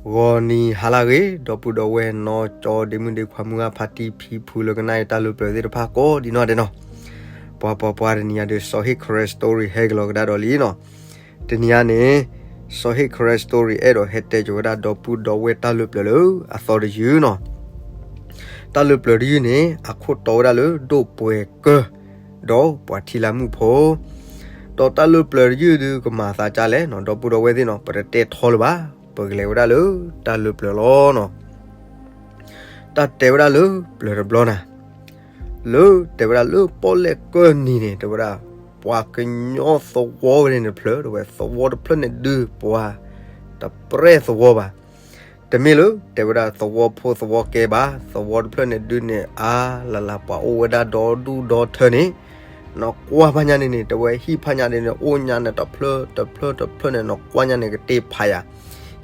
ဂီၤနံၤဟါလၢအဂ့ၤ ဒီပုၢ်ဒီဝဲၢ်နီၢ်ကၠီဒ့မုၣ်ဒ့ခွါမုၢ်ဂၢ်ဖါတံၢ်ဖံဖုလၢကနၣ်အံၤတၢ်လၢပျၢၤသ့ၣ်တဖၣ်ကိးဒံးနီၢ်ဒဲးနီၤ, ပှၤပှၤပှၤတနံၤညါဒုး စီၤဟ့ၣ် Karen story ဟဲကလီၤကဒါဒီးလံနီၤ, တနံၤညါန့ၣ် စီၤဟ့ၣ် Karen story အဲၣ်ဒိးဟဲတဲကၠိၤဝဲဒၣ်ဒီပုၢ်ဒီဝဲၢ်တၢ်လၢပျၢၤလၢအသီတယုၢ်နီၤ, တၢ်လၢပျၢၤတယုၢ်န့ၣ် အခိၣ်တီဝဲဒၣ်လၢဒိၣ်ပှဲၤကၢၢ် ဒီးပှၤထံလၢမုၣ်ဖိ ဒီးတၢ်လၢပျၢၤတယုၢ်ဒုးကမၤသးဒ်လဲၣ်နီၤ ဒီပုၢ်ဒီဝဲၢ်သ့ၣ်နီၤ ပတတဲထီလၢၤဘၣ်, ပကလဲၤဝဲဒၣ်လၢတၢ်လၢပျၢၤလီၤနီၤ, တၢ်တဲဝဲဒၣ်လၢပျၢၤတဘျီနၤ, လၢတဲဝဲဒၣ်လၢပီၣ်လဲၣ်ကၢၢ်နံၤန့ၣ် တဲဝဲဒၣ် ပှၤကညီသဝီဝဲန့ၣ်တဖျၢၣ် တဲဝဲ သဝီတဖျၢၣ်န့ၣ်ဒုးပှၤတပြဲၢ်သဝီဘၣ် တမ့ၢ်လၢ တဲဝဲဒၣ်သဝီဖိသဝီကဲဘၣ်, သဝီတဖျၢၣ်န့ၣ်ဒုးန့ၣ် အါလၢ်လၢ်ပှၤအိၣ်ဝဲဒၣ်ဒီဒူၣ်ဒီထၢန့ၣ်, နကွၢ်ဖးညါန့ၣ်န့ၣ် တဲဝဲဟံၣ်ဖးညါန့ၣ်န့ၣ် အိၣ်ညါန့ၣ်တဖျၢၣ်တဖျၢၣ်တဖျၢၣ်န့ၣ် နကွၢ်ညါန့ၣ်ကတ့ၢ်ဖးယၤ,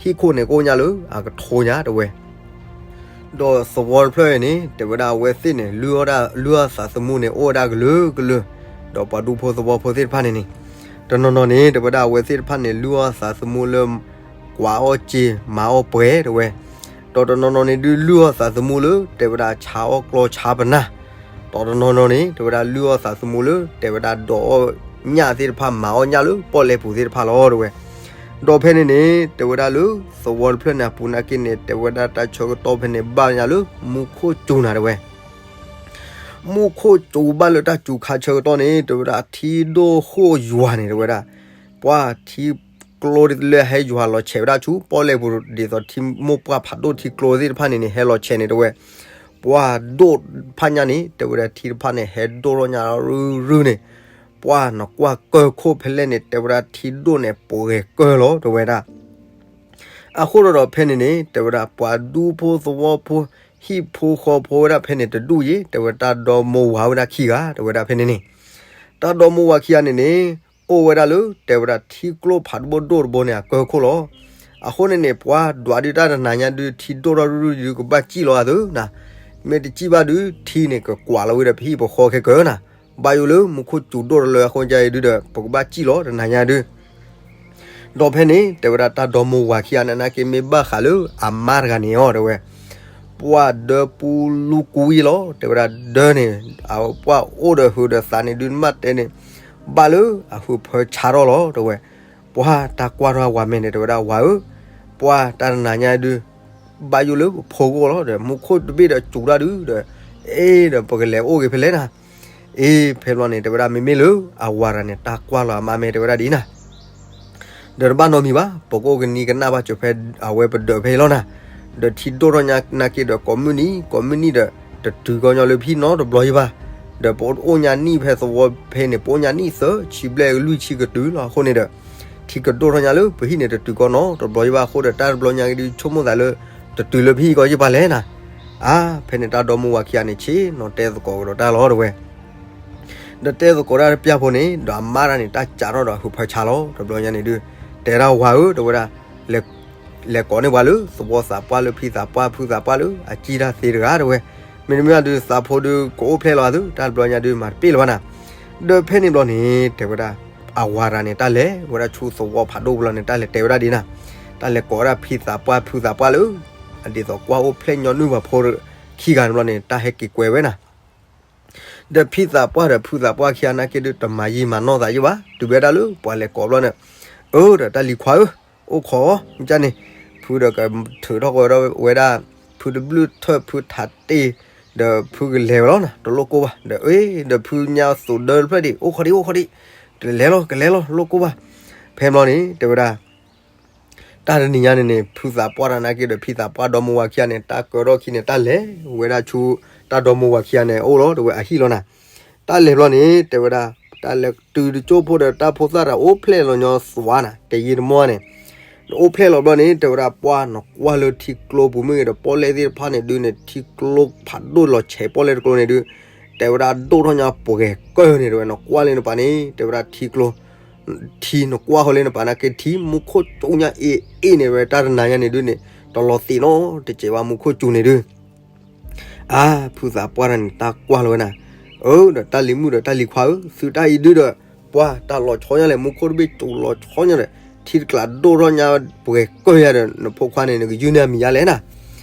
ဟံၣ်ခိၣ်န့ၣ်ကအိၣ်ညါလၢအကထိညါတဲဝဲ ဒီးသဝီတဖျၢၣ်အံၤန့ၣ် တဲဝဲဒၣ်အဝဲသ့ၣ်န့ၣ် လုၢ်အီၣ်ဒၣ် လုၢ်အီၣ်သးသမူန့ၣ် အိၣ်ဝဲဒၣ်ကလုာ်ကလုာ်, ဒီးပှၤဒူဖိသဝီဖိသ့ၣ်တဖၣ်န့ၣ်န့ၣ်, တနီၤနီၤန့ၣ် တဲဝဲဒၣ်အဝဲသ့ၣ်တဖၣ်န့ၣ် လုၢ်အီၣ်သးသမူလၢ ကွၢ်အီၣ်စ့ မၤအီၣ်ပှဲၤတဲဝဲ, ဒီးတနီၤနီၤန့ၣ်ဒုးလုၢ်အီၣ်သးသမူလၢ တဲဝဲဒၣ်ဆါအီၣ်ကျီဆါပနၢ်, ဒီးတနီၤနီၤန့ၣ် တဲဝဲဒၣ်လုၢ်အီၣ်သးသမူလၢ တဲဝဲဒၣ်ဒိးအီၣ်ညၣ်သ့ၣ်တဖၣ် မၤအီၣ်ညၣ်လၢပီၣ်လဲၣ်ပူၤသ့ၣ်တဖၣ်လီၤတဲဝဲ, ဒီးဖဲန့ၣ်န့ၣ် တဲဝဲဒၣ်လၢသဝီတဖျၢၣ်န့ၣ် အပူၤနာ်က့န့ၣ် တဲဝဲဒၣ်တၢ်ဆၢကတီၢ်ဖဲန့ၣ် ဘၣ်ညါလၢမူခိၣ်စူၤနၤတဲဝဲ မူခိၣ်စူၤဘၣ်လၢတၢ်စူၤခါဆၢကတီၢ်န့ၣ် တဲဝဲဒၣ်ထံဒိၣ်ဟိၣ်ယွၤန့ၣ် တဲဝဲဒၣ် ပှၤထံကျိလၢဟဲယွၤလီၤဆဲးဝဲဒၣ်ဆူပီၣ်လဲၣ်ပူၤ ဒ်သိးထံမိၢ်ပှၢ်ဖးဒိၣ်ထံကျိသ့ၣ်တဖၣ်န့ၣ်န့ၣ် ဟဲလီၤဆဲးန့ၣ်တဲဝဲ, ပှၤဒိၣ်ဖးညါန့ၣ် တဲဝဲဒၣ်ထံတဖၣ်န့ၣ် ဟဲဒိၣ်ထီၣ်ညါရုၢ်ရုၢ်န့ၣ်, ပှၤနကွၢ်ကၢၢ်ခိၣ်ဖဲလဲၣ်န့ၣ် တဲဝဲဒၣ်ထံဒိၣ်န့ၣ် ပှဲၤကၢၢ်လီၤတဲဝဲဒၣ် အဃိဒီးဒီးဖဲန့ၣ်န့ၣ် တဲဝဲဒၣ်ပှၤဒူဖိသဝီဖိ ဟံၣ်ဖိဃီဖိဝဲဒၣ်ဖဲန့ၣ်တဒူၣ်ယံၤ တဲဝဲတၢ်ဒီမိၢ်ဝၤဝဲဒၣ်ခံဂၤ တဲဝဲဒၣ်ဖဲန့ၣ်န့ၣ်, တၢ်ဒီမိၢ်ဝၤခံဂၤန့ၣ်န့ၣ် အိၣ်ဝဲဒၣ်လၢ တဲဝဲဒၣ်ထံကျိဖးဒိၣ်ဒိၣ်တဘိန့ၣ် အကၢၢ်ခိၣ်လီၤ. အဃိန့ၣ်န့ၣ် ပှၤဒွးဒုးတၢ်တနၤညါဒုး ထံဒိၣ်ထီၣ်ရုၢ်ရုၢ်ဒုး ကဘၣ်စံၣ်လီၤအသိးနၤ, မ့ၢ်တစံၣ်ဘၣ်ဒုး ထံန့ၣ်ကကွၢ်လီၤဝဲဒီးပဟံၣ်ပဃီခဲကၢၢ်နၤ, ဘၣ်ယိၣ်လၢမူခိၣ်စူၤဒိၣ်တလၢအဃိကါအံၤဒုးဒီး ပကဘၣ်စံၣ်လီၤတနၤညါဒုး ဒီးဖဲန့ၣ် တဲဝဲဒၣ်တၢ်ဒီမိၢ်ဝၤခံဂၤန့ၣ် နာ်က့မ့ၢ်ဘၣ်ဃးလၢအမါတဂၤန့ၣ်အီၤ တဲဝဲ, ပှၤဒၢပူလူကူအံၤလီၤ တဲဝဲဒၣ်ဒၢန့ၣ် ပှၤအိၣ်ဒီးဟုးဒီးသးန့ၣ်ဒုး နမ့ၢ်တဲန့ၣ် ဘၣ်လၢအဟုးဖၢဆါထီၣ်လီၤ တဲဝဲ, ပှၤတၢ်ကွၢ်ထီၣ်ဝၤမဲာ်န့ၣ် တဲဝဲဒၣ်ဝၤဧၢ, ပှၤတၢ်တနၤညါဒုး ဘၣ်ယိၣ်လၢပဖိကအိၣ်လီၤဒီး မူခိၣ်တဘ့ၣ်ဒီးစူၤတၢ်ဒုးဒီး အ့ဒီးပကလဲၤအိၣ်ဂ့ၤဖဲလဲၣ်နၤ အ့ ဖဲဘျီန့ၣ် တဲဝဲဒၣ်မ့မ့ၢ်လၢအဝၤတဂၤန့ၣ် တၢ်ကွၢ်လီၤအမါမဲာ်တဲဝဲဒၣ်ဒ်နၤ ဒီးတဘၣ်နီတမံၤဘၣ် ပကအိၣ်ကနံၤကနၣ်ဘၣ်စၢၤဖဲအဝဲပဒၢးဖဲအံၤလီၤနၤ, ဒီးထံဒိၣ်ထီၣ်ညါနာ်က့ဒီးကိးမုၢ်နံၤ ကိးမုၢ်နံၤဒီး တတုၤကီညီလၢပဟံၣ်နီတဘျီယံၤဘၣ်, ဒီးပအိၣ်ညါနံၣ်ဖဲသဝီဖဲန့ၣ် ပအိၣ်ညါနံၣ်သၢဆံဘျဲၣ်လွံၢ်ဆံကတုၤလီၤအဃိန့ၣ်ဒီး ထံကဒိၣ်ထီၣ်ညါလၢပဟံၣ်န့ၣ် တတုၤကီနီတဘျီယံၤဘၣ်အဃိဒီး တၢ်တဘျီညါက့ဒုးဆိကမိၣ်သးလၢ တတုၤလၢပဟံၣ်ကီယံၤဘၣ်လဲၣ်နၤ အါ ဖဲန့ၣ်တၢ်ဒီမိၢ်ဝၤခံဂၤန့ၣ် ဆ့ၣ်နီၤတဲသကိးကဒီးတၢ်လီၤတဲဝဲ, ဒီးတဲသကိးတၢ်တပျၢ်ဖိန့ၣ် ဒီးအမါတဂၤန့ၣ် တၢ်စးထီၣ်ဒီးဟုးဖၢဆါလီၤ တဘျီညါန့ၣ်ဒုး တဲဒၣ်ဝၤဧၢ တဲဝဲဒၣ် လဲၤကိးန့ၢ်ပှၤလၢသဝီသးပှၢ်လၢဖံသးပှၢ်ဖုသးပှၢ်လၢအစံၣ်တၢ်သ့တဂၤတဲဝဲ, မ့တမ့ၢ်ဒုးသးဖိဒုးကအိၣ်ဖျဲၣ်လီၤအသု တၢ်တဘျီညါဒုးမၤတပ့ၢ်လၢၤဘၣ်နၤ, ဒီးဖဲန့ၣ်ဘျီန့ၣ် တဲဝဲဒၣ် အဝၤတဂၤန့ၣ် တၢ်လဲၤဝဲဒၣ်ဆူသဝီဖးဒိၣ်ဘျီန့ၣ် တၢ်လဲၤတဲဝဲဒၣ်ဒ်နၤ, တၢ်လဲၤကိးဝဲဒၣ်ဖံသးပှၢ်ဖုသးပှၢ်လၢ အဒ်သိးကွၢ်အိၣ်ဖျဲၣ်ညီနုၢ်ပှၤဖိခံဂၤန့ၣ်ဘျီန့ၣ် တၢ်ဟဲက့ၤကွဲဝဲနၤ ဒီးဖံသးပှၢ်ဒီးဖုသးပှၢ်ခံဂၤနာ်က့ဒုး တမၤယံာ်မၤနီၢ်သးယံာ်ဘၣ် တုၤဝဲဒၣ်လၢပှၤလဲၤကိးဘျီန့ၣ်, အၢ ဒီးတၢ်လံၤခွါဧၢ, အိၣ်ခိးအီၤန့ၣ်, ဖုဒီးကထုးထီၣ်ကီးဝဲဒၣ်, ဖုတဘျုးထၢၣ်ဖုထးတ့ၢ်, ဒီးဖုကလဲၤဝဲလီၤနၤ တလိၣ်ကိၢ်ဘၣ်, ဒီးအ့ ဒီးဖုညါသိးဒၢတဖျၢၣ်ဒံး အိၣ်ခိးဒံး အိၣ်ခိးဒံး, တလဲၤလီၤ ကလဲၤလီၤ လိၣ်ကိၢ်ဘၣ်, ဖဲဘျီန့ၣ် တဲဝဲဒၣ် တၢ်တနံၤညါန့ၣ်န့ၣ် ဖုသးပှၢ်တဂၤနာ်က့ဒီးဖံသးပှၢ်ဒီမိၢ်ဝၤခံဂၤန့ၣ် တၢ်ကၢထီၣ်ခံန့ၣ် တၢ်လဲၤဝဲဒၣ်ဆူတၢ်ဒီမိၢ်ဝၤခံဂၤန့ၣ် အိၣ်လီၤတဲဝဲအဟံၣ်လီၤနၤ, တၢ်လဲၤဘျီန့ၣ် တဲဝဲဒၣ်, တၢ်လဲၤတုၤတကၠိဖိဒီးတၢ်ဖိသၣ်တဂၤအိၣ်ဖျဲၣ်လီၤညီသွါနၤ တယံာ်တမီၢ်န့ၣ်, ဒီးအိၣ်ဖျဲၣ်လီၤဘျီန့ၣ် တဲဝဲဒၣ်ပှၢ်နကွၢ်လၢထံကျိပူၤမ့ၢ်ဂ့ၤဒီးပီၣ်လဲၣ်သ့ၣ်တဖၣ်န့ၣ်ဒုးန့ၣ် ထံကျိဖးဒိၣ်လီၤဆဲးပီၣ်လဲၣ်တကျိန့ၣ်ဒုး, တဲဝဲဒၣ်ဒိၣ်ထီၣ်ညါပှဲၤကၢၢ်န့ၣ် တဲဝဲနကွၢ်လၢနပၤန့ၣ် တဲဝဲဒၣ်ထံကျိ ထံနကွၢ်ဃီလၢနပၤနာ်က့ထံမူခိၣ်စူၤညါအ့ၣ်အ့ၣ်န့ၣ်ဝဲတၢ်တနၤညါန့ၣ်ဒုးန့ၣ် တလီၤသ့ၣ်နီတစဲးဘၣ်မူခိၣ်စူၤန့ၣ်ဒုး, အါ ဖုသးပှၢ်တဂၤန့ၣ် တၢ်ကွၢ်လီၤဝဲနၤ, အၢ ဒီးတၢ်လံၤမုၣ်ဒီးတၢ်လံၤခွါဧၢ သုတၢ်အံၤဒုးဒီး ပှၢ်တၢ်လီၤဆီညါလဲၣ် မူခိၣ်တဘ့ၣ်စူၤလီၤဆီညါဒီး ထံတကျးဒိၣ်ထီၣ်ညါပှဲၤကၢၢ်ယၤဒီး နဖိခွါန့ၣ် နကယုၢ်န့ၢ်အမံၤယါလဲၣ်နၤ.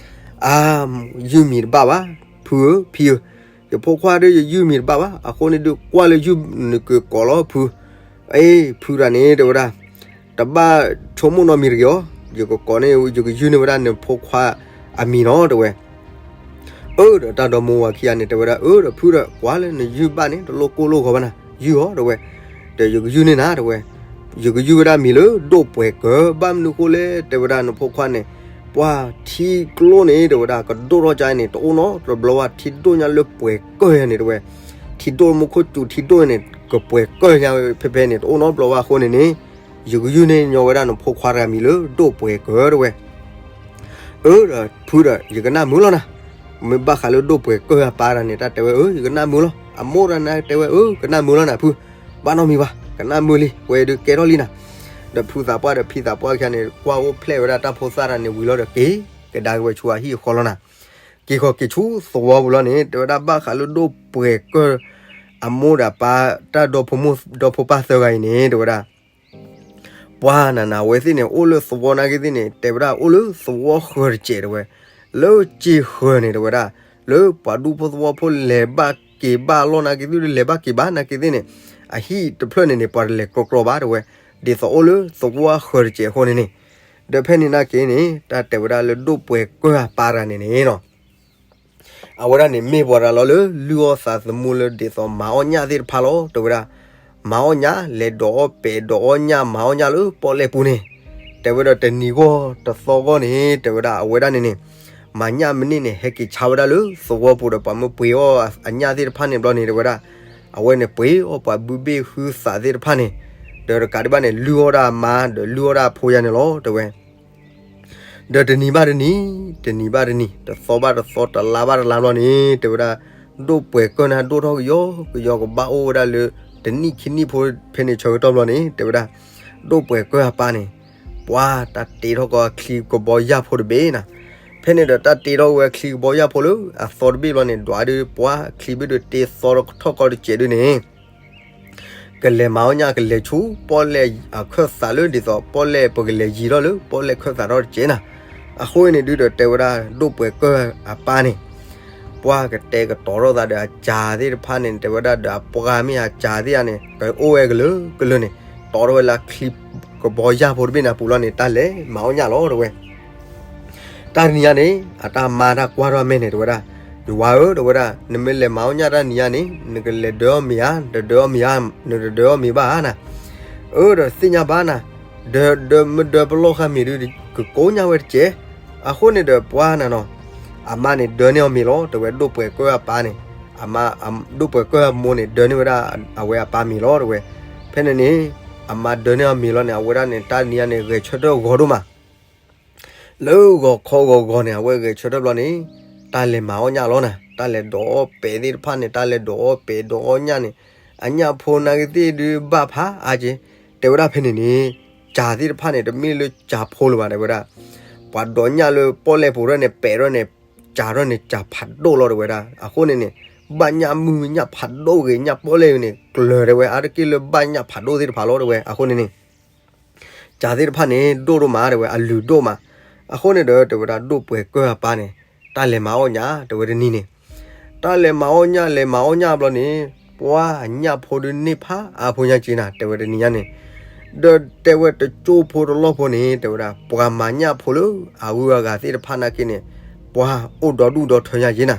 အါ, ယုၢ်မံၤတဘၣ်ဘၣ်, ဖုဧၢ, ဖံဧၢ, ယဖိခွါဒီး ယယုၢ်မံၤတဘၣ်ဘၣ်. အဃိန့ၣ်ဒုး ကွၢ်လၢယုၢ်နကကိးလီၤဖု. အ့ ဖုတဂၤန့ၣ် တဲဝဲဒၣ်, တဘၣ်ဆိကမိၣ်နီတမံၤတဂ့ၤအီၤ, ယကကိးန့ၣ် ယကယုၢ်န့ၢ်ဝဲဒၣ်နဖိခွါအမံၤနီၤ တဲဝဲ. အၢ ဒီးတၢ်ဒီမါဝၤခံဂၤန့ၣ် တဲဝဲဒၣ်, အၢ ဒီးဖုဒီး ကွၢ်လၢနယုၢ်ဘၣ်န့ၣ် တလိၣ်ကိၢ်လိၣ်ဂီၤဘၣ်နၤ, ယုၢ်အီၤ တဲဝဲ, ဒီးယကယုၢ်န့ၢ်နၤ တဲဝဲ. ယကယုၢ်ဝဲဒၣ်မံၤလၢဒိၣ်ပှဲၤကၢၢ်, ဘၣ်မနုၤဃိလဲၣ် တဲဝဲဒၣ် နဖိခွါန့ၣ် ပှၤထံကျိန့ၣ် တဲဝဲဒၣ် ကဒိၣ်ထီၣ်ကါအံၤန့ၣ် တအိၣ်နီတဘျီဘၣ်, ထံဒိၣ်ညါလၢပှဲၤကၢၢ်ယၤန့ၣ် တဲဝဲ. ထံဒိၣ်လၢမူခိၣ်စူၤ ထံဒိၣ်န့ၣ် ကပှဲၤကၢၢ်ညါဖဲဖဲန့ၣ် တအိၣ်နီတဘျီဘၣ်အဃိန့ၣ်န့ၣ်, ယကယုၢ်န့ၢ်ညီဝဲဒၣ်နဖိခွါတဂၤမံၤလၢဒိၣ်ပှဲၤကၢၢ် တဲဝဲ. အၢ ဒီး ဖုဒီး ယကနၣ်မုာ်လီၤနၤ. မ့ၢ်ဘၣ်ဃးလၢဒိၣ်ပှဲၤကၢၢ်အပၢ်တဂၤန့ၣ် တၢ်တဲဝဲ, အၢ ယကနၣ်မုာ်လီၤ. အမိၢ်တဂၤန့ၣ် တဲဝဲ, အၢ ကနၣ်မုာ်လီၤနၤဖု, ဘၣ်နီတမံၤဘၣ်, ကနၣ်မုာ်လံ, ဝဲဒုးကဲထီၣ်လံနၤ. ဒီးဖုသးပှၢ်ဒီးဖံသးပှၢ်ခံဂၤန့ၣ် ကွၢ်အိၣ်ဖျဲၣ်ဝဲဒၣ်တၢ်ဖိသၣ်တဂၤန့ၣ်ဝံၤလီၤဒီး က့ၤကဒါက့ၤဝဲဆူအဟံၣ်အဃီလီၤနၤ. က့ၤဃီၤက့ၤဆူသဝီပူၤလီၤန့ၣ် တဲဝဲဒၣ် ဘၣ်ဃးလၢဒိၣ်ပှဲၤကၢၢ် အမိၢ်ဒီးအပၢ် တၢ်ဒီဖိမိၢ်ဒီဖိပၢ်သၢဂၤအံၤန့ၣ် တဲဝဲဒၣ် ပှၤနၤနၤ အဝဲသ့ၣ်န့ၣ် အိၣ်လၢသဝီနာ်က့သ့ၣ်န့ၣ် တဲဝဲဒၣ် အိၣ်လၢသဝီဃၢၤတစဲး တဲဝဲ, လၢစ့ဃၢၤန့ၣ် တဲဝဲဒၣ်, လၢပှၤဒူဖိသဝီဖိလဲၤဘၣ်က့ၤဘၣ်လီၢ်နာ်က့သ့ၣ် လဲၤဘၣ်က့ၤဘၣ်နာ်က့သ့ၣ်န့ၣ် အဟံၣ်တဖျၢၣ်န့ၣ်န့ၣ် ပှၤတလဲၤကြီကြီဘၣ် တဲဝဲ, ဒ်သိးအိၣ်လၢသဝီဃၢၤတစဲးအဃိန့ၣ်န့ၣ်, ဒီးဖဲန့ၣ်နာ်က့န့ၣ် တၢ်တဲဝဲဒၣ်လၢဒိၣ်ပှဲၤကၢၢ်အပၢ်တဂၤန့ၣ်န့ၣ်လီၤ အဝဲဒၣ်န့ၣ်မ့ၢ်ပှၤတဂၤလီၤလၢ လုၢ်အီၣ်သးသမူလၢဒ်သိးမၤအီၣ်ညၣ်သ့ၣ်တဖၣ်လီၤ တဲဝဲဒၣ်, မၤအီၣ်ညၣ် လဲၤဒိးအီၣ်ပဲာ်ဒိးအီၣ်ညၣ် မၤအီၣ်ညၣ်လၢပီၣ်လဲၣ်ပူၤန့ၣ်, တဲဝဲဒီးတနံၤဂီၢ်တသီဂီၢ်န့ၣ် တဲဝဲဒၣ် အဝဲဒၣ်န့ၣ်န့ၣ် မၤညၣ်မ့ၢ်န့ၢ်န့ၣ် ဟဲက့ၤဆါဝဲဒၣ်လၢသဝီပူၤဒီး ပှၤမၢပှ့ၤအီၣ်အညၣ်သ့ၣ်တဖၣ်န့ၣ်ဘျီန့ၣ် တဲဝဲဒၣ်, အဝဲန့ၣ်ပှ့ၤအီၣ်ပှၤဘုဘ့ၣ်ဟုသးသ့ၣ်တဖၣ်န့ၣ်, ဒီးတကးဒံးဘၣ်န့ၣ် လုၢ်အီၣ်ဒၣ်အမါ ဒီးလုၢ်အီၣ်ဒၣ်အဖိယါန့ၣ်လီၤ တဲဝဲ ဒီးတနံၤဘၣ်တနံၤ, တနံၤဘၣ်တနံၤ, တသီဘၣ်တသီ, တလါဘၣ်တလါဘျီန့ၣ် တဲဝဲဒၣ်, ဒိၣ်ပှဲၤကၢၢ်န့ၣ်ဒိၣ်ထီၣ်ကယီကယီ ကဘၣ်အိၣ်ဝဲဒၣ်လၢ တနံၣ်ခံနံၣ်ဖိဖဲန့ၣ်ဆၢကတီၢ်ဘျီန့ၣ် တဲဝဲဒၣ်, ဒိၣ်ပှဲၤကၢၢ်အပၢ်န့ၣ် ပှၤတၢ်တ့ထီၣ်ကီးအချံကဘီယၢ်ဖိတဘ့ၣ်နၤ, ဖဲန့ၣ်ဒီးတၢ်တ့ထီၣ်ဝဲအချံကဘီယၢ်ဖိလၢအသီတဘ့ၣ်ဘျီန့ၣ် ဒွးဒုး ပှၤအချံဘ့ၣ်ဒုးတ့သီထီၣ်ကီးတစဲးဒုးန့ၣ် ကလဲၤမၤအီၣ်ညၣ် ကလဲၤဆူ ပီၣ်လဲၣ်အခၢၣ်သးလၢဒ်သိး ပီၣ်လဲၣ် ပကလဲၤယံၤထီၣ်လၢ ပီၣ်လဲၣ်ခၢၣ်သးထီၣ်တစဲးနၤ, အဃိန့ၣ်ဒုးဒီးတဲဝဲဒၣ် ဒိၣ်ပှဲၤကၢၢ်အပၢ်န့ၣ် ပှၤကတဲာ်ကတီၤထီၣ်သးဒီးအစၢၤသ့ၣ်တဖၣ်န့ၣ် တဲဝဲဒၣ်ဒီးအပှၤမ့ၢ်အစၢၤသ့ၣ်ဧါန့ၣ် ကအိၣ်ဝဲကလုာ်ကလုာ်န့ၣ် တီထီၣ်ဝဲလၢအချံကဘီယၢ်ဖိတဘ့ၣ်န့ၣ်အပူၤလီၤန့ၣ် တၢ်လဲၤမၤအီၣ်ညၣ်လီၤ တဲဝဲ တၢ်တနံၤညါန့ၣ် အတၢ်မါတၢ်ကွၢ်ထီၣ်အမဲာ်န့ၣ် တဲဝဲဒၣ်, ယဝၤဧၢ တဲဝဲဒၣ်, နမ့ၢ်လဲၤမၤအီၣ်ညၣ်တၢ်တနံၤညါန့ၣ် နကလဲၤဒၢအီၣ်မ့ၤဧါ, နတဒၢအီၣ်မ့ၤဧါ, နတဒၢအီၣ်မ့ၤဘၣ်ဧါနၤ, အၢ ဒီးသ့ၣ်ညါဘၣ်နၤ, ဒၢ ဒၢ မ့ၢ်ဒၢပလီၢ်ဃာ်မ့ၤဒုး ကကိးညၣ်ဝဲတစဲး, အဃိန့ၣ်ဒီးပှၤနၤနီၤ, အမါန့ၣ်ဒၢန့ၢ်အီၤမ့ၤလီၤ တဲဝဲ ဒိၣ်ပှဲၤကၢၢ်အပၢ်န့ၣ်, အမါ ဒိၣ်ပှဲၤကၢၢ်အမိၢ်န့ၣ် ဒၢန့ၢ်ဝဲဒၣ်အဝဲအပၢ်မ့ၤလီၤ တဲဝဲ, ဖဲန့ၣ်န့ၣ် အမါဒၢန့ၢ်အီၤမ့ၤလီၤန့ၣ် အဝဲဒၣ်န့ၣ် တၢ်တနံၤညါန့ၣ် ဂဲၤဆၢထၢၣ်ဂီၤဒိၣ်မး လၢဂီၤခီဂီၤဂီၤန့ၣ် အဝဲဂဲၤဆၢထၢၣ်ဘျီန့ၣ်, တၢ်လဲၤမၤအီၣ်ညၣ်လီၤနၤ, တၢ်လဲၤဒိးအီၣ်ပဲာ်သ့ၣ်တဖၣ်န့ၣ် တၢ်လဲၤဒိးအီၣ်ပဲာ်ဒိးအီၣ်ညၣ်န့ၣ်, အညၣ်ဖိနာ်က့သ့ၣ်ဒုးဘၣ်ဖးအါက့, တဲဝဲဒၣ်ဖဲန့ၣ်န့ၣ်, စၢၤသ့ၣ်တဖၣ်န့ၣ် တမ့ၢ်လၢစၢၤဖိလၢၤဘၣ် တဲဝဲဒၣ်, ပှၤဒိးညၣ်လၢပီၣ်လဲၣ်ပူၤထီၣ်န့ၣ် ပဲာ်ထီၣ်န့ၣ်, စၢၤထီၣ်န့ၣ် စၢၤဖးဒိၣ်လီၤ တဲဝဲဒၣ်, အဃိန့ၣ်န့ၣ်, ဘၣ်ညၣ်မုၢ်ညၣ်ဖးဒိၣ်ဂ့ၤညၣ်ပီၣ်လဲၣ်ဂ့ၤန့ၣ် ကျၢၤတဲဝဲ အါတက့ၢ်လၢဘၣ်ညၣ်ဖးဒိၣ်သ့ၣ်တဖၣ်လီၤ တဲဝဲ, အဃိန့ၣ်န့ၣ် စၢၤသ့ၣ်တဖၣ်န့ၣ် ဒိၣ်ဒိၣ်မး တဲဝဲ အလုၢ်ဒိၣ်မး, အဃိန့ၣ်ဒီး တဲဝဲဒၣ် ဒိၣ်ပှဲၤကၢၢ်အပၢ်န့ၣ်, တၢ်လဲၤမၤအီၣ်ညၣ် တဲဝဲတနံၤန့ၣ်, တၢ်လဲၤမၤအီၣ်ညၣ် လဲၤမၤအီၣ်ညၣ်ဘျီန့ၣ်, ပှၤအညၣ်ဖိဒုးန့ၢ်ဖးအါဖိညါက့နၤ တဲဝဲတနံၤညါန့ၣ်, ဒီးတဲဝဲတကၠိဖိတလီၢ်ဖိန့ၣ် တဲဝဲဒၣ် ပှၤမၤညၣ်ဖိလၢအဂုၤအဂၤသ့ၣ်တဖၣ်နာ်က့န့ၣ်, ပှၤအိၣ်ဒီဒူၣ်ဒီထၢညါက့နၤ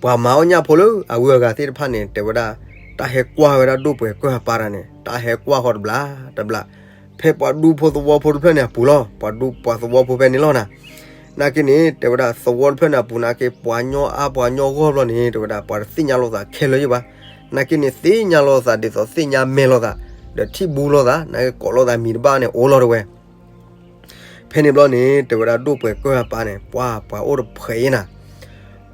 ပှၤမၤအီၣ်ညၣ်ဖိလၢအဂုၤအဂၤသ့ၣ်တဖၣ်န့ၣ် တဲဝဲဒၣ်, တၢ်ဟဲကွၢ်ဝဲဒၣ်ဒိၣ်ပှဲၤကၢၢ်အပၢ်တၢ်န့ၣ် တၢ်ဟဲကွၢ်ဃီတဘျီတဘျီ, ဖဲပှၤဒူဖိသဝီဖိတဖျၢၣ်န့ၣ်အပူၤလီၤ, ပှၤဒူပှၤသဝီဖိဖဲန့ၣ်လီၤနၤ, နာ်က့န့ၣ် တဲဝဲဒၣ် သဝီတဖျၢၣ်န့ၣ်အပူၤနာ်က့ ပှၤညီအါပှၤညီဂီၢ်ဘျီန့ၣ် တဲဝဲဒၣ် ပှၤတသ့ၣ်ညါလိာ်သးခဲလၢာ်ယံၤဘၣ်, နာ်က့န့ၣ် သ့ၣ်ညါလိာ်သးဒ်သိးသ့ၣ်ညါမဲာ်လိာ်သး, ဒီးထံၣ်ဘူးလိာ်သး နာ်က့ကိးလိာ်သးမံၤတဘၣ်န့ၣ် အိၣ်လီၤတဲဝဲ ဖဲန့ၣ်ဘျီန့ၣ် တဲဝဲဒၣ်ဒိၣ်ပှဲၤကၢၢ်အပၢ်န့ၣ် ပှၤ ပှၤအိၣ်တဖှဲးအံၤနၤ,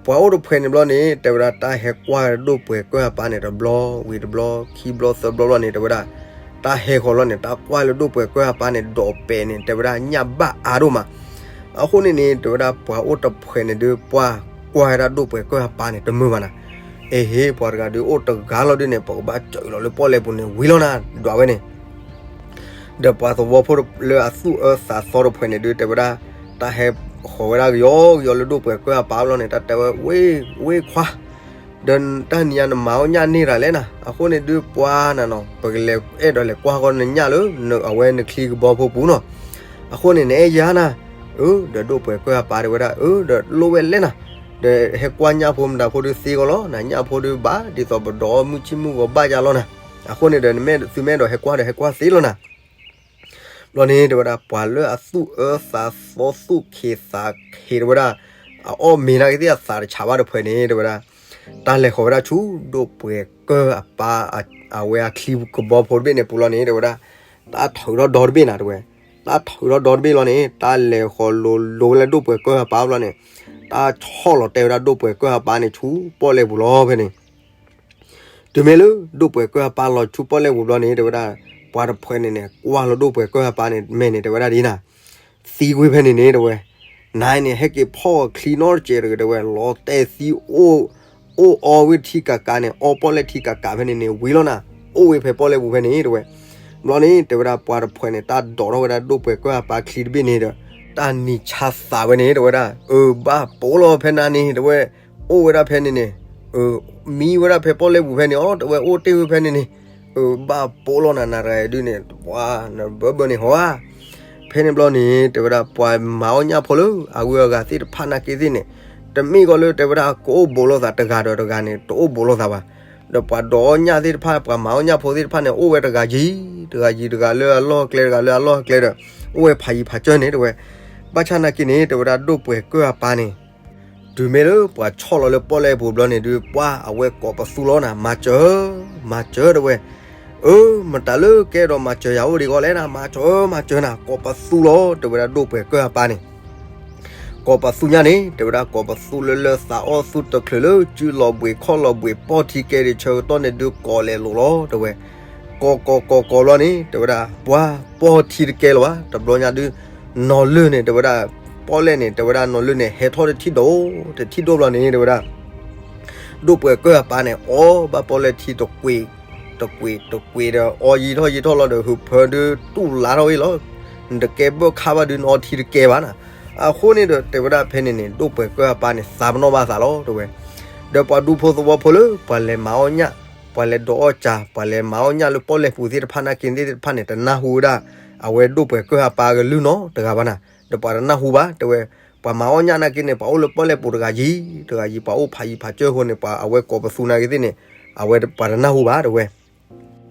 ပှၤအိၣ်တဖှဲးန့ၣ်ဘျီန့ၣ် တဲဝဲဒၣ်တၢ်ဟဲကွၢ်ဒိၣ်ပှဲၤကၢၢ်အပၢ်န့ၣ် တဘျီဝံၤတဘျီ ခံဘျီသၢဘျီဘျီန့ၣ် တဲဝဲဒၣ်, တၢ်ဟဲဃီၤလီၤန့ၣ် တၢ်ကွၢ်လၢဒိၣ်ပှဲၤကၢၢ်အပၢ်န့ၣ် ဒိးပဲာ်န့ၣ် တဲဝဲဒၣ်ညၣ်ဘၣ်အါဒိၣ်မး, အဃိန့ၣ်န့ၣ် တဲဝဲဒၣ်ပှၤအိၣ်တဖှဲးန့ၣ်ဒုး ပှၤကွၢ်ဝဲဒၣ်ဒိၣ်ပှဲၤကၢၢ်အပၢ်န့ၣ် တမုာ်ဘၣ်နၤ, အ့ဟ့ ပှၤတဂၤဒုးအိၣ်တဂၤလီၤဒုးန့ၣ် ပကဘၣ်စၢၤလီၤလၢပီၣ်လဲၣ်ပူၤန့ၣ် ဝံၤလီၤနၤ ဒွးဝဲန့ၣ် ဒီးပှၤသဝီဖိလၢအသူၣ်အၢသးသီတဖုန့ၣ်ဒုး တဲဝဲဒၣ်, တၢ်ဟဲဃီၤဝဲဒၣ်ကယီကယီလၢဒိၣ်ပှဲၤကၢၢ်အပၢ်ဘျီန့ၣ် တၢ်တဲဝဲ, ဝ့ၢ်ခွါ, ဒီးတၢ်နံၤညါနမၤအီၣ်ညၣ်န့ၢ်တၢ်လဲၣ်နၤ, အဃိန့ၣ်ဒုးပှၤနၤနီၤ ပကလဲၤအဲၣ်ဒိးလဲၤကွၢ်ဃီနညၣ်လၢ အဝဲနချံကဘီဖိပူၤနီၤ, အဃိန့ၣ်နအဲၣ်ယၤနၤ, အၢ ဒီးဒိၣ်ပှဲၤကၢၢ်အပၢ်တဲဝဲဒၣ်, အၢ ဒီးလိၣ်ဝဲလဲၣ်နၤ, ဒီးဟဲကွၢ်ညၣ်ဖိမတၤဖိဒုးသ့ကီးလီၤ, နညၣ်ဖိဒုးဘၣ်ဒ်သိးပဒီးအီၣ်မုၢ်ဆံၣ်မုၢ်ဂီၤဘၣ်ယၤလီၤနၤ, အဃိန့ၣ်ဒီး နမ့ၢ်သုမ့ၢ်အဲၣ်ဒိးဟဲကွၢ်ဒီးဟဲကွၢ်သ့လီၤနၤ ဘျီန့ၣ် တဲဝဲဒၣ် ပှၤလၢအသူၣ်အၢသးသီသူၣ်ခ့သးခ့တဲဝဲဒၣ်, အအီၣ်မ့ၤနာ်က့သ့ၣ်အသးတဆးဘၣ်တဖုန့ၣ် တဲဝဲဒၣ်, တၢ်လဲၤဃီၤဝဲဒၣ်ဆူဒိၣ်ပှဲၤကၢၢ်အပၢ် အဝဲအချံကဘီဖိတဘ့ၣ်န့ၣ်ပူၤလီၤန့ၣ် တဲဝဲဒၣ်, တၢ်ထုးထီၣ်ဒီတဘ့ၣ်နၤတဲဝဲ, တၢ်ထုးထီၣ်ဒီတဘ့ၣ်လီၤန့ၣ် တၢ်လဲၤဃီၤလိၤလိၤဝဲလၢဒိၣ်ပှဲၤကၢၢ်အပၢ်ဘျီန့ၣ်, တၢ်ဆီၣ်လီၤတဲဝဲဒၣ်ဒိၣ်ပှဲၤကၢၢ်အပၢ်န့ၣ်ဆူပီၣ်လဲၣ်ပူၤလီၤဖဲန့ၣ် တုၤမ့ၢ်လၢဒိၣ်ပှဲၤကၢၢ်အပၢ်လီၤဆူပီၣ်လဲၣ်ပူၤဘျီန့ၣ် တဲဝဲဒၣ်, ပှၤတဖုန့ၣ်န့ၣ် ကွၢ်လီၤဒိၣ်ပှဲၤကၢၢ်အပၢ်န့ၣ် မဲာ်န့ၣ်တဲဝဲဒၣ်ဒ်နၤ, သံကွံာ်ဖဲန့ၣ်န့ၣ်တဲဝဲ, နၤန့ၣ် ဟဲက့ၤဖီၣ်ချံနီတစဲးတဂ့ၤတဲဝဲ, လီၤတဲာ်သံအိၣ်, အိၣ်အီဝဲထံကးကးန့ၣ် အီပီၣ်လဲၣ်ထံကးကးဖဲန့ၣ်န့ၣ် ဝံၤလီၤနၤ, အိၣ်ဝဲဖဲပီၣ်လဲၣ်ပူၤဖဲန့ၣ်တဲဝဲ, ဘျီန့ၣ် တဲဝဲဒၣ် ပှၤတဖုန့ၣ် တၢ်ဒိးထီၣ်ဝဲဒၣ်ဒိၣ်ပှဲၤကၢၢ်အပၢ်ချံတဘ့ၣ်န့ၣ်ဒီး တၢ်နံၤဆါသးဝဲန့ၣ် တဲဝဲဒၣ်, အၢ ဘၣ်ပိာ်လီၤဖဲနၤန့ၣ် တဲဝဲ, အိၣ်ဝဲဒၣ်ဖဲန့ၣ်န့ၣ်, မံဝဲဒၣ်ဖဲပီၣ်လဲၣ်ပူၤဖဲန့ၣ်အီၤ တဲဝဲ အိၣ်တ့ၢ်ဝဲဖဲန့ၣ်န့ၣ်, အၢ ဘၣ်ပိာ်လီၤနၤ နၤတဂၤဒုးန့ၣ် ပှၤနဘၢဘၢန့ၣ်ဟီဧါ, ဖဲန့ၣ်ဘျီန့ၣ် တဲဝဲဒၣ် ပှၤမၤအီၣ်ညၣ်ဖိလၢအဂုၤအဂၤသ့ၣ်တဖၣ်နာ်က့သ့ၣ်န့ၣ်, တမ့ၢ်ကီးလၢတဲဝဲဒၣ် ကအိၣ်ဘူးလိာ်သးတဂၤဒီးတဂၤန့ၣ် တအိၣ်ဘူးလိာ်သးဘၣ်, ဒီးပှၤဒိးအီၣ်ညၣ်သ့ၣ်တဖၣ် ပှၤမၤအီၣ်ညၣ်ဖိသ့ၣ်တဖၣ်န့ၣ် အိၣ်ဝဲတဂၤယံၤ, တဂၤယံၤ တဂၤလၢအလီၢ်ကျဲ တဂၤလၢအလီၢ်ကျဲဒီး အိၣ်ဝဲဖးယံၤဖးစၢၢ်န့ၣ် တဲဝဲ, ဘၣ်ဆၣ်နာ်က့န့ၣ် တဲဝဲဒၣ်ဒိၣ်ပှဲၤကၢၢ်အပၢ်န့ၣ် တုၤမ့ၢ်လၢပှၤဆီၣ်လီၤလၢပီၣ်လဲၣ်ပူၤဘျီန့ၣ်ဒုး ပှၤအဝဲကိးပသူလီၤနၤ မၤစၢၤ, မၤစၢၤတဲဝဲ, အၢ မတၤလၢကဲဒီးမၤစၢၤယၤအိၣ်ဒံးဂီၢ်လဲၣ်နၤ မၤစၢၤ မၤစၢၤနၤ ကိးပသူလီၤ တဲဝဲဒၣ်ဒိၣ်ပှဲၤကၢၢ်အပၢ်န့ၣ် ကိးပသူညါန့ၣ် တဲဝဲဒၣ်ကိးပသူလၢလၢသးအီၣ်သူတချုးလၢ စုလီၤဘှံးခီၣ်လီၤဘှံးပီၢ်ထံကဲဒံးဆၢကတီၢ်န့ၣ်ဒုးကိးလဲၤလိာ်လီၤ တဲဝဲ, ကိးကိးကိးကိးလီၤန့ၣ် တဲဝဲဒၣ် ပှၤပီၢ်ထံတကဲလၢၤဘၣ် တဘျီညါဒုး နီၢ်လၢၢ်န့ၣ် တဲဝဲဒၣ် ပီၣ်လဲၣ်န့ၣ် တဲဝဲဒၣ်နီၢ်လၢၢ်န့ၣ် ဟဲထီၣ်တထံၣ်ဒိၣ် တထံၣ်ဒိၣ်ဘျီန့ၣ် တဲဝဲဒၣ် ဒိၣ်ပှဲၤကၢၢ်အပၢ်န့ၣ် အီၣ်ဘၣ်ပီၣ်လဲၣ်ထံတကွံာ် တကွံာ်တကွံာ်ဒီး အီယံာ်ထီၣ်ယံာ်ထီၣ်လီၤဒီး ဟုးဖၢဒုးတူၢ်လါထီၣ်ဝဲလီၤ. နတကဲဘၢၣ်ခါဘၣ်ဒုး နအီထံတကဲဘၣ်နၤ. အဃိန့ၣ်ဒီး တဲဝဲဒၣ်ဖဲန့ၣ်န့ၣ် ဒိၣ်ပှဲၤကၢၢ်အပၢ်န့ၣ် သးပနီၣ်ဘၣ်သးလီၤ တဲဝဲ. ဒီးပှၤဒူဖိသဝီဖိလၢ ပှၤလဲၤမၤအီၣ်ညၣ်, ပှၤလဲၤဒိးအီၣ်ကၢ်, ပှၤလဲၤမၤအီၣ်ညၣ်လၢပီၣ်လဲၣ်ပူၤသ့ၣ်တဖၣ်နာ်က့သ့ၣ်တဖၣ်န့ၣ် တနၢ်ဟူဝဲဒၣ် အဝဲဒိၣ်ပှဲၤကၢၢ်အပၢ်ကလုၢ်နီတဂၤဘၣ်နၤ. ဒီးပှၤတနၢ်ဟူဘၣ် တဲဝဲ. ပှၤမၤအီၣ်ညၣ်နာ်က့န့ၣ် ပှၤအိၣ်လၢပီၣ်လဲၣ်ပူၤတဂၤယံၤ, တဂၤယံၤ ပှၤအိၣ်ဖးယံၤဖးစၢၢ်အဃိန့ၣ် ပှၤအဝဲကိးပသူနာ်က့သ့ၣ်န့ၣ် အဝဲပှၤတနၢ်ဟူဘၣ် တဲဝဲ.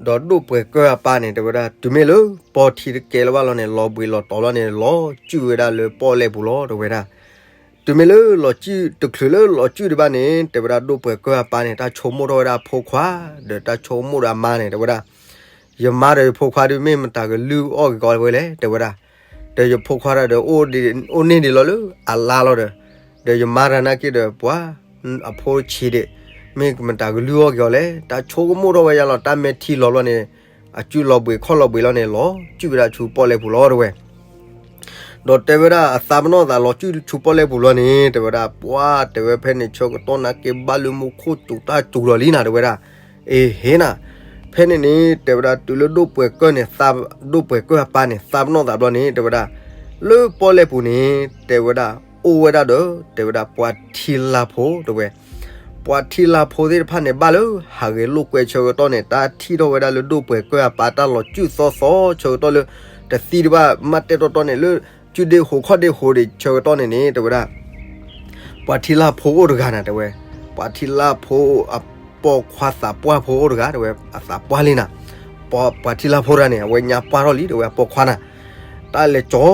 ဒီးဒိၣ်ပှဲၤကၢၢ်အပၢ်န့ၣ် တဲဝဲဒၣ် တုၤမ့ၢ်လၢ ပီၢ်ထံတကဲလၢၤဘၣ်လီၤန့ၣ် လီၤဘှံးလီၤတီၤလီၤန့ၣ် လီၤစုၣ်ဝဲဒၣ်လၢပီၣ်လဲၣ်ပူၤလီၤ တဲဝဲဒၣ်. တုၤမ့ၢ်လၢလီၤစုၣ် တချုးလၢလီၤစုၣ်ဒံးဘၣ်န့ၣ် တဲဝဲဒၣ် ဒိၣ်ပှဲၤကၢၢ်အပၢ်န့ၣ် တၢ်ဆိကမိၣ်ထီၣ်ဝဲဒၣ်အဖိခွါ ဒီးတၢ်ဆိကမိၣ်ဒီးအမါန့ၣ် တဲဝဲဒၣ်. ယမါဒီးယဖိခွါဒုး မ့ၢ်မတၤကလုၢ်အီၣ်က့ၤကီးဝဲလဲၣ် တဲဝဲဒၣ်. ဒီးယဖိခွါဒီး အိၣ်န့ၢ်ဒံးလီၤလၢအလါလီၤဒီး, ဒီးယမါတၢ်နာ်က့ဒီး ပှၤအဖိဆံးဒံး မ့ၢ်မတၤကလုၢ်အီၣ်က့ၤအီၤလဲၣ်. တၢ်ဆိကမိၣ်ထီၣ်ဝဲယါလီၤ တၢ်မဲာ်ထံလီၤဘျီန့ၣ် အစုၣ်လီၤဘှံးခီၣ်လီၤဘှံးလီၤန့ၣ် လီၤစုၣ်ဝဲဒၣ်ဆူပီၣ်လဲၣ်ပူၤလီၤ တဲဝဲ. ဒီးတဲဝဲဒၣ် အသးပနီၣ်သးလီၤစုၣ်ဆူပီၣ်လဲၣ်ပူၤလီၤန့ၣ် တဲဝဲဒၣ် ပှၤတဲဝဲဖဲန့ၣ် ဆၢကတီၢ်နာ်က့ ဘၣ်လၢမူခိၣ်စူၤတၢ်စူၤလီၤလံနၤ တဲဝဲဒၣ်. အ့ဟ့နၤ, ဖဲန့ၣ်န့ၣ် တဲဝဲဒၣ် တုၤလၢဒိၣ်ပှဲၤကၢၢ်န့ၣ် ဒိၣ်ပှဲၤကၢၢ်အပၢ်န့ၣ် သးပနီၣ်သးဘျီန့ၣ် တဲဝဲဒၣ် လၢပီၣ်လဲၣ်ပူၤန့ၣ် တဲဝဲဒၣ် အိၣ်ဝဲဒၣ်ဒီး တဲဝဲဒၣ် ပှၤထံလၤဖိ တဲဝဲ. ပှၤထံလၤဖိသ့ၣ်တဖၣ်န့ၣ် ဘၣ်လၢဟးဂ့ၤလိာ်ကွဲဆၢကတီၢ်န့ၣ် တၢ်ထံၣ်ထီၣ်ဝဲဒၣ်လၢဒိၣ်ပှဲၤကၢၢ်အပၢ် တၢ်လီၤစုၣ်သီသီဆၢကတီၢ်လၢ တသံတဘၣ် မ့ၢ်တဲတီတီန့ၣ် လၢစုၣ်ဒ့ၣ်ဟိးခီၣ်ဒ့ၣ်ဟိးဒံးဆၢကတီၢ်န့ၣ်န့ၣ် တဲဝဲဒၣ် ပှၤထံလၤဖိအိၣ်တဂၤနၤ တဲဝဲ. ပှၤထံလၤဖိအပိာ်ခွါသးပှၢ်ဖိအိၣ်တဂၤ တဲဝဲ အသးပှၢ်လံနၤ. ပှၤထံလၤဖိတဂၤန့ၣ် အဝဲညါပှၢ်ထီၣ်လံ တဲဝဲ အပိာ်ခွါနၤ. တၢ်လဲၤကၠ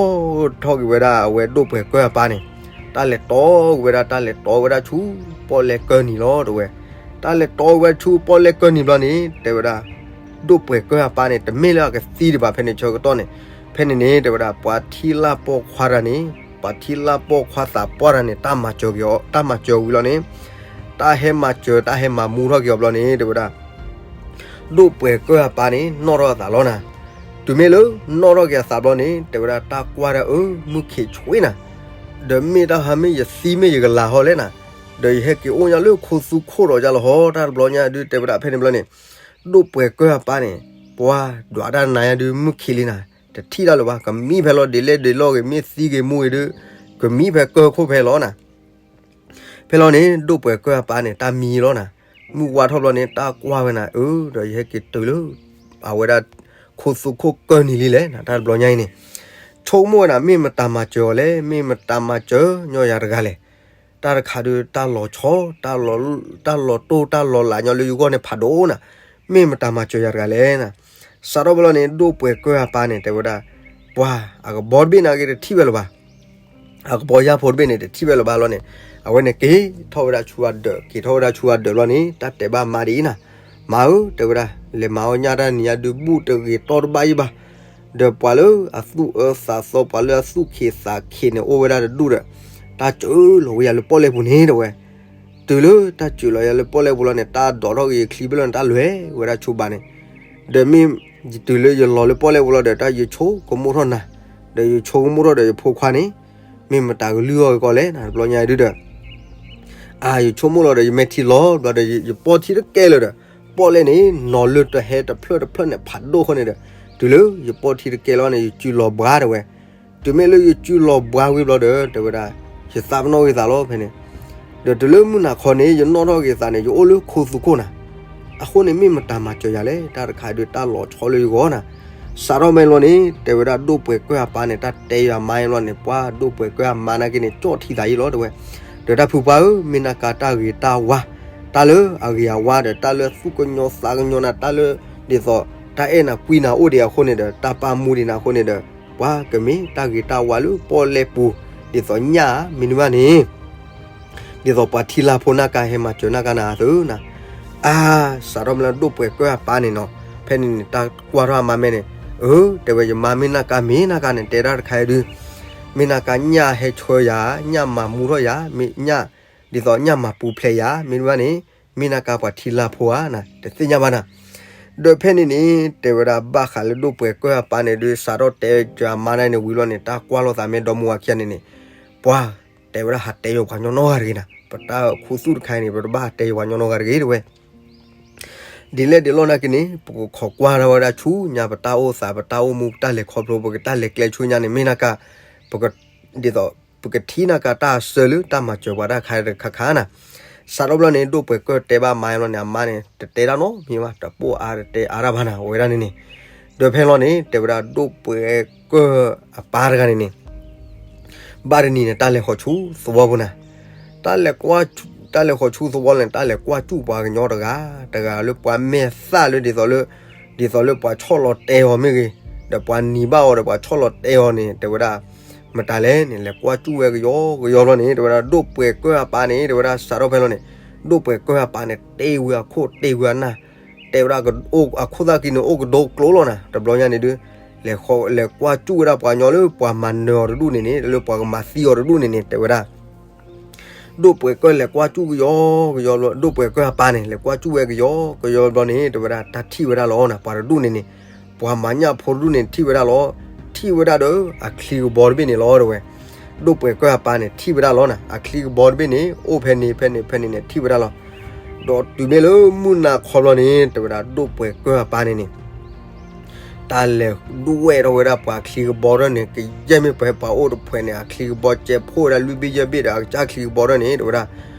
ီထီၣ်က့ၤဝဲဒၣ် အဝဲဒိၣ်ပှဲၤကၢၢ်အပၢ်န့ၣ်, တၢ်လဲၤတီက့ၤဝဲဒၣ် တၢ်လဲၤတီဝဲဒၣ်ဆူပီၣ်လဲၣ်ကၢၢ်နံၤလီၤ တဲဝဲ. တၢ်လဲၤတီဝဲဆူပီၣ်လဲၣ်ကၢၢ်နံၤဘျီန့ၣ် တဲဝဲဒၣ် ဒိၣ်ပှဲၤကၢၢ်အပၢ်န့ၣ် တမ့ၢ်လၢအကသံဒံးဘၣ် ဖဲန့ၣ်ဆၢကတီၢ်န့ၣ်, ဖဲန့ၣ်န့ၣ် တဲဝဲဒၣ် ပှၤထံလၤပိာ်ခွါတဂၤန့ၣ်, ပှၤထံလၤပိာ်ခွါသးပှၢ်တဂၤန့ၣ် တၢ်မၤစၢၤက့ၤအီၤ, တၢ်မၤစၢၤဝံၤလီၤန့ၣ်, တၢ်ဟဲမၤစၢၤ တၢ်ဟဲမၤမူထီၣ်က့ၤအီၤဘျီန့ၣ် တဲဝဲဒၣ် ဒိၣ်ပှဲၤကၢၢ်အပၢ်န့ၣ် နီၣ်ထီၣ်အသးလီၤနၤ. တုၤမ့ၢ်လၢ နီၣ်ထီၣ်က့ၤအသးဘျီန့ၣ် တဲဝဲဒၣ် တၢ်ကွၢ်ဒၣ်အၢ မုၢ်ခံးဆှံနၤ, ဒီးမ့ၢ်တၢ်ဟါမ့ၢ်ယသံမ့ၢ်ယကလၤဟီလဲၣ်နၤ, ဒီးယဟဲက့ၤအိၣ်ညါလၢခိသူခိၣ်ဒီးယါလီၤဟီ တၢ်တဘျီညါဒုး တဲဝဲဒၣ်ဖဲန့ၣ်ဘျီန့ၣ်, ဒိၣ်ပှဲၤကၢၢ်အပၢ်န့ၣ် ပှၤဒွးတၢ်နၤညါဒုး မုၢ်ခံးလံနၤ, တထံၣ်တၢ်လၢၤဘၣ်, ကမံဖဲလီၤ ဒ်လဲၣ်ဒ်လဲၣ်ဂ့ၤ မ့ၢ်သံဂ့ၤမူဂ့ၤဒီး ကမံဖဲကၢၢ်ခိၣ်ဖဲလီၤနၤ. ဖဲလီၤန့ၣ် ဒိၣ်ပှဲၤကၢၢ်အပၢ်န့ၣ် တၢ်မံလီၤနၤ. မုၢ်ဝါထီၣ်ဘျီန့ၣ် တၢ်ကွၢ်ဝဲနၤ, အၢ ဒီးယဟဲက့ၤတုၤလၢ အဝဲဒၣ် ခိၣ်သူခိၣ်ကၢၢ်နံၤလံလဲၣ်နၤ, တၢ်တဘျီညါအံၤန့ၣ် ဆိကမိၣ်ဝဲနၤ မ့ၢ်မတၤမၤစၢၤအီၤလဲၣ်, မ့ၢ်မတၤမၤစၢၤညီယၤတဂၤလဲၣ်. တၢ်တခါဒုး တၢ်လီၤဆီ, တၢ်လီၤတိၢ် တၢ်လီၤလးညီလၢယဂီၢ်န့ၣ်ဖးဒိၣ်နၤ, မ့ၢ်မတၤမၤစၢၤယၤတဂၤလဲၣ်နၤ. စးထီၣ်ဖဲလီၤန့ၣ် ဒိၣ်ပှဲၤကၢၢ်အပၢ်န့ၣ် တဲဝဲဒၣ်, ပှၤအကဘီတဘ့ၣ်နာ်က့တထံၣ်ဝဲလၢၤဘၣ် အကဘီယၢ်ဖိတဘ့ၣ်န့ၣ် တထံၣ်ဝဲလၢၤဘၣ်လီၤန့ၣ်, အဝဲန့ၣ်က့ၤထီၣ်ဝဲဒၣ်ဆူအဒၢး, က့ၤထီၣ်ဝဲဒၣ်ဆူအဒၢးလီၤန့ၣ် တၢ်တဲဘၣ်မါဒ်အံၤနၤ, မါဧၢ တဲဝဲဒၣ်, လဲၤမၤအီၣ်ညၣ်တၢ်နံၤညါဒုး ဘူၣ်တဂ့ၤတီတဘၣ်ယံၣ်ဘၣ်, ဒီးပှၤလၢအသူၣ်အၢသးသီ ပှၤလၢအသူၣ်ခံးသးခံးန့ၣ် အိၣ်ဝဲဒၣ်တဒူၣ်ဒီး တၢ်စၢလီၤဝဲယၤလၢပီၣ်လဲၣ်ပူၤန့ၣ် တဲဝဲ. တုၤလၢတၢ်စၢလီၤယၤလၢပီၣ်လဲၣ်ပူၤလီၤန့ၣ် တၢ်ဒိးထီၣ်က့ၤယချံဘၣ်လီၤန့ၣ် တၢ်လဲၤဝဲဒၣ်ဆိဘၣ်န့ၣ်, ဒီးမ့ၢ်ယတုၤလၢယလီၤလၢပီၣ်လဲၣ်ပူၤလီၤဒီး တၢ်ယဆိကမိၣ်ထီၣ်နၤ, ဒီးယဆိကမိၣ်ထီၣ်ဒီးယဖိခွါန့ၣ် မ့ၢ်မတၤကလုၢ်အီၣ်က့ၤကီးလဲၣ်နၤ တဘျီညါအံၤဒုဒီး အါ ယဆိကမိၣ်လီၤဒီး ယမဲာ်ထံလီၤဘျီဒီး ယပီၢ်ထံတကဲလၢၤဒီး ပီၣ်လဲၣ်န့ၣ် နီၤလၢတဟဲတဖျၢၣ်တဖျၢၣ်န့ၣ် ဖးဒိၣ်ဃီန့ၣ်ဒီး တုၤလၢယပီၢ်ထံတကဲလီၤန့ၣ် ယစုလီၤဘှါတဲဝဲ. တုၤမ့ၢ်လၢယစုလီၤဘှါဝံၤဘျီဒီး တဲဝဲဒၣ်, ယသးပနီၣ်ဂ့ၤသးလီၤဖဲန့ၣ်, ဒီးတုၤလၢမုၢ်နၤခီန့ၣ် ယနီၣ်ထီၣ်ဂ့ၤသးန့ၣ် ယအိၣ်လၢခိသူခိၣ်နၤ, အဃိန့ၣ်မ့ၢ်မတၤမၤစၢၤယၤလဲၣ်, တၢ်တခါဒုးတၢ်လီၤဆီလၢယဂီၢ်နၤ. စးထီၣ်မ့ၢ်လီၤန့ၣ် တဲဝဲဒၣ်ဒိၣ်ပှဲၤကၢၢ်အပၢ်န့ၣ် တၢ်တဲယၤမါလီၤန့ၣ် ပှၤဒိၣ်ပှဲၤကၢၢ်အမါနာ်က့န့ၣ် ကၠီၣ်ထံသးယံာ်လီၤတဲဝဲ. ဒီးတၢ်ဖုပှၢ်ဧၢ မ့ၢ်နၢ်ကါတၢ်ဂ့ၤတၢ်ဝါ, တၢ်လၢအဂ့ၤအဝါဒီး တၢ်လၢသူၣ်ကညီၤသးကညီၤနၤ တၢ်လၢ ဒ်သိး တၢ်အဲၣ်နၤကွံနၤအိၣ်ဒံးအဃိန့ၣ်ဒီး တၢ်ပာ်မူဒံးနၤအဃိန့ၣ်ဒီး ပှၤကမ့ၢ်တၢ်ဂ့ၤတၢ်ဝါလၢပီၣ်လဲၣ်ပူၤ, ဒ်သိးညၣ်ဧါ မ့ၢ်န့ၣ်ဘၣ်န့ၣ် ဒ်သိးပှၤထံလၢ်ဖိနၢ်ကါဟဲမၤစၢၤနၢ်ကါနၤအသိးနၤ. အါ စးထီၣ်မ့ၢ်လၢဒိၣ်ပှဲၤကၢၢ်အပၢ်န့ၣ်နီၤ, ဖဲန့ၣ်န့ၣ် တၢ်ကွၢ်ထီၣ်အမါမဲာ်န့ၣ်, အၢ တဲဝဲယမါမ့ၢ်နၢ်ကါမ့ၢ်နၢ်ကါန့ၣ် တဲဒၣ်တခါအံၤဒုး, မ့ၢ်နၢ်ကါညၣ်ဟဲဆှၢယၤ, ညၣ်မၤမူထီၣ်ယၤ, မ့ၢ်ညၣ်, ဒ်သိးညၣ်မၤပူၤဖျဲးယၤ, မ့ၢ်ဘၣ်န့ၣ်, မ့ၢ်နၢ်ကါပှၤထံလၢ်ဖိဧါနၤ, တသ့ၣ်ညါဘၣ်နၤ. ဒီးဖဲန့ၣ်န့ၣ် တဲဝဲဒၣ်ဘၣ်ဃးလၢဒိၣ်ပှဲၤကၢၢ်အပၢ်န့ၣ်ဒုး စးထီၣ်တဲကၢၤအမါန့ၣ်ဝံၤလီၤန့ၣ် တၢ်ကွၢ်လိာ်သးမ့ၢ်ဒီမါဝၤခံဂၤန့ၣ်န့ၣ်, ပှၤ တဲဝဲဒၣ်ဟးတဲယၤပှၤညီနီၢ်ဂၤတဂ့ၤနၤ, ပတၢ်ခူသူၣ်တခါအံၤန့ၣ် ပတဘၣ်ဟးတဲယၤပှၤညီနီၢ်ဂၤတဂ့ၤတဲဝဲ. ဒ်လဲၣ်ဒ်လဲၣ်နာ်က့န့ၣ် ပကခိးကွၢ်ထီၣ်ဝဲဒၣ်ဆူညါ ပတၢ်အိၣ်သး ပတၢ်အိၣ်မူ ပတၢ်လဲၤခီဖျိ ပကတၢ်လဲၤကျဲဆူညါန့ၣ် မ့ၢ်နၢ်ကါ, ပက, ဒ်သိး ပကထံၣ်နၢ်ကါတၢ်အဆၢလၢတၢ်မၤစၢၤပှၤတၢ်ခါတခါခါနၤ. စးထီၣ်ဘျီန့ၣ် ဒိၣ်ပှဲၤကၢၢ်တဲဘၣ်မါလီၤန့ၣ် အမါန့ၣ် တတဲတၢ်နီတမံၤဘၣ်, တပိာ်အါတတဲအါတၢ်ဘၣ်နၤ အဝဲဒၣ်န့ၣ်န့ၣ်. ဒီးဖဲလီၤန့ၣ် တဲဝဲဒၣ်ဒိၣ်ပှဲၤကၢၢ်အပၢ်တဂၤန့ၣ်န့ၣ် ဘၣ်တနံၤန့ၣ် တၢ်လဲၤဃီၤဆူသဝီပူၤနၤ, တၢ်လဲၤကွၢ်, တၢ်လဲၤဃီၤဆူသဝီန့ၣ် တၢ်လဲၤကွၢ်စူၣ်ပှၤကညီတဂၤ, တဂၤလၢပှၤမဲာ်သၣ်လၢဒ်သိးလၢ, ဒ်သိးလၢပှၤဆီၣ်လီၤတဲအီၤမ့ၢ်ဂ့ၤ, ဒီးပှၤနံၤဘၣ်အီၤဒီးပှၤဆီၣ်လီၤတဲအီၤန့ၣ် တဲဝဲဒၣ်, မတၤလဲၣ်န့ၣ် လဲၤကွၢ်စူၣ်ဝဲကယီကယီလီၤန့ၣ် တဲဝဲဒၣ်ဒိၣ်ပှဲၤကၢၢ်အပၢ်န့ၣ် တဲဝဲဒၣ်စးထီၣ်ဖဲလီၤန့ၣ်, ဒိၣ်ပှဲၤကၢၢ်အပၢ်န့ၣ် တ့ဝဲအခိၣ်တ့ဝဲအနၢ်, တဲဝဲဒၣ်အခိၣ်သၣ်ကံန့ၣ် အိၣ်ကဒိကျိလီၤနၤ, တဘျီညါန့ၣ်ဒုး လဲၤဃီၤ, လဲၤကွၢ်စူၣ်ဝဲဒၣ်ပှၤကညီလၢပှၤမၤနၢၤအီၤတဒူၣ်န့ၣ်န့ၣ် လၢပှၤကမၤသံအီၤတဒူၣ်န့ၣ်န့ၣ် တဲဝဲဒၣ် ဒိၣ်ပှဲၤကၢၢ်လဲၤကွၢ်စူၣ်ကယီကယီဘျီ, ဒိၣ်ပှဲၤကၢၢ်အပၢ်န့ၣ် လဲၤကွၢ်စူၣ်ဝဲကယီကယီဘျီန့ၣ် တဲဝဲဒၣ်တၢ်ထံၣ်ဝဲဒၣ်လီၤနၤ, ပှၤတဒူၣ်န့ၣ်န့ၣ်, ပှၤမၤညၣ်ဖိတဒူၣ်န့ၣ် ထံၣ်ဝဲဒၣ်လီၤ, ထံၣ်ဝဲဒၣ်ဒီးအချံကဘီတဘ့ၣ်န့ၣ်လီၤ တဲဝဲ. ဒိၣ်ပှဲၤကၢၢ်အပၢ်န့ၣ် ထံၣ်ဝဲဒၣ်လီၤနၤ, အချံကဘီတဘ့ၣ်န့ၣ် အိၣ်ဖဲန့ၣ်ဖဲန့ၣ်ဖဲန့ၣ်န့ၣ် ထံၣ်ဝဲဒၣ်လီၤ. ဒီးတုၤမ့ၢ်လၢမုၢ်နၤခီဘျီန့ၣ် တဲဝဲဒၣ်ဒိၣ်ပှဲၤကၢၢ်အပၢ်န့ၣ်န့ၣ် တၢ်လဲၤဒွဲၣ်ထီၣ်ဝဲဒၣ်ပှၤချံကဘီထီၣ်န့ၣ် ကယဲၢ်မ့ၢ်ပှၤ ပှၤအိၣ်တဖှဲးန့ၣ် အချံကဘီကဲးဖှိၣ်ဝဲဒၣ်လွံၢ်ဘ့ၣ်ယဲၢ်ဘ့ၣ်ဒီး အကစၢ်ချံကဘီထီၣ်န့ၣ် တဲဝဲဒၣ်,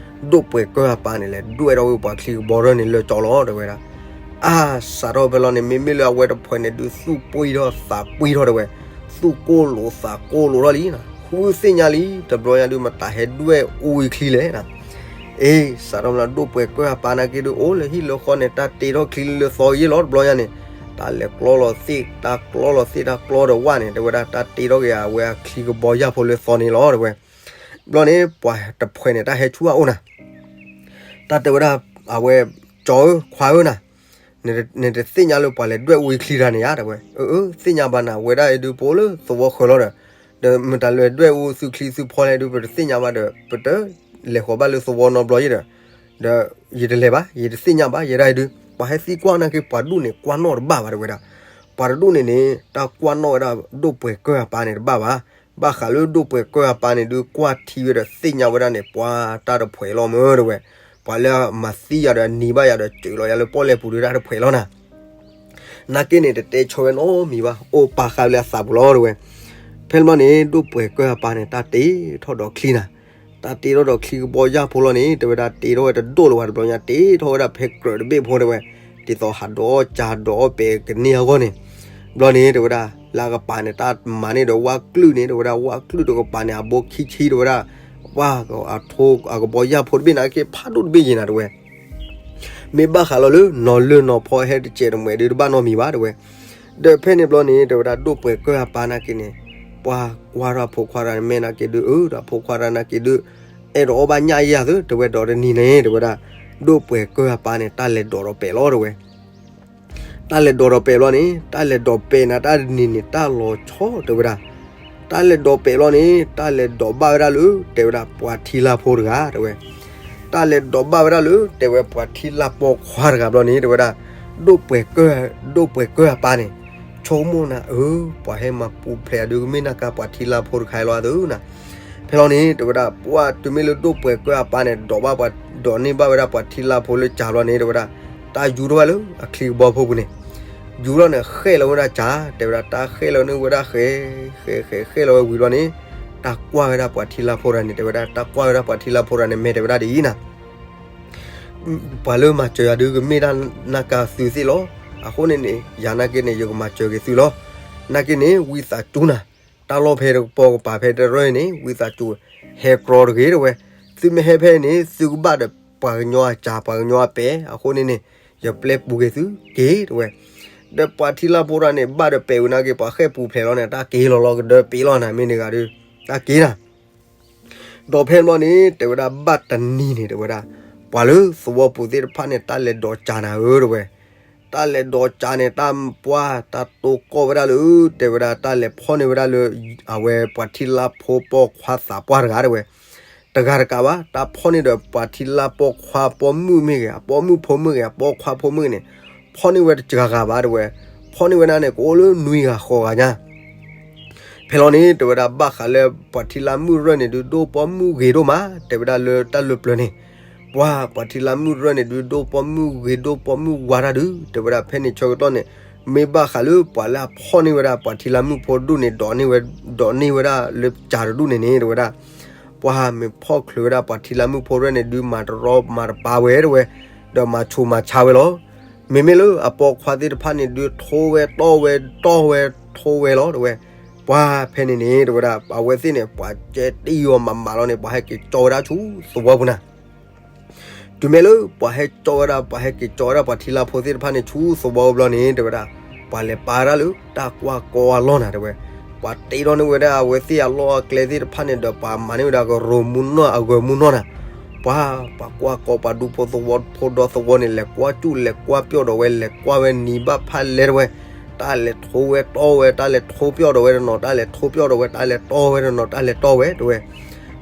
ဒိၣ်ပှဲၤကၢၢ်အပၢ်န့ၣ် လဲၤဒွဲၣ်ထီၣ်ဝဲပှၤချံကဘီထီၣ်န့ၣ် လၢကၠီလီၤ တဲဝဲဒၣ်. အါ စးထီၣ်ဖဲလီၤန့ၣ် မ့မ့ၢ်လၢအဝဲတဖှဲးန့ၣ် ဒုးသူၣ်ပှံၢ်ထီၣ်သးပှံၢ်ထီၣ်တဲဝဲ, သူၣ်ကိၢ်လိာ်သးကိၢ်လိာ်ထီၣ်လံ, ဃုသ့ၣ်ညါလံ တဘျီညါဒုး မတၤဟဲဒွဲၣ်အူဝဲချံလဲၣ်နၤ. အ့ စးထီၣ်မ့ၢ်လၢဒိၣ်ပှဲၤကၢၢ်အပၢ်နာ်က့ဒုး အိၣ်လၢဟံၣ်လၢဃီန့ၣ် တၢ်တ့ထီၣ်ချံလၢသီယဲၢ်လီၤ တဘျီညါန့ၣ်, တၢ်လဲၤကျီလီၤသ့ၣ် တၢ်ကျီလီၤသ့ၣ် တၢ်ကျီဒီးဝၣ်န့ၣ် တဲဝဲဒၣ် တၢ်တ့ထီၣ်က့ၤအဝဲအချံကဘီယၢ်ဖိလၢသီန့ၣ်လီၤ တဲဝဲ. ဘျီန့ၣ် ပှၤတဖှဲးန့ၣ် တၢ်ဟဲဆူအအိၣ်နၤ တၢ်တဲဝဲဒၣ် အဝဲ ကၠီဧၢ ခွါဧၢနၤ, နတသ့ၣ်ညါလၢပှၤလဲၤဒွဲၣ်အူဝဲချံတဂၤန့ၣ်ဧါ တဲဝဲ. အၢ အၢ သ့ၣ်ညါဘၣ်နၤ ဝဲဒၣ်အံၤဒုး ပအိၣ်လၢသဝီဃၢၤလီၤဒီး, ဒီးမတၤလဲၤဒွဲၣ်အူသုချံသုဖီလဲၣ်ဒုး ပတသ့ၣ်ညါဘၣ်ဒီး ပတလဲၤဃီၤဘၣ်လၢသဝီနီတဘျီယဲၢ်ဒီး, ဒီးယတလဲၤဘၣ် ယတသ့ၣ်ညါဘၣ် ယဲဒၣ်အံၤဒုး ပှၤဟဲသံကွၢ်နာ်က့ ပှၤဒူၣ်န့ၣ် ကွၢ်နီၣ်တဘၣ်ဘၣ် တဲဝဲဒၣ်. ပှၤတဒူၣ်န့ၣ်န့ၣ် တၢ်ကွၢ်နီၣ်ဝဲဒၣ်ဒိၣ်ပှဲၤကၢၢ်အပၢ်န့ၣ်တဘၣ်ဘၣ်. ဘၣ်ဃးလၢဒိၣ်ပှဲၤကၢၢ်အပၢ်န့ၣ်ဒုး ကွၢ်ထံဝဲဒီးသ့ၣ်ညါဝဲဒၣ်န့ၣ် ပှၤတၢ်တဖှဲးလီၤမ့ၢ် တဲဝဲ. ပှၤလၢအမၤသံယၤဒီးအနံၤဘၣ်ယၤဒီးစၢၤလီၤယၤလၢပီၣ်လဲၣ်ပူၤဒုး တၢ်တဖှဲးလီၤနၤ. နာ်က့န့ၣ် တတဲဆၢဝဲနီတမံၤဘၣ်, အိၣ်ပာ်ဃာ်ဝဲလၢအသးပူၤလီၤ တဲဝဲ. ဖဲန့ၣ်ဘျီန့ၣ် ဒိၣ်ပှဲၤကၢၢ်အပၢ်န့ၣ် တၢ်တ့ထီၣ်ဒီးချံနၤ, တၢ်တ့ထီၣ်ဒီးချံကဘီယၢ်ဖိလီၤန့ၣ် တဲဝဲဒၣ် တ့ထီၣ်ဝဲတဒိၣ်လၢၤဘၣ်, တဘျီညါတ့ထီၣ်ဝဲဒၣ်ဖဲကြၢးတဘ့ၣ်ဖိ တဲဝဲ, ဒ်သိးဟးဒီးအီၣ်ကၢဒီးအီၣ်ပဲာ်ကန့ၢ်အဂီၢ်န့ၣ်. ဘျီန့ၣ် တဲဝဲဒၣ် လၢအကပၤန့ၣ် တၢ်မၤန့ၢ်ဒီးဝၣ်ကျုၣ်န့ၣ် တဲဝဲဒၣ် ဝၣ်ကျုၣ်တကပၤန့ၣ် အဘိခံဆံ တဲဝဲဒၣ်, ပှၤအထိအကဘီယၢ်ဖိတဘ့ၣ်န့ၣ် က့ၤဖးဒိၣ်တဘ့ၣ်ယံၤနၤ တဲဝဲ. မ့ၢ်ဘၣ်ဃးလီၤလၢ နီၢ်လၢၢ်နီၢ်ဖီဟဲတစဲးတမှဲးဒု တဘၣ်နီတမံၤဘၣ် တဲဝဲ. ဒီးဖဲန့ၣ်ဘျီန့ၣ် တဲဝဲဒၣ် ဒိၣ်ပှဲၤကၢၢ်အပၢ်နာ်က့န့ၣ် ပှၤကွၢ်ထီၣ်အဖိခွါတဂၤန့ၣ် မ့ၢ်နာ်က့ဒု အၢ ဒီးအဖိခွါတဂၤနာ်က့ဒု အဲၣ်ဒိးအီၣ်ဘၣ်ညၣ်ယၤသု တဲဝဲ, ဒီးတနံၤန့ၣ် တဲဝဲဒၣ် ဒိၣ်ပှဲၤကၢၢ်အပၢ်န့ၣ် တၢ်လဲၤဒိးဒီးပဲာ်လီၤ တဲဝဲ. တၢ်လဲၤဒိးဒီးပဲာ်ဘျီန့ၣ် တၢ်လဲၤဒိးပဲာ်နၤ တၢ်တနံၤန့ၣ် တၢ်လီၤဆီ တဲဝဲဒၣ်. တၢ်လဲၤဒိးပဲာ်ဘျီန့ၣ် တၢ်လဲၤဒိးဘၣ်ဝဲဒၣ်လၢ တဲဝဲဒၣ် ပှၤထံလါဖိတဂၤ တဲဝဲ. တၢ်လဲၤဒိးဘၣ်ဝဲဒၣ်လၢ တဲဝဲ ပှၤထံလါပိာ်ခွါတဂၤဘျီန့ၣ် တဲဝဲဒၣ် ဒိၣ်ပှဲၤကၢၢ်, ဒိၣ်ပှဲၤကၢၢ်အပၢ်န့ၣ် ဆိကမိၣ်နၤ အၢ ပှၤဟဲမၤပူၤဖျဲးအဒု ကမ့ၢ်နာ်က့ပှၤထံလါဖိတခါလီၤသုနၤ. ဖဲလီၤန့ၣ် တဲဝဲဒၣ် ပှၤတုၤမ့ၢ်လၢဒိၣ်ပှဲၤကၢၢ်အပၢ်န့ၣ် ဒိးဘၣ်ပှၤ ဒိးန့ၢ်ဘၣ်ဝဲဒၣ်ပှၤထံလါဖိလၢကၢဘျီန့ၣ် တဲဝဲဒၣ် တၢ်ယူၤထီၣ်ဝဲလၢအချံကဘီဖိပူၤန့ၣ် ယူၤထီၣ်န့ၣ် ဃဲၣ်လီၤဝဲဒၣ်ကၢ, တဲဝဲဒၣ် တၢ်ဃဲၣ်လီၤန့ၢ်ဝဲဒၣ်ဃဲ, ဃဲ, ဃဲ, ဃဲလီၤဝဲဝံၤဘျီန့ၣ် တၢ်ကွၢ်ဝဲဒၣ်ပှၤထံလါဖိတဂၤန့ၣ် တဲဝဲဒၣ် တၢ်ကွၢ်ဝဲဒၣ်ပှၤထံလါဖိတဂၤန့ၣ် မ့ၢ်တဲဝဲဒၣ်ဒ်အံၤနၤ ပှၤလၢမၤစၢၤယၤဒု ကမ့ၢ်တၢ်နာ်က့သုသ့ၣ်လီၤ. အဃိန့ၣ်န့ၣ် ယၤနာ်က့န့ၣ် ယကမၤစၢၤက့ၤသုလီၤ. နာ်က့န့ၣ် ဝံသးစူၤနၤ, တၢ်လီၢ်ဖဲတကပီၤကပၤဖဲတရၢန့ၣ် ဝံသးစူၤ ဟဲကြီတဂ့ၤ တဲဝဲ. သုမ့ၢ်ဟဲဖဲန့ၣ် သုကဘၣ်ဒီးပှၤကညီအကၢ ပှၤကညီအပဲာ်, အဃိန့ၣ်န့ၣ် ယပျဲပူၤက့ၤသုက့ၤ တဲဝဲ. ဒီးပှၤထံလါဖိတဂၤန့ၣ် ဘၣ်ဒီးပဲာ်ဝံၤနာ်က့ ပှၤဃဲၣ်ပူၤဖျဲးလီၤန့ၣ် တၢ်က့ၤလီၤလီၤကဒၢပ့ၤလီၤနၤ မ့ၢ်တဂၤဒီး တၢ်က့ၤနၤ ဒီးဖဲန့ၣ်ဘျီန့ၣ် တဲဝဲဒၣ် ဘၣ်တနံၤန့ၣ် တဲဝဲဒၣ် ပှၤလၢသဝီပူၤသ့ၣ်တဖၣ်န့ၣ် တၢ်လဲၤဒိးကၢနၤဧၢ တဲဝဲ. တၢ်လဲၤဒိးကၢန့ၣ် တၢ်ပှၢ် တၢ်တိၢ်ကီၢ်ဝဲဒၣ်လၢ တဲဝဲဒၣ် တၢ်လဲၤဖီၣ်န့ၢ်ဝဲဒၣ်လၢ အဝဲပှၤထံလါဖိပိာ်ခွါသးပှၢ်တဂၤ တဲဝဲ. တဂၤတကးဘၣ် တၢ်ဖီၣ်န့ၢ်ဒီး ပှၤထံလါပိာ်ခွါပိာ်မုၣ်မ့ၢ်ဂ့ၤ အပိာ်မုၣ်ဖိမ့ၢ်ဂ့ၤ အပိာ်ခွါဖိမ့ၢ်ဂ့ၤန့ၣ် ဖီၣ်န့ၢ်ဝဲတဂၤဂၤဘၣ် တဲဝဲ. ဖီၣ်န့ၢ်ဝဲဒၣ်န့ၣ် ကအိၣ်လၢနွံဂၤဃိးဂၤညါ ဖဲလီၤန့ၣ် တဲဝဲဒၣ် ဘၣ်ဃးလၢပှၤထံလါမုၣ်ရၢၢ်န့ၣ်ဒု ဒိၣ်ပိာ်မုၣ်ဂ့ၤဒိၣ်မး တဲဝဲဒၣ်လၢတၢ်လၢပျၢၤန့ၣ် ပှၤ ပှၤထံလါမုၣ်ရၢၢ်န့ၣ်ဒု ဒိၣ်ပိာ်မုၣ်ဂ့ၤဒိၣ်ပိာ်မုၣ်ဝါတၢ်ဒု တဲဝဲဒၣ် ဖဲန့ၣ်ဆၢကတီၢ်န့ၣ် မ့ၢ်ဘၣ်ဃးလၢပှၤလၢအဖီၣ်န့ၢ်ဝဲဒၣ်ပှၤထံလါမုၣ်ဖိဒူၣ်န့ၣ် ဒိးန့ၢ်ဝဲ ဒိးန့ၢ်ဝဲဒၣ်လၢကၢတဒူၣ်န့ၣ်န့ၣ် တဲဝဲဒၣ် ပှၤမ့ၢ်ဖီၣ်ချုးဝဲဒၣ်ပှၤထံလါမုၣ်ဖိရၢၢ်န့ၣ်ဒု မၤတရီမၤတပါဝဲ တဲဝဲ, ဒီးမၤဆူးမၤဆါဝဲလီၤ. မ့မ့ၢ်လၢအပိာ်ခွါသ့ၣ်တဖၣ်န့ၣ်ဒု ထိဝဲတီၢ်ဝဲတီၢ်ဝဲထိဝဲလီၤ တဲဝဲ. ပှၤဖဲန့ၣ်န့ၣ် တဲဝဲဒၣ် အဝဲသ့ၣ်န့ၣ် ပှၤကဲတံၢ်အီၤမးမးလီၤန့ၣ် ပှၤဟဲက့ၤကၠီဝဲဒၣ်ဆူသဝီပူၤနၤ တုၤမ့ၢ်လၢပှၤဟဲကၠီဝဲဒၣ် ပှၤဟဲက့ၤကၠီဝဲဒၣ်ပှၤထံလါဖိသ့ၣ်တဖၣ်န့ၣ် ဆူသဝီပူၤဘျီန့ၣ် တဲဝဲဒၣ် ပှၤလဲၤပာ်ဝဲဒၣ်လၢတၢ်ကွၢ်ကီအလီၢ်နၤ တဲဝဲ. ပှၤတ့ထီၣ်န့ၢ်ဝဲဒၣ်အဝဲသ့ၣ်အလီၢ်အကျဲသ့ၣ်တဖၣ်န့ၣ်ဒီး ပှၤမၤန့ၢ်ဝဲဒၣ်ကရူၢ်မူနီၢ်အဂၢၤမူနီၢ်နၤ ပှၤ ပှၤကွၢ်ကီပှၤဒူဖိသဝီဖိဒီသဝီန့ၣ် လဲၤကွၢ်စူၣ်လဲၤကွၢ်ပျီၢ်ဒီးဝဲ လဲၤကွၢ်ဝဲနံၤဘၣ်ဖးလဲ တဲဝဲ. တၢ်လဲၤထိဝဲတီၢ်ဝဲ တၢ်လဲၤထိပျီၢ်ဒီးဝဲတနီၤ တၢ်လဲၤထိပျီၢ်ဒီးဝဲ တၢ်လဲၤတီၢ်ဝဲတနီၤ တၢ်လဲၤတီၢ်ဝဲ တဲဝဲ.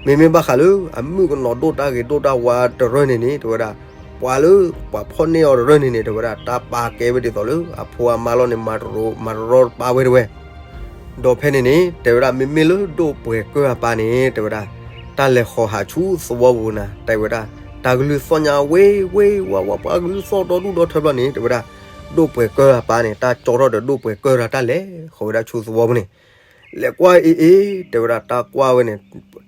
မ့မ့ၢ်ဘၣ်ဃးလၢအမုၣ်ကနီၤဒိၣ်တၢ်ဂ့ၤဒိၣ်တၢ်ဝါတရၢၢ်န့ၣ်န့ၣ် တဲဝဲဒၣ် ပှၤလၢပှၤဖီၣ်န့ၢ်အီၤတရၢၢ်န့ၣ်န့ၣ် တဲဝဲဒၣ် တၢ်ပာ်ကဲဝဲဒ်သိးလၢအဖိအမါလီၤန့ၣ် မၤတရီမၤတရီတပါဝဲ တဲဝဲ. ဒီးဖဲန့ၣ်န့ၣ် တဲဝဲဒၣ် မ့မ့ၢ်လၢဒိၣ်ပှဲၤကၢၢ်အပၢ်န့ၣ် တဲဝဲဒၣ် တၢ်လဲၤဃီၤဟးဆူသဝီပူၤနၤ တဲဝဲဒၣ် တၢ်ကလုၢ်သီၣ်ညါဝ့ၤဝ့ၤဝါဝါ ပှၤကလုၢ်သီၣ်ဒီဒူၣ်ဒီထၢဘျီန့ၣ် တဲဝဲဒၣ် ဒိၣ်ပှဲၤကၢၢ်အပၢ်န့ၣ် တၢ်ကၠီထီၣ်ဒီးဒိၣ်ပှဲၤကၢၢ်တၢ် တၢ်လဲၤဃီၤဝဲဒၣ်ဆူသဝီပူၤန့ၣ် လဲၤကွၢ်အ့ၣ်အ့ၣ် တဲဝဲဒၣ် တၢ်ကွၢ်ဝဲန့ၣ်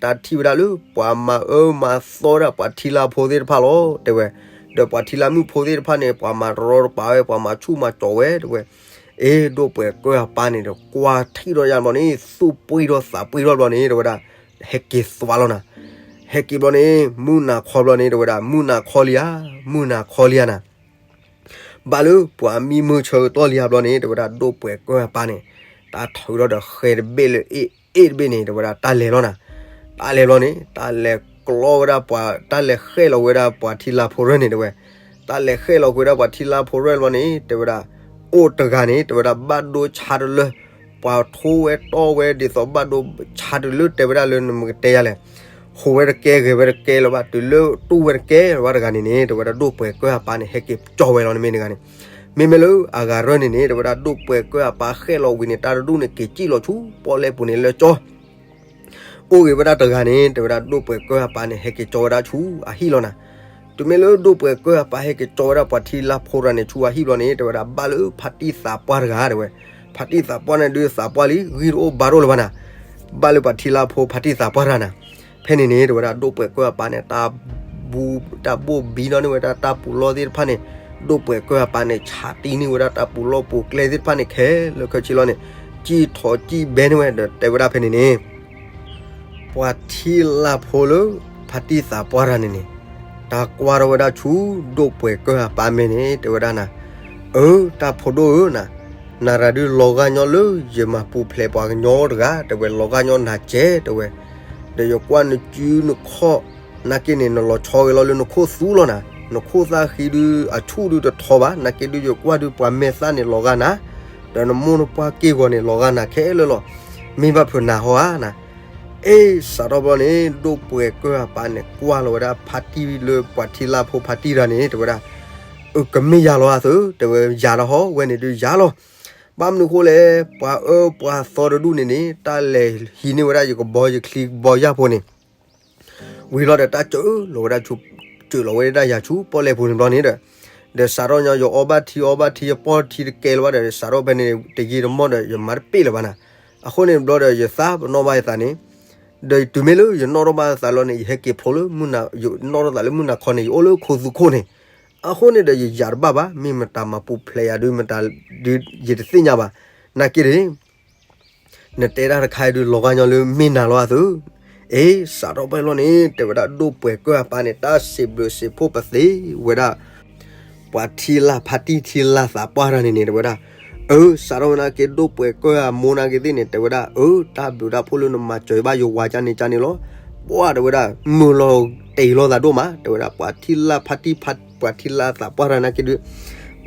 တၢ်ထံၣ်ဝဲဒၣ်လၢ ပှၤမၤအၢမၤသီဝဲဒၣ်ပှၤထံလါဖိသ့ၣ်တဖၣ်လီၤ တဲဝဲ. ဒီးပှၤထံလါမုၣ်ဖိသ့ၣ်တဖၣ်န့ၣ် ပှၤမၤတရီတပါဝဲ ပှၤမၤဆူၣ်မၤကၠီၤဝဲ တဲဝဲ. အ့ ဒိၣ်ပှဲၤကၢၢ်အပၢ်န့ၣ်ဒီး ကွၢ်ထံၣ်ဒီးယါဘျီန့ၣ် သူၣ်ပှံၢ်ထီၣ်သးပှံၢ်ထီၣ်ဘျီန့ၣ် တဲဝဲဒၣ် ဟဲက့ၤသွါလီၤနၤ. ဟဲက့ၤဘျီန့ၣ် မုၢ်နၤခီဘျီန့ၣ် တဲဝဲဒၣ် မုၢ်နၤခီလံဧါ, မုၢ်နၤခီလံဧါနၤ ဘၣ်လၢပှၤမံမုၢ်ဆၢကတီၢ်လံဧါဘျီန့ၣ် တဲဝဲဒၣ် ဒိၣ်ပှဲၤကၢၢ်အပၢ်န့ၣ် တၢ်ထုးထီၣ်ဒီးဃဲတဘ့ၣ်လၢအ့ၣ်အ့ၣ်တဘ့ၣ်န့ၣ် တဲဝဲဒၣ် တၢ်လဲၤလီၤနၤ. တၢ်လဲၤဘျီန့ၣ် တၢ်လဲၤကျီဝဲဒၣ်ပှၤ တၢ်လဲၤဃဲၣ်လီၤဝဲဒၣ်ပှၤထံလါဖိရၢၢ်န့ၣ် တဲဝဲ. တၢ်လဲၤဃဲၣ်လီၤဝဲဒၣ်ပှၤထံလါဖိရၢၢ်ဘျီန့ၣ် တဲဝဲဒၣ် အိၣ်တဂၤန့ၣ် တဲဝဲဒၣ် ဘၣ်ဒိဆါတလၢ ပှၤထိဝဲတီၢ်ဝဲဒ်သိးဘၣ်ဒိဆါတလၢ တဲဝဲဒၣ်လၢနမ့ၢ်ကတဲယၤလဲၣ် ဟူးဝဲတကဲ ဂဲၤဝဲတကဲလၢၤဘၣ် တုၤလၢတူၢ်ဝဲတကဲလၢၤဘၣ်တဂၤန့ၣ်န့ၣ် တဲဝဲဒၣ် ဒိၣ်ပှဲၤကၢၢ်အပၢ်န့ၣ် ဟဲက့ၤကၠီဝဲလီၤန့ၣ်မ့ၢ်တဂၤန့ၣ်. မ့မ့ၢ်လၢအဂၤရၢၢ်န့ၣ်န့ၣ် တဲဝဲဒၣ် ဒိၣ်ပှဲၤကၢၢ်အပၢ်ဃဲၣ်လီၤဝံၤန့ၣ် တၢ်တဒူၣ်န့ၣ် က့ၤစံၣ်လီၤဆူ ပီၣ်လဲၣ်ပူၤန့ၣ်လၢကၠီ အိၣ်ဂ့ၤဝဲဒၣ်တဂၤန့ၣ် တဲဝဲဒၣ် ဒိၣ်ပှဲၤကၢၢ်အပၢ်န့ၣ် ဟဲက့ၤကၠီဝဲဒၣ်ဆူအဟံၣ်လီၤနၤ. တုၤမ့ၢ်လၢဒိၣ်ပှဲၤကၢၢ်အပၢ်ဟဲက့ၤကၠီဝဲဒၣ်ပှၤထံလၢ်ဖိတဂၤန့ၣ် ဆူအဟံၣ်ဘျီန့ၣ် တဲဝဲဒၣ် ဘၣ်လၢဖါတံၢ်သးပှၢ်တဂၤတဲဝဲ, ဖါတံၢ်သးပှၢ်န့ၣ်ဒုးသးပှၢ်လံ ဂံၢ်တအိၣ်ဘါတအိၣ်လၢၤဘၣ်နၤ, ဘၣ်လၢပှၤထံလၢ်ဖိဖါတံၢ်သးပှၢ်တဂၤနၤ. ဖဲန့ၣ်န့ၣ် တဲဝဲဒၣ်ဒိၣ်ပှဲၤကၢၢ်အပၢ်န့ၣ် တၢ်ဘိၣ်ဘံနီၣ်န့ၢ်ဝဲဒၣ်တၢ်ပူၤလီၢ်သ့ၣ်တဖၣ်န့ၣ်, ဒိၣ်ပှဲၤကၢၢ်အပၢ်န့ၣ် ဆးတံၢ်န့ၢ်ဝဲဒၣ်တၢ်ပူၤလီၢ်ပူၤကျဲသ့ၣ်တဖၣ်န့ၣ် ခဲလၢာ်ခဲဆ့လီၤန့ၣ်, စံၣ်ထီၣ်စံၣ်ဘဲန့ၢ်ဝဲဒီးတဲဝဲဒၣ်ဖဲန့ၣ်န့ၣ် ပှၤထံလၢ်ဖိလၢ ဖါတံၢ်သးပှၢ်တဂၤန့ၣ်န့ၣ်, တၢ်ကွၢ်ထီၣ်ဝဲဒၣ်ဆူ ဒိၣ်ပှဲၤကၢၢ်အပၢ်မဲာ်န့ၣ် တဲဝဲဒၣ်နၤ, အၢ တၢ်ဖိဒိၣ်ဧၢနၤ, နၤရၤဒုးလီၤဂာ်ညီလၢယမၤပူၤဖျဲးပှၤကညီတဂၤ တဲဝဲလီၤဂာ်ညီနၤကဲတဲဝဲ, ဒီးယကွၢ်နစုနခီၣ် နာ်က့န့ၣ် နလီၤဆီဂဲၤလီၤလၢနခိၣ်သူလီၤနၤ, နခိၣ်သၣ်ဃံဒုးအဆူၣ်ဒုးတထီဘၣ်, နာ်က့ဒုးယကွၢ်ဒုးပှၤမဲာ်သၣ်န့ၣ်လီၤဂာ်နၤ, ဒီးနမိၢ်နပှၢ်က့ၢ်ဂီၤန့ၣ်လီၤဂာ်နၤခဲလၢာ်လီၤ, မ့ၢ်ဘၣ်ဖုးနၤဟီဧါနၤ. အ့ စးထီၣ်ဘျီန့ၣ် ဒိၣ်ပှဲၤကၢၢ်အပၢ်န့ၣ် ကွၢ်လီၤဝဲဒၣ်ဖါတံၢ်လၢပှၤထံလၢ်ဖိဖါတံၢ်တဂၤန့ၣ် တဲဝဲဒၣ်, အကမ့ၢ်ယၤလီၤအသၢ တဲဝဲယၤလီၤဟီ ဝဲန့ၣ်ဒုးယၤလီၤ, ဘၣ်မနုၤဃိလဲၣ် ပှၤအၢပှၤသီတဒူၣ်န့ၣ်န့ၣ် တၢ်လဲၤဟံးန့ၢ်ဝဲဒၣ်ယကဘီယချံကဘီယၢ်ဖိန့ၣ် ဝံၤလီၤဒီးတၢ်စၢလီၤဝဲဒၣ်ဆူ, စၢလီၤဝဲဒၣ်ယၤဆူပီၣ်လဲၣ်ပူၤန့ၣ်ဘျီန့ၣ်ဒီး, ဒီးစးထီၣ်ညီယအီဘၣ်ထံအီဘၣ်ထံယပီၣ်ထံတကဲလၢၤဘၣ်ဒီး စးထီၣ်ဖဲန့ၣ် တယံာ်တမီၢ်ဒီး ယမၤတပ့ၢ်လၢၤဘၣ်နၤ, အဃိန့ၣ်ဘျီဒီးယသးပနီၣ်ဘၣ်ယသးန့ၣ်, ဒီးတုၤမ့ၢ်လၢယနီၣ်ထီၣ်ဘၣ်သးလီၤန့ၣ် ယဟဲက့ၤဖျိလၢ, ယနီၣ်ထီၣ်သးလၢမုၢ်နၤခီန့ၣ် ယအိၣ်လၢခိၣ်သူခိၣ်န့ၣ်, အဃိန့ၣ်ဒီးယယၤတဘၣ်ဘၣ် မ့ၢ်မတၤမၤပူၤဖျဲးယၤဒုးမတၤဒုးယတသ့ၣ်ညါဘၣ်, နာ်က့န့ၣ် နတဲတၢ်တခါအံၤဒုး လီၤဂာ်ညီလၢမ့ၢ်နၤလီၤအသၢ, အ့ စးထီၣ်ဖဲလီၤန့ၣ် တဲဝဲဒၣ်ဒိၣ်ပှဲၤကၢၢ်အပၢ်န့ၣ် တၢ်စံးဘျုးစံးဖှိၣ်ပသ့ဝဲဒၣ် ပှၤထံလၢ်ဖါတံၢ်ထံလၢ်သးပှၢ်တဂၤန့ၣ်န့ၣ် တဲဝဲဒၣ်, အၢ စးထီၣ်ဝဲနာ်က့ဒိၣ်ပှဲၤကၢၢ်အမိၢ်နာ်က့သ့ၣ်န့ၣ် တဲဝဲဒၣ် အၢ တၢ်ဘျုးတၢ်ဖှိၣ်လၢနမၤစၢၤဘၣ်ယဝၤကန့ၣ်ကန့ၣ်လီၤ, ပှၢ်တဲဝဲဒၣ် မုာ်လီၤတ့ၤလီၤသးဒိၣ်မး တဲဝဲဒၣ်ပှၤထံလၢ်ဖါတံၢ်ဖါ ပှၤထံလၢ်သးပှၢ်တဂၤနာ်က့ဒုး,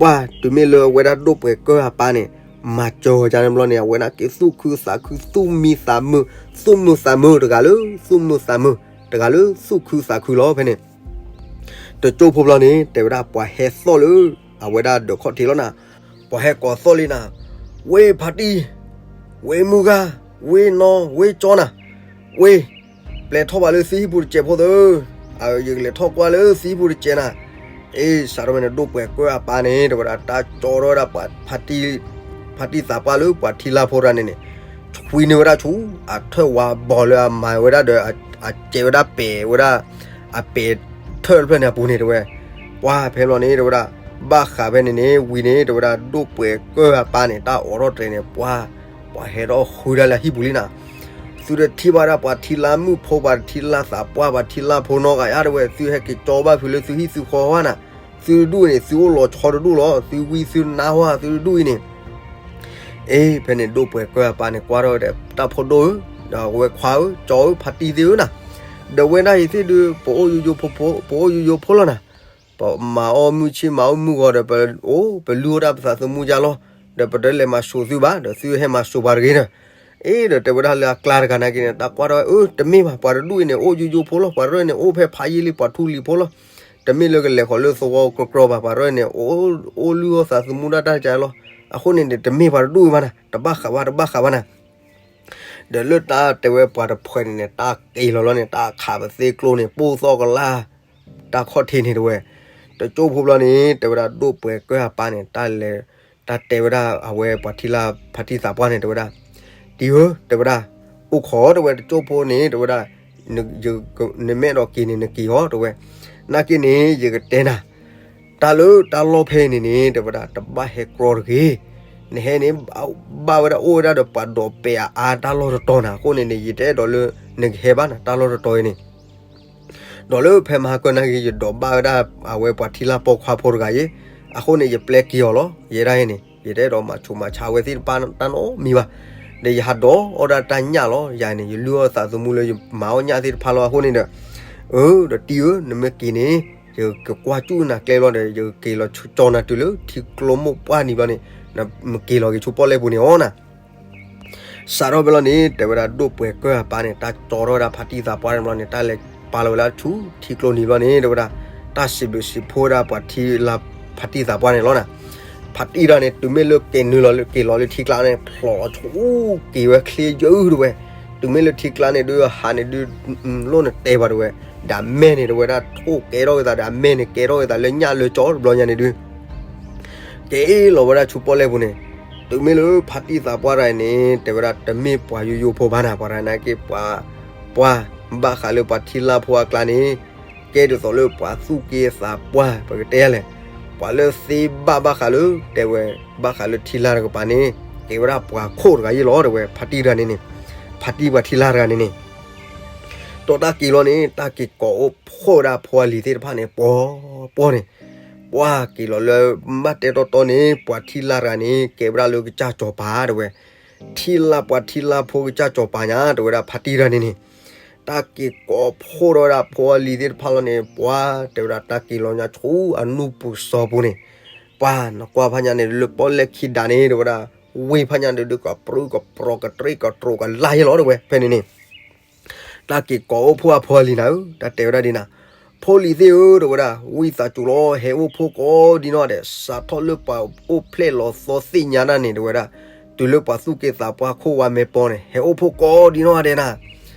ပှၢ်တုၤမ့ၢ်လၢအဝဲဒၣ်ဒိၣ်ပှဲၤကၢၢ်အပၢ်န့ၣ် မၤစၢၤဝဲကန့ၣ်ဘျီန့ၣ် အဝဲနာ်က့သူၣ်ခုသးခု သူၣ်မံသးမုာ်, သူၣ်မုာ်သးမုာ်တဂၤလၢ သူၣ်မုာ်သးမုာ်တဂၤလၢသူၣ်ခုသးခုလီၤဖဲန့ၣ် တကၠိဖိဘျီန့ၣ် တဲဝဲဒၣ်ပှၤဟဲသီၣ်လၢ အဝဲဒၣ်ဒၢးခီၣ်ထံးလီၤနၤ, ပှၤဟဲကိးသီၣ်လံနၤ, ဝ့ၢ်ဖါတံၢ်, ဝ့ၢ်မုၢ်ဂၤ, ဝ့ၢ်နီၢ်, ဝ့ၢ်ကၠီနၤ, ဝ့ၢ်, ပျဲထီၣ်ဘၣ်လၢသံဟံၣ်ပူၤတစဲးဖိသၢ, ယကလဲၤထီၣ်ကွၢ်လၢသံဟံၣ်ပူၤတစဲးနၤ, အ့ စးထီၣ်ဝဲန့ၣ် ဒိၣ်ပှဲၤကၢၢ်အပၢ်န့ၣ် တဲဝဲဒၣ်တၢ်ကၠီထီၣ်ဝဲဒၣ် ဖါတံၢ်သးပှၢ်လၢပှၤထံလၢ်ဖိတဂၤန့ၣ်န့ၣ်, ဆွံန့ၢ်ဝဲဒၣ်ဆူ အထၢၣ်ဝါဘီလၢအမၤဝဲဒၣ်ဒီး အစဲးဝဲဒၣ်ပဲာ်ဝဲဒၣ် အပဲာ်ထၢၣ်တဖျၢၣ်န့ၣ်အပူၤန့ၣ် တဲဝဲ, ပှၢ်ဖဲဘျီန့ၣ် တဲဝဲဒၣ်, ဘၣ်ဃးဖဲန့ၣ်န့ၣ် ဝံၤန့ၣ် တဲဝဲဒၣ် ဒိၣ်ပှဲၤကၢၢ်အပၢ်န့ၣ် တၢ်အိးထီၣ်တြဲၤန့ၣ် ပှၢ်, ပှၤဟဲထီၣ်ဃုဒၣ်လၢဟံၣ်ပူၤလံနၤ, သုတထံၣ်ဘၣ်ဒၣ်ပှၤထံလၢ်မုၣ်ဖိ ပှၤထံလၢ်သးပှၢ် ပှၤထံလၢ်ဖိနီတဂၤဧါ တဲဝဲ, သုဟဲက့ၤကၠီဘၣ်ဖုးလၢသုဟံၣ်သုဃီဝဲနၤ, သုတဒူၣ်န့ၣ် သုအိၣ်လီၤဆီတဒူၣ်လီၤ သုဝံသုနါဝဲ သုတဒူၣ်အံၤန့ၣ် အ့ ဖဲန့ၣ်ဒိၣ်ပှဲၤကၢၢ်အပၢ်န့ၣ် ကွၢ်ထီၣ်ဝဲဒီး တၢ်ဖိဒိၣ်ဧၢ, ဒီးဝဲခွါဧၢ ကၠီဧၢ ဖါတံၢ်သ့ၣ်ဧၢနၤ, ဒီးဝဲဒၣ်အံၤသ့ၣ်ဒုး ပအိၣ်ယိယိဖိ ပအိၣ်ယိယိဖိလီၤနၤ, ပမၤအီၣ်မုၢ်ဆ့ၣ်မၤအီၣ်မုၢ်ဂီၤဒီး ပအိၣ် ပလုၢ်အီၣ်တၢ်ပသးသမူယါလီၤ, ဒီးပတလဲၤမၤစိာ်သုဘၣ် ဒီးသုဟဲမၤစိာ်ပှၤတဂ့ၤဒီး အ့ ဒီးတဲဝဲဒၣ်လၢအကျါတဂၤနာ်က့န့ၣ် တၢ်ကွၢ်ထီၣ်ဝဲ အၢ တမ့ၢ်ဘၣ် ပှၤတဒူၣ်အံၤန့ၣ် အိၣ်ယိယိဖိလီၤ ပှၤတဒူၣ်န့ၣ် အိၣ်ဖဲဖးယံာ်လံ ပှၤထူလံၤဖိလီၤ, တမ့ၢ်လၢကလဲၤဃီၤလၢသဝီကကြီဘၣ် ပှၤတဒူၣ်န့ၣ် အိၣ်လုၢ်အီၣ်သးသမူဒၣ်တၢ်ကါလီၤ, အဃိန့ၣ်န့ၣ် တမ့ၢ်ပှၤတဒူၣ်အံၤဘၣ်နၤ တဘၣ်ဃးဘၣ် တဘၣ်ဃးဘၣ်နၤ ဒီးလၢတၢ်တဲဝဲပှၤတဖှဲးန့ၣ်န့ၣ် တၢ်က့ၤလီၤလီၤန့ၣ် တၢ်ခးပသ့ကျိန့ၣ် ပိၢ်သီၣ်ကလါ တၢ်ခီၣ်ထံးန့ၣ်တဲဝဲ, တကၠိဖိဘျီန့ၣ် တဲဝဲဒၣ်ဒိၣ်ပှဲၤကၢၢ်အပၢ်န့ၣ် တၢ်လဲၤ တၢ်တဲဝဲဒၣ်အဝဲပှၤထံလၢ်ဖါတံၢ်သးပှၢ်န့ၣ် တဲဝဲဒၣ်, တံၤဧၢ တဲဝဲဒၣ်, အိၣ်ခိးတဲဝဲတကၠိဖိန့ၣ် တဲဝဲဒၣ်, နမ့ၢ်အဲၣ်ဒိးက့ၤန့ၣ် နက့ၤအီၤ တဲဝဲ, နာ်က့န့ၣ် ယကတဲနၤ တၢ်လၢတၢ်လီၢ်ဖဲန့ၣ်န့ၣ် တဲဝဲဒၣ် တဘၣ်ဟဲကြီတဂ့ၤ, နဟဲန့ၣ် ဘၣ်ဝဲဒၣ်အိၣ်ဝဲဒၣ်ဒီးပှၤဒိးပဲာ်အအါတၢ်လီၢ်တတီၤနၤ အဃိန့ၣ်န့ၣ် ယတအဲၣ်ဒိးလၢ နကဟဲဘၣ်နၤ တၢ်လီၢ်တတီၤအံၤန့ၣ် ဒီးလၢဖဲမဟါကၢၢ်နာ်က့ ယဒိးဘၣ်ဝဲဒၣ်အဝဲပှၤထံလၢ်ပိာ်ခွါဖိတဂၤအံၤ, အဃိန့ၣ် ယပျဲက့ၤအီၤလီၤ ယဲဒၣ်အံၤန့ၣ် ယတအဲၣ်ဒိးမၤဆူးမၤဆါဝဲသ့ၣ်တဖၣ်တၢ်နီတမံၤဘၣ်, ဒီးယဟးဒိးအီၣ်ဒၣ်တၢ်ညၣ်လီၤ ယၤန့ၣ် ယလုၢ်အီၣ်သးသမူလၢယမၤအီၣ်ညၣ်သ့ၣ်တဖၣ်လီၤ အဃိန့ၣ်ဒီး, အၢ ဒီးတံၤဧၢ နမ့ၢ်က့ၤန့ၣ် ယကကွၢ်စူၣ်နၤကျဲလီၤဒီး ယကက့ၤလီၤကၠီနၤတုၤလၢထံကျိမိၢ်ပှၢ်နံၤဘျီန့ၣ်, နက့ၤလီၤက့ၤဆူပီၣ်လဲၣ်ပူၤန့ၣ်အီၤနၤ စးထီၣ်ဖဲလီၤန့ၣ် တဲဝဲဒၣ်ဒိၣ်ပှဲၤကၢၢ်အပၢ်န့ၣ် တၢ်ကၠီထီၣ်ဝဲဒၣ်ဖါတံၢ်သးပှၢ်န့ၣ်ဘျီန့ၣ် တၢ်လဲၤပာ်လီၤဝဲဒၣ်ဆူထံကျိနံၤဘျီန့ၣ် တဲဝဲဒၣ်, တၢ်စံးဘျုးစံးဖှိၣ်ဝဲဒၣ်ပှၤထံလၢ်ဖါတံၢ်သးပှၢ်န့ၣ်လီၤနၤ, ဖါတံၢ်တဂၤန့ၣ် တုၤမ့ၢ်လၢက့ၤနုာ်လီၤလၢ က့ၤလီၤလၢထံကျါန့ၣ် ဖျိးလီၤဆူ က့ၤဝဲချ့ယုၢ်တဲဝဲ, ဖ တုၤမ့ၢ်လၢထံကျါန့ၣ်ဒုး ဟးန့ၣ်ဒုး လိၣ်နတဲဘၣ်တဲဝဲ, ဒီးအမဲာ်န့ၣ်တဲဝဲဒၣ် ထိၣ်ကဲထီၣ်က့ၤသး ဒီးအမဲာ်န့ၣ်ကဲထီၣ်က့ၤသးလၢညၣ်လၢကၠီတဘျီညါန့ၣ်ဒုး ကဲလီၤဝဲဒၣ်ဆူပီၣ်လဲၣ်ပူၤန့ၣ်, တုၤမ့ၢ်လၢဖါတံၢ်သးပှၢ်တဂၤန့ၣ် တဲဝဲဒၣ်တမ့ၢ်ပှၤယိယိဖိဘၣ်နၤ, ပှၤတဂၤန့ၣ်က့ၤပှၤ, ပှၤဘၣ်ဃးလၢပှၤထံလါဖိအကျါန့ၣ် ကဲဒ်သိးလၢပှၤသူၣ်က့သးပှၢ် ပကတဲလဲၣ်, ပှၤလၢသ့ဘၣ်ဘၣ်ဃးလၢ တဲဝဲ, ဘၣ်ဃးလၢထံလါတကပၤန့ၣ် ကဲဝဲဒၣ်ပှၤခိၣ်တဂၤယ့ၣ်လီၤ တဲဝဲ, ဖါတံၢ်တဂၤန့ၣ်န့ၣ်, ဖါတံၢ်ပှၤထံလါတဂၤန့ၣ်န့ၣ် ဒီးတၢ်က့ၤလီၤန့ၣ် တၢ်က့ၤကိးအိၣ်ဖှိၣ်ဝဲဒၣ်အဖိအလံၤသ့ၣ်တဖၣ်န့ၣ် ပှီၤပှီၤန့ၣ်, ပှၤက့ၤလီၤလၢ ဘၣ်တဲတီတီန့ၣ် ပှၤထံလါတဂၤန့ၣ် ကဲဝဲဒၣ်လၢကစၢ်စီၤပၤတဲဝဲ, ထံလါပှၤထံလါဖိကစၢ်စီၤပၤညါ တဲဝဲဒၣ်ဖါတံၢ်တဂၤန့ၣ်န့ၣ်, တၢ်က့ၤကိးဖှိၣ်ထီၣ်ဝဲဒၣ်အဖိအလံၤသ့ၣ်တဖၣ်လီၤန့ၣ် ပှၤတဲဝဲဒၣ်တၢ်က့ၤလီၤညါဆူအနူၢ်ပူၤစီၤပူၤန့ၣ်, ပှၤနကွၢ်ဖးညါန့ၣ် လၢပီၣ်လဲၣ်ခံဒါန့ၣ် တဲဝဲဒၣ်, ဝ့ၢ်ဖးညါန့ၣ်ဒုး ကပြုၢ်ကပြီၤကတြ့ၣ်ကတြိၤကလာ်ယ့ၣ်လီၤ တဲဝဲ ဖဲန့ၣ်န့ၣ် တၢ်က့ၤကိးအိၣ်ဖှိၣ်အဖိအလံၤနၤဧၢ တၢ်တဲဝဲဒၣ်ဒ်နၤ, ဖိလံၤသ့ၣ်ဧၢ တဲဝဲဒၣ် ဝံသးစူၤလီၤ ဟဲအိၣ်ဖှိၣ်ကိးဒ်နီၢ်ဒဲး စးထီၣ်လၢပှၤအိၣ်ဖျဲၣ်လီၤသီသ့ၣ်ညါတၢ်န့ၣ် တဲဝဲဒၣ်, တုၤလၢပှၤသူၣ်က့သးပှၢ်ခိၣ်ဝါမဲာ်ပီၤန့ၣ် ဟဲအိၣ်ဖှိၣ်ကိးဒ်နီၢ်ဒဲးနၤ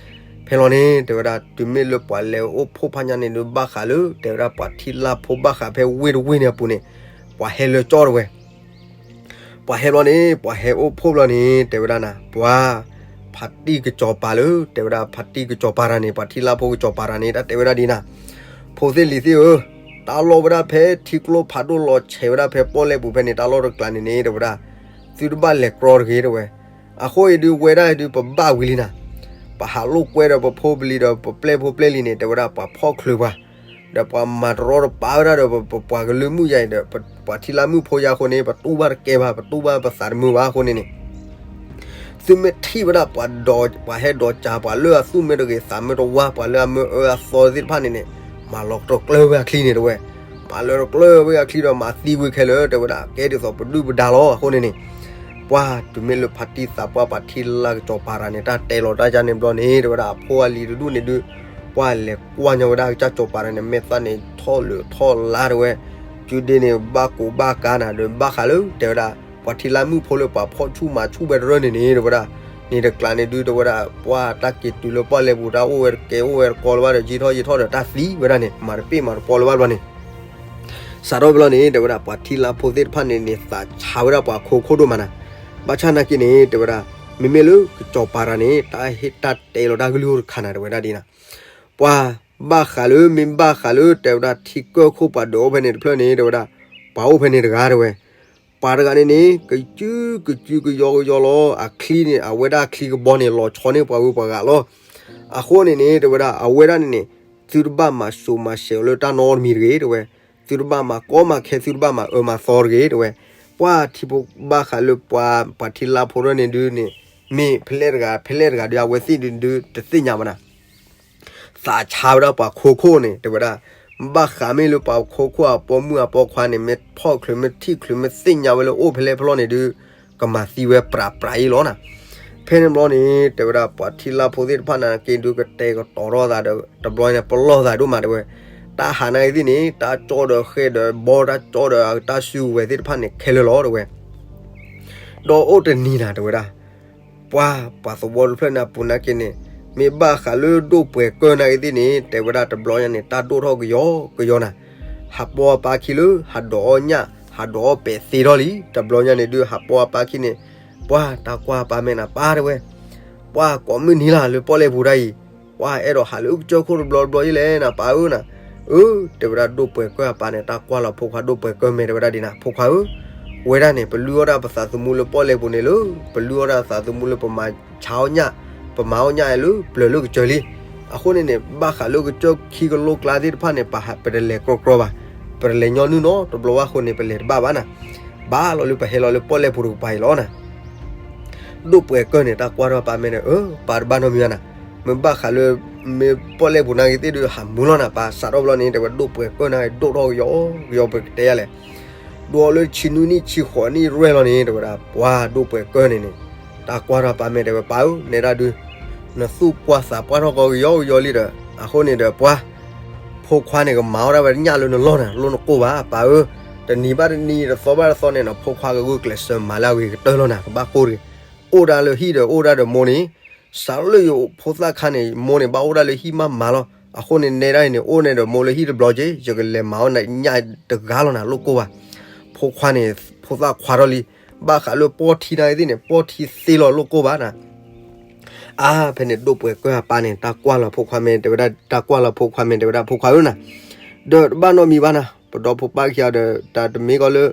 ဖဲလီၤန့ၣ် တဲဝဲဒၣ် တုၤမ့ၢ်လၢပှၤလဲၤအိၣ်ဖှိၣ်ဖးညါန့ၣ်ဒုး ဘၣ်ဃးလၢ တဲဝဲဒၣ်ပှၤထံလါဖိဘၣ်ဃးဖဲဝ့ၢ်တဝ့ၢ်န့ၣ်အပူၤန့ၣ်, ပှၤဟဲလၢကၠီတဲဝဲ ပှၤဟဲဘျီန့ၣ် ပှၤဟဲအိၣ်ဖှိၣ်ဘျီန့ၣ် တဲဝဲဒၣ်နၤ ပှၤ ဖါတံၢ်ကစီၤပၤလၢ တဲဝဲဒၣ်ဖါတံၢ်ကစီၤပၤတဂၤန့ၣ် ပှၤထံလါဖိကစီၤပၤတဂၤန့ၣ် တၢ်တဲဝဲဒၣ်ဒ်နၤ, ဖိသ့ၣ်လံၤသ့ၣ်ဧၢ, တၢ်လီၢ်ဝဲဒၣ်ဖဲထံကျိဖးဒိၣ်လီၤဆဲးဝဲဒၣ်ဖဲပီၣ်လဲၣ်ပူၤဖဲန့ၣ် တၢ်လီၢ်တကျါန့ၣ်န့ၣ် တဲဝဲဒၣ် သုတဘၣ်လဲၤကြီတဂ့ၤ တဲဝဲ, အဃိအံၤဒုးဝဲဒၣ်အံၤဒုး ပဘၣ်ဝံၤလံနၤ, ပဟးလိာ်ကွဲဒီးပဖိပလံၤဒီးပပျဲၢ်ဖိပျဲၢ်လံၤန့ၣ် တဲဝဲဒၣ်ပှၤဖီၣ်ချုးပှၤ, ဒီးပှၤမၤတရီတပါဝဲဒၣ်ဒီးပပှၤကလုာ်မုၣ်ယါအံၤဒီး ပပှၤထံလါမုၣ်ဖိယါအဃိန့ၣ် ပတူၢ်ဘၣ်တကဲဘၣ် ပတူၢ်ဘၣ်ပသးတမုာ်ဘၣ်အဃိန့ၣ်န့ၣ် သုမ့ၢ်ထံၣ်ဝဲဒၣ်ပှၤဒီး ပှၤဟဲဒိးကး ပှၤလၢအသူၣ်မ့ၢ်တဂ့ၤသးမ့ၢ်တဝါ ပှၤလၢအမ့ၢ်အၢအသီသ့ၣ်တဖၣ်န့ၣ်န့ၣ် မၤလီၤတကျၢၢ်ဝဲအချံန့ၣ်တဲဝဲ, မၤလီၤတကျၢၢ်ဝဲအချံဒီးမၤသံဝံၤခဲလၢာ် တဲဝဲဒၣ် ကဲဒ်သိးပဒုၣ်ပဒါလီၤအဃိန့ၣ်န့ၣ်, ပှၤတုၤမ့ၢ်လၢဖါတံၢ်သးပှၢ်ပှၤထံလါကစီၤပၤတဂၤန့ၣ် တၢ်တဲလီၤတၢ်ကၢ်န့ၣ်ဘျီန့ၣ် တဲဝဲဒၣ်အဖိအလံၤတဒူၣ်န့ၣ်ဒုး ပှၤလဲၤကွၢ်ညီဝဲဒၣ်ကစၢ်စီၤပၤတဂၤန့ၣ် မဲာ်သၣ်န့ၣ်ထီၣ်လၢာ်ထီၣ်လါတဲဝဲ, ကုဒ့န့ၣ်ဘၣ်ကိးဘၣ်ကါနၤဒီး ဘၣ်ဃးလၢ တဲဝဲဒၣ် ပှၤထံလါမုၣ်ဖိလၢပှၤဖီၣ်ဆူၣ်မၤဆူၣ်ဝဲတရၢၢ်န့ၣ်န့ၣ် တဲဝဲဒၣ်, န့ၣ်တကျါန့ၣ်ဒုး တဲဝဲဒၣ် ပှၤတၢ်က့ၤတုၤလၢပီၣ်လဲၣ်ပူၤ တၢ်အိၣ်ဝဲတကဲအိၣ်ဝဲတကီလၢၤဘၣ်ဒီး ယံာ်ထီၣ်ယံာ်ထီၣ်ဒီးတၢ်သံဝဲဒၣ်န့ၣ် မၤတပ့ၢ်မၤတပီလၢၤဘၣ်ဘျီန့ၣ် စးထီၣ်ဘျီန့ၣ် တဲဝဲဒၣ် ပှၤထံလါဖိသ့ၣ်တဖၣ်န့ၣ်န့ၣ် သးဆါဝဲဒၣ်ပှၤခိခိၣ်ဒိၣ်မးနၤ, ဘၣ်ဆၣ်နာ်က့န့ၣ် တဲဝဲဒၣ် မ့မ့ၢ်လၢကစီၤပၤတဂၤန့ၣ် တၢ်ဟ့ၣ်တၢ်တဲလီၤတၢ်ကလုၢ်အိၣ်တခါနၤ တဲဝဲဒၣ်ဒ်နၤ, ပှၤ ဘၣ်ဃးလၢ မ့ၢ်ဘၣ်ဃးလၢ တဲဝဲဒၣ်ထံကၢၢ်ခိၣ်ပှၤဒုးအိၣ်ဖဲန့ၣ်တဖျၢၣ်န့ၣ် တဲဝဲဒၣ် ပှၤအိၣ်ဖဲန့ၣ်တဂၤတဲဝဲ, ပှၤတဂၤန့ၣ်န့ၣ် ကစုကစုကယီကယီလီၤ အချံန့ၣ် အဝဲဒၣ်အချံကဘီန့ၣ် လီၤဆီန့ၢ်ပှၤဂုၤပှၤဂၤလီၤ. အဃိန့ၣ်န့ၣ် တဲဝဲဒၣ် အဝဲဒၣ်န့ၣ်န့ၣ် သုတဘၣ်မၤစိာ်မၤဆဲးအီၤလၢတၢ်နီတမံၤတဂ့ၤ တဲဝဲ, သုတဘၣ်မၤကီမၤခဲ သုတဘၣ်မၤအၢမၤသီတဂ့ၤ တဲဝဲ, ပှၤထံဖိဘၣ်ဃးလၢပှၤ ပှၤထံလါဖိတဖၣ်န့ၣ်ဒုးန့ၣ် မ့ၢ်ဖဲလဲၣ်တဂၤ ဖဲလဲၣ်တဂၤဒုး အဝဲသ့ၣ်ဒုးတသ့ၣ်ညါဘၣ်နၤ သးဆါဝဲဒၣ်ပှၤခိခိၣ်န့ၣ် တဲဝဲဒၣ်, ဘၣ်ဃးမ့ၢ်လၢပှၤခိခိၣ်အပိာ်မုၣ်အပိာ်ခွါန့ၣ် မ့ၢ်ဖီၣ်ချုး မ့ၢ်ထံၣ်ချုး မ့ၢ်သ့ၣ်ညါဝဲလၢအိၣ်ဖဲလဲၣ်ဖဲလဲၣ်န့ၣ်ဒုး ကမၤသံဝဲပြးပြးအံၤလီၤနၤ. ဖဲန့ၣ်ဘျီန့ၣ် တဲဝဲဒၣ် ပှၤထံလါဖိသ့ၣ်တဖၣ်န့ၣ်က့ဒုး ကတဲာ်ကတီၤထီၣ်သးဒီး တဘျီန့ၣ် ပလီၢ်သးဒိၣ်မးတဲဝဲ, တၢ်ဟးနာ်က့သ့ၣ်န့ၣ် တၢ်ကၠီဒီးဃဲဒီးဘီ တၢ်ကၠီဒီးတၢ်စုကဝဲၤသ့ၣ်တဖၣ်န့ၣ် ခဲလၢာ်လီၤ တဲဝဲ ဒီးအိၣ်တနံၤနၤ တဲဝဲဒၣ် ပှၤ ပှၤသဝီတဖျၢၣ်န့ၣ်အပူၤနာ်က့န့ၣ် မ့ၢ်ဘၣ်ဃးလၢဒိၣ်ပှဲၤကၢၢ်နာ်က့သ့ၣ်န့ၣ် တဲဝဲဒၣ်တဘျီညါန့ၣ် တၢ်ဒိၣ်ထီၣ်ကယီကယီနၤ, ဟးပိာ်အပၢ်ခံလၢ ဟးဒိးအီၣ်ညၣ် ဟးဒိးအီၣ်ပဲာ်သ့ထီၣ်လံ တဘျီညါန့ၣ်ဒုး ဟးပိာ်အပၢ်ခံန့ၣ် ပှၤ တၢ်ကွၢ်အပၢ်မဲာ်နၤ ပၢ်တဲဝဲ, ပှၤကိးမုၢ်နံၤလၢ်လၢပီၣ်လဲၣ်ပူၤတၢ်အံၤ ပှၤအဲၣ်ဒိးဟးလၢကစၢၢ်ခိၣ်တဘျီတဘျီယဲလဲၣ်နၤ ပၢ်ဧၢနၤ, အၢ တဲဝဲဒၣ်ဒိၣ်ပှဲၤကၢၢ်အပၢ်န့ၣ် တၢ်ကွၢ်လီၤဖိခွါဒိၣ်ပှဲၤကၢၢ်မဲာ်တဲဝဲဒၣ်ဒ်နၤ ဖိခွါဧၢ, ဝဲဒၣ်န့ၣ် ပလုၢ်အီၣ်ဒၣ်ပသးသမူလၢပီၣ်လဲၣ်ပူၤန့ၣ်လၢ ပလုၢ်အီၣ်ဒၣ်သးသမူလၢပမၤဆါအီၣ်ညၣ် ပမၤအီၣ်ညၣ်လၢပျၢၤလၢကစၢၢ်လံ, အဃိန့ၣ်န့ၣ် ဘၣ်ဃးလၢကစၢၢ်ခံကလိကျါသ့ၣ်တဖၣ်န့ၣ် ပဟးပတလဲၤကြီကြီဘၣ်, ပတလဲၤညီနုၢ်နီတဘျီဘၣ်အဃိန့ၣ် ပလဲၤတဘၣ်ဘၣ်နၤ, ဘၣ်လီၤလၢပဟဲလီၤလၢပီၣ်လဲၣ်ပူၤတကပၤအံၤလီၤနၤ ဒိၣ်ပှဲၤကၢၢ်န့ၣ် တၢ်ကွၢ်ထီၣ်ပၢ်မဲာ်န့ၣ် အၢ ပၢ်တဘၣ်နီတမံၤဘၣ်နၤ, မ့ၢ်ဘၣ်ဃးလၢ မ့ၢ်ပီၣ်လဲၣ်ပူၤနာ်က့သ့ၣ်ဒုး ဟးမုာ်လီၤနၤ ပၢ်စးထီၣ်ဘျီန့ၣ် တဲဝဲဒိၣ်ပှဲၤကၢၢ်နာ်က့ ဒိၣ်ထီၣ်ကယီကယီပကတဲယါလဲၣ်, ဒိၣ်လၢဆံနွံနံၣ်ဆံဃိးနံၣ်ရဲၣ်လီၤန့ၣ် တဲဝဲဒၣ် ပှၤဒိၣ်ပှဲၤကၢၢ်န့ၣ်န့ၣ် တၢ်ကွၢ်ထီၣ်ပၢ်မဲာ်တဲဝဲ ပၢ်ဧၢ နဲဒၣ်ဒုး နသူၣ်ကွၢ်သးပှၢ်ထီၣ်ကီကယီကယီလံဒီး အဃိန့ၣ်ဒီးပှၤ ဖိခွါန့ၣ်ကမၤအီၣ်ဒၣ်ဝဲညၣ်လၢနလီၢ်နၤ လိၣ်နကိၢ်ဘၣ် ပၢ်ဧၢ, တနံၤဘၣ်တနံၤ တသီဘၣ်တသီန့ၣ်နီၤ ဖိခွါကဂုာ်ကျဲးစၢးမၤလၢအဂ့ၤကတၢၢ်လီၤနၤ ကဘၣ်ကိၢ်တဂ့ၤ, အိၣ်ဒၣ်လၢဟံၣ်ဒီးအိၣ်ဒၣ်ဒီးမိၢ်န့ၣ်, စးထီၣ်လၢယဖိသၣ်ခါန့ၣ် မိၢ်န့ၣ် ဘၣ်အိၣ်ဒၣ်လၢဟံၣ်မးမးလီၤ. အဃိန့ၣ် နဲဒၣ်အံၤန့ၣ် အိၣ်န့ၣ်ဒီးမိၢ်လၢဟံၣ်တဘျီက့ၤ ယကလဲၤမၤအီၣ်ညၣ်တဂၤလီၤနၤ လိၣ်ကိၢ်ဘၣ်. ဖိခွါန့ၣ် ဖိသၣ်ခွါထီၣ်လံ, ဘၣ်ဃးလၢပီၢ်ထံနၤသ့ၣ်န့ၣ် ပီၢ်ထံသ့လီၤ လိၣ်ကိၢ်ဘၣ်နၤ. အါ ဖဲန့ၣ် ဒိၣ်ပှဲၤကၢၢ်အပၢ်န့ၣ် တၢ်ကွၢ်လီၤဖိခွါမ့ၢ် တဲဝဲဒၣ် တၢ်ကွၢ်လီၤဖိခွါမ့ၢ် တဲဝဲဒၣ် ဖိခွါဧၢနၤ, ဒီးတဘၣ်နီတမံၤဘၣ်နၤ, ပဒီဖိပၢ်ခံဂၤဒီး တၢ်တမ့ၢ်ကီးလၢ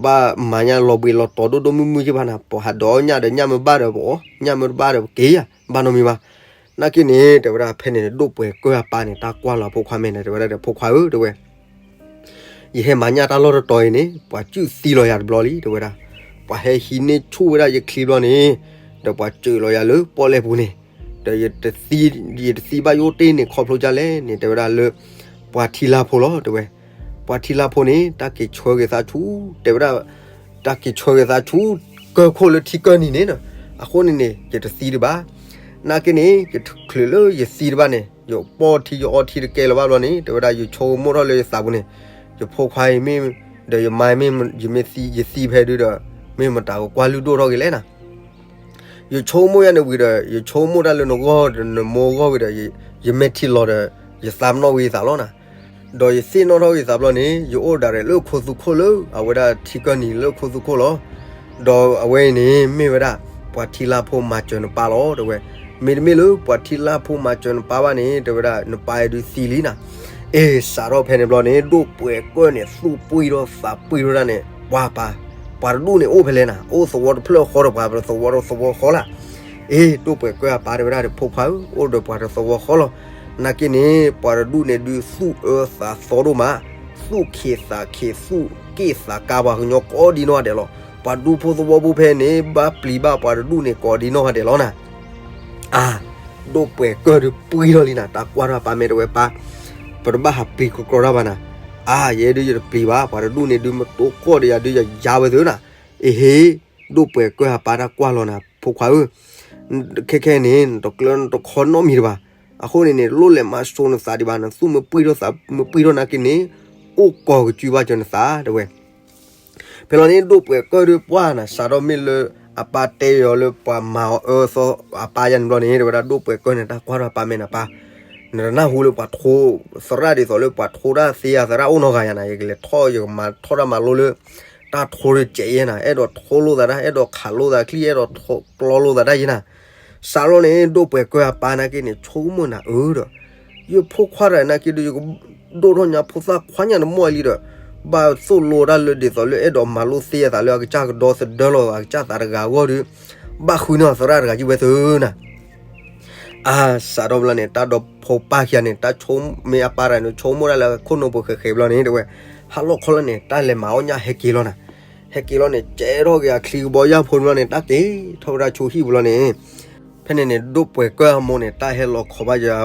ဘၣ်မၤညၣ်လီၤဘှံးလီၤတီၤဒိၣ်ဒိၣ်မုၢ်မုၢ်က့ဘၣ်နၤ, ပဟးဒိးအီၣ်ညၣ်ဒီး ညၣ်မ့ၢ်ဘၣ်ဒီးပအီၣ်, ညၣ်မ့ၢ်တဘၣ်ဒီးပက့ၤယၤ, ဘၣ်နီတမံၤဘၣ်. နာ်က့န့ၣ် တဲဝဲဒၣ် ဖဲန့ၣ် ဒိၣ်ပှဲၤကၢၢ်အပၢ်န့ၣ် တၢ်ကွၢ်လီၤဖိခွါမ့ၢ်န့ၣ် တဲဝဲဒၣ်ဒီး ဖိခွါဧၢ တဲဝဲ ယဟဲမၤညၣ်တၢ်လီၢ်တတီၤအံၤန့ၣ် ပှၤစုၣ်သံလီၤယၤတဘျီလံ တဲဝဲဒၣ်, ပှၤဟဲဟံးန့ၢ်ဆူၣ်ဝဲဒၣ်ယချံဘျီန့ၣ်, ဒီးပှၤစၢးလီၤယၤလၢပီၣ်လဲၣ်ပူၤန့ၣ်, ဒီးယတသံ, ယတသံဘၣ်ယအိၣ်တ့ၢ်န့ၣ် ခီဖျိဒ်လဲၣ်န့ၣ် တဲဝဲဒၣ်လၢ ပှၤထံလၢ်ဖိလီၤ တဲဝဲ, ပှၤထံလၢ်ဖိန့ၣ် တၢ်က့ၤဆှၢက့ၤသးဆူ, တဲဝဲဒၣ်, တၢ်က့ၤဆှၢက့ၤသးဆူ ကၢၢ်ခိၣ်လၢထံကၢၢ်နံၤန့ၣ်, အဃိန့ၣ်န့ၣ် ယတသံတဘၣ်. နာ်က့န့ၣ် ယချုးလၢယသံတဘၣ်န့ၣ် ယပီၢ်ထံယအီထံတကဲလၢၤဘၣ်ဘျီန့ၣ် တဲဝဲဒၣ် ယဆိကမိၣ်ထီၣ်လၢယသးပူၤန့ၣ်, ယဖိခွါအံၤမ့ၢ်, ဒီးယမါအံၤမ့ၢ်, ယမ့ၢ်သံ, ယသံဖဲဒုဒီး မ့ၢ်မတၤကကွၢ်လုၢ်ဒိၣ်ထီၣ်က့ၤလဲၣ်နၤ. ယဆိကမိၣ်ယၤန့ၣ်ဝံၤဒီး ယဆိကမိၣ်တၢ်လၢနဂီၢ်ဒီးနမိၢ်ဂီၢ်ဝံၤဒီး ယမဲာ်ထံလီၤဒီး ယသးပ့ၤနီၣ်ဝံၤသးလီၤနၤ. ဒီးယသ့ၣ်နီၣ်ထီၣ်ဝံၤသးဘျီန့ၣ် ယအိၣ်ဒၣ်ရဲၣ်လၢခိသူခိၣ်လၢ အဝဲဒၣ်ထံကၢၢ်နံၤလၢခိသူခိၣ်လီၤ. ဒီးအဝဲအံၤန့ၣ် မ့ၢ်ဝဲဒၣ် ပှၤထံလၢ်ဖိမၤစၢၤနပၢ်လီၤ တဲဝဲ. မ့တမ့ၢ်လၢပှၤထံလၢ်ဖိမၤစၢၤနပၢ်ဘၣ်န့ၣ် တဲဝဲဒၣ် နပၢ်အံၤဒုးသံလံနၤ. အ့ စးထီၣ်ဖဲန့ၣ်ဘျီန့ၣ် ဒိၣ်ပှဲၤကၢၢ်န့ၣ် သူၣ်ပှံၢ်ထီၣ်သးပှံၢ်ထီၣ်ဒၣ်န့ၣ် ပှၤပၢ်, ပှၤတဒူၣ်န့ၣ်အိၣ်ဖဲလဲၣ်နၤ, အိၣ်သဝီတဖျၢၣ်ဃီဒီးပှၤတသဝီတသဝီဃီလၢ်. အ့ ဒိၣ်ပှဲၤကၢၢ်အပၢ်တဲဝဲဒၣ်ဒီး ဖိခွါဧၢ, အိၣ်ဒီးပှၤတသဝီဃီလီၤ. နာ်က့န့ၣ် ပှၤတဒူၣ်န့ၣ်ဒုးသူၣ်အၢသးသီဒိၣ်မး, သူၣ်ခ့သးခ့ သူၣ်က့ၣ်သးကါပှၤကညီကိးဒံနီၢ်ဂၤဒဲးလီၤ. ပှၤဒူဖိသဝီဖိဖဲန့ၣ် ဘၣ်ပျံၤဘၣ်ပှၤတဒူၣ်န့ၣ်ကိးဒံနီၢ်ဂၤဒဲးလီၤနၤ. အါ, ဒိၣ်ပှဲၤကၢၢ်ဒုးပှံၢ်ထီၣ်လံနၤ, တၢ်ကွၢ်ထီၣ်ပၢ်မ့ၢ်တဲဝဲပၢ်, ပတဘၣ်ဟးပျံၤကကြီတၢ်ဘၣ်နၤ. အါ, ယဲဒုးယတပျံၤဘၣ်, ပှၤတဒူၣ်န့ၣ်ဒုးမတိၢ်ကီၢ်ဒီးယၤဒုး ယယါဝဲသ့နၤ. အ့ဟ့, ဒိၣ်ပှဲၤကၢၢ်အပၢ်တၢ်ကွၢ်လီၤနၤ, ဖိခွါဧၢ, ခဲခဲန့ၣ် နတကျၢနတခီနီတမံၤတဘၣ်. အဃိန့ၣ်န့ၣ် လိၣ်လဲၤမၤစိၤနသးဒံးဘၣ်, နသူၣ်မပှံၢ်ထီၣ်သးမပှံၢ်ထီၣ်နာ်က့န့ၣ် အိၣ်ကီၤကစုဘၣ်ကၢၤနသး တဲဝဲ. ဖဲလီၤန့ၣ် ဒိၣ်ပှဲၤကၢၢ်ဒုးပှၢ်နၤ, စးထီၣ်မ့ၢ်လၢအပၢ်တဲအီၤလၢပှၤမၤအီၤအၢသီအပၢ်ယၤန့ၣ်ဘျီန့ၣ် တဲဝဲဒၣ် ဒိၣ်ပှဲၤကၢၢ်န့ၣ် တၢ်ကွၢ်ထီၣ်ပၢ်မ့ၢ်နၤပၢ်, နတနၢ်ဟူလၢပှၤထိ, သရၣ်ဒ်သိးလၢပှၤထိတၢ်သ့အသရၣ်အိၣ်နီတဂၤယၤနၤ, ယကလဲၤထီၣ်ယကမၤထီၣ်တၢ်မၤလိလၢ တၢ်ထိတစဲးယဲနၤ, အဲၣ်ဒိးထိလိာ်သးတၢ်, အဲၣ်ဒိးခးလိာ်သးချံ, အဲၣ်ဒိးထိကျီလိာ်သးတၢ်ယဲနၤ. စးထီၣ်န့ၣ် ဒိၣ်ပှဲၤကၢၢ်အပၢ်နာ်က့န့ၣ် ဆိကမိၣ်နၤအၢဒီး ယဖိခွါတဂၤနာ်က့ဒီး ယကဒိၣ်ထီၣ်ညါဖိသၣ်ခွါညါတမီၢ်လံဒီး ဘၣ်သိၣ်လိတၢ်လၢဒ်သိးလၢအဲၣ်ဒိးမၤလိသ့အသးလၢအကစၢ်ကဒီသဒၢလီၤအကစၢ်သးတဂၤအဂီၢ်ဒီး ဘၣ်ဃုန့ၢ်အီၤသရၣ်တဂၤယုၢ်ဝဲသၢနၤ. အါ, စးထီၣ်ဘျီန့ၣ် တၢ်ဒီဖိပၢ်ခံဂၤန့ၣ် တၢ်ဆိကမိၣ်အပၢ်တဂၤန့ၣ် ဆိကမိၣ်ဒၣ်လၢခိၣ်နူာ်ပူၤဃဲးဃဲးဘျီန့ၣ် တဲဝဲ, ဟါလီၢ်ခီလၢန့ၣ် တၢ်လဲၤမၤအီၣ်ညၣ်ဟဲက့ၤလီၤနၤ. ဟဲက့ၤလီၤန့ၣ် ကဲထီၣ်က့ၤအချံကဘီယၢ်ဖိန့ၣ်ဘျီန့ၣ် တၢ်က့ၤထီၣ်ဝဲဒၣ်ဆူဟံၣ်ပူၤလီၤန့ၣ် ဖဲန့ၣ်န့ၣ် ဒိၣ်ပှဲၤကၢၢ်အမိၢ်န့ၣ် တၢ်ဟဲလီၤခိးဘၣ်ယၤ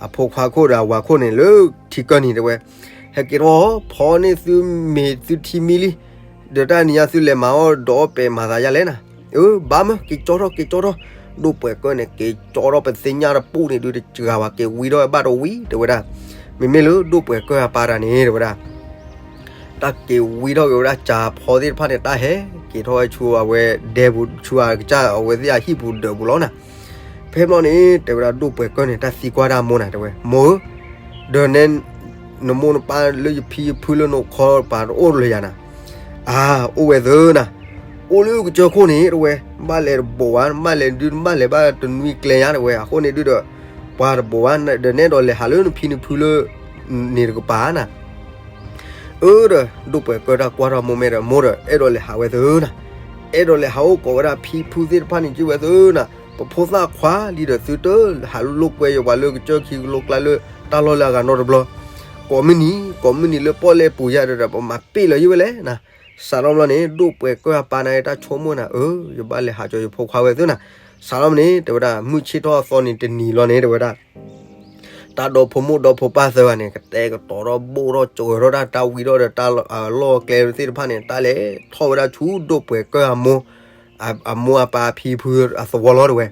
အဖိခွါခိၣ်ဒီးအဝၤခိၣ်န့ၣ် လၢထံကၢၢ်နံၤတဲဝဲ, ဟဲက့ၤထီၣ်ဖီန့ၢ်သုမ့ၤသုထံမံလံ, ဒီးတၢ်နံၤညါသုလဲၤမၤအီၣ်ဒီးအီၣ်ပဲာ်မၤသးယါလဲၣ်နၤ. အၢ ဘၣ်မ့ၢ် က့ၤကၠီထီၣ် က့ၤကၠီထီၣ်. ဒိၣ်ပှဲၤကၢၢ်န့ၣ် က့ၤကၠီထီၣ်ပသ့ၣ်ညါတပူၤန့ၣ်ဒုးတစှၤဘၣ် က့ၤဝံထီၣ်ဝဲဘၣ်တဝံၤတဲဝဲဒၣ်. မ့မ့ၢ်လၢဒိၣ်ပှဲၤကၢၢ်အပၢ်တဂၤန့ၣ်တဲဝဲဒၣ် တၢ်က့ၤဝံထီၣ်က့ၤဝဲဒၣ်စှၤဖီသ့ၣ်တဖၣ်န့ၣ် တၢ်ဟဲက့ၤထီၣ်ဝဲဆူအဝဲဒဲပူၤ ဆူအကစၢ်အဝဲသ့ၣ်အဟံၣ်ပူၤဒၢးပူၤလီၤနၤ. ဖဲဘျီန့ၣ် တဲဝဲဒၣ်ဒိၣ်ပှဲၤကၢၢ်န့ၣ် တၢ်သံကွၢ်တၢ်မိၢ်နၤ တဲဝဲ မိၢ်ဧၢ, ဒီးနဲ နမိၢ်နပၢ်လၢယဖံယဖုလၢနအိၣ်ခီပၤတအိၣ်လၢၤယၤနၤ. အါ အိၣ်ဝဲသၢနၤ. အိၣ်လၢကစၢၢ်ခိၣ်န့ၣ် တဲဝဲ ဘၣ်လဲၤတဘိးဘၣ် နဘၣ်လဲၤဒုး နဘၣ်လဲၤဘၣ်တနွံကျဲညါ တဲဝဲ အဃိန့ၣ်ဒုးဒီး ပှၤတဘိးဘၣ် ဒီးနဲဒိးလဲၤဟးလၢနဖံနဖုလၢ န့ၣ်တကပၤနၤ. အၢ ဒီး ဒိၣ်ပှဲၤကၢၢ်တၢ်ကွၢ်ထီၣ်မိၢ်မ့ၢ်ဒီး မိၢ်ဒီး အဲၣ်ဒိးလဲၤဟးဝဲသၢနၤ. အဲၣ်ဒိးလဲၤဟးအိၣ်ကိးဝဲဒၣ်ဖံဖုသ့ၣ်တဖၣ်န့ၣ် က့ၤဝဲသၢနၤ. ပဖိသၣ်ခွါလံဒီး သုတဟးလိာ်ကွဲယပှၤလၢကစၢၢ်ခံကလိကျါလၢ တၢ်လီၢ်လၢအဂၤနီတဘျီ. ကိးမုၢ်နံၤ ကိးမုၢ်နံၤလၢပီၣ်လဲၣ်ပူၤယါဒီး ပမၤပ့ၢ်လၢၤယုၢ်ဝဲလဲၣ်နၤ. စးထီၣ်ဘျီန့ၣ် ဒိၣ်ပှဲၤကၢၢ်အပၢ်န့ၣ် တၢ်ဆိကမိၣ်နၤ အၢ ယဘၣ်လဲၤဟးကၠီယဖိခွါဝဲသၢနၤ. စးထီၣ်န့ၣ် တဲဝဲဒၣ် မုၢ်ဆ့ၣ်ထီၣ်အသီန့ၣ်တနံၤလီၤန့ၣ် တဲဝဲဒၣ် တၢ်ဒီဖိမိၢ်ဒီဖိပၢ်သၢဂၤန့ၣ် ကတဲာ်ကတီၤထီၣ်ဘိၣ်ထီၣ်စှၤထီၣ်တၢ် တၢ်ဝံထီၣ်ဒီးတၢ်လီၢ်ကျဲသ့ၣ်တဖၣ်န့ၣ် တၢ်လဲၤထီၣ်ဝဲဒၣ်ဆူဒိၣ်ပှဲၤကၢၢ်အမိၢ် အမိၢ်အပၢ်အဖံဖုအသဝီလီၤတဲဝဲ.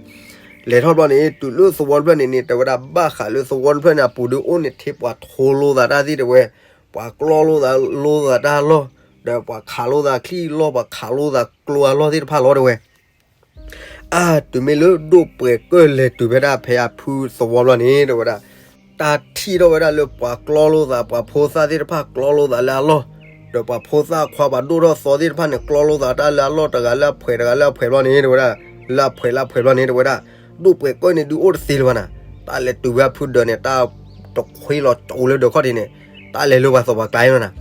လဲၤထီၣ်ဘျီန့ၣ် တုၤလၢသဝီတဖျၢၣ်န့ၣ်န့ၣ် တဲဝဲဒၣ်ဘၣ်ဃးလၢသဝီတဖျၢၣ်န့ၣ် အပူၤဒုးအိၣ်န့ၣ်ထဲပှၤထိလိာ်သးတၢ်သ့ၣ်တဲဝဲ, ပှၤကျီလိာ်သးလိာ်သးတၢ်လီၢ်, ဒီးပှၤခးလိာ်သးချံလီၢ် ပှၤခးလိာ်သးကျိအလီၢ်သ့ၣ်တဖၣ်လီၤတဲဝဲ. အါ တုၤမ့ၢ်လၢဒိၣ်ပှဲၤကၢၢ်လဲၤတုၤဖဲဒၣ်ဖဲအဖုသဝီဘျီန့ၣ် တဲဝဲဒၣ်, တၢ်ထံၣ်ထီၣ်ဝဲဒၣ်လၢပှၤကျီလိာ်သး ပှၤဖိသၣ်သ့ၣ်တဖၣ်ကျီလိာ်သးလၢအလီၢ်, ဒီးပှၤဖိသၣ်ခွါပှၤဒိၣ်ထီၣ်သီသ့ၣ်တဖၣ်န့ၣ် ကျီလိာ်သးတၢ်လၢအလီၢ်တဂၤလၢအဖှဲးတဂၤလၢအဖှဲးဘျီန့ၣ် တဲဝဲဒၣ်, လၢအဖှဲးလၢအဖှဲးဘျီန့ၣ် တဲဝဲဒၣ်, ဒိၣ်ပှဲၤကၢၢ်န့ၣ်ဒုးအိၣ်တသ့လၢၤဘၣ်နၤ, တၢ်လဲၤတုၤဝဲအဖုဒၢးန့ၣ် တၢ်တခွ့လီၤကၠိလၢဒၢးခီၣ်ထံးန့ၣ်, တၢ်လဲၤလၢပှၤသီပှၤကျါအံၤလီၤနၤ,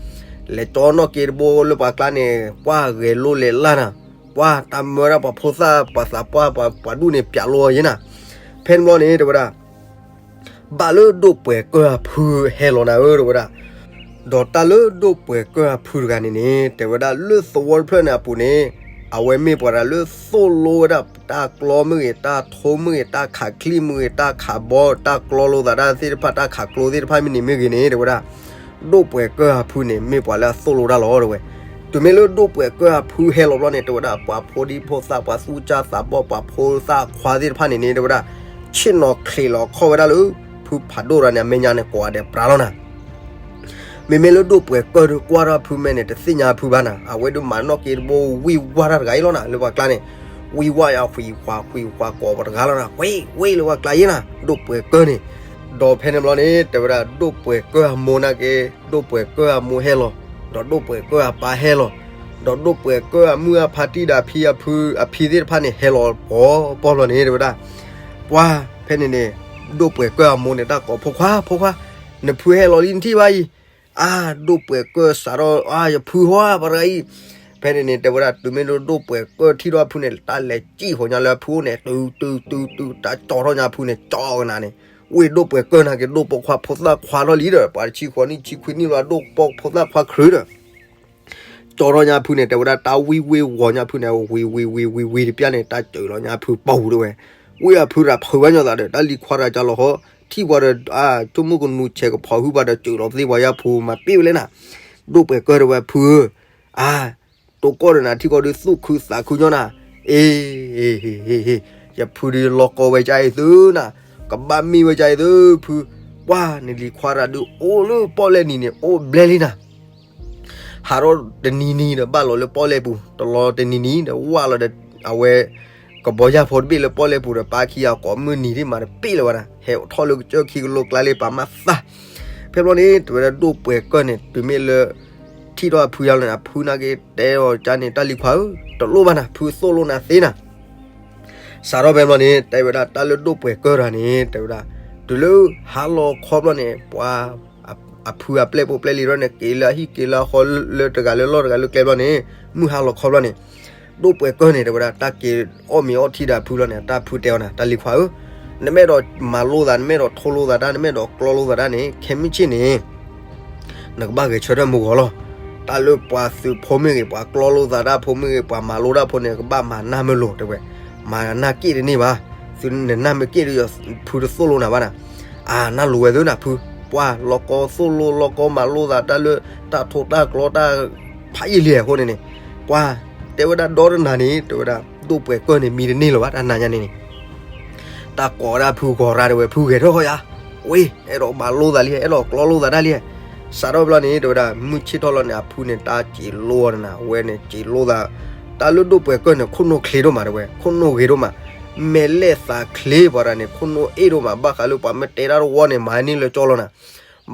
လဲၤကၠီနီၣ်က့တဘိလၢပှၤကျါန့ၣ် ပှၢ်ဂဲၤလိလဲၤလၢ်နၤ, ပှၢ်တၢ်မၢဒၣ်ပှၤဖိသၣ်ပှၤသးပှၢ်ပှၤပှၤဒူၣ်န့ၣ် ပၠးလိအီၤယဲနၤ, ဖဲန့ၣ်ဘျီန့ၣ် တဲဝဲဒၣ် ဘၣ်လၢဒိၣ်ပှဲၤကၢၢ်အဖုဟဲလီၤနၤဧၢ တဲဝဲဒၣ်, ဒီးတၢ်လၢဒိၣ်ပှဲၤကၢၢ်အဖုတဂၤန့ၣ်န့ၣ် တဲဝဲဒၣ်လၢသဝီတဖျၢၣ်န့ၣ်အပူၤန့ၣ်, အဝဲမ့ၢ်ပှၤတဂၤလၢသိၣ်လိဝဲဒၣ်တၢ်ကျီမ့ၢ်ဂ့ၤ တၢ်ထိမ့ၢ်ဂ့ၤ တၢ်ခးချံမ့ၢ်ဂ့ၤ တၢ်ခးဘီ တၢ်ကျီလိာ်သးတၢ်သ့ၣ်တဖၣ် တၢ်ခးကျိသ့ၣ်တဖၣ်မ့ၢ်န့ၣ်မ့ၢ်ဂ့ၤန့ၣ် တဲဝဲဒၣ်, ဒိၣ်ပှဲၤကၢၢ်အဖုန့ၣ် မ့ၢ်ပှၤလၢအသိၣ်လိတၢ်လီၤ တဲဝဲ. တုၤမ့ၢ်လၢဒိၣ်ပှဲၤကၢၢ်အဖုဟဲလီၤဘျီန့ၣ် တဲဝဲဒၣ် ပှၤဖိဒံဖိသၣ် ပှၤသူၣ်စၢ်သးဘီၣ် ပှၤဖိသၣ်ခွါသ့ၣ်တဖၣ်န့ၣ်န့ၣ် တဲဝဲဒၣ်, ဆ့ၣ်နီၤချံးလီၤခီၣ်ဝဲဒၣ်လၢ ဖုဖးဒိၣ်တဂၤန့ၣ် အမဲာ်ညါန့ၣ် ကိးဂၤဒဲးပြးလီၤနၤ မ့မ့ၢ်လၢဒိၣ်ပှဲၤကၢၢ်ဒုးကွၢ်ထီၣ်ဖုမဲာ်န့ၣ် တသ့ၣ်ညါဖုဘၣ်နၤ, အဝဲဒုးမၤနီၣ်က့တဘိဝံၢ်ဝါတၢ်တဂၤအံၤလီၤနၤ, လၢပှၤကျါန့ၣ်, ဝံၢ်ဝါယါ ဃံးဃွး ဃံးဃွး ကိးပှၤတဂၤလီၤနၤ, ဝ့ ဝ့ လၢပှၤကျါယဲနၤ, ဒိၣ်ပှဲၤကၢၢ်န့ၣ်, ဒီးဖဲန့ၣ်ဘျီန့ၣ် တဲဝဲဒၣ် ဒိၣ်ပှဲၤကၢၢ်အမိၢ်နာ်က့, ဒိၣ်ပှဲၤကၢၢ်အမိၢ်ဟဲလီၤ, ဒီးဒိၣ်ပှဲၤကၢၢ်အပၢ်ဟဲလီၤ, ဒီးဒိၣ်ပှဲၤကၢၢ်အမုၢ်အဖါတံၢ်ဒီးအဖံအဖု အဖံသ့ၣ်တဖၣ်န့ၣ် ဟဲလီၤပီၤပီၢ်ဘျီန့ၣ် တဲဝဲဒၣ်, ပှၢ် ဖဲန့ၣ်န့ၣ်, ဒိၣ်ပှဲၤကၢၢ်အမိၢ်န့ၣ် တၢ်ကိး ဖိခွါ ဖိခွါ, နဖုဟဲလီၤလံနထံၣ်ဘၣ်အံၤ, အါ ဒိၣ်ပှဲၤကၢၢ်စးထီၣ် အါ ယဖုဟီဧါ ပှၤတဂၤအံၤ, ဖဲန့ၣ်န့ၣ် တဲဝဲဒၣ် တုၤမ့ၢ်လၢဒိၣ်ပှဲၤကၢၢ်ထံၣ်ထီၣ်အဖုန့ၣ် တၢ်လဲၤစံၣ်ဃီၤညါလၢအဖုအိၣ်န့ၣ် တုၤတုၤတုၤတုၤ တၢ်ကၠီထီၣ်ညါအဖုန့ၣ် ကၠီကနၤန့ၣ်, ဝ့ၢ်ဒိၣ်ပှဲၤကၢၢ်နာ်က့ ဒိၣ်ပိာ်ခွါဖိသၣ်ခွါထီၣ်လံဒီး ပှၤတဆံဃိးနံၣ်ဆံခွံနံၣ်လီၤ ဒိၣ်ပိာ်ဖိသၣ်ခွါခရၢဒီး ကၠီထီၣ်ညါအဖုန့ၣ် တဲဝဲဒၣ် တၢ်ဝံၢ်ဝ့ၢ်ဂီၤညါအဖုန့ၣ် ဝံၤဝံၤဝံၤဝံၤဝံၤတပျၢ်န့ၣ် တၢ်စၢၤလီၤညါအဖုပူၤတဲဝဲ, ဝ့ၢ်အဖုရၤဖုးဘၣ်ညီသးဒီး တၢ်လံၤခွါရၤကၢ်လီၤဟီ, ထံၣ်ပှၤဒီး အါ ဆိကမိၣ်ကနူၤဆဲးကဖီၣ်ဟုၣ်ပှၤဒီး စၢၤလီၤသ့ပှၤယါဖုမၤပ့ၢ်ဝဲလဲၣ်နၤ, ဒိၣ်ပှဲၤကၢၢ်တဲဝဲ ဖုဧၢ, အါ တိၢ်ကီၢ်ဒီးနၤထံကီၢ်ဒုးသူၣ်ခုသးခုညီနၤ, အ့ ဟ့ ဟ့ ဟ့ ဟ့ ယဖုဒုးလီၤကီဝဲကအံၤသုနၤ, ကဘၣ်မံဝဲကအံၤသုဖု, ပှၢ်နလံၤခွါရၤဒုးအိၣ်လၢပီၣ်လဲၣ်နံၤန့ၣ် အိၣ်ဘျဲလံနၤ ဟးထီၣ်တနံၤနံၤဒီး ဘၣ်လီၤလၢပီၣ်လဲၣ်ပူၤ, တလီၤတနံၤနံၤဒီး ဝၢ်လီၤဒီး အဝဲ ကဘီယၢ်ဖိတဘ့ၣ်လၢပီၣ်လဲၣ်ပူၤဒီး ပၢ်ခံဂၤကိးမုၢ်နံၤဒ်မးတဘ့ၣ်လၢၤဘၣ်နၤ, ဟဲထီၣ်လၢကစၢၢ်ခံကလိကျါလၢပာ်မၤသၣ်, ဖဲဘျီန့ၣ် တဲဝဲဒၣ်ဒိၣ်ပှဲၤကၢၢ်န့ၣ် တုၤမ့ၢ်လၢ ထံၣ်ထီၣ်အဖုယါလၢန့ၣ် အဖုနာ်က့တဲအီၤကါန့ၣ် တၢ်လံၤခွါဧၢ, တလိၣ်ဘၣ်နၤ ဖုသိၣ်လိနၤသ့နၤ စးထီၣ်ဖဲဘျီန့ၣ် တဲဝဲဒၣ်တၢ်လၢဒိၣ်ပှဲၤကၢၢ်တဂၤန့ၣ် တဲဝဲဒၣ် တုၤလၢဟါလီၤခီဘျီန့ၣ် ပှၤ အဖုအပျဲၢ်ဖိပျဲၢ်လံၤထီၣ်န့ၣ် က့ၤလၢအဟံၣ်က့ၤလၢအဃီလၢတဂၤလၢလီၢ်တဂၤလၢကျဲဘျီန့ၣ် မုၢ်ဟါလီၤခီဘျီန့ၣ် ဒိၣ်ပှဲၤကၢၢ်န့ၣ် တဲဝဲဒၣ် တၢ်က့ၤအီၣ်မ့ၤအီထံဒီးအဖုလီၤန့ၣ် တၢ်ဖုတဲအီၤနၤ တၢ်လံၤခွါဧၢ, နမ့ၢ်ဒီးမၤလိသး နမ့ၢ်ဒီးထိလိသးတၢ် နမ့ၢ်ဒီးကျီလိသးတၢ်န့ၣ် ခဲမုၢ်ဆ့ၣ်န့ၣ် နကဘၣ်ဂဲၤဆၢထၢၣ်မုၢ်ဂီၤလီၤ. တၢ်လၢပှၤသုးဖိမ့ၢ်ဂ့ၤ ပှၤကျီလိသးတၢ်ဖိမ့ၢ်ဂ့ၤ ပှၤမၤလိတၢ်ဖိန့ၣ် ကဘၣ်မၤနၢ်မ့ၢ်လိၤတဲဝဲ, မၤနၢ်က့ၣ်တန့ၢ်ဘၣ်. သုနနၢ်မ့ၢ်က့ၣ်ဒီး ဖုတသိၣ်လိနၤဘၣ်နၤ. အါ နၢ်လိၤဝဲသုနၤဖု, ပှၤလီၤကီသိၣ်လိလီၤကီမၤလိသးတၢ်လၢ တၢ်ထိတၢ်ကျီတၢ်ဖးယံာ်လံအဃိန့ၣ်န့ၣ်, ပှၤ တဲဝဲဒၣ်ဒီတနၤန့ၣ် တဲဝဲဒၣ် ဒိၣ်ပှဲၤကၢၢ်န့ၣ် မံတန့ၢ်လၢၤဘၣ် တၢ်နၤညါန့ၣ်န့ၣ် တၢ်ကိးဝဲဒၣ်ဖုဂီၤရၤတဲဝဲ ဖုဂဲၤထီၣ်ဃီယၤ, ဝ့ၢ် အဲၣ်ဒိးမၤလိသးလံ အဲၣ်ဒိးကျီလိသးတၢ်လံ. စးထီၣ်ဘျီန့ၣ် တဲဝဲဒၣ် မုၢ်ဆ့ၣ်ထီၣ်လီၤန့ၣ် အဖုန့ၣ် တၢ်စံးလိအီၤနၤ အဝဲန့ၣ်စံးလိသး, တၢ်လၢဒိၣ်ပှဲၤကၢၢ်န့ၣ် ခိၣ်နူာ်ချ့ဒိၣ်မးတဲဝဲ ခိၣ်နူာ်ဂ့ၤဒိၣ်မး, မဲာ်လဲၣ်သးချ့ပှၤတဂၤန့ၣ် ခိၣ်နူာ်အ့ၣ်ဒိၣ်မး ဘၣ်ဃးလၢပှၤမ့ၢ်တဲတၢ်တဝီန့ၣ် မၤန့ၢ်လၢကၠီလီၤနၤ.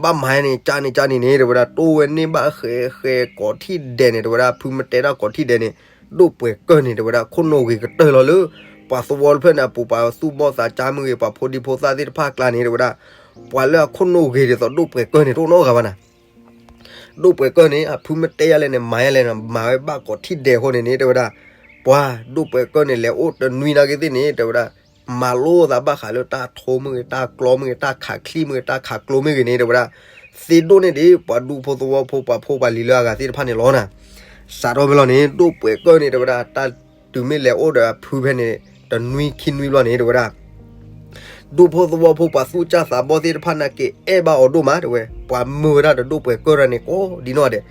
ဘၣ်မၤန့ၣ် ကၢ်န့ၣ်ကၢ်န့ၣ်န့ၣ် တဲဝဲဒၣ် တိၢ်ဝဲန့ၢ်ဘၣ်ဃဲဃဲကိးထံၣ်ဒဲးန့ၣ် တဲဝဲဒၣ် ဖုမ့ၢ်တဲတၢ်ကိးထံၣ်ဒဲးန့ၣ် ဒိၣ်ပှဲၤကၢၢ်န့ၣ် တဲဝဲဒၣ် ခိၣ်နူာ်ဂ့ၤကတၢၢ်လီၤလၢ ပှၤသဝီတဖျၢၣ်န့ၣ် အပူၤပှၤသူၣ်ဘီၣ်သးကါမ့ၢ်ဂ့ၤ ပှၤဖိဒံဖိသၣ်သ့ၣ်တဖၣ်အကျါန့ၣ် တဲဝဲဒၣ် ပှၤလၢအခိၣ်နူာ်ဂ့ၤဒ်သိးဒိၣ်ပှဲၤကၢၢ်န့ၣ် တအိၣ်နီတဂၤဘၣ်နၤ. ဒိၣ်ပှဲၤကၢၢ်န့ၣ် အဖုမ့ၢ်တဲယၤလဲၣ်န့ၣ် မၤဝဲလဲၣ်န့ၣ် မၤဝဲဘၣ်ကိးထံၣ်ဒဲးအဃိန့ၣ်န့ၣ် တဲဝဲဒၣ် ပှၤဒိၣ်ပှဲၤကၢၢ်န့ၣ် လဲၤအိၣ်တနွံနာ်က့သ့ၣ်န့ၣ် တဲဝဲဒၣ် မၤလိသးဘၣ်ဃးလၢတၢ်ထိမ့ၢ်ဂ့ၤ တၢ်ကျီမ့ၢ်ဂ့ၤ တၢ်ခးချံမ့ၢ်ဂ့ၤ တၢ်ခးကျိမ့ၢ်ဂ့ၤန့ၣ် တဲဝဲဒၣ် သ့ဒိၣ်န့ၢ်ဒံး ပှၤဒူဖိသဝီဖိ ပှၤဖိပှၤလံၤလၢအဂၤသ့ၣ်တဖၣ်န့ၣ်လီၤနၤ. စးထီၣ်ဖဲလီၤန့ၣ် ဒိၣ်ပှဲၤကၢၢ်န့ၣ် တဲဝဲဒၣ် တၢ်တုၤမ့ၢ်လဲၤအိၣ်ဒီးအဖုဖဲန့ၣ် တနွံခံနွံဘျီန့ၣ် တဲဝဲဒၣ် ဒူဖိသဝီဖိ ပှၤသူၣ်စၢ်သးဘီၣ်သ့ၣ်တဖၣ်နာ်က့ အဲၣ်ဘၣ်အီၤဒိၣ်မး တဲဝဲ ပှၤမၢဝဲဒၣ်ဒီးဒိၣ်ပှဲၤကၢၢ်တဂၤန့ၣ် ကိးဒ်နီၢ်ဂၤဒဲး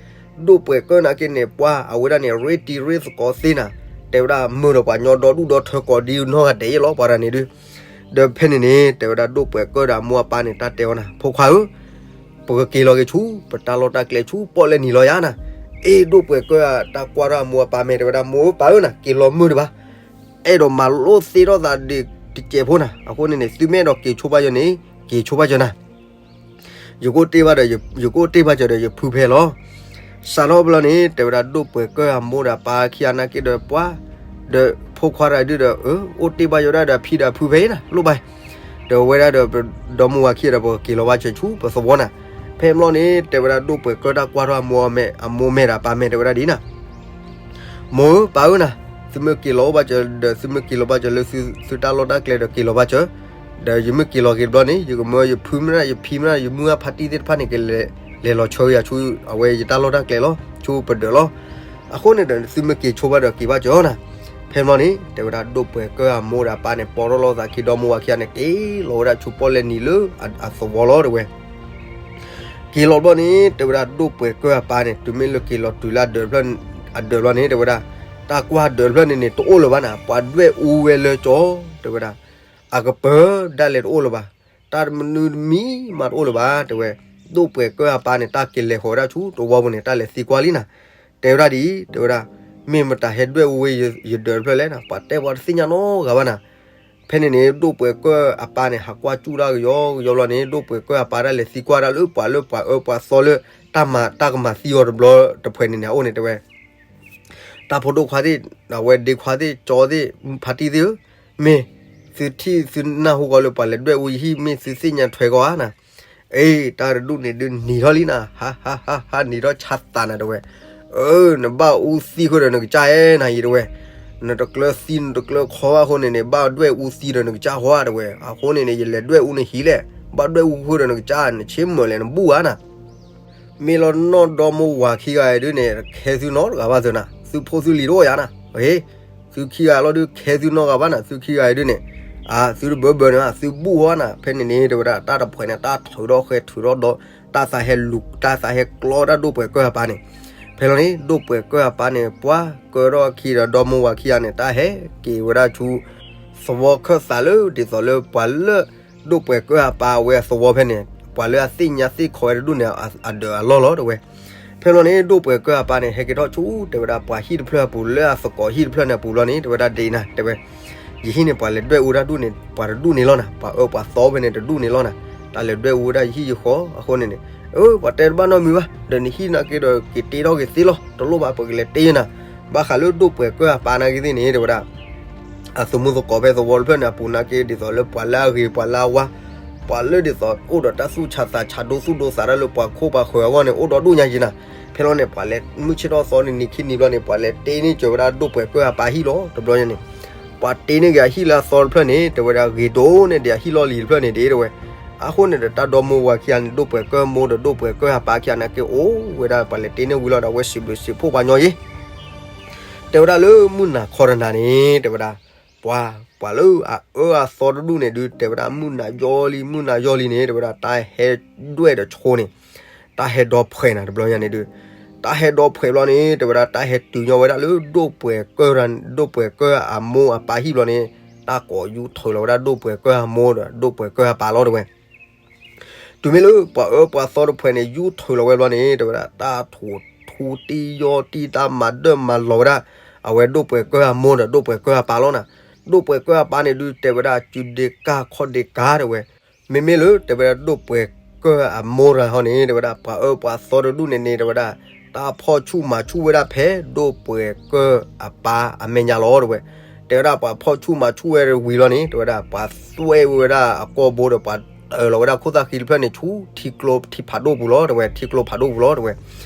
ဒိၣ်ပှဲၤကၢၢ်နာ်က့န့ၣ် ပှၤအဝဲဒၣ်န့ၣ် ရ့တံၤရ့သကိးသ့နၤ, တဲဝဲဒၣ် မၢဒီးပှၤညီဒီဒူၣ်ဒီထၢကိးဒ်နီၢ်ဂၤဒဲးယဲလီၤ ပှၤတဂၤန့ၣ်ဒုး. ဒီးဖဲန့ၣ်န့ၣ် တဲဝဲဒၣ် ဒိၣ်ပှဲၤကၢၢ်ဒီးအမိၢ်အပၢ်န့ၣ် တၢ်တဲအီၤနၤ ဖိခွါဧၢ, ပကက့ၤလီၤက့ၤဆူ ပတၢ်လီၢ်တၢ်ကျဲဆူ ပီၣ်လဲၣ်နံၤလီၤယၤနၤ. အ့ ဒိၣ်ပှဲၤကၢၢ်ဧၢ တၢ်ကွၢ်ထီၣ်အမိၢ်အပၢ်မဲာ် တဲဝဲဒၣ် မိၢ်ဧၢပၢ်ဧၢနၤ က့ၤလီၤမုၢ်တဘၣ် အဲၣ်ဒိးမၤလိသ့ထီၣ်သးဒံးတစဲးဖိနၤ, အဃိန့ၣ်န့ၣ် သုမ့ၢ်အဲၣ်ဒိးက့ၤဆိဘၣ်ယၤန့ၣ် က့ၤဆိဘၣ်ယၤနၤ, ယကအိၣ်တ့ၢ်ဘၣ်ဒီး ယကအိၣ်တ့ၢ်ဘၣ်ကၠီဒီးယဖုဖဲလီၤ. စးထီၣ်ဘျီန့ၣ် တဲဝဲဒၣ်ဒိၣ်ပှဲၤကၢၢ်အမိၢ်ဒီးအပၢ်ခံဂၤနာ်က့ဒီးပှၤ, ဒီးဖိခွါတဂၤဒုဒီး အိၣ်တ့ၢ်ဘၣ်ယိာ်ဒၣ်ဒီးဖံဒီးဖုဖဲအံၤနၤ လိၣ်ဘၣ်, ဒီးဝဲဒၣ်ဒီး ဒီမါဝၤခံဂၤဒီး ပကက့ၤလီၤဘၣ်စၢၤဆူပသဝီနၤ. ဖဲဘျီန့ၣ် တဲဝဲဒၣ်ဒိၣ်ပှဲၤကၢၢ်တၢ်ကွၢ်ထီၣ်အမိၢ်အမဲာ် အမိၢ်မဲာ်ဒီးအပၢ်မဲာ် တဲဝဲဒၣ်ဒ်နၤ မိၢ်ဧၢပၢ်ဧၢနၤ, သုမ့ၢ်က့ၤလီၤအိၣ်ဘၣ်စၢၤဒီး သုမ့ၢ်က့ၤလီၤဘၣ်စၢၤလၢသုတၢ်လီၢ်တၢ်ကျဲဒီးက့ၤလီၤဘၣ်စၢၤ, ဒီးယမ့ၢ်က့ၤလီၤက့ၤတဘျီန့ၣ် ယကမၢယဖုမ့ၢ်ဒၣ် ယဖံမ့ၢ်ဒၣ် ယမုၢ်ဂၢ်ဖါတံၢ်သ့ၣ်တဖၣ်န့ၣ် ကလဲၤလီၤဆၢက့ၤယၤဆူအဝဲယတၢ်လီၢ်တၢ်ကျဲလီၤ ဆူပဒၢးလီၤ. အဃိန့ၣ်ဒီး သုမ့ၢ်က့ၤဆိဘၣ်ဒီးက့ၤဘၣ်စၢၤနၤ. ဖဲဘျီန့ၣ် တဲဝဲဒၣ်ဒိၣ်ပှဲၤကၢၢ်အမိၢ်ဒီးအပၢ်န့ၣ် ပိာ်ထီၣ်လိာ်သးခံ ဒီမါဝၤခံဂၤန့ၣ် က့ၤလီၤဝဲဒၣ်ဆူပီၣ်လဲၣ်နံၤလၢအသဝီလီၤ တဲဝဲ က့ၤလီၤဘျီန့ၣ် တဲဝဲဒၣ်ဒိၣ်ပှဲၤကၢၢ်အပၢ်န့ၣ် တုၤမ့ၢ်လၢက့ၤလီၤတုၤလၢအဒၢးတဖျၢၣ် အဒၢးဘျီန့ၣ် တဲဝဲဒၣ် တၢ်ကွၢ်ဒၢးတဖျၢၣ်န့ၣ်န့ၣ် တအိၣ်လၢၤဘၣ်နၤ ပှၤဒွဲၣ်အူဝဲလၢကၠီ တဲဝဲဒၣ် အကပၢၤဒၣ်လဲာ်တအိၣ်လၢၤဘၣ်, တၢ်မနုၤတမံၤမးတအိၣ်လၢၤဘၣ် တဲဝဲ. ဒိၣ်ပှဲၤကၢၢ်အပၢ်န့ၣ် တၢ်က့ၤလဲၤဃီၤဝဲဒၣ်ဆူတဝီပူၤန့ၣ် တၢ်လဲၤသံကွၢ်လံနၤ. တဲဝဲဒၣ်ဒ်အံၤ တဲဝဲဒၣ် မ့ၢ်မတၤဟဲဒွဲၣ်အူဝဲယဒၢးတဖျၢၣ်လဲၣ်နၤ ပှၤတဲပှၤတသ့ၣ်ညါနီတဂၤဘၣ်နၤ. ဖဲန့ၣ်န့ၣ် ဒိၣ်ပှဲၤကၢၢ်အပၢ်န့ၣ် ဟးကွၢ်စူၣ်တၢ်ကယီကယီဘျီန့ၣ် ဒိၣ်ပှဲၤကၢၢ်အပၢ်တၢ်လဲၤသံကွၢ်ဒၣ်လၢပှၤလၢပှၤအၢပှၤသီလၢ တၢ်မၤတၢ်ကမၤသံအီၤတဘျီတဖှဲးန့ၣ်န့ၣ် အအိၣ်န့ၣ် တဲဝဲ တၢ်ဖိဒိၣ်ခွါသ့ၣ် အဝဲဒ့ခွါသ့ၣ် ကၠီသ့ၣ် ဖါတံၢ်သ့ၣ်ဧၢ, မ့ၢ်သုထံၣ်သုနၢ်ဟူကီးလၢပှၤလဲၤဒွဲၣ်အူယဟံၣ် မ့ၢ်သုသ့ၣ်ညါထွဲကီးဧါနၤ. အ့ တၢ်တဒူၣ်န့ၣ်ဒုးနံၤထီၣ်လံနၤ ဟါ ဟါ ဟါ ဟါ နံၤထီၣ်ဆါသးနၤ တဲဝဲ. အၢ နဘၣ်အူသံဃုာ်ဒီးနကစၢ်ဧဲနၤ ယံၤတဲဝဲ. နတကျၢၤသံနတကျၢၤခီဘၣ်အဃိန့ၣ်န့ၣ် ဘၣ်ဒွဲၣ်အူသံဒီးနကစၢ်ဃီဧါ တဲဝဲ. အဃိန့ၣ်န့ၣ် ယလဲၤဒွဲၣ်အူနဟံၣ်လဲၣ်, ဘၣ်ဒွဲၣ်အူဃုာ်ဒီးနကစၢ် နဆ့မုာ်လဲၣ်နဘူၣ်ဧါနၤ. မ့ၢ်လီၤနီၢ်ဒီမါဝၤခံဂၤအံၤဒုးန့ၣ် ခဲသုနီတဂၤဘၣ်သုနၤ, သုဖိသုလံၤတအိၣ်ယၤနၤ, သုခံဂၤလီၤဒုး ခဲသုနီတဂၤဘၣ်နၤ သုခံဂၤအံၤဒုးန့ၣ်, အသုတဘၢဘၢန့ၣ် သုဘူၣ်ဃီနၤ. ဖဲန့ၣ်န့ၣ် တဲဝဲဒၣ် တၢ်တဖှဲးန့ၣ် တၢ်ထုးထီၣ်ဃဲၤထုးထီၣ်ဒီး တၢ်သးဟဲလူၤ တၢ်သးဟဲကျီတၢ်ဒိၣ်ပှဲၤကၢၢ်အပၢ်န့ၣ်. ဖဲလီၤန့ၣ် ဒိၣ်ပှဲၤကၢၢ်အပၢ်န့ၣ် ပှၤကၢထီၣ်အခံဒီး ဒီမါဝၤခံဂၤန့ၣ် တၢ်ဟဲက့ၤဝဲဒၣ်ဆူ သဝီခၢၣ်သးလၢ ဒ်သိးလၢပှၤလၢ ဒိၣ်ပှဲၤကၢၢ်အပၢ်အဝဲအသဝီဖဲန့ၣ် ပှၤလၢအသ့ၣ်ညါသ့ၣ်ခီဝဲတဒူၣ်န့ၣ် အဒၢးအလီၢ်လီၤ တဲဝဲ. ဖဲလီၤန့ၣ် ဒိၣ်ပှဲၤကၢၢ်အပၢ်န့ၣ် ဟဲက့ၤထီၣ်ဆူ တဲဝဲဒၣ် ပှၤဟံၣ်တဖျၢၣ်အပူၤ လၢအသကိးဟံၣ်တဖျၢၣ်န့ၣ်အပူၤလီၤန့ၣ် တဲဝဲဒၣ်ဒ်နၤ တဲဝဲ. ယဟံၣ်န့ၣ် ပှၤလဲၤဒွဲၣ်အူတၢ်ဒူၣ်န့ၣ် ပှၤတဒူၣ်န့ၣ်လီၤနၤ, ပှၤအၢပှၤသီဖဲန့ၣ်တဒူၣ်န့ၣ်လီၤနၤ, တၢ်လဲၤဒွဲၣ်အူဝဲဒၣ်ယဟံၣ်ယဃီအဃိန့ၣ်န့ၣ်, အၢ ပှၤတဲတဘၣ်နီတမံၤဘၣ်, ဒီးနဟံၣ်နာ်က့ဒီး က့ၤတ့ထီၣ်က့ၤသ့လီၤ, တလိၣ်ဘၣ် ပကလဲၤတ့နၤ. ဘၣ်ဃးလၢဒိၣ်ပှဲၤကၢၢ်အပၢ်နာ်က့သ့ၣ်န့ၣ် တဲဝဲဒၣ် အသမူသကိးဖဲသဝီတဖျၢၣ်န့ၣ် အပူၤနာ်က့ ဒ်သိးလၢပှၤလၢအဂ့ၤပှၤလၢအဝါ, ပှၤလၢဒ်သိးအိၣ်ဒီးတၢ်သူၣ်ဆးသးဆး ဒိသူၣ်ဒိသးတၢ်လၢပှၤခိၣ်ပှၤဃၢၤအဂီၢ်န့ၣ် အိၣ်ဒီဒူၣ်ညါယံၤနၤ. ဖဲလီၤန့ၣ် ပှၤလဲၤမုၢ်ဆ့ၣ်ထီၣ်သီန့ၣ် နံၤခံနံၤဘျီန့ၣ် ပှၤလဲၤတ့န့ၢ်စၢၤဝဲဒၣ်ဒိၣ်ပှဲၤကၢၢ်အပၢ်ဟံၣ်လီၤ. တဘျီညါန့ၣ် ပှၤတ့န့ၢ်က့ၤအဟံၣ်လၢအသီတဖျၢၣ်န့ၣ် တဲဝဲဒၣ်ဂ့ၤဒိၣ်န့ၢ်ဒံးအဟံၣ်လီၢ်လံၤတဖျၢၣ်န့ၣ်ဒံး တဲဝဲ. အဃိန့ၣ်ဒီး တၢ်ဒီမိၢ်ဝၤခံဂၤန့ၣ် ဒိၣ်ပှဲၤကၢၢ်မိၢ်ဒီးဒိၣ်ပှဲၤကၢၢ်အပၢ်ခံဂၤနာ်က့ အိၣ်ဝဲဒၣ် ပှၤလဲၤတ့န့ၢ်ဝံၤလီၤဒီး အဝဲစံးဘျုးစံးဖှိၣ်ပှၤညီယံၤ တဲဝဲဒၣ်လၢမုၢ်နၤခီတနၤန့ၣ် တဲဝဲဒၣ် ပှၤ ပှၤလၢအအၢအသီတဒူၣ်န့ၣ်ဒုး တဲဝဲဒၣ်မုၢ်နၤယီလံ မုၢ်နၤယီလံန့ၣ် တဲဝဲဒၣ်တၢ်ဟဲဒွဲၣ်ဒီးဆိန့ၣ် တၢ်ဟဲဒီဖှဲးနၤ တဘျီညါန့ၣ်ဒုး တၢ်ဟဲဒီဖှဲးဘျီန့ၣ် တဲဝဲဒၣ်တၢ်ဟဲတုၤညီဝဲဒၣ်လၢဒိၣ်ပှဲၤကၢၢ် ဒိၣ်ပှဲၤကၢၢ်အမိၢ်အပၢ်ဟံၣ်ဘျီန့ၣ် တၢ်ကိးယူထုးလီၤဝဲဒၣ်ဒိၣ်ပှဲၤကၢၢ်အမိၢ်ဒီးဒိၣ်ပှဲၤကၢၢ်အပၢ်လီၤ တဲဝဲ. တုၤမ့ၢ်လၢပှၤအၢပှၤသီတဖှဲးန့ၣ် ယူထုးလီၤဝဲဘျီန့ၣ် တဲဝဲဒၣ် တၢ်ထိၣ်ထူတံၢ်ယီၢ်တံၢ် တၢ်မၤဒၢၣ်မၤလီၤဝဲဒၣ် အဝဲဒိၣ်ပှဲၤကၢၢ်အမိၢ်ဒီးဒိၣ်ပှဲၤကၢၢ်အပၢ်လီၤနၤ. ဒိၣ်ပှဲၤကၢၢ်အပၢ်န့ၣ်ဒုး တဲဝဲဒၣ်စုဒ့ကၢ်ခီၣ်ဒ့ကၢ် တဲဝဲ. မ့မ့ၢ်လၢ တဲဝဲဒၣ်ဒိၣ်ပှဲၤကၢၢ်အမိၢ်တဂၤဟီန့ၣ် တဲဝဲဒၣ် ပှၤအၢပှၤသီတဒူၣ်န့ၣ်န့ၣ် တဲဝဲဒၣ် တၢ်ဖီၣ်ဆူၣ်မၤဆူၣ်ဝဲဒၣ်ဖဲဒိၣ်ပှဲၤကၢၢ်အပၢ်အမဲာ်ညါလီၤ တဲဝဲ. တဲဝဲဒၣ်ပှၤဖီၣ်ဆူၣ်မၤဆူၣ်ဝဲဝံၤလီၤန့ၣ် တဲဝဲဒၣ် ပှၤသွဲၣ်ဝဲဒၣ်အကိာ်ဘိဒီး ပှၤတၢၤလီၤဝဲဒၣ်ခိၣ်သၣ်ဃံတဖျၢၣ်န့ၣ် ဆူထံကျိထံဖးဒိၣ်ပူၤလီၤ တဲဝဲ, ထံကျိဖးဒိၣ်ပူၤလီၤ တဲဝဲ.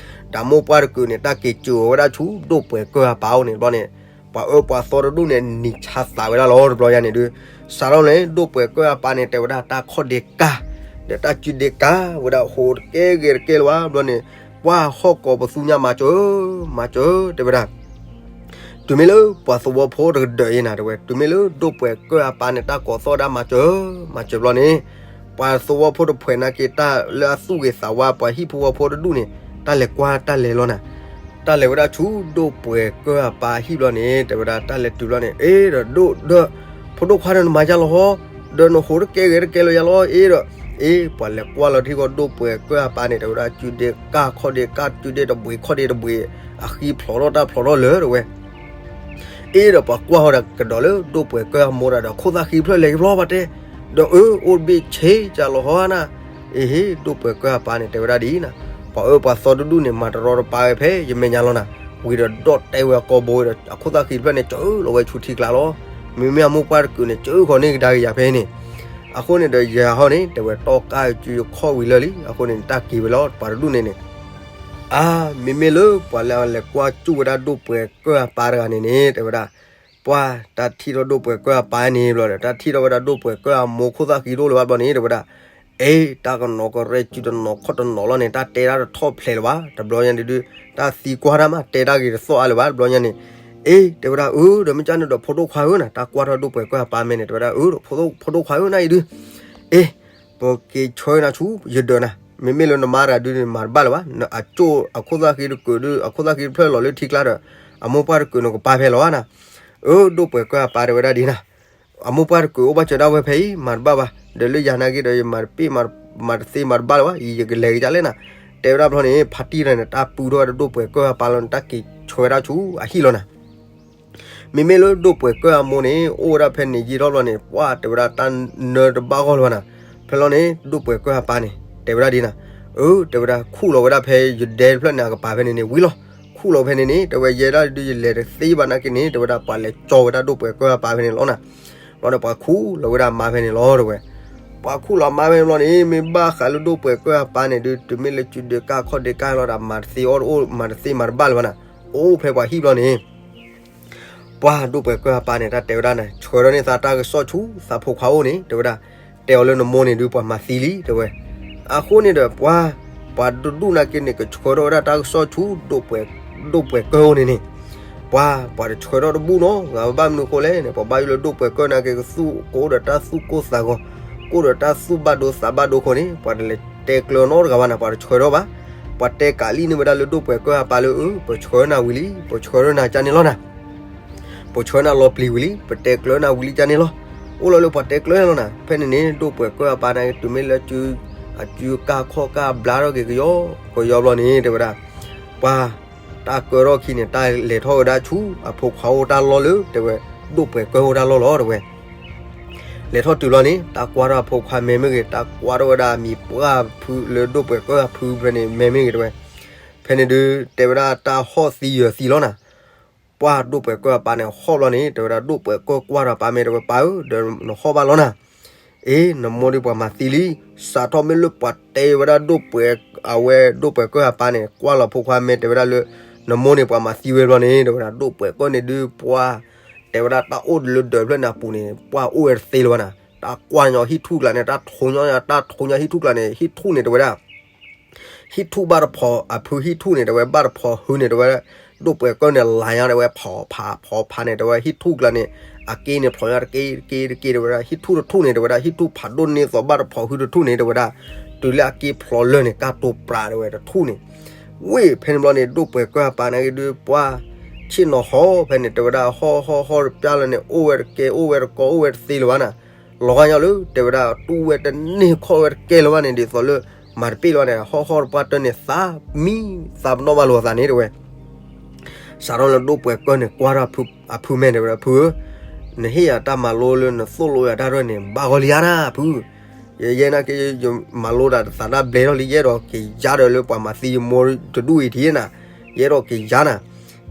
တၢ်မိၢ်ပှၢ်တကုာ်န့ၣ် တၢ်က့ၤစၢၤဝဲဒၣ်ဆူဒိၣ်ပှဲၤကၢၢ်အပၢ်အိၣ်န့ၣ်တဘျီန့ၣ် ပှၤအၢပှၤသီတဒူၣ်န့ၣ် နံၤဆါသးဝဲဒၣ်လီၤ တဘျီညါန့ၣ်ဒုး စးထီၣ်န့ၣ် ဒိၣ်ပှဲၤကၢၢ်အပၢ်န့ၣ် တဲဝဲဒၣ်တၢ်ခီၣ်ဒ့ကၢ် ဒီးတၢ်စုဒ့ကၢ်ဝဲဒၣ် ဟိးတကဲဂဲၤတကဲလၢၤဘၣ် ဘျီန့ၣ် ပှၤဟီၣ်ကိးပသူညါ မၤစၢၤ မၤစၢၤ တဲဝဲဒၣ်. တုၤမ့ၢ်လၢပှၤသဝီဖိတကဒၢးအံၤနၤ တဲဝဲ, တုၤမ့ၢ်လၢဒိၣ်ပှဲၤကၢၢ်အပၢ်န့ၣ် တၢ်ကိးသီၣ်ဒၣ်မၤစၢၤ မၤစၢၤဘျီန့ၣ် ပှၤသဝီဖိတဖှဲးနာ်က့ တၢ်လၢအသူၣ်ဂ့ၤသးဝါ ပှၤဟံၣ်ဖိဃီဖိတဒူၣ်န့ၣ် တၢ်လဲၤကွၢ်တၢ်လဲၤလီၤနၤ. တၢ်လဲၤဝဲဒၣ်ဆူဒိၣ်ပှဲၤကၢၢ်အပၢ်ဟံၣ်ဘျီန့ၣ် တဲဝဲဒၣ် တၢ်လဲၤတုၤဘျီန့ၣ် အ့ဒီးဒိၣ်ဒီး ဖိဒိၣ်ခွါဒီးနမၤယါလီၤဟီ, ဒီးနဟိးတကဲဂဲၤတကဲလၢၤယါလီၤ အ့ဒီး အ့ ပှၤလဲၤကွၢ်လီၤထံဂီၤ ဒိၣ်ပှဲၤကၢၢ်အပၢ်န့ၣ် တဲဝဲဒၣ် စုဒ့ကၢ်ခီၣ်ဒ့ကၢ် စုဒ့တဘှံးခီၣ်ဒ့တဘှံး အဃံဖျိးထီၣ်တၢ်ဖျိးထီၣ်လၢာ် တဲဝဲ. အ့ဒီးပှၤကွၢ်ဃီဒီးကဒီးလၢဒိၣ်ပှဲၤကၢၢ်အမိၢ်ဒီး အခိၣ်သၣ်ဃံတဖျၢၣ်လဲၤကဘျီဘၣ်တဲ, ဒီးအၢ အိၣ်တဘ့ၣ်ဆ့ကၢ်လီၤဟီနၤ, အ့ဟ့ ဒိၣ်ပှဲၤကၢၢ်အပၢ်န့ၣ် တဲဝဲဒၣ်ဒ်အံၤနၤ, ပှၤအၢပှၤသီတဒူၣ်န့ၣ် မၤတရီတပါဝဲဖဲယမဲာ်ညါလီၤနၤ, ဝံၤဒီးဒီၣ်တဲဝဲအကိာ်ဘိဝဲဒီး အခိၣ်သၣ်ဃံတဖျၢၣ်န့ၣ် ကၢလီၤဝဲဆူထံကျါလီၤ. မ့မ့ၢ်အမိၢ်ပှၢ်တကုးန့ၣ် ကၢဃီၤန့ၢ်ကဒါက့ၤယၤဖဲန့ၣ်, အဃိန့ၣ်ဒီးယၤဟီန့ၣ် တဲဝဲတီၢ်ကၢ်စုယခီၣ်ဝံၤလၢာ်လံ, အဃိန့ၣ် တၢ်က့ၤဝဲလီၤ ပှၤတဒူၣ်န့ၣ်န့ၣ် အါ မ့မ့ၢ်လၢပှၤလၢအလဲၤကွၢ်ကၠူၣ်ဝဲဒၣ်ဒိၣ်ပှဲၤကၢၢ်အပၢ်တဂၤန့ၣ်န့ၣ် တဲဝဲဒၣ်, ပှၤတၢ်ထံၣ်ထီၣ်ဒိၣ်ပှဲၤကၢၢ်အပၢ်န့ၣ်ဘျီဒီး တၢ်ထံၣ်ထီၣ်ဝဲဒၣ်ဒိၣ်ပှဲၤကၢၢ်အမိၢ်ခိၣ်သၣ်ဃံတအိၣ်လၢၤဘၣ်ဘျီန့ၣ် တဲဝဲဒၣ်, အ့ တၢ်ကနိးကရဲစုတနီၤခီၣ်တနီၤလီၤန့ၣ် တၢ်တဲတၢ်တထီၣ်ဖျဲးလၢၤဘၣ်, တဘျီညါန့ၣ်ဒုး တၢ်သံကွၢ်တၢ်မး တဲတၢ်ဂ့ၤတသီၣ်အါလၢၤဘၣ် တဘျီညါန့ၣ်, အ့ တဲဝဲဒၣ် အၢ ဒီးမ့ၢ်ကၢ်န့ၣ်ဒီးဖိဒိၣ်ခွါဧၢနၤ တၢ်ကွၢ်ထီၣ်ဒိၣ်ပှဲၤကၢၢ်အပၢ်မဲာ်န့ၣ် တဲဝဲဒၣ် အၢ ဖိဒိၣ်ခွါဧၢနၤအံၤဒုး အ့ ပက့ၤဆှၢနၤဆူယဒၢးနၤ, မ့မ့ၢ်လၢနမါတဂၤဒုးန့ၣ် မၤတဘၣ်လၢၤဘၣ်, အကၠိၣ်အခိၣ်သၣ်ဃံတကုးဒုး အခိၣ်သၣ်ဃံတဖျၢၣ်လီၤလၢထံကျါဒီး အမိၢ်ပှၢ်တကုးန့ၣ်ကပၢ်ဖဲလီၤနၤ, အၢ ဒိၣ်ပှဲၤကၢၢ်အပၢ်တဲဝဲဒၣ်ဒ်နၤ, အမိၢ်ပှၢ်တကုးအိၣ်ဘၣ်စၢၤဒၣ်ဝဲဖဲအံၤ မၤတဘၣ်ဘၣ်, ဒီးလၢယၤနာ်က့ဒီး ယမၤတပ့ၢ်မၤတသ့မၤတဘၣ်လၢၤဘၣ်, ယကလဲၤကဒါလဲၣ်နၤ, တဲဝဲဒၣ်ဘျီန့ၣ် ဖါတံၢ်တဂၤန့ၣ် တၢ်ပုၢ်ထီၣ်ဝဲဒၣ်ဒိၣ်ပှဲၤကၢၢ်အပၢ်လီၤန့ၣ် တၢ်က့ၤဆှၢဝဲဒၣ်ဆူအဟံၣ်လီၤနၤ မ့မ့ၢ်လၢဒိၣ်ပှဲၤကၢၢ်အမိၢ်န့ၣ် အိၣ်ဝဲဒၣ်ဖဲန့ၣ်ယံာ်ထီၣ်ဘျီန့ၣ် ပှၤတဲဝဲဒၣ်တၢ်နၢတဘၣ်ဂီၢ်လၢၤဘၣ်နၤ, ဖဲလီၤန့ၣ် ဒိၣ်ပှဲၤကၢၢ်အပၢ်န့ၣ် တဲဝဲဒၣ်ဒ်နၤ,အၢ တဲဝဲဒၣ်ခူၣ်လီၤဝဲဒၣ်ဖဲယဒဲတဖျၢၣ်န့ၣ် အကပၤဖဲန့ၣ်န့ၣ် ဝံၤလီၤ, ခူၣ်လီၤဖဲန့ၣ်န့ၣ် တဲဝဲယဲဒၣ်ဒုး ယလဲၤတသ့ဘၣ်နာ်က့န့ၣ် တဲဝဲဒၣ်ပှၤလဲၤကၠီဝဲဒၣ်ဒိၣ်ပှဲၤကၢၢ်အပၢ်ဖဲန့ၣ်လီၤနၤ, ဘျီဒီးပှၤခူၣ်လီၤဝဲဒၣ်အမါဖဲန့ၣ်လီၤ တဲဝဲ ပှၤခူၣ်လီၤအမါဖဲန့ၣ်ဘျီန့ၣ် မ့ၢ်ဘၣ်ဃးလၢဒိၣ်ပှဲၤကၢၢ်အပၢ်န့ၣ်ဒုး တုၤမ့ၢ်လၢစုဒုးကၢ်ခီၣ်ဒုးကၢ်လီၤဒီး မၤတသ့အီၣ်တအိၣ် မၤတသ့မၤတဘၣ်လၢၤဘၣ်နၤ, အိၣ်ဖဲပှၤဟံၣ်ဘျီန့ၣ် ပှၤဒိၣ်ပှဲၤကၢၢ်အပၢ်န့ၣ် တၢ်တဲဝဲဒၣ်န့ၣ် ဆှၢထီၣ်န့ၢ်သးတၢ်ကစီၣ်ဆူသးဖိခွါအိၣ်န့ၣ် တဲဝဲဒၣ်, တဲအီၤလၢနမိၢ်န့ၣ်ဒုး ပှၤမၤသံလံ တဲဝဲ, အဃိန့ၣ်ဒီးပှၤ, ပှၤတဒူၣ်နာ်က့န့ၣ် ကဆှၢထီၣ်ဝဲဒၣ်တၢ်ကစီၣ်ဆူ ဒိၣ်ပှဲၤကၢၢ်အိၣ်န့ၣ်န့ၣ်, ပှၤ, ပှၤတဆှၢထီၣ်တဘူၣ်နီတဂၤဘၣ် ဘၣ်မနုၤအဃိလဲၣ်န့ၣ် ပှၤဘၣ်ယိၣ်လၢဒိၣ်ပှဲၤကၢၢ်နာ်က့ ကသူၣ်ကအိၣ်ဒီးတၢ်သူၣ်ကိၢ်သးဂီၤ, ကအိၣ်ဒီးတၢ်သူၣ်ဘၣ်ဒိသးဘၣ်ဒိအဃိန့ၣ် ပှၤတလဲၤတဲကျၢၤနီတဂၤဘၣ်နၤ ပှၤတဆှၢထီၣ်ဘၣ်, ပှၤတဲကးလံန့ၢ်ဝဲဒၣ်လၢဒိၣ်ပှဲၤကၢၢ်အပၢ်လၢ အၢ ပဆှၢနၤဝံၤလံ ပဆှၢနၤကၢ်န့ၣ်လီၤနၤ ပဆှၢနၤလီၤပျံၤဝံၤလံ ပတဲကျၢၤနၤဝံၤလံကၢ်န့ၣ်လီၤ, အိၣ်လီၤလၢပှၤတဲကျၢၤလီၤနၤ ဖဲန့ၣ်န့ၣ် ဒိၣ်ပှဲၤကၢၢ်အပၢ်န့ၣ် တုၤမ့ၢ်လၢ အစုကၢ်ခီၣ်ကၢ်ဘျါထီၣ်က့ၤကယီကယီဘျီန့ၣ် တဲဝဲဒၣ်, ပှၤ, တၢ်ကၢထီၣ်ခံန့ၣ် တၢ်လဲၤထီၣ်ဝဲဒၣ်ဆူအဖိခွါအိၣ်တၢ်လီၢ်လၢ တဲဝဲ, ဒိၣ်ပှဲၤကၢၢ်အိၣ်တၢ်လီၢ်လီၤ တဲဝဲ လဲၤထီၣ်တုၤလီၤန့ၣ် တၢ်ကွၢ်ထီၣ်အဖိခွါမဲာ်မ့ၢ်ဂ့ၤ တၢ်ကွၢ်ထီၣ်ဝဲဒၣ်အမံၤပှၢ်ဖုလၢဒိၣ်ပှဲၤကၢၢ်အဖုဖဲန့ၣ် မဲာ်မ့ၢ်ဂ့ၤတဲဝဲ, ဖဲန့ၣ်ဒုး တဲဝဲဒၣ်တၢ်ဟီၣ်သံယၢၤသံလီၤနၤ, ပှၤဒိၣ်ပှဲၤကၢၢ်အပၢ်န့ၣ် ဟီၣ်ဘျီန့ၣ် တဲဝဲဒၣ်ဒိၣ်ပှဲၤကၢၢ်ကွၢ်ထီၣ်အပၢ်မဲာ်တဲဝဲ ပၢ်ဧၢ ဒီးနဟီၣ်ဘၣ်လီၤနၤ, အ့ နမိၢ်ဒုးပှၤမၤသံလံ, စးထီၣ်မ့ၢ်လၢပှၤတဲဝဲဒၣ်ဒိၣ်ပှဲၤ, အဝဲဒိၣ်ပှဲၤကၢၢ်အပၢ်န့ၣ် ကွၢ်လီၤဖိခွါမဲာ်တဲဝဲဒၣ်လၢ နမိၢ်န့ၣ်ပှၤမၤသံဝဲဘျီန့ၣ် တဲဝဲဒၣ်ဒိၣ်ပှဲၤကၢၢ်န့ၣ်ဒုးပှၤ, တဲဝဲဒၣ်တၢ်အိၣ်လၢဒၢးဖျၢၣ်န့ၣ်အပူၤန့ၣ် ပှၤအိၣ်ဝဲတသ့လၢၤဘၣ်နၤ, တၢ်ကွၢ်ညီဟံၣ်ထူၣ်ကျါန့ၣ် တၢ်ထိညါ တၢ်ထိညါဟံၣ်ထူၣ်ကျါန့ၣ် ဟံၣ်ထူၣ်န့ၣ်တဲဝဲဒၣ် ဟံၣ်ထူၣ်ဘၣ်တဖီအဖုဟံၣ်ထူၣ်န့ၣ် တဲဝဲဘၣ်တဖီဟုန့ၣ် တဲဝဲ, ဒိၣ်ပှဲၤကၢၢ်န့ၣ် လါညါတဲဝဲ ဖီဖးဖီဖးန့ၣ် တဲဝဲ ဟံၣ်ထူၣ်ကျါန့ၣ် အက့န့ၣ် ဖျိညါတက့တက့တက့ တဲဝဲဒၣ် ဟံၣ်ထူၣ်တထူၣ်န့ၣ် တဲဝဲဒၣ် ဟံၣ်ထူၣ်ဖးဒိၣ်န့ၢ်သိးဘၣ်တဖီဟုတထူၣ်န့ၣ် တဲဝဲဒၣ်, တုၤလၢအက့ဖျိလၢာ်န့ၣ် ကၢ်တိာ်ပြး တဲဝဲ တထူၣ်န့ၣ်, ဝ့ၢ် ဖဲန့ၣ်ဘျီန့ၣ် ဒိၣ်ပှဲၤကၢၢ်အပၢ်နာ်က့ဒုး ပှၤ ဆ့ၣ်နီၤဟီၣ်ဖဲန့ၣ် တဲဝဲဒၣ် ဟီၣ်ဟီၣ်ဟီၣ်တပျၢ်လၢန့ၣ် အိၣ်ဝဲတကဲ အိၣ်ဝဲတကီ အိၣ်ဝဲတသ့လၢၤဘၣ်နၤ လီၤဂာ်ညီလၢ တဲဝဲဒၣ် တူၢ်ဝဲတန့ၢ်ခီၣ်ဝဲတကဲလၢၤဘၣ်န့ၣ် ဒ်သိးလၢ မၤတပ့ၢ်လၢၤဘၣ်န့ၣ် ဟီၣ်ဟီၣ်တပှၢ်တၢၢ်န့ၣ် သးမံသးပနီၣ်ဘၣ်လိာ်အသးန့ၣ် တဲဝဲ, စးထီၣ်လၢဒိၣ်ပှဲၤကၢၢ်န့ၣ် ကွၢ်ထီၣ်အဖုမဲာ် တဲဝဲဒၣ် ဖုဧၢ, နဟ့ၣ်ယၤတၢ်မၤလိလၢနသိၣ်လိယၤတၢ်ရဲၣ်န့ၣ် ဘၣ်ဂီၤလံဧါနၤ ဖု, ယဲနာ်က့ ယမၤလိဒၣ်သးတၢ်ဘျဲထီၣ်လံ ယအဲၣ်ဒိးက့ၤယါဒီးလၢပှၤမၤသံယမိၢ်တဒူၣ်အံၤထံၣ်နၤ, ယအဲၣ်ဒိးက့ၤယါနၤ,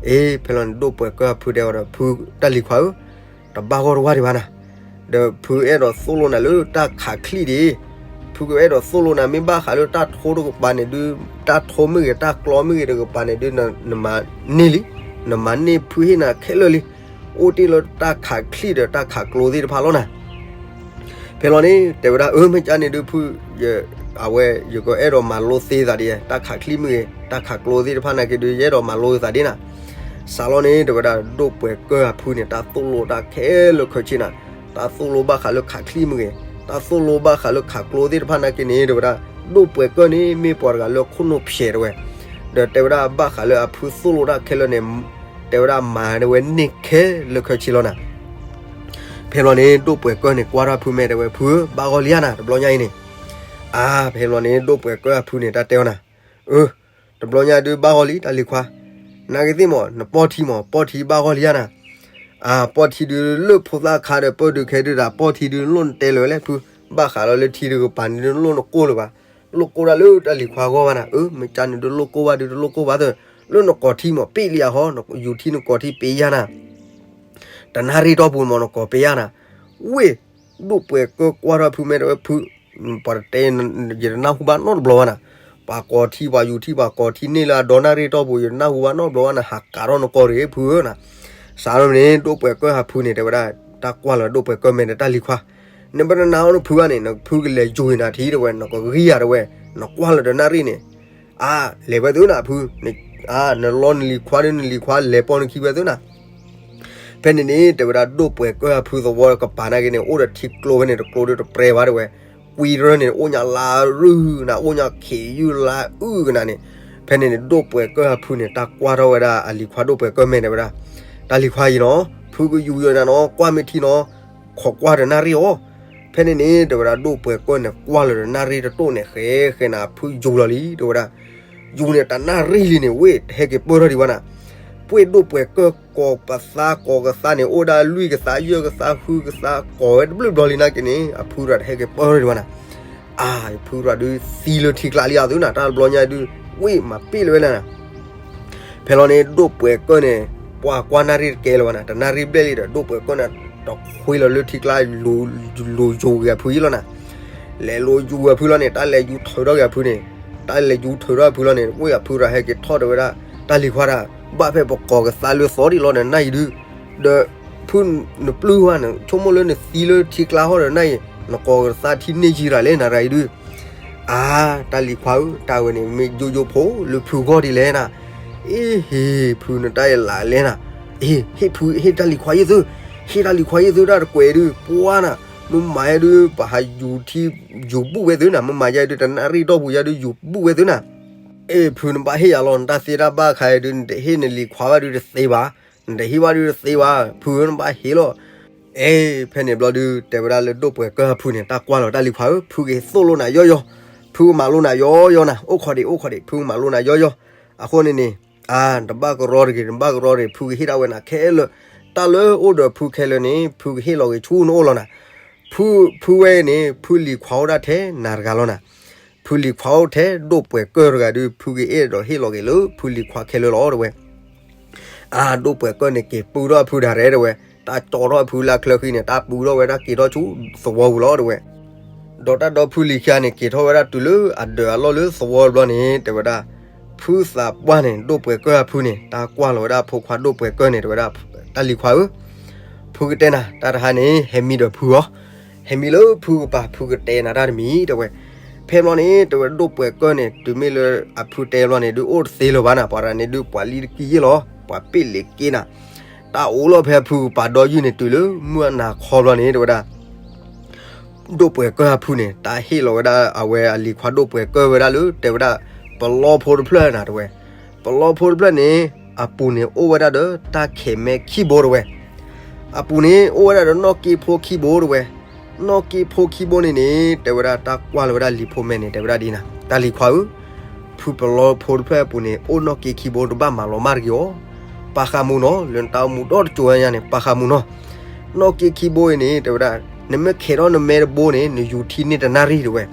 အ့ ဖဲလီၤန့ၣ် ဒိၣ်ပှဲၤကၢၢ်အဖုတဲအီၤဒီး ဖု တၢ်လံၤခွါဧၢ, တဘၣ်ဂီၢ်တဝၢ်ဒံးဘၣ်နၤ, ဒီးဖုအဲၣ်ဒိးသိၣ်လိနၤလၢတၢ်ခးချံၣ်ဒံး, ဖုကအဲၣ်ဒိးသိၣ်လိနၤ မ့ၢ်ဘၣ်ဃးလၢတၢ်ထိတကပၤန့ၣ်ဒုး, တၢ်ထိမ့ၢ်ဂ့ၤ တၢ်ကျီမ့ၢ်ဂ့ၤတကပၤန့ၣ်ဒုး နမၤန့ၢ်လံ, နမၤန့ၢ်ဖုဟ့ၣ်နၤခဲလၢာ်လံ, အိၣ်တ့ၢ်လၢတၢ်ခးချံၣ်ဒီးတၢ်ခးကျိသ့ၣ်တဖၣ်လီၤနၤ ဖဲလီၤန့ၣ် တဲဝဲဒၣ် အၢ မ့ၢ်ကၢ်န့ၣ်ဒုးဖု, အဝဲ ယကအဲၣ်ဒိးမၤလိသ့သးဒ် တၢ်ခးချံၣ်မ့ၢ်ဂ့ၤ တၢ်ခးကျိသ့ၣ်တဖၣ်နာ်က့ဒုး ယအဲၣ်ဒိးမၤလိသးဒ်နၤ, စးလီၤန့ၣ် တဲဝဲဒၣ် ဒိၣ်ပှဲၤကၢၢ်အဖုန့ၣ် တၢ်သိၣ်လိတၢ်ခဲလၢာ်ခဲဆ့နၤ, တၢ်သိၣ်လိဘၣ်ဃးလၢခးချံၣ်မ့ၢ်ဂ့ၤ တၢ်သိၣ်လိဘၣ်ဃးလၢခးကျိသ့ၣ်တဖၣ်နာ်က့န့ၣ် တဲဝဲဒၣ် ဒိၣ်ပှဲၤကၢၢ်န့ၣ် မ့ၢ်ပှၤတဂၤလၢခိၣ်နူာ်ဖျဲးတဲဝဲ, ဒီးတဲဝဲဒၣ်ဘၣ်ဃးလၢအဖုသိၣ်လိတၢ်ခဲလၢာ်န့ၣ်, တဲဝဲဒၣ်မၤတဲဝဲန့ၢ်ခဲလၢာ်ခဲဆ့လီၤနၤ ဖဲလီၤန့ၣ် ဒိၣ်ပှဲၤကၢၢ်န့ၣ် ကွၢ်ထီၣ်ဖုမဲာ်တဲဝဲ ဖုဧၢ ဘၣ်ဂီၢ်လံဧါနၤ တဘျီညါအံၤန့ၣ်, အါ ဖဲလီၤန့ၣ် ဒိၣ်ပှဲၤကၢၢ်အဖုန့ၣ် တၢ်တဲအီၤနၤ, အၢ, တဘျီညါဒုးဘၣ်ဂီၢ်လံ တၢ်လံၤခွါ, နာ်က့သ့ၣ်မး နပီၢ်ထံမး ပီၢ်ထံဘၣ်ဂီၢ်လံဧါနၤ, အပီၢ်ထံဒုးလၢဖိသၣ်ခါဒီးပၢၢ်ဒုးခဲဒုးဒီး ပီၢ်ထံဒုးလိၣ်နတဲလၢၤဝဲလဲၣ်ဖု, ဘၣ်ဃးလီၤလၢထံဒုးကပၤန့ၣ်ဒုးလိၣ်နကိၢ်လၢၤဘၣ်, လိၣ်ကိၢ်ဒၣ်လၢတၢ်လံၤခွါဂီၢ်ဘၣ်နၤ, အၢ မ့ၢ်ကန့ၣ်ဒုးလိၣ်ကိၢ်ဘၣ်ဒုးတလိၣ်ကိၢ်ဘၣ်သၢ, လၢနကိးထံမ့ၢ်ပ့ၣ်လံယၤဟီ, ယူၤထံနကိးထံပ့ၣ်ယၤနၤ တနၣ်ရံၣ်တီၢ်ပူၤမ့ၢ်နကိးပ့ၣ်ယၤနၤ, ဝ့ၢ် ဒိၣ်ပှဲၤကၢကွၢ်ထီၣ်ဖုမဲာ်တဝဲဖု, ပှၤတတဲ ယတနၢ်ဟူဘၣ်နီတဘျီဘၣ်နၤ, ပှၤကိးထံပှၤယူၤထံပှၤကိးထံန့ၢ်လၢအဒီနၣ်ရံၣ်တီၢ်ပူၤ ယတနၢ်ဟူဘၣ်နီတဘျီဘၣ်နၤ, ဟးကးထီၣ်နကိးတဂ့ၤဖုဧၢနၤ, စးထီၣ်န့ၣ် ဒိၣ်ပှဲၤကၢဟးဖုန့ၣ် တဲဝဲဒၣ် တၢ်ကွၢ်လီၤဒိၣ်ပှဲၤကၢမဲာ်ဒီးတၢ်လံၤခွါ, နဘၣ်နနါအီၤနဖုဘၣ်န့ၣ် နဖုကလဲၤယူၤနၤထံတဝဲ နကဂံၢ်ယၤတဝဲ, နကွၢ်လီၤဒီးနၣ်ရံၣ်န့ၣ် အါ, လဲၤဝဲသုနၤဖု, အါ, နလီနလံၤခွါဒီးနလံၤခွါလဲၤပိာ်နခံဝဲသုနၤ, ဖဲန့ၣ်န့ၣ် တဲဝဲဒၣ်ဒိၣ်ပှဲၤကၢအဖုသဝီကပၤနာ်က့န့ၣ် အိၣ်ဒီးထံကျိဖဲန့ၣ် တကျိဒီးတပြဲၤဘၣ်တဝဲ, ကွံရၢန့ၣ် အိၣ်ညါလါရုၢ်နၤ အိၣ်ညါခ့ယုၢ်လါအုၣ်ကနၤန့ၣ်, ဖဲန့ၣ်န့ၣ် ဒိၣ်ပှဲၤကၢအဖုန့ၣ် တၢ်ကွၢ်ထီၣ်ဝဲဒၣ်အလံၤခွါဒိၣ်ပှဲၤကၢမဲာ်တဲဝဲဒၣ်, တၢ်လံၤခွါအံၤနီၤ ဖုကယူၤယီၤနၤနီၤ ကွၢ်မ့ၢ်ထံနီၤ, ခိးကွၢ်ဒီးနၣ်ရံၣ်အီၤ, ဖဲန့ၣ်န့ၣ် တဲဝဲဒၣ်ဒိၣ်ပှဲၤကၢန့ၣ် ကွၢ်လီၤဒီးနၣ်ရံၣ်တတိၢ်န့ၣ် ဃဲဃဲနၤ ဖုယူၤလီၤလံ တဲဝဲဒၣ် ယူၤန့ၣ် တနၣ်ရံၣ်လံန့ၣ် ဝ့ၢ်တဟဲက့ၤပၢၢ်ထီၣ်ဒံးဘၣ်နၤ, ပှ့ၢ်ဒိၣ်ပှဲၤကၢကိးပသးကိးကသးန့ၣ် အိၣ်ဒၣ်လွံၢ်ကသးယဲၢ်ကသးဃုကသး ကိးဝဲတဘျုးဘျီလံနာ်က့န့ၣ် အဖုရၤတဟဲက့ၤပၢၢ်ထီၣ်ဒံးဘၣ်နၤ, အါ ဖုရၤဒုးသံလၢထံကျါလံအသုနၤ တၢ်တဘျီညါဒုး ဝ့ၢ်မၤပ့ၣ်လၢၤဝဲလဲၣ်နၤ ဖဲလီၤန့ၣ် ဒိၣ်ပှဲၤကၢၢ်န့ၣ် ပှၤကွၢ်နၣ်ရံၣ်တကဲလၢၤဘၣ်နၤ တနၣ်ရံၣ်ဘျဲၣ်လံဒီး ဒိၣ်ပှဲၤကၢၢ်န့ၣ် တခွ့လီၤလၢထံကျါ လိၤယူၤဂ့ၤအဖုယံလီၤနၤ, လဲၤလိၤယူၤအဖုလီၤန့ၣ် တၢ်လဲၤယူၤထုးထီၣ်က့ၤအဖုန့ၣ်, တၢ်လဲၤယူၤထုးထီၣ်အဖုလီၤန့ၣ် ဝ့ၢ်အဖုရၤဟဲက့ၤထီၣ်တဲဝဲဒၣ် တၢ်လံၤခွါတၢ် ဘၣ်ဖဲပကိးကသးလၢသီဒံးလီၤဒီးနၢ်အံၤဒုး, ဒီး ဖုနပျုၢ်ဝဲနဆိကမိၣ်လၢနသံလၢထံကျါဟီဒီးနၢ်အံၤ နကိးကသးထံန့ၢ်ယံၤရၤလဲၣ်နၤရၤအံၤဒုး အါ တၢ်လံၤခွါဧၢ တၢ်ဝဲန့ၣ် မ့ၢ်ယိယိဖိလၢဖုဂီၢ်ဒ်လဲၣ်နၤ, အ့ ဟ့ၣ်ဖုနတၢ်အံၤလၢလဲၣ်နၤ, အ့ ဟ့ၣ်ဖုဟ့ၣ်တၢ်လံၤခွါယဲၢ်သု, ဟ့ၣ်တၢ်လံၤခွါယဲၢ်သုတၢ်တကွဲးဒုး ပှၤနၤ, မ့ၢ်မၤယဲဒုး ပဟးယူၤထံ ယူၤဘူၣ်ဝဲသုနၤ မ့ၢ်မၤယဲဒုး တနၣ်ရံၣ်တီၢ်ပူၤယဲဒုး ယူၤဘူၣ်ဝဲသုနၤ, အ့ ဖုနဘၣ်ဟ့ၣ်ယၤလီၤ နတၢ်သ့တၢ်ဘၣ်ခါအံၤဒုး နတဟ့ၣ်နလံၤခွါဘၣ်ဒုးတသ့ဘၣ်, နတဟ့ၣ်ဘၣ်ဒုးတသ့ဘၣ် ဖုဧၢ နဘၣ်ဟ့ၣ်လီၤ အ့ ဖဲန့ၣ်ဘျီဒုး တဲဝဲဒၣ်လၢဒိၣ်ပှဲၤကၢၢ်အဖုန့ၣ် တၢ်ကွၢ်လီၤတၢ်လံၤခွါဧၢ ဖုကသိၣ်လိနၤယီယီ, ဖုကမၤလိနၤယီယီနၤ အိၣ်ခိးဒံး အိၣ်ခိးဒံး ဖုကမၤလိနၤယီယီ, အဃိန့ၣ်န့ၣ် အါ တဘၣ်ကရီတဂ့ၤ တဘၣ်ကရီတဂ့ၤ ဖုကဟ့ၣ်ဒၣ်ဝဲနၤခဲလၢာ်, တၢ်လၢအိၣ်ဒီးဖုခဲလၢာ်န့ၣ် ဖုကဟ့ၣ်လီၤက့ၤဆူနအိၣ်လီၤနၤ, ဖု ဖုဝဲန့ၣ် ဖုလံၤခွါအိၣ်ဒၣ်ထဲနၤတဂၤလီၤနၤ, ဖုလံၤခွါအိၣ်ထဲဒိၣ်ပှဲၤကၢၢ်တဂၤဒုး ဖုကအဲၣ်ဒိးဟ့ၣ်လီၤက့ၤလၢဖုလံၤခွါခဲလၢာ်လီၤ တဲဝဲ အါ ဒိၣ်ပှဲၤကၢၢ်န့ၣ် က့ၤပုၢ်ထီၣ်အဖုဒၣ်ရဲၣ် တဲဝဲ, တၢ်ကၠီထီၣ်အဖုလၢချၢဃံန့ၣ် တၢ်ပုၢ်ထီၣ်ဝဲဒၣ်က့ၤထီၣ်ဆူသဝီပူၤလီၤ တဲဝဲ, ဒီးတၢ်ဒီဖုလံၤခံဂၤန့ၣ် က့ၤထီၣ်ဝဲဒၣ်တုၤလၢအဒၢးအလီၢ်လၢသဝီတဘျီန့ၣ် တဲဝဲဒၣ်, ဖုသးပှၢ်န့ၣ် ဒိၣ်ပှဲၤကၢၢ်အဖုန့ၣ် တၢ်ကွၢ်လီၤဝဲဒၣ်ဖိခွါဒိၣ်ပှဲၤကၢၢ်န့ၣ် တဲဝဲဒၣ်, တၢ်လံၤခွါဧၢ, ဖုကတဲနၤ တၢ်တဟါန့ၣ် ဟဲမံဒီးဖုအီၤ ဟဲမံလၢဖုကပၤ ဖုကတဲနၤတၢ်တမံၤ တဲဝဲ, ဖဲဘျီန့ၣ် တဲဝဲဒိၣ်ပှဲၤကၢၢ်န့ၣ် တုၤမ့ၢ်လၢအဖုတဲဘျီန့ၣ် ဒုးအိၣ်တသ့လၢၤဘၣ်နၤ ပှၤတဂၤန့ၣ်ဒုး ပှၤလံတကံၢ်ယ့ၢ်လီၤ ပှၤပ့ၣ်လ့ၤက့နၤ, တၢ်အိၣ်လီၤဖဲအဖုကပၤဒီယုၢ်န့ၣ် တုၤလၢမုၢ်အနၤခီဘျီန့ၣ် တဲဝဲဒၣ် ဒိၣ်ပှဲၤကၢၢ်အဖုန့ၣ် တၢ်ဟ့ၣ်လီၤဝဲဒၣ်အဝဲအလံၤခွါဒိၣ်ပှဲၤကၢၢ်ဝဲဒၣ်လၢ တဲဝဲဒၣ် ပလီဖိတဖျၢၣ်နၤ တဲဝဲ, ပလီဖိတဖျၢၣ်န့ၣ် အပူၤန့ၣ်အိၣ်ဝဲဒၣ်ဒီးတၢ်ခဲးမဲခံဘိ တဲဝဲ, အပူၤန့ၣ်အိၣ်ဝဲဒၣ်ဒီးနီၣ်က့ဖိခံဘိ တဲဝဲ, နီၣ်က့ဖိခံဘိန့ၣ်န့ၣ် တဲဝဲဒၣ်တၢ်ကွၢ်လီၤဝဲဒၣ်လံၤဖိမဲာ်န့ၣ် တဲဝဲဒၣ်ဒ်နၤ တၢ်လံၤခွါဧၢ, ဖုပလီဖိတဖျၢၣ်အပူၤန့ၣ် အိၣ်နီၣ်က့ခံဘိ တဘၣ်မၤလီၤမၢ်တဂ့ၤအီၤ, ပာ်ဃာ်မူနီၤ လၢနတၢ်အိၣ်မူဒီတစိၤညါန့ၣ် ပာ်ဃာ်မူနီၤ, နီၣ်က့ခံဘိအံၤန့ၣ် တဲဝဲဒၣ် နမ့ၢ်ခဲးထီၣ်နမဲတဘိန့ၣ် နယူၤထံန့ၢ်တနၣ်ရံၣ် တဲဝဲ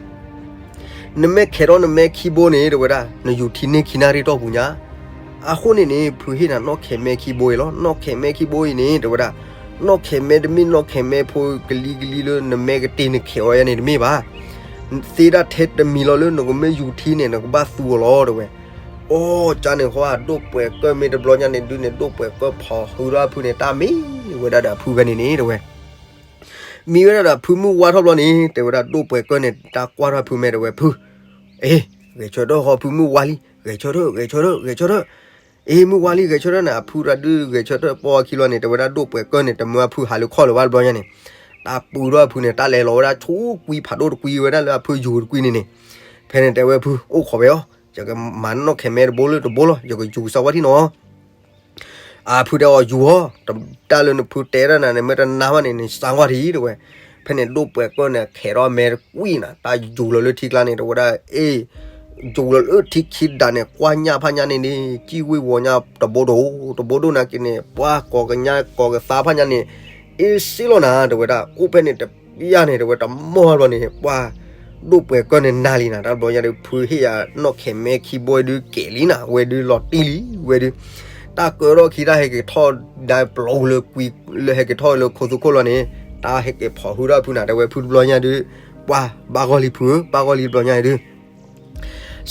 နမ့ၢ်ခဲးထီၣ်နမဲခံဘိန့ၣ် တဲဝဲဒၣ် နယူၤထံန့ၢ်ခံနၣ်ရံၣ်တီၢ်ပူၤညါ, အဃိန့ၣ်န့ၣ် ဖုဟ့ၣ်နၤနီၣ်ခဲးမဲခံဘိအံၤလီၤ, နီၣ်ခဲးမဲခံဘိအံၤန့ၣ် တဲဝဲဒၣ် နီၣ်ခဲးမဲတမ့ၢ်နီၣ်ခဲးမဲဖိကလံၤကလံၤလၢနမဲကတ့ၢ်နခဲးအီၤယါန့ၣ်တမ့ၢ်ဘၣ်, သ့ဒၣ်ထဲတမံၤလီၤလၢနကမ့ၢ်ယူၤထံန့ၣ် နကဘၣ်သူအီၤလီၤ တဲဝဲ, အိ ကန့ၣ်ဃီ ဒိၣ်ပှဲၤကၢၢ်မ့ၢ်တဘျီညါန့ၣ်ဒုးန့ၣ် ဒိၣ်ပှဲၤကၢၢ်ဖီၣ်ဟုထီၣ်အဖုန့ၣ် တၢ်မံဝဲဒၣ်ဒီးအဖုဖဲန့ၣ်န့ၣ် တဲဝဲ မံဝဲဒၣ်ဒီးဖုမုၢ်ဝါထီၣ်ဘျီန့ၣ် တဲဝဲဒၣ်ဒိၣ်ပှဲၤကၢၢ်န့ၣ် တၢ်ကွၢ်ထီၣ်ဖုမဲာ်တဲဝဲ ဖု, အ့ ဂဲၤဆၢထၢၣ်ဃီ ဖုမုၢ်ဝါလံ ဂဲၤဆၢထၢၣ် ဂဲၤဆၢထၢၣ် ဂဲၤဆၢထၢၣ်, အ့ မုၢ်ဝါလံ ဂဲၤဆၢထၢၣ်န့ၣ် အဖုရၤဒုးဂဲၤဆၢထၢၣ်ပိာ်အခံလီၤန့ၣ် တဲဝဲဒၣ်ဒိၣ်ပှဲၤကၢၢ်န့ၣ် တမၢအဖုဟးလၢခီၣ်လၢၤဘၣ်တဘျီညါန့ၣ်, တၢ်ပုၢ်ထီၣ်အဖုန့ၣ် တၢ်လဲၤလီၤဝဲဒၣ်ဆူကွံဖးဒိၣ်တကွံဝဲဒၣ်လၢအဖုယူၤတကွံန့ၣ်န့ၣ်, ဖဲန့ၣ်တဲဝဲဖု အိၣ်ခိးဝဲအီၤ ယကမၤနီၣ်ခဲးမဲတဘိလၢတဘိလီၤ ယကယူၤစၢၤဝဲထံၣ်နီၤ အဖုတဲအီၤယူၤဟီ, တၢ်လၢနဖုတဲဒၣ်နၤန့ၣ် မ့ၢ်တနာ်ဘၣ်န့ၣ် နစၢ်ကွၢ်ထံ တဲဝဲ, ဖဲန့ၣ်ဒိၣ်ပှဲၤကၢၢ်န့ၣ် ခဲးထီၣ်မဲတကွံနၤ တၢ်ယူၤလီၤလၢထံကျါန့ၣ် တဲဝဲဒၣ် အ့ ယိၤလီၤလၢထံခံဒးန့ၣ် ကွၢ်ညၣ်ဖးညၣ်န့ၣ်န့ၣ် ကံၣ်ဝံၣ်ဝီၤညၣ်တဘိဒိၣ်တဘိဒိၣ်နာ်က့န့ၣ် ပှၤကိးကညၣ်ကိးကသါဖးညၣ်န့ၣ် အ့စ့လီၤနၤ တဲဝဲဒၣ် အိၣ်ဖဲန့ၣ်တပျၢ်န့ၣ် တဲဝဲတမီၢ်ဘျီန့ၣ် ပှၤဒိၣ်ပှဲၤကၢၢ်န့ၣ်နၤလံနၤ တၢ်ဘျီညါဒုး ဖုဟ့ၣ်ယၤနီၣ်ခဲးမဲခံဘိဒုးကဲၤလံနၤ ဝဲဒုးလီၤတံၢ်လံ ဝဲဒုး တၢ်ကၢထီၣ်ခံတၢ်ဟဲက့ၤထီၣ်ဒါပျီလၢကွံ လၢဟဲက့ၤထီၣ်လၢခိသူခိၣ်လီၤန့ၣ် တၢ်ဟဲက့ၤဖီၣ်ဟုထီၣ်ဖုနၤ တဲဝဲဖုတဘျီညါဒုး ပှၤဘၣ်ဂီၢ်လံဖုဧၢ ဘၣ်ဂီၢ်လံတဘျီညါဒုး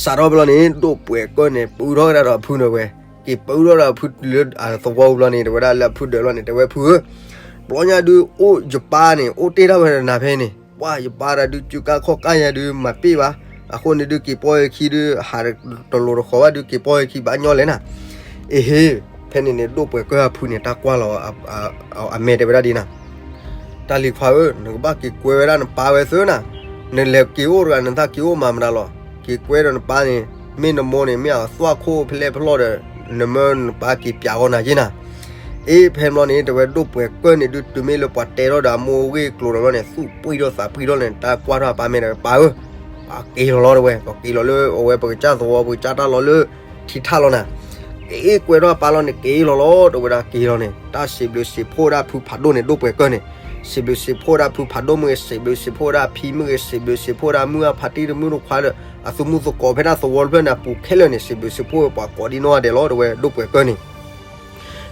စးထီၣ်ဖဲလီၤန့ၣ် ဒိၣ်ပှဲၤကၢၢ်န့ၣ် ပၢထီၣ်ကဒါဒီးဖုန့ၣ်ဝဲ က့ၤပၢထီၣ်ဒီးဖုလၢအသဝီပူၤလီၤန့ၣ် တဲဝဲဒၣ်လၢအဖုဒၢးလီၤန့ၣ် တဲဝဲဖုဧၢ ဘျီညါဒုးအိၣ်ယပၢ်န့ၣ် အိၣ်တ့ၢ်တၢ်ဝဲတနၤဖဲန့ၣ် ပှၤယပၢ်တၢ်ဒုး စုကါခီၣ်ကါယၤဒုး မၤပ့ၢ်ဘၣ် အဃိန့ၣ်ဒုး က့ၤပီၢ်ယခံဒုး ဟးတလိၤတဃီၤဘၣ်ဒုး က့ၤပီၢ်ယခံဘၣ်ညီလဲၣ်နၤ အ့ဟ့ ဖဲန့ၣ်န့ၣ် ဒိၣ်ပှဲၤကၢၢ်အဖုန့ၣ် တၢ်ကွၢ်လီၤ အမဲာ်တဲဝဲဒၣ်ဒ်နၤ တၢ်လံၤခွါဧၢ နကဘၣ်က့ၤကွဲဝဲဒၣ်နပၢ်ဝဲသၢနၤ, နလဲၤက့ၤအိၣ်တဂၤ နသးက့ၤအိၣ်မၤမတၤလီၤ. က့ၤကွဲဒီးနပၢ်န့ၣ် မ့ၢ်နမိၢ်န့ၣ် မ့ၢ်အသွၣ်ခိၣ်ဖဲလဲၣ်ဖဲလဲၣ်ဒီး နမၢနပၢ်က့ၤပျးဂီၢ်နၤက့နၤ. အ့ ဖဲန့ၣ်ဘျီန့ၣ် တဲဝဲဒိၣ်ပှဲၤကၢၢ်န့ၣ်ဒုး တုၤမ့ၢ်လၢပှၤတဲထီၣ်ဒီးအမိၢ်အဂ့ၢ်အကျိၤဒီးဘျီန့ၣ် သူၣ်ပှံၢ်ထီၣ်သးပှံၢ်ထီၣ်န့ၣ် တၢ်ကွၢ်ထီၣ်အပၢ်မဲာ်ဒီး ပၢ်ဧၢ, ပှၤက့ၤလီၤလီၤတဲဝဲ, ပှၤက့ၤလီၤလၢအဝဲပကစၢ်သဝီ ပကစၢ်တၢ်လီၤလၢထံထၣ်လီၤနၤ. အ့ ကွဲထီၣ်အပၢ်လီၤန့ၣ် က့ၤလီၤလီၤ တဲဝဲဒၣ်က့ၤလီၤန့ၣ် တၢ်စံးဘျုးစံးဖှိၣ်ဝဲဒၣ်ဖုဖးဒိၣ်န့ၣ် ဒိၣ်ပှဲၤကၢၢ်န့ၣ်, စံးဘျုးစံးဖှိၣ်ဝဲဒၣ်ဖုဖးဒိၣ်မ့ၢ်ဂ့ၤ, စံးဘျုးစံးဖှိၣ်ဝဲဒၣ်ဖံမ့ၢ်ဂ့ၤ, စံးဘျုးစံးဖှိၣ်ဝဲဒၣ်မုၢ်အဖါတံၢ်တမုၢ်တခွါဒီး အသူမုၣ်သကိးဖဲဒၣ်သဝီတဖျၢၣ်န့ၣ် အပူၤခဲလၢာ်န့ၣ် စံးဘျုးစံးဖှိၣ်ဝဲပှၤကိးဒံနီၢ်ဂၤဒဲးလီၤ တဲဝဲဒိၣ်ပှဲၤကၢၢ်န့ၣ်.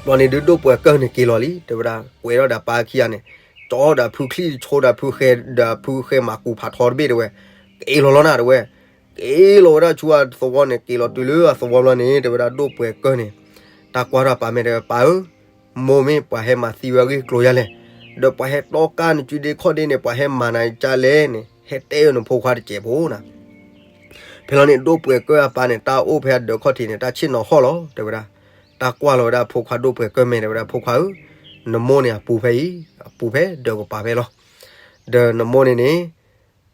ဘျီန့ၣ်ဒုးဒိၣ်ပှဲၤကၢၢ်န့ၣ်က့ၤလီၤလံ တဲဝဲဒၣ် ကွဲးထီၣ်ဒီးပၢ်ခံဂၤန့ၣ် ကၠီဒီးဖုချံၣ်ဆိဒီးဖုဃဲ ဒီးဖုဃဲမၤကူဖးထီတဘ့ၣ်တဲဝဲ, က့ၤလီၤလီၤနၤတဲဝဲ, က့ၤလီၤဝဲဒၣ်ဆူအသဝီန့ၣ် က့ၤလီၤတုၤလၢအသဝီဘျီန့ၣ် တဲဝဲဒၣ်ဒိၣ်ပှဲၤကၢၢ်န့ၣ် တၢ်ကွၢ်ထီၣ်ပၢ်မဲာ်တဲဝဲ ပၢ်ဧၢ, မိၢ်မ့ၢ်ပှၤဟဲမၤသံဝဲအဂ့ၢ်ကျိၤယါလဲၣ်, ဒီးပှၤဟဲတီကၢ်နစုဒ့ခီၣ်ဒ့န့ၣ် ပှၤဟဲမၤနၤကၢ်လဲၣ်န့ၣ် ဟဲတဲအၢနဖိခွါတစဲးဖိနၤ. ဖဲလီၤန့ၣ် ဒိၣ်ပှဲၤကၢၢ်အပၢ်န့ၣ် တၢ်အိၣ်ဖဲအဒၢးခီၣ်ထံးန့ၣ် တၢ်ဆ့ၣ်နီၤဟီၣ်လီၤ တဲဝဲဒၣ်, တၢ်ကွၢ်လီၤဝဲဒၣ်ဖိခွါဒိၣ်ပှဲၤကၢၢ်မဲာ်တဲဝဲဒၣ် ဖိခွါဧၢ, နမိၢ်န့ၣ်အပူၤဖဲအံၤ, အပူၤဖဲဒၢးကပၤဖဲလီၤ. ဒီးနမိၢ်န့ၣ်န့ၣ်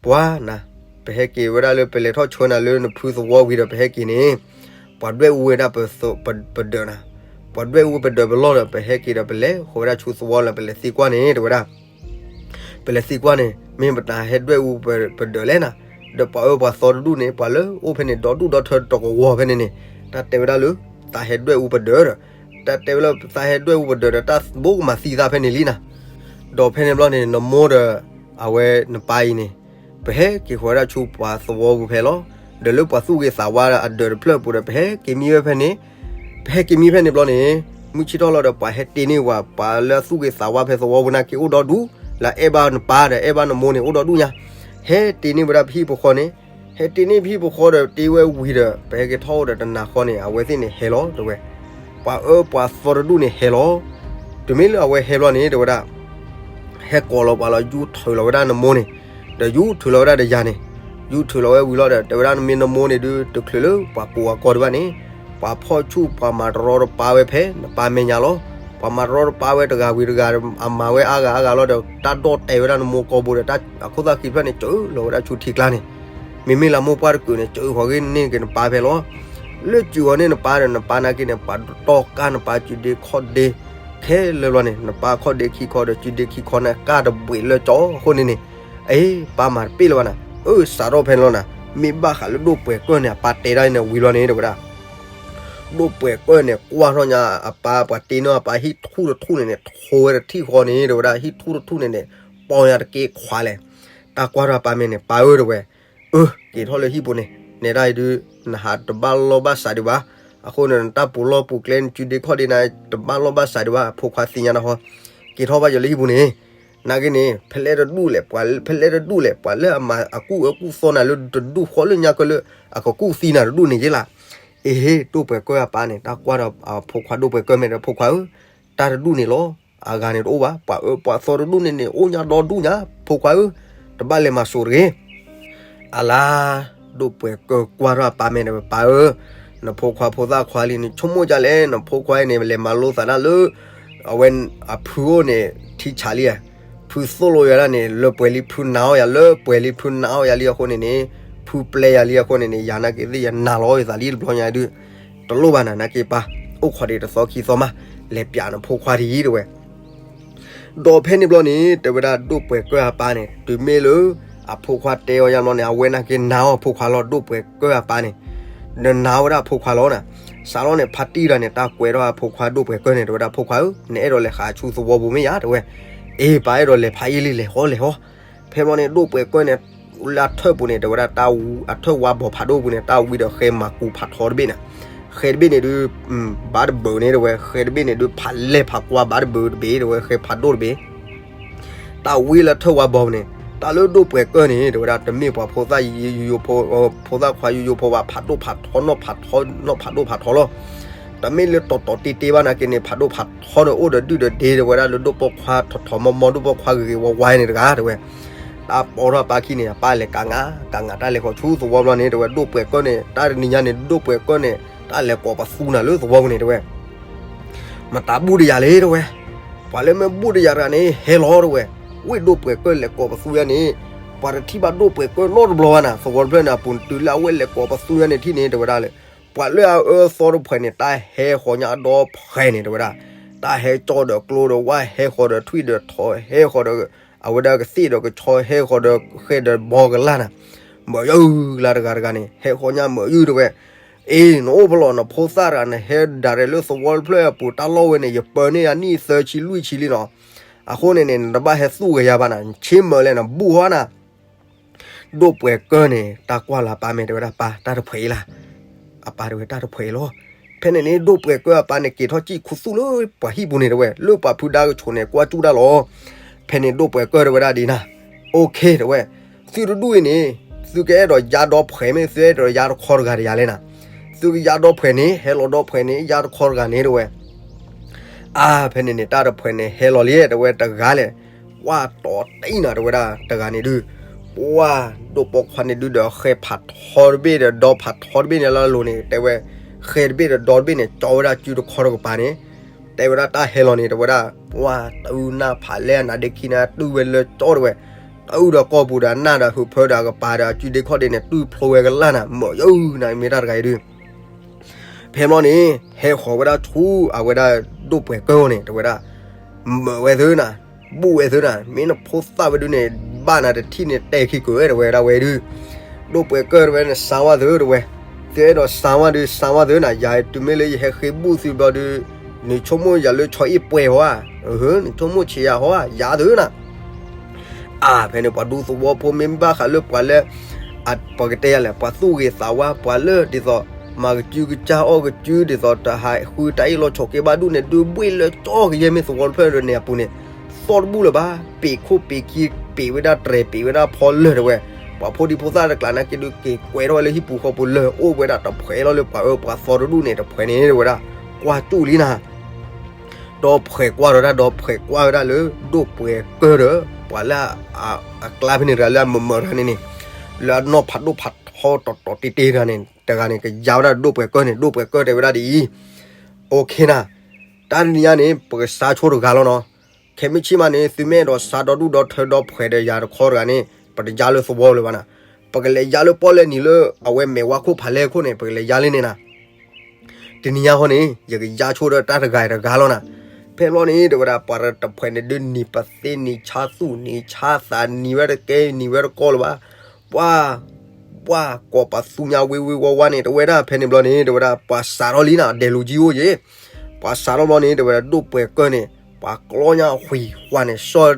ပှၤနၤ, ပဟဲက့ၤဝဲဒၣ်လၢပလဲၤထီၣ်ဆှၢနၤလၢနဖုသဝီဝံၤဒီးပဟဲက့ၤန့ၣ်, ပှၤဒွဲၣ်အူဝဲဒၣ်ပဒၢးနၤ, ပှၤဒွဲၣ်အူပဒၢးပလီၢ်ဒီး ပဟဲက့ၤဒီးပလဲၤဃီၤဝဲဒၣ်ဆူသဝီလၢပလဲၤသံကွၢ်န့ၣ် တဲဝဲဒၣ် ပလဲၤသံကွၢ်န့ၣ် မ့ၢ်ပတၢ်ဟဲဒွဲၣ်အူပဒၢးလဲၣ်နၤ, ဒီးပှၤအၢပှၤသီတဒူၣ်န့ၣ် ပှၤလၢအိၣ်ဖဲန့ၣ် ဒီဒူၣ်ဒီထၢတကဝီၤဖဲန့ၣ်န့ၣ် တၢ်တဲဝဲဒၣ်လၢ သးဟဲဒွဲၣ်အူပဒၢးဒီး, တၢ်တဲဝဲလၢသးဟဲဒွဲၣ်အူပဒၢးဒီး တၢ်ဘိကမၤသံသးဖဲန့ၣ်လံနၤ. ဒီးဖဲန့ၣ်ဘျီန့ၣ် နမိၢ်ဒီး အဝဲနပၢ်အံၤန့ၣ် ပဟဲက့ၤဃီၤဝဲဒၣ်ဆူပှၤသဝီပူၤဖဲလီၤ. ဒီးလၢပှၤသူၣ်ဂ့ၤသးဝါအဒၢးတဖျၢၣ်ပူၤဒီး ပဟဲက့ၤမံဝဲဖဲန့ၣ်, ပဟဲက့ၤမံဖဲန့ၣ်ဘျီန့ၣ် မုၢ်ဆ့ၣ်ထီၣ်လီၤဒီး ပှၤဟဲတ့န့ၢ်ဝဲ ပှၤလၢအသူၣ်ဂ့ၤသးဝါဖဲသဝီပူၤနာ်က့အိၣ်ဒီဒူၣ်, လၢအအဲၣ်ဘၣ်နပၢ်ဒီး အဲၣ်ဘၣ်နမိၢ်န့ၣ် အိၣ်ဒီဒူၣ်ညါ, ဟဲတ့န့ၢ်ဝဲဒၣ်ပဟံၣ်ပဃီန့ၣ်, ဟဲတ့န့ၢ်ပဟံၣ်ပဃီဒီးတ့ဝဲဝံၤဒီး ပဟဲက့ၤထီၣ်အိၣ်ဒီးတနၤဃီန့ၣ် အဝဲသ့ၣ်န့ၣ်ဟဲလီၤ တဲဝဲ, ပှၤအၢပှၤသီတဒူၣ်န့ၣ်ဟဲလီၤ. တုၤမ့ၢ်လၢအဝဲဟဲဘျီန့ၣ် တဲဝဲဒၣ် ဟဲကိးလီၤပှၤလီၤ ယူၢ်ထုးလီၤဝဲဒၣ်နမိၢ်န့ၣ်, ဒီးယူၢ်ထုးလီၤဝဲဒၣ်ဒီးယၤန့ၣ်, ယူၢ်ထုးလီၤဝဲဝံၤလီၤဒီး တဲဝဲဒၣ်နမ့ၢ်နမိၢ်န့ၣ်ဒုး တချုးလၢပှၤကိးဂၤကီၢ်ဒံးဘၣ်န့ၣ်, ပှၤဖီၣ်ဆူၣ်ပှၤမၤတရီတပါဝဲဖဲနပၢ်မဲာ်ညါလီၤ. ပှၤမၤတရီတပါဝဲတဂၤဝံၤတဂၤ အမၤဝဲအါဂၤအါဂၤလီၤဒီး တၢ်ဒီၣ်တဲာ်ဝဲဒၣ်နမိၢ်ကိာ်ဘိဒီး အခိၣ်သၣ်ခံဖျၢၣ်န့ၣ် စၢလီၤဝဲဒၣ်ဆူထံကျါန့ၣ်, မ့မ့ၢ်လၢမိၢ်ပှၢ်တကုာ်န့ၣ် စၢဃီၤဂ့ၤန့ၢ်က့ၤနပၢ်ဖဲလီၤ. လၢစၢဃီၤန့ၢ်နပၢ်ဒီး နပၢ်နာ်က့န့ၣ် ပှၤတီကၢ်နပၢ်စုဒ့ခီၣ်ဒ့ ခဲလၢာ်ဘျီန့ၣ် နပၢ်ခီၣ်ဒ့ခံခီဒီး စုဒ့ခံခီန့ၣ်ကၢ်တဘှံးလၢကၠီအဃိန့ၣ်န့ၣ်, အ့ ပၢ်မၤတပ့ၢ်လၢၤဘၣ်နၤ, အၢ စးထီၣ်ဖဲန့ၣ်လီၤနၤ, မ့ၢ်ဘၣ်ဃးလၢဒိၣ်ပှဲၤကၢၢ်န့ၣ် အပၢ်တဲဒၣ်န့ၣ်ဝံၤလီၤန့ၣ် တဲဝဲဒၣ် ဒိၣ်ပှဲၤကၢၢ်န့ၣ် ကွၢ်ထီၣ်ညါအပၢ် ပှၤတ့န့ၢ်အပၢ်ဟံၣ်ထူၣ်တထူၣ်န့ၣ်န့ၣ် ထိဝဲတထံၣ်ဃီန့ၣ် တဲဝဲဒၣ် ဟံၣ်ထူၣ်တထူၣ်န့ၣ်န့ၣ် ပီညါတက့ၢ်ခွါလဲၣ်. တၢ်ကွၢ်ထီၣ်အပၢ်မဲာ်န့ၣ် ပၢ်ဧၢ တဲဝဲ, အၢ က့ၤထီၣ်လၢဟံၣ်ပူၤန့ၣ် နဲဒၣ်အံၤဒုး နဟးတဘၣ်လီၢ်ဘၣ်စးဒံးဘၣ်, အဃိန့ၣ် နတၢ်ပူၤလီၢ်ပူၤကျဲ နစုဒ့ခီၣ်ဒ့နၤ တဘၣ်လီၢ်ဘၣ်စးဒံးဘၣ် ဖိခွါသ့ၣ်ညါနၤဃီ, က့ၤထီၣ်ဘၣ်ယၤလၢဟံၣ်ပူၤန့ၣ် နာ်က့န့ၣ် ဖဲလဲၣ်တဒူၣ်လဲၣ် ပှၤဖဲလဲၣ်တဒူၣ်လဲၣ် ပှၤလၢအမၤအကူၣ်အၢကူၣ်သီနၤလၢတဒူၣ်ဃီလၢညါကလၢ အကကူၣ်သံနၤတဒူၣ်န့ၣ်ယ့လၢ်. အ့ဟ့ ဒိၣ်ပှဲၤကၢၢ်အပၢ်န့ၣ် တၢ်ကွၢ်ဒီးအဖိခွါဒိၣ်ပှဲၤကၢၢ်မဲာ်ဒီး ဖိခွါဧၢ, တၢ်တဒူၣ်န့ၣ်လီၤ. အဂၤန့ၣ်တအိၣ်ဘၣ် ပှၤအၢပှၤသီတဒူၣ်န့ၣ်န့ၣ် အိၣ်ညါဒီဒူၣ်ညါ ဖိခွါဧၢ, တဘၣ်လဲၤမၤစိာ်တဂ့ၤ အလါ ဒိၣ်ပှဲၤကၢၢ်ကွၢ်ထီၣ်အပၢ်မဲာ်ဒီး ပၢ်ဧၢ, နဖိခွါဖိသၣ်ခွါလံ နဆိကမိၣ်ဒ်လဲၣ် နဖိခွါအံၤန့ၣ် လဲၤမၤလိသးဒၣ်လၢ အဝဲအဖုအိၣ်န့ၣ် ထံဆးလံဧါ, ဖုသိၣ်လိယၤဒၣ်န့ၣ် လၢပှဲၤလံဖုနာ်အီၤယၤ လၢပှဲၤလံဖုနာ်အီၤယၤလံအဃိန့ၣ်န့ၣ် ဖုပျဲယၤလံအဃိန့ၣ်န့ၣ် ယၤနာ်က့သ့ၣ်ယနာ်လီၤယသးလံတဘျီညါဒုး တလိၣ်ဘၣ်နၤ နာ်က့ပၢ် အိၣ်ခိးဒံးတသီခံသီမး လဲၤပျးနဖိခွါတယံၤတဲဝဲ ဒီးဖဲန့ၣ်ဘျီန့ၣ် တဲဝဲဒၣ်ဒိၣ်ပှဲၤကၢၢ်အပၢ်န့ၣ် တုၤမ့ၢ်လၢ အဖိခွါတဲအီၤယါဘျီန့ၣ် အဝဲန့ၣ်က့ၤနာ်အီၤအဖိခွါလီၤ ဒိၣ်ပှဲၤကၢၢ်အပၢ်န့ၣ်, ဒီးနာ်ဝဲဒၣ်အဖိခွါလီၤနၤ. စးထီၣ်န့ၣ် ဖါတံၢ်တဂၤန့ၣ် တၢ်ကွဲးထီၣ်အဖိခွါဒိၣ်ပှဲၤကၢၢ်န့ၣ် တဲဝဲဒၣ်အဖိခွါဧၢ, နအဲၣ်ဒိးလဲၤဃးဆူသဝီပူၤမ့ၢ်ယါ တဲဝဲ. အ့ ပၢ်အဲၣ်ဒိးလဲၤဖးယံာ်လံ လဲၤဃီလဲၤဃီ. ဖဲဘျီန့ၣ် ဒိၣ်ပှဲၤကၢၢ်န့ၣ် လၢအထၢၣ်ပူၤန့ၣ် တဲဝဲဒၣ်တၢ်ဝံ အထၢၣ်ဝါဘီဖးဒိၣ်ပူၤန့ၣ် တၢ်ဝံဒီးဃဲမၤကူဖးထီတဘ့ၣ်န့ၣ်, ဃဲတဘ့ၣ်န့ၣ်ဒုး ဘၣ်တဘၢန့ၣ် တဲဝဲ, ဃဲတဘ့ၣ်န့ၣ်ဒုး ဖးလဲၢ်ဖးကွၢ်ဘၣ်တဘၢတဘ့ၣ် တဲဝဲ, ဃဲဖးဒိၣ်တဘ့ၣ် တၢ်ဝံလၢထၢၣ်ဝါဘီန့ၣ် တၢ်လၢဒိၣ်ပှဲၤကၢၢ်န့ၣ် တဲဝဲဒၣ် တမ့ၢ်ပှၤဖိသၣ်ယိယိဖိ ဖိသၣ်ခွါယိယိဖိဘၣ် ဖးဒိၣ်ဖးထီ နီၢ်ဖးထီ နီၢ်ဖးဒိၣ်ဖးထီလီၤ. တမ့ၢ်လၢတီၤတီၤတ့တ့ဘၣ်နာ်က့န့ၣ် ဖးဒိၣ်ဖးထီန့ၣ် အိၣ်ဒီးဒုၣ်ဒီးဒ့ တဲဝဲဒၣ် လၢဒိၣ်ပိာ်ခွါထီထီမီမီ ဒိၣ်ပိာ်ခွါဂ့ၤဂ့ၤဝါဝါန့ၣ်တဂၤ တဲဝဲ. တၢ်ပိာ်ထီၣ်အပၢ်ခံန့ၣ် အပၢ်လဲၤကးငါ ကးငါတၢ်လဲၤဃီၤဆူသဝီဘျီန့ၣ် တဲဝဲ ဒိၣ်ပှဲၤကၢၢ်န့ၣ် တၢ်တနံၤညါန့ၣ် ဒိၣ်ပှဲၤကၢၢ်န့ၣ် တၢ်လဲၤကိးပသူနၤလၢသဝီပူၤန့ၣ် တဲဝဲ မတၤဘူၣ်တယၤလဲၣ် တဲဝဲ. ပှၤလၢမ့ၢ်ဘူၣ်တယၤတဂၤန့ၣ် ဟဲလီၤ တဲဝဲ. ဝ့ၢ်ဒိၣ်ပှဲၤကၢၢ်လဲၤကိးပသူယါန့ၣ် ပှၤတထံၣ်ဘၣ်ဒိၣ်ပှဲၤကၢၢ်နီတဘျီဘၣ်နၤ သဝီတဖျၢၣ်န့ၣ်အပူၤ တုၤလၢအဝဲလဲၤကိးပသူယါန့ၣ်ထံၣ်န့ၣ် တဲဝဲဒၣ်လၢ ပှၤလၢအအၢသီတဖှဲးန့ၣ် တၢ်ဟဲဃီၤညါဒီဖှဲးန့ၣ် တဲဝဲဒၣ်. တၢ်ဟဲကၠီဒီးကျိဒီးဝၣ် ဟဲဃီၤဒီးထွံၣ်ဒီးထိး ဟဲဃီၤဒီး အဝဲဒၣ်ကသ့ၣ်ဒီးကဆီ ဟဲဃီၤဒီးဃဲဒီးဘီကလၢ်နၤ မၢယုၢ်လၢတဂၤတဂၤန့ၣ် ဟဲဃီၤညါမၢယုၢ် တဲဝဲ. အ့ နအိၣ်ဖဲလဲၣ် နဖိသၣ်တဂၤ နဟဲဒၣ်ရဲၣ်လၢသဝီတဖျၢၣ်အပူၤ တၢ်လီၢ်ဝဲန့ၣ် ယပၢန့ၢ်ယၤနံၣ်သၢဆံလွံၢ်ဆံလံနီၤ. အဃိန့ၣ်န့ၣ် နတဘၣ်ဟဲသူၣ်ဂဲၤယၤဘၣ်နၤ နဆ့မၢလဲၣ် နဘူၣ်ဟီနၤ ဒိၣ်ပှဲၤကၢၢ်န့ၣ် တၢ်ကွၢ်လၢအပၢ်မဲာ် တဲဝဲဒၣ် ပၢ် တၢ်တဖှဲးအံၤလၢ်. အပၢ်တဲဝဲ တၢ်တဖှဲးအံၤလီၤ. ဖဲန့ၣ်န့ၣ် ဒိၣ်ပှဲၤကၢၢ်အပၢ်န့ၣ် က့ၤထီၣ်စံၣ်ခူသူၣ်လၢပှၤဟံၣ်ပူၤန့ၣ် တဲဝဲ လၢပှၤဖုဒါကဆိးန့ၣ် ကွၢ်စူၣ်တၢ်လီၤ. ဖဲန့ၣ်ဒိၣ်ပှဲၤကၢၢ်တဲဝဲဒၣ်ဒ်နၤ, အိၣ်ခ့ တဲဝဲ, သုတဒူၣ်အံၤန့ၣ် သုကအဲၣ်ဒိးယါဒီဖှဲးမ့ၢ် သုအဲၣ်ဒိးယါတခီတဂၤတယၤလဲၣ်နၤ. သုကယါဒီဖှဲးန့ၣ် ဟဲလီၤဒီဖှဲးန့ၣ် ယါတခီတဂၤန့ၣ် တဲဝဲ. အါ ဖဲန့ၣ်န့ၣ် တၢ်တဖှဲးန့ၣ် ဟဲလီၤလံ တဲဝဲ တဂၤလဲၣ်. ကွၢ်တီၤတံၢ်နၤ တဲဝဲဒၣ် တဂၤန့ၣ်ဒုး ပှၢ် ဒိၣ်ပိာ်ခွါန့ၣ်ဒုးဒီး ဃဲဖးထီတဘ့ၣ်ဒီး ဒီဖးထီတဘ့ၣ်န့ၣ်လၢအလိၤန့ၣ် တဲဝဲ, ဃဲတဘ့ၣ်ဒီးဒီတဘ့ၣ်န့ၣ် ကၠီဝဲဒၣ်စုတခီတကပၤန့ၣ်, တဲဝဲဒၣ်တၢ်ဟဲလီၤန့ၣ် တဲဝဲဒၣ် ပှၢ် တုၤနၢ်ဖးလဲၢ်အနါဒ့ခံန့ၣ် တုၤဝဲလၢကၠီ တဲဝဲ, တုၤဒီးကီၢ်ပူၤဒီးအနၢ်ဒီးဟုးဖၢဒီးအကပၤဒီးအစုဒ့ခီၣ်ဒ့န့ၣ် တုၤဖျိဝဲကလၢ်နၤ မၢယုၢ်နၤ မ့ၢ်တၢ်တဂၤအံၤဒုး ဖဲဘျီန့ၣ် ဟဲဃီၤဝဲဒၣ်ဆူ အဝဲဒၣ်ဒိၣ်ပှဲၤကၢၢ်န့ၣ် တဲဝဲဒၣ်, မၢဝဲသုနၤ, ဘူၣ်ဝဲသုနၤ, မ့ၢ်နဖိသၣ်ဝဲဒုးန့ၣ် ဘၣ်နၤတထံၣ်န့ၣ် တဲခံကၢၢ် တဲဝဲဒၣ်ဝဲဒုး, ဒိၣ်ပှဲၤကၢၢ်တဲဝဲ နစါဝဲသု တဲဝဲ, သုအဲၣ်ဒိးစါဝဲဒုး စါဝဲသုနၤ, ယၤတုၤမ့ၢ်လၢယဟဲဃ့ဘူၣ်သုဘျီဒုး နဆိကမိၣ်ယၤလၢဆီအ့ၣ်ပှဲၤဟီဧါ, နဆိကမိၣ်ဆံးယၤဟီဧါ, ယၤသုနၤ အါ ဖဲန့ၣ် ပှၤဒူသဝီဖိမ့ၢ်ဘၣ်ဃးလၢပှၤလၢ ပကတဲယၤလဲၣ် ပှၤသူၣ်ဂ့ၤသးဝါ ပှၤလၢဒ်သိး မၤကစုကစၢ်အီၣ်ကစု ဒ်သိးတဟးဃုတၢ်အ့ၣ်လိာ်ဆိးက့ဘၣ်ဒူၣ်န့ၣ် ဒုးဘှ့ၣ်လၢကၠီကယဲၢ်မ့ၢ်သဝီတဖျၢၣ်န့ၣ်အပူၤန့ၣ် သီၣ်တဘူၣ်လၢၤဘၣ်, ပ့ၤခိၣ်ပ့ၤခံ ပ့ၤဝဲဒၣ်ဖီလၢာ်တဲဝဲ, ပှၤဖိဒံဖိသၣ်တကျးနာ်က့ဒုးက့ၤကွဲးထီၣ်ဝဲလၢဟံၣ်ပူၤဃီပူၤလၢာ် အိၣ်ဝဲဒၣ်တဖှဲးလီၤလၢပှၤအၢပှၤသီတဒူၣ်န့ၣ် တဖှဲးန့ၣ်တဲဝဲဒၣ်, ကွၢ်ကၠူၣ်လံနၤ ဒီးဖှဲးကွၢ်ဒီးတၢ် ဒီးဖှဲးကွၢ်ဝဲဒၣ်လၢ ဒိၣ်ပှဲၤကၢၢ်ဒီး ပှၤလၢ အကျါဖဲန့ၣ်တဂၤလၢအမၢမၢတဂၤန့ၣ်န့ၣ်, လၢအနီၢ်ဖးဒိၣ်ဖးထီတီၤတီၤတ့တ့တဂၤန့ၣ် တဂၤန့ၣ် ကယါဝဲဒၣ်ဒိၣ်ပှဲၤကၢၢ်န့ၣ် ဒိၣ်ပှဲၤကၢၢ်တဲဝဲဒၣ်ဒ်အံၤ, အိၣ်ခ့နၤ, တၢ်တနံၤညါန့ၣ် ပကစါဆိတဂၤလီၤနီၤ, ခဲမုၢ်ဆ့ၣ်မးန့ၣ် သုမ့ၢ်အဲၣ်ဒိးစါဒီဒူၣ်ဒီထၢဒီဖှဲးဒီးယၤတခီတဂၤန့ၣ် ပတယါလၢသဝီလၢၤဘၣ်နၤ, ပကလဲၤယါလၢပီၣ်လဲၣ်နံၤလၢ အဝဲမဲာ်ဝါခိၣ်ဖးလဲၢ်ခိၣ်န့ၣ် ပကလဲၤယါလၢန့ၣ်နၤ တနံၤညါဃီန့ၣ် ယကယါဆိဒီးတၢ်တဂၤတဂၤလီၤနၤ, ဖဲဘျီန့ၣ် တဲဝဲဒၣ် ပှၤတဖှဲးန့ၣ်ဒုးနံၤပသ့နံၤဆါသူၣ်နံၤဆါသးနံၤဝဲတကဲနံၤဝဲတကီလၢၤဘၣ်, ပှၤ ပှၤကိးပသူညါဝ့ၤဝ့ၤဝါဝါန့ၣ် တဲဝဲဒၣ်ဖဲန့ၣ်ဘျီန့ၣ် တဲဝဲဒၣ် ပှၤစးထီၣ်လံနၤ ဒဲးလူၤကံအိၣ်ယ့ၣ်, ပှၤစးထီၣ်ဘျီန့ၣ် တဲဝဲဒၣ် ဒိၣ်ပှဲၤကၢၢ်န့ၣ် ပှၤကျီညါဃံၤဃီန့ၣ် ဆီၣ်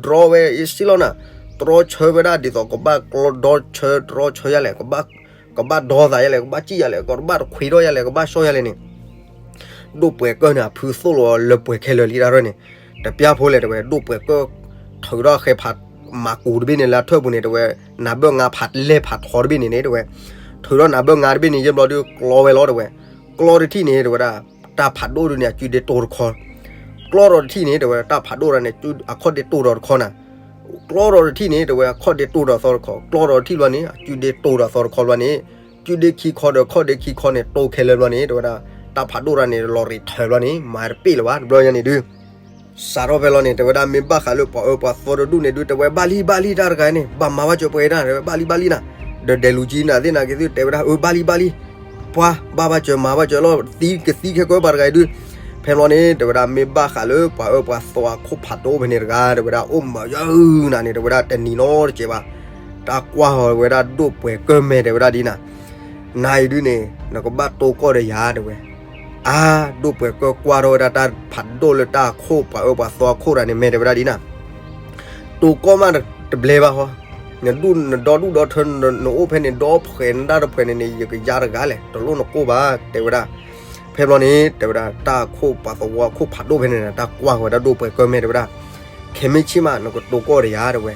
ဒြီဝဲအ့စ့လီၤနၤ, တြီဆၢဝဲဒၣ်ဒ်သိး ကဘၣ်ကျီဒီဆၢတြီဆၢယၤလဲၣ်, ကဘၣ်ဒီသးယၤလဲၣ်, ကဘၣ်စံၣ်ယၤလဲၣ်, ကဘၣ်တခွံထီၣ်ယၤလဲၣ်, ကဘၣ်ဆီၣ်ယၤလဲၣ်န့ၣ် ဒိၣ်ပှဲၤကၢၢ်န့ၣ် အဖုသိၣ်လီၤလၢပှဲၤခဲလၢာ်လံတၢ်ရဲၣ်န့ၣ်, တပျၢ်ဖိလဲၣ်တဲဝဲ ဒိၣ်ပှဲၤကၢၢ် ထုးထီၣ်ဃဲဖးမၤကူတဘ့ၣ်န့ၣ် လၢအထၢၣ်ပူၤန့ၣ် တဲဝဲ နၤဘၢၣ်ငါဖးလဲၢ်ဖးထီတဘ့ၣ်န့ၣ်န့ၣ် တဲဝဲ, ထုးထီၣ်နၤဘၢၣ်ငါတဘ့ၣ်န့ၣ် ယဲၢ်ဘျီဒုးကျီဝဲလီၤတဲဝဲ, ကျီတထံၣ်န့ၣ် တဲဝဲဒၣ် တၢ်ဖးဒိၣ်ဒုးန့ၣ် အစုဒ့တိၢ်တခီ, ကျီဒီးတထံၣ်န့ၣ် တဲဝဲ တၢ်ဖးဒိၣ်တဂၤန့ၣ် အခီၣ်ဒ့တိၢ်ဒီးတခီနၤ, ကျီဒီးတထံၣ်န့ၣ် တဲဝဲ အခီၣ်ဒ့တိၢ်ဒီးသီတခီ, ကျီဒီးတထံၣ်ဘျီန့ၣ် အစုဒ့တိၢ်ဒီးသီတခီဘျီန့ၣ်, စုဒ့ခံခီဒီးခီၣ်ဒ့ခံခီန့ၣ် တိၢ်ခဲလၢာ်ဘျီန့ၣ် တဲဝဲဒၣ် တၢ်ဖးဒိၣ်တဂၤန့ၣ် လီၤရံးထၢဘျီန့ၣ် မၤတပ့ၢ်လၢၤဘၣ် တဘျီညါန့ၣ်ဒုး စးထီၣ်ဖဲလီၤန့ၣ် တဲဝဲဒၣ် မ့ၢ်ဘၣ်ဃးလၢပှၤအၢပှၤသီတဒူၣ်န့ၣ်ဒုး တဲဝဲ ဘၣ်လံဘၣ်လံတၢ်တဂၤန့ၣ် ဘၣ်မၤဘၣ်စၢၤပှဲၤတၢ် တဲဝဲ ဘၣ်လံဘၣ်လံနၤ, ဒီးဒဲးလူၤကံနၤသ့ၣ်နာ်က့ၤသု တဲဝဲဒၣ် အၢ ဘၣ်လံဘၣ်လံ, ပှၤဘၣ်ဘၣ်စၢၤမၤဘၣ်စၢၤလီၤ သံကသံခဲကၢပှၤတဂၤအံၤဒုး, ဖဲလီၤန့ၣ် တဲဝဲဒၣ် မ့ၢ်ဘၣ်ဃးလၢပှၤအၢပှၤသီအခိၣ်ဖးဒိၣ်ဖဲန့ၣ်တဂၤ တဲဝဲဒၣ် အိၣ်မၤယၢနၤန့ၣ် တဲဝဲဒၣ် တနံၤနီတစဲးဘၣ် တၢ်ကွၢ်ဃီၤဝဲဒၣ်ဒိၣ်ပှဲၤကၢၢ်မဲာ် တဲဝဲဒၣ်ဒ်နၤ, နၤအံၤဒုန့ၣ် နကဘၣ်တိၢ်ကီၢ်ဒီးယၤ တဲဝဲ. အါ, ဒိၣ်ပှဲၤကၢၢ်ကွၢ်ထီၣ်ဝဲဒၣ်တၢ်ဖးဒိၣ်လၢတၢ်အခိၣ် ပှၤအၢပှၤသီအခိၣ်တဂၤန့ၣ် မဲာ်တဲဝဲဒၣ်ဒ်နၤ, တိၢ်ကီၢ်မးတဘျဲဘၣ်ဃီ, နဒူၣ်နဒီဒူၣ်ဒီထၢ နအိၣ်ဖဲန့ၣ် ဒီဖှဲးနတၢ်တဖှဲးန့ၣ်န့ၣ် ယကယါတဂၤလဲၣ်, တလိၣ်နကိၢ်ဘၣ် တဲဝဲဒၣ်. ဖဲဘျီန့ၣ် တဲဝဲဒၣ် တၢ်အခိၣ်ပှၤသဝီအခိၣ်ဖးဒိၣ်ဖဲန့ၣ် တၢ်ကွၢ်ဃီၤဝဲဒၣ်ဒိၣ်ပှဲၤကၢၢ်မဲာ် တဲဝဲဒၣ်, ခဲမ့ၢ်ဆ့ၣ်မး နကတိၢ်ကီၢ်ဒီးယၤ တဲဝဲ.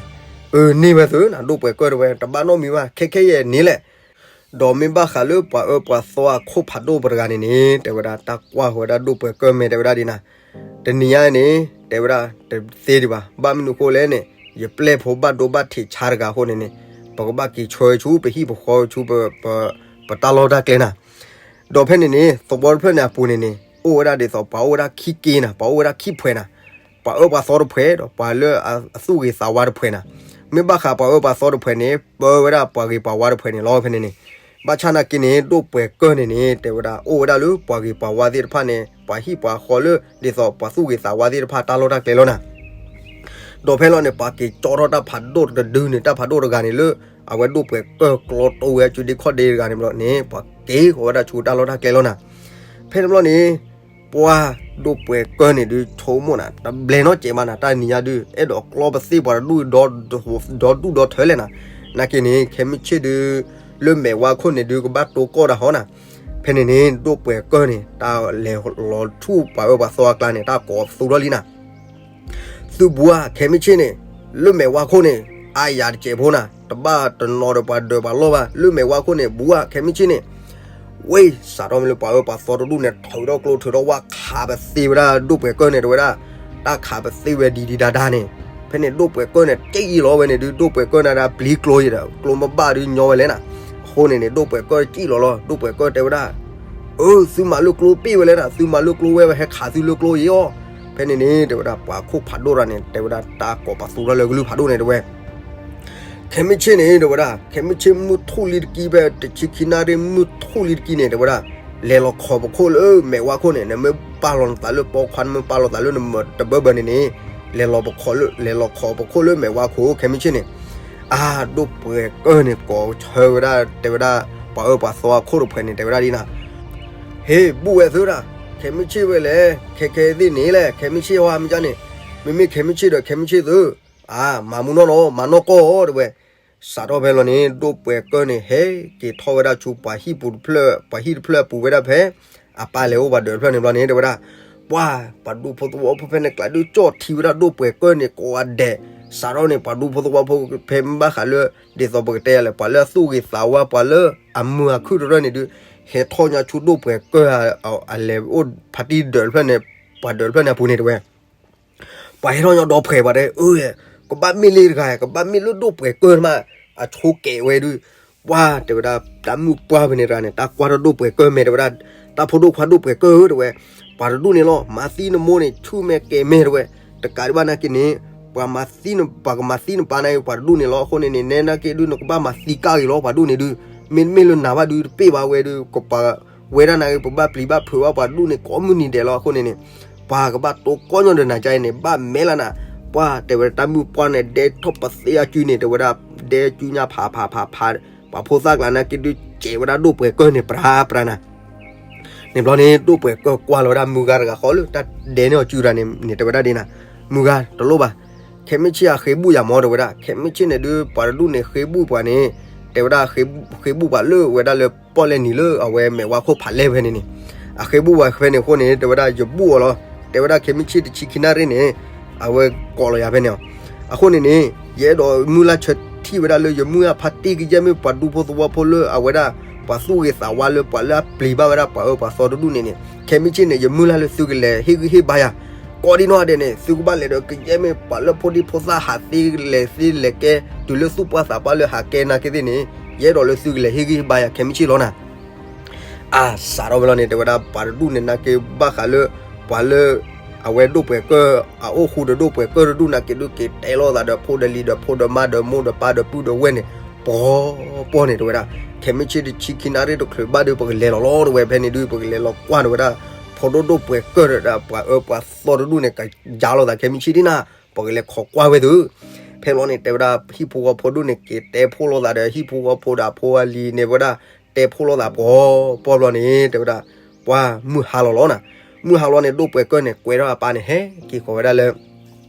အၢ န့ၢ်ဝဲသုနၤ ဒိၣ်ပှဲၤကၢၢ် တဲဝဲ, တဘၣ်နီတမံၤဘၣ် ခဲခဲအံၤန့ၣ်လဲၣ်. ဒီးမ့ၢ်ဘၣ်ဃးလၢပှၤအၢပှၤသီအခိၣ်ဖးဒိၣ်ပှၤတဂၤန့ၣ်န့ၣ် တဲဝဲဒၣ် တၢ်ကွၢ်ဃီၤဝဲဒၣ်ဒိၣ်ပှဲၤကၢၢ်မဲာ် တဲဝဲဒၣ်ဒ်နၤ, တနံၤညါန့ၣ် တဲဝဲဒၣ် တသ့ဒံးဘၣ်, ဘၣ်မနုၤအဃိလဲၣ်န့ၣ် ယပျဲၢ်ဖိဘၣ်ဒိဘၣ်ထံးဆါတဂၤအဃိန့ၣ်န့ၣ် ပကဘၣ်က့ၤဆှၢဆူ ပဟံၣ်ပဃီဆူ ပတၢ်လီၢ်တၢ်ကျဲနၤ. ဒီးဖဲန့ၣ်န့ၣ် သဝီတဖျၢၣ်န့ၣ်အပူၤန့ၣ်န့ၣ် အိၣ်ဝဲဒၣ်ဒ်သိး ပှၤအိၣ်ဝဲဒၣ်ခံက့နၤ, ပှၤအိၣ်ဝဲဒၣ်ခံဖှဲးနၤ, ပှၤအၢပှၤသီတဖှဲး ဒီးပှၤလၢအသူၣ်ဂ့ၤသးဝါတဖှဲးနၤ. မ့ၢ်ဘၣ်ဃးပှၤအၢပှၤသီတဖှဲးန့ၣ် ပၢဝဲဒၣ်ပှၤဂ့ၤပှၤဝါတဖှဲးန့ၣ်လီၤ ဖဲန့ၣ်န့ၣ်. ဘၣ်ဆၣ်နာ်က့န့ၣ် ဒိၣ်ပှဲၤကၢၢ်န့ၣ်န့ၣ် တဲဝဲဒၣ် အိၣ်ဝဲဒၣ်လၢပှၤဂ့ၤပှၤဝါသ့ၣ်တဖၣ်န့ၣ် ပှၤဟံၣ်ပှၤဃီလၢ ဒ်သိးပှၤသူၣ်ဂ့ၤသးဝါသ့ၣ်တဖၣ်တၢ်လီၢ်တၢ်ကျဲလီၤနၤ. ဒီးဖဲလီၤန့ၣ် ပှၤက့ၤကၠီထီၣ်တၢ်ဖးဒိၣ်တဒုန့ၣ် တၢ်ဖးဒိၣ်တဂၤန့ၣ်လၢ အဝဲဒိၣ်ပှဲၤကၢၢ်ကျီတိဝဲအစုဒ့ခီၣ်ဒ့တဂၤန့ၣ်ဘျီန့ၣ် ပှၤက့ၤဃီၤဝဲဒၣ်ဆူတၢ်လီၢ်တၢ်ကျဲလီၤနၤ. ဖဲန့ၣ်ဘျီန့ၣ် ပှၤဒိၣ်ပှဲၤကၢၢ်န့ၣ်ဒုးဆိကမိၣ်နၤ တဘျဲနီတစဲးဘၣ်နၤ တၢ်နံၤညါဒုး အဲၣ်ဒိးကျီပသ့ၣ်ပှၤတဒူၣ် ဒီဒူၣ်ဒီထၢလဲၣ်နၤ. နာ်က့န့ၣ် ခဲမုၢ်ဆ့ၣ်ဒုး လၢမဲာ်ဝါခိၣ်န့ၣ်ဒုး ကဘၣ်တိၢ်ကီၢ်တၢ်ဟီနၤ. ဖဲန့ၣ်န့ၣ် ဒိၣ်ပှဲၤကၢၢ်န့ၣ် တၢ်လဲၤလီၤဆူပှၤအၢပှၤသီအကျါန့ၣ် တၢ်ကိးသူထီၣ်လံနၤ. သုဘူးဧါ ခဲမုၢ်ဆ့ၣ်န့ၣ် လၢမဲာ်ဝါခိၣ်န့ၣ် အါယၤတစဲးဖိနၤ တဘၣ်တနီၤဒီးပှၤဒၢးပှၤလီၢ်ဘၣ် လၢမဲာ်ဝါခိၣ်န့ၣ် ဘူးဧါ ခဲမုၢ်ဆ့ၣ်န့ၣ်. ဝ့ၢ် စးထီၣ်မ့ၢ်လၢပှၤအၢပှၤသီတဒူၣ်န့ၣ် ထုးထီၣ်ကျိထုးထီၣ်ဝၣ်ခးပသ့ဝဲဒၣ်ဒိၣ်ပှဲၤကၢၢ်န့ၣ် တဲဝဲဒၣ် တၢ်ခးပသ့ဝဲဒံးဒံးဒါဒါန့ၣ်. ဖဲန့ၣ်ဒိၣ်ပှဲၤကၢၢ်န့ၣ် က့ၣ်အံၤလီၤဝဲန့ၣ်ဒုး ဒိၣ်ပှဲၤကၢၢ်န့ၣ်ဒၣ်ပျံၤကျိယံၤဒီး ကျိမ့ၢ်ဘၣ်ဒုးညီဝဲလဲၣ်နၤ. အဃိန့ၣ်န့ၣ် ဒိၣ်ပှဲၤကၢၢ်က့ၣ်လီၤလီၤ ဒိၣ်ပှဲၤကၢၢ်တဲဝဲဒၣ် အၢ သုမၤလၢကျိပ့ၢ်ဝဲလဲၣ်နၤ သုမၤလၢကျိဝဲ ဝဲဟဲခးသုလၢကျိယံၤအီၤ. ဖဲန့ၣ်န့ၣ် တဲဝဲဒၣ် ပှၤခိၣ်ဖးဒိၣ်တဂၤန့ၣ် တဲဝဲဒၣ် တၢ်ကိးပသူထီၣ်လၢကလုၢ်ဖးဒိၣ်န့ၣ် တဲဝဲ ခဲမုၢ်ဆ့ၣ်န့ၣ် တဲဝဲဒၣ် ခဲမုၢ်ဆ့ၣ်မုၢ်ထူၣ်လံတကံၢ်ဖဲ တဆံခံနၣ်ရံၣ်မုၢ်ထူၣ်လံတကံၢ်န့ၣ် တဲဝဲဒၣ် လဲၤလီၤခိးပခိၣ်လၢမဲာ်ဝါခိၣ်န့ၣ် နမ့ၢ်ပာ်လီၤနသးလၢပိာ်ခွါ နမ့ၢ်ပာ်လီၤသးလၢနမတဘၢဘၢန့ၣ်န့ၣ် လဲၤလီၤပခိၣ်လၢ လဲၤလီၤခိးပခိၣ်လၢမဲာ်ဝါခိၣ် ခဲမုၢ်ဆ့ၣ်န့ၣ်. အါ ဒိၣ်ပှဲၤကၢၢ်န့ၣ် ကိးဆၢဝဲဒၣ် တဲဝဲဒၣ် ပှၤအၢပှၤသီအခိၣ်တဖှဲးန့ၣ် တဲဝဲဒၣ်ဒ်နၤ ဟ့ၣ်ဘူၣ်ဝဲသုဒၣ် ခဲမုၢ်ဆ့ၣ်ဝဲလဲၣ် ခဲခဲသ့ၣ်န့ၣ်လဲၣ် ခဲမုၢ်ဆ့ၣ်ဟီမ့ၢ်ကန့ၣ် မ့မ့ၢ်ခဲမုၢ်ဆ့ၣ်ဒီး ခဲမုၢ်ဆ့ၣ်သု အါ မၤမူနီၢ်နီၢ် မၤနီၢ်ကီၢ်တဲဝဲ. စးထီၣ်ဖဲလီၤန့ၣ် ဒိၣ်ပှဲၤကၢၢ်န့ၣ် ဟဲက့ၤထီၣ်ဝဲဒၣ်ဆူပှၤဟံၣ်ပူၤတဖျၢၣ် ပှၤဟံၣ်တဖျၢၣ်အပူၤဝဲဒၣ်ဖဲ အပၢ်လဲၤအိၣ်ပှၤဒၢးတဖျၢၣ်န့ၣ်ဘျီန့ၣ် တဲဝဲဒၣ် ပှၤ ပှၤဒူဖိသဝီဖိဖဲန့ၣ်ကျါဒုး ကၠီၣ်ထံဝဲဒၣ်ဒိၣ်ပှဲၤကၢၢ်န့ၣ် ကိးဂၤဒဲး. စးထီၣ်န့ၣ် ပှၤဒူဖိသဝီဖိဖဲမ့ၢ်ဘၣ်ဃးလၢ ဒ်သိးပကတဲလဲၣ် ပှၤလၢအသူၣ်ဂ့ၤသးဝါ ပှၤလၢအမုာ်အခုၣ်တရၢၢ်န့ၣ်ဒုး ဟဲထီၣ်ညါဆူဒိၣ်ပှဲၤကၢၢ် အလဲၤအိၣ်ဖါတံၢ်ဒၢးတဖျၢၣ်န့ၣ် ပှၤဒၢးတဖျၢၣ်န့ၣ်အပူၤန့ၣ် တဲဝဲ ပှၤဟဲထီၣ်ညီဒီဖှဲးပှၤတဲ အၢ ကဘၣ်မ့ၢ်လၢတဂၤ ကဘၣ်မ့ၢ်လၢဒိၣ်ပှဲၤကၢၢ်မး အဆိကဲးဝဲဒုး ပှၤတဲဝဲဒၣ် တၢ်မုၢ်ပှၢ်ဖဲန့ၣ်တဂၤန့ၣ် တၢ်ကွၢ်ထီၣ်ဒိၣ်ပှဲၤကၢၢ်မဲာ်တဲဝဲဒၣ် တၢ်ဖိဒိၣ်ခွါဒိၣ်ပှဲၤကၢၢ်ဧၢတဲဝဲ ပှၤတဒူၣ်န့ၣ်လီၤ မၤသံနမိၢ်န့ၣ် ဆူၣ်မဲာ်ကဲၤမဲာ်တဲဝဲ တကးဒံးဘၣ်နာ်က့န့ၣ် ပှၤမၤသံန ပှၤကမၤသံနပၢ်နာ်က့ ပှၤတဒူၣ်န့ၣ်လီၤ အဃိန့ၣ်န့ၣ် နဲနာ်က့ဒုး နကဘၣ်မၤသံကၢ်ဂ့ၤလီၤ ပှၤဒူၣ်န့ၣ်ဒုး မ့တမ့ၢ်လၢနၤဘၣ်ဒုး တပ့ၢ်ဘၣ်ဝဲဒုး ကပာ်ဝဲဒၣ်နာ်က့ ပဘၣ်ပျံၤဘၣ်ဖုးဘၣ်ပှၤဒူၣ်န့ၣ် ကိးမုၢ်နံၤဒဲးလီၤ အဃိန့ၣ်န့ၣ် ပှၤကဘၣ်တိၢ်ကီၢ်ညီဒီးနၤကါအံၤန့ၣ် ဘၣ်မဲာ်လၢနၤ ပှၤတဲဝဲဒၣ်တၢ်မုၢ်ပှၢ်န့ၣ် ဒဲထီၣ်ပသ့အစုန့ၣ် တဲဝဲဒၣ် ဒဲစုညါဖးဖးဖးဖး ပှၤဖိသၣ်ကျါနာ်က့ဒုး ကဲးဝဲဒၣ်ဒိၣ်ပှဲၤကၢၢ်န့ၣ် ပြၤပြၤနၤ န့ၣ်ဘျီန့ၣ် ဒိၣ်ပှဲၤကၢၢ်ကွၢ်လီၤဝဲဒၣ်မုၢ်ဂၤတဂၤဃီလၢ တၢ်ဒဲန့ၢ်အီၤစုတဂၤန့ၣ် န့ၣ်တဲဝဲဒၣ်ဒ်နၤ မုၢ်ဂၤ တလိၣ်ဘၣ် ခဲမုၢ်ဆ့ၣ်အဃ့ဘူၣ်ယၤမၢ်တဲဝဲဒၣ် ခဲမုၢ်ဆ့ၣ်န့ၣ်ဒုး ပှၤတဒူၣ်န့ၣ် ဃ့ဘူၣ်ပှၤန့ၣ် တဲဝဲဒၣ် ဃ့ဘူၣ်ပှၤလၢဝဲဒၣ်လၢပီၣ်လဲၣ်နံၤလၢအဝဲမဲာ်ဝါခိၣ်ဖးလဲၢ်ဖဲန့ၣ်န့ၣ် အဃ့ဘူၣ်ပှၤဖဲန့ၣ်အဃိန့ၣ် တဲဝဲဒၣ် ယဘူၣ်အီၤလီၤ တဲဝဲဒၣ်ခဲမုၢ်ဆ့ၣ်တဆံခံနၣ်ရံၣ်န့ၣ် အဝဲကိးလီၤယၤဖဲန့ၣ်အီၤ အဃိန့ၣ်န့ၣ် ယအဲၣ်ဒိးမုၢ်လၢ်ဆၢထံၣ်ဝဲဒၣ်လၢယမုၢ်အဖါတံၢ်ကယဲၢ်မ့ၢ်ပှၤဒူဖိသဝီဖိလၢအဝဲဒၣ် ပှၤသူၣ်ဂ့ၤသးဝါလၢပှၤလၢအပျံၤဘၣ်ဝဲဒၣ်ပှၤအၢပှၤသီတဒူၣ်န့ၣ်န့ၣ် ခဲမုၢ်ဆ့ၣ်န့ၣ် ယမုၢ်လၢ်လၢသုကလဲၤဟ့ၣ်ဂံၢ်ဟ့ၣ်ဘါယၤ ကိးဒံနီၢ်ဒဲးန့ၣ် သုကဘၣ်လဲၤဒီးကယဲၢ်မ့ၢ်ပှၤလၢဖိဒံဖိသၣ်ဟးသ့လဲၤသ့လဲၤကဲ တုၤလၢသူၣ်ပှၢ်သးပှၢ်လၢဟးကဲနာ်က့သ့ၣ်န့ၣ် ယအဲၣ်ဒိးလၢသုကလဲၤဟ့ၣ်ဂံၢ်ဟ့ၣ်ဘါယၤခဲမုၢ်ဆ့ၣ်လီၤနၤ အါ စးထီၣ်ဝဲလီၤန့ၣ် တဲဝဲဒၣ် ပှၤတဒူၣ်န့ၣ် နာ်က့ဘၣ်ဃးလၢ ပှၤလၢ အဝဲဒိၣ်ပှဲၤကၢၢ် အအိၣ်ဃူဒီးဒိၣ်ပှဲၤကၢၢ်တဒူၣ်နာ်က့ဒုး က့ၤတဲလိာ်သးဒီးဖိဒီးလံၤဒီးဖိဒီးမါဒီးမိၢ်ဒီးပၢ်ဒီးပုၢ်ဒီးဝဲၢ်န့ၣ် ပီၤပီၢ်န့ၣ် တဲဝဲဒၣ် ခဲမုၢ်ဆ့ၣ်တဆံခံနၣ်ရံၣ်တချုးဘၣ်ဒီး ပကလဲၤလီၤလီၤတဲဝဲ ဖဲန့ၣ်ဒုး ပကလဲၤလီၤကွၢ်တဲဝဲဒၣ် ဖိဒိၣ်ဒိၣ်ပှဲၤကၢၢ်ဒီး ပှၤအၢပှၤသီတဒူၣ်န့ၣ် ကယါလိာ်သးခဲမုၢ်ဆ့ၣ်ဒ်နၤ ပကလဲၤခိးကွၢ်ဝဲသု ဖဲလီၤန့ၣ် တဲဝဲဒၣ် ဟံၣ်ဖိဃီဖိဒူၣ်န့ၣ် က့ၤတဲဖိလိာ်သးဒီး ဟံၣ်ဖိဃီဖိဒီးအဖိအလံၤန့ၣ် ဝဲဒၣ် တဲဖိလိာ်သးပှီၤပှီၤဘျီန့ၣ် တဲဝဲဒၣ် ပှၤမုၢ်ဟါလီၤလီၤနၤ. မုၢ်ဟါလီၤန့ၣ် ဒိၣ်ပှဲၤကၢၢ်န့ၣ် ကွဲထီၣ်အပၢ်န့ၣ် ဟဲက့ၤဃီၤဝဲဒၣ်လၢ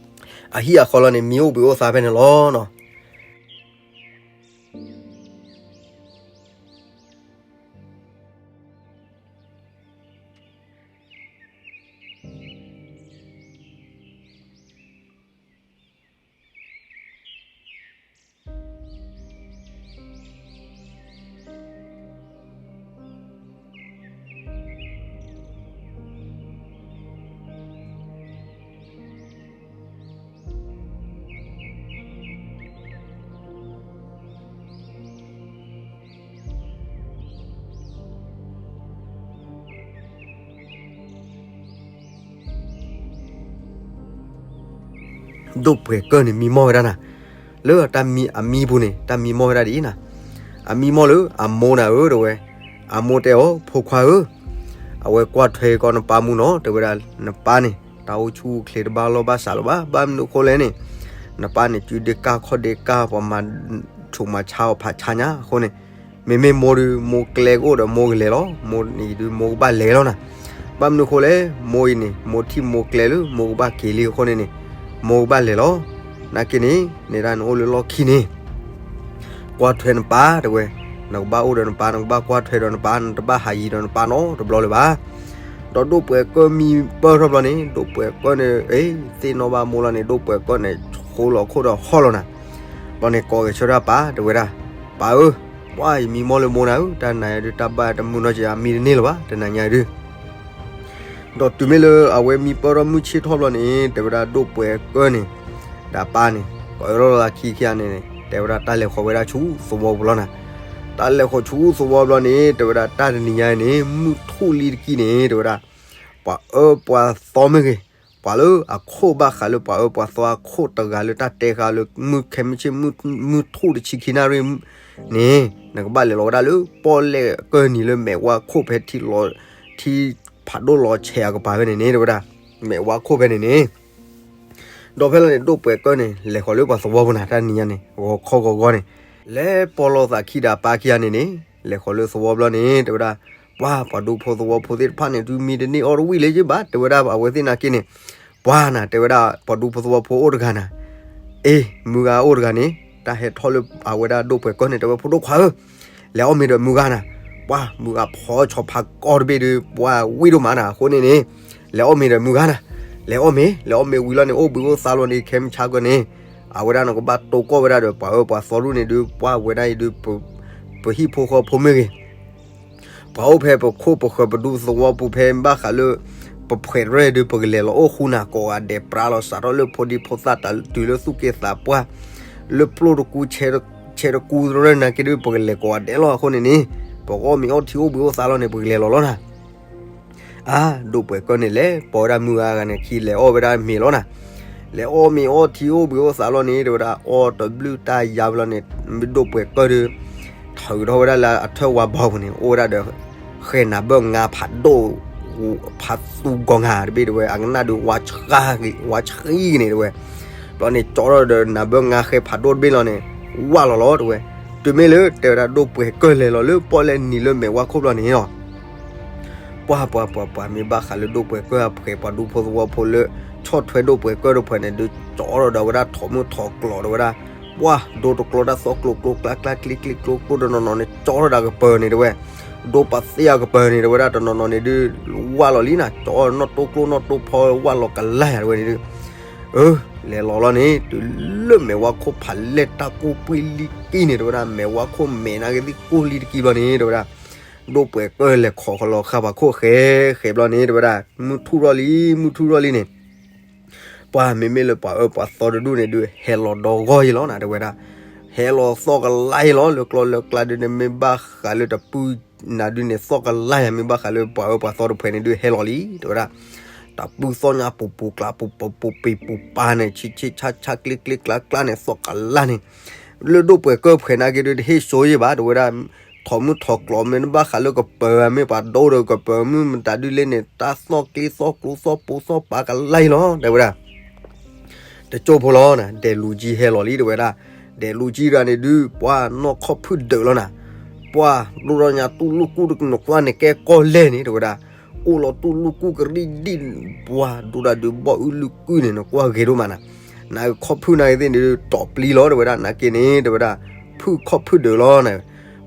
အဟံၣ်အဃီလီၤန့ၣ် မံအိၣ်ဘှံးအိၣ်သါဖဲန့ၣ်လီၤနီၤ. ဒိၣ်ပှဲၤကၢၢ်န့ၣ်မံမီၢ်ဝဲဒၣ်နၤ, လၢတၢ်မံအမံပူၤန့ၣ် တၢ်မံမီၢ်ဝဲဒၣ်ဒ်အံၤနၤ, အမံမီၢ်လၢအမိၢ်နၤဧၢ တဲဝဲ, အမိၢ်တဲအီၤ ဖိခွါဧၢ, အဝဲကွၢ်ထွဲကီးနပၢ်မုၢ်နီၤ တဲဝဲဒၣ် နပၢ်န့ၣ် တၢ်အိၣ်ဆူၣ်အိၣ်ချ့တဘၣ်လီၢ်ဘၣ်စးလၢၤဘၣ်, ဘၣ်မနုၤအဃိလဲၣ်န့ၣ်, နပၢ်န့ၣ် စုဒ့ကၢ်ခီၣ်ဒ့ကၢ် ပှၤမၤဆူးမၤဆါအီၤဖးဆါညါအဃိန့ၣ်, မ့မ့ၢ်မိၢ်ဒုး မိၢ်ကျဲကအိၣ်ဒီးမိၢ်ကလဲၤလီၤ, မိၢ်အံၤဒုး မိၢ်ကဘၣ်လဲၤလီၤနၤ. ဘၣ်မနုၤအဃိလဲၣ်, မိၢ်အံၤန့ၣ် မိၢ်ထံၣ်မိၢ်ကျဲလၢမိၢ်ကဘၣ်က့ၤလံအဃိန့ၣ်န့ၣ်, မိၢ်ကဘၣ်လဲၤလီၤ. နာ်က့န့ၣ် နဲဒၣ်နအိၣ်လၢလီၢ်ခံန့ၣ် ကွၢ်ထွဲနပၢ် တဲဝဲ, နကဘၣ်အိၣ်ဒီးနပၢ် နကဘၣ်ကွၢ်ထွဲဒီးနပၢ် နတဘၣ်ဟးယံၤဒီးနပၢ်နီတဘျီလၢၤဘၣ်. ဒီးဒိၣ်ပှဲၤကၢၢ်မံပၢၢ်ထီၣ်ဘျီန့ၣ် ဒိၣ်ပှဲၤကၢၢ်န့ၣ် အ့ သ့ၣ်နီၣ်ဘၣ်မိၢ်လီၤန့ၣ် ဒိၣ်ပှဲၤကၢၢ်န့ၣ် ဃိလီၤခိၣ်ဒီးဟီၣ်လီၤနၤ. ဘျီန့ၣ် ကိးဂဲၤဆၢထၢၣ်ပၢ် တဲဝဲဒၣ်, ပၢ်ဧၢ, ပှၤယမံမီၢ်လၢမိၢ်နၤဧၢ, တၢ်နၤယၤဒုး တၢ်ဘၣ်တမုာ်နီၢ်က့ၤ အမံတန့ၢ်လၢၤဘၣ် တနၤညါဒုး ဒီးတုၤမ့ၢ်လၢအဝဲမံပၢၢ်ထီၣ်မုၢ်ဆ့ၣ်ထီၣ်ဘျီန့ၣ် တဲဝဲဒၣ်ဒိၣ်ပှဲၤကၢၢ်န့ၣ် ဒီးပၢ်န့ၣ် ကိးလီၤသးခံခံဂၤန့ၣ် တဲဝဲဒၣ်တၢ်လဲၤဃီၤဝဲဒၣ်ဆူသဝီပူၤလီၤနၤ. တၢ်လဲၤဃီၤဆူသဝီဘျီန့ၣ် တဲဝဲဒၣ်တၢ်တနံၤညါအံၤန့ၣ် မုၢ်ထူၣ်လံတက့ၢ်န့ၣ် တဲဝဲဒၣ် ပှၤအၢပှၤသီမ့ၢ်ဂ့ၤ, ပှၤလၢအခိၣ်ဘၣ်ဃးလၢပှၤအၢပှၤသီအခိၣ်တဂၤလၢတၢ်တဲဃာ်လၢမုၢ်ခဲမုၢ်ဆ့ၣ် မုၢ်ထူၣ်တဆံခံနၣ်ရံၣ်န့ၣ် နကဘၣ်လဲၤလီၤဝဲဒၣ်လၢပီၣ်လဲၣ်ကၢၢ်နံၤလၢမဲာ်ဝါခိၣ်ဖဲထံလီၤ ထံဖးဒိၣ်လီၤဆဲးအကပၤဖဲန့ၣ်န့ၣ် တဲဝဲဒၣ် မဲာ်ဝါခိၣ်ဖဲန့ၣ်န့ၣ် ဒီးဖဲလီၤန့ၣ် ဒိၣ်ပှဲၤကၢၢ်န့ၣ် လဲၤဃီၤလၢပှၤသဝီပူၤနၤ တၢ်နံၤညါန့ၣ် ဂီၤခီဂီၤဂီၤန့ၣ် လဲၤပိာ်လိာ်သးခံဒီးအပၢ်ခံဂၤန့ၣ်န့ၣ် လဲၤဃီၤလၢသဝီဘျီန့ၣ် တဲဝဲဒၣ် ပှၤ ပှၤဒူဖိသဝီဖိသ့ၣ်တဖၣ်န့ၣ် တုၤမံတန့ၢ်အီၣ်တဝံၣ်လၢၤဘၣ် တဲဝဲဒၣ် အဝဲသ့ၣ်နာ်က့န့ၣ် ပှၤနၤ တဲဝဲဒၣ် ပှၤဒူဖိသဝီဖိအိၣ်တဂၤနၤ အ့ မုၢ်ဂၤအိၣ်တဂၤန့ၣ် တၢ်ဟဲထီၣ်လၢအဝဲဒၣ်ဒိၣ်ပှဲၤကၢၢ်န့ၣ် တဲဝဲ ဖိဒိၣ်ခွါဧၢ လဲၤအီၣ်မ့ၤဒီးမုၢ်ဂၤနၤ, ပှၤ မုၢ်ဂၤဖီဆီဖးကီၢ်တဘ့ၣ်ဒီး ပှၤဝံၣ်ဒိၣ်မးနၤ အဃိန့ၣ်န့ၣ် လဲၤအီၣ်မ့ၤဒီးမုၢ်ဂၤနၤ, လဲၤအီၣ်မ့ၤ လဲၤအီၣ်မ့ၤဝံၤလီၤန့ၣ် အိၣ်ဘှံးအိၣ်သါလီၤန့ၣ် ခဲမုၢ်ဆါကၢၢ်န့ၣ် အဝဲဒၣ်နကဘၣ်တိၢ်ကီၢ်ဝဲဒၣ်ဒီး ပှၤအၢပှၤသီဒူၣ်န့ၣ်ဒုး ပှၤဝဲဒၣ်အံၤဒုး ပဟံၣ်ဖိဃီဖိမ့ၢ်ဂ့ၤ ပှၤအိၣ်ဖဲပခိၣ်ပဃၢၤပဒူသဝီပူၤဖဲဘၣ်ဃးလၢ ပဖှဲးရဲၣ်ဒုး ပကလဲၤလီၤအိၣ်ဃူနၤ ကိးဂၤဒဲး ပြါလီၤစးထီၣ်လၢဖိဒံဖိသၣ်တၢ်တုၤလၢသူၣ်က့သးပှၢ် လၢပျိၢ်တကူ ဆဲတကူရဲၣ်နာ်က့ဒုး ပကလဲၤကိးဂၤဒဲးလီၤအဃိန့ၣ်န့ၣ် ပကအီၣ်မ့ၤအီထံအိၣ်ဘှံးအိၣ်သါလီၤန့ၣ် ပကလဲၤလီၤလီၤနၤ အါ ဒိၣ်ပှဲၤကၢၢ်န့ၣ် လဲၤပိာ်ဝဲဒၣ်မုၢ်ဂၤဂၤန့ၣ် ခံလဲၤအီၣ်ဝဲဒၣ်မ့ၤလီၤနၤ, လဲၤအီၣ်မ့ၤအီထံအိၣ်ဘှံးအိၣ်သါလီၤန့ၣ် တဲဝဲဒၣ် အီၣ်တဘျုးတၢ်ယါဝဲလီၤန့ၣ် ဒိၣ်ပှဲၤကၢၢ်ဒီး ထုးထီၣ်ဝဲဒၣ်လၢအထၢၣ်ဝါဘီပူၤန့ၣ် အိၣ်ဝဲဒၣ်ဒီး ဃဲနၤဘၢၣ်ငါဖးဒိၣ် ဖးသူဂီၤငါတဘ့ၣ်တဲဝဲ အကနၣ်ဒုး ဝါဆှံဂ့ၤ ဝါဆှံဂ့ၤန့ၣ်တဲဝဲ, ဘျီန့ၣ် ကၠီထီၣ်ဒီးနၤဘၢၣ်ငါဃဲဖးဒိၣ်တဘ့ၣ်လီၤန့ၣ် ဝၢ်လီၤလီၤတဲဝဲ, တုၤမ့ၢ်လၢတဲဝဲဒၣ် ဒိၣ်ပှဲၤကၢၢ်လဲၤလီၤလၢပီၣ်လဲၣ်နံၤလၢမဲာ်ဝါခိၣ်ဘျီန့ၣ်လီၤ ပှၤ ပှၤ ပှၤ ပှၤ မ့ၢ်ဘၣ်ဃးလၢဒိၣ်ပှဲၤကၢၢ်အဖှဲး ပှၤဒူဖိသဝီဖိလၢ ဆီၣ်ထွဲဒိၣ်ပှဲၤကၢၢ်တဖှဲးန့ၣ် ဒုးကၠီထီၣ်ဒီးဝဲဒၣ်ထိးမုၢ်ထိးကျီးတဲဝဲဒၣ်, ပှၤ ဒိတကျီတၢ်သီကျိၤကျိၤကျါကျါကျ့ကျ့ကျိၤကျိၤတနီၤနီၤန့ၣ် ကၠီထီၣ်ဒီးကပၤန့ၣ်တဲဝဲ, ဒိပာ်သ့ၣ်အကပၤန့ၣ်တဲဝဲဒၣ် တနီၤနီၤန့ၣ်ဒုး ဝၢ်လီၤလံနၤ ကၠီနီၢ်တိကျိနီၢ်တိဖီဝၢ်လီၤကလါယၤတဲဝဲန့ၣ်ဒုး အၢ လဲၤလီၤလီၤန့ၣ် တုၤလၢမဲာ်ဝါခိၣ်ဖးလဲၢ်တၢ်ကိၢ်ပှံၢ်လံကံၢ်န့ၣ်တဲဝဲဒၣ် မဲာ်ဝါခိၣ်မဲာ်နာ်က့ၤသ့ၣ်ကိၢ်လံတကံၢ်ဘျီန့ၣ်တဲဝဲဒၣ် ဒိၣ်ပှဲၤကၢၢ်လဲၤခိးကလီၤဃာ်ပှၤခိၣ်ဃဲဃဲဘျီန့ၣ်တဲဝဲဒၣ် မုၢ်ထူၣ်ထီၣ်လံ မုၢ်ထူၣ်ထီၣ်လံန့ၣ် ပှၤမ့မ့ၢ်လၢပှၤအၢပှၤသီတဒူၣ်န့ၣ်ဒုး ဟဲလီၤဒီဂီၢ်ယံၤလီၤနၤတဲဝဲဒၣ်, ဟဲလီၤသီၣ်ကလါယံၤလီၤ လၢကျီလၢကျါဒုးန့ၣ် မ့ၢ်ဘၣ်ဃးလၢတပုၢ်နၤဒုးန့ၣ် သီၣ်ကလါယံၤ မ့ၢ်ဘၣ်ဃးလၢပှၤအၢပှၤသီတဖှဲးန့ၣ်ဒုး ဟဲလီၤလံတဲဝဲဒၣ် တပုၢ်သီၣ်ညါပူၤပူၤကျါပူၤပူၤပူၤပံၤပူၤပၤန့ၣ် ဆံးဆံးဆါဆါကျ့ကျ့ကျါကျါန့ၣ် သီၣ်ကလါန့ၣ် လၢဒိၣ်ပှဲၤကၢၢ်ဖှဲးနာ်က့ၤဒုး တဟ့ၣ်စိယံၤဘၣ်တဲဝဲဒၣ် ထိးမုၢ်ထိးကျီးမ့ၢ်နဘၣ်ဃးလၢကပၤ မ့ၢ်ပှၤဒိၣ်ဒီးကပၤ မုၢ်မတၤဒုးလဲၣ်န့ၣ် တၢ်သီၣ်ကျ့သီၣ်ကျိသီၣ်ပူၤသီၣ်ပၤကလါယံၤလီၤတဲဝဲဒၣ် တကၠိဖိလီၤနၤ, ဒဲးလူၤကၠံဟဲလီၤလံ တဲဝဲဒၣ်. ဒဲးလူၤကၠံတဂၤန့ၣ်ဒုး ပှၤနီၢ်ခီၣ်ဖုၣ်ဒုးလီၤနၤ, ပှၤဒိၣ်ထီၣ်ညါတူၢ်လူၢ်ကူၣ်တနကွၢ်န့ၣ် ကဲကီၢ်လဲၢ်န့ၣ် တဲဝဲဒၣ်. အိၣ်လီၤတူၢ်လူၢ်ကူၣ်ကရံၣ်ဒံၣ်, ပှၤဒိၣ်တၢ်ဒုးဘီၣ်အုၣ်လုၢ်ကုၢ်န့ၣ် နကွၢ်ဂ့ၤဒိၣ်မးနၤ. နခီၣ်ဖုၣ်နာ်က့ၤသ့ၣ်န့ၣ်ဒုး တီၢ်ပျံၤလီၤ တဲဝဲဒၣ်. နာ်က့ၤန့ၣ် တဲဝဲဒၣ် ဖုၣ်ခီၣ်ဖုၣ်ဒုးလီၤနၤ.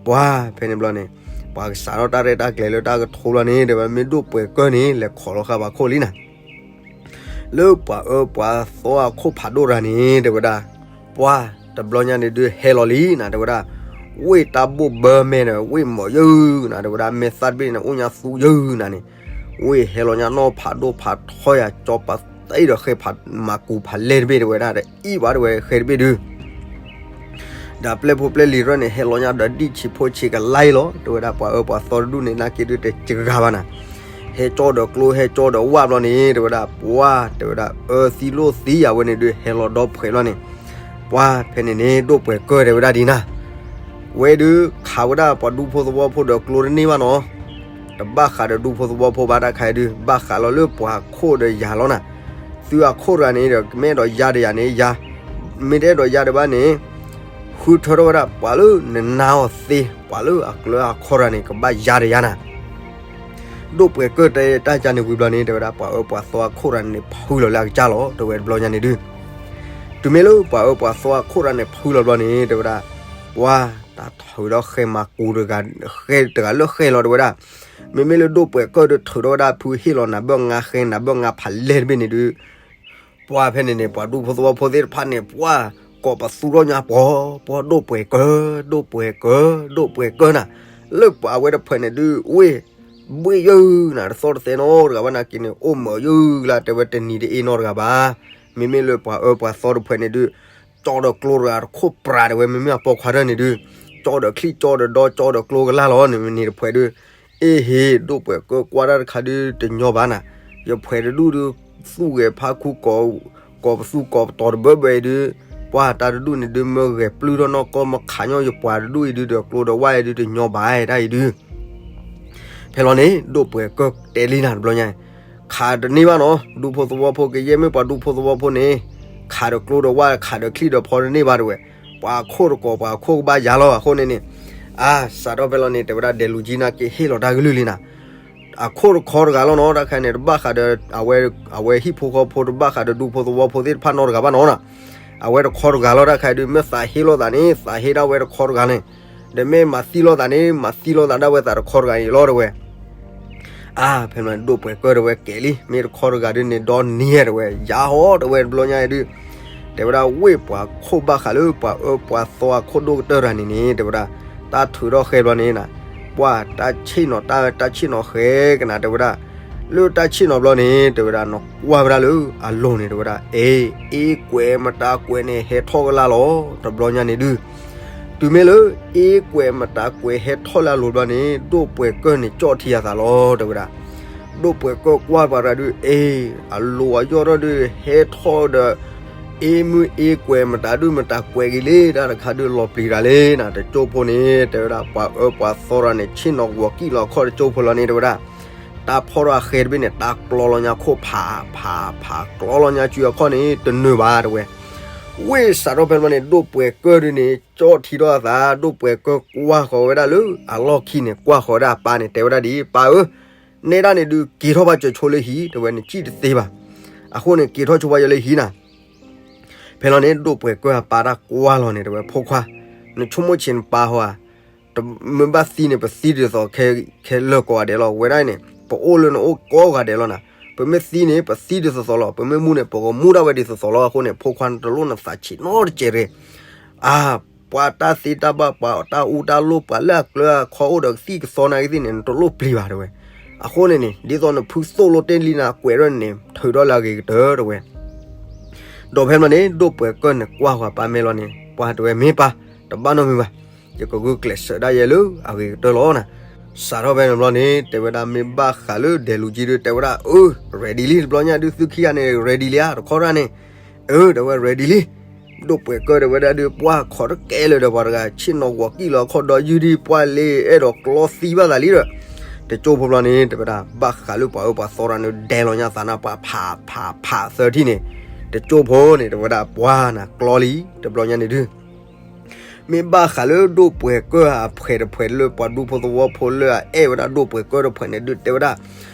ပှၤဖဲန့ၣ်ဘျီန့ၣ် ပှၤကစးထီၣ်တၢ်ရဲၣ်တၢ်ကျဲၤလၢတၢ်ကထိဘျီန့ၣ် တဲဝဲဒၣ် မ့ၢ်ဒိၣ်ပှဲၤကၢၢ်န့ၣ် လဲၤခိးလီၤဃာ်ပှၤခိၣ်လံနၤ လၢပှၤအၢပှၤသီအခိၣ်ဖးဒိၣ်တဂၤန့ၣ် တဲဝဲဒၣ်. ပှၤတဘျီညါန့ၣ်ဒုးဟဲလီၤလံနၤ တဲဝဲဒၣ်. ဝ့ၢ်တၢ်ဘိၣ်ဘၢမဲာ်ဒီး ဝ့ၢ်မီၤယုၢ်နၤ တဲဝဲဒၣ်. မဲာ်သၣ်တဘ့ၣ်န့ၣ် အိၣ်ညါသူယုၢ်နၤန့ၣ်, ဝ့ၢ်ဟဲလီၤညါနီၢ်ဖးဒိၣ်ဖးထီယၤ ကၠီပၤသံဒီးဃဲဖးမၤကူၤဖးလဲၢ်တဘ့ၣ် တဲဝဲဒၣ်. ဒီးအံၣ်ဘၣ် တဲဝဲ ဃဲတဘ့ၣ်ဒုး ဒီးပျဲၢ်ဖိပျဲၢ်လံၤရဲၣ်န့ၣ် ဟဲလီၤညါဒီးဒံၣ်ဆံးဖိဆံးကလါလီၤ တဲဝဲဒၣ်. ပှၤအၢပှၤသီတဒူၣ်န့ၣ် နာ်က့ၤဒုးတစှၤဘၣ်နၤ, ဟဲကၠီဒီးကျိဟဲကၠီဒီးဝၣ်ဘျီန့ၣ် တဲဝဲဒၣ်. ပှၤတဲဝဲဒၣ် အၢသံလိၣ်သံယၤဝဲန့ၣ်ဒုး ဟဲလီၤဒီဖှဲးဘျီန့ၣ် ပှၤဖဲန့ၣ်န့ၣ် ဒိၣ်ပှဲၤကၢၢ်တဲဝဲဒၣ်ဒ်နၤ ဝဲဒုးခးဝဲဒၣ်ပှၤဒူဖိသဝီဖိဒီးကျိတန့ၢ်ဘၣ်နီၤ, တဘၣ်ဃးဒီးဒူဖိသဝီဖိဘၣ် တၢ်ခါအံၤဒုး ဘၣ်ဃးလီၤလၢပှၤခိၣ်ဒီးယၤလီၤနၤ. သုအခိၣ်တဂၤန့ၣ်ဒီး မ့ၢ်အဲၣ်ဒိးယါဒီးယၤန့ၣ်ယါ, မ့ၢ်တအဲၣ်ဒိးယါဒီးဘၣ်န့ၣ် ဃုထၢထီၣ်ဝဲဒၣ်ပှၤလၢနနါအီၤသ့, ပှၤလၢအကျၢၤအခိၣ်တဂၤန့ၣ် ကဘၣ်ယါဒီးယါနၤ. ဒိၣ်ပှဲၤကၢၢ်တဲတၢ်ကါန့ၣ်ဝံၤဘျီန့ၣ် တဲဝဲဒၣ် ပှၤအၢပှၤသီအခိၣ်တဂၤန့ၣ် ဖုလီၤလၢအကစၢ်လီၤ တဲဝဲတဘျီညါန့ၣ်ဒုး တုၤမ့ၢ်လၢပှၤအၢပှၤသီအခိၣ်တဂၤန့ၣ် ဖုလီၤဘျီန့ၣ် တဲဝဲဒၣ်, ပှၤတၢ်ထုးဒီးဃဲမၤကူၤတဂၤ, ဃဲတဂၤလၢဃဲလီၤ တဲဝဲဒၣ်. မ့မ့ၢ်လၢဒိၣ်ပှဲၤကၢၢ်ဒုးထုးထီၣ်ဝဲဒၣ်ဖုဟ့ၣ်လီၤနၤဘၣ်ငါဃဲ နၤဘၣ်ငါဖးလဲၢ်တဘ့ၣ်န့ၣ်ဒုး ပှၤဖဲန့ၣ်န့ၣ် ပှၤဒူဖိသဝီဖိသ့ၣ်တဖၣ်န့ၣ် ပှၤကိးပသူထီၣ်ညါပှၤ, ပှၤဒိၣ်ပှဲၤကၢၢ်, ဒိၣ်ပှဲၤကၢၢ်, ဒိၣ်ပှဲၤကၢၢ်နၤ. လၢပှၤဝဲတဖုန့ၣ်ဒုး ဝ့ၢ်ဘှ့ၣ်ယုၢ်နၤ တသီၣ်တသဲနီတဂၤဘၣ် နာ်က့ၤန့ၣ် အိၣ်မၢာ်ယုၢ်လၢ တဲဝဲတနံၤတအ့ၣ်နီတဂၤဘၣ်. မ့မ့ၢ်လၢပှၤအၢပှၤသီတဖုန့ၣ်ဒုး ကၠီဒီးကျိတဂၤတခိၣ်ပြး တဲဝဲ, မ့မ့ၢ်အပိာ်ခွါထၢၣ်န့ၣ်ဒုး ကၠီဒီးချံၣ် ကၠီဒီးဒီ ကၠီဒီးကျိကလၢ်လီၤန့ၣ် မ့ၢ်န့ၣ်တဖုဒုး အ့ဟ့ၣ် ဒိၣ်ပှဲၤကၢၢ်ကွၢ်တၢ်တခါဒုး တညီဘၣ်နၤ. ယဖုတဒူၣ်ဒုး သူၣ်ဂဲၤဖးခူကိး ကိးပသူကိးပတီၤတဘၢဘၢအံၤဒုး ပှၤတၢ်တဒူၣ်န့ၣ်ဒုး မၢဂဲၤပျုၢ်ထီၣ်နီၢ်ကီၢ် မၢခးညီယပှၤတဒူၣ်အံၤဒုး ဒီးကျိဒီးဝၣ်အံၤဒုး တညီဘၣ်တၢ်အံၤဒုး ဖဲလီၤန့ၣ် ဒိၣ်ပှဲၤကၢၢ်တဲလံနၤတဘျီညါ ခးတန့ၢ်ဘၣ်နီၤ ဒူဖိသဝီဖိ ကယဲၢ်မ့ၢ်ပှၤဒူဖိသဝီဖိန့ၣ် ခးဒီးကျိဒီးဝၣ် ခးဒီးချံၣ်ဒီးဖီတန့ၢ်ဘၣ်တဲဝဲ, ပှၤခိၣ်တကိး ပှၤခိၣ်ကဘၣ်ယၤလီၤ အဃိန့ၣ်န့ၣ်, အါ စးထီၣ်ဖဲလီၤန့ၣ် တဲဝဲဒၣ် ဒဲးလူၤကၠံနာ်က့ၤဟ့ၣ်လီၤတၢ်ကလုၢ်လံနၤ အခိၣ်တခီတဂၤလီၤနီၤ တၢ်ခါန့ၣ် တဘၣ်ဃးဒီး အဝဲဟံၣ်ဖိဃီဖိ တဘၣ်ဃးဒီးဒူဖိသဝီဖိသ့ၣ်တဖၣ်နီတဂၤဘၣ်နီၤ, အဝဲတခီတဂၤလီၤ တၢ်ခါဒုး မ့ၢ်သးဟ့ၣ်လိာ်သးန့ၣ် သးဟ့ၣ်ဒၣ်ဝဲတခီတဂၤန့ၣ်, ဒီးမ့ၢ်မၤသံလိာ်သးန့ၣ် မၤသံလိာ်သးဒၣ်ဝဲသးတခီတဂၤန့ၣ်လီၤတဲဝဲ အါ ဖဲမးဒိၣ်ပှဲၤကၢၢ်တဲဝဲကဲလံ မ့ၢ်တခီတဂၤဒုးန့ၣ် ဒီနံၤတဲဝဲ ယၤဟီတဲဝဲတဘျီညါဒုး, တဲဝဲဒၣ်ဝ့ၢ်ပှၤခိၣ်ဘၣ်ဃးလၢပှၤအၢပှၤသီအခိၣ်ဒိၣ်ကတၢၢ်တဂၤန့ၣ်န့ၣ် တဲဝဲဒၣ်, တၢ်ထုးထီၣ်ဃဲဘျီန့ၣ်နၤ, ပှၤတၢ်ဆ့ၣ်နီၤတၢ် တၢ်ဆ့ၣ်နီၤဃဲကနၤ တဲဝဲဒၣ်, လၢတၢ်ဆ့ၣ်နီၤဘျီန့ၣ် တဲဝဲဒၣ် နကွၢ်ဝဲဒၣ်လၢအလိၤန့ၣ် တဲဝဲဒၣ် အ့ အ့ကွဲးမတၤကွဲးန့ၣ် ဟဲထီၣ်ကလၢ်လီၤ တဘျီညါန့ၣ်ဒုး တုၤမ့ၢ်လၢ အ့ကွဲးမတၤကွဲးဟဲထီၣ်လၢအလိၤဘျီန့ၣ် ဒိၣ်ပှဲၤကၢၢ်န့ၣ် ကၠီၣ်ထံအသးလီၤ တဲဝဲဒၣ်, ဒိၣ်ပှဲၤကၢၢ်ကွၢ်ပှၤတဂၤဒုး အ့ အလိၤအယီၢ်ထီၣ်ဒုး ဟဲထီၣ်ဒီး အ့မုၢ်အ့ကွဲးမတၤဒုး မတၤကွဲးက့ၤလံ တၢ်တခါဒုးလီၤပျံၤတၢ်လံနၤ တကၠိဖိန့ၣ် တဲဝဲဒၣ် ပှၤအၢပှၤသီတဂၤန့ၣ် ဆ့ၣ်နီၤဂီၤကံၣ်လီၤခီၣ်တကၠိဖိလီၤန့ၣ် တဲဝဲဒၣ် တၢ်ဖီၣ်ထီၣ်အဃဲတဘ့ၣ်န့ၣ် တၢ်ကျီလီၤညါခိၣ်ဖး ဖး ဖး ကျီလီၤညါစုအခီၣ်န့ၣ် တနုာ်ဘၣ်တဲဝဲ, ဝ့ၢ်စးထီၣ်ဖဲဘျီန့ၣ် ဒိၣ်ပှဲၤကၢၢ်ဒုးန့ၣ် ကၠီၣ်ထံထီၣ်အသး ဒိၣ်ပှဲၤကၢၢ်ကွၢ်ဃီၤဝဲဒၣ်လၢအလီၢ်ခံန့ၣ် ကွၢ်ဃီၤဝဲဒၣ်အပၢ်န့ၣ် တဲဝဲဒၣ်ဒ်အံၤ ပၢ်ဧၢ, နဲဒၣ်န့ၣ်ဒုး က့ၤထီၣ်ဘၣ်စၢၤဆိလၢဟံၣ် တဲဝဲ နစံၣ်တသ့ဘၣ်, အဃိန့ၣ် က့ၤထီၣ်ဆိဘၣ်ယၤလၢဟံၣ်နၤ ဖဲလီၤန့ၣ် ဒိၣ်ပှဲၤကၢၢ်အပၢ်တၢ်ကွၢ်လီၤန့ၣ် တဲဝဲ ဖိခွါ, နဆိကမိၣ်ဆံးနပၢ်ဟီဧါ, မ့ၢ်ဘၣ်သံန့ၣ် ပသံဒ်သိး ခဲလၢာ်ကိးဂၤဒဲးလီၤ ဝဲဒၣ်အံၤန့ၣ် ပအိၣ်လၢနအိၣ်ကိးဂၤဒဲးလီၤနၤ, ပမ့ၢ်သံန့ၣ် ပသံဒ်သိးသိးလီၤ ပမ့ၢ်မူန့ၣ် ပကမူဒၣ်ဝဲဒ်သိးသိးလီၤ အဃိန့ၣ် ဖိခွါနတလိၣ်နသးဆံးနီတစဲးတဂ့ၤ, အါ ပှၤတၢ်သ့တၢ်ဘၣ် ပှၤတၢ်အူတၢ်လိၣ် ပှၤလၢအကျၢၤအခီအိၣ်ဒီးကသံၣ်ကသီနာ်က့ၤသ့ၣ်န့ၣ် နတလိၣ်ပျံၤဘၣ်တဲဝဲ, အဃိန့ၣ်န့ၣ် ဒ်သိးနဖုသိၣ်လိတ့ၢ်လံနၤ ကွဲးထီၣ်န့ၣ် ထုးထီၣ်လၢအဂ့ၤကတၢၢ်တဲဝဲ ဒီးဖဲမးန့ၣ် ဒိၣ်ပှဲၤကၢၢ်န့ၣ် ကွၢ်ဃီၤပၢ်မဲာ်လီၤန့ၣ် ပှၤတဲဝဲ မ့ၢ်ပၢ်, တဘၣ်နီတမံၤဘၣ်, ယကဂုာ်ကျဲးစၢးဒၣ်ယဲလၢအဂ့ၤကတၢၢ်လီၤနၤ, စးထီၣ်ဖဲန့ၣ်ဘျီန့ၣ် တဲဝဲဒၣ် မ့ၢ်ဘၣ်ဃးလၢဒဲးလူၤကၠံဒုး တဲဝဲဒၣ် အၢ ready လံ တဘျီညါဒုး သုခံဂၤန့ၣ် ready လံဧါ တခီတၢ်န့ၣ်, အၢ တဲဝဲ ready လံ, ဒိၣ်ပှဲၤကၢၢ်တဲဝဲဒၣ်ဒုး ပှၤခိးတကဲလၢၤဒီးပှၤတဂၤ ဆ့ၣ်နီၤဂီၤကံၣ်လီၤခီၣ်ဒီးယုၢ်ဒံး ပှၤလ့အဲၣ်ဒိးကျီသံဘၣ်သးလံဒီး, တကၠိဖိဘျီန့ၣ် တဲဝဲဒၣ် ဘၣ်ဃးလၢပှၤအၢပှၤသီတဂၤန့ၣ် ဒဲးလီၤညါသးနၢ်ပှၤဖးဖးဖးသၢထံၣ်န့ၣ်, တကၠိဖိန့ၣ် တဲဝဲဒၣ်ပှၤနၤကျီလံ တဘျီညါန့ၣ်ဒုး မ့ၢ်ဘၣ်ဃးလၢဒိၣ်ပှဲၤကၢၢ်အဖှဲးတဖှဲးလၢပှၤဒူဖိသဝီဖိလၢအအဲၣ်ဝဲဒၣ်ဒိၣ်ပှဲၤကၢၢ်တဖှဲးန့ၣ်ဒုး တဲဝဲဒၣ်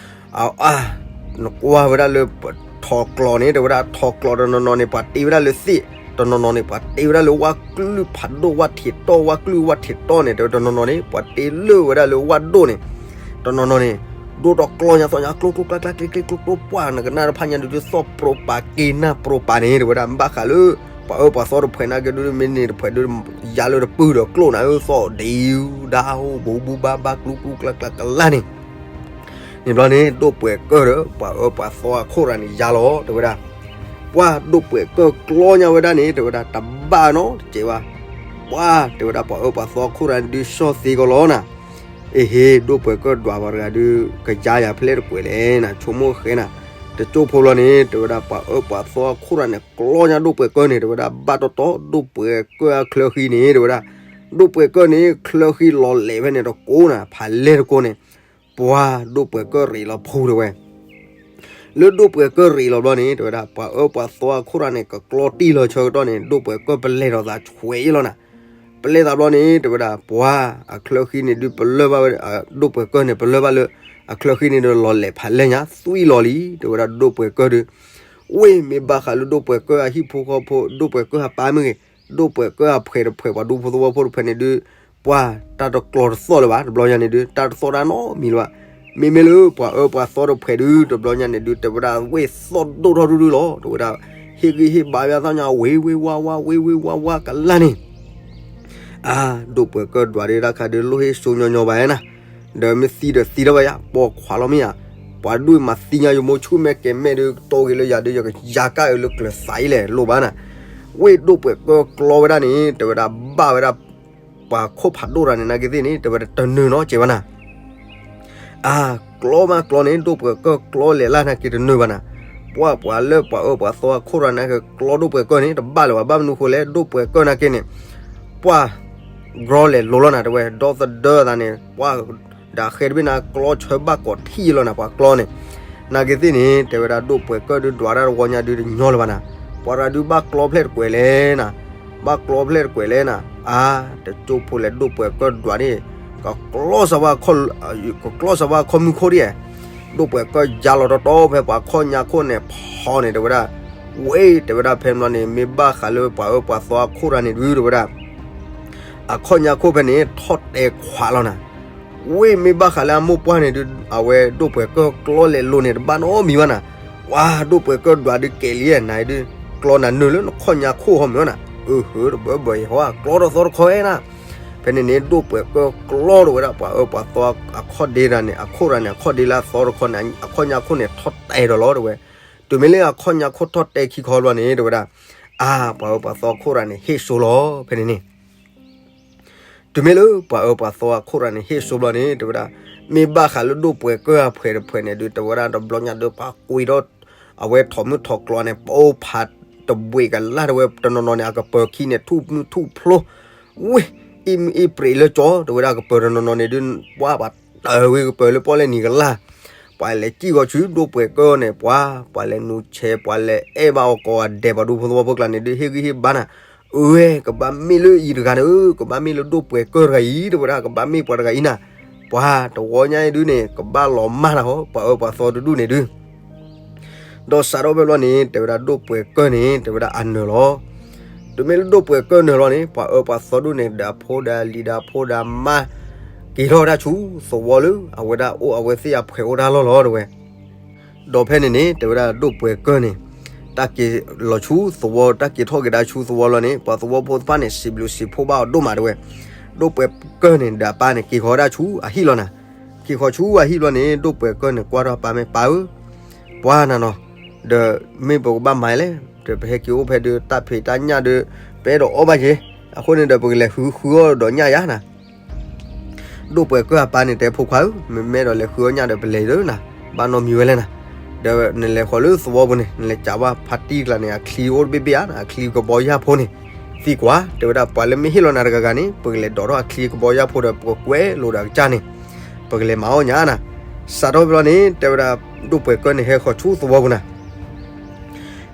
အ နကွၢ်ဝဲဒၣ်လၢ ထီၣ်ကျီန့ၣ် တဲဝဲဒၣ် ထီၣ်ကျီတနီၤနီၤန့ၣ် ပှၤတ့ဝဲဒၣ်လၢသ့ၣ်, တနီၤနီၤန့ၣ် ပှၤတ့ဝဲဒၣ်လၢဝၣ်ကလုၢ်ဖးဒိၣ် ဝၣ်ထံးတီၢ် ဝၣ်ကလုၢ်ဝၣ်ထံးတီၢ်န့ၣ် တဲဝဲတနီၤနီၤန့ၣ် ပှၤတ့လၢာ်ဝဲဒၣ်လၢဝၣ်ဒိၣ်န့ၣ်, တနီၤနီၤန့ၣ် ဒိၣ်ထီၣ်ကျီညါသီညါ ကျိကျိကျါကျါ ကျ့ကျ့ကျိကျိ ပှၢ်နကနၣ်တဖၣ်ညါဒုး သီၣ်ပြိပာ်က့ၤနၢ်ပြိပာ်န့ၣ် တဲဝဲဒၣ် ဘၣ်ဃးလၢ ပှၤအၢပှၤသီတဖှဲးနာ်က့ဒုး မ့ၢ်န့ၣ်တဖှဲးဒုး ယါလၢတပုၢ်ဒီးကျိၣ်နၤဧၢ သီၣ်ဒ့ဒါဟိ ဘူးဘူးဘါဘါ ကျူကျူကျါကျါကလါန့ၣ် န့ၣ်ဘျီန့ၣ် ဒိၣ်ပှဲၤကၢၢ်ဒီး ပှၤအၢပှၤသီအခိၣ်ရၢ်န့ၣ် ယါလီၤ တဲဝဲဒၣ်. ပှၢ်ဒိၣ်ပှဲၤကၢၢ်ကျီညါဝဲဒၣ်န့ၣ် တဲဝဲဒၣ် တဘၣ်နီတစဲးဘၣ်. ပှၢ်တဲဝဲဒၣ် ပှၤအၢပှၤသီအခိၣ်ရၢ်န့ၣ်ဒုး ဆီၣ်သ့ကီးလီၤနၤ. အ့ဟ့ ဒိၣ်ပှဲၤကၢၢ်ဒွးပှၤတဂၤဒုး ကယါယၤဖဲလဲၣ်တကွဲးလဲၣ်နၤ ဆိကမိၣ်ဃဲနၤ. တကၠိဖိလီၤန့ၣ် တဲဝဲဒၣ်ပှၤအၢပှၤသီအခိၣ်ရၢ်န့ၣ် ကျီညါဒိၣ်ပှဲၤကၢၢ်န့ၣ် တဲဝဲဒၣ် ဘၣ်တီတီ ဒိၣ်ပှဲၤကၢၢ်အချၢဃံန့ၣ် တဲဝဲဒၣ် ဒိၣ်ပှဲၤကၢၢ်န့ၣ် ချၢဃံလီၤလဲာ်ဖဲန့ၣ်တကိးနၤ ဖးလဲၢ်တကိးန့ၣ် ပှၢ်ဒိၣ်ပှဲၤကၢၢ်ရ့းလီၤဖူးတဲဝဲ. လၢဒိၣ်ပှဲၤကၢၢ်ရ့းလီၤဘျီန့ၣ် တဲဝဲဒၣ် ပှၤအၢပှၤသီအခိၣ်ရၢ်န့ၣ် ကကျီတံၢ်လီၤဆၢကတီၢ်န့ၣ် ဒိၣ်ပှဲၤကၢၢ်ပလဲၤဒီးသးဆွဲအံၤလီၤနၤ. ပလဲၤသးဘျီန့ၣ် တဲဝဲဒၣ် ပှၢ်အချၢဃံန့ၣ်ဒုးပလၢၢ်ဘၣ်ဝဲ ဒိၣ်ပှဲၤကၢၢ်န့ၣ် ပလၢၢ်ဘၣ်လၢ အချၢဃံန့ၣ်ဒီးလီၤလဲာ်ဖးလဲၢ်ညါ သွံၣ်လီၤလံ တဲဝဲဒၣ် ဒိၣ်ပှဲၤကၢၢ်ဒုး ဝ့ၢ်မ့ၢ်ဘၣ်ဃးလၢဒိၣ်ပှဲၤကၢၢ်အဟံၣ်ဖိဃီဖိ ဒိၣ်ပှဲၤကၢၢ်အပၢ်မ့ၢ်ဂ့ၤ ဒိၣ်ပှဲၤကၢၢ်အဖှဲးတဖှဲး ပှၤဒူဖိသဝီဖိတဖှဲးန့ၣ်ဒုး ပှၢ်တၢ်တကျီတသီၣ်လၢၤဘၣ် တဘျီညါန့ၣ်ဒုး တၢ်တသီၣ်တၢ်နီတမံၤလၢၤဘၣ်. မ့မ့ၢ်လၢပှၤအၢပှၤသီတဖှဲးဒုး တဘျီညါန့ၣ်ဒုး တဲဝဲဒၣ် ဝ့ၢ်သီၣ်ဒိၣ်ထီၣ်ဒုဒုလီၤ တဲဝဲဒၣ် ဟ့ၣ်ဂံၢ်ဟ့ၣ်ဘါဝဲအသီၣ်ညါ ဝ့ၤဝ့ၤဝါဝါ ဝ့ၤဝ့ၤဝါဝါကလါန့ၣ် အါ ဒိၣ်ပှဲၤကၢၢ်ဒွးဒုးတၢ်ခါဒုး လိၣ်ဟ့ၣ်စိညီညီဘၣ်နၤ, ဒီးမ့ၢ်သံဒီးသံထီၣ်ဘၣ်ယၤ ပိာ်ခွါလီၤမ့ၢ်ဧါ, ပှၤဒူၣ်မၤသံညါ ယမိၢ်ဆူၣ်မဲာ်ကဲၤမဲာ်ဒုး ကတိၤက့ၤလၢယၤဒုး ယကယၤကၣ်အၢလၢကျၢၤသးအံၤလဲၣ် လိၣ်ဘၣ်နၤ. ဝ့ၢ်ဒိၣ်ပှဲၤကၢၢ်ကျီဝဲဒၣ်န့ၣ် တဲဝဲဒၣ်ဘၣ်ဝဲဒၣ် ပှၤခိၣ်ဖးဒိၣ်တဂၤန့ၣ် နာ်က့သ့ၣ်န့ၣ် တဲဝဲဒၣ်တနၢၤနီတစဲးဘၣ်နၤ အါ ကျီမးကျီန့ၣ် ဒိၣ်ပှဲၤကၢၢ်ကျီလဲၤလၢ်နာ်က့တနၢၤဘၣ်နၤ, ပှၢ်ပှၤလၢပှၤအၢပှၤသီအခိၣ်ရၢ်နာ်က့ကျီဒိၣ်ပှဲၤကၢၢ်န့ၣ် တဘၣ်လၢၤဘၣ် ဘၣ်မနုၤဃိလဲၣ် ဒိၣ်ပှဲၤကၢၢ်နာ်က့န့ၣ် ပှၢ် ကြီလဲၤလိၤလီၤနၤ တဲဝဲ ဒီသဒၢသးန့ၣ် ပှၢ် ဒၣ်ဃဲတဘ့ၣ်နၤ ကျီဆၢဘၣ်ကိးထံၣ်လီၤနၤ ပှၤကျီန့ၣ် နာ်က့သ့ၣ်န့ၣ် တဲဝဲဒၣ်ဒိၣ်ပှဲၤကၢၢ်ဒုးဒွးတၢ်တဝီညါဒုးတညီလၢၤဘၣ်နၤ, ပှၤတဂၤဒုးဘၣ်ကျီဖျဲၣ်တကွဲးလဲၣ်နၤ ဘၣ်ကျီဖျဲၣ်တကွဲးလဲၣ်နၤ, အါ တကၠိဖိလဲၤဒိၣ်ပှဲၤကၢၢ်ဒွးန့ၣ် ကကျီစၢၤဝဲ ကကျီစၢၤဝဲအခီၣ်မုၢ်ခိၣ်ဒ်, ဒိၣ်ပှဲၤကၢၢ်ယါလီၤတီတီဖဲပှၤခီၣ်ညါခိၣ်န့ၣ်ဖီန့ၣ် တဲဝဲဒၣ်, ဝဲ တဲဝဲဒၣ်ဖဲန့ၣ်ဘျီန့ၣ် မ့ၢ်ဘၣ်ဃးလၢပှၤအၢပှၤသီအခိၣ်တဂၤန့ၣ်ဒုး တဲဝဲဒၣ် အခီၣ်ညါခိၣ်ဖဲန့ၣ် ထီၣ်တဲခွးလီၤနၤ, ဝဲမ့ၢ်ဘၣ်ဃးလၢအမိၢ်ပှၢ်န့ၣ်ဒုး အဝဲဒိၣ်ပှဲၤကၢၢ်ကျီလဲၤလိၤန့ၣ် တဘၣ်နီတမံၤဘၣ်နၤ, ပှၤဒိၣ်ပှဲၤကၢၢ်ဒွးဒုးကဲၤလံ နၤဒုး ကျီနၤနုာ်လၢနခီၣ်ညါခိၣ်ဟီမ့ၢ်နၤ, အဟၢ တဘၢဘၢအံၤဟီ ကျီထီၣ်သီတခီဝဲနၤ, ဖဲန့ၣ်န့ၣ် ဒိၣ်ပှဲၤကၢၢ်ကျီတဲဝဲဒၣ် ပှၤအၢပှၤသီအခီၣ်ဒ့တဂၤန့ၣ် အခိၣ်တဂၤန့ၣ် အခီၣ်ဒ့လၢအသီတခီန့ၣ် အခီၣ်ညါခိၣ်န့ၣ် ထီၣ်တဲဒီးလီၤတဲဝဲ, တုၤမ့ၢ်လၢအခီၣ်ညါခိၣ်ထီၣ်တဲခံခီဘျီန့ၣ် တဲဝဲဒၣ်, အါ ပှၤအၢပှၤသီအခိၣ်တဂၤန့ၣ် ဟ့ၣ်စိလီၤ ဖဲန့ၣ်န့ၣ် တုၤမ့ၢ်လၢပှၤအၢပှၤသီအခိၣ်တဂၤန့ၣ် ဟ့ၣ်စိဘျီန့ၣ် တဲဝဲဒၣ်, မ့ၢ်ဘၣ်ဃးလၢဒိၣ်ပှဲၤကၢၢ်အဖှဲးတဖှဲးန့ၣ်ဒုး တဲဝဲဒၣ်တဘျီညါဒုး ပှၤကွံာ်ဒီး အဝဲထီၣ်မုၢ်ထီၣ်ကျီန့ၣ် ပအိၣ်ဖးတဘှံးကလါတဲဝဲ တနီၤနီၤန့ၣ် အကပၢၤခံန့ၣ် ထူၣ်မုၢ်ထူၣ်ဖျိ, ဝ့ၢ် အံၣ်မုၢ်အံၣ်ပြံးလၢကၠီ တဲဝဲဒၣ် ကပၢၤတနီၤနီၤန့ၣ်ဒုး ပှၤပှၤတၢ်ဝဲကပၢၤလၢပီၣ်လဲၣ်နံၤကလါ ပှၤလဲၤစံၣ်ဂီၤဆူဒိၣ်ပှဲၤကၢၢ်န့ၣ် ပှၤ ပှၤလဲၤနုာ်ဆဲး ပှၤလဲၤအဲၣ်ဘၣ်အီၤကိးဂၤဒဲး ပှၤဒူဖိသဝီဖိကျါန့ၣ်ဒုး ဟ့ၣ်ဂံၢ်ဟ့ၣ်ဘါနၤ, အဝဲ ကဘၣ်မ့ၢ်လၢအံၤတဂၤန့ၣ်ဧၢ, ကဘၣ်မ့ၢ်လၢဒိၣ်ပှဲၤကၢၢ်တဂၤအံၤ တဲဝဲဒၣ် ကဘၣ်မ့ၢ်ပှၤတဂၤအံၤနၤ, ပှၤတဝီညါအံၤဒုးန့ၣ် ကဘၣ်လီၤမၢ်နၤဟီ ပှၤအၢပှၤသီတဒူၣ်န့ၣ်ဒုး ဒီးစးထီၣ်ဖဲဘျီန့ၣ် တဲဝဲဒၣ်ဒိၣ်ပှဲၤကၢၢ်န့ၣ် တဲဝဲဒၣ်အနၢၤလီၤ. တုၤမ့ၢ်လၢဒိၣ်ပှဲၤကၢၢ်နၢၤလီၤန့ၣ် ပှၤအၢပှၤသီဒူၣ်န့ၣ် ဒီးအဖိဒီးအလံၤဒီးအဖိဒီးအမါ က့ၤထီၣ်ဝဲဒၣ်ဆူသဝီလၢ အဝဲဒၣ်အိၣ်အဝဲသ့ၣ်အဖှဲးအိၣ်တၢ်လီၢ်လီၤတဲဝဲ ဒီးဖဲန့ၣ်န့ၣ် တဲဝဲဒၣ်ဒိၣ်ပှဲၤကၢၢ်န့ၣ် တၢ်က့ၤလီၤဆူသဝီ တၢ်က့ၤထီၣ်က့ၤဒၣ်ဆူသဝီလီၤန့ၣ် ပှၤသဝီဖိတဖၣ်န့ၣ် စံးဘျုးစံးဖှိၣ်ဘၣ်အီၤဒိၣ်မးတဲဝဲ, ဒိၣ်ပှဲၤကၢၢ်န့ၣ် ဒီးအပၢ်န့ၣ် က့ၤဃီၤဝဲဒၣ်ဆူအဟံၣ်လီၤနၤ, က့ၤဃီၤဆူအဟံၣ်ဘျီန့ၣ် ဒိၣ်ပှဲၤကၢၢ်န့ၣ် ကွၢ်ထီၣ်အပၢ်မ့ၢ်ပၢ်ဧၢ, ပှၤနၤနီၤ, ဒီးမ့ၢ်ပကဘၣ်မၤလဲၣ်, ဒီးပဟဲက့ၤအိၣ်ဖဲဒီးတၢ်ဖံးတၢ်ညၣ်ဒီး ပအဲၣ်ဒိးအီၣ်ဘၣ်က့ၤ, အဃိန့ၣ်ဒီးပကလဲၤဃုဃုအီၣ်ဒီးညၣ်ယါနၤ ဒိၣ်ပှဲၤကၢၢ်အပၢ်န့ၣ်တဲဖိခွါဧၢ, မ့မ့ၢ်အဲၣ်ဒိးလဲၤဃုအီၣ်ညၣ်ဒီးပလဲၤလၢနၤ, ဘၣ်နီတမံၤဝဲလဲၣ်နၤ, ဒီးနလဲၤဃီၤလၢသဝီပူၤန့ၣ် နလဲၤကးဘၣ်ဖါတံၢ်ကျါန့ၣ် အချံအိၣ်တဘ့ၣ်ဘ့ၣ်ဧါ, အချံကဘီယၢ်ဖိန့ၣ်, သံကွၢ်, တဲဝဲဒၣ်ပှၤလၢမ့ၢ်ဟ့ၣ်လီၤနၤတဂၤဂၤန့ၣ် ပကလဲၤဒိးထီၣ်အချံကဘီယၢ်ဖိဒီး ပကကွဲးလိာ်ဒီးအကစၢ်န့ၣ်, ပကလဲၤမၤအီၣ်ညၣ်နၤ, စးထီၣ်ဖဲဘျီန့ၣ် တဲဝဲဒၣ် ဒိၣ်ပှဲၤကၢၢ်န့ၣ် ဟဲဃီၤဆူသဝီပူၤနၤ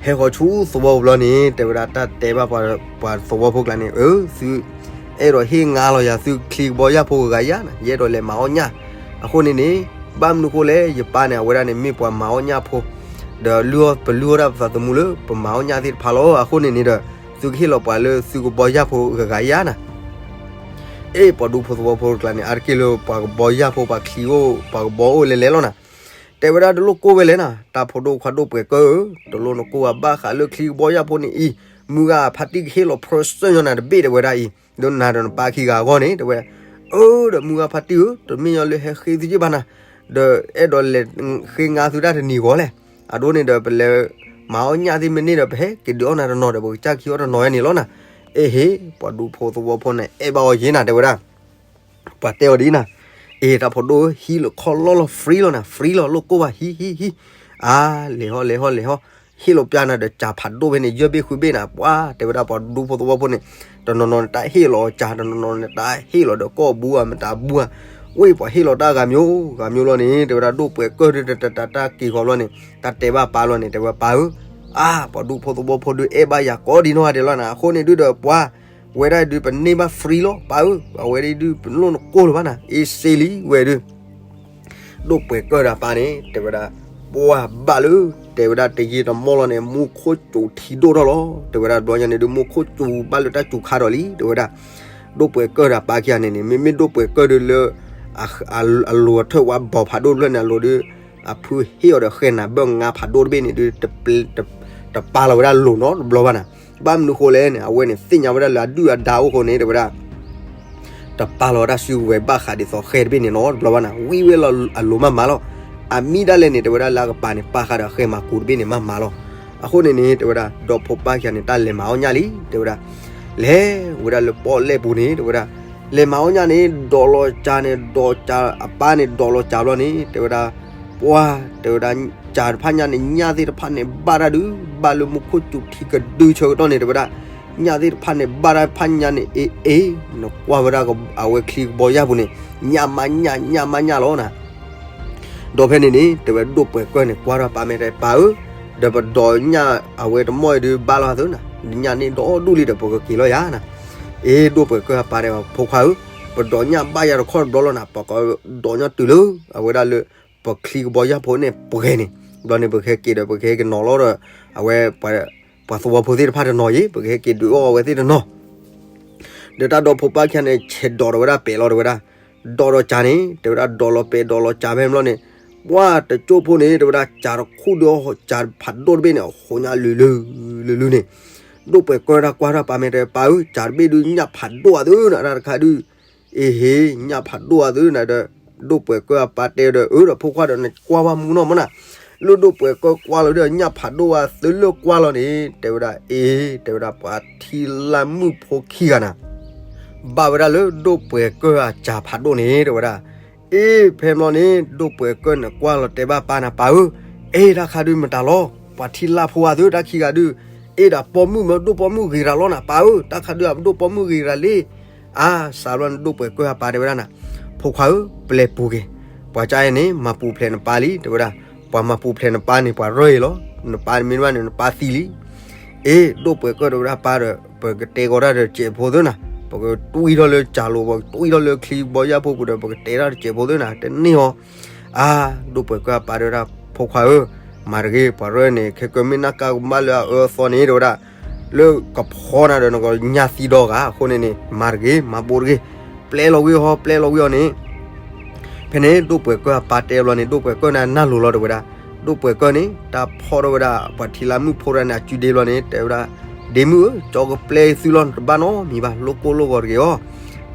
ဟဲဃီၤဆူသဝီပူၤဘျီန့ၣ် တဲဝဲဒၣ်တၢ်တဲဘၣ်ပှၤသဝီဖိကျါန့ၣ်, အၢ သုအဲၣ်ဒိးဟ့ၣ်ငါလီၤယၤ သုချံကဘီယၢ်ဖိဂၤဂၤယၤန့ၣ်, ယအဲၣ်ဒိးလဲၤမၤအီၣ်ညၣ်. အဃိန့ၣ်န့ၣ် ဘၣ်မနုၤဃိလဲၣ်, ယပၢ်န့ၣ် အဝဲဒၣ်န့ၣ် မ့ၢ်ပှၤမၤအီၣ်ညၣ်ဖိ, ဒီးလုၢ်အီၣ်ပလုၢ်အီၣ်ဒၣ်ပသးသမူလၢပမၤအီၣ်ညၣ်သ့ၣ်တဖၣ်လီၤ. အဃိန့ၣ်န့ၣ်ဒီး သုကဟ့ၣ်လီၤပှၤလၢသုကဘီယၢ်ဖိဂၤဂၤယၤန့ၣ်. အ့ၣ် ပှၤဒူဖိသဝီဖိတကျါန့ၣ် အါတက့ၢ်လၢပှၤကဘီယၢ်ဖိ ပှၤချံအိၣ် ပှၤကဘီအိၣ်လဲၤလဲၤလီၤနၤ. တဲဝဲဒၣ်တလိၣ်ကိၢ်ဝဲလဲၣ်နၤ, တၢ်ဖိဒိၣ်ခွါဒိၣ်ပှဲၤကၢၢ်ဧၢ, တလိၣ်နကိၢ်ဘၣ်ဃးလၢချံကဘီယၢ်ဖိန့ၣ်အံၤ, မုၢ်ဂၤဖါတံၢ်ကဟ့ၣ်လီၤ present ညီနၤတဘ့ၣ် တဲဝဲဒၣ်အံၤ, ဒီးနၤဒီးနပၢ်ခံဂၤအဂီၢ်န့ၣ် တဲဝဲ, အၢ ဒီးမုၢ်ဂၤဖါတံၢ်ဧၢ, တမ့ၢ်ညီလၢဟဲဃ့သုက့ၢ်ဘၣ်နၤ, ဒီးအဲၣ်ဒိးလဲၤဃ့ငါသုတၢ်တနံၤဂီၤလဲၣ်. အဒိန့ၣ်ဒီး ပလဲၤမၤအီၣ်ညၣ်သ့ၣ်မ့ၢ်န့ၣ်ဒီး ပဟဲက့ၤဒုးအီၣ်နၤတနီၤဒီး ပကစၢ်ခံအီၣ်တနီၤယါန့ၣ်လီၤနၤ. အ့ၣ်ဟ့ၣ် ပှၤဒူဖိသဝီဖိန့ၣ် အဲၣ်ဘၣ်အီၤယါနၤ တဲဝဲဒၣ်. ပှၤတဲအီၤဒ်နၤ, အ့ၣ် တၢ်ဖိဒိၣ်ဧၢ, ဟံးလီၤခီလီၢ်လီၤ free လီၤနၤ, free လီၤ လိၣ်ကိၢ်ဘၣ် ဟံး ဟံး ဟံး, အါ လဲၤဟီလဲၤဟီလဲၤဟီ, ဟ့ၣ်လီၤပျၢ်နၤဒီး ကၢ်ဖးဒိၣ်ဖဲန့ၣ် ယဲၢ်ဘ့ၣ်ဃုဘ့ၣ်နၤ, ပှၤတဲဝဲဒၣ် ပှၤဒူဖိသဝီဖိန့ၣ် တနီၤနီၤန့ၣ် တၢ်ဟ့ၣ်လီၤကၢ်, တနီၤနီၤန့ၣ် တၢ်ဟ့ၣ်လီၤဒီးကိာ်ဘူဧါ မတၤဘူဧါ, ဝ့ၢ်ပှၤဟ့ၣ်လီၤတၢ်ဂၤမျိုး ဂၤမျိုးလီၤန့ၣ် တဲဝဲဒၣ် ဒိၣ်ပှဲၤကၢၢ်ဒုး တတတၢ်က့ၤဃီၤဘျီန့ၣ် တၢ်တဲဘၣ်ပၢ်လီၤန့ၣ် တဲဝဲပၢ်ဧၢ, အါ ပှၤဒူဖိသဝီဖိဒုး အဲၣ်ဘၣ်ယၤကိးဒံနီၢ်ဂၤဒဲးလီၤနၤ, အဃိန့ၣ်ဒုးဒီးပှၤ ဝဲဒၣ်ဒုးပန့ၢ်ဘၣ် free လီၤ ပၢ်ဧၢ, အဝဲဒၣ်ဒုးပလိၣ်နကိၢ်လၢၤဘၣ်နၤ, အ့ၣ် စ့လံဝဲဒုး ဒိၣ်ပှဲၤကၢၢ်ဒီးပၢ်န့ၣ် တဲဝဲဒၣ်, ပှၢ်ဘၣ်လၢ တဲဝဲဒၣ်တယံာ်တမီၢ်လီၤန့ၣ် မူခိၣ်စူၤထံဒိၣ်ထီၣ်လီၤ, တဲဝဲဒၣ်ဘျီညါန့ၣ်ဒုး မူခိၣ်စူၤဘၣ်လၢတၢ်စူၤခါဒီးလံ, တဲဝဲဒၣ်, ဒိၣ်ပှဲၤကၢၢ်ဒီးပၢ်ခံဂၤန့ၣ်န့ၣ် မ့မ့ၢ်ဒိၣ်ပှဲၤကၢၢ်ဒုးလၢ အလိၤအထၢၣ်ဝါဘီဖးဒိၣ်တဖျၢၣ်န့ၣ် အလိၤဒုး အဖုဟ့ၣ်အီၤဒီးဃဲနၤဘၢၣ်ငါဖးဒိၣ်တဘ့ၣ်န့ၣ်ဒုး တပာ်လီၤဝဲဒၣ်လိၤနီတဘျီဘၣ်နၤ, ဘၣ်မနုၤဃိလဲၣ်န့ၣ် အဝဲန့ၣ်သ့ၣ်ညါဝဲဒၣ်လၢအဒုၣ်အဒါအိၣ်ဃိန့ၣ် တဲဝဲဒၣ် တပာ်လီၤဝဲဒၣ်စုကဝဲၤဘၣ်ဃးဒ်သိးဃဲတဘ့ၣ်န့ၣ်နီတဘျီဘၣ်နၤ, ဝံၣ်ဝဲလီၤအလိၤမးမးလီၤ, အမံၤဒၣ်လဲာ်န့ၣ် တဲဝဲဒၣ်လၢအကပၤန့ၣ် ပာ်ဃာ်ဒီးဃဲမၤကူးတဘ့ၣ်န့ၣ် မးမးလီၤ, အဃိန့ၣ်န့ၣ် တဲဝဲဒၣ် ဒီဖိပၢ်ခံဂၤန့ၣ် တၢ်လဲၤမၤအီၣ်ညၣ်လံ တဲဝဲဒၣ်, လဲၤဝဲဒၣ်လၢပီၣ်လဲၣ်ပူၤန့ၣ် တဲဝဲဒၣ်, လဲၤမၤအီၣ်ညၣ်န့ၣ် ဒိးလီၤကၢ်န့ၣ် ဒိးကၢ်အပၢ်န့ၣ် ဒိးလီၤကၢ်ဘျီန့ၣ် တဲဝဲဒၣ်, ပှၢ် တဲဝဲဒၣ်, ကၢ်တဖၣ်ညါန့ၣ် ညၣ်သ့ၣ်တဖၣ်န့ၣ် ဘၣ်တၢ်ဒုး ဘၣ်လၢမူခိၣ်စူၤထံကဒုဆၢကတီၢ်န့ၣ် တဲဝဲဒၣ်, ညၣ်သ့ၣ်တဖၣ်န့ၣ် ဘၣ်တၢ်ဖၣ်ညါန့ၣ် အ့ၣ်အ့ၣ် နကွၢ်ဝဲဒၣ်အဝဲချံကဘီယၢ်ပူၤန့ၣ် ညၣ်မးညၣ် ညၣ်မးညၣ်လီၤနၤ ဒီးဖဲန့ၣ်န့ၣ် တဲဝဲဒိၣ်ပှဲၤကၢၢ်န့ၣ် ကွၢ်ထီၣ်ပၢ်မဲာ်တဲ ပၢ်ဧၢ, ဒီးပဒိးညၣ်အဝဲတမီၢ်အံၤဒုးဘၣ်လီၤသၢနၤ, ညၣ်န့ၣ်ဒီဒူၣ်လံဒီး ပကက့ၤလီၤယၤနၤ. အ့ ဒိၣ်ပှဲၤကၢၢ်အပၢ်တဲ ဖိခွါဧၢ, ပဒိးညၣ်ဘၣ်ယၤတခီတဘျီလီၤနၤ, ပကဒိးညၣ်တုၤလၢ အဝဲဒၣ်လၢ ပချံကဘီယၢ်ဖိန့ၣ်ပှဲၤန့ၣ်, ဘျီန့ၣ် ပကဟဲက့ၤဒီး ပကဟဲက့ၤနီၤလီၤဒီး အဝဲ ပှၤသဝီဖိသ့ၣ်တဖၣ်တနီၤအံၤ ပကဟဲက့ၤဒုးအီၣ်အဝဲသ့ၣ်တနီၤ ဒီးတၢ်ဒီဖိပၢ်ခံဂၤန့ၣ် ဆဲးဒိးဒီးဝဲဒၣ်ပဲာ်လီၤ တဲဝဲဒၣ်, ဒိးဒီးကၢ်န့ၣ် တဲဝဲဒၣ် ဒိးလီၤပဲာ်ဒိးလီၤကၢ်ဖဲန့ၣ်ဘျီန့ၣ်, ပှၢ်တကၠိၢ်ဖိန့ၣ် တဲဝဲဒၣ် ကၢ်တခူၣ်ဒီး ကၢ်ဖးဒိၣ်တဘ့ၣ်န့ၣ် အဃိညါလုာ်လုာ်လုာ်လုာ်န့ၣ်, ဒိၣ်ပှဲၤကၢၢ်တၢ်ကွၢ်ထီၣ်ပၢ်မဲာ်တဲ ပၢ်ဧၢ, ကၢ်တဘ့ၣ်ဒုး ညၣ်ဖးဒိၣ်အသးနၤ တၢ်တခါဒုး, အ့ဟ့ ညၣ်ဖးဒိၣ်အသးနၤဒီး, ဒိၣ်ပှဲၤကၢၢ်အပၢ်တဲဒီး အၢ ဒီးဖိခွါဒီး နကွၢ်ဝဲမူနီၢ်မးနၤ, လၢဒိၣ်ပှဲၤကၢၢ်ကွၢ်လီၤဒီး ညၣ်ဖးဒိၣ်အသးလၢကွၢ်လီၤန့ၣ် တဲဝဲဒၣ် အ့ တဲဝဲဒၣ် ပှၤထံလါမုၣ်ဖိခံဂၤနၤ ဘၣ်ဝဲဒၣ်လၢဒိၣ်ပှဲၤကၢၢ်အကၢ်ဖးဒိၣ်န့ၣ် တဲဝဲဒၣ်, အ့ ဖဲန့ၣ်ဘျီန့ၣ် ဒိၣ်ပှဲၤကၢၢ်န့ၣ်ကွၢ်လီၤတဲဘၣ်ပၢ်နၤ ပၢ်ဧၢ, အ့ တၢ်ခါဒုးမတၤလီၤ, ပှၤထံလါဖိအသးတၢ်ခံဂၤဒုး, အ့ ဒီးပိာ်မုၣ်မ့ၢ်ဒိၣ်ပိာ်မုၣ်ဂ့ၤရၤလီၤနၤ ပၢ်ဧၢ, တၢ်ခါဒုးအဒိၣ်ပိာ်မုၣ်ဂ့ၤရၤလံ အါ စးဘျီန့ၣ် ဒိၣ်ပှဲၤကၢၢ်အပၢ်တဲဝဲဒၣ်နၤ, ဖိခွါဧၢ, ပျဲပူၤက့ၤ, ပှၤကၢ်အံၤန့ၣ် မၤပူၤဖျဲးနပၢ်လံ တဲဝဲဒၣ်, ပှၤမၤပူၤဖျဲးနပၢ်န့ၣ် ပှၤရၢအံၤလီၤ, နပၢ်မ့ၢ်တဘၣ်န့ၣ် နပၢ်သံလံ. အ့ ဒိၣ်ပှဲၤကၢၢ်တဲဝဲဒၣ်ပၢ်ဒီး ပကတဲဂီၤတၢ်ဒီးစဲးဖိသၢနၤ, ပကတွံၢ်ထီၣ်လၢကၢ်လိၤ ပကတွံၢ်ထီၣ်လၢချံကဘီယၢ်ဖိပူၤဒီး ပကတဲတၢ်ဒီးစဲးဖိသၢနၤ တန့ၢ်အီၤ အါ ဒိၣ်ပှဲၤကၢၢ်အပၢ်တဲဝဲဒၣ် ဖိခွါဧၢ, မၤတဂ့ၤ ပှၤရၢန့ၣ် ခဲကၢမ့ၢ်နၢ်ကါကမၣ်လၢအအၢအသီန့ၣ် တဲဝဲဒၣ်, လၢကဖီနၤဒီးနကညၣ်သံဒီဂၤ အဃိန့ၣ်န့ၣ် မၤတဂ့ၤ မၤဘိးတဂ့ၤ, ပျဲလီၤဝံၤဟီ ပျဲလီၤဝံၤအီၤန့ၣ် ဖဲန့ၣ် ဒိၣ်ပှဲၤကၢၢ်အပၢ်တဲဘျီန့ၣ် ဒိၣ်ပှဲၤကၢၢ်န့ၣ် နၢ်လိၤလီၤတဲဝဲဒၣ်, ဒိၣ်ပှဲၤကၢၢ်န့ၣ် တၢ်ဖီၣ်ထီၣ်ဝဲဒၣ် ပှၤထံလါမုၣ်ဖိတဂၤန့ၣ် အစုဒ့ဘျီန့ၣ် တဲဝဲဒၣ်, ဒ့မုၣ်ဧၢ, ကၠီကပျဲသုလီၤ နတဘၣ်နီတမံၤဘၣ် လိၣ်ကိၢ်လိၣ်ဂီၤတဂ့ၤအီၤ,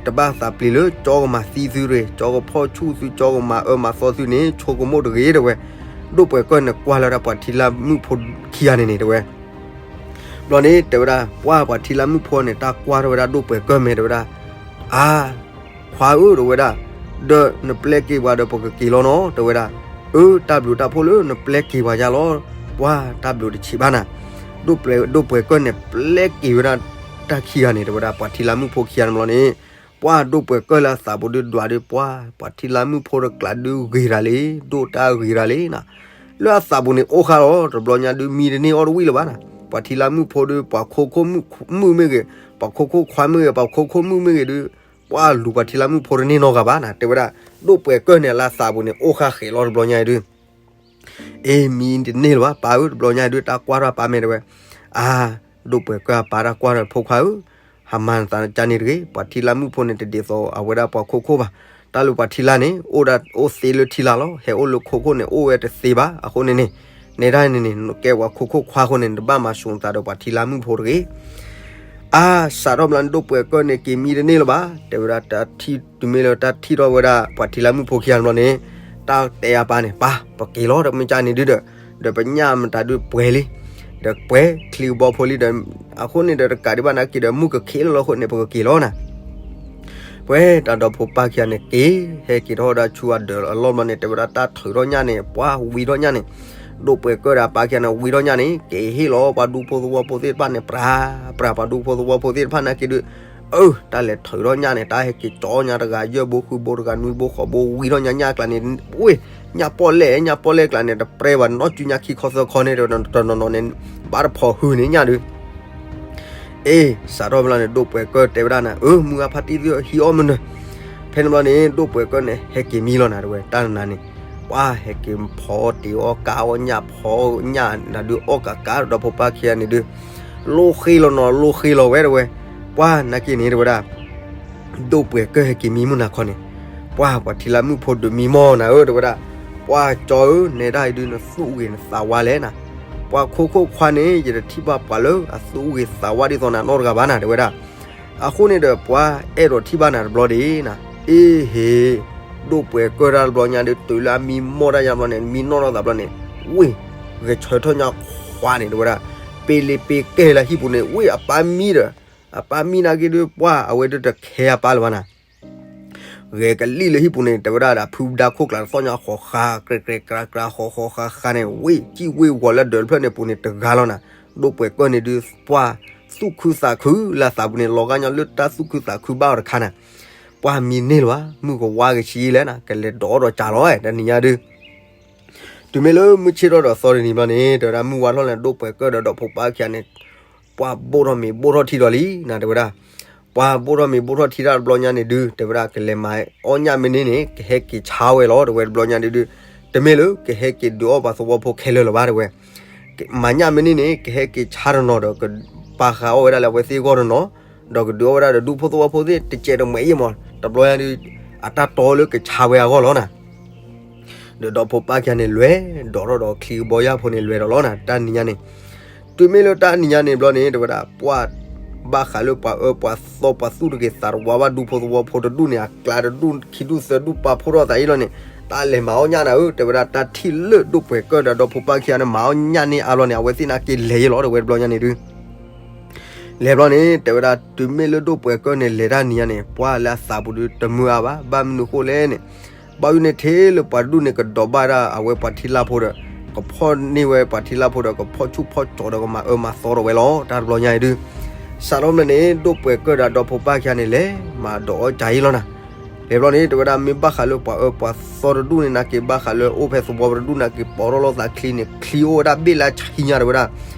တဘၣ်သးပျံၤလၢ ကၠီကမၤသံသုတဂ့ၤ, ကၠီကဖီၣ်ဆူၣ်သု ကၠီကမၤအၢမၤသီသုန့ၣ် ဆိကမိၣ်တဂ့ၤ တဲဝဲ, ဒိၣ်ပှဲၤကၢၢ်န့ၣ် ကွၢ်လီၤဝဲဒၣ်ပှၤထံလါမုၣ်ဖိခံဂၤန့ၣ်န့ၣ် တဲဝဲ ဘျီန့ၣ် တဲဝဲဒၣ် ပှၢ်ပှၤထံလါမုၣ်ဖိန့ၣ် တၢ်ကွၢ်ထီၣ်ဝဲဒၣ်ဒိၣ်ပှဲၤကၢၢ်မဲာ် တဲဝဲဒၣ်, အါ ခွါဧၢ တဲဝဲဒၣ်, ဒီးနပျဲက့ၤပှၤဒီး ပကက့ၤလီၤနီၤ တဲဝဲဒၣ်, အၢ တၢ်ဘျုးတၢ်ဖှိၣ်လၢနပျဲက့ၤပှၤယါလီၤ, ပှၢ်တၢ်ဘျုးတဆံးဘၣ်နၤ, ဒိၣ်ပှဲၤ ဒိၣ်ပှဲၤကၢၢ်န့ၣ် ပျဲက့ၤဝဲဒၣ်တၢ်ခံဂၤန့ၣ် တဲဝဲဒၣ် ပှၤထံလါမုၣ်ဖိခံဂၤန့ၣ်ဘျီန့ၣ်, ပှၢ်ဒိၣ်ပှဲၤကၢၢ်လၢအသးပူၤဒုးဒွးဒုး ပှၢ်ပှၤထံလါမုၣ်ဖိတကျးဒုးဂ့ၤတၢ်လံ, ဒိၣ်တၢ်ဂ့ၤတၢ်လံနၤ, လၢအသးပူၤန့ၣ်အိၣ်ဃာ်လီၤ. တဘျီညါဒုးမံတန့ၢ်အီၣ်တဝံၣ်လၢၤဘၣ်နၤ. ပှၤထံလၢမုၣ်ဖိဒုး ပှၤခိခိၣ်မုၣ်မ့ၢ်ဂ့ၤ, ပှၤခိခိၣ်ခွါမ့ၢ်ဂ့ၤ, ပှၤခိခိၣ်မုၣ်မ့ၢ်ဂ့ၤဒုး ပှၤလူၤပှၤထံလၢမုၣ်ဖိတန့ၢ်နီတဂၤဘၣ်နၤ. တဲဝဲဒၣ် ဒိၣ်ပှဲၤကၢၢ်န့ၣ် လၢအသးပူၤန့ၣ် အိၣ်ဃာ်ဃဲးလီၤတဘျီညါအံၤဒုး အ့ မံတန့ၢ်လၢၤဘၣ် ပၢ်ဧၢ, တဘျီညါအံၤဒုး တၢ်ကွၢ်ထီၣ်ပၢ်မဲာ်တဲဝဲ, အါ ဒိၣ်ပှဲၤကၢၢ်အပၢ်တၢ်ကွၢ်ထီၣ်ဖိခွါဧၢ, ဟးမၤနသးကန့ၣ်တဂ့ၤ, ပှၤထံလၢမုၣ်ဖိန့ၣ် တဒ်သိးအဝဲဒၣ်ပှၤခိခိၣ်ဘၣ်. တၢ်လၢပှၤထံလၢန့ၣ် အိၣ်ဒၣ်အိၣ်သ့လၢထံလၢလီၤ, ဟဲအိၣ်လၢခိခိၣ်န့ၣ် အိၣ်ဝဲတသ့ဘၣ်. အဃိန့ၣ်န့ၣ် နဲဒၣ်န့ၣ်န့ၣ် နကဲပှၤခိခိၣ်ခွါအဃိန့ၣ် နတဘၣ်မၤဆူၣ်နသးဒီးပှၤထံလၢမုၣ်ဖိတဂ့ၤ. အါ စးထီၣ်ဘျီန့ၣ် ဒိၣ်ပှဲၤကၢၢ်န့ၣ် က့ၤမံတန့ၢ်လၢၤဘၣ်. တဲဝဲဒၣ် တၢ်ထံၣ်တုၤမ့ၢ်လၢတၢ်ထံၣ်ထီၣ်ဝဲဒၣ် ပှၤထံလၢမုၣ်ဖိခံဂၤတဘျီန့ၣ် တၢ်တဲအပၢ်န့ၣ် ပၢ် ပက့ၤလီၤ တမ့ၢ်ကၢ်န့ၣ်ဒုးဒီး ဒီးပညၣ်မတၤဒုးပှဲၤလံ, ဒီးပှဲၤချံကဘီဖိလံဒီး အဃိန့ၣ်ဒီးတကးဒံးဘၣ်နာ်က့ဒီး မုၢ်ကခ့လီၤလီၤအဃိန့ၣ် ပကက့ၤလီၤနၤ. ပှဲၤတၢ်ဒီဖိပၢ်ခံဂၤန့ၣ် က့ၤ ဟဲက့ၤထီၣ်ဝဲဒၣ်ဆူအဒၢးအလီၢ်ဘျီန့ၣ် တဲဝဲဒၣ်တၢ်ထုးထီၣ်ညၣ်န့ၣ် ပှၤဝံထီၣ်ညၣ်န့ၣ် ဒိၣ်ပှဲၤကၢၢ်ဒီးအပၢ်ခံဂၤန့ၣ် ဝံထီၣ်ညၣ်န့ၣ် က့ၤဟ့ၣ်လီၤပှၤဒူဖိသဝီဖိသ့ၣ်တဖၣ်န့ၣ် ပြး ပြးပှၤဒူဖိသဝီဖိသ့ၣ်တဖၣ်နာ်က့ဒုး အၢ တၢ်လဲၤထုးထီၣ်ညၣ်န့ၣ် တၢ်ဟဲက့ၤကၠီညါတဂၤ ယဲၢ်ဘိဃုဘိတဂၤ နွံဘိဃိးဘိ ဝံထီၣ်ညါညၣ်ကျါန့ၣ် ဝ့ၢ် ညၣ်ပီၣ်လဲၣ် ညၣ်ပီၣ်လဲၣ်ကျါန့ၣ် တပြဲဘၣ်နီၢ်စုညါခံခီသၢခီန့ၣ် တနီၤနီၤန့ၣ် ဘၣ်တဖိးဟုန့ၣ်ညၣ်ဒုး အ့ စးထီၣ်ဘျီန့ၣ် ဒိၣ်ပှဲၤကၢၢ်တဲဝဲဒၣ်နၤ အၢ မုၢ်ဂၤဖါတံၢ်သ့ၣ်ဟံးအီၣ်မနုၤ, ဖဲန့ၣ်ဘျီန့ၣ် ဒိၣ်ပှဲၤကၢၢ်န့ၣ် ဟဲက့ၤမံလီၤနၤ တဲဝဲ တၢ်နၤန့ၣ် ပှၤဟဲက့ၤဖီတ့ၢ်အီၣ်ကါအီၣ်ညၣ်ဖီညၣ်နၤဒုးအီၣ်ကးကးဒီဖိပၢ်ခံဂၤန့ၣ်ဒုး လိၣ်ဃ့လီၤနီၤ လိၣ်ဃ့လီၤဝဲ တဲဝဲ, ပှၤနာ်က့န့ၣ် တဲဝဲဒၣ် ဒိၣ်ပှဲၤကၢၢ်ဟဲက့ၤမံမုၢ်နၤခီန့ၣ်, ပှၤ ပှၤထံလၢမုၣ်ဖိဒုးမံမီၢ်နၤဧၢ တဲဝဲဒၣ်, ပှၤကၠီဧၢ နဲဒၣ်အံၤဒုးနသူၣ်ဂ့ၤနသးဝါလဲၣ်နၤ, ပှၤခိခိၣ်ခွါန့ၣ် ယတထံၣ်ဘၣ်ပှၤလၢအသူၣ်ဂ့ၤသးဝါဒ်သိးနၤနီတဂၤဘၣ်နၤ တဲဝဲဒၣ်, အဃိန့ၣ်ဒီးပှၤအဲၣ်ဒိးထံၣ်ဘၣ်နၤတဘျီဒၣ်နၤ, အ့ဟ့ၣ်, ဒိၣ်ပှဲၤကၢၢ်တၢ်တဘျီညါဒုး တုၤလၢအမံမီၢ်တၢ်ယါဘျီန့ၣ် မံနီၣ်ထီၣ်သးဘျီန့ၣ်, ဝ့ၢ်, ဂဲၤဆၢထၢၣ်ညါခွါန့ၣ် တဲဝဲဒၣ်, ပ့လ့ပ့ကဲလၢဟံၣ်ပူၤန့ၣ် ဝ့ၢ်အပၢ်မံဒီး, အပၢ်မံနာ်က့ဒုး ပှၤအဝဲဒုးတခဲအပၢ်လၢၤဘၣ်နၤ ဂဲၤကလံၣ်လၢဟံၣ်ပူၤန့ၣ် တဲဝဲဒၣ်ဒီး ဖုဒါခိၣ်ကျါတသီၣ်ညါဃီၤဃာ် ကြဲးကြဲးကြးကြးဃီၤဃီၤဃာ်ဃာ်န့ၣ် ဝ့ၢ်ကံၣ်ဝ့ၢ်ဝီၤလၢဒၢးတဖျၢၣ်န့ၣ်ပူၤန့ၣ် တဂၤလီၤနၤ, ဒိၣ်ပှဲၤကၢၢ်န့ၣ်ဒုး ပှၤသူၣ်ခုသးခုလၢအသးပူၤန့ၣ် လီၤဂာ်ညီလၢတၢ်သူၣ်ခုသးခုဘၣ်အီၤတခါနၤ, ပှၤမံန့ၢ်လၢၤဘၣ် မုၢ်ကဝါဂ့ၤဆံးလဲၣ်နၤ ကလဲၤဒိးဒီးကၢ်လီၤ တနံၤညါဒုး တုၤမ့ၢ်လၢမုၢ်ဆ့ၣ်ထီၣ်ဒီးသီတနံၤဘျီန့ၣ် တဲဝဲဒၣ်မုၢ်ဝါထီၣ်လဲၣ် ဒိၣ်ပှဲၤကၢၢ်ဒီးဒီဖိပၢ်ခံဂၤန့ၣ်, ပှၤဘိၣ်ထီၣ်မ့ၤဘိၣ်ထီၣ်ထံဒီးလံနၤ တဲဝဲဒၣ်, ပှၤဘိၣ်ထီၣ်မ့ၤဘိၣ်ထီၣ်ထံတၢ်တဘျီညါန့ၣ်ဒုး တဲဝဲဒၣ် ကလဲၤမၤအီၣ်ညၣ်မ့ၢ်န့ၢ်န့ၣ် ကဟဲက့ၤဆါဝဲလီၤ တဲဝဲတဘျီညါဒုးဒုး, တမ့ၢ်လၢ ကဟဲက့ၤဒုးအီၣ်ပှၤသဝီဖိခဲလၢာ်လၢၤဘၣ် တဲဝဲ မၤညၣ်မ့ၢ်န့ၢ်န့ၣ် ကဟဲက့ၤဆါတနီၤဒီး ကပာ်ဃာ်အီၣ်ဝဲဒၣ်လၢအဝဲသ့ၣ်အဂီၢ်တနီၤ, ဒီးကဒုးအီၣ်ဝဲဒၣ်ဒီးဒူဖိသဝီဖိသ့ၣ်တစဲးတမှဲၤအံၤမး, တဘျီညါဒုး အတၢ်တီလၢကဆါဝဲအဂီၢ်လီၤနၤ ဒီးဒီဖိပၢ်ခံဂၤန့ၣ် လဲၤဒိးထီၣ်ဒီးချံကဘီယၢ်ဖိန့ၣ် လဲၤဒီးလီၤနၤ တၢ်နံၤညါန့ၣ်, တုၤမ့ၢ်လၢတၢ်နံၤညါန့ၣ်ဘျီန့ၣ် တဲဝဲဒၣ် ပှၤဘၣ်ဃးလၢပှၤအၢပှၤသီပှၤသူၣ်တဂ့ၤသးတဝါဘၣ်ဒူဖိသဝီဖိတဒူၣ်န့ၣ် အကျါတဒူၣ်ခံဒူၣ်သၢဒူၣ်ပာ်ဖှိၣ်ထီၣ်သးအံၤလီၤန့ၣ်, တၢ်လဲၤမၤအီၣ်ညၣ်နၤဧၢ တဲဝဲဒၣ် တၢ်ထံၣ်လၢဒိၣ်ပှဲၤကၢၢ်ဒီးဒီဖိပၢ်ခံဂၤန့ၣ် မၤအီၣ်ညၣ်န့ၢ်အါဘျီန့ၣ် အဝဲသ့ၣ်နာ်က့လဲၤယံၤလီၤ တဲဝဲတဘျီညါန့ၣ်ဒုး လဲၤဘျီန့ၣ် တဲဝဲဒၣ် တုၤမ့ၢ်လၢဒိၣ်ပှဲၤကၢၢ်န့ၣ် လဲၤတၢ်နံၤညါန့ၣ် ပှၤလၢအသးပူၤဒုးတမုာ်အါဘၣ်, ဘၣ်မနုၤဃိလဲၣ်န့ၣ်, ဘၣ်ယိၣ်န့ၣ်ထဲလၢပှၤတဒူၣ်န့ၣ် ကဒိးဘၣ်ဒၣ်အဝဲပှၤထံလၢ်ဖိဒီး ကဖီၣ်န့ၢ်ဝဲပှၤထံလၢ်ဖိဒီး ကဖီၣ်ဆူၣ်ဖီၣ်ကၠီၤဒီးကမၤအၢမၤသီဒီးဝဲလီၤ တၢ်တဘျီညါအံၤဒုး, စးထီၣ်မ့ၢ်န့ၣ် ဒိၣ်ပှဲၤကၢၢ်ဒီးဒီဖိပၢ်ခံဂၤန့ၣ် လဲၤမၤဒိးအီၣ်ကၢ်ယံၤလီၤနၤ လဲၤဘျီန့ၣ် တဲဝဲဒၣ် မ့ၢ်ဘၣ်ဃးလၢပှၤအၢပှၤသီတဒူၣ်န့ၣ် နာ်က့ဘၣ်ဃးလၢအိၣ်ဖဲသဝီပတဒူၣ်နာ်က့ ပိာ်ထီၣ်လိာ်သးချံန့ၣ် ချံအိၣ်ဝဲဒၣ်ဘ့ၣ်လၢဆံညါ တဲဝဲဒၣ်,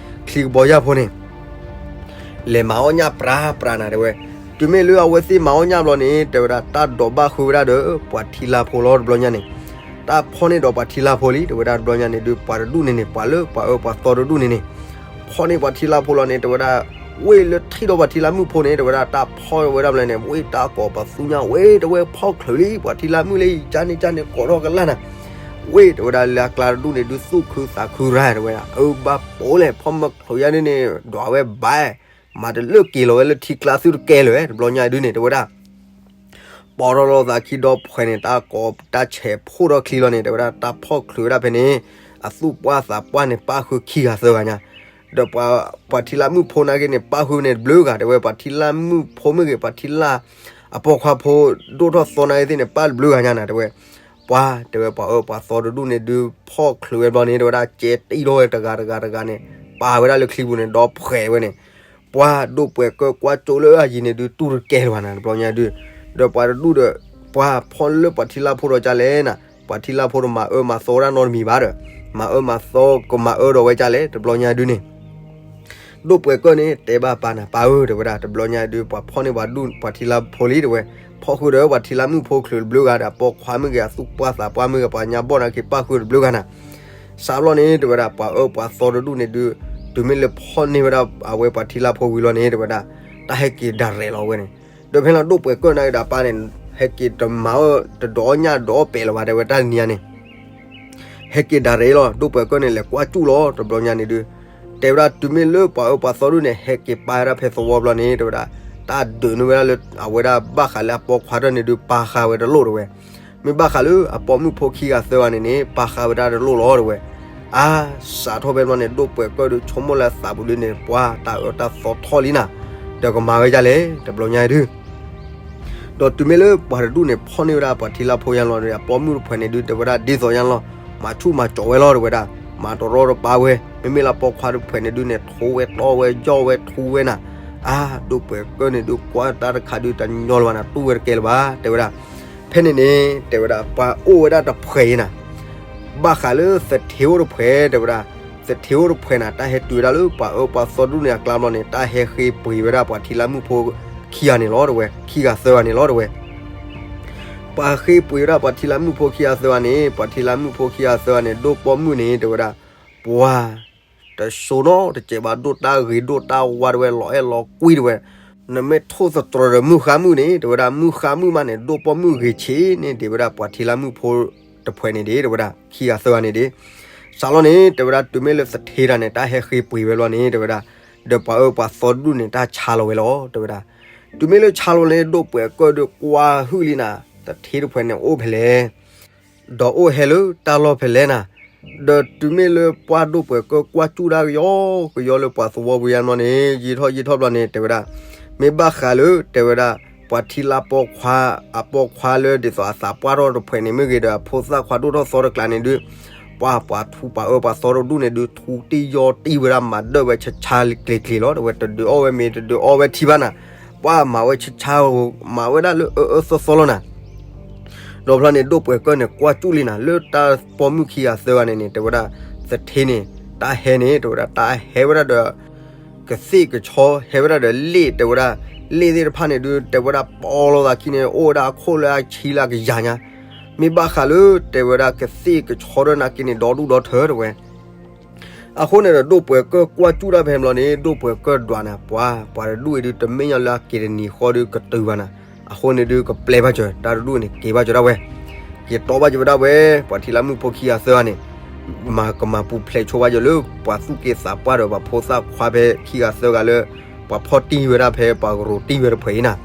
ချံကဘီယၢ်ဖိန့ၣ် လဲၤမၤအီၣ်ညၣ်ပြးပြးနၤ တဲဝဲ, တုၤမ့ၢ်လၢအဝဲသ့ၣ်မၤအီၣ်ညၣ်ဘျီန့ၣ် တဲဝဲဒၣ် တၢ်ဒိးဘၣ်ဃုာ်ဝဲဒၣ်ဒီး ပှၤထံလၢ်ဖိလီၤ တဘျီညါန့ၣ်, တၢ်ဖီၣ်န့ၢ်ဒီးပှၤထံလၢ်ဖိလံ တဲဝဲဒၣ် တဘျီညါန့ၣ်ဒုး ပှၤတဒူၣ်န့ၣ်န့ၣ် ပှၤလၢပှၤအၢပှၤသီတဒူၣ်န့ၣ်န့ၣ် ဖီၣ်န့ၢ်ပှၤထံလၢ်ဖိလီၤန့ၣ် တဲဝဲဒၣ်, ဝ့ၢ်လၢထံၣ်ဒီးပှၤထံလၢ်မုၣ်ဖိန့ၣ် တဲဝဲဒၣ် တၢ်ဖီၣ်ဝဲဒၣ်ဘျီန့ၣ် ဝ့ၢ်တၢ်ကိးပသူညါ ဝ့ၢ် တဲဝဲဖီၣ်ချုးလံ ပှၤထံလၢ်မုၣ်လၢ ကၠါန့ၣ်ကၠါန့ၣ် ကိးထီၣ်ကလၢ်နၤ, ဝ့ၢ် တဲဝဲဒၣ် လၢအကျါတဒူၣ်န့ၣ်ဒုး သူၣ်ခုသးခုရၤ တဲဝဲဒၣ် အၢဘၣ်ပိာ်လဲၣ် ဖီၣ်မၢချုးယါန့ၣ်န့ၣ် ဒွးဝဲဘၣ် မၤတလၢက့ၤလီၤဝဲလၢထံကျါသုတကဲလၢၤ တဘျီညါဒုးန့ၣ် တဲဝဲဒၣ် ပိာ်ထီၣ်လိာ်သးခံဒီးဖှဲးန့ၣ် တၢ်ကိးတၢ်ဆဲးဖှိၣ်ထီၣ်ချံလီၤန့ၣ် တဲဝဲဒၣ် တၢ်ဖီၣ်ချုးဝဲဒၣ်ဖဲန့ၣ်, အသူၣ်ပှၢ်သးပှၢ်န့ၣ် ပၣ်ဃုာ်ခံဂၤသၢဂၤညါ, ဒီးပှၤထံလၢ်မုၣ်ဖိနာ်က့န့ၣ် ပၣ်ဃုာ်န့ၣ်တဘျုးဂၤ တဲဝဲ ပှၤထံလၢ်မုၣ်ဖိမ့ၢ်ဂ့ၤ ပှၤထံလၢ်အပိာ်ခွါဖိဒိၣ်ထီၣ်သီနာ်က့သ့ၣ်န့ၣ် ပၣ်တဘျုးဂၤညါနၤ တဲဝဲ, ပှၤ တဲဝဲ ပှၤအၢပှၤသီတဒူၣ်န့ၣ်ဒုး ဖီၣ်ချုးဝဲဘျီန့ၣ် တဲဝဲဒၣ် ကဲတံၢ်ထီၣ်ဝဲတဂၤတဂၤတဂၤန့ၣ် ပာ်ဝဲဒၣ်လၢချံပူၤန့ၣ် ဒီးဖှဲးဝဲန့ၣ် ပှၤဒိၣ်ပှဲၤကၢၢ်ကွၢ်ကၠိလၢအယံၤန့ၣ်ဒုး တူၢ်တကဲလၢၤဘၣ်နၤ တဘျီညါဒုး, ဒီးပှၤတဒူၣ်ဒီး ပှၤဖီၣ်လၢပှၤထံလၢ်ဖိဒီးကၢ်လဲၣ်နၤ, ပှၤထံလၢ်ဖိဒီးမၤအၢမၤသီဝဲဒၣ်နီတမံၤဘၣ်ဒီး, မၤအၢမၤသီကမၤအၢဒီးဝဲဒ်လဲၣ် တဘျီညါဒုန့ၣ် ဒိၣ်ပှဲၤကၢၢ်န့ၣ် တဲဘၣ်ပၢ်နၤ ပၢ်ဧၢ တဲဝဲဒၣ် တဘျီညါဒုး ပှၤဖီၣ်န့ၢ်ပှၤဒူၣ် ပှၤထံလါဖိလံ တဲဝဲ, ဖီၣ်ဃုာ်ဒီးပှၤထံလါမုၣ်ဖိချုးတဘျုးဂၤဒီး အပိာ်ခွါမုၣ်ဂ့ၤ အသူၣ်ပှၢ်သးပှၢ်မုၣ်ဂ့ၤ ပှၤညါဘီၣ်နာ်က့ ပၣ်ဃုာ်တဘျုးဂၤနၤ. စးဘျီန့ၣ် တဲဝဲဒၣ် ပှၤအၢပှၤသီတဒူၣ်န့ၣ်ဒုး တုၤမ့ၢ်လၢဖီၣ်န့ၢ်ဝဲဒၣ် အဝဲပှၤထံလါဖိဝံၤလီၤန့ၣ် တဲဝဲဒၣ် တၢ်ဟဲက့ၤဒၣ်ရဲၣ်လီၤဝဲန့ၣ်. ဒီးဖဲလီၤဒိၣ်ပှဲၤကၢၢ်နာ်က့ဒီး အပၢ်န့ၣ် ဟဲက့ၤတမၤအၢ တဒိးအီၣ်ညၣ်ဒိးအီၣ်ပဲာ်လၢၤဘၣ် တဲဝဲတၢ်တနံၤညါန့ၣ် ဟဲက့ၤဒၣ်ရဲၣ်လီၤ. ဒိၣ်ပှဲၤကၢၢ်န့ၣ် လဲၤကွၢ်ကၠူၣ်လီၤ တဘျီညါန့ၣ်ဒုး တဲဝဲဒၣ် တုၤမ့ၢ်လၢပှၤအၢပှၤသီဒူၣ်န့ၣ် ဟဲက့ၤပာ်ဝဲဒၣ်ဖဲသဝီဘျီန့ၣ် တဲဝဲဒၣ် တၢ်ဒုးန့ၢ်ဝဲဒၣ်လၢ အဝဲဒၣ်ဘၣ်ဃးလၢအပိာ်ခွါတၢ်န့ၣ်ဒုး ပာ်ဃာ်ဝဲတလိၣ် တဲဝဲ. မ့ၢ်ဘၣ်ဃးလၢအပိာ်မုၣ်ဖိခံဂၤသၢဂၤန့ၣ်န့ၣ် ပာ်ဃာ်ဝဲဒၣ်တလိၣ်လီၤ တဲဝဲ. အါ စးထီၣ်ဖဲဘျီန့ၣ် ဒိၣ်ပှဲၤကၢၢ်ဒုး ဆိကမိၣ်လၢအသးပူၤဒုန့ၣ် ပှၤတၢ်အၢတၢ်သီထီၣ်လံနၤ, ဒီးကမၤဝဲဒ်လဲၣ် တဘျီညါဒုး ဒီးတုၤမ့ၢ်လၢပှၤတဒူၣ်န့ၣ် ဖီၣ်န့ၢ်ဝဲဒၣ်ပှၤထံလါဖိယါလီၤဒီး အပိာ်မုၣ်တဖုန့ၣ်ဒုး တဲဝဲဒၣ်ဒ်သိးယါလီၤ, မၤဆူၣ်မၤကၠီၤဝဲလီၤ တဲဝဲဒၣ်, မၤတရီတပါဝဲ, မ့မ့ၢ်လၢအပိာ်ခွါတဖုန့ၣ်ဒုးန့ၣ် ထိဝဲတီဝဲယီၢ်ဝဲထူဝဲနၤ. အါ ဒိၣ်ပှဲၤကၢၢ်န့ၣ်ဒုး ကွၢ်တၢ်တခါဒုး တညီလၢၤဘၣ်နၤ တူၢ်ဝဲတကဲလၢၤဘၣ် တဲဝဲဒၣ်. ဖဲန့ၣ်န့ၣ် တဲဝဲဒၣ် ပှၤအိၣ်ဝဲဒၣ်တဖုအံၤနၤ ဘၣ်ဃးလၢသထ့အိၣ်တဖု တဲဝဲဒၣ်, သထ့အိၣ်တဖုနၤ တၢ်ဟဲတုၤဝဲဒၣ်လၢပှၤအၢပှၤသီတဒူၣ်န့ၣ်အကျါဘျီန့ၣ် တၢ်ဟဲဃ့ပှ့ၤဝဲဒၣ်ပှၤထံလါမုၣ်ဖိခံဂၤန့ၣ်လီၤ တဲဝဲ, ခံဂၤသၢဂၤန့ၣ်လီၤ တဲဝဲ. ပှၤဃ့ပှ့ၤဝဲဒၣ်ပှၤထံလါမုၣ်ဖိခံဂၤသၢဂၤန့ၣ် ပှၤထံလါမုၣ်ဖိခံဂၤသၢဂၤန့ၣ် ဒိၣ်ပိာ်မုၣ်န့ၣ် တဲဝဲဒၣ် ပှၤ တစိၤနီတစဲးဘၣ် ဒိၣ်တၢ်ဂ့ၤဒိၣ်တၢ်ဝါ တဲဝဲ, လီၤအဲၣ်လီၤကွံ တဲဝဲ, နမ့ၢ်ထိၣ်သတြီၤဒီးမုၢ်ဃါမုၣ်န့ၣ် တဲဝဲဒၣ် မုၢ်ဃါမုၣ်မးန့ၣ် ဒိၣ်ပိာ်မုၣ်ဂ့ၤဆံးန့ၣ် တဲဝဲဒၣ် ပှၤထံလါမုၣ်ဖိတဖုန့ၣ်ဒၣ် တဲဝဲဒၣ် ခံဂၤသၢဂၤန့ၣ်ဒၣ်. စးလီၤန့ၣ် တဲဝဲဒၣ် တုၤမ့ၢ်လၢသထ့တၢ်န့ၣ် တၢ်ဟဲဃ့ပှ့ၤဝဲလီၤန့ၣ် တဲဝဲဒၣ်, ဒီးပှၤအၢပှၤသီတဒူၣ်န့ၣ် တၢ်ဆါလီၤဝဲလီၤ တဲဝဲဒၣ်. တုၤမ့ၢ်လၢဆါလီၤန့ၣ် ဒိၣ်ပှဲၤကၢၢ်ဒုးကွၢ်ဟုၣ်လံနၤ သထ့တဖုန့ၣ်အိၣ်ဖဲလဲၣ် ဒီးအိၣ်ဟဲလၢတၢ်လီၢ်ဖဲလဲၣ်နၤ, ဒီးတုၤမ့ၢ်လၢပှၤဒိၣ်ပှဲၤကၢၢ်ကွၢ်ကၠူၣ်ဒၣ်ကယီကယီလၢပှၤသဝီပူၤယါနီၢ်န့ၣ် ယံာ်ထီၣ်ယံာ်ထီၣ်ဘျီန့ၣ် တဲဝဲဒၣ်, မ့ၢ်ဘၣ်ဃးလၢ တဲဝဲဒၣ် ပှၤထံလါပိာ်ခွါ အပိာ်ခွါလၢဒ်သိးအသးပှၢ်ထီၣ်တဖုန့ၣ်မ့ၢ်ဂ့ၤဒီး အဖိသၣ်ခွါဒိၣ်ထီၣ်သီတကျါန့ၣ်ဒုး ပှၤပှၤထူပှၤအၢပှၤသီတဒူၣ်န့ၣ်ဒုး ထူတံၢ်ယီၢ်တံၢ်ဝဲဒၣ် မၤဒၢၣ်ဝဲဆါဆါကျ့ၤကျ့ၤလီၤ တဲဝဲ, တဒုးအီၣ်ဝဲမ့ၤ တဒုးအီၣ်ဝဲထံဘၣ်နၤ, ပှၤမၤဝဲဆါဆါ မၤဝဲဒၣ်လၢအၢအၢသီသီလီၤနၤ. ဒီးဖဲန့ၣ် ဒိၣ်ပှဲၤကၢၢ်န့ၣ် ကွၢ်ကၠူၣ်လံနၤ လၢတၢ်ပိာ်မုၣ်ခံဂၤသၢဂၤန့ၣ်န့ၣ် တဲဝဲဒၣ် သထ့န့ၣ် တၢ်ဟဲန့ၣ် တဲဝဲဒၣ် တၢ်ဟဲဝဲဒၣ်ဒီး ကသ့ၣ်ကဆီ ဟဲဝဲဒၣ်ဒီးလ့ၣ် တဲဝဲဒၣ်, လ့ၣ်သ့ၣ်တဖၣ်န့ၣ်ဒုး တဲဝဲဒၣ် ပီလီၤသးခံန့ၣ် အိၣ်ဝဲဒၣ်အခိၣ်လၢအဆံလၢကယၤညါ, မ့ၢ်ဘၣ်ဃးလၢ တဲဝဲဒၣ် ကသ့ၣ်ကဆီဒီးနာ်က့န့ၣ် ဒီဒူၣ်ဒီထၢ တဲဝဲ. အဃိန့ၣ်ဒီး ဒိၣ်ပှဲၤကၢၢ်ကွၢ်ကၠူၣ်တၢ်ဖဲဘျီန့ၣ် ဒိၣ်ပှဲၤကၢၢ်ဒွးနၤ ပှၤ ပှၤတဒူၣ်အံၤဒုး တမ့ၢ်ညီလၢအက့ၤတနံၤဃီဒုးကတုၤဘၣ်နၤ, အဃိန့ၣ်ဒုး ကပျဲဘၣ်စၢၤ တၢ်တဒူၣ်န့ၣ် က့ၤဘၣ်စၢၤဒၣ်ဝဲ, က့ၤတီဘၣ်စၢၤဝဲဒၣ်ဝဲ, ပှၤထံလါမုၣ်ဖိခံဂၤသၢဂၤန့ၣ် မၤကမၤပူၤဖျဲးဆိဘၣ်စၢၤလၢ ပှၤသူၣ်က့သးပှၢ်ဒီးပှၤဖိသၣ်ခွါဖဲခံဂၤသၢဂၤလၢ ပှၤဖီၣ်တံၢ်ဝဲဒၣ်ဖဲပှၤကရူးတံၢ်ဝဲတဖုအံၤနၤ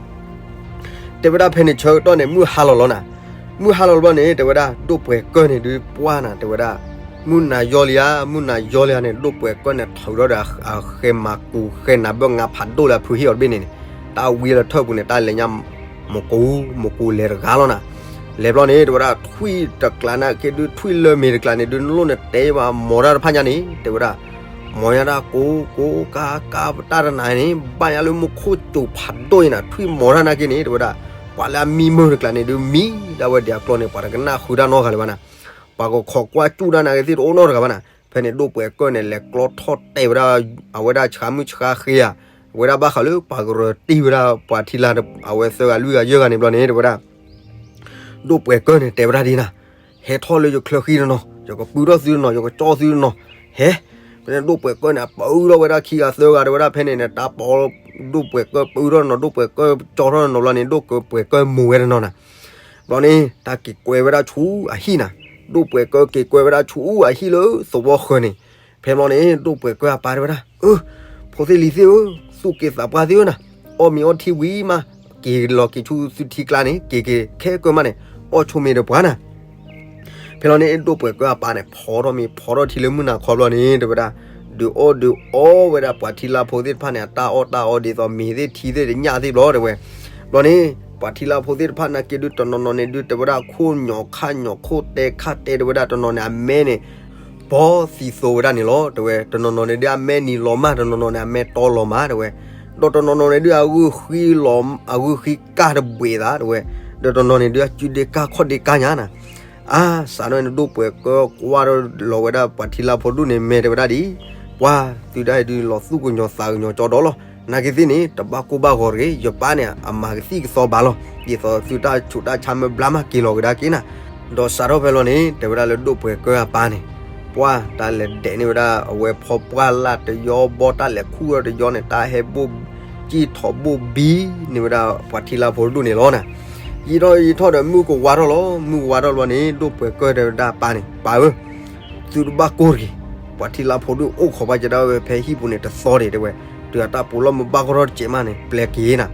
တဲဝဲဒၣ်ဖဲန့ၣ်ဆၢကတီၢ်န့ၣ် မုၢ်ဟါလီၤလီၤနၤ, မုၢ်ဟါလီၤလီၤဘျီန့ၣ် တဲဝဲဒၣ် ဒိၣ်ပှဲၤကၢၢ်န့ၣ်ဒုးပှၢ်နၤ တဲဝဲဒၣ်, မုၢ်နၤယီလံဧါ မုၢ်နၤယီလံဧါန့ၣ် ဒိၣ်ပှဲၤကၢၢ်န့ၣ် ထုးထီၣ်ဒီးအ အဃဲမၤကူဃဲနၤဘၢၣ် ငါဖးဒိၣ်လၢအဖုဟ့ၣ်အီၤတဘ့ၣ်န့ၣ်န့ၣ်, တၢ်ဝံလၢထၢၣ်ပူၤန့ၣ် တၢ်လဲၤညါ မကိး မကိးလဲၤတဂၤလီၤနၤ, လဲၤဘျီန့ၣ် တဲဝဲဒၣ် ထွံၣ်တကျါနာ်က့ဒုး ထွံၣ်လၢမ့ၤတကျါန့ၣ်ဒုး နလိၣ်နတဲဘၣ် မီၤတၢ်တဖၣ်ညါန့ၣ် တဲဝဲဒၣ် မီၤညါတၢ်ကိးကိးကါကါပတၢ်တနၤန့ၣ် ဘၣ်ညါလၢမူခိၣ်စူၤဖးဒိၣ်အံၤနၤ ထွံၣ်မီၤတၢ်နာ်က့န့ၣ် တဲဝဲဒၣ်, ပှၤလၢအမံမုၢ်တကျါန့ၣ်ဒုး မံဒၣ်ဝဲဒံးအကျီန့ၣ် ပှၤတကနၣ်ဃုာ်တၢ်နီတဂၤလၢၤဘၣ်နၤ, ပှၤကခိးကွၢ်ကၠူၣ်တၢ်နာ်က့သ့ၣ်တအိၣ်နီတဂၤဘၣ်နၤ, ဖဲန့ၣ်ဒိၣ်ပှဲၤကၢၢ်န့ၣ် လဲၤကျီထီၣ်တဲာ်ဝဲဒၣ် အဝဲဒၣ်ဆှါမုၢ်ဆှါဃ့ဧါ, အဝဲဒၣ်ဘၣ်ဃးလၢပှၤကရၢတံၢ်ဝဲဒၣ်ပှၤထံလါ အဝဲသၢဂၤလွံၢ်ဂၤယဲၢ်ဂၤန့ၣ်ဘျီန့ၣ် တဲဝဲဒၣ် ဒိၣ်ပှဲၤကၢၢ်န့ၣ် တဲဝဲဒၣ်ဒ်နၤ, ဟဲထီၣ်လၢယချၢဃံတနီၤ ယကပုၢ်ထီၣ်သုတနီၤ ယကကၠီသုတနီၤ, ဟဲ, ဖဲန့ၣ်ဒိၣ်ပှဲၤကၢၢ်န့ၣ် အပုၢ်ထီၣ်ဝဲဒၣ်ခံဂၤသၢဂၤ တဲဝဲဒၣ်ဖဲန့ၣ်န့ၣ် တၢ်ပီ ဒိၣ်ပှဲၤကၢၢ်ပုၢ်ထီၣ်တနီၤ ဒိၣ်ပှဲၤကၢၢ်ကၠီထီၣ်တနီၤဘျီန့ၣ် ဒိၣ်ပှဲၤကၢၢ်မိၢ်ဝဲတနီၤနၤ, ဘျီန့ၣ် တၢ်က့ၤကွဲဝဲဒၣ်ဆူအဟံၣ်နၤ, ဒိၣ်ပှဲၤကၢၢ်က့ၤကွဲဝဲဒၣ်ဆူအဟံၣ်လၢသဝီဃၢၤန့ၣ်, ဖဲဘျီန့ၣ် ဒိၣ်ပှဲၤကၢၢ်အပၢ်တဲဝဲဒၣ် အၢ ဖိသ့ၣ်လံၤသ့ၣ်ဧၢ, သူၣ်က့သးပှၢ်သ့ၣ်ဧၢနၤ, အီၣ်မ့ၤအီထံဝံၤမး, က့ၤလီၤက့ၤဆူသုထံကျါန့ၣ် က့ၤက့ၤခဲကၢၢ်မးန့ၣ်, အီၣ်ဆိမ့ၤဒီးပှၤနၤ. ဖဲလီၤန့ၣ် ဒိၣ်ပှဲၤကၢၢ်အပၢ်န့ၣ် ဖီထီၣ်မ့ၤဖီထီၣ်ထံလၢမုၢ်နၤခီဘျီန့ၣ် တဲဝဲဒၣ်, ဒုးအီၣ်ဒုးအီဝဲဒၣ်ပှၤထံလါဖိသ့ၣ်တဖၣ်န့ၣ် အတၢ်အီၣ်တၢ်အီဒ်သိးမ့ၤသ့ၣ်ထံသ့ၣ်တညၣ်သ့ၣ်ဘျီ တဲဝဲ. ဘျီန့ၣ် ပှၤထံလါဖိသ့ၣ်တဖၣ်နာ်က့ဒုး တနီၤနီၤန့ၣ်ဒုး တဲဝဲဒၣ် ခိၣ်ညီၣ်ခါညီၣ်ခိၣ်တဲခါတဲ တဲဝဲဒၣ် တနီၤန့ၣ် အမဲန့ၣ် ဘီသံသိဝဲဒၣ်န့ၣ်လီၤ တဲဝဲ. တနီၤနီၤန့ၣ်ဒုး အမဲနံၤလီၤမၢ်, တနီၤနီၤန့ၣ် အမဲတီလီၤမၢ် တဲဝဲ. ဒီးတနီၤနီၤန့ၣ်ဒုး အဂုၢ်ဃံလီၤ, အဂုၢ်ဃံကၢ်တဘှံးသး တဲဝဲ. ဒီးတနီၤန့ၣ်ဒုး အစုဒ့ကၢ်ခီၣ်ဒ့ကၢ်ညါနၤ. အါ, စးထီၣ်န့ၣ် ဒိၣ်ပှဲၤကၢၢ်ကွၢ်ထီၣ်လီၤဝဲဒၣ်ပှၤထံလါဖိဒူၣ်န့ၣ် မဲာ်တဲဝဲဒၣ်ဒ်အံၤ, ပှၤသုဒၣ်အံၤဒုးလီၤသူၣ်ကညီၤသးကညီၤကၠီဒီးလီၤ. နာ်က့သ့ၣ်န့ၣ် တဘၣ်ကိၢ်ဘၣ်ဂီၤတဂ့ၤ, ယပၢ်န့ၣ် အမၤကသံၣ်ကသီဘၣ်လီၤ. ဒ်သိးသုတၢ်ဆူးတၢ်ဆါမ့ၢ်ဘျါမးက့ၤလီၤကဒါက့ၤနၤ. ဒီးစးထီၣ်ဖဲလီၤန့ၣ် တဲဝဲဒၣ်လၢဒိၣ်ပှဲၤကၢၢ်အပၢ်န့ၣ်, ပှၤတၢ်လဲၤဒဲးန့ၢ်ဝဲဒၣ်အဝဲဖီပှၢ်လၢ်တယီဘီ တၢ်လဲၤခူၣ်ထီၣ်တယီန့ၣ် တၢ်ဟဲဘိၣ်ကံၢ်ထီၣ်ဘိၣ်ဘံန့ၢ်ဝဲဒၣ်ပှၤထံလါဖိဒူၣ်န့ၣ်လီၤနၤ. ယံာ်ထီၣ်ယံာ်ထီၣ်ဒီးမုၢ်ကဝါထီၣ်လီၤ. မုၢ်ကဝါထီၣ်လီၤန့ၣ် ဒိၣ်ပှဲၤကၢၢ်တဲဝဲဒၣ်အပၢ်န့ၣ်, ပၢ်ဧၢ, သုတဘၣ်ကိၢ်တဂ့ၤ. ပှၤထံလါဖိဒူၣ်အိၣ်ခိးဘၣ်ကဒါဝဲဖဲဟံၣ်ပူၤန့ၣ်တသီဒံးတဲဝဲ, တုၤအတၢ်ပူၤလီၢ်မ့ၢ်ဘၣ်ကီထီၣ်တစဲးမးန့ၣ် ပျဲက့ၤနၤ.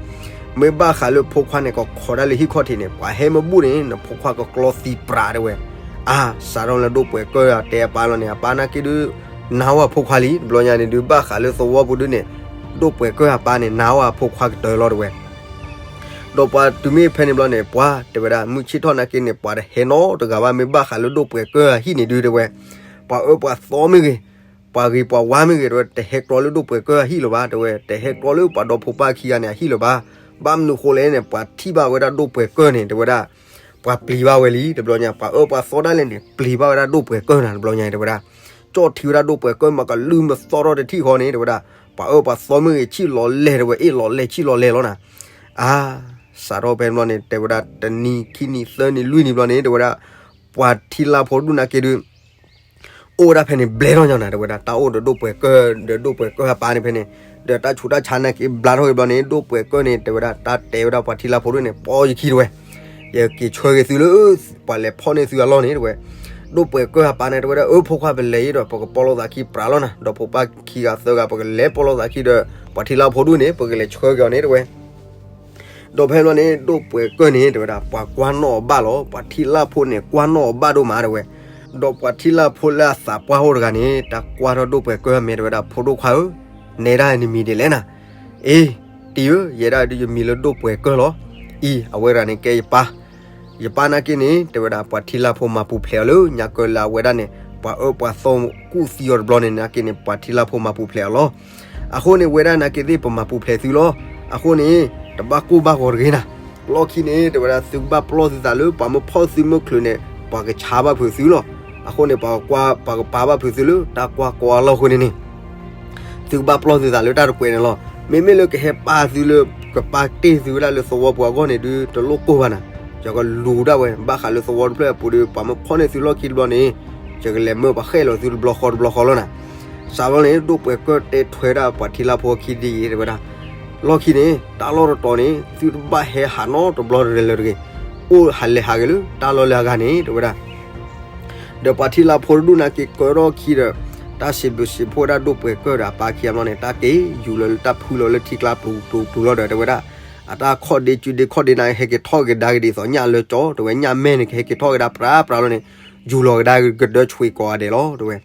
မ့ၢ်ဘၣ်ဃးလၢဖိခွါန့ၣ် ကခိးဒၣ်လၢဟံၣ်ခီၣ်ထံးန့ၣ် ပှၤဟဲမ့ၢ်ဘူၣ်န့ၣ် နဖိခွါကကျီသံပြးတဲဝဲ. အါ, စးထီၣ်လၢဒိၣ်ပှဲၤကၢၢ်တဲအပၢ်လီၤန့ၣ် အပၢ်နာ်က့ဒုး နါဝဲဖိခွါလံ. တဘျီညါန့ၣ်ဒုး ဘၣ်ဃးလၢသဝီပူၤဒုးန့ၣ် ဒိၣ်ပှဲၤကၢၢ်အပၢ်န့ၣ် နါဝဲဖိခွါကတၢၢ်လီၤတဲဝဲ. ဒီးပှၤတုၤမ့ၢ်ဖဲန့ၣ်ဘျီန့ၣ် ပှၤတဲဝဲဒၣ် မုၢ်ဆ့ၣ်ထီၣ်နာ်က့န့ၣ် ပှၤတဟဲနီတဂၤဘၣ် မ့ၢ်ဘၣ်ဃးလၢဒိၣ်ပှဲၤကၢၢ်အဟံၣ်န့ၣ်ဒုးတဲဝဲ. ပှၤအၢပှၤသီမ့ၢ်ဂ့ၤ, ပှၤဂ့ၤပှၤဝါမ့ၢ်ဂ့ၤတဲဝဲ တဟဲကျီလၢဒိၣ်ပှဲၤကၢၢ်အဟံၣ်လၢၤဘၣ်တဲဝဲ, တဟဲကျီလၢပှၤဒီဖိပၢ်ခံဂၤန့ၣ်အဟံၣ်လၢၤဘၣ်. ဘၣ်မနုၤဃိလဲၣ်န့ၣ် ပှၤထံၣ်ဘၣ်ဝဲဒၣ်ဒိၣ်ပှဲၤကၢၢ်န့ၣ် တဲဝဲဒၣ် ပှၤပျံၤဘၣ်ဝဲလံ. တဘျီညါ ပှၤအၢပှၤသီဒၣ်လဲာ်န့ၣ် ပျံၤဘၣ်ဝဲဒၣ်ဒိၣ်ပှဲၤကၢၢ်နၤ တဘျီညါတဲဝဲဒၣ်. ကၠီၣ်ထံဝဲဒၣ်ဒိၣ်ပှဲၤကၢၢ် မၤကလုၢ်မသီထီၣ်တထံၣ်ဃီန့ၣ် တဲဝဲဒၣ် ပှၤအၢပှၤသီမ့ၢ်ဂ့ၤ ဆံၣ်လီၤလဲၢ်တဲဝဲ အ့ၣ်လီၤလဲၢ်ဆံၣ်လီၤလဲၢ်လီၤနၤ. အါ, စးထီၣ်ဖဲန့ၣ်ဘျီန့ၣ် တဲဝဲဒၣ် တနံၤခံနံၤသၢနံၤလွံၢ်နံၤဘျီန့ၣ် တဲဝဲဒၣ် ပှၤထံလါဖိဒူၣ်နာ်က့ဒုး အိၣ်ဝဲဒၣ်ဖဲန့ၣ်ဘျဲထီၣ်ညီနၤ တဲဝဲဒၣ် တၢ်အိၣ်ဒီးဒိၣ်ပှဲၤကၢၢ် ဒီးဒိၣ်ပှဲၤကၢၢ်အပၢ်န့ၣ်ဖဲန့ၣ်, ဒီးတၢ်ဆူးတၢ်ဆါနာ်က့ဘျါထီၣ်က့ၤဘျီန့ၣ် ဒိၣ်ပှဲၤကၢၢ်န့ၣ် တဲဝဲဒၣ် တၢ်တဲဝဲဒၣ်ပှၤထံလါဖိဒူၣ်န့ၣ် ပီယခံတဲဝဲ, ယက့ၤဆှၢက့ၤသုလၢ ပှၤလဲၤဖီၣ်န့ၢ်သုအလီၢ်န့ၣ်တဲဝဲ. ဒိၣ်ပှဲၤကၢၢ်အပၢ်န့ၣ် တဲဝဲဒၣ် အၢ ဖိခွါပလဲၤအံၤဒီး ပကပီလီၤသးခံပြးလီၤနၤ, ဒီးဖိပၢ်ခံဂၤသၢဂၤ ပကလဲၤပီလီၤသးခံဒီး ပှၤထံလါဖိဒူၣ်န့ၣ် ပကလဲၤဆှၢက့ၤအီၤန့ၣ်တဲဝဲ. ဒီးဖဲန့ၣ်ဘျီန့ၣ် ဒိၣ်ပှဲၤကၢၢ်န့ၣ် တဲဝဲဒၣ် ပှၤကွၢ်နီၣ်အီၤဘၣ်လီၤ. ပှၤထံလါဖိန့ၣ် ကွၢ်နီၣ်အီၤဘၣ်ဒိၣ်မးတဲဝဲ. ဒီးပှၤထံလါဖိလၢအသးပှၢ်အိၣ်တဂၤန့ၣ် တၢ်ကွၢ်ထီၣ်ဒိၣ်ပှဲၤကၢၢ်အမဲာ် တဲဝဲဒၣ် ဖိဒိၣ်ခွါဧၢ, နဲဒၣ်နမံၤဒ်လဲၣ်နၤ. အ့, တံၤဧၢ, ယဲဒၣ်ဒုးယမံၤလၢဒိၣ်ပှဲၤကၢၢ်လီၤ. အံၤ အဝဲတဂၤန့ၣ်ကဲယပၢ် ယပၢ်နာ်က့န့ၣ် တဲဝဲဒၣ် ပှၤထံလါဖိမၤပူၤဖျဲးအီၤလၢညါကၢၢ်လၢအဝဲဒၣ်န့ၣ် ပှၤအၢပှၤသီကူၣ်သံအီၤတဘျီန့ၣ် နာ်က့န့ၣ် ပှၤထံလါဖိမၤပူၤဖျဲးအီၤလီၤ. အဃိန့ၣ် ဝဲဒၣ်နာ်က့သ့ၣ်ပမၤပူၤဖျဲးသုလီၤ. အဃိန့ၣ် တဘၣ်ကိၢ်ဘၣ်ဂီၤတဂ့ၤနၤ. လီၢ်ခံန့ၣ် တဲဝဲဒၣ် သုကဘၣ်ပလီၢ်သုသးလၢ ပှၤမ့ၢ်ဖီၣ်သုမ့ၢ်ချုးန့ၣ် ပှၤကဆါဘၣ်ဖုးသုလီၤ. အဃိန့ၣ် ပှၤကကွၢ် ပှၤကပာ်ဘၣ်ဖုးသုလၢ တၢ်ကွၢ်ကီအလီၢ်အဃိန့ၣ်န့ၣ် သုကဘၣ်ပလီၢ်သုသးလၢတၢ်တကွဲးန့ၣ်လီၤ. မ့မ့ၢ်လၢကဟဲပာ်သုလၢ ကပာ်တ့ၢ်သုဝဲဒၣ်လၢသဝီပူၤအဂီၢ်န့ၣ်ဒုး တလိၣ်ကိၢ်ဘၣ်နၤ. ယကလူၤဒၣ်ဝဲ ဘၣ်ဃးလၢသဝီတဖျၢၣ်အပူၤဒီး ပှၤမ့ၢ်ဖီၣ်န့ၢ်သုလီၢ်ခံတဘျီန့ၣ် ယကလဲၤမၢပှၤဃဲၣ်လီၤသုတဘျီဃီတဘျီဃီလီၤနၤ. စးဘျီန့ၣ် ဒိၣ်ပှဲၤကၢၢ်တဲထွဲဒၣ်ပှၤထံလါဖိခံဒ်အံၤ တဲဝဲဒၣ် လီၢ်ခံန့ၣ် တၢ်လီၢ်တတီၤန့ၣ် သုတဘၣ်ဟဲဟးနီတဘျီတလဲၤလၢၤတဂ့ၤ. အိၣ်ဟးလဲၤဟးဂ့ၤလၢ တၢ်လီၢ်လၢအဂၤန့ၣ် တဲဝဲဒၣ် ဒီးပှၤထံလါဖိတဒူၣ်နာ်က့ကၢထီၣ်ခံဒီး တၢ်စံးဘျုးစံးဖှိၣ်ဝဲဒၣ်ဒိၣ်ပှဲၤကၢၢ်ဒီးအပၢ်ခံဂၤဘျီန့ၣ် တၢ်က့ၤယူၤလၢတၢ်ဖုလီၤလၢထံကျါပျူၤပျူၤပျူၤလီၤဒီး တဲဝဲဒၣ် အတၢ်ခီၣ်ဒ့စုဒ့ခီၣ်ဒ့နၤ ဟဲက့ၤထီၣ်ကဒါက့ၤဒ်သိးညၣ်လၢကၠီ တဲဝဲ ညၣ်မဲာ်န့ၣ် ကဟဲက့ၤထီၣ်ကဒါပြးပြးလီၤန့ၣ် ယူၤလီၤကဒါကဒၢဆွံကိးဂၤဒဲးလီၤ တဲဝဲ.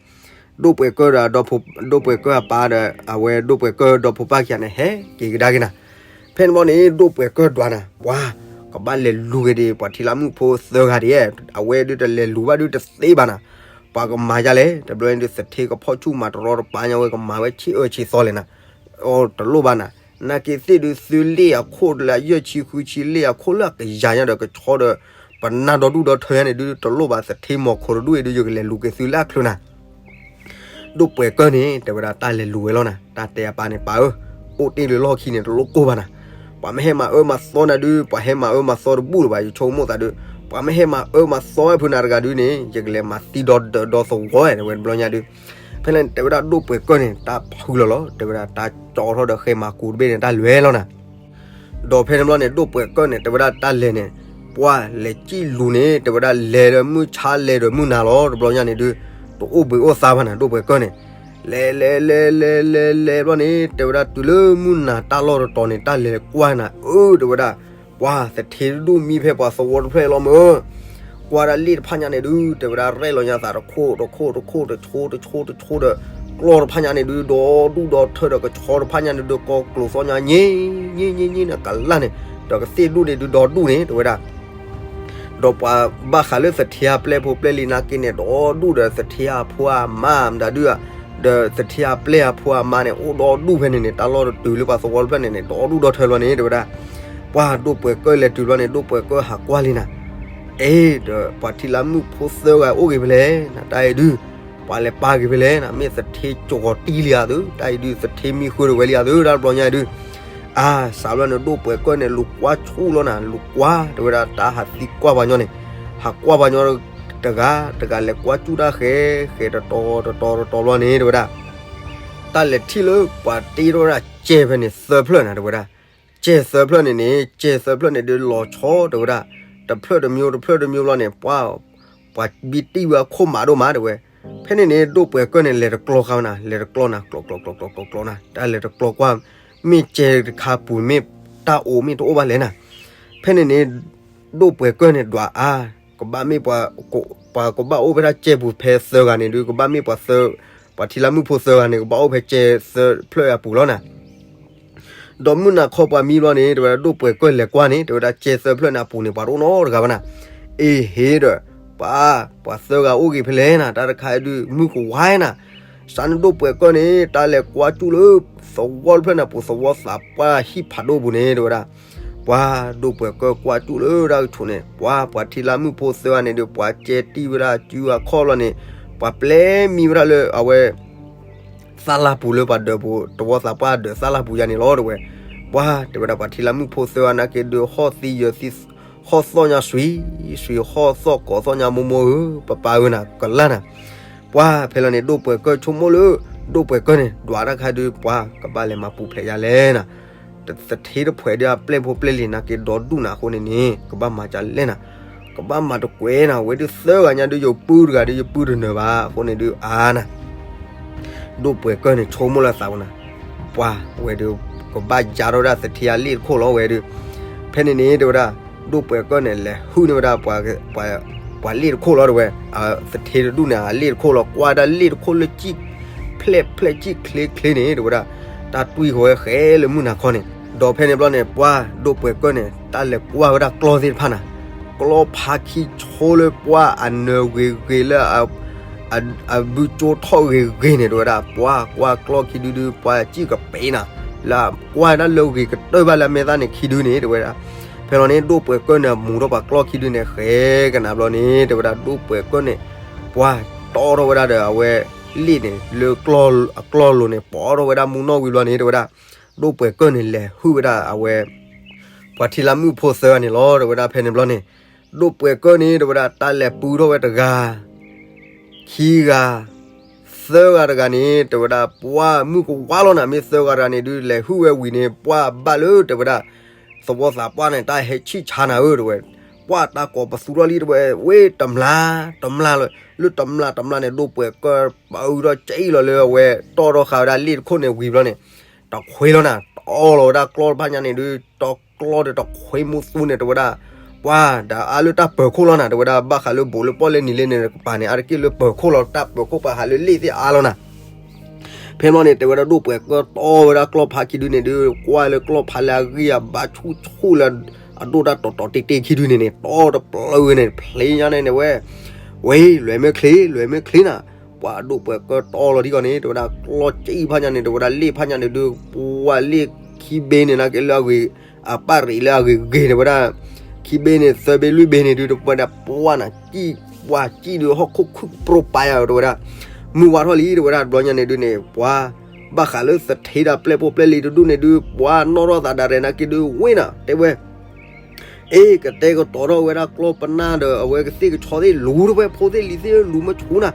ဒိၣ်ပှဲၤကၢၢ်ဒီး ဒိၣ်ပှဲၤကၢၢ်အပၢ်ဒီး အဝဲဒိၣ်ပှဲၤကၢၢ်ဒီဖိပၢ်ခံဂၤန့ၣ် ဟဲက့ၤကဒါက့ၤနၤ. ဖဲန့ၣ်ဘျီန့ၣ် ဒိၣ်ပှဲၤကၢၢ်ဒွးနၤ ပှၤ ကဘၣ်လဲၤလူၤက့ၤဒံး ပှၤထံလါမုၣ်ဖိသၢဂၤဒံး အဝဲဒုးတလဲၤလူၤဘၣ်ဒုးတသ့ဘၣ်နၤ. ပှၤကမၤယါလဲၣ် တဘျီန့ၣ်ဒုး သထ့ကဖီၣ်ဆူၣ်မၤတရီတပါညါဝဲ ကမၤဝဲဆံးအၢဆံးသီလဲၣ်နၤ. အိ တလိၣ်ဘၣ်နၤ. နာ်က့သ့ၣ်ဒုး သုလ့ၣ်အခိၣ်လၢအယဲၢ်ဆံဃုဆံ လ့ၣ်အခိၣ်လၢအကယၤညါဒီးကဆီဒီး ပနၢ်ဒီဒူၣ်ဒီထၢညါန့ၣ်ဒုး တလိၣ်ဘၣ် သထ့မီၤခိၣ်တဒူၣ်အံၤဒုး ယကလဲၤလူၤက့ၤသုလၢအချုးနၤ. ဒိၣ်ပှဲၤကၢၢ်န့ၣ် တဲဝဲဒၣ်တၢ်လဲၤလူၤဝဲလီၤနၤ တၢ်တဲအပၢ်န့ၣ် ပၢ်ဧၢ, အိၣ်တ့ၢ်လၢလီၢ်ခံန့ၣ် တလိၣ်ကိၢ်ဘၣ်နၤ. ပှၤမ့ၢ်ဟဲမၤအၢမၤသီနၤဒုး ပှၤဟဲမၤအၢမၤသီတဘူၣ်လၢၤဘၣ် ယဆိကမိၣ်သးဒုး ပှၤမ့ၢ်ဟဲမၤအၢမၤသီဝဲဖုနၤတဂၤဒုးန့ၣ် ယကလဲၤမၤသံဒီဒၢးဒီသဝီတဲဝဲတဘျီညါဒုး ဖဲန့ၣ်တဲဝဲဒၣ်ဒိၣ်ပှဲၤကၢၢ်န့ၣ် တၢ်ဖုလီၤလီၤ တဲဝဲဒၣ်တၢ်ကၠီထီၣ်ဒီးဃဲမၤကူတဘ့ၣ်န့ၣ် တၢ်လဲၤလီၤနၤ. ဒီးဖဲန့ၣ်ဘျီန့ၣ် ဒိၣ်ပှဲၤကၢၢ်န့ၣ် တဲဝဲဒၣ်တၢ်လဲၤန့ၣ် ပှၤလဲၤစံၣ်လူၤန့ၣ် တဲဝဲဒၣ်လဲၤဒီးမုၢ်ဆါလဲၤဒီးမုၢ်နၤလီၤ တဘျီညါန့ၣ်ဒုး တအိၣ်ဘှံးအိၣ်သါဘၣ်နၤ ဒိၣ်ပှဲၤကၢၢ်န့ၣ် လဲၤလဲၤလဲၤလဲၤလဲၤလဲၤဘျီန့ၣ် တဲဝဲဒၣ်တုၤလၢမုၢ်နၤတၢ်လီၢ်တတီၤန့ၣ် တၢ်လဲၤကွၢ်နၤ အၢ တဲဝဲဒၣ် ပှၤသထ့တဒူၣ်မံဖဲပှၤသဝီတဖျၢၣ်လီၤမၢ် ကွၢ်ဒၣ်လ့ၣ်တဖၣ်ညါန့ၣ်ဒုး တဲဝဲဒၣ်ရဲၣ်လီၤညါသးတခိၣ်တခိၣ်တခိၣ်တဆိတဆိတဆိဒီး ကျီၢ်တဖၣ်ညါန့ၣ်ဒုး ဒီဒူၣ်ဒီထၢဒီးကဆီတဖၣ်ညါန့ၣ်ဒုး ကိးကျိၤသီညါ ည့ည့ည့န့ၣ်ကလၢ်န့ၣ် ဒီးကသ့ၣ်ဒူၣ်န့ၣ်ဒုး ဒီဒူၣ်န့ၣ် တဲဝဲဒၣ် ဒီးပှၤဘၣ်ဃးလၢသထ့အပျဲၢ်ဖိပျဲၢ်လံၤနာ်က့န့ၣ် ဒီဒူၣ်ဒီးသထ့အဖိအမါမတၤဒုး ဒီးသထ့အပျဲၢ်အဖိအမါန့ၣ် အိၣ်ဒီဒူၣ်ဖဲန့ၣ်န့ၣ် တၢ်လီၢ်တတုၤလၢပှၤသဝီတဖျၢၣ်န့ၣ်န့ၣ် ဒီဒူၣ်ဒီထၢလီၤန့ၣ် တဲဝဲဒၣ် ပှၤဒိၣ်ပှဲၤကၢၢ်လဲၤတုၤဘျီန့ၣ် ဒိၣ်ပှဲၤကၢၢ်ဟးကွၢ်လံနၤ အ့ ဒီးပှၤထံလၢမုၣ်ဖိသၢဂၤအိၣ်ဂ့ၤဖဲလဲၣ်နၤ, တၢ်အံၤဒုး ပှၤလဲၤပာ်ဂ့ၤဖဲလဲၣ်နၤ, မ့ၢ်သထ့ကၠီၤတံၢ်လံဧါသု, တၢ်အံၤဒုး သထ့မံဃုာ်တဝဲလံဧါသု, တၢ်တဘျီညါအံၤဒုး အါ စးဘျီန့ၣ် ဒိၣ်ပှဲၤကၢၢ်န့ၣ် လူၤကွၢ်ဆူၣ်လီၤနၤ, လူၤကွၢ် တဲဝဲဒၣ် တၢ်ဟးသံကွၢ်ပှၤညီန့ၣ်, ဟးကွၢ်ပှၤညီတဂၤ တဂၤလဲၤကွၢ်စူၣ်တၢ်ဃဲ ဃဲတတီၤတတီၤတတီၤဘျီန့ၣ် တဲဝဲဒၣ် တၢ်လဲၤထံၣ်လၢပှၤတ့ထီၣ်ဝဲဒၣ်ကဲဖဲန့ၣ်သၢဖျၢၣ်နၤ တဲဝဲဒၣ်, ကဲသၢဖျၢၣ်န့ၣ်န့ၣ် ကဲသၢဖျၢၣ်န့ၣ်ဒုးလီၤဆီ တဲဝဲဒၣ်, တဖျၢၣ်တမျိုး တဖျၢၣ်တမျိုးဘျီန့ၣ် ပှၤ ပှၤဘံတံၢ်ဝဲအခိၣ်မးဒိၣ်မး တဲဝဲ, ဖဲန့ၣ်န့ၣ် ဒိၣ်ပှဲၤကၢၢ်န့ၣ် လဲၤတကျီဃာ်နၤ, လဲၤတကျီနၤ, ကျီ ကျီ ကျီ ကျီ ကျီ ကျီနၤ, တၢ်လဲၤတကျီကွၢ် မ့ၢ်ကဲတခါပူၤ မ့ၢ်တၢ်အိၣ်မ့ၢ်တအိၣ်ဘၣ်လဲၣ်နၤ, ဖဲန့ၣ်န့ၣ် ဒိၣ်ပှဲၤကၢၢ်န့ၣ် ဒွးအါ, ကဘၣ်မ့ၢ်ပှၤ ပှၤကဘၣ်အိၣ်ဖဲတၢ်ကဲပူၤဖဲသၢဂၤန့ၣ်ဒုး ကဘၣ်မ့ၢ်ပှၤသၢ ပှၤထံလၢမုၣ်ဖိသၢဂၤန့ၣ် ကဘၣ်အိၣ်ဖဲကဲသၢဖျၢၣ်အပူၤလီၤနၤ ဒီးမုၢ်နၤခီပှၤမံဘျီန့ၣ် တဲဝဲဒၣ်ဒိၣ်ပှဲၤကၢၢ်လဲၤကွၢ်န့ၣ် တဲဝဲဒၣ်ကဲသၢဖျၢၣ်န့ၣ်အပူၤန့ၣ် ပှၤတအိၣ်နီတဂၤဘၣ်နၤ, အ့ဟ့ဒီး ပှၤ ပှၤသၢဂၤအိၣ်ဂ့ၤဖဲလဲၣ်နၤ, တၢ်တခါအံၤဒုး မုၢ်ကဝါနၤ, စးန့ၣ်ဒိၣ်ပှဲၤကၢၢ်န့ၣ် တၢ်လဲၤကွၢ်စူၣ်လၢ သဝီတဖျၢၣ်န့ၣ်အပူၤ သဝီသးပှၢ်ဟံၣ်ဖးဒိၣ်ပူၤန့ၣ် တဲဝဲဒၣ် ပှၤဒိၣ်ပှဲၤကၢၢ်ကွၢ်စူၣ်လၢတၢ်ကဆိးန့ၣ် ပှၤ ပှၤထံလၢမုၣ်ဖိသၢဂၤန့ၣ်ဒုး ပှၤကဲတံၢ်ဝဲဒၣ်စုအခီၣ်လီၤန့ၣ် ပှၤပျဲမံဝဲဒၣ်လၢအဝဲ သၣ်လၢ်ပူၤလၢပှၤဒၢးပူၤ သဝီသးပှၢ်ဒၢးသၣ်လၢ်ပူၤယါန့ၣ်လီၤ တဲဝဲ, ပှၤ တဲဝဲဒၣ်ပှၤထံလၢမုၣ်ဖိသၢဂၤနာ်က့ဒုး ဟီၣ်သံယၢၤသံ ဟီၣ်သီၣ်ညါစွံ စွံ ဟီၣ်သီၣ်ကိးသီၣ်ညါမိၢ်မိၢ်ဧၢ ပၢ်ပၢ်ဧၢနၤ ကလၢ်နၤ, ပှၤဖဲလီၤန့ၣ် ဒိၣ်ပှဲၤကၢၢ်ဆိကမိၣ်လၢ ဒိၣ်ပှဲၤကၢၢ်န့ၣ် ဒွးတၢ်ခါဒုး ပှၤကဘၣ်လဲၤမၤပူၤဖျဲးယါလဲၣ်နၤ, သထ့တဖှဲးဒုးအပျဲၢ်ဖိပျဲၢ်လံၤနာ်က့ဒီဒူၣ်နၤအဃိန့ၣ်န့ၣ် ကဘၣ်မၤကလဲၣ်နၤ, ကဘၣ်မၤတကွဲးနၤ ဝဲဒုးသၢဂၤညါဒုး ယပုၢ်တဂၤဒုး ယပုၢ်တနၢၤဘၣ် အဃိန့ၣ်ဒုးအါနၤ ဒိၣ်ပှဲၤကၢၢ်န့ၣ် ဆိကမိၣ်လၢသးပူၤနၤ, ပှၤဝဲဒုး ကဘၣ်ယါထီၣ်ဝဲဒၣ်သထ့အလ့ၣ်တခိၣ်လီၤဝဲဒုး, ဖဲန့ၣ်န့ၣ် တဲဝဲဒၣ် ဒိၣ်ပှဲၤကၢၢ်န့ၣ် လဲၤဟုၣ်န့ၢ်ဝဲဒၣ် ပှၤလ့ၣ်တခိၣ်လီၤ တဲဝဲ, သထ့တဒူၣ်န့ၣ် အလ့ၣ်တခိၣ်လီၤ ကွၢ်ဒၣ်လ့ၣ်တခိၣ်လၢကံၣ် ဖျဲၣ်ဖျဲၣ်ကံၣ်ချ့ချ့န့ၣ် တဲဝဲဒၣ်, တၢ်တွံၢ်ဃီၤဝဲဃဲလၢမုၢ်နၤခီန့ၣ်, ဒီးဖဲန့ၣ်ဘျီန့ၣ် ပှၤဒိၣ်ပှဲၤကၢၢ်န့ၣ် တၢ်လဲၤကွၢ်ဝဲဒၣ်ကျီၢ်သ့ၣ်တဖၣ်နၤ, ကျီၢ်ဖးခံဆိလၢပှၤအနၢၤဂ့ၤဂ့ၤလၢ အဘုကၠိထီၣ်ဂ့ၤဂ့ၤန့ၣ် တဲဝဲဒၣ် ပှၤကွၢ်ကျီၢ်ခံဒုဒု ပှၤစံၣ်ကပ့ၤနၤ, လၢကွၢ်ဒၣ်လၢဂ့ၤကတၢၢ်ဘၣ်လၢအမဲာ်သၣ်န့ၣ်ခံဒုန့ၣ် တဲဝဲဒၣ်, ဖဲလီၤန့ၣ် ဒိၣ်ပှဲၤကၢၢ်န့ၣ် မူၤထီၣ်ပှၤကျီၢ်ခံဒုန့ၣ် ဃဲကနၤဘျီန့ၣ် တဲဝဲဒၣ် ဒိၣ်ပှဲၤကၢၢ်န့ၣ် ပှၤတီထီၣ်ဝဲဒၣ်ဒီးအဝဲ လ့ၣ်န့ၣ် လၢအကျီၢ်လိၤန့ၣ် ပိာ်ထီၣ်ဝဲဒၣ်မူနီၣ်ဝံၤဘျီန့ၣ် တဲဝဲဒၣ်, ဒိၣ်ပှဲၤကၢၢ်န့ၣ် လဲၤဟုၣ်ဝဲဒၣ်အဝဲ ပှၤထံလၢမုၣ်ဖိသၢဂၤန့ၣ်လီၤ တဲဝဲဒၣ် ဖဲန့ၣ်ဘျီန့ၣ်, ဒိၣ်ပှဲၤကၢၢ်န့ၣ် တဲဝဲဒၣ် တၢ်လဲၤပုထီၣ်ဝဲတဂၤ ခံဂၤ သၢဂၤတဂၤန့ၣ် တဲဝဲဒၣ် ပှၤမုၢ်ကဝါလီၤနၤ မ့ၢ်သၢဂၤတဂၤန့ၣ်ဒုး လဲၤဟုၣ်ဝဲဝံၤန့ၣ် ပှၤဘၣ်လၢ တဲဝဲဒၣ် သဝီသးပှၢ်န့ၣ် တၢ်ဟဲဆံၣ်ဆါနၤဧၢ တဲဝဲ, ပှၤတၢ်ကိးပသူထီၣ်လံ တဲဝဲ, ဝ့ၢ်တမျၢ် တမျၢ်လီၤ, လၢတမျၢ်တမျၢ်န့ၣ် ဒိၣ်ပှဲၤကၢၢ်ပအုးထီၣ်ကံၣ်လီၤလၢအဝဲတီၢ်ထီၣ်ဃာ်ဝဲဒၣ်လ့ၣ်တခိၣ်န့ၣ်ဝံၤဘျီန့ၣ်, တခွ့လီၤနၤ တီလီၤဝဲဒၣ်ကျီၢ်တဖၣ်ညါန့ၣ်ဒုး တီကျီၢ်ဒီးတခွ့မူသူန့ၣ် တဲဝဲဒၣ် ပှၤဒီးအါလၢတၢ်ပၢၤခိၣ်လီၤနၤ တဲဝဲဒၣ် ဘၣ်ဃးလၢဘူးလၢပီၣ်လဲၣ်နံၤလဲၣ်န့ၣ် ကပၤန့ၣ် အါတက့ၢ်လၢပၢၤခိၣ်လီၤ တၢ်ပၢၤခိၣ်ပာ်ဟးလၢလ့ၣ်သ့ၣ်အါလီၤနၤ ဖဲမီန့ၣ် တဲဝဲဒၣ်ဒိၣ်ပှဲၤကၢၢ်တီဝဲဒၣ်ကျီၢ်ဖးခံဒုန့ၣ်ဒုး ကွၢ်လၢကျီၢ်ဖးလၢအဂံၢ်အဘါဆူၣ်ဆူၣ်လၢ အဒိၣ်တၢ်တီၤတီၤတ့ၢ်တ့ၢ်ခံဒုန့ၣ်န့ၣ် တီတပျၢၤဝဲန့ၣ် ဖျ့ညါန့ၣ်န့ၣ်ဝဲ ဝဲ လွဲၢ်မ့ၢ်ချ့ လွဲၢ်မ့ၢ်ချ့နၤ ပှၤဒိၣ်ပှဲၤကၢၢ်တီလီၤထံကီၢ်န့ၣ် တဲဝဲဒၣ်ကျီၢ်ကံၣ်ဖးညါန့ၣ် တဲဝဲဒၣ်လ့ၣ်ဖးညါန့ၣ်ဒုး ပှၤလ့ၣ်ခံဘ့ၣ်န့ၣ်နာ်က့လၢအဂ့ၤ အပၢ်ရံးလၢအဂ့ၤဂ့ၤ တဲဝဲဒၣ် ခံဘ့ၣ်န့ၣ် သၢဘ့ၣ်လွံၢ်ဘ့ၣ်န့ၣ်ဒုး တဲဝဲဒၣ်ပှၤနၤ ကံၣ် ပှၤကံၣ်ဒုးဟီၣ်ခိၣ်ခုၣ်ကပြီပာ်ယၤ တဲဝဲဒၣ် မုၢ်ဝါထီၣ်လံ တဲဝဲဒၣ်တဘျီညါန့ၣ်ဒုးန့ၣ် ပှၤ ဘၣ်ဃးလၢသထ့ဒီးပျဲၢ်ဖိပျဲၢ်လံၤတဒူၣ်န့ၣ်ဒုး ပှၤနီၣ်ထီၣ်သးဒၣ်ရဲၣ်နာ်က့ဒုးဝ့ၢ်နၤ တဲဝဲ အ့ ကတဲာ်ကတီၤထီၣ်ဝဲဒၣ်ကျီၢ်ပနၢ်ဒီး အဝဲကသ့ၣ်ကဆီသ့ၣ်လူၤတဝဲ ဖိသ့ၣ်လံၤသ့ၣ်လူၤမ့ၢ်ဆူၣ်နၤ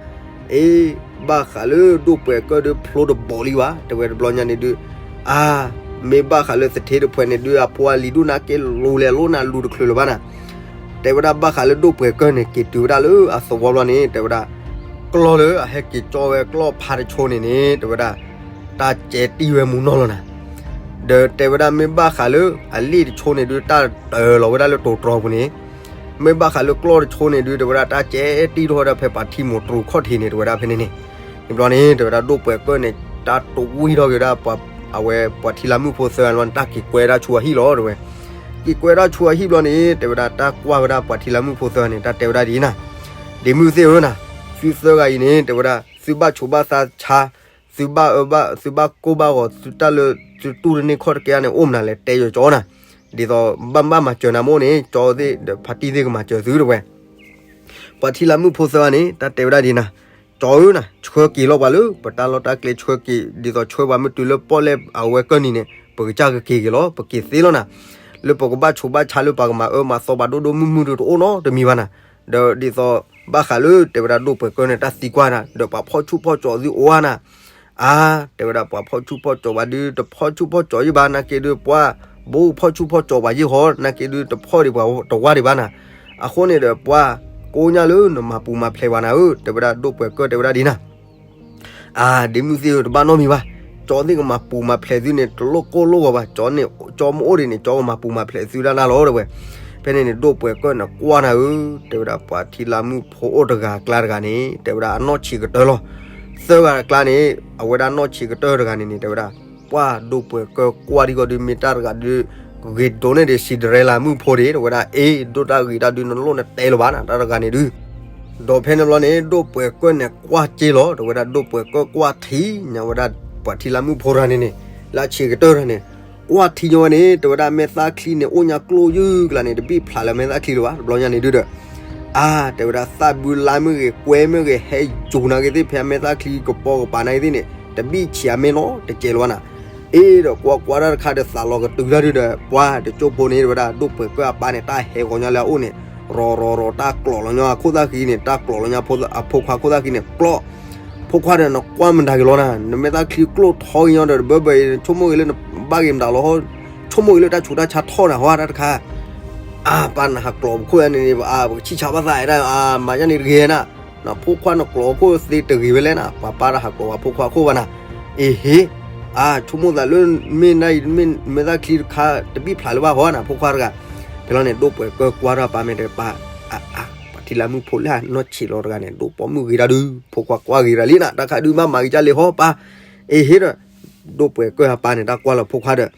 အ့ ဘၣ်ဃးလၢဒိၣ်ပှဲၤကၢၢ်ဒုးဖျိတဘီလံဘၣ် တဲဝဲတဘျီညါန့ၣ်ဒုး အါ မ့ၢ်ဘၣ်ဃးလၢသထ့တဖှဲးန့ၣ်ဒုး အဖိအလံၤဒိၣ်နာ်က့လူၤလဲၤလိာ်နၤလူၤတချုးလၢၤဘၣ်နၤ တဲဝဲဒၣ်ဘၣ်ဃးလၢဒိၣ်ပှဲၤကၢၢ်န့ၣ် က့ၤတုၤဝဲဒၣ်လၢအသဝီဘျီန့ၣ် တဲဝဲဒၣ် ကျီၢ်လၢအဟဲက့ၤကၠီဝဲကျီၢ်ဖးတဆိန့ၣ်န့ၣ် တဲဝဲဒၣ် တၢ်ကဲတံၢ်ဝဲမူနီၢ်လီၤနၤ ဒီးတဲဝဲဒၣ်မ့ၢ်ဘၣ်ဃးလၢအလ့ၣ်တဆိန့ၣ်ဒုး တၢ်တၢၤလီၤဝဲဒၣ်လၢတိၤတြီၤပူၤန့ၣ် မ့ၢ်ဘၣ်ဃးလၢကျီၢ်တဆိန့ၣ်ဒုး တဲဝဲဒၣ်တၢ်ကဲတံၢ်ထီၣ်ဝဲဒၣ်ဖဲပှၤထံမိၤတြူခီၣ်ထံးန့ၣ် တဲဝဲဒၣ်ဖဲန့ၣ်န့ၣ် န့ၣ်ဘျီန့ၣ် တဲဝဲဒၣ်ဒိၣ်ပှဲၤကၢၢ်န့ၣ် တၢ်တဝံၣ်ထီၣ်က့ၤဝဲဒၣ် အဝဲပှၤထံလၢမုၣ်ဖိသၢဂၤန့ၣ် တၢ်က့ၤကွဲဒၣ်ဆူအဟံၣ်လီၤ တဲဝဲ က့ၤကွဲဒၣ်ဆူအဟံၣ်ဘျီန့ၣ် တဲဝဲဒၣ်တၢ်ကွၢ်ဝဲဒၣ်ပှၤထံလၢမုၣ်ဖိသၢဂၤန့ၣ် တၢ်တဲဝဲဒၣ်ဒ်အံၤနၤ ဒ့မုၣ်သ့ၣ်ဧၢနၤ သုသၢဂၤအံၤန့ၣ် တဲဝဲဒၣ် သုဘၣ်ဆိးဘၣ်သးဆါ သုဘၣ်အၢဘၣ် သုဘၣ်ကိၢ်ဘၣ်ဂီၤ သုတၢ်လၢ သုတူၢ်တန့ၢ်ခီၣ်တကဲန့ၣ် အိၣ်မနုၤလဲၣ် တဲယၤကၠီနၤ ဒ်သိးဘၣ်မၤစၢၤနၤမိၢ်န့ၣ် ကၠီသ့ၣ်ဒီးဖါတံၢ်သ့ၣ်ကမၤစၢၤသုတဝဲ. ပှၤထံလၢမုၣ်ဖိသၢဂၤန့ၣ် တၢ်တဲဝဲဒၣ်ဒ်နၤ, ကၠီဧၢနၤ, ဆှၢက့ၤလီၤပှၤလၢပတၢ်လီၢ်တၢ်ကျဲဆှၢက့ၤ ဒ်သိးဆှၢပှၤမ့ၢ်တုၤလၢပီၣ်လဲၣ်အဝဲကၢၢ်နံၤန့ၣ် ပကစၢ်ကက့ၤက့ၤလီၤ ပက့ၤသ့လီၤနၤ. လၢပကဘၣ်ဆိးဘၣ်ဆါလၢပှၤကမၤအၢမၤသီပှၤဒိၣ်ဒိၣ်မုၢ်မုၢ်ဒုးတအိၣ်နီတမံၤဘၣ်နၤ. ဒီးဒ်သိး ဘၣ်ဃးလၢတဲဝဲဒၣ်ဒိၣ်ပှဲၤကၢၢ်န့ၣ် တၢ်သံကွၢ်နၤ ဒီးပှၤဖီၣ်ဆူၣ်ဖီၣ်ကၠီၤသုအိၣ်ဧါနၤ. အါ, တဲဝဲဒၣ်ပှၤဖီၣ်ဆူၣ်ဖီၣ်ကၠီၤဘၣ်ဒုး တဖီၣ်ဆူၣ်ဖီၣ်ကၠီၤယံၣ်ဘၣ် နာ်က့ဒုး ပှၤဘိဖီၣ်ဆူၣ်ဖီၣ်ကၠီၤပှၤယံၣ်ဃီ နာ်က့ဒုး တဖီၣ်ဒံးပှၤတဝၢ်ဒံးဘၣ်နၤ. အဃိန့ၣ်ဒီး ပှၤကိးညါလၢနမၤပူၤမၤဖျဲးပှၤနၤဧၢ တဲဝဲဒၣ်ဒိၣ်ပှဲၤကၢၢ်တဲဝဲဒၣ်ဒ်နၤ. အါ, ဒ့မုၣ်သ့ၣ်ဧၢ တဘၣ်နီတမံၤဘၣ်. ကၠီသ့ၣ်ကမၤပူၤမၤဖျဲးသုန့ၣ် တလိၣ်ကိၢ်လိၣ်ဂီၤဘၣ်. ကၠီန့ၣ် ကၠီမ့ၢ်အိၣ်ဒံးန့ၣ် ကၠီကမၤပူၤမၤဖျဲးသုဒၣ်နၤလီၤ တဲဝဲ. ဖဲန့ၣ်န့ၣ် ဒိၣ်ပှဲၤကၢၢ်န့ၣ်ကွၢ်နၤဧၢ, တဲဝဲဒၣ်ပှၤထံလၢမုၣ်ဖိအိၣ်တဂၤအကျါတဂၤန့ၣ် တဲဝဲဒၣ်အနီၢ်ဆံးကတၢၢ်လီၤ. သၢဂၤအကျါန့ၣ် အဝဲဒၣ်နီၢ်ဆံးကတၢၢ်တဂၤန့ၣ်န့ၣ် တဲဝဲဒၣ် ပှၤဒိၣ်ပှဲၤကၢၢ်ကွၢ်ဒံးကီးဒုး မ့ၢ်တၢ်တဂၤဒုး ဂ့ၤဒိၣ်န့ၢ်ဒံး Cinderella မုၣ်ဖိဒံး တဲဝဲဒၣ် အ့ ဒိၣ်တၢ်ဂ့ၤတၢ်ဒုး နလိၣ်နတဲလၢၤဘၣ်နၤ တၢ်တဂၤန့ၣ်ဒုး. ဒီးဖဲန့ၣ်ဘျီန့ၣ် ဒိၣ်ပှဲၤကၢၢ်န့ၣ်ကွၢ်က့လီၤ တဲဝဲဒၣ် ဒိၣ်ပှဲၤကၢၢ်ကွၢ်ထံညါဝဲဒၣ် ပှၤထံလၢမုၣ်ဖိတဂၤန့ၣ်န့ၣ် လၢအဆံးကတၢၢ်တဂၤန့ၣ် ကွၢ်ထံညါဝဲန့ၣ် တဲဝဲဒၣ်မဲာ်သၣ်ချံန့ၣ် အိၣ်ညါကျိၣ်ယုၢ်ကျါန့ၣ် တဘံၣ်ဖျးလၢမဲာ်သၣ်ချံလၢၤဘၣ် တဘျီညါန့ၣ်ဒုးဒီး အါ, တဲဝဲဒၣ်သၣ်ဘုလါမ့ၢ်ဂ့ၤ ကွဲမ့ၢ်ဂ့ၤ ဟဲယူၤနာ်က့သ့ၣ် ဖဲအမဲာ်သၣ်ချံကပီၤကပၤနာ်က့သ့ၣ်န့ၣ် တဘံၣ်ဆံးအမဲာ်နီတကဲလၢၤဘၣ်နၤ. အ့ဒီးကွၢ်ကွၢ်တၢ်တခါဒီးသးလီၤကတုၤတၢ်ဒုးဒီး ပှၤတကၠိဖိန့ၣ် တဲဝဲဒၣ်ဒိၣ်ပှဲၤကၢၢ်အပၢ်န့ၣ် တၢ်ဟဲဂီၤညါလၢအအိၣ်န့ၣ် ရီၤရီၤရီၤ တၢ်ကျိးလီၤညါအခိၣ်သၣ်ဃံန့ၣ် တၢ်ကျိးလီၤညါအဖိခွါခိၣ်သၣ်ဃံန့ၣ် ကျိး ဖိခွါဒီးနကွၢ်မတၤက့ၤလီၤနၤ နမဲာ်သၣ်ချံကျိၣ်ထီက့ၤညီဒီး တဘၢဘၢအံၤ နဆိကမိၣ်ဂ့ၤလၢနဘၣ်ဂ့ၤမတၤလီၤ ဆိကမိၣ်ဂ့ၤလၢတၢ်ဆူးတၢ်ဆါထီၣ်နၤဟီတၢ်တခါ အါ ပၢ်နဟးကျိးပခိၣ်ယါန့ၣ်န့ၣ် အါ ပကဆံၣ်ဆါဘၣ်သးဒၣ် အါ မၤယါန့ၣ်တဂ့ၤနၤ နဖိခွါနကျိးခိၣ်သ့တဂ့ၤဝဲလဲၣ်နၤ ပှၤပၢ်တဟးကျိးပှၤဖိခွါခိၣ်ဘၣ်နၤ အ့ဟ့ အါ ဆိကမိၣ်သးလၢ မ့ၢ်နအံၤ မ့ၢ်မဲာ်သၣ်ချံတခါ တဘံၣ်ဖျးလၢၤဘၣ်ဟီနၤ ဖိခွါတဂၤ ဖဲလီၤန့ၣ် ဒိၣ်ပှဲၤကၢၢ်ကွၢ်ထီၣ်ပၢ်မ့ၢ်တဲပၢ် အါ အါ ပှၤထံလၢမုၣ်ဖိလၢအနီၢ်ဆံးလီၤတဂၤန့ၣ် ဒိၣ်ပိာ်မုၣ်ဂ့ၤတၢ်ဒုး ဖိခွါကွၢ်ဂ့ၤတၢ်လံနၤ တၢ်ခးဒုးမးမၤဂ့ၤကၢ်လံဟီပၢ် အ့ဟ့ဒီး ဒိၣ်ပှဲၤကၢၢ်အပၢ်န့ၣ် တၢ်ကွၢ်လီၤဖိခွါဒီး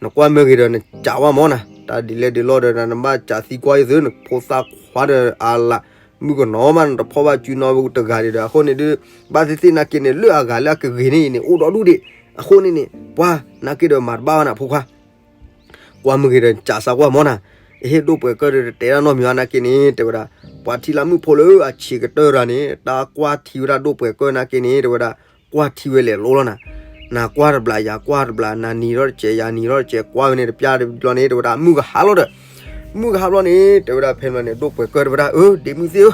နကွၢ်မ့ၢ်ဂ့ၤဒီး နစးဝဲမၢ်နၤ တၢ်ဒ်လဲၣ်ဒ်လဲၣ်ဒီး နဘၣ်စးသံကွၢ်ယသု နဖိသၣ်ခွါဒီးအလၢ် မုၣ်ကနီၤမး နတဖီၣ်ဘၣ်စုနီတဂၤဒံးဒီး အဃိန့ၣ်ဒုး ဘၣ်သ့ၣ်သ့ၣ်နာ်က့န့ၣ် လၢအဂၤလၢအကဂ့ၤန့ၣ်အံၤန့ၣ် အိၣ်ဒီဒူၣ်ဒံး အဃိန့ၣ်န့ၣ် ပှၤနာ်က့ဒီးမၤတဘၣ်ဘၣ်နၤဖိခွါ ကွၢ်မ့ၢ်ဂ့ၤဒီး စးစးကွၢ်မၢ်နၤ အဟ့ၣ်ဒိၣ်ပှဲၤကၢၢ်ဒီး တတဲဒၣ်နီတမံၤဘၣ်နာ်က့န့ၣ် တဲဝဲဒၣ် ပှၤထံလၢမုၣ်ဖိလၢအဆံးကတၢၢ်တဂၤန့ၣ် တၢ်ကွၢ်ထံဝဲဒၣ်ဒိၣ်ပှဲၤကၢၢ်နာ်က့န့ၣ် တဲဝဲဒၣ် ကွၢ်ထံဝဲလဲၤလိၤလီၤနၤ နၤကွၢ်တဘျီ ယၤကွၢ်တဘျီ နၤနံၤထီၣ်တစဲး ယၤနံၤထီၣ်တစဲး ကွၢ်ဝဲန့ၣ်တပျၢ်တဘျီန့ၣ် တဲဝဲဒၣ် မုၢ်ကဟါလီၤဒီး မုၢ်ကဟါဘျီန့ၣ် တဲဝဲဒၣ်ဖဲန့ၣ် ဒိၣ်ပှဲၤကၢၢ်တဲဝဲဒၣ် အၢ ဒ့မုၣ်သ့ၣ်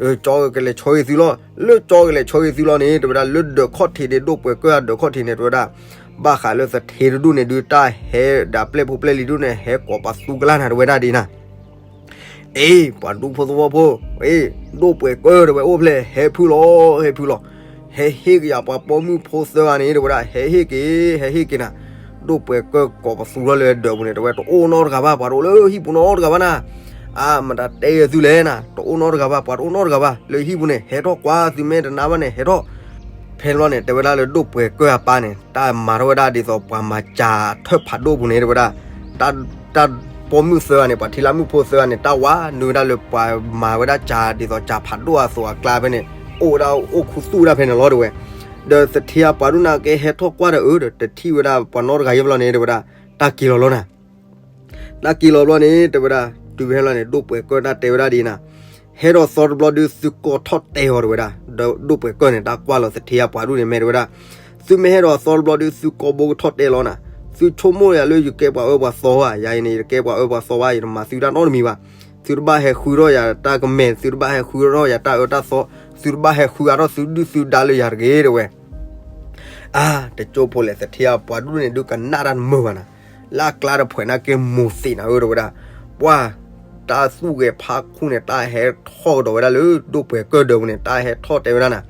ဧၢ ကၠီကလဲၤဆီဂ့ၤသုလီၤ လၢကၠီကလဲၤဆီဂ့ၤသုလီၤန့ၣ် တဲဝဲဒၣ် လၢဒၢးခီၣ်ထံးန့ၣ် ဒိၣ်ပှဲၤကၢၢ်အဒၢးခီၣ်ထံးန့ၣ် တဲဝဲဒၣ် ဘၣ်ဃးလၢသထ့တဒူၣ်န့ၣ်ဒုး တၢ်ဟဲဒၣ်ပျဲၢ်ဖိပျဲၢ်လံၤဒူၣ်န့ၣ် ဟဲကိးပသူကလၢ်နၤ တဲဝဲဒၣ်ဒ်နၤ အ့ ပှၤဒူဖိသဝီဖိ အ့ ဒိၣ်ပှဲၤကၢၢ်တဲဝဲအိၣ်ဖျဲၣ် ဟဲဖုလီၤ ဟဲဖုလီၤ ဟဲဟ့ၣ်ကယၤပှၤပိာ်မုၣ်ဖိသၢဂၤန့ၣ် တဲဝဲဒၣ် ဟဲဟ့ၣ်က့ၤ ဟဲဟ့ၣ်က့ၤနၤ ဒိၣ်ပှဲၤကၢၢ်ကိးပသူလီၤလၢဒၢးပူၤန့ၣ် တဲဝဲတအိၣ်နီတဂၤဘၣ် ပှၤတအိၣ်လၢဟံၣ်ပူၤနီတဂၤဘၣ်နၤ အါ မတၤတဲဂ့ၤသုလဲၣ်နၤ တအိၣ်နီတဂၤဘၣ် ပှၤတအိၣ်နီတဂၤဘၣ် လၢဟံၣ်ပူၤန့ၣ် ဟဲထီၣ်ကွၢ် သုမ့ၢ်တနာ်ဘၣ်န့ၣ် ဟဲထီၣ် ဖဲန့ၣ်ဘျီန့ၣ် တဲဝဲဒၣ်လၢဒိၣ်ပှဲၤကၢၢ်အပၢ်န့ၣ် တၢ်မၤထီၣ်ဝဲဒၣ်ဒ်သိးပှၤမၤစၢၤထၢၣ်ဖးဒိၣ်ပူၤန့ၣ် တဲဝဲဒၣ် တၢ်ပိာ်မုၣ်သၢဂၤန့ၣ် ပှၤထံလၢမုၣ်ဖိသၢဂၤန့ၣ် တၢ်ဝးနုာ်ဝဲဒၣ်လၢပှၤမၤဝဲဒၣ်စၢၤဒ်သိးစၢၤဖးဒိၣ်အသိးအကျါဖဲန့ၣ် အိၣ်ဝဲဒၣ်အိၣ်ခူသူၣ်ဝဲဒၣ်ဖဲန့ၣ်လီၤ တဲဝဲ ဒီးသထ့အပှၤဒိၣ်န့ၣ်က့ဟဲထီၣ်ကွၢ်ဒီးအၢဒီး တထံၣ်ဝဲဒၣ်ပှၤနီတဂၤယဲၢ်ဘျီန့ၣ် တဲဝဲဒၣ် တၢ်က့ၤလီၤလီၤနၤ တၢ်က့ၤလီၤဘျီန့ၣ် တဲဝဲဒၣ် တုၤဖဲလီၤန့ၣ် ဒိၣ်ပှဲၤကၢၢ်တၢ်တဲဝဲဒၣ်ဒ်နၤ ဟဲဒီးသီတဘျီဒုး သုကိးထီၣ်တဲအီၤတဲဝဲဒၣ် ဒီးဒိၣ်ပှဲၤကၢၢ်န့ၣ် တၢ်ကွၢ်လီၤသထ့အပှၤဒိၣ်န့ၣ် မ့ၢ်တဲဝဲဒၣ် သုမ့ၢ်ဟဲဒီးသီတဘျီဒုး သုကိးဘိကထီၣ်တဲလီၤနၤ သုဆိကမိၣ်ယၤလၢယကဲပှၤအၢပှၤသီဧါ ယၤအံၤန့ၣ် ယတကဲပှၤအၢပှၤသီဘၣ် ယတမၤသုတၢ်နီတမံၤဘၣ် သုတဘၣ်ဟဲဃုထီၣ်ယၤတၢ်ကမဲာ် သုတဘၣ်ဟဲဃုထီၣ်ယၤတၢ်အၢတၢ်သီ သုတဘၣ်ဟဲဃုအါထီၣ်သုဒုၣ်သုဒါလၢယၤတဂ့ၤ တဲဝဲ အါ တကၠိဖိလဲၣ် သထ့အပှၤဒိၣ်န့ၣ်ဒုးကနၣ်တၢ်တမုာ်ဘၣ်နၤ လၢအကျါတဖှဲးနာ်က့မိၢ်သ့ၣ်နၤဧၢ တဲဝဲဒၣ် ပှၤ တၢ်သူၣ်ဂဲၤဖးခူၣ်န့ၣ် တၢ်ဟဲထီၣ်ကဒီးဝဲဒၣ်လၢ ဒိၣ်ပှဲၤကၢၢ်ဒၢးပူၤန့ၣ် တၢ်ဟဲထီၣ်တဲဝဲဒၣ်နၤ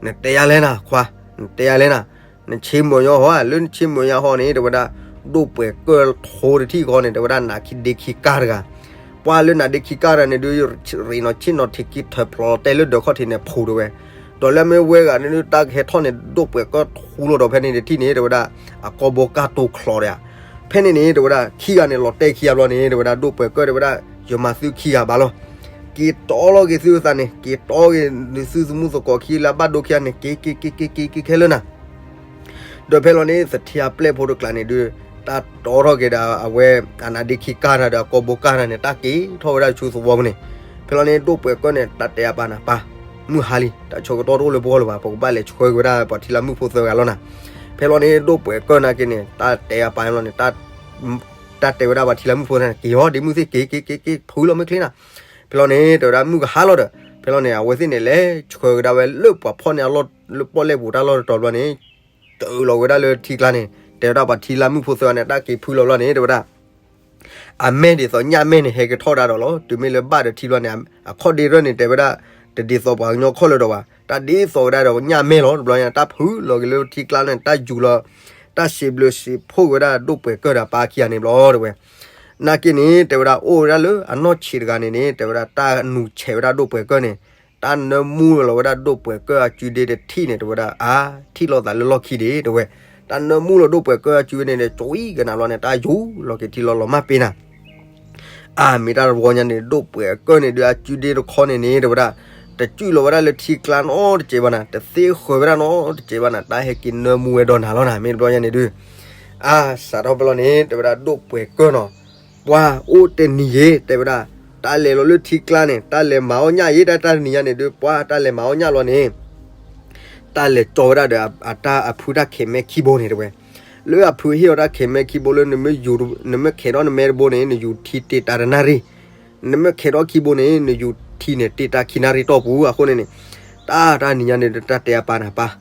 နတဲယၤလဲၣ်နၤ ခွါ နတဲယၤလဲၣ်နၤ နဆ့မုာ်ညီဟီဧါ လၢနဆ့မုာ်ညီဟီန့ၣ် တဲဝဲဒၣ် ဒိၣ်ပှဲၤကၢၢ်ထိတထံၣ်ဃီန့ၣ် တဲဝဲဒၣ် နးခံဒ့ခံကၢ်တဂၤ ပှၤလၢနးဒ့ခံကၢ်တဂၤန့ၣ်ဒုး ရ့ၣ်နီၤဆ့ၣ်နီၤထံးခံထၢၣ်ဖျိးတဲလၢဒၢးခီၣ်ထံးန့ၣ်ဖူးတဲဝဲ ဒီးလၢမ့ၢ်ဝဲဂၤန့ၣ်ဒုး တၢ်ကဟဲထီၣ်န့ၣ် ဒိၣ်ပှဲၤကၢၢ်ထူလီၤဒီးဖဲန့ၣ်တထံၣ်န့ၣ် တဲဝဲဒၣ် အကိာ်ဘိကၢ်တိာ်ချီးဒီး ဖဲန့ၣ်န့ၣ် တဲဝဲဒၣ် ခံဂၤန့ၣ် လီၤတဲာ်ခံဂၤဘျီန့ၣ် တဲဝဲဒၣ် ဒိၣ်ပှဲၤကၢၢ်တဲဝဲဒၣ် ယမၤသုခံဂၤဘၣ်လီၤ က့ၤတီလီၤက့ၤသုသးန့ၣ် က့ၤတီက့ၤသုသမူသကိးခံလၢအဘၣ်ဒိခံဂၤန့ၣ် က့ၤက့ၤက့ၤက့ၤက့ၤက့ၤခဲလၢာ်နၤ ဒီးဖဲလီၤန့ၣ် သထ့အပျဲၢ်ဖိတကျါန့ၣ်ဒုး အတီထီၣ်က့ၤဒီးအဝဲ အနါဒ့ခံကၢ်တၢ်ဒီးအကိာ်ဘိကၢ်တၢ်န့ၣ် တၢ်က့ၤထီၣ်ဝဲဒၣ်ဆူသဝီပူၤန့ၣ်, ဖဲလီၤန့ၣ် ဒိၣ်ပှဲၤကၢၢ်န့ၣ် တၢ်တဲအပၢ်န့ၣ် ပၢ်, မုၢ်ဟါလံ, တၢ်ဆၢကတီၢ်တအိၣ်လၢပဂီၢ်လၢၤဘၣ်, ပကဘၣ်လဲၤဆှၢက့ၤဝဲဒၣ်ပှၤထံလၢမုၣ်ဖိသၢဂၤလီၤနၤ. ဖဲလီၤန့ၣ် ဒိၣ်ပှဲၤကၢၢ်နာ်က့န့ၣ် တၢ်တဲအပၢ်န့ၣ်လီၤန့ၣ် တၢ်တဲဝဲဒၣ်ပှၤထံလၢမုၣ်ဖိသၢဂၤန့ၣ် က့ၤဟီၣ်ဒ့မုၢ်သ့ၣ် က့ၤ က့ၤ က့ၤ က့ၤ ဖုလီၤမ့ၢ်ချ့နၤ. ဖဲလီၤန့ၣ် တဲဝဲဒၣ်မုၢ်ကဟါလီၤဒီး ဖဲလီၤန့ၣ် အဝဲသ့ၣ်န့ၣ် လဲၤဆှၢကဒါဝဲလၢပှၤဖီၣ်န့ၢ်အလီၢ်လၢပီၣ်လဲၣ်ပူၤတၢ်လီၢ်တတီၤဘျီန့ၣ် တုၤလီၤဝဲဒၣ်လၢထံကျါန့ၣ် တဲဝဲဒၣ်ပှၤထံလၢမုၣ်ဖိသၢဂၤန့ၣ် တၢ်က့ၤဖုလီၤဘျီန့ၣ် တဲဝဲဒၣ် အမဲၢ်ဒ်သိးညၣ်မဲၢ်န့ၣ် ဟဲက့ၤထီၣ်ဒၣ်ဒီးလီၤ. တုၤမ့ၢ်လၢဘၣ်ဒီးထံဘျီန့ၣ် အခီၣ်ဒ့ရၢၢ်န့ၣ် တဲဝဲဒၣ် တဒ်သိးပှၤကညီခီၣ်လၢၤဒီးဘၣ်, တၢ်ဒ်သိးဝဲဒၣ်ဒီးညၣ်မဲၢ်လီၤ. တဘျီညါ တၢ်ဖုလီၤက့ၤလၢထံကျါန့ၣ် တၢ်ယူၤလီၤ တၢ်စံးဘျုးစံးဖှိၣ်က့ၤဝဲဒၣ်ဒိၣ်ပှဲၤကၢၢ်ဒီးပၢ်ခံဂၤန့ၣ်ဘျီ တဲဝဲ နာ်က့န့ၣ် တဲဝဲဒၣ်အိၣ်ဝဲဒၣ်လၢအနီၢ်ဆံးတဂၤန့ၣ်န့ၣ် တဲဝဲဒၣ်တၢ်နုာ်ဆဲးဝဲဒၣ်ဒိၣ်ပှဲၤကၢၢ်န့ၣ် တၢ်နၢမူလီၤဝဲဒၣ်ဒိၣ်ပှဲၤကၢၢ်အစုဒ့တထံၣ်န့ၣ် တဲဝဲဒၣ် အါ ထံၣ်လိာ်သးလၢလီၢ်ခံဒ့ တဲဝဲ, တၢ်နၢမူလီၤဒိၣ်ပှဲၤကၢၢ်အစုဝဲန့ၣ်ဒီး ကၠီအံၤကနၣ်ဘျီန့ၣ် တၢ်ယူၤလီၤက့ၤထံလီၤလီၤမၢ်ပ့ၤနၤ အါ မ့ၢ်တၢ်တဝီညါန့ၣ် ဒိၣ်ပှဲၤကၢၢ်န့ၣ်ဒုး အစုဒ့တခီန့ၣ်န့ၣ် တဲဝဲဒၣ် တစုၣ်လီၤဝဲဒၣ်လၢထံကျါနီတစဲးဘၣ်နၤ, တသ့ဃၢၤဝဲဒၣ်နီတစဲးဘၣ်နၤ, တၢ်ဟဲက့ၤနၢမူဝဲဒီးနၤလီၤနၤ, မ့ၢ်တဘျီညါန့ၣ်ဒုး အါ စးထီၣ်ဖဲလီၤန့ၣ် တဲဝဲဒၣ်ဒိၣ်ပှဲၤကၢၢ်နီၤ, ပှၢ်အိၣ်တနံၤယ့ၤ တဲဝဲဒၣ် တၢ်လဲၤလီၤလၢထံကျါန့ၣ် တၢ်လဲၤမၤအီၣ်ညၣ်ယ့ၤ တၢ်တနံၤညါန့ၣ်ဒုး ပှၢ်တၢ်လဲၤမၤအီၣ်ညၣ်လီၤန့ၣ် တၢ်လဲၤကၠီဝဲဒၣ်ဒီးအတၢ်အဖုတၢ်ခဲးမဲခံဘိန့ၣ် တဲဝဲ, လၢအဖုဟ့ၣ်အီၤတၢ်ခဲးမဲခံဘိလၢ နမ့ၢ်ခဲးထီၣ်နမဲတဘိန့ၣ် နယူၤထံတ့ၢ်တၢ်တနၣ်ရံၣ်, နမ့ၢ်ခဲးထီၣ်ခံဘိန့ၣ် နယူၤထံန့ၣ်တ့ၢ်တၢ်ခံနၣ်ရံၣ်တီၢ်ပူၤ, အဃိန့ၣ်န့ၣ် တၢ်တၢ်နံၤညါန့ၣ် တၢ်တဲအပၢ်နၤပၢ်,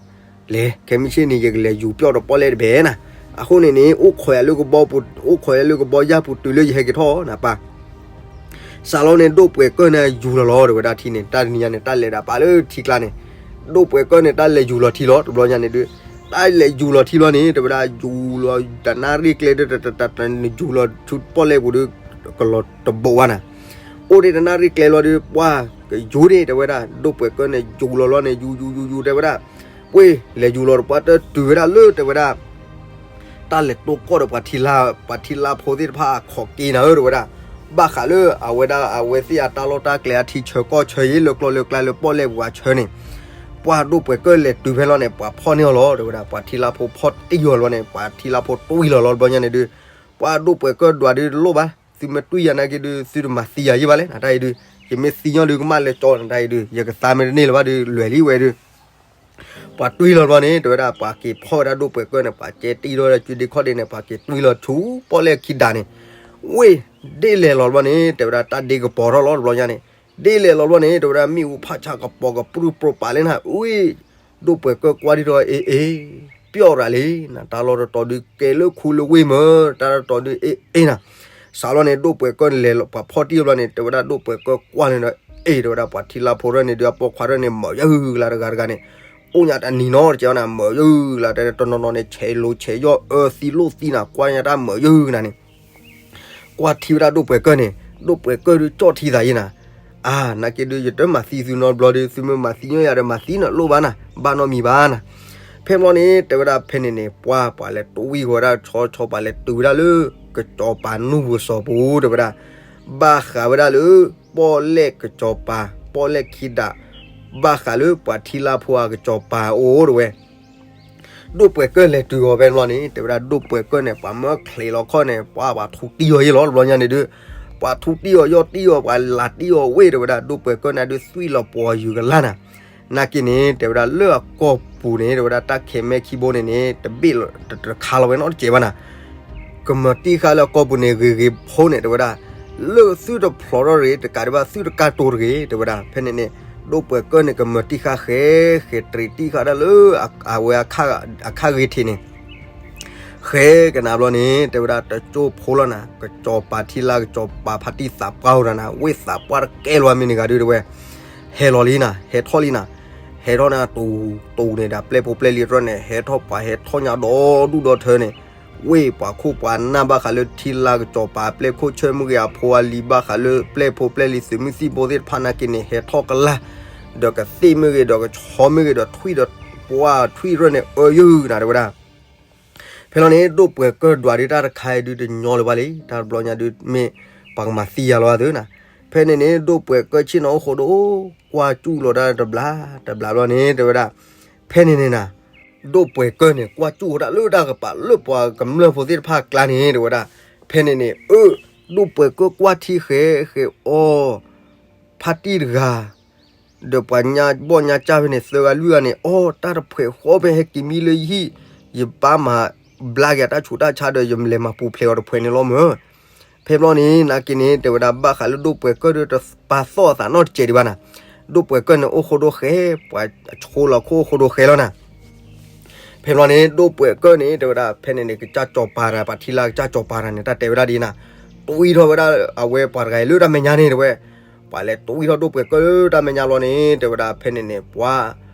လဲၤ ခဲမုၢ်ဆ့ၣ်န့ၣ် ယကလဲၤယူၤပျီၢ်ဒီးပီၣ်လဲၣ်တဘ့ၣ်နၤ, အဃိန့ၣ်န့ၣ် အိၣ်ခိးယၤလၢကဘီပူၤ အိၣ်ခိးယၤလၢကဘီယၢ်ပူၤတုၤလၢယဟဲက့ၤထီၣ်နၤပၢ် စးလီၤန့ၣ် ဒိၣ်ပှဲၤကၢၢ်န့ၣ် ယူၤလီၤလီၤ တဲဝဲဒၣ်ထံန့ၣ် တၢ်တနံၤညါန့ၣ် တၢ်လဲၤဒၣ်ပာ်လၢထံကျါန့ၣ်, ဒိၣ်ပှဲၤကၢၢ်န့ၣ် တၢ်လဲၤယူၤလီၤထံလီၤ တဘျီညါန့ၣ်ဒုး, တၢ်လဲၤယူၤလီၤထံလီၤန့ၣ် တဲဝဲဒၣ် ယူၤလီၤတနၣ်ရံၣ်ကျဲဒုး တတတတနယူၤလီၤဆူပီၣ်လဲၣ်ပူၤဒုး ကလီၤတဘိးဘၣ်နၤ, အိၣ်ဒံးတနၣ်ရံၣ်ကျဲလီၤဒုး ပှၢ်ကယူၤဒံး တဲဝဲဒၣ် ဒိၣ်ပှဲၤကၢၢ်န့ၣ် ယူၤလီၤလီၤန့ၣ် ယူၤယူၤယူၤယူၤ တဲဝဲဒၣ်, ပှ့ၤ လဲၤယူၤလီၤတပှၢ်တၢၢ်တုၤဝဲဒၣ်လၢ တဲဝဲဒၣ် တၢ်လဲၤတိၢ်ကီၢ်ဒီးပှၤထံလၢ ပှၤထံလၢဖိသ့ၣ်တဖၣ်အခီၣ်က့ၤနၤဧၢ တဲဝဲဒၣ်, ဘၣ်ဃးလၢအဝဲဒၣ်အဝဲသ့ၣ်အတၢ်လီၢ်တၢ်ကျဲအထံဆၢကီၢ်ဆၢယ့ၤ လၢကျီလၢကျါလၢပီၣ်လဲၣ်ပူၤအဆၢန့ၣ်, ပှၢ်ဒိၣ်ပှဲၤကၢၢ်လဲၤတုၤဖဲလီၤန့ၣ် ပှၤဖီၣ်န့ၢ်အီၤလီၤ တဲဝဲဒၣ်, ပှၤထံလၢဖိဖီၣ်တံၢ်အီၤလီၤန့ၣ် ပှၤထံလၢဖိတွံၢ်လီၤလီၤ တဘျီညါန့ၣ်ဒုး, ပှၢ်ဒိၣ်ပှဲၤကၢၢ်ဒွးဒုးတလိၣ်ဘၣ်, သုမ့ၢ်တွံၢ်ယၤနာ်က့ဒုး သုတမၤသံယၤယ့ၤဘၣ်လဲၣ် နတၢ်အံၤဒုး, ယမ့ၢ်သံညီဒုးကမၣ်လၢကၠီ နတၢ်အံၤဒုး ယကသါမ့ၢ်တန့ၢ်လၢၤဘၣ်ဒုး လွဲၢ်လံဝဲဒုး ပှၤတွံၢ်လီၤတဘျီန့ၣ် တဲဝဲဒၣ် ပှၤက့ၤဖီၣ်ဝဲဒၣ်ဒိၣ်ပှဲၤကၢၢ်န့ၣ် ပှၤကဲတံၢ်ထီၣ်ဝဲဒၣ်စုဒ့ခီၣ်ဒ့န့ၣ် ပှၤက့ၤတွံၢ်လီၤဆူပီၣ်လဲၣ်ခံဒးန့ၣ်, ဝ့ၢ်ဒ့ၣ်လဲၤလီၤတဘျီန့ၣ် တဲဝဲဒၣ်တၢ်ဒ့ကပီၤထီၣ်လီၤတဘျီညါန့ၣ်, ဒ့ၣ်လဲၤလီၤတဘျီန့ၣ် တဲဝဲဒၣ်မ့ၣ်အူဖးဆါကပီၤကပြုၢ်ပြိးပာ်လၢနၤ, ဝ့ၢ် ဒိၣ်ပှဲၤကၢၢ်ကွၢ်ဒံးထီၣ် အ့ အ့ ပျီၣ်ရၤလံနၤ, တၢ်လီၢ်တတီၤဒုးကဲလၢခူလၢဝ့ၢ်မၢ် တၢ်လီၢ်တတီၤဒုး အ့ အ့ နၤ, စးလီၤန့ၣ် ဒိၣ်ပှဲၤကၢၢ်လဲၤပှၤဖီၣ်တံၢ်ဘျီန့ၣ် တဲဝဲဒၣ်ဒိၣ်ပှဲၤကၢၢ်ကွၢ်န့ၣ်ဒီး အ့ တဲဝဲဒၣ်ပှၤထံလၢဖိရၢၢ်န့ၣ်ဒုး အပိာ်ခွါရၢၢ်န့ၣ် မၢာ်ယုၢ်ကလါတဂၤတဂၤန့ၣ်, အိၣ်ညါတနံၤနီတကဲးနၤ မၢာ်ယုၢ်ကလါ တနီၤနီၤန့ၣ် ဆဲးလိၤဆဲးယီၣ်အၢသံလိၣ်သံနၤ ကွၢ်ညါတၢ်မၢာ်ယုၢ်ကနၤန့ၣ် ကွၢ်ထံဝဲဒၣ်ဒိၣ်ပှဲၤကၢၢ်န့ၣ် ဒိၣ်ပှဲၤကၢၢ်ဒုးကၠီၣ်ထံသးယ့ၤနၤ, အါ နာ်က့ဒုး ယတမၤသံသုနီတဘျီဒုး သုမ့ၢ်မၤသံညီယၤဒီးမၤသံနၤလိၣ်ဘၣ်နၤ, ဘၣ်နီတမံၤဘၣ်နၤ, ဖဲဘျီန့ၣ် တဲဝဲဒၣ်ဖဲန့ၣ်န့ၣ် ပှၢ်ပှၤလဲၤတွံၢ်ဃီၤဝဲဒၣ်ဆီဆီ ပှၤလဲၤတုၤဝဲဒၣ်လၢ ကစီၤပၤနူၢ်ပူၤစီၤပူၤ တဲဝဲဒၣ်, ဘၣ်ဃးဝဲဒၣ်လၢ ပီၣ်လဲၣ်ကစီၤပၤ ပီၣ်လဲၣ်ခံဒး, ဘၣ်ဃးလၢပှၤထံလၢဖိအကစီၤပၤအိၣ် တဲဝဲ ဒိၣ်ပှဲၤကၢၢ်လဲၤတုၤအီၤဖဲန့ၣ်ဘျီန့ၣ် တဲဝဲဒၣ်ဒိၣ်ပှဲၤကၢၢ်န့ၣ် ပှၤမၢချံးလီၤခီၣ်န့ၣ် ပှၤပှၤထူတံၢ်အီၤယ့ၤလီၤ တဘျီညါန့ၣ်ဒုး, ပှၤထူတံၢ်အီၤယီၣ်တံၢ်အီၤ ပှၤလၤတံၢ်အီၤဝ့ၢ် တဲဝဲဒၣ် ဒိၣ်ပှဲၤကၢၢ်န့ၣ်ဒုး သွံၣ်လီၤပှီၤယုာ်ကလါနၤ, နာ်က့န့ၣ် တဲဝဲဒၣ်လၢအကီၢ်ပူၤန့ၣ် တဲဝဲဒၣ်တၢ်ခဲးမဲခံဘိန့ၣ်န့ၣ် တဘ့ၣ်လီၤ တခါလီၤဝဲနီတစဲးဘၣ်နၤ ကမၤတံၢ်ဃာ်လၢအကီၢ်ပူၤန့ၣ် ဂ့ၤဂ့ၤဖိန့ၣ် တဲဝဲဒၣ်, လၢသုတဖျိးထီၣ်တဂ့ၤ တကးဒံးဘၣ်သုတကါတိၤတဂ့ၤ တဲဝဲဒၣ်, ဖဲန့ၣ်န့ၣ် ဒိၣ်ပှဲၤကၢၢ်န့ၣ် ကမၤတံၢ်ဃာ်ဃဲ ဃဲးတရံးတံၢ်ဃာ်ဒၣ်လၢ အဝဲ အခါဂ့ၤထံးန့ၣ် ဃဲကနၣ်ဘျီန့ၣ် တဲဝဲဒၣ်တကၠိဖိလီၤနၤ, ကစီၤပၤထံလၢကစီၤပၤဖါတံၢ်သးပှၢ်အိၣ်ဒီးနၤ, ဝ့ၢ်သးပှၢ်တကဲလီၤမ့ၢ်န့ၣ်ဂၤဒုး တဲဝဲ, ဟဲလီၤလံနၤ, ဟဲထီၣ်လံနၤ, ဟဲထီၣ်န့ၣ်တူၤတူၤန့ၣ်ဒီး ပျဲၢ်ဖိပျဲၢ်လံတြီန့ၣ် ဟဲထီၣ်ပှၤဟဲထီၣ်ညါဒီဒူၣ်ဒီထၢန့ၣ်, ဝ့ၢ်ပှၤခိၣ်ပှၤနၢ်ဘၣ်ဃးလၢထံလၢကစီၤပၤ ပျဲၢ်ခိၣ်ဆၢၣ်မ့ၢ်ဂ့ၤ အဖိအလံၤဘၣ်ဃးလၢပျဲၢ်ဖိပျဲၢ်လံၤသုးမုၢ်သံၣ်ဘိသ့ၣ်တဖၣ်နာ်က့န့ၣ် ဟဲထီၣ်ကလၢ်, ဒီးကသ့ၣ်မ့ၢ်ဂ့ၤ ဒီးကဆီမ့ၢ်ဂ့ၤ ဒီးထွံၣ်ဒီးပှၢ်ထွံၣ်ရၢၢ်န့ၣ် အၢယုၢ်နၤ တဲဝဲဒၣ် ဖဲလီၤန့ၣ် ဒိၣ်ပှဲၤကၢၢ်ဒွးဒုးတၢ်တခါအံၤဒုးတညီလၢၤဘၣ်လံ, တၢ်တဘျီညါဒုးမ့ၢ်ပှၤကမၤသံယၤလီၤအသးနၤ, ဖဲန့ၣ်န့ၣ် ဒိၣ်ပှဲၤကၢၢ်ဆ့ၣ်နီၤအိၣ်ဃိဒိၣ် ကွၢ်စူၣ်လီၤဒၣ်တဘျီ တဘျီဘျီန့ၣ် တဲဝဲဒၣ်, ဖဲန့ၣ်န့ၣ်နၤ, ဒိၣ်ပှဲၤကၢၢ်န့ၣ် ကွၢ်စူၣ်ဝဲဒၣ်လၢတၢ်ကပၤလၢပှၤကမျၢၢ်ဖိသ့ၣ်တဖၣ်အကျါန့ၣ် တဲဝဲဒၣ်, ဖဲန့ၣ်န့ၣ် အၢ ဒိၣ်ပှဲၤကၢၢ်ကွၢ်ထံဃဲဃဲအီၤ ဖါတံၢ်တဂၤ ဒီးပှၤညါဘီၣ်ညါကၢ်ဖဲန့ၣ် သၢဂၤလွံၢ်ဂၤန့ၣ် အီ တၢ်တဖှဲးဃီဖဲဟဲက့ၤမံလၢယဟံၣ်, ယဘၣ်မၤဘျါက့ၤအတၢ်ဆူးတၢ်ဆါဒီး ယလဲၤမၤပူၤဖျဲးအီၤတဖှဲးန့ၣ်လီၤမၢ်. ဖဲဘျီန့ၣ် နာ်က့န့ၣ် တဲဝဲဒၣ် ဘၣ်ဃးလၢဒိၣ်ပှဲၤကၢၢ်ဒီးတပာ်သီၣ်အသးနီတစဲးဒံးဘၣ်နၤ. ဒိၣ်ပှဲၤကၢၢ်န့ၣ်အိၣ်ဃိဒိၣ်ဃဲ, ပှၤဆိလီၤခိၣ်အိၣ်ဃိဒိၣ်ဃဲလီၤနၤ. ဖဲဘျီန့ၣ် ဒိၣ်ပှဲၤကၢၢ်န့ၣ် တဲဝဲဒၣ် ဖဲန့ၣ်န့ၣ် ကစၢ်စီၤပၤတဂၤ ပှၤထံၣ်လၢကစၢ်စီၤပၤတဂၤန့ၣ် တၢ်တဲဝဲဒၣ်ဒ်နၤ, တွံၢ်ထီၣ်ဝဲဒၣ်အဝဲပှၤတဂၤအံၤလၢတၢ်မဲာ်ညါန့ၣ် တဲဝဲ, ပှၤလဲၤတွံၢ်ထီၣ်ဒိၣ်ပှဲၤကၢၢ်လၢတၢ်မဲာ်ညါဘျီန့ၣ် တဲဝဲဒၣ် ဖဲန့ၣ်န့ၣ် ပှၤ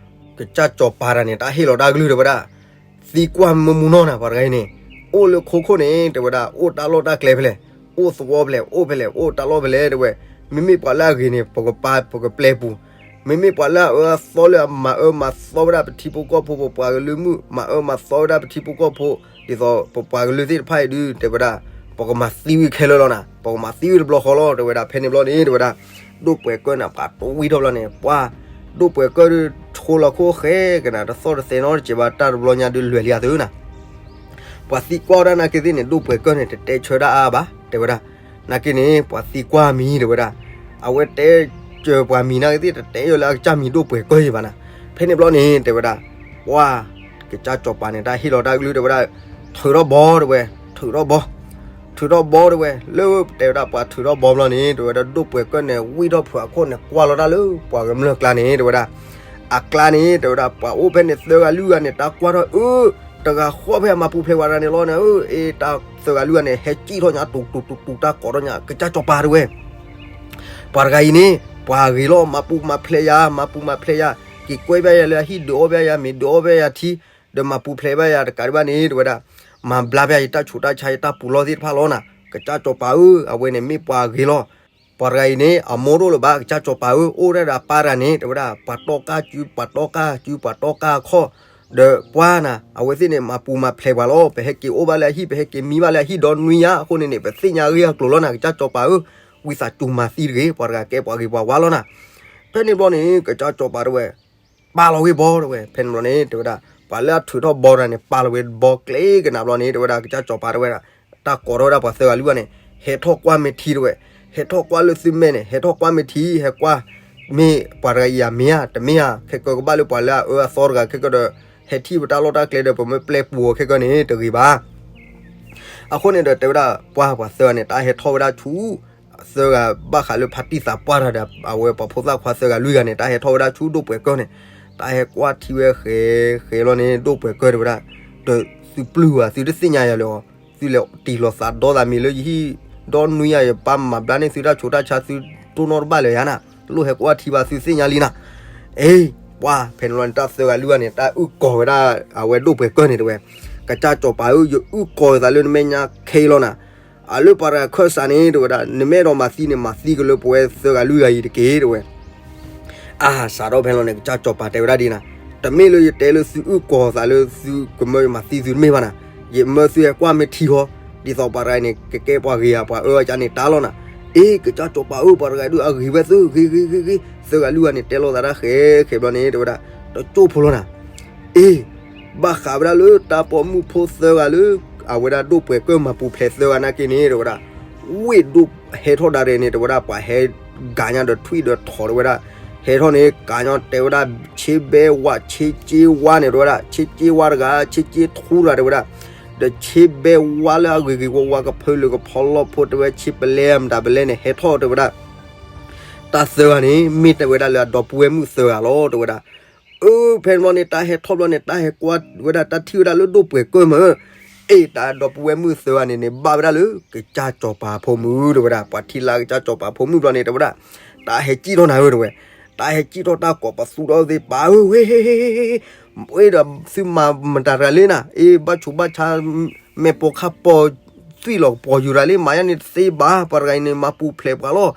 ကစၢ်စီၤပၤတဂၤန့ၣ် တၢ်ဟ့ၣ်လီၤတၢ်ကလုၢ် တဲဝဲဒၣ်, သံကွၢ်မုၢ်မုၢ်နီၢ်နၤ ပှၤတဂၤအံၤန့ၣ်, အိၣ်လၢခိခိၣ်န့ၣ် တဲဝဲဒၣ် အိၣ်တၢ်လီၢ်တၢ်ကျဲဖဲလဲၣ်, အိၣ်သဝီဖဲလဲၣ်, အိၣ်ဖဲလဲၣ်, အိၣ်တၢ်လီၢ်ဖဲလဲၣ် တဲဝဲ, မ့မ့ၢ်ပှၤလၢအဂ့ၤန့ၣ် ပကပာ်ပကပျဲပူၤ, မ့မ့ၢ်ပှၤလၢအအၢအသီလၢအမၤအၢမၤသီဝဲဒၣ်ပထံဖိကီၢ်ဖိ ပပှၤကလုာ်မုၣ် မၤအၢမၤသီဝဲဒၣ်ပထံဖိကီၢ်ဖိ, ဒ်သိးပပှၤကလုာ်သ့ၣ်တဖၣ်အံၤဒုး တဲဝဲဒၣ်, ပကမၤသံဝံၤခဲလၢာ်လီၤနၤ, ပကမၤသံဝံၤတဘျီဃီလီၤ တဲဝဲဒၣ် ဖဲန့ၣ်ဘျီန့ၣ် တဲဝဲဒၣ်, ဒိၣ်ပှဲၤကၢၢ်န့ၣ် ပှၤတွံၢ်ထီၣ်ဘျီန့ၣ် ပှၤ ဒိၣ်ပှဲၤကၢၢ်ဒုး ဆိလီၤခိၣ်ဃဲကနၤ တသီၣ်တသဲနီတစဲးဘၣ် တၢ်တဘျီညါဒုးလွဲၢ်လံအသိးနၤ. ပှၤသံကွၢ်ဝဲဒၣ်နာ်က့သ့ၣ်န့ၣ် ဒိၣ်ပှဲၤကၢၢ်န့ၣ် တတဲဆၢဒၣ်အါဘၣ် တဲဝဲဒၣ်, နာ်က့န့ၣ် ပှၤသံကွၢ်မံၤ တဲဝဲဒၣ်, အဝဲတဲစၢၤပှၤမံၤနာ်က့သ့ၣ် တတဲယိာ်လၢအကစၢ်မံၤဒိၣ်ပှဲၤကၢၢ်ယံၤဘၣ်နၤ. ဖဲန့ၣ်ဘျီန့ၣ် တဲဝဲဒၣ်, ပှၤ ကစၢ်စီၤပၤန့ၣ် တၢ်ဟ့ၣ်လီၤတၢ်ကလုၢ် တဲဝဲဒၣ်, ထုးထီၣ်ဘီ တဲဝဲ, ထုးထီၣ်ဘီ ထုးထီၣ်ဘီ တဲဝဲ, လၢတဲဝဲဒၣ် ပှၤထုးထီၣ်ဘီဘျီန့ၣ် တဲဝဲဒၣ် ဒိၣ်ပှဲၤကၢၢ်န့ၣ် ဝံၣ်ထီၣ်ဖုးအခိၣ်န့ၣ် ကွၢ်လီၤတၢ်လၢပှၤကမျၢၢ်ကျါန့ၣ် တဲဝဲဒၣ်, အကျါန့ၣ် တဲဝဲဒၣ် ပှၤအိၣ်ဖဲန့ၣ်သၢဂၤလွံၢ်ဂၤန့ၣ် တၢ်ကွၢ်ထီၣ် အၢ တဂၤဃီဖဲအမၤပူၤဖျဲးပှၤတဂၤန့ၣ်လီၤန့ၣ် အၢ အ့ တၢ်သၢဂၤလွံၢ်ဂၤန့ၣ် ဟဲစံၣ်ထီၣ်ညါ တူတူတူတူ တၢ်ကိးထီၣ်ညါ ကစၢ်စီၤပၤ တဲဝဲ ပှၤတဂၤအံၤန့ၣ် ပှၤဂ့ၤလီၤ မၤပူၤမၤဖျဲးယၤ မၤပူၤမၤဖျဲးယၤ က့ၤကွဲဘၣ်ယၤလၢအဟံၣ် ဒုးအီၣ်ဘၣ်ယၤမ့ၤ ဒုးအီၣ်ဘၣ်ယၤထံ ဒီးမၤပူၤဖျဲးဘၣ်ယၤတကးဒံးဘၣ်န့ၣ် တဲဝဲဒၣ်, မၤဘျါဘၣ်ယၤယတၢ်ဆူးတၢ်ဆါ ယတၢ်ပူၤလီၢ်သ့ၣ်တဖၣ်လီၤနၤ ကစၢ်စီၤပၤဧၢ အဝဲန့ၣ်မ့ၢ်ပှၤဂ့ၤလီၤ. ပှၤတဂၤအံၤန့ၣ် အမိၢ်တအိၣ်လၢၤဘၣ် ကစၢ်စီၤပၤဧၢ အိၣ်ဒၣ်ဒီးအပၢ်တဂၤန့ၣ် တဲဝဲဒၣ် ပှၤတီကၢ်စု ပှၤတီကၢ်စု ပှၤတီကၢ်အခီၣ် ဒီးပှၤနၤ အဝဲသ့ၣ်န့ၣ် မၤပူၤမၤဖျဲးပှၤလီၤ ပဟဲက့ၤအိၣ်ဘၣ်လၢအဟံၣ် ပဟဲက့ၤမံဘၣ်လၢအဟံၣ် ဒီနွံညါအဃိန့ၣ်န့ၣ် ပသ့ၣ်ညါအဂ့ၢ်အကျိၤလီၤနၤ ကစၢ်စီၤပၤဧၢ, ဝံသးစူၤမၤသံတဂ့ၤ ပှၤတဂၤကဲပှၤဂ့ၤပှၤဝါလီၤနၤ. ဖဲန့ၣ်ဘျီန့ၣ် ကစၢ်စီၤပၤတဲဝဲ ပာ်လီၤဂ့ၤဘီ တဲဝဲ ဖဲန့ၣ်ဘျီန့ၣ် တဲဝဲဒၣ် ပှၤလၢအထုးထီၣ်ဘီတဂၤန့ၣ် ပာ်လီၤဝဲဘီကျဲကနၣ်ဘျီန့ၣ် တဲဝဲဒၣ် ကစၢ်စီၤပၤတဲဝဲဒၣ် တၢ်ကိးထီၣ်ဝဲဒၣ်ပှၤသၢဂၤလွံၢ်ဂၤန့ၣ် ဟဲထီၣ်ကွၢ်မ့ၢ်ထံ တဲဝဲ, ဟဲထီၣ်ကွၢ်လၢသုမဲာ်န့ၣ် ဟဲထီၣ်ကွၢ်မ့ၢ်ထံ ဟဲကွၢ် မ့ၢ်ပှၤတဂၤအံၤဧါ မ့ၢ်ဧါ တမ့ၢ်ဧါ ခဲကၢကဘၣ်လၢပှၤလၢအအၢအသီတဂၤ ခဲကၢဒီး ဟဲထံၣ်ပတၢ်လီၢ်တၢ်ကျဲဒီး ပမ့ၢ်ပျဲပူၤအီၤခဲကၢန့ၣ် တဂ့ၤဘၣ်. အဃိန့ၣ်ဒီးတဲဝဲဒၣ် ပှၤပှၤသၢဂၤန့ၣ် တၢ်ဟဲထီၣ်ဝဲဒၣ်ဆူ သၢဂၤဘၣ်ဃးလၢဖါတံၢ်သးပှၢ်တဂၤဒီး အဝဲပှၤဖိသၣ်ခွါသၢဂၤလွံၢ်ဂၤန့ၣ် တၢ်ဟဲထီၣ်ဝဲဒၣ်ဆူဒိၣ်ပှဲၤကၢၢ်န့ၣ် တၢ်ဟဲကွၢ်ထံဝဲဃဲဃဲလီၤန့ၣ် ဒိၣ်ပှဲၤကၢၢ်တဲဝဲဒၣ် ဒီးသုပျုၢ်ဘၣ် သုတသ့ၣ်ညါယၤလၢၤအီၤ သုလဲၤတ့ၢ်လီၤသးဒီသးမံၤလၢယဟံၣ် ဒီနွံယၤ ယပၢ်မၤဘျါန့ၢ်သုတၢ်ဆူးတၢ်ဆါ သုတိၢ်နီၣ်တဘၣ်လၢၤယၤနၤ လိၣ်ဟဲကွၢ်ထံဘၣ် သုသ့ၣ်ညါလံနၤ. အ့ ပှၤဖဲန့ၣ်လီၤန့ၣ် တၢ်သၢဂၤလွံၢ်ဂၤန့ၣ် တၢ်အုၣ်ကီၤဝဲဒၣ် အဝဲဒိၣ်ပှဲၤကၢၢ်န့ၣ်တဲဝဲ ကစၢ်စီၤပၤဧၢ ယအုၣ်ကီၤသးလၢနမဲာ်ညါခဲအံၤလီၤနၤ. အလၢပှၤတဂၤခၢၣ်စးန့ၣ် တဲဝဲဒၣ် နမ့ၢ်အဲၣ်ဒိးမၤသံန့ၣ် မၤသံက့ၤလၢပဝဲသၢဂၤလွံၢ်ဂၤအံၤတက့ၢ် တဲဝဲ အါ စးထီၣ်ဖဲန့ၣ်လီၤန့ၣ် ကစၢ်စီၤပၤတဲဝဲဒၣ်ဒ်နၤ, တမ့ၢ်လၢယတဲလၢသုအုၣ်ကီၤသးလၢသုကမၢယမၤသံသုတမ့ၢ်ဘၣ်နၤ, ယမၢသုဟဲကွၢ်မ့ၢ်ထံဃီ, ဒ်သိးပှၤတဂၤအံၤန့ၣ် ကကဲပှၤဂ့ၤဧါ ပှၤအၢအကါန့ၣ်တၢ်လီၤနၤ. အ့ ကစၢ်စီၤပၤဧၢ ပှၤတဂၤဒုးအဂ့ၤဝဲသု ဂ့ၤဂ့ၤဂ့ၤဂ့ၤ, သၢဂၤလွံၢ်ဂၤန့ၣ် တဲလိာ်သးတၢ်ဃဲဃဲဘျီန့ၣ် တဲဝဲဒၣ် တကၠိၢ်ဖိလီၤနၤ. အ့ ဘၣ်ဃးဝဲဒၣ်လၢတၢ်ပိာ်မုၣ်ဖိသၢဂၤလၢ အဝဲဒၣ်ဒိၣ်ပှဲၤကၢၢ်မၤပူၤဖျဲးသၢဂၤနာ်က့န့ၣ် တဲဝဲဒၣ် ဝ့ၢ်ဒိၣ်ဟဲထီၣ်ဒၣ်ရဲၣ်န့ၣ် တဲဝဲဒၣ် ပှၤဟဲဂၤညါဒီးထွံၣ်ဒီးထိးတဲဝဲဒၣ်, ဟဲထီၣ်န့ၣ် ကးညီတဲဝဲဒၣ် ဆ့ဘဲဝါ ဆ့က့ဝါန့ၣ် တဲဝဲဒၣ် ဆ့က့ဝါတဂၤ ဆ့က့ထူတဂၤတဲဝဲဒၣ်, ဒီးဆ့ဘဲဝါလၢအဂ့ၤဂ့ၤဝါဝါ ကဖၢလၢကဖီလီၢ်ဖိတဲဝဲ ဆ့ပလဲမတၤပလဲန့ၣ် ဟဲထီၣ်တဲဝဲဒၣ် တၢ်သၢဂၤန့ၣ် မ့ၢ်တဲဝဲဒၣ်လၢအဒီပုၢ်ဝဲၢ်မုၣ်သၢဂၤလီၤ တဲဝဲဒၣ်. အၢ ဖဲန့ၣ်ဘျီန့ၣ် တၢ်ဟဲထီၣ်ဘျီန့ၣ် တၢ်ဟဲကွၢ်ဝဲဒၣ် တၢ်ထံၣ်ဝဲဒၣ်လၢဒိၣ်ပှဲၤကၢၢ်မး, အ့ တၢ်ဒီပုၢ်ဝဲၢ်မုၣ်သၢဂၤန့ၣ်န့ၣ် ဘၣ်ဝဲဒၣ်လၢ ကစၢ်စီၤပၤဖိမုၣ် တဲဝဲဒၣ်, ပှၤထံၣ်လၢကစၢ်စီၤပၤဖိမုၣ်ဘျီန့ၣ် တဲဝဲဒၣ်, တၢ်ဟဲစံၣ်ထီၣ်နၤဧၢ တဲဝဲ, တၢ်ဟဲစံၣ်ထီၣ်တၢ်ကိးပသူထီၣ်သ့ၣ်ပာ်ဧၢ ဝ့ၢ် အ့ဒီးသုမၤမတၤတဂၤလံနၤ, အ့ ဘၣ်ဆူးဘၣ်ဆါ မဲာ်ပိာ်ခါပိာ်သွံၣ်လီၤ ပိာ်ယူၤတဂၤလံ မၤယါန့ၣ်တသ့ဘၣ်, ပှၤတဂၤအံၤန့ၣ် မၤပူၤဖျဲးပှၤလီၤ,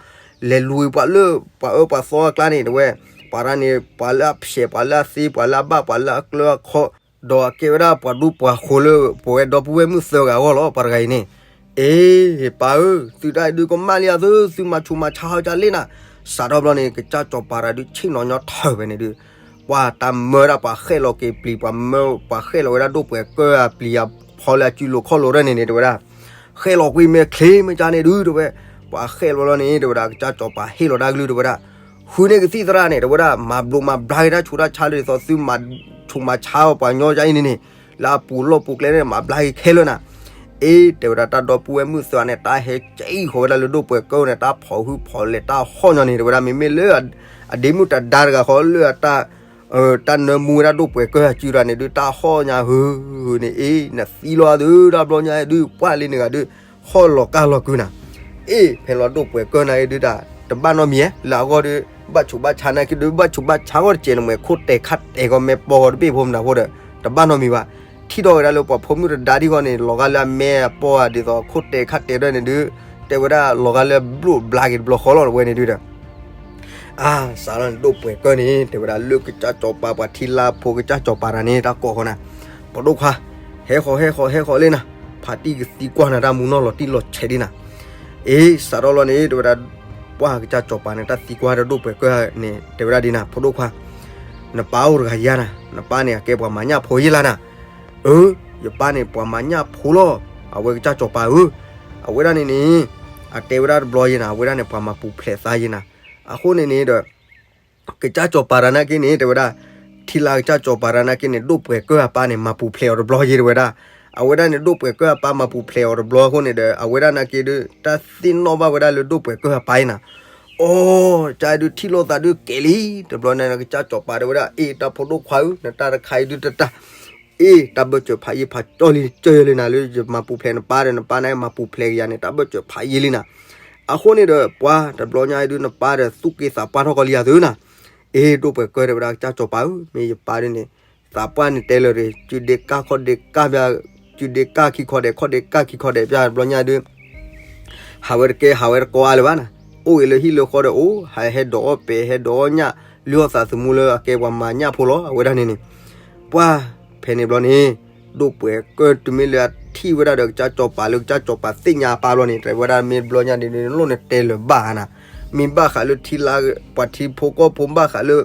လဲၤလူၤပှၤလၢ ပှၤအၢပှၤသီအကျါန့ၣ် တဲဝဲ, ပှၤတဂၤန့ၣ် ပှၤလၢအဖျဲး ပှၤလၢအသ့ ပှၤလၢအဘၣ် ပှၤလၢအကျၢအခီ, ဒီးအကဲဝဲဒၣ်ပှၤဒူပှၤဃိၤလၢ ပဝဲဒီပုၢ်ဝဲၢ်မုၣ်သၢဂၤအဂီၢ်လီၤ ပှၤတဂၤအံၤန့ၣ်, အ့ ပၢ်ဧၢ သုတၢ်အံၤဒုးကမၣ်လံဧါ သု သုမၤဆူးမၤဆါဟီၣ်ကၢလံနၤ, စးထီၣ်ဘျီန့ၣ် ကစၢ်စီၤပၤတဂၤဒုး ဆ့ၣ်နီၤညီထၢၣ်ဖဲန့ၣ်ဒုး ပှၤတၢ်မၢဒၣ်ပှၤဃဲၣ်လီၤက့ၤပျံၤ ပှၤမၢ ပှၤဃဲၣ်လီၤဝဲဒၣ်ဒိၣ်ပှဲၤကၢၢ်အပျံၤအဖီလၢအစုလိၤခီၣ်လိၤဒၣ်န့ၣ်န့ၣ် တဲဝဲဒၣ်, ဃဲၣ်လီၤကွံာ်မဲာ်ချ့မဲာ်ကါန့ၣ်ဒုး တဲဝဲ, ပှၤဃဲၣ်လီၤလီၤန့ၣ် တဲဝဲဒၣ် ကစၢ်စီၤပၤဟ့ၣ်လီၤတၢ်ကလုၢ် တဲဝဲဒၣ်, ဃုန့ၢ်ကသံၣ်သရၣ်န့ၣ် တဲဝဲဒၣ် မၤဘျိးမၤဘျါက့ၤတၢ်ဆူးတၢ်ဆါလၢဒ်သိးသုမၤဆူးမၤဆါပှၤကညီယါအံၤန့ၣ်န့ၣ်, လၢအပူၤလီၢ်ပူၤကျဲန့ၣ် မၤဘျါက့ၤခဲလၢာ်နၤ အ့ တဲဝဲဒၣ် တၢ်ဒီပုၢ်ဝဲၢ်မုၣ်သၢဂၤန့ၣ် တၢ်ဟဲကဲအံၤဃီၤဝဲဒၣ်လၢဒိၣ်ပှဲၤကၢၢ်န့ၣ် တၢ်ဖီၣ်ဟုဖီၣ်လဲၤတၢ်ဟီၣ်ညီန့ၣ် တဲဝဲဒၣ် မ့မ့ၢ်လၢ အဒ့မုၣ်တဒါတဂၤဃီလၢအတၢ် တၢ်နၢမူဝဲဒၣ်ဒိၣ်ပှဲၤကၢၢ်အစုတဂၤန့ၣ်ဒုး တၢ်ဟီၣ်ညါဟုဟုန့ၣ် အ့ နသံလီၤဒုး တၢ်ဘျီညါဒုး ပှၢ်လံနဂၤဒုး ဟီၣ်လီၤကၢ်လီၤကုၤနၤ, အ့ ဖဲလီၤဒိၣ်ပှဲၤကၢၢ်နၤအံၤဒုးတၢ် တဘၣ်နီတမံၤ လၢအဂီၢ်ဒုး ဘၣ်ဆူးဘၣ်ဆါနာ်က့ဒုး ဘၣ်ဆူးဘၣ်ဆါဂီၢ်တစဲးန့ၣ် မ့ၢ်ခိၣ်တဲာ်ခါတဲာ်ဂီၢ် မဲာ်ပီၢ်ဂီၢ်တဘ့ၣ်ဖိမနုၤဖိဒီး တဘၣ်နီတမံၤဘၣ်, ထံၣ်ထီၣ်ဝဲဒၣ်လၢပှၤဖိမုၣ်တဒါဒ်ဃီန့ၣ် လီၤဂာ်လၢအမဲာ်အပီၢ်ဧါ ဒ်သိးခိၣ်တဲာ်ခါတဲာ်ဒၣ်န့ၣ်ဒုး တဲဝဲဒၣ်လီၤဂာ်လၢဘျိးဘျါက့ၤတဘျီဃီလီၤ တဝဲန့ၣ်ဒုးဒီး အါ စးထီၣ်န့ၣ် ဒိၣ်ပှဲၤကၢၢ်န့ၣ် တဲဝဲဒၣ် လၢကစၢ်စီၤပၤပှၤထံလါဖိကစၢ်စီၤပၤတဂၤန့ၣ် တၢ်ကိးဃီနၤ, ဖိဒိၣ်ခွါ, ဟဲဃီၤ ဟဲဃီၤ ဟဲဃီၤလံနၤ, ဖးတံၢ်ကသံကွၢ်နၤတၢ်မူနီၢ်လီၤတံၢ်လီၤဆဲးဒ်နၤ, အ့ စးထီၣ်လီၤန့ၣ် တဲဝဲဒၣ် ပှၢ်ကစၢ်စီၤပၤန့ၣ် တၢ်သံကွၢ်ဒီးဒိၣ်ပှဲၤကၢၢ်န့ၣ် တဲဝဲဒၣ်ဒ်နၤ ဖိဒိၣ်ခွါ, နပၢ်အိၣ်တဂၤယါနၤ, နပၢ်န့ၣ် အကဲပှၤမၤညၣ်ဖိယ့လါနၤ, အၢ ယပၢ်န့ၣ်ပှၤမၤညၣ်ဖိလီၤ, အဝဲကစၢ်စီၤပၤဧၢ, အဝဲဒၣ်န့ၣ်န့ၣ် အတဲဝဲဒၣ်တဘျီယ့နၤ အဝဲဒၣ်န့ၣ် ပှၤမၤပူၤဖျဲးသးယ့နၤ, အဃိန့ၣ်န့ၣ်ဒီး ကစၢ်စီၤပၤတဂၤနာ်က့န့ၣ် တဲဝဲဒၣ် ထံလါကစၢ်စီၤပၤတဂၤနာ်က့န့ၣ် ဒိၣ်ပှဲၤကၢၢ်အပၢ်န့ၣ် မၤပူၤဖျဲးအီၤတဘျီယ့ တဲဝဲဒၣ်, အဝဲဒၣ်န့ၣ် ဒိၣ်ပှဲၤကၢၢ်အပၢ်မၤပူၤဖျဲးအီၤတဘျီအဃိန့ၣ်ဒီး အဝဲဒၣ်နာ်က့ဒီး တၢ်သ့ၣ်နီၣ်ဘၣ်ဝဲဒၣ်လၢဒိၣ်ပှဲၤကၢၢ်အပၢ်အံၤနၤ, အိ ကၢ်ဒုးထံၣ်လိာ်သးဒုးကဲလံ, တဘျီန့ၣ် ကစၢ်စီၤပၤတဲဝဲဒၣ် အ့ တၢ်ဖိဒိၣ်ခွါဧၢ နတၢ်တခါအံၤဒုးတတၢ် အ့ တၢ်ဘၢၣ်စၢၤဖးယံာ်ဖးကၠီလံကၢၢ်ယဲလံနၤ လၢယမၤပူၤဖျဲးနပၢ်ဒီး နပၢ်န့ၣ်မၤပူၤဖျဲးက့ၤယၤန့ၣ် တၢ်ဘၢၣ်စၢၤဖးယံာ်လံနၤ, အဃိန့ၣ်ဒီး ပှၤတဘျီညါအံၤဒုး နပၢ်ဒီးသူၣ်က့သးပှၢ်ထီၣ်ကီးလံယၤသုနၤ, အ့ ဒိၣ်ပှဲၤကၢၢ်တဲဝဲဒၣ် ကစၢ်စီၤပၤဧၢ မ့ၢ်ယပၢ်ဒုးန့ၣ် သးပှၢ်န့ၣ်တဲလၢာ်ဒီး စုဒ့ကၢ်ခီၣ်ဒ့ကၢ်ပျၢ် စုဒ့ကၢ်ခံခီဒဲး ခီၣ်ဒ့ကၢ်ခံခီဒဲးပျၢ် တဘျီညါဒုး ဟးဝဲတကဲဟးဝဲတကိးအါလၢၤဘၣ်နၤ, အိၣ်ဂ့ၤလၢဟံၣ်လၢဃီဒီးအိၣ် ဟးဟဲဒိးအီၣ်ပဲာ် ဟဲဒိးအီၣ်ညၣ် လုၢ်အီၣ်သးသမူလၢအကဲပှၤမၤညၣ်ဖိလီၤ အဝဲဒၣ်န့ၣ်န့ၣ်, ပှၢ်ဖဲန့ၣ်ဘျီန့ၣ် ဒိၣ်ပှဲၤကၢၢ်တုၤမ့ၢ်လၢအထံၣ်ဝဲဒၣ်ဒီးကစၢ်စီၤပၤလၢကစၢ်စီၤပၤသ့ၣ်ညါအပၢ်ဘျီန့ၣ် တဲဝဲဒၣ်မ့ၢ်တဘျီညါဒ်န့ၣ် လိၣ်န့ၣ်တဲလၢၤဘၣ်နၤ, မ့ၢ်ဘၣ်ဃးလၢထံလါ ပှၤထံဖိကီၢ်ဖိဘၣ်ဃးလၢ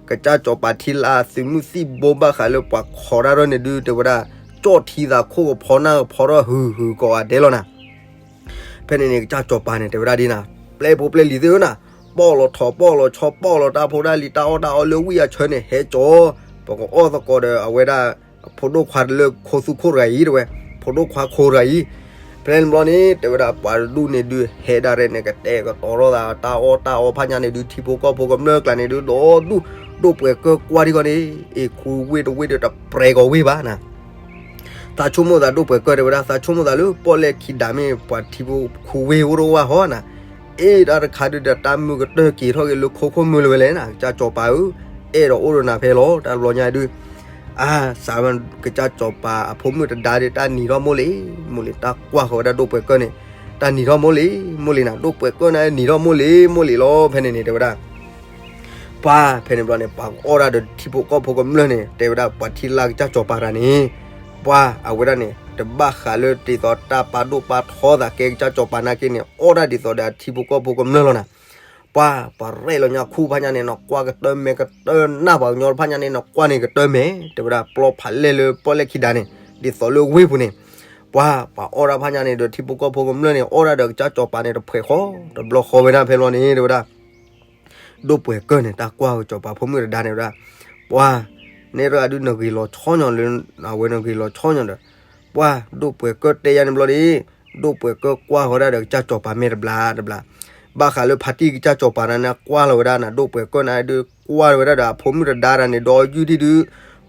ကစၢ်စီၤပၤထံလါသုးမုၢ်သံၣ်ဘိဘၣ်ဃးလၢပှၤခိးတၢ်ထီၣ်န့ၣ်ဒုး တဲဝဲဒၣ် ကၠီၣ်ထံသးခိၣ်ကဖီနၢ်ကဖီထီၣ်ဟုၣ်ဟုၣ်ကိးဂၤဒဲးလီၤနၤ ဖဲန့ၣ်န့ၣ် ကစၢ်စီၤပၤန့ၣ် တဲဝဲဒၣ်ဒ်နၤ, ပျဲဖိပျဲလံၤသ့ၣ်ဧၢနၤ, ပီၣ်လီၤထိးပီၣ်လီၤဆီ ပီၣ်လီၤတၢ်ဖိတၢ်လံၤ တၢ်အီၣ်တၢ်အီလၢဝံၣ်အဆၢန့ၣ် ဟဲကၠီ, ပကအီၣ်သကိးဒီးအဝဲဒၣ် ဖိဒိၣ်ခွါလၢခိသူခိၣ်တဂၤအံၤ တဲဝဲ, ဖိဒိၣ်ခွါခိတဂၤအံၤ, ဖဲန့ၣ်ဘျီန့ၣ် တဲဝဲဒၣ်ပှၤတဒူၣ်န့ၣ်ဒုး ဟဲဒၣ်ရဲၣ်န့ၣ် ကတဲာ်ကတီၤထီၣ်သး တၢ်အီၣ်တၢ်အီဖးညါန့ၣ်ဒုး ထံဖိကီၢ်ဖိကမျၢၢ်ကျါန့ၣ်ဒုး ဒီးဒူၣ် ဒိၣ်ပှဲၤကၢၢ်ကွၢ်ထံဃီန့ၣ် အ့ၣ်ခူဝ့ၢ်တဝ့ၢ်ဒီးတပြဲၤကီးဝ့ၢ်ဘၣ်နၤ သးဆိကမိၣ်သးဒိၣ်ပှဲၤကၢၢ်တဲဝဲဒၣ် သးဆိကမိၣ်သးလၢပီၣ်လဲၣ်ခံဒါမ့ၢ်ပှၤထံဖိခူဝ့ၢ်အိၣ်တဝၢ်ဟီနၤ, အ့ၣ် တၢ်တခါဒုးဒီးတၢ်မုၢ်ကတၢၢ်က့ၤထီၣ်က့ၤလၢခိခိၣ်မုၢ်လၢၤဝဲလဲၣ်နၤ ကစၢ်စီၤပၤဧၢ, အဲၣ်ဒိးအိၣ်ဒီးနၤဖဲလီၤ တၢ်တဘျီညါဒုး, အါ စးဝဲ ကစၢ်စီၤပၤအဖိမုၣ်တဒါဒုး တၢ်နံၤထီၣ်မိၢ်လံၤမိၢ်လံၤ တၢ်ကွၢ်ဃီၤဝဲဒၣ်ဒိၣ်ပှဲၤကၢၢ်န့ၣ်, တၢ်နံၤထီၣ်မိၢ်လံၤမိၢ်လံၤနၤ ဒိၣ်ပှဲၤကၢၢ်န့ၣ်နံၤထီၣ်မိၢ်လံၤမိၢ်လံၤလီၤ ဖဲန့ၣ်န့ၣ် တဲဝဲဒၣ် ပှၢ်ဖဲန့ၣ်ဘျီန့ၣ် ပှၤအီၣ်ဒၣ်ဒီးထံဖိကီၢ်ဖိကမျၢၢ်န့ၣ် တဲဝဲဒၣ်ပှၤထံလါကစၢ်စီၤပၤတဂၤန့ၣ်, ပှၢ်အဝဲဒၣ်န့ၣ် တဘၣ်ဃးလၢဒ်သိးတၢ်ပာ်ဒိၣ်ပာ်ထီသးကဲကစၢ်စီၤပၤနာ်က့န့ၣ် အီၣ်ဒၣ်ဒ်သိးဒီးထံဖိကီၢ်ဖိကမျၢၢ်လီၤနၤ, ပှၢ်ပှၤရဲၣ်လီၤညါခူဖးညါန့ၣ် နကွၢ်ကတၢၢ်မဲာ်ကတၢၢ်နၢ်ပှၤကညီတဖၣ်ညါန့ၣ် နကွၢ်န့ၣ်ကတၢၢ်မဲာ် တဲဝဲဒၣ်ပျီဖးလဲၢ်လၢပီၣ်လဲၣ်ခံဒါန့ၣ် ဒ်သိးလၢဝ့ၢ်ပူၤန့ၣ်, ပှၢ်ပှၤအီၣ်ဒၣ်ဖးညါန့ၣ်ဒီးထံဖိကီၢ်ဖိကမျၢၢ်န့ၣ် အီၣ်ဒၣ်ဒီးကစၢ်စီၤပၤန့ၣ် တဖှဲးဃီ တဘျီဃီဝဲဒၣ်ဖဲဘျီန့ၣ် တဲဝဲဒၣ် ဒိၣ်ပှဲၤကၢၢ်န့ၣ် တၢ်ကွၢ်ကစီၤပၤဖိမုၣ်တဒါန့ၣ်ဝဲဒၣ်, ပှၢ် နဲတဂၤဒုးနဂ့ၤလီၤဆီညီလၢ အဝဲနဂ့ၤလီၤဆီညီဒီး, ပှၢ်ဒိၣ်ပှဲၤကၢၢ်တဲယါန့ၣ်ဘျီန့ၣ်, ဒိၣ်ပှဲၤကၢၢ်ကွၢ်ဃီဒၣ်ဒီးကစၢ်စီၤပၤမ့ၢ်တဘျါတဘျါ, ဘၣ်ဃးလၢဖါတံၢ်ကစၢ်စီၤပၤန့ၣ် ကွၢ်လီၤဝဲဒၣ်နၤ ဒိၣ်ပှဲၤကၢၢ်န့ၣ်ဒုး ကွၢ်လီၤဝဲဒၣ်ဒီးအဖိမုၣ်တဒါတဂၤန့ၣ် ဒီးယုၢ်ထံၣ်ဒုး,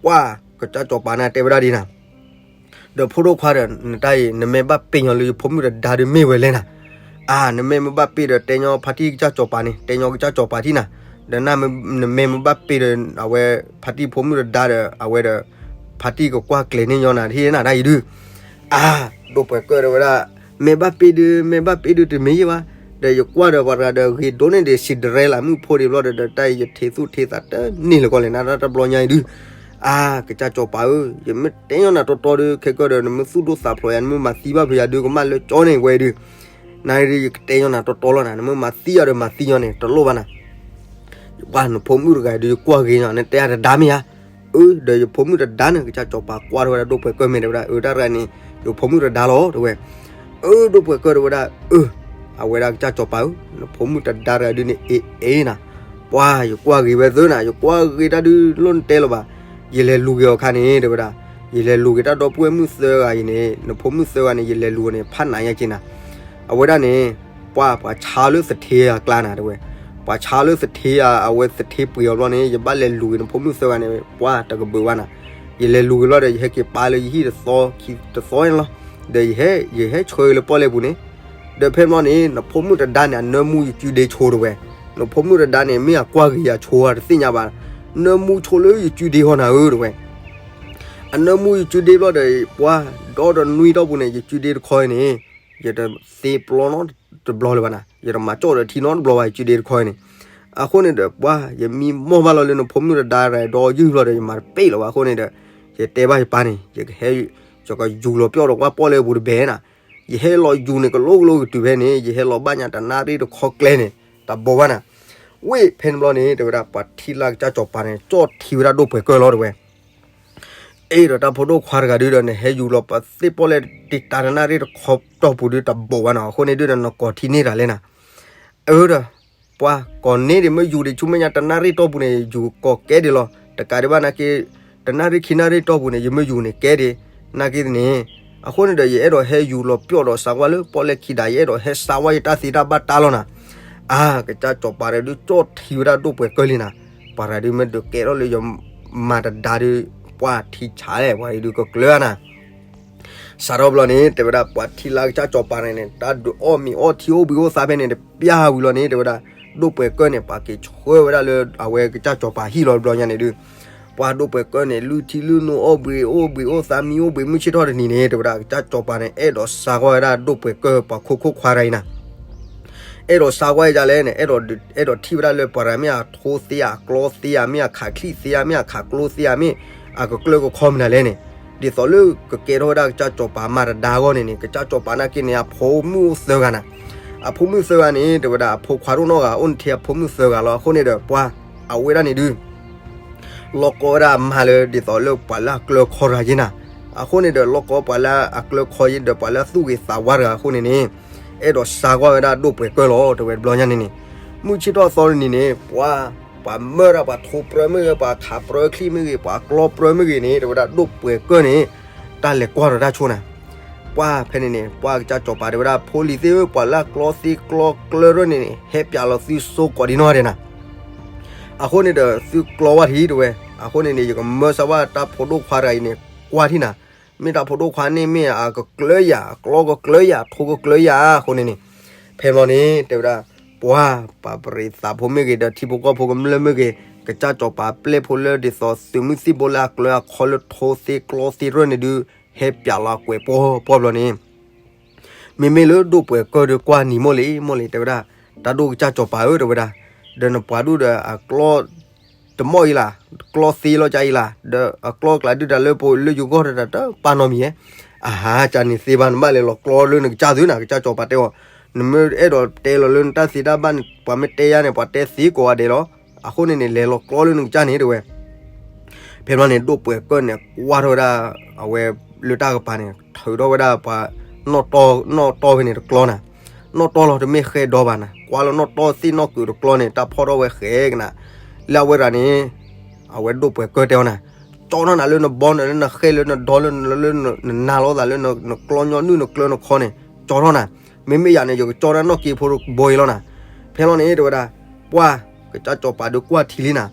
ပှၢ်ကစၢ်စီၤပၤန့ၣ်တဲဝဲဒၣ်ဒ်နၤ ဒီးဖိဒိၣ်ခွါဒီး နတၢ်အံၤ နမ့ၢ်ဘၣ်ပ့ၤညီလၢယဖိမုၣ်တဒါဒုးမ့ၢ်ဝဲလဲၣ်နၤ, အါ နမ့ၢ်မ့ၢ်ဘၣ်ပ့ၤဒီးတဲညီဖါတံၢ်ကစၢ်စီၤပၤန့ၣ် တဲညီကစၢ်စီၤပၤထံၣ်နၤ, ဒီးနမ့ၢ်မ့ၢ်ဘၣ်ပ့ၤဒီး အဝဲ ဖါတံၢ်ဖိမုၣ်တဒါဒီး အဝဲဒီး ဖါတံၢ်ကကွၢ်ကျဲၤန့ၢ်ညီနၤထံၣ်နၤတၢ်အံၤဒုး, အါ ဒိၣ်ပှဲၤကၢၢ်တဲဝဲဒၣ်, မ့ၢ်ဘၣ်ပ့ၤဒုး မ့ၢ်ဘၣ်ပ့ၤဒုးတမ့ၢ်ယဲဘၣ်, ဒီးယကွၢ်ဒီးပှၤတဂၤဒီးဂ့ၤဒိၣ်န့ၢ်ဒံး Cinderella မုၣ်ဖိဒံးဘျီဒီး တၢ်အံၤယထံၣ်သူၣ်ထံၣ်သးတန့ၢ်လၢၤကီးလဲၣ်နၤ တၢ်တဘျီညါအံၤဒုး, အါ ကစၢ်စီၤပၤဧၢ, ယမ့ၢ်တဲညီနၤတီတီဒုး ခဲကၢၢ်ဒီး နမ့ၢ်သူၣ်ဒိၣ်သးဖျိးယၤ နမ့ၢ်မၤသံဘၣ်ဖဲယၤဒုး ကမၣ်လၢကၠီန့ၣ်ဝဲဒုး, နၤဒုးယကတဲညီနၤတီတီလီၤနၤ နမ့ၢ်မၤသံယၤဒီးမၤသံညီန့ၣ် တလိၣ်ဘၣ်နၤ, ယ ပှၤနဖိမုၣ်တဂၤဒုး ယကွၢ်ဂ့ၤညါ နတဲအတဒါမ့ၢ်ဧါ. အၢ ဒီးယဖိမုၣ်တဒါန့ၣ် ကစၢ်စီၤပၤကွၢ်ထီၣ်ဝဲဒၣ်ဒိၣ်ပှဲၤကၢၢ်မ့ၢ် တဲဝဲဒၣ် အၢ တၢ်တဂၤန့ၣ် ယဖိမုၣ်တဒါလီၤ တဲဝဲ. အၢ ဒိၣ်ပှဲၤကၢၢ်တဲဝဲဒၣ် အၢ အဝဲဒၣ်ကစၢ်စီၤပၤဧၢ နဖိမုၣ်တဒါတဂၤဒုးန့ၣ် အ့ၣ်အ့ၣ်နၤ, ပှၤ ယကွၢ်ဂ့ၤဝဲသၢနၤ ယကွၢ်ဂ့ၤတၢ်ဒုးလိၣ်နတဲလၢၤဘၣ်, ယလဲၤလူၤက့ၤအီၤခါန့ၣ် တဲဝဲဒၣ်, ယလဲၤလူၤက့ၤတၢ်ဒီပုၢ်ဝဲၢ်မုၣ်သၢဂၤအံၤန့ၣ် နဖိမုၣ်သၢဂၤန့ၣ် ယလဲၤလူၤအီၤန့ၣ် ဖးနးယါက့ၤနၤ, အဝဲဒၣ်န့ၣ် ပှၤ ပှၤဆါလၢသထ့အကျါနၤ တဲဝဲ, ပှၤဆါလၢသထ့ဧါ အဝဲသထ့ပှ့ၤအီၤဘျီန့ၣ် ယဘၣ်လဲၤလူၤက့ၤနဖိမုၣ်သၢဂၤန့ၣ် ပှၤတကဘုးဘၣ်နၤ, ယလဲၤလူၤက့ၤဘျီဒီး ယဟဲက့ၤပာ်လၢယဟံၣ်တသီ ခံတသီန့ၣ်လီၤ, ဒီးယဟဲ ယဟဲဆှၢက့ၤလၢပီၣ်လဲၣ်ပူၤန့ၣ်, ဒီးဖဲဘျီန့ၣ် နဖိမုၣ်တဒါန့ၣ် အနၢမူယစုဒ့ဆိ တဲဝဲ, နဖိမုၣ်တဒါန့ၣ် မ့ၢ်အကွၢ်ဂ့ၤယၤဆိဧါတသ့ၣ်ညါဘၣ်, နၢမူဆိလၢယစုဒ့ဟီနၤဧၢ တဲဝဲ, အနၢမူယစုဒ့ဘျီဒီး ပှၤ ဒီတနွံတီၢ်ပူၤန့ၣ် ယစုဒ့တခီအံၤန့ၣ် ယတသ့ပျီနီတဘျီလၢၤဘၣ်နၤ, ယတမၤကၠီၣ်ဒီးထံနီတဘျီဘၣ် ယစုဒ့တခီအံၤန့ၣ်, အဃိန့ၣ်ဒီး ပှၤ ယမံမီၢ်ဘၣ်လီၤလၢနဖိမုၣ်တဒါရဲၣ်ဒီးယုၢ်ဘျီဒီး ယမၤတပ့ၢ်လၢၤဘၣ်အဃိန့ၣ်ဒီး ယတဲဘၣ်ယပၢ်န့ၣ် ယကဟဲ ယကယူၤလီၤပျီၢ်ဒီးကွၢ်ပီၣ်လဲၣ်ပူၤတဘဲနၤ, ယဟဲလီၤယူၤန့ၣ် ကလိကလိကတုၤဖဲန့ၣ် ယဟဲလီၤဘၣ်ညါတနၣ်ရံၣ်တခီကျဲန့ၣ် တၢ်ဘိးဘၣ်နၤ, ဝ့ၢ်ဖဲန့ၣ်ဘျီန့ၣ် တဲဝဲဒၣ် ပှၤထံလၢကစၢ်စီၤပၤန့ၣ် ကၠီၣ်ထံဝဲဒၣ်ဒိၣ်ပှဲၤကၢၢ်လီၤ တဲဝဲ အ့ၣ်ဒီးတၢ်ဖိဒိၣ်ခွါတဂၤဒုဒီး နဟဲယူၤလီၤပသ့ၣ်ပီၣ်လဲၣ်တံာ်တာ်တနၣ်ရံၣ်တခီတီၢ်ပူၤဒု တၢ်ဘိးဘၣ်နၤ, အဃိန့ၣ်ဒုဒီး နကိးထံန့ၢ်တၢ်လဲၣ်နၤ, အၢဒီး ပှၤ ကိးန့ၢ်ဒံးမ့ၢ်ယူၤဒံး ဆူမဲာ်ညါတနၣ်ရံၣ်တီၢ်ပူၤန့ၣ် ယူၤကိးကဲဒံးလီၤ, တကးဒံးဘၣ်နာ်က့ တနၣ်ရံၣ်ခံနၣ်ရံၣ်တီၢ်ပူၤန့ၣ် ယမ့ၢ်ယူၤန့ၣ်ကဲဒံး, နာ်က့န့ၣ်, အဃိန့ၣ်ဒီး ယအဲၣ်ဒိးဟဲယူၤလီၤပျီၢ်ဒီးစးကွၢ်လၢပီၣ်လဲၣ်ခံဒး ယအဲၣ်ဒိးဟဲစးဝါယတၢ်သ့တၢ်ဘၣ်တၢ်လီၤနၤ, အါ ကစၢ်စီၤပၤတဒုကၠီၣ်ထံဝဲဒၣ်ဒိၣ်ပှဲၤကၢၢ်လံနၤ, ပှၤတဒုမ့ၢ်ဒုးကဲထီၣ်လၢယမၤတဒါဒု ပှၤထံဆးလဲၣ် ပှၤအံၤဒုကကျၢၤနၤ စးထီၣ်ဘျီန့ၣ် တဲဝဲဒၣ် ပှၤထံလၢကစၢ်စီၤပၤန့ၣ်န့ၣ် တၢ်ဒုးအီၣ်မ့ၤအီထံအိၣ်ဘှံးအိၣ်သါဖဲန့ၣ် တပျၢ်ဝံၤလီၤန့ၣ် တဲဝဲဒၣ် ဒိၣ်ပှဲၤကၢၢ်န့ၣ် ပှၤက့ၤဆှၢဝဲဒၣ်လၢအဝဲကစၢ်စီၤပၤဟံၣ်လီၤဘျီညါန့ၣ်ဒု ပှၤဒိၣ်ပှဲၤကၢၢ်န့ၣ် လုၢ်ထံလုၢ်နိၣ်အီၣ်ဘှံးအိၣ်ဘှံးအိၣ်သါမံအိၣ်ဘှံးမုၢ်ဆ့ၣ်ထီၣ်တနံၤန့ၣ် တဲဝဲဒၣ် ကစၢ်စီၤပၤန့ၣ် အဲၣ်ဒိးစါကွၢ်ဝဲဒၣ်ဒိၣ်ပှဲၤကၢၢ်ပှၤခိခိၣ်ခွါတဂၤအံၤနၤ အဲၣ်ဒိးစါကွၢ်အံၤဒ်လဲၣ်န့ၣ် အဲၣ်ဒိးထံၣ်ဝဲဒၣ်လၢပှၤတဂၤမ့ၢ်အထိသ့ဧါ အကျီသ့ဧါ မ့ၢ်အခးချံသ့ဧါ မ့ၢ်အခးကျိသ့ဧါ မ့ၢ်အကကျၢၢ်ကခီမနုၤလဲၣ်န့ၣ်, ဒ်သိးလၢကကဲထီၣ်ဝဲဒၣ်ကစၢ်စီၤပၤမၤတဒါအဂီၢ်န့ၣ်န့ၣ် ကစၢ်စီၤပၤနာ်က့န့ၣ် အဖိမုၣ်အိၣ်သၢဂၤနၤ, အဖိမုၣ်သၢဂၤန့ၣ် တဲဝဲဒၣ် အဖိခွါဒိၣ်နီၢ်ဂၤ အိၣ်နထံအဖိမုၣ်သၢဂၤလီၤ. အဃိန့ၣ်ဒီး ပှၤ အဝဲဒၣ်န့ၣ်ဒု လီၢ်ကီဝဲဒၣ်အမါလၢ ဒ်သိးလၢပှၤလၢအကျၢၢ်ခီတဂၤယ့နၤ, အဃိန့ၣ်ဒီး လီၢ်ကီပှၤလၢအကျၢၢ်ခီယ့ဒီး ပှၤလၢအသူၣ်ဂ့ၤသးဝါတဂၤအဃိန့ၣ်န့ၣ်, အဲၣ်ဒိးစါကွၢ်ဝဲဒၣ်ဒိၣ်ပှဲၤကၢၢ်လီၤ တဲဝဲတဘျီညါန့ၣ်န့ၣ်, မုၢ်ဆ့ၣ်ထီၣ်သီတနံၤန့ၣ် ပှၤ ပှၤမၢတၢ်ပှၤထိပြၢမ့ၢ်ဂ့ၤ ပှၤခးပြၢချံမ့ၢ်ဂ့ၤ ပှၤကျီပြၢမ့ၢ်ဂ့ၤန့ၣ် တဲဝဲဒၣ်ဒိၣ်ပှဲၤကၢၢ်န့ၣ် တၢ်လဲၤကွၢ်ဒီးတၢ်ဆိနၤ ပှၤဖဲန့ၣ်န့ၣ် ပှၤကစၢ်စီၤပၤတဲဝဲဒၣ် ဖိလံၤသ့ၣ်ဧၢ ပှၤလၢအကျီသ့ကျီကျၢၢ်ရၢၢ်န့ၣ်န့ၣ် ဟဲပၠးလီၤသုစိကိးဒံနီၢ်ဒဲးနၤ, အဃိန့ၣ်ဒီး သုကျီဝဲထံတဲဝဲ, အဃိန့ၣ်န့ၣ် ယကမၢစၢၤဝဲတၢ်ဖိဒိၣ်ခွါတဂၤအံၤန့ၣ် ကွၢ်ထံနၤ, မ့ၢ်တၢ်ဖိဒိၣ်ခွါန့ၣ်မ့ၢ်အကကျၢၤယၤ အကျီကကျၢၤယၤ အထိကကျၢၤယၤအဃိန့ၣ်န့ၣ်, ဖဲဘျီန့ၣ် တဲဝဲဒၣ် ပှၤ ပှၤပရံးသးဖိမ့ၢ်ဂ့ၤ ဒီးထံဖိကီၢ်ဖိကမျၢၢ်မ့ၢ်ဂ့ၤ ကစၢ်စီၤပၤပျဲၢ်ဖိလၢဒ်သိးသုးမုၢ်သံၣ်ဘိလၢအကျၢၤအခီလၢထိသ့ကျီသ့ရၢၢ်န့ၣ်ဒု ဟဲပၠးလီၤအကွဲးပှီၢ်ပှီၢ်ဘျီန့ၣ် မ့မ့ၢ်လၢဒိၣ်ပှဲၤကၢၢ်ဒီးကွၢ်နံၤမိၢ်လံၤ မိၢ်လံၤ တဲဝဲဒၣ် တၢ်ဒိၣ်ကစၢ်စီၤပၤဧၢ တဲဝဲဒၣ်, ဒီးနပှၤဒိၣ်ဒီးအကျီ တမီၢ်အံၤလၢ်, ကျီသ့လီၤကၢ်အံၤလၢ်, ဒီးအကျီကျါဒုးတၢ်လၢပလၢယိၤကီၢ်တၢ်တၢ်တပာ်နီတမံၤဧါ, အဟါ ကၢ်န့ၣ်သ့ဘၣ် နဘၣ်လဲၤလီၤကျီလၢနကစၢ်သုနၤ ကစၢ်စီၤပၤတဲအီၤ, နမ့ၢ်အဲၣ်ဒိးတဲလီၤလၢနတၢ်သ့တၢ်ဘၣ်န့ၣ် ပှၤမ့ၢ်တဲယါန့ၣ် ပှၤတဲသ့ကိးဂၤဒဲးလီၤ, အဃိန့ၣ်န့ၣ် လဲၤလီၤကျီလၢနကစၢ်န့ၣ် တဲဝဲ ဖဲဘျီန့ၣ် ဒိၣ်ပှဲၤကၢၢ်န့ၣ် ကွၢ်ထီၣ်ဝဲဒၣ် အဝဲလၢတၢ်ကပၤန့ၣ် ထုးထီၣ်ဝဲဒၣ်ပှၤ နီၣ်တီၢ်ဖဲန့ၣ်တကျီနၤ, နီၣ်တီၢ်လီၤတမ့ၢ်ဃဲဒီဘၣ်နၤ, ကွၢ်လီၤနီၣ်တီၢ်သ့ၣ်နီၣ်ကုာ်တကျီန့ၣ် တၢ်ဖီၣ်ထီၣ်ဝဲဃဲကနၤ, လၢအဝဲဒၣ်န့ၣ် အဝဲဒိၣ်ပှဲၤကၢၢ်တဲအီၤနၤ, ကၠီထီၣ်နၤလၢနဘီနၤလၢနဃဲလၢနဒီလၢနနၤလိာ်သးလၢနကျီညီနုၢ်နကျၢၤနခီန့ၣ် ကၠီထီၣ်နၤ, မ့မ့ၢ်ယၤန့ၣ် ယကကၠီတၢ်နီၣ်က့ၤဖိတဘိအံၤလီၤနၤ, ဖဲလီၤန့ၣ် တဲဝဲဒၣ် ပှၤ ကစၢ်စီၤပၤဒုးကွၢ်ထံလံနၤ,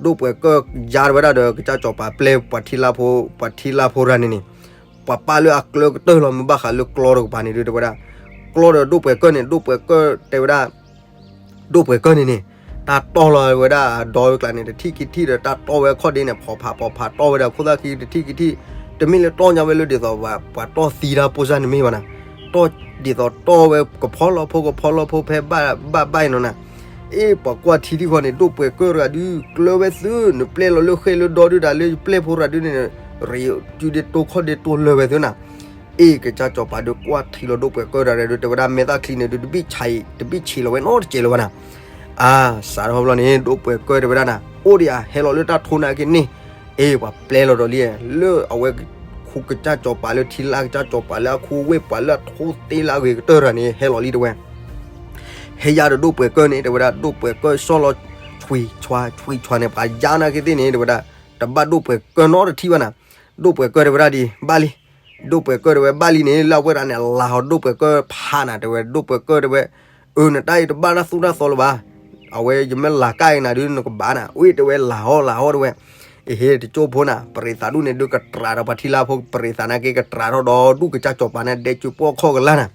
ဒိၣ်ပှဲၤကၢၢ်ယါတဝဲဒၣ်ဒီး ကစၢ်စီၤပၤပျဲပှၤထံလါဖိ ပှၤထံလါဖိရၤန့ၣ်န့ၣ်, ပှၤပာ်လၢအကျၢၤကတၢၢ်လီၤ မ့ၢ်ဘၣ်ဃးလၢကျီတကပၤန့ၣ်ဒုး တဲဝဲဒၣ်, ကျီဒီးဒိၣ်ပှဲၤကၢၢ်န့ၣ် ဒိၣ်ပှဲၤကၢၢ်တဲဝဲဒၣ်, ဒိၣ်ပှဲၤကၢၢ်န့ၣ်န့ၣ် တၢ်တီၢ်လီၤဝဲဒၣ်အဒီဝဲကျါန့ၣ် တထံၣ်ခံထံၣ်ဒီး တၢ်တီၢ်ဝဲခီၣ်ဒ့န့ၣ် ဖီၣ်ဖးဖီၣ်ဖးတီၢ်ဝဲဒီး ခိၣ်သၣ်ခံတထံၣ်ခံထံၣ်, တမ့ၢ်လၢတီၢ်ညါဝဲလၢဒ်သိး ပှၤတီၢ်သံတၢ်ပိၢ်စၢ်န့ၣ်မ့ၢ်ဘၣ်နၤ, တီၢ်ဒ်သိးတီၢ်ဝဲကဖီလီၤဖိကဖီလီၤဖိဖဲဘၣ်ဘၣ်ဘၣ်အံၤနီၤနၤ, အ့ၣ် ပှၤကွၢ်ထံထံၣ်ဃီန့ၣ် ဒိၣ်ပှဲၤကၢၢ်တဂၤဒုး ကျၢၤဝဲသု နပျဲၢ်လီၤလၢဃဲလၢဒီဒုးတၢ်လၢယပျဲၢ်ဖိတဂၤဒုးန့ၣ် ရံးစုဒ့တိၢ်ခီၣ်ဒ့တိၢ်လၢာ်ဝဲသုနၤ, အ့ၣ် ကစၢ်စီၤပၤဒုးကွၢ်ထံလီၤဒိၣ်ပှဲၤကၢၢ်တဂၤဒုး တဲဝဲဒၣ်မဲာ်သၣ်ချံန့ၣ်ဒုး တဘံၣ်ဆံး တဘံၣ်ဆံးလီၤဝဲနီတစဲးလၢၤဘၣ်နၤ, အါ, စးထီၣ်ဘျီန့ၣ် ဒိၣ်ပှဲၤကၢၢ်တဲဝဲဒၣ်နၤ, အိၣ်ဒံးဧါ, ဟဲလီၤလၢတၢ်ထိနာ်က့န့ၣ်, အ့ ပှၤပျဲလီၤဒီးလံ, လၢအဝဲ ခူကစၢ်စီၤပၤလၢထံလၢကစၢ်စီၤပၤလၢအခူ ဝ့ၢ်ပှၤလၢအထိသ့လၢအဂ့ၤကတၢၢ်တဂၤန့ၣ် ဟဲလီၤလံတဲဝဲ ဟဲယါဒီးဒိၣ်ပှဲၤကၢၢ်န့ၣ် တဲဝဲဒၣ် ဒိၣ်ပှဲၤကၢၢ်ဆီၣ်လီၤ ဆွံဆွါ ဆွံဆွါန့ၣ် ပှၤယါနာ်က့သ့ၣ်န့ၣ် တဲဝဲဒၣ် တဘၣ်ဒိၣ်ပှဲၤကၢၢ်နီတထံၣ်ဘၣ်နၤ, ဒိၣ်ပှဲၤကၢၢ်တဲဝဲဒၣ်ဒ် ဘၣ်လံ, ဒိၣ်ပှဲၤကၢၢ်တဲဝဲဘၣ်လံန့ၣ် လၢအဝဲဒၣ်န့ၣ် လၤဟီဒိၣ်ပှဲၤကၢၢ်ဖးနၤ တဲဝဲ ဒိၣ်ပှဲၤကၢၢ်တဲဝဲ, အၢ နတၢ်အံၤတဘၣ်တၢ်သူၣ်တၢ်သီလၢၤဘၣ်, အဝဲယမ့ၢ်လၤကၣ်အံၤနၤဒုး နကဘၣ်နၤ, အ့ တဲဝဲ လၤဟီ လၤဟီ တဲဝဲ အဟ့ တကၠိဖိနၤ ပရ့ၤသးဒူၣ်န့ၣ်ဒုးကတြးဒီးပှၤထံလၢဖိ ပရ့ၤသးနာ်က့ကတြးထီၣ်ဒီးဒူၣ်ကစၢ်စီၤပၤန့ၣ် ဒဲကၠိပှီၢ်ခီၣ်ကလါနၤ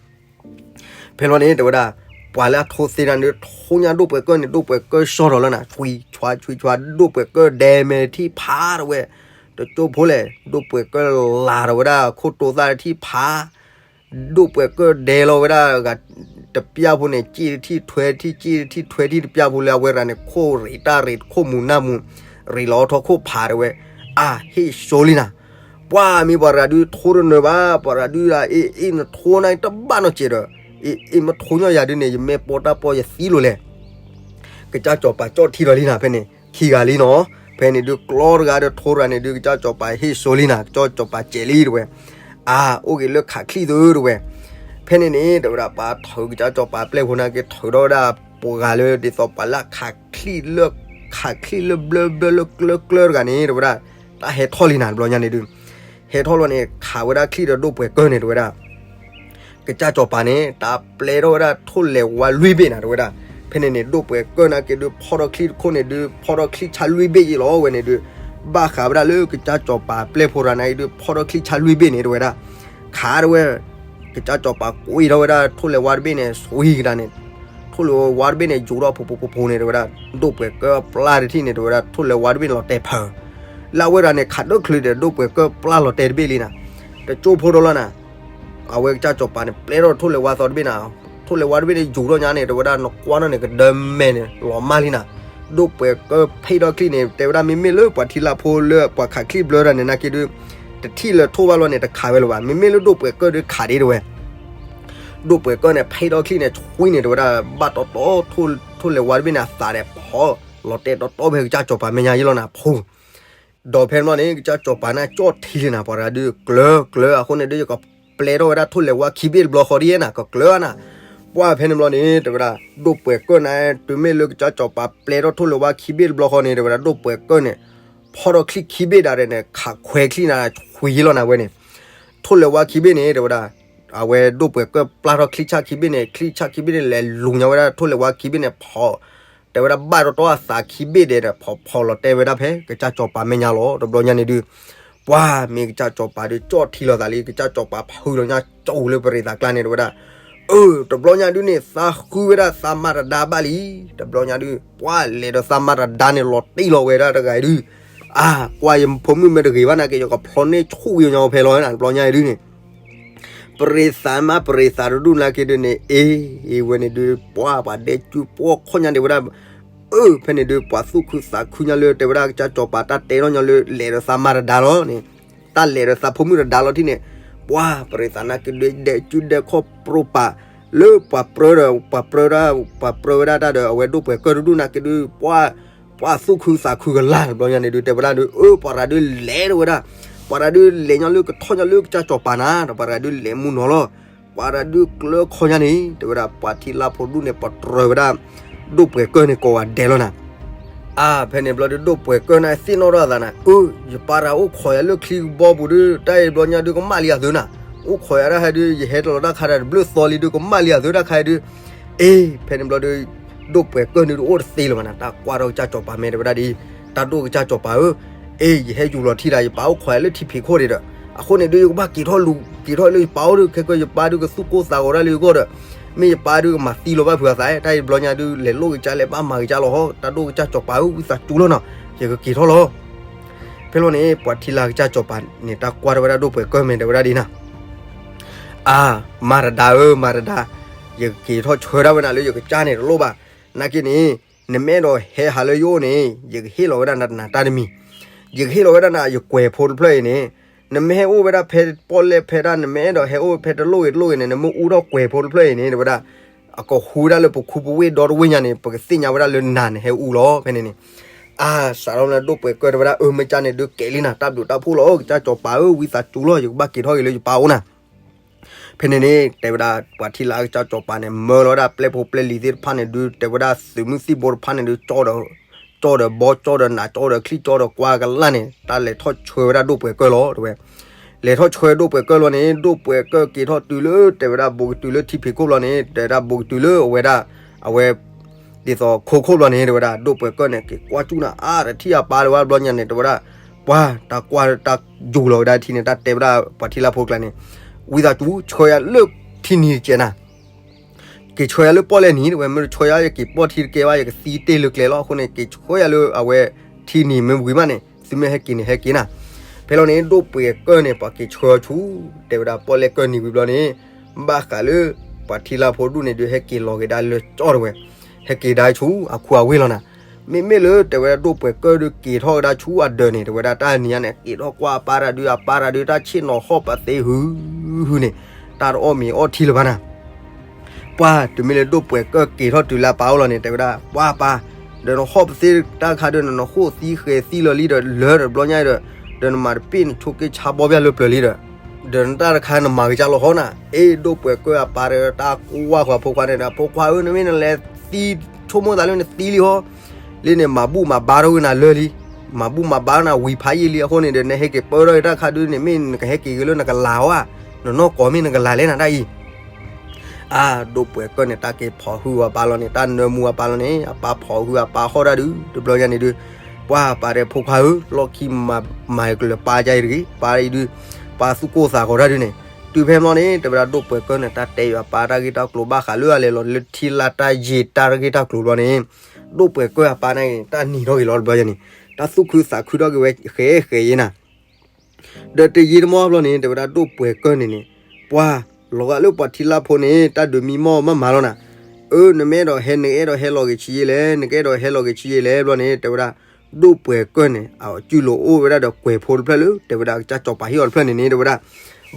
ဖဲလီၤန့ၣ် တဲဝဲဒၣ် ပှၤလၢအထိသ့တၢ်န့ၣ် ထိညါဒိၣ်ပှဲၤကၢၢ်န့ၣ် ဒိၣ်ပှဲၤကၢၢ်ဆီၣ်ထီၣ်လၢနၤ ဆွံဆွါ ဆွံဆွါ ဒိၣ်ပှဲၤကၢၢ်ဒဲမဲာ်ထံၣ်ဖးတဲဝဲ, တကၠိဖိလဲၣ် ဒိၣ်ပှဲၤကၢၢ်လၤထီၣ်ဝဲဒၣ်ခိၣ်တိသၣ်ထံၣ်ဖး ဒိၣ်ပှဲၤကၢၢ်ဒဲလီၤဝဲဒၣ်ဂၤတပျၢ်ဖိန့ၣ် က့ၣ်တထံၣ်ထွဲထံၣ် က့ၣ်တထံၣ်ထွဲထံၣ်တပျၢ်ဖိလၢအဝဲရၤန့ၣ် ခိၣ်ရ့းတၢ်ရ့း ခိၣ်မူၤနၢ်မူၤ ရ့းလီၤအီထီၣ်ခိၣ်ဖးတဲဝဲ, အါ ဟ့ၣ်စိလံနၤ, ပှၢ်မ့ၢ်ပှၤရၤဒုးထိတနၢၤဘၣ် ပှၤရၤဒုးဒၣ် အ့ အ့ နထိနၤတဘၣ်နီတစဲးဒီး အ့ အ့ မ့ၢ်ထိညီယၤဒုးန့ၣ် ယမ့ၢ်ပီတၢ်ပီယသံလိၤလဲၣ် ကစၢ်စီၤပၤကၠီၣ်ထံလီၤလံနၤ ဖဲန့ၣ် ခံဂၤလံနီၤ, ဖဲန့ၣ်ဒုးကျီတဂၤဒီးထိတဂၤန့ၣ်ဒုး ကစၢ်စီၤပၤဟ့ၣ်စိလံနၤ ကစၢ်စီၤပၤစဲးလံတဲဝဲ, အါ အိၣ်ဂ့ၤလၢခးချံၣ်သုတဲဝဲ, ဖဲန့ၣ်န့ၣ် တဲဝဲဒၣ် ပှၤထုးကစၢ်စီၤပၤပျဲၢ်ဖိနာ်က့ ထုးထီၣ်ဝဲဒၣ် ပှၤဂၤလၢဒ်သိးပှၤလၢခးချံၣ်လၢ ခးချံၣ်လၢဘျၢဘျၢလၢကျၢကျၢတဂၤန့ၣ် တဲဝဲဒၣ် တၢ်ဟဲထီၣ်လံနၤ တဘျီညါန့ၣ်ဒုး ဟဲထီၣ်လီၤန့ၣ် ခးဝဲဒၣ်ချံၣ်ဒီးဒိၣ်ပှဲၤကၢၢ်န့ၣ် တဲဝဲဒၣ် ကစၢ်စီၤပၤန့ၣ် တၢ်ပျဲထီၣ်ဝဲဒၣ်ထိၣ်လဲၤဝါလွံၢ်ဘ့ၣ်နၤ တဲဝဲဒၣ်, ဖဲန့ၣ်န့ၣ် ဒိၣ်ပှဲၤကၢၢ်နာ်က့ဒုး ဖီၣ်ထီၣ်ချံၣ်တခိၣ်န့ၣ်ဒုး ဖီၣ်ထီၣ်ချံၣ်ဆါလွံၢ်ဘ့ၣ်ယ့လီၤဝဲန့ၣ်ဒုး, ဘၣ်ဃးဝဲဒၣ်လၢကစၢ်စီၤပၤပျဲၢ်ဖိရၤနာ်က့ဒုး ဖီၣ်ထီၣ်ချံၣ်ဆါလွံၢ်ဘ့ၣ်န့ၣ် တဲဝဲဒၣ်, ခးတဲဝဲ ကစၢ်စီၤပၤကွံာ်ထီၣ်ဝဲဒၣ်ထိၣ်လဲၤဝါတဘ့ၣ်န့ၣ် ဆွံကဒါန့ၣ်, ထိၣ်လဲၤဝါတဘ့ၣ်န့ၣ် ယူၤထီၣ်ဖိဖိဖိဖိန့ၣ် တဲဝဲဒၣ်, ဒိၣ်ပှဲၤကၢၢ်ပျၢ်တထံၣ်န့ၣ် တဲဝဲဒၣ် ထိၣ်လဲၤဝါတဘ့ၣ်န့ၣ်လီၤတဲာ်ဖၢ, လၢအဝဲဒၣ်န့ၣ် ခးဒၢချုးဒီး ဒိၣ်ပှဲၤကၢၢ်ပျၢ်လီၤတဲာ်တဘ့ၣ်လံနၤ, တကၠိဖိဒီးလီၤနၤ အဝဲကစၢ်စီၤပၤန့ၣ် ပျဲထီၣ်ထိၣ်လဲၤဝါသီတဘ့ၣ်နၤ, ထိၣ်လဲၤဝါတဘ့ၣ်န့ၣ် ယူၤထီၣ်ညါန့ၣ် တဲဝဲဒၣ် နကွၢ်နီၣ်န့ၣ် ကဒၢမဲာ်န့ၣ် လီၤမၢ်လံနၤ, ဒိၣ်ပှဲၤကၢၢ်ဖဲးထီၣ်ချံၣ်န့ၣ် တဲဝဲဒၣ် မ့မ့ၢ်လၢပှၤထံလၢဖိလၢပှၤခးချံၣ်ဘျၢတၢ်န့ၣ်နာ်က့ဒုး တထံၣ်လၢထိၣ်ဘၣ်လီၤန့ၣ် တခးဝဲလၢၤဘၣ်, မ့မ့ၢ်လၢဒိၣ်ပှဲၤကၢၢ်ဒုးခးဒ့တဲဝဲ ဒိၣ်ပှဲၤကၢၢ်န့ၣ် ဖဲးထီၣ်ချံၣ်န့ၣ် ဆွံန့ၣ် တဲဝဲဒၣ် ဘၣ်တီတီ ထိၣ်လဲၤဝါတဘ့ၣ်န့ၣ် အသးဒဲးဖီ လီၤတဲာ်တီတီဖဲကစၢ်စီၤပၤမဲာ်ညါယ့လီၤနၤဖိ ဒီးဖဲန့ၣ်ဘျီန့ၣ် ကစၢ်စီၤပၤန့ၣ် ကၠီၣ်ထံလံနၤ ပှၤတဂၤဒုး ကျၢၤကျၢၤအဃိန့ၣ်ဒုး ယကပျဲထီၣ်ဝဲဒၣ်ထိၣ်လဲၤဝါခံဘ့ၣ်တဘျီဃီဒ်နၤ ကကျၢၤနၤ, ပှၢ်ဖဲန့ၣ်ဘျီန့ၣ် တဲဝဲဒၣ် ဒိၣ်ပှဲၤကၢၢ်န့ၣ် တုၤမ့ၢ်လၢကစၢ်စီၤပၤပျဲထီၣ်ထိၣ်လဲၤဝါခံဘ့ၣ်တဘျီဃီန့ၣ် တဲဝဲဒၣ် ဒိၣ်ပှဲၤကၢၢ်န့ၣ် ဖီၣ်ထီၣ်ချံၣ်ခံဘ့ၣ်ဒၣ်န့ၣ် ခးခွဲးချံၣ်နၤ ဆွံယ့လီၤနၤဝဲန့ၣ်, ထိၣ်လဲၤဝါခံဘ့ၣ်န့ၣ် တဲဝဲဒၣ် အဝဲဒိၣ်ပှဲၤကၢၢ်ပျၢ်ထီၣ်ချံၣ်ဆၣ်ခံဘ့ၣ်န့ၣ် ချံၣ်ဆၣ်ခံဘ့ၣ်န့ၣ် လဲၤလူၤညါဝဲဒၣ်ထိၣ်လဲၤဝါခံဘ့ၣ်န့ၣ် ဖီ တဲဝဲဒၣ်ဘၣ်တီတီအသးခံဘ့ၣ်ဒဲးဒီး ဖီဖီလီၤတဲာ်ဝဲဒၣ်ဖဲ ကစၢ်စီၤပၤမဲာ်ညါလီၤ တဘျီညါန့ၣ်ဒုး, ပှၢ်မ့ၢ်ကစၢ်စီၤပၤဒုး ကၠီၣ်ထံလီၤသးလံ ကစၢ်စီၤပၤဖုးလီၤညါကၠီၣ်လၢပရ့ၤသးကျါန့ၣ် တဲဝဲဒၣ်, အၢ တဘျီညါဒုးန့ၣ် သးဃုဝဲဒၣ်သးမၤတဒါဘၣ်လံ, တဘျီညါဒုး ပှၢ်လဲၤဒီးသးမၤတဒါန့ၣ် လီၤတံၢ်လီၤဝဲဒၣ်တဂၤအံၤဒုး, အါ ကွၢ်ယဖိမုၣ်မ့ၢ်တဂ့ၤဘၣ်နာ်က့ ယကဖျီန့ၢ်ဆူၣ်ဝံၤညီဖဲလီၤ တဘျီညါအံၤဒုးန့ၣ် ပရ့ၤသးမး ပရ့ၤသးတဒူၣ်နာ်က့ဒုးန့ၣ် အ့ အ့ ဝဲန့ၣ်ဒုး ပှၢ်ပှၤဒဲးစုပှီၢ်ခီၣ်ညါန့ၣ်ဝဲဒၣ်, အၢ ဖဲန့ၣ်ဒုး ပှၤသူၣ်ခုသးခုညါလၢ တဲဝဲဒၣ်ကစၢ်စီၤပၤတၢ်တဲထီၣ်ညါလၢ လဲၤဒီးသးမၤတဒါလီၤန့ၣ်, တၢ်လဲၤဒီးသးဖိမုၣ်တဒါလီၤထံၣ်န့ၣ်, ပှၢ်ပရ့ၤသးနာ်က့ဒုး ဒဲးစုဒဲးခီၣ်ပြိပာ် လၢပှၤပြၢဒီး ပှၤပြၢဒၣ် ပှၤပြၢဝဲဒၣ်တၢ်ဒီး အဝဲဒိၣ်ပှဲၤကၢၢ်တဒူၣ်နာ်က့ဒုး ပှၢ် ပှၢ်သူၣ်ခုသးခုကလာ် တဘျီညါန့ၣ်ဒုး တဲဝဲဒၣ်ဒုး အၢ ပှၤတဂၤဒုးလဲၤတဲဝဲဒၣ်, ပှၤတဂၤဒုးလဲၤညီလၢကထီၣ်ညီလၢကစၢ်စီၤပၤနၤ ဒီးပှၤတဂၤဒုးလဲၤမူနီၤလီၤ, ပှၤတဂၤဒုးကျၢခီညါန့ၣ် တဲဝဲဒၣ် ပှၤထံလၢဖိဒူၣ်န့ၣ် ပတြၢၤဝဲဒၣ် ဒိၣ်ပှဲၤကၢၢ်န့ၣ်ကိးဂၤဒဲးလီၤနၤ အါ ဖဲန့ၣ်ဘျီဒုး ဒိၣ်ပှဲၤကၢၢ်န့ၣ်သ့ၣ်နီၣ်ထီၣ်အသးနၤ, အၢ ယပၢ်တဂၤအိၣ်ခိးယၤလၢချံကဘီပူၤဒုး တၢ်အံၤဘျီညါဒုးကမၣ်လံအသုနၤ, အိၣ်ခိးယၤတၢ်ဟဲဒုး ယဟဲတလီၤတၢ်ခါတဘျုးသီလံဒုး ကမၣ်လံအသုတၢ်ခါအံၤဒုး, အ့ ဖဲန့ၣ်ဘျီဒုး ဒိၣ်ပှဲၤကၢၢ်န့ၣ်ဒုးအိၣ်တသ့လၢၤဘၣ်နၤ, တၢ်ကွၢ်ထီၣ်ကစၢ်စီၤပၤမဲာ်တဲဝဲဒၣ်ဒ်, တၢ်ဒိၣ်ကစၢ်စီၤပၤဧၢ, အ့ ယဟဲယူၤလီၤထံၣ်ဒၣ် ယပၢ်အိၣ်ခိးယၤလၢထံဖံးခိၣ်ဒံးဒီး, အဃိန့ၣ်ဒုး ယကဘၣ်က့ၤထီၣ်လူၤ က့ၤထီၣ်လၢယပၢ်အိၣ်ဒုး ခဲကၢၢ်ယပၢ်ဒုးကသူၣ်ကိၢ်သးဂီၤဒၣ်လၢယဂီၢ်ဒီး, မ့ၢ်ယပၢ်ဒုးကမၤသံလီၤဘၣ်ဖုးအသး တၢ်အံၤဘျီညါဒုး လဲၤလိၣ်ကစၢ်လဲၤဘၣ်မၤကစၢ်လီၤဟီ, တၢ်ဒိၣ်ကစၢ်စီၤပၤဧၢ ဝံသးစူၤလီၤနီၤ ယကက့ၤထီၣ်လီၤ ဖဲလီၤန့ၣ် ပှၤထံလၢကစၢ်စီၤပၤန့ၣ် တၢ်ကွၢ်ထီၣ်ဝဲဒၣ်ဒိၣ်ပှဲၤကၢၢ်မဲာ်တဲဝဲဒၣ်ဒ်နၤ, အါ မၤတဒါဧၢ မၤတဒါ, ယကက့ၤထီၣ်ဆၢဒၣ်ဝဲနၤလၢယကစၢ်န့ၣ်တလိၣ်ဘၣ်, နာ်က့န့ၣ် နမ့ၢ်အဲၣ်ဒိးဟဲဟးလၢယအိၣ်န့ၣ် ယကဟ့ၣ်လီၤဝဲဒၣ်နၤတၢ်တမံၤ, ယကဟ့ၣ်လီၤဝဲဒၣ်နၤ ယကွဲၤဖိတဖျၢၣ်အံၤန့ၣ်, နမ့ၢ်ဟဲအိၣ်ဝဲဒၣ်ဖဲပီၣ်လဲၣ်ဖဲဒၣ် နမ့ၢ်အဲၣ်ဒိးဟဲအိၣ်ဖဲတလိၣ်ဂ့ၤတလိၣ်ဂ့ၤန့ၣ် နမ့ၢ်အူထီၣ်ကွဲၤဖိတဖျၢၣ်အံၤန့ၣ် တဲဝဲဒၣ် အကဟူဝဲဒၣ်လၢပခူပဝ့ၢ်ဒီတဝ့ၢ်ညါန့ၣ် ပကသ့ၣ်ညါဝဲဒၣ်လၢနၤန့ၣ်ဟဲအူလီၤ ဖဲန့ၣ်န့ၣ်. အါ စးထီၣ်လၢဒိၣ်ပှဲၤကၢၢ်တဲဝဲဒၣ် အၢ မ့ၢ်ကၢ်န့ၣ်ဒုးကဲလံနၤ တၢ်ဘျုးတၢ်ဖှိၣ်လီၤ ကစၢ်စီၤပၤဧၢ ဝံသးစူၤလီၤ ယကဘၣ်က့ၤထီၣ်က့ၤလၢယပၢ်အိၣ်နၤ ဖဲန့ၣ်န့ၣ် တဲဝဲဒၣ် ပှၤထံလၢ်ကစၢ်စီၤပၤန့ၣ် မၢလီၤဝဲဒၣ်ပျဲၢ်ဖိပျဲၢ်လံၤသ့ၣ်တဖၣ်န့ၣ်ဒုး တဲဝဲဒၣ်သုးမုၢ်သံၣ်ဘိတဖၣ်န့ၣ်ဒုး ကၠီၣ်ဒီးဘီ ကၠီၣ်ဒီးနး ကၠီၣ်ဒီးချံၣ် ကၠီၣ်ဒီးကွါကလၢ်န့ၣ် တၢ်လဲၤထီၣ်ဆှၢဝဲဒၣ်ဒိၣ်ပှဲၤကၢၢ်လီၤ တဲဝဲ. လဲၤထီၣ်ဆှၢဒိၣ်ပှဲၤကၢၢ်လီၤန့ၣ် ဒိၣ်ပှဲၤကၢၢ်က့ၤထီၣ်တုၤလၢ တဲဝဲဒၣ် ဘူးကတုၤလၢထံဖံးခိၣ်ဘျီန့ၣ် တဲဝဲဒၣ် ဘူးကတုၤလၢအဝဲဒၣ် အဝဲ ဒ်သိးခိခိၣ်ဘျီန့ၣ် တဲဝဲဒၣ် ဒိၣ်ပှဲၤကၢၢ်န့ၣ် က့ၤကွၢ်ကၠူၣ်နၤ အါ တထံၣ်အပၢ်လၢၤဘၣ် ဘျီညါန့ၣ် တဲဝဲဒၣ် ပှၤ တၢ်ကွၢ်တၢ်ယူၤလီၤဝဲဒၣ်ထံန့ၣ် တၢ်တဲဝဲဒၣ်ပှၤထံလၢ်ဖိကျါန့ၣ် ဝံသးစူၤ ဆှၢယၤလၢထံနံၤတကဲးနၤ က့ၤဆှၢယၤလၢပီၣ်လဲၣ်နံၤ တဲဝဲ မ့ၢ်တဆှၢယၤ ယက့ၤပီၣ်ထံတကဲဘၣ် ယကသံတ့ၢ်လၢကျဲလီၤ အဃိန့ၣ် က့ၤဆှၢယၤလၢအဝဲ ထံနံၤမ့ၢ်ဝံၤမးန့ၣ် သုမ့ၢ်ဟဲက့ၤန့ၣ် ဟဲက့ၤနၤ. ဖဲလီၤန့ၣ် ဒိၣ်ပှဲၤကၢၢ်န့ၣ် ပှၤက့ၤဆှၢဆူ တဲဝဲဒၣ်ပီၣ်လဲၣ်ကၢၢ်နံၤဝံၤဘျီန့ၣ် ဘၣ်ဃးလၢ ပှၤထံလၢ်ဖိဒူၣ်န့ၣ်ဒုး ဟဲက့ၤလီၤက့ၤဒၣ်လၢကၠီၣ်တဲဝဲ ဟဲက့ၤဒၣ်ဆူအခူအဝ့ၢ်လီၤနၤ. မ့မ့ၢ်လၢတဲဝဲဒၣ်ဒိၣ်ပှဲၤကၢၢ်ဒုးက့ၤထီၣ်ကဒါဆူအဒၢးန့ၣ် တဲဝဲဒၣ်တၢ်နံၤညါန့ၣ် က့ၤထီၣ်ကွၢ်အပၢ်တၢ်ဒုး အပၢ်တၢ်ဒုး တၢ်ဆ့ၣ်နီၤဟီၣ်ပသ့ဟု ဟုန့ၣ် တၢ်တအီၣ်မ့ၤအီထံလၢၤဘၣ်နၤ. ပှၤ တုၤမ့ၢ်လၢဒိၣ်ပှဲၤကၢၢ်က့ၤထီၣ်တုၤလၢအပၢ်အိၣ်လီၤန့ၣ် တဲဝဲဒၣ် ပှၤပၢ် ဒီးနဟီၣ်ပသ့တၢ်ခါဒုး နနဃိၣ်သံဃဲၤသံလီၤလံဒီး လၢဒီးဘျီညါဒီး ဒီးနမၤတပ့ၢ်နဆိးက့ဆါဘီဘၣ်လၢပျၢၤလံဒီး ဒီးနတၢ်တခါနမၤကစၢ်လီၤဟီနၤ. အ့ ဒိၣ်ပှဲၤကၢၢ်အပၢ်တၢ် တၢ်ကွၢ်ဃီၤဖိခွါန့ၣ်ဒီး ဖိခွါဧၢ နမ့ၢ်နလဲၤသံ ဆိကမိၣ်သးလၢနသံလံဟီ လၢန့ၣ် မၤဘူၣ်မၤဘါထီၣ်က့ၤနၤလၢာ်လံ မၤဘူၣ်မၤဘါနၤဝံၤဖးယံာ်လံ အဃိန့ၣ်ဒီး နဟဲက့ၤပၢထီၣ်က့ၤတၢ်ခါဒုးန့ၣ် မ့ၢ်နကဟဲက့ၤက့ၤလၢနကလၤဧါ နနီၢ်ကီၢ်မ့ၢ်နကလၤလဲၣ်နၤတၢ်အံၤ အါ ဒိၣ်ပှဲၤကၢၢ်န့ၣ် တၢ်က့ၤဖီၣ်ဟုအပၢ်လီၤန့ၣ် တၢ်နၢမူအပၢ်လီၤန့ၣ် အပၢ်ဖီၣ်ဟုအပၢ်ဟီၣ်တၢ်ဒုး တဘျီညါန့ၣ်ဒုး ပှၤပၢ်တဲဖိခွါဧၢ လီၢ်ခံမၤ မၤကလၢၤပၢ်ကအံၤတဂ့ၤ ပၢ်အံၤဒုး ပၢ်သူၣ်ကိၢ်သးဂီၤတၢ်ဒုးန့ၣ် တုၤဖဲမီန့ၣ် တဲဝဲဒၣ်ဒိၣ်ပှဲၤကၢၢ်န့ၣ် တၢ်တဲယွၤပၢ်တၢ်ဂ့ၢ်တၢ်ကျိၤဘၣ်ဃးလၢအလဲၤလီၤလၢထံလၢ်တၢ်ယံၤတၢ်ဂ့ၢ်တၢ်ကျိၤဘျီန့ၣ် ဒိၣ်ပှဲၤကၢၢ်အပၢ်န့ၣ် တၢ်နံၤထီၣ်က့ၤလီၤတဘျီညါန့ၣ် တၢ်သူၣ်ခုသးခုထီၣ်က့ၤဝဲဃဲဃဲယဲနၤ ဒီးတယံာ်တမီၢ်ဘျီန့ၣ် တဲဝဲဒၣ်ဒိၣ်ပှဲၤကၢၢ်န့ၣ်န့ၣ် ပှၤ လီၤဂာ်လၢပှၤထံလၢ်ဖိန့ၣ် တၢ်ဒုးမံမီၢ်မးမၤလီၤနၤ. အၢ နမ့ၢ်အဲၣ်ဒိးဟဲ နကအဲၣ်ဒိးဟဲလီၤက့ၤဆံးယဲလဲၣ် နကအဲၣ်ဒိးဟဲလီၤက့ၤဆံးယဲလဲၣ်ဘျီန့ၣ် တဲဝဲဒၣ် ဒိၣ်ပှဲၤကၢၢ်န့ၣ် အစုလိၤအိၣ်ဝဲဒၣ်ဒီးကွဲၤဖိတဖျၢၣ်လၢ တဲဝဲဒၣ်ကစၢ်စီၤပၤဟ့ၣ်အီၤတဖျၢၣ်န့ၣ်န့ၣ် တဲဝဲဒၣ်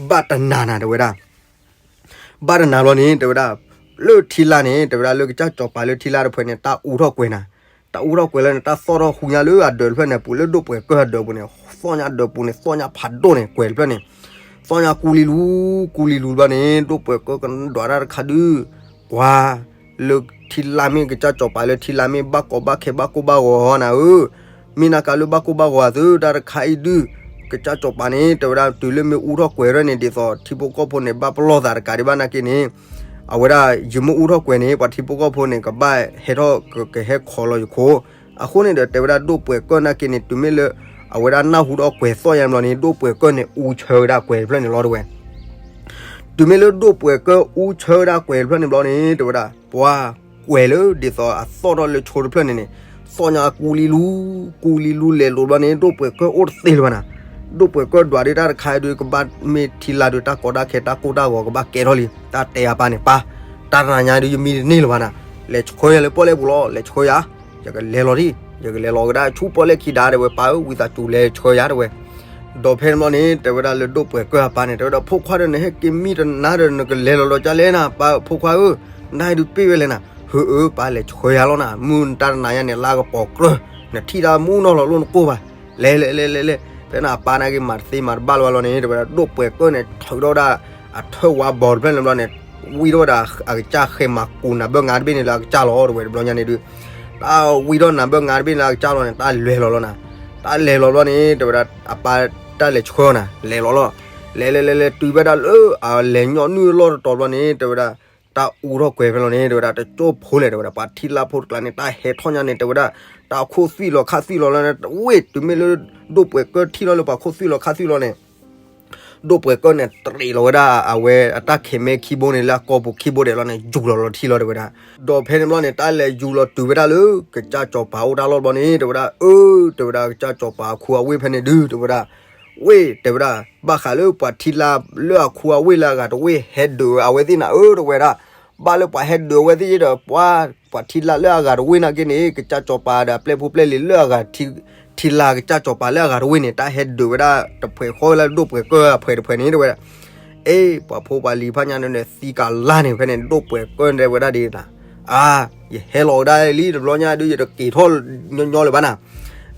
ဘၣ်တနၤနၤ တဲဝဲဒၣ် ဘၣ်တနၤဘျီန့ၣ် တဲဝဲဒၣ် လၢထံလၢ်န့ၣ် တဲဝဲဒၣ်လၢကစၢ်စီၤပၤလၢထံလၢ်တဖျၢၣ်န့ၣ် တၢ်အူထီၣ်ကွဲၤနၤ, တၢ်အူထီၣ်ကွဲၤလၢန့ၣ် တၢ်သီၣ်ထီၣ်ဟူညါလၢအဒၢးတဖျၢၣ်န့ၣ် ပူၤလၢဒိၣ်ပှဲၤကၢၢ်အဒၢးပူၤန့ၣ် သီၣ်ညါဒၢးပူၤန့ၣ် သီၣ်ညါဖးဒိၣ်န့ၣ် ကွဲၤတဖျၢၣ်န့ၣ် သီၣ်ညါကူလံလူ ကူလံလူဘျီန့ၣ် ဒိၣ်ပှဲၤကၢၢ်ကဒွးတၢ်တခါဒုး ကွၢ် လၢထံလၢ်မ့ၢ်ကစၢ်စီၤပၤလၢထံလၢ်မ့ၢ်ဘၣ်ကီဘၣ်ခဲဘၣ်ကိၢ်ဘၣ်ဂီၤနၤဧၢ, မ့ၢ်နၤကးလၢဘၣ်ကိၢ်ဘၣ်ဂီၤသုတၢ်တခါအံၤဒုး ကစၢ်စီၤပၤန့ၣ် တဲဝဲဒၣ်တုၤလၢမ့ၢ်အူထီၣ်ကွဲၤထီၣ်န့ၣ် ဒ်သိးထံဖိကီၢ်ဖိန့ၣ် ဘၣ်ပလီၢ်သးတကးဒံးဘၣ်နာ်က့န့ၣ် အဝဲဒၣ်ယမ့ၢ်အူထီၣ်ကွဲၤန့ၣ် ပှၤထံဖိကီၢ်ဖိန့ၣ် ကဘၣ်ဟဲထီၣ်ကဟဲခိးလီၤယခိၣ်, အဃိန့ၣ်ဒီး တဲဝဲဒၣ်ဒိၣ်ပှဲၤကၢၢ်နာ်က့န့ၣ် တုၤမ့ၢ်လၢ အဝဲဒၣ်နၢ်ဟူဒီးကွဲၤသီၣ်ညါဘျီန့ၣ် ဒိၣ်ပှဲၤကၢၢ်န့ၣ် အူဆၢဝဲဒၣ်ကွဲၤတဖျၢၣ်န့ၣ်လီၤတဝဲ တုၤမ့ၢ်လၢဒိၣ်ပှဲၤကၢၢ်အူဆၢဝဲဒၣ်ကွဲၤတဖျၢၣ်န့ၣ်ဘျီန့ၣ် တဲဝဲဒၣ် ပှၤကွဲၤလၢဒ်သိးအသီၣ်ထီၣ်လၢဆိတဖျၢၣ်န့ၣ်န့ၣ် သီၣ်ညါကူလံလူ ကူလံလူလဲၤလိာ်ဘျီန့ၣ် ဒိၣ်ပှဲၤကၢၢ်အိၣ်တသ့လၢၤဘၣ်နၤ, ဒိၣ်ပှဲၤကၢၢ်ဒွးဒ်တၢ်တခါအံၤဒုး ကဘၣ်မ့ၢ်ထံလၢ်ဒုး တၢ်ကီတၢ်ခဲတၢ်ကိၢ်တၢ်ဂီၤကဘၣ်ကဲထီၣ်လံ တၢ်တဲအပၢ်န့ၣ် ပၢ် တၢ်တနၤညါဒုး ယမံတန့ၢ်လၢၤဘၣ်နၤ, လဲၤဆှၢယၤလၢပီၣ်လဲၣ်ပူၤလီၤ လဲၤဆှၢယၤ, ယကလဲၤလီၤဒံး ယကလဲၤလီၤကဒါဆူပီၣ်လဲၣ်ခံဒါတဲဝဲ ပၢ်ဧၢ ဝံသးစူၤလဲၤဆှၢယၤတဲဝဲ ဒီးဖဲန့ၣ်ဘျီန့ၣ် တဲဝဲဒၣ်လၢဒိၣ်ပှဲၤကၢၢ်အပၢ်န့ၣ် တဲဝဲဒၣ် ဖိခွါဒီး နဟဲက့ၤမံတနၤဒီး နကလဲၤလီၤဒီးကၢ်လဲၣ်နၤ ပၢ်ဖိခွါဧၢ, နဟဲဒုးပ့ၢ်ဝဲလဲၣ်နၤ, ဟၢအၢ ပၢ်လဲၤဆှၢယၤလီၤနၤ, မုၢ်နတၢ်တနၤညါန့ၣ် လါကပီၤကြၢး, နထံၣ်တၢ်မူနီၢ်လီၤလိၣ်နကိၢ်ဘၣ်, လဲၤလဲၤလဲၤလဲၤလဲၤ, ဖဲန့ၣ်အပၢ်နာ်က့မၤတသ့မၤတဘၣ်လၢၤဘၣ်လီၤန့ၣ် တဲဝဲဒၣ် ဒိၣ်ပှဲၤကၢၢ်န့ၣ် ထုးထီၣ်ဝဲဒၣ် အထၢၣ်ဝါဘီတဖျၢၣ်န့ၣ်ဘျီန့ၣ် ဝံထီၣ်ဝဲဒၣ်အကစၢ်ဃဲမၤကူၤနၤဘၢၣ်ငါတဘ့ၣ်န့ၣ်လၢအကစၢ်လီၤ တဲဝဲတဘျီညါန့ၣ်ဒုး တၢ်ဝံထီၣ်နၤဘၢၣ်ငါတဘ့ၣ်န့ၣ်လၢအကစၢ်လီၤန့ၣ် တၢ်လဲၤလီၤလီၤနၤ, တၢ်လဲၤလီၤဘျီန့ၣ် တဲဝဲဒၣ် အပၢ်တၢ်လဲၤဆှၢနၤ လဲၤလီၤလီၤ, လဲၤလဲၤလဲၤလဲၤတုၤဝဲဒၣ်လၢအလဲၤညီနုၢ်လီၢ်တတီၤဘျီန့ၣ် တဲဝဲဒၣ် တၢ်အူထီၣ်ကွဲၤဖဲလီၤန့ၣ် တဲဝဲဒၣ် တကၠိဖိလဲၣ် တဲဝဲဒၣ် ပှၤထံလၢ်ဖိတကျါန့ၣ် တၢ်ဟဲထီၣ်ညါန့ၣ် တဲဝဲဒၣ် တၢ်ခိၣ်သွံၣ်လီၤခၣ်သွံၣ်လီၤလီၤန့ၣ် ဝ့ၢ်တုၤမ့ၢ်လၢ ဒိၣ်ပှဲၤကၢၢ်ထံၣ်လီၤလၢပှၤခိၣ်သွံၣ်လီၤခၣ်သွံၣ်လီၤန့ၣ် ဒိၣ်ပှဲၤကၢၢ်န့ၣ် တရံးလီၤဝဲဒၣ်အဝဲအတၢ်ခဲမဲခံဘိန့ၣ် လၢအကိာ်ပူၤခံဘိဒဲးလီၤန့ၣ် ယူၤလီၤလီၤထံလီၤ တဲဝဲဒၣ်. ဒီးဖဲန့ၣ်ဘျီန့ၣ် တၢ်လဲၤယူၤလီၤတုၤဝဲဒၣ်လၢ ကစၢ်စီၤပၤအိၣ်တၢ်လီၢ်ဘျီန့ၣ် တဲဝဲဒၣ် အၢ တဲဝဲဒၣ် ကစၢ်စီၤပၤအခူအဝ့ၢ်ဖဲန့ၣ်ဒုး တဲဝဲဒၣ် ဝ့ၢ် တဲဝဲဒၣ် ဘၣ်ဃးလၢပှၤထံလၢ်လၢအခူအဝ့ၢ်လၢအဂၤတဝ့ၢ် ဟဲဒုးအဝဲသ့ၣ်နၤ အၢ တဲဝဲဒၣ် ဘၣ်လၢပှၤဟဲဒုးအဝဲသ့ၣ်ဒီး ပှၤ ပှၤထံလၢ်လၢအဂၤတဝ့ၢ်နာ်က့န့ၣ် ကစၢ်စီၤပၤဒီးအပျဲၢ်ဖိပျဲၢ်လံၤလၢအဂၤ ထံလၢ်ကစၢ်စီၤပၤလၢအဂၤတဝ့ၢ်န့ၣ် တၢ်ဟဲဒုးဝဲဒၣ်တဖှဲးဃီဝဲလၢဒိၣ်ပှဲၤကၢၢ်အဖှဲးတဖှဲးန့ၣ် တဲဝဲဒၣ်. အ့ ပှၤဖိပှၤလံၤဖးညါန့ၣ် သံကလါန့ၣ် ဖဲန့ၣ်ဒိၣ်ပှဲၤကၢၢ်တဲဝဲဒၣ်ဒ်နၤ, အါ ယဟဲလီၤကဒါလံ တဘျီညါဒုး ယတက့ၤထီၣ်ညီညီလၢၤဘၣ်နၤ.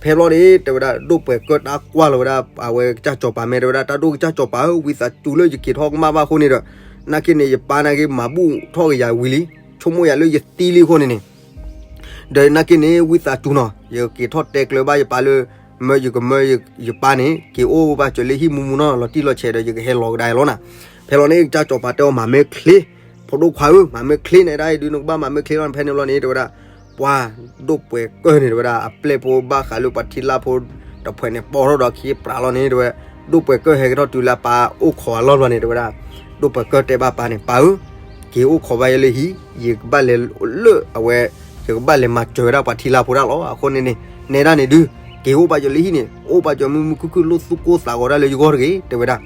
ဖဲဘျီန့ၣ် တဲဝဲဒၣ်ဒိၣ်ပှဲၤကၢၢ်တၢ်ကွၢ်လီၤဝဲဒၣ် အဝဲကစၢ်စီၤပၤမ့ၢ်တဲဝဲဒၣ် တၢ်ဒိၣ်ကစၢ်စီၤပၤဧၢ ဝံသးစူၤလၢယက့ၤထီၣ်ကမၣ်ဘၣ်အဃိန့ၣ်ဒီး နာ်က့န့ၣ် ယပၢ်နာ်က့မၤဘူၣ်ထီၣ်ကယၤဝံၤလံ, ဆိကမိၣ်ယၤလၢယသံလံအဃိန့ၣ်န့ၣ် ဒီးနာ်က့န့ၣ် ဝံသးစူၤနီၤ ယက့ၤထီၣ်တဲကျၢၤဘၣ်ယပၢ်လၢ မၢယကမၢယပၢ်န့ၣ် က့ၤအိၣ်ဘၣ်စၢၤလၢဟံၣ်မူမူနီၤ လီၤတံၢ်လီၤဆဲးဒီးယကဟဲလီၤကဒါလီၤနၤ. ဖဲလီၤန့ၣ် ကစၢ်စီၤပၤတဲအီၤ မၤမ့ၢ်ချ့, ဖိဒိၣ်ခွါဧၢ မၤမ့ၢ်ချ့န့ၣ်ဒၣ်အံၤဒုး နကဘၣ်မၤမ့ၢ်ချ့လီၤန့ၣ် ဖဲန့ၣ်ဘျီန့ၣ် တဲဝဲဒၣ် ပှၤဒိၣ်ပှဲၤကၢၢ်န့ၣ် တဲဝဲဒၣ် အပျဲၢ်ဖိဘၣ်ဃးလၢပှၤထံလါဖိတဖုန့ၣ် ပိာ်ထီၣ်ဒီးခံပြးလီၤန့ၣ် တဲဝဲ ဒိၣ်ပှဲၤကၢၢ်ဟဲကထီၣ်တုၤလၢပၢ်အိၣ်ခိးအလီၢ်ဘျီန့ၣ် တဲဝဲဒၣ် ဒိၣ်ပှဲၤကၢၢ်တဲဘၣ်ပၢ်န့ၣ် ပၢ်ဧၢ က့ၤအိၣ်ခိးဘၣ်ယဲလၢဟံၣ် ယကဘၣ်လဲၤလၢအဝဲ ယကဘၣ်လဲၤမၤစၢၤဝဲဒၣ်ပှၤထံလါဖိဒၣ်လီၤ. အဃိန့ၣ်န့ၣ် နဲဒၣ်န့ၣ်ဒုး က့ၤအိၣ်ဘၣ်ယဲလၢဟံၣ်န့ၣ် အိၣ်ဘၣ်ယဲမုာ်မုာ်ခုၣ်ခုၣ် လိၣ်သူၣ်ကိၢ်သးဂီၤဒၣ်လၢယဂီၢ်တဂ့ၤ တဲဝဲဒၣ်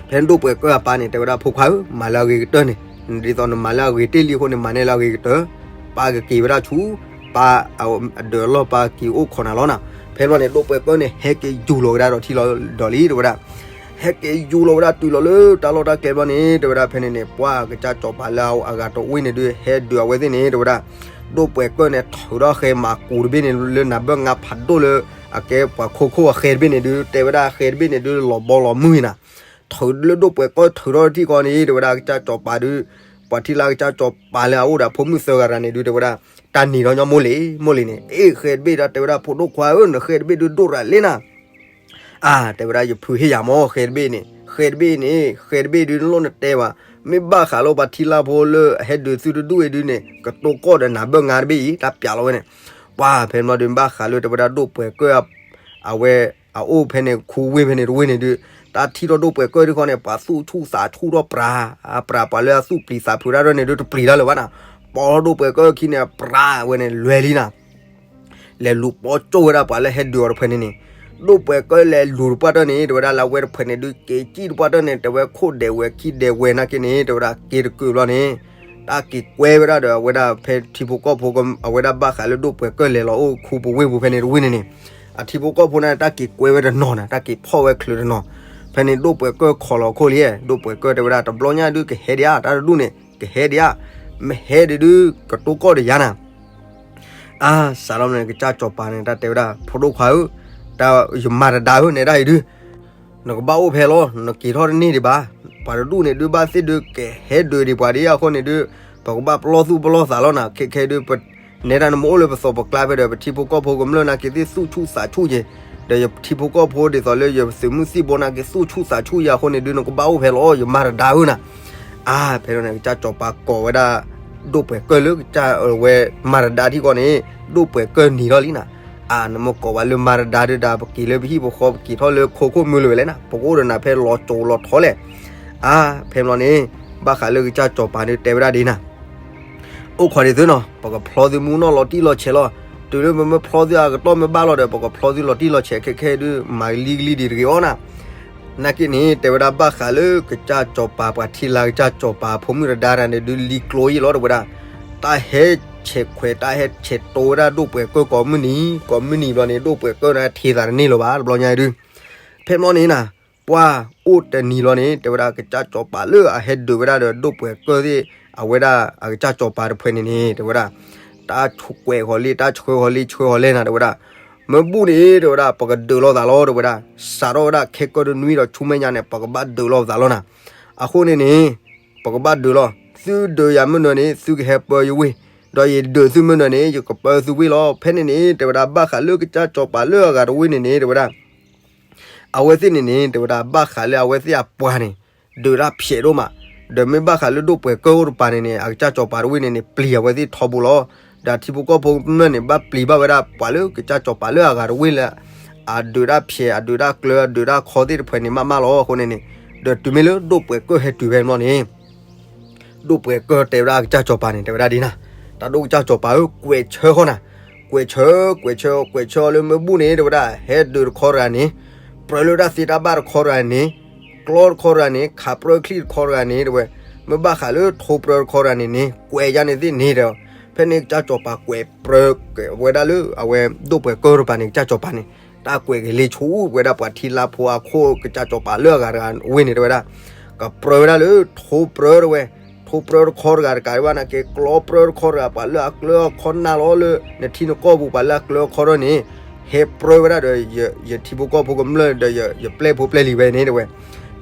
ဖဲန့ၣ်ဒိၣ်ပှဲၤကၢၢ်အပၢ်န့ၣ် တဲဝဲဒၣ် ဖိခွါဧၢ မၤလၢအဂ့ၤကတၢၢ်န့ၣ် ဒ်သိးနမၤလၢအဂ့ၤတ့ၢ်လံအဃိန့ၣ် မၤန့ၢ်လၢအဂ့ၤကတၢၢ်, ပၢ်ကက့ၤဝဲဒၣ်ဆူ ပၢ်အဒၢးအလီၢ် ပၢ်က့ၤအိၣ်ခိးနၤလီၤနၤ. ဖဲဘျီန့ၣ် ဒိၣ်ပှဲၤကၢၢ်န့ၣ် ဟဲက့ၤယူၤလီၤကဒါဒီးထံလီၤဒီးလံ တဲဝဲဒၣ် ဟဲက့ၤယူၤလီၤဝဲဒၣ်တုၤလီၤလၢတၢ်လီၢ်တၢ်ကျဲဘျီန့ၣ် တဲဝဲဒၣ် ဖဲန့ၣ်န့ၣ် ပှၤကစၢ်စီၤပၤလၢအဂၤတဝ့ၢ်န့ၣ်ဒုး ဟဲဒုးအဝဲသ့ၣ်န့ၣ် တဲဝဲဒၣ် ဒိၣ်ပှဲၤကၢၢ်န့ၣ် ထုးထီၣ်ဃဲမၤကူးတဘ့ၣ်န့ၣ် လၢနၤဘၢၣ်ငါဖးဒိၣ်လၢ အကဲပှၤခိခိၣ်အဃဲတဘ့ၣ်န့ၣ်ဒုး တဲဝဲဒၣ်ဃဲတဘ့ၣ်န့ၣ်ဒုး လီၤဘီလီၤမုၢ်နၤ ထုးလၢဒိၣ်ပှဲၤကၢၢ်ထုးထီၣ်ထံၣ်ဃီန့ၣ် တဲဝဲဒၣ် ကစၢ်စီၤပၤဒုး ပှၤထံလါကစၢ်စီၤပၤလၢအအိၣ်ဒီးဖိမုၣ်သၢဂၤတဂၤန့ၣ်ဒုး တဲဝဲဒၣ် တၢ်နံၤထီၣ်ညီမိၢ်လံၤ မိၢ်လံၤန့ၣ် အ့ ဃဲတဘ့ၣ်ဒီး တဲဝဲဒၣ် ဖိဒိၣ်ခွါဧၢ နဃဲတဘ့ၣ်ဒုးဒိၣ်ရၤလံနၤ အါ တဲဝဲဒၣ် ယဖုးဟ့ၣ်ယၤမၢ် ဃဲတဘ့ၣ်န့ၣ် ဃဲတဘ့ၣ်န့ၣ် ဃဲတဘ့ၣ်ဒုး နလိၣ်နတဲဘၣ်, မ့ၢ်ဘၣ်ဃးလၢပှၤထံလါဖိလၢအဟဲဒုးသုတဒူၣ်အံၤဒုးန့ၣ် ကတိၤကီၢ်ဒီးနၤဘၢၣ်ငါတဘ့ၣ်အံၤ တၢ်ပျးလီၤဝဲန့ၣ်, ပှၤဖဲန့ၣ်ဘျီဒုး ဘၣ်ဃးလၢတဲဝဲဒၣ်ဒိၣ်ပှဲၤကၢၢ် အဝဲ အအိၣ်ဖဲန့ၣ် ခူဝ့ၢ်ဖဲန့ၣ်တဝ့ၢ်န့ၣ်ဒုး တၢ်ထံၣ်ထီၣ်ဒိၣ်ပှဲၤကၢၢ်ဒုးဃီန့ၣ် ပှၤသူၣ်ဆူၣ်သးဆူၣ်ထီၣ်ပြး, အပြးပှၤလၢအသူၣ်ပျံၤသးဖုးတၢ်ဒၣ်န့ၣ်ဒုး တပျံၤတၢ်လၢၤဘၣ်နၤ, ပိာ်ထီၣ်ဒိၣ်ပှဲၤကၢၢ်ခံန့ၣ် ပြးဝဲန့ၣ် လွဲၤလံနၤ လဲၤလူၤပိာ်ကၠိၣ်ဝဲဒၣ်ပှၤလၢဟဲဒုးအီၤတဖုန့ၣ်န့ၣ်, ဒိၣ်ပှဲၤကၢၢ်လဲၤလူၤတပှၢ်တၢၢ်န့ၣ် တဲဝဲဒၣ်လၢအဝဲတဖုန့ၣ်ဒုး က့ၤစံၣ်တပှၢ်တၢၢ်န့ၣ် တဲဝဲခိၣ်ဒဲးဝဲခံဒဲးဝဲနာ်က့န့ၣ် တဲဝဲဒၣ်က့ၤတကုးဘျီန့ၣ်, တၢ်က့ၤကွဲဝဲဒၣ်ဒီးအဝဲဒၣ်ဖဲထံဖိကီၢ်ဖိ အဝဲဒၣ်ဘၣ်ဃးလၢဒိၣ်ပှဲၤကၢၢ်လဲၤလီၤအိၣ်ခူပဝ့ၢ်ပူၤဖဲန့ၣ်တဝ့ၢ်န့ၣ်န့ၣ်, အထံဖိကီၢ်ဖိန့ၣ် တၢ်က့ၤကွဲဝဲတနီၤနၤ တၢ်က့ၤဖီၣ်ဝဲချုးတနီၤ, ဖဲန့ၣ်ဒိၣ်ပှဲၤကၢၢ်ခိးလီၤခိၣ်လံ, ဒိၣ်ပှဲၤကၢၢ်တဲဝဲဒၣ် တဘျီညါဒုးကဟဲဒံးဧါ တၢ်တဒူၣ်န့ၣ် ကဟဲဒံးဧါ, မ့ၢ်ဟဲဒံးဒုး ကတိၤကီၢ်ဒီးယၤနၤ အါ စးထီၣ်မ့ၢ်န့ၣ် ကစၢ်စီၤပၤန့ၣ် တၢ်တဲဝဲဒၣ် ဖိဒိၣ်ခွါဧၢ, တၢ်ယမၤတဒါဧၢ နဲဒၣ်အံၤဒုး, နကဘၣ်အိၣ်ဖဲလီၤ နက့ၤထီၣ်တန့ၢ်ဒံးဘၣ်, ပှၤတဒူၣ်န့ၣ်ဒုးဘၣ်သ့ၣ်ဒုးကဟဲဒုးဒံးပှၤဒံးအဃိန့ၣ်ဒုး, ပကဘၣ်ပလီၢ်သူၣ်ပလီၢ်သးလီၤနၤ, ခဲခဲဒုး နဲဒၣ်နမ့ၢ်အိၣ်လၢပသိးပကျါဖဲဒီး ပထံဖိကီၢ်ဖိကမျၢၢ်နာ်က့သ့ၣ်သူၣ်ဆူၣ်သးဆူၣ်က့ၤ, ဒီးယထံဖိကီၢ်ဖိဒ်သိးလၢယသုးမုၢ်သံၣ်ဘိနာ်က့သူၣ်ဆူၣ်သးဆူၣ်ယၤအဃိန့ၣ်ဒုး နကဘၣ်အိၣ်ဖဲလီၤ ယမၤတဒါဧၢနၤ အါ ဖဲန့ၣ် ကစၢ်စီၤပၤကိးဝဲဒၣ် ဒိၣ်ပှဲၤကၢၢ်လၢကစၢ်ဝဲမၤတဒါထံဃီန့ၣ် ဒိၣ်ပှဲၤကၢၢ်နံၤထီၣ်လံနၤ, အါ နမ့ၢ်ကိးဝဲလၢမၤတဒါဒုးဒီး ပက့ၤလၢပဟံၣ်ပဃီ ပက့ၤထီၣ်လၢခိခိၣ်မုၢ်လၢၤဝဲလဲၣ်နၤ, ပကအိၣ်ဒီးနၤဖဲလီၤစိၤလီၤထီလဲၣ်, အါ ဖဲန့ၣ်ဘျီန့ၣ် ဘၣ်ဃးလၢကစၢ်စီၤပၤဒုးတဲဝဲဒၣ်ဒ်နၤ အိၣ်ခိးဒ်သိးနီၤ ပကဖျီသုမူနီၢ်လီၤတံၢ်လီၤဆဲးလီၤ, တုၤလၢပမ့ၢ်ဖျီသုအကတီၢ်မ့ၢ်ဘၣ်လီၤဒီး ပကဖျီသုလီၤတံၢ်လီၤဆဲးခဲခဲဒုး မၤကလံကလံဒံးတဂ့ၤအီၤနၤ, နာ်က့န့ၣ် တဲဝဲဒၣ်ဘၣ်ဃးလၢကစၢ်စီၤပၤ ပှၤထံလါကစၢ်စီၤပၤ ဖိမုၣ်တဒါတဂၤန့ၣ်ဒုး လံကျိယ့ၣ်လီၤ တဲဝဲဒၣ်, တၢ်ဟဲဆဲးခွဲး တၢ်ဟဲဆဲးတိဝဲဒၣ်ဒိၣ်ပှဲၤကၢၢ်ကိးမုၢ်နံၤ ကိးမုၢ်နံၤဘျီန့ၣ် ဒိၣ်ပှဲၤကၢၢ်န့ၣ်ထံးသးတန့ၢ်လၢၤဘၣ် တဘျီညါဒုး, ဖဲန့ၣ်ဘျီန့ၣ်နၤ ပှၢ်အိၣ်တနံၤလီၤန့ၣ် တဲဝဲဒၣ်ကစၢ်စီၤပၤလၢအဟဲဒုးဝဲဒၣ်ဒီးဒိၣ်ပှဲၤကၢၢ်သ့ၣ် အဝဲဒၣ်အကစၢ်စီၤပၤတဖုန့ၣ်န့ၣ် တဲဝဲဒၣ် တၢ်ကွဲးဃီၤလံ တၢ်ဆှၢဃီၤလံ ဆှၢဃီၤလဲၣ်နၤ တဲဝဲဒၣ်, မ့ၢ်ဘူၣ်န့ၣ် တဲဝဲဒၣ် ပကဒုးလိာ်သးလီၤ တဲဝဲဒၣ်, စးထီၣ်ဝဲဒၣ်ခဲကၢၢ်တနွံဒီးဆူမဲာ်ညါန့ၣ် ပကဘၣ်ဒုးလိာ်သးလီၤနၤ, အဃိန့ၣ်န့ၣ် ပကဘၣ်ဒုးလီၤ, သုဒုးယၤမုၢ်နၤန့ၣ် သုကဟဲပၢယဝ့ၢ်, ဒီးယဒုးသုမုၢ်နၤန့ၣ် ယကပၢသုဝ့ၢ်လီၤ, ဖဲန့ၣ်န့ၣ် တဲဝဲဒၣ်ဘၣ်ဃးလၢကစၢ်စီၤပၤလၢအဂၤတဝ့ၢ်န့ၣ်န့ၣ် တဲဝဲဒၣ် အဝဲသ့ၣ်န့ၣ်န့ၣ် တဲဝဲဒၣ်ဘၣ်ဃးလၢအဝဲသ့ၣ်အပှၤန့ၣ် ဒုးတၢ်ဖျဲးဒိၣ်မး, ဒီးမ့ၢ်ဘၣ်ဃးလၢဒိၣ်ပှဲၤကၢၢ်အိၣ်တပၤန့ၣ်န့ၣ် အကစၢ်စီၤပၤတဝ့ၢ်န့ၣ်န့ၣ် ပျံၤအဝဲသ့ၣ်ထီဘိလီၤ, ဒီးထံဖိကီၢ်ဖိကမျၢၢ်န့ၣ် ဘၣ်ပျံၤဘၣ်ဝဲဒၣ်ပှၤလၢကစၢ်စီၤပၤလၢအဂၤတဝ့ၢ်လၢ အဒုးတၢ်ဖျဲး အဒုးတၢ်ကျၢၤ အဒုးတၢ်ခီသ့ၣ်တဖုန့ၣ်မးမးလီၤ, အဃိန့ၣ်န့ၣ် ဒီးတုၤမ့ၢ်လၢဒိၣ်ပှဲၤကၢၢ်ဟဲတုၤဖဲန့ၣ်န့ၣ် ဒိၣ်ပှဲၤကၢၢ်တဲဝဲဒၣ်အကစၢ်စီၤပၤန့ၣ် တဲဝဲဒၣ်ဒ်နၤ, တၢ်ဒိၣ်ကစၢ်စီၤပၤဧၢ ကွဲးဆၢဃီနၤ, ကွဲးဆၢ ကွဲးဆၢ ကွဲးဆၢအီၤလၢမ့ၢ်ဘူၣ်န့ၣ် တဲဝဲဒၣ် ဟဲဒုးတခီတဂၤန့ၣ်, ပြၢလၢတၢ်သ့တၢ်ဘၣ်တခီတဂၤန့ၣ်, ကျီတခီတဂၤန့ၣ်, ခးပြၢချံၣ်တခီတဂၤန့ၣ် တဲဝဲ, မ့ၢ်ဘၣ်ဃးလၢထိပြၢတခီတဂၤန့ၣ်န့ၣ် ကွဲးယါန့ၣ်သ့ၣ်န့ၣ်ဒီး ဖဲန့ၣ်ကစၢ်စီၤပၤကွဲးပြၢဝဲဒၣ်လၢအဝဲဒိၣ်ပှဲၤကၢၢ်တပၤန့ၣ် ကစၢ်စီၤပၤန့ၣ် တၢ်ကွဲးက့ၤလ့ဆိဝဲဒၣ်ပှၤထံလါဖိအခိၣ် ကစၢ်စီၤပၤလၢအဂၤတဂၤဝ့ၢ်န့ၣ် တဲဝဲဒၣ်, ခ ကပြၢဝဲဒၣ်လၢထိပြၢတဝဲ, ထိပြၢတခီတဂၤတကးဒံးဘၣ်နာ်က့ ကျီပြၢတခီတဂၤ ပှၤလၢအကျၢအခီနၢ်လီၤလၢ နထံနကီၢ်ပူၤ ပှၤလၢအကျၢအခီထီၣ်န့ၣ် ဟဲပြၢဝဲဒၣ်ဒီး ယထံဖိကီၢ်ဖိကမျၢၢ်ဒီး ယပျဲၢ်ဖိပျဲၢ်လံၤဝဲန့ၣ်တဝဲ,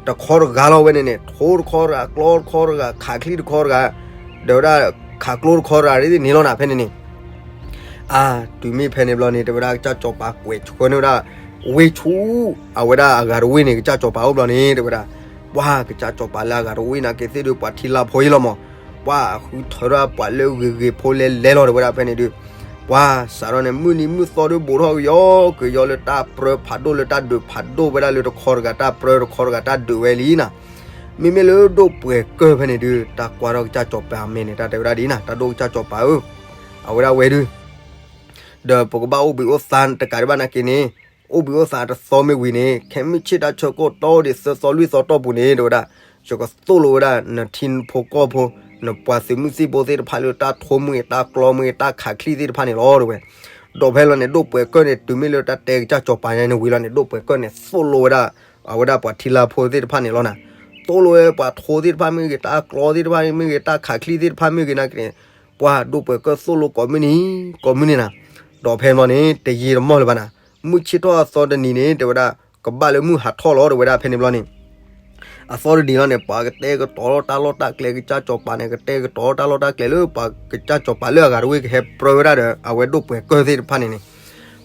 တခီတဂၤလီၤဝဲန့ၣ်န့ၣ် ထိတခီတဂၤ ကျီတခီတဂၤ ခးချံတခီတဂၤ ဒီးဝဲဒၣ် ခးကျိတခီတဂၤန့ၣ်လီၤနၤ ဖဲန့ၣ်န့ၣ် အါ တုၤမ့ၢ်ဖဲန့ၣ်ဘျီန့ၣ် တဲဝဲဒၣ်ကစၢ်စီၤပၤကွဲးဆှၢန့ၢ်ဝဲဒၣ် ဝ့ၢ်ဆူၣ် အဝဲဒၣ်အဂၤတဝ့ၢ်န့ၣ် ကစၢ်စီၤပၤအိၣ်ဘျီန့ၣ် တဲဝဲဒၣ် ပှၤကစၢ်စီၤပၤလၢအဂၤတဝ့ၢ်နာ်က့သ့ၣ်ဒုး ပှၤထံလါဖိအံၤလီၤမး, ပှၤဃုထၢထီၣ်ပှၤလၢဂ့ၤဂ့ၤဖိလဲၤလဲၤလီၤ တဲဝဲဒၣ်ဖဲန့ၣ်ဒုး ပှၤစးထီၣ်န့ၣ် မုၢ်နံၤမုၢ်သီဒုး ဘူးထီၣ်ကယီကယီလၢတၢ်ပြၢဖးဒိၣ်လၢတၢ်ဒုးဖးဒိၣ်ဝဲဒၣ်လၢတခီတဂၤတၢ်ပြၢ တခီတဂၤတၢ်ဒုးဝဲလံနၤ မ့မ့ၢ်လၢဒိၣ်ပှဲၤကၢၢ်ဖဲန့ၣ်ဒုး တၢ်ကွၢ်ထီၣ်ကစၢ်စီၤပၤအမဲာ်န့ၣ် တၢ်တဲဝဲဒၣ်ဒ်အံၤနၤ တၢ်ဒိၣ်ကစၢ်စီၤပၤဧၢ, အဝဲဒၣ်ဝဲဒုး ဒီးပကဘၣ်အိၣ်ဘှံးအိၣ်သါတကးဒံးဘၣ်နာ်က့န့ၣ်, အိၣ်ဘှံးအိၣ်သါတသီမ့ၢ်ဝံၤန့ၣ် ခဲမုၢ်ဆ့ၣ်တၢ်ဆၢကတီၢ်အိၣ်ဒံးသၢသီလွံၢ်သီတီၢ်ပူၤန့ၣ် တဲဝဲဒၣ်, ယကသိၣ်လိဝဲဒၣ် နထံဖိကီၢ်ဖိ, နပှၤသုးမုၢ်သံၣ်ဘိသ့ၣ်တဖၣ်လၢတၢ်ထိမ့ၢ်ဂ့ၤ တၢ်ကျီမ့ၢ်ဂ့ၤ တၢ်ခးချံသ့ၣ်တဖၣ်န့ၣ်လီၤ တဲဝဲ. ဒီးဖဲလီၤန့ၣ် ဒိၣ်ပှဲၤကၢၢ်န့ၣ် တုၤမ့ၢ်လၢတၢ်တဲကစၢ်စီၤပၤန့ၣ်ဝံၤလီၤန့ၣ် ဒိၣ်ပှဲၤကၢၢ်န့ၣ် သိၣ်လိဝဲဒၣ် အဝဲဒၣ်ပှၤထံလါဖိသ့ၣ်တဖၣ်န့ၣ်လီၤနၤ. သိၣ်လိဝဲပှၤထိသ့ၣ်တဖၣ်မ့ၢ်ဂ့ၤ တၢ်ကျီသ့ၣ်တဖၣ်မ့ၢ်ဂ့ၤ တၢ်ခးချံသ့ၣ်တဖၣ်မ့ၢ်ဂ့ၤနာ်က့န့ၣ် ပှၤဒိၣ်ပှဲၤကၢၢ်သိၣ်လိကိးမုၢ်နံၤ ကိးမုၢ်နံၤနၤ. ဒီးဖဲန့ၣ်ဘျီန့ၣ် တယံာ်တမီၢ်လၢၤဘၣ်နၤ, မုၢ်ဆ့ၣ်ထီၣ်အသီတနံၤန့ၣ် တဲဝဲဒၣ် ကဘၣ်လၢမုၢ်ဟးထီၣ်လီၤ တဲဝဲဒၣ်ဖဲန့ၣ်ဘျီန့ၣ် အသီတနံၤလီၤန့ၣ် ပှၤကတဲကတီၤထီၣ်တၢ်လီၢ်တၢ်ကျဲ ကစၢ်စီၤပၤန့ၣ် ကတဲကတီၤထီၣ်တၢ်လီၢ်တၢ်ကျဲလၢ ပှၤကစၢ်စီၤပၤလၢအဂၤတဝ့ၢ်ကဟဲပြၢဝဲဒၣ်ဒီး အဝဲဒိၣ်ပှဲၤကၢၢ်သ့ၣ်တဖၣ်န့ၣ်န့ၣ်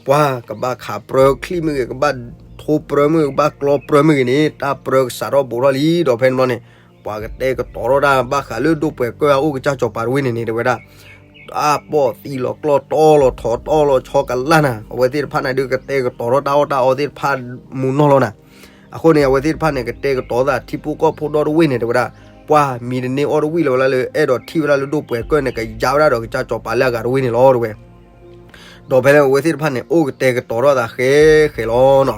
ပှၤကဘၣ်ခးပြၢချံမ့ၢ်ဂ့ၤ ကဘၣ်ထိပြၢမ့ၢ်ဂ့ၤ ကဘၣ်ကျီပြၢမ့ၢ်ဂ့ၤန့ၣ် တၢ်ပြၢကစးထီၣ်ဘူးထီၣ်လံ ဒီးဖဲန့ၣ်ဘျီန့ၣ် ပှၤကတဲကတီၤထီၣ်တၢ်ဘၣ်ဃးလၢဒိၣ်ပှဲၤကၢၢ်အအိၣ်ကစၢ်စီၤပၤတဝ့ၢ်န့ၣ်န့ၣ် တဲဝဲဒၣ် အါပီၢ်သံလီၤကျီၢ်တီလီၤထိးတီလီၤဆီကလၢ်နၤ, အဝဲသ့ၣ်တဖၣ်န့ၣ်ဒုးကတဲကတီၤထီၣ်တၢ်အီၣ်တၢ်အီသ့ၣ်တဖၣ်မူနီၢ်လီၤနၤ. အဃိန့ၣ် အဝဲသ့ၣ်တဖၣ်န့ၣ် ကတဲကတီၤသးထံဖိကီၢ်ဖိဒီတဝ့ၢ်န့ၣ် တဲဝဲဒၣ် ပှၤမံတန့ၢ်အီၣ်တဝံၣ်လၢၤဝဲဒၣ်လၢ အဲၣ်ဒိးထံၣ်ဝဲဒၣ်လၢဒိၣ်ပှဲၤကၢၢ်န့ၣ် ကယါဝဲဒၣ်ဒီးကစၢ်စီၤပၤလၢအဂၤတဝ့ၢ်န့ၣ်လီၤ တဲဝဲ. ဒီးဖဲလၢအဝဲသ့ၣ်တဖၣ်န့ၣ် အိၣ်ကတဲာ်ကတီၤထီၣ်သးဃဲဃဲလီၤနီၤ.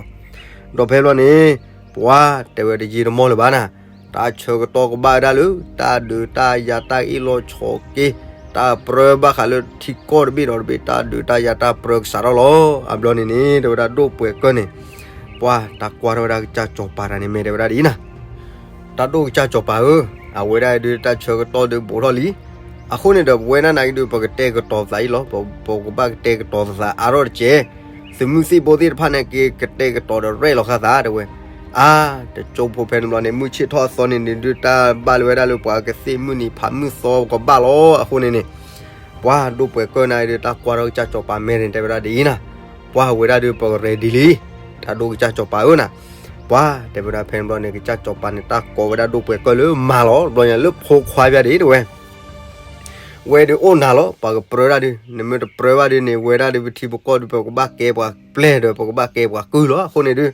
ဒီးဖဲဘျီန့ၣ် ပှၤတဲဝဲတယံာ်တမီၢ်လၢၤဘၣ်နၤ, တၢ်ဆၢကတီၢ်ကဘၣ်ဝဲဒၣ်လၢ တၢ်ဒုးတၢ်ယၤတၢ်အ့ၣ်လိာ်ဆိးက့ တၢ်ပြၢဘၣ်ဃးလၢထံကီၢ်တဘ့ၣ်ဒီးတဘ့ၣ် တၢ်ဒုးတၢ်ယၤတၢ်ပြၢကစးထီၣ်လီၤ. အဘျီန့ၣ်န့ၣ် တဲဝဲဒၣ်ဒိၣ်ပှဲၤကၢၢ်န့ၣ် ပှၤတၢ်ကွၢ်ထီၣ်ဝဲဒၣ်ကစၢ်စီၤပၤတၢ်န့ၣ် မ့ၢ်တဲဝဲဒၣ်ဒ်အံၤနၤ တၢ်ဒိၣ်ကစၢ်စီၤပၤဧၢ, အဝဲဒၣ်ဒုးတၢ်ဆၢကတီၢ်ဒုးဘူးထီၣ်လံ. အဃိန့ၣ်ဒီး ပဝဲဒၣ်နာ်က့ဒုး ပကတဲာ်ကတီၤသးအံၤလီၤ. ပကဘၣ်ကတဲာ်ကတီၤသးအါထီၣ်တက့ၢ်. သုးမုၢ်သံၣ်ဘိသ့ၣ်တဖၣ်န့ၣ် က့ၤကတဲာ်ကတီၤဒီးရဲၣ်လီၤဃာ်သးတဲဝဲ. အါ တကၠိဖိဖဲန့ၣ်ဘျီန့ၣ် မုၢ်ဆ့ၣ်ထီၣ်အသီန့ၣ်န့ၣ်ဒုး တၢ်ဘၣ်လၢၤဝဲဒၣ်လၢပှၤကသ့ၣ်မုၢ်နံၤဖးမုၢ်သီကဘၣ်လီၤ. အဃိန့ၣ်န့ၣ် ပှၤဒိၣ်ပှဲၤကၢၢ်နၤဒုး တၢ်ကွၢ်ထီၣ်ကစၢ်စီၤပၤမဲာ်န့ၣ် တဲဝဲဒၣ်ဒ်အံၤနၤ, ပှၤဝဲဒၣ်ဒုး ပကရဲၣ်ဒံးလံ, တၢ်ဒိၣ်ကစၢ်စီၤပၤဧၢနၤ. ပှၤတဲဝဲဒၣ်ဖဲန့ၣ်ဘျီန့ၣ် ကစၢ်စီၤပၤန့ၣ် တၢ်ကိးဝဲဒၣ်ဒိၣ်ပှဲၤကၢၢ်လၢမၤလီၤ. ဘျီညါလၢဖိခွါဖၠးဒံးတဲဝဲ ဝဲဒုးအိၣ်နၤလီၤ. ပှၤကပြၢဒၣ်ဒုး နမ့ၢ်တပြၢဘၣ်ဒုးန့ၣ် ဝဲဒၣ်ဒုး ပထံပကီၢ်ဒုး ပကဘၣ်ကဲပှၤပျဲၢ်ဒီး ပကဘၣ်ကဲပှၤကုၢ်လီၤ. အဃိန့ၣ်ဒုး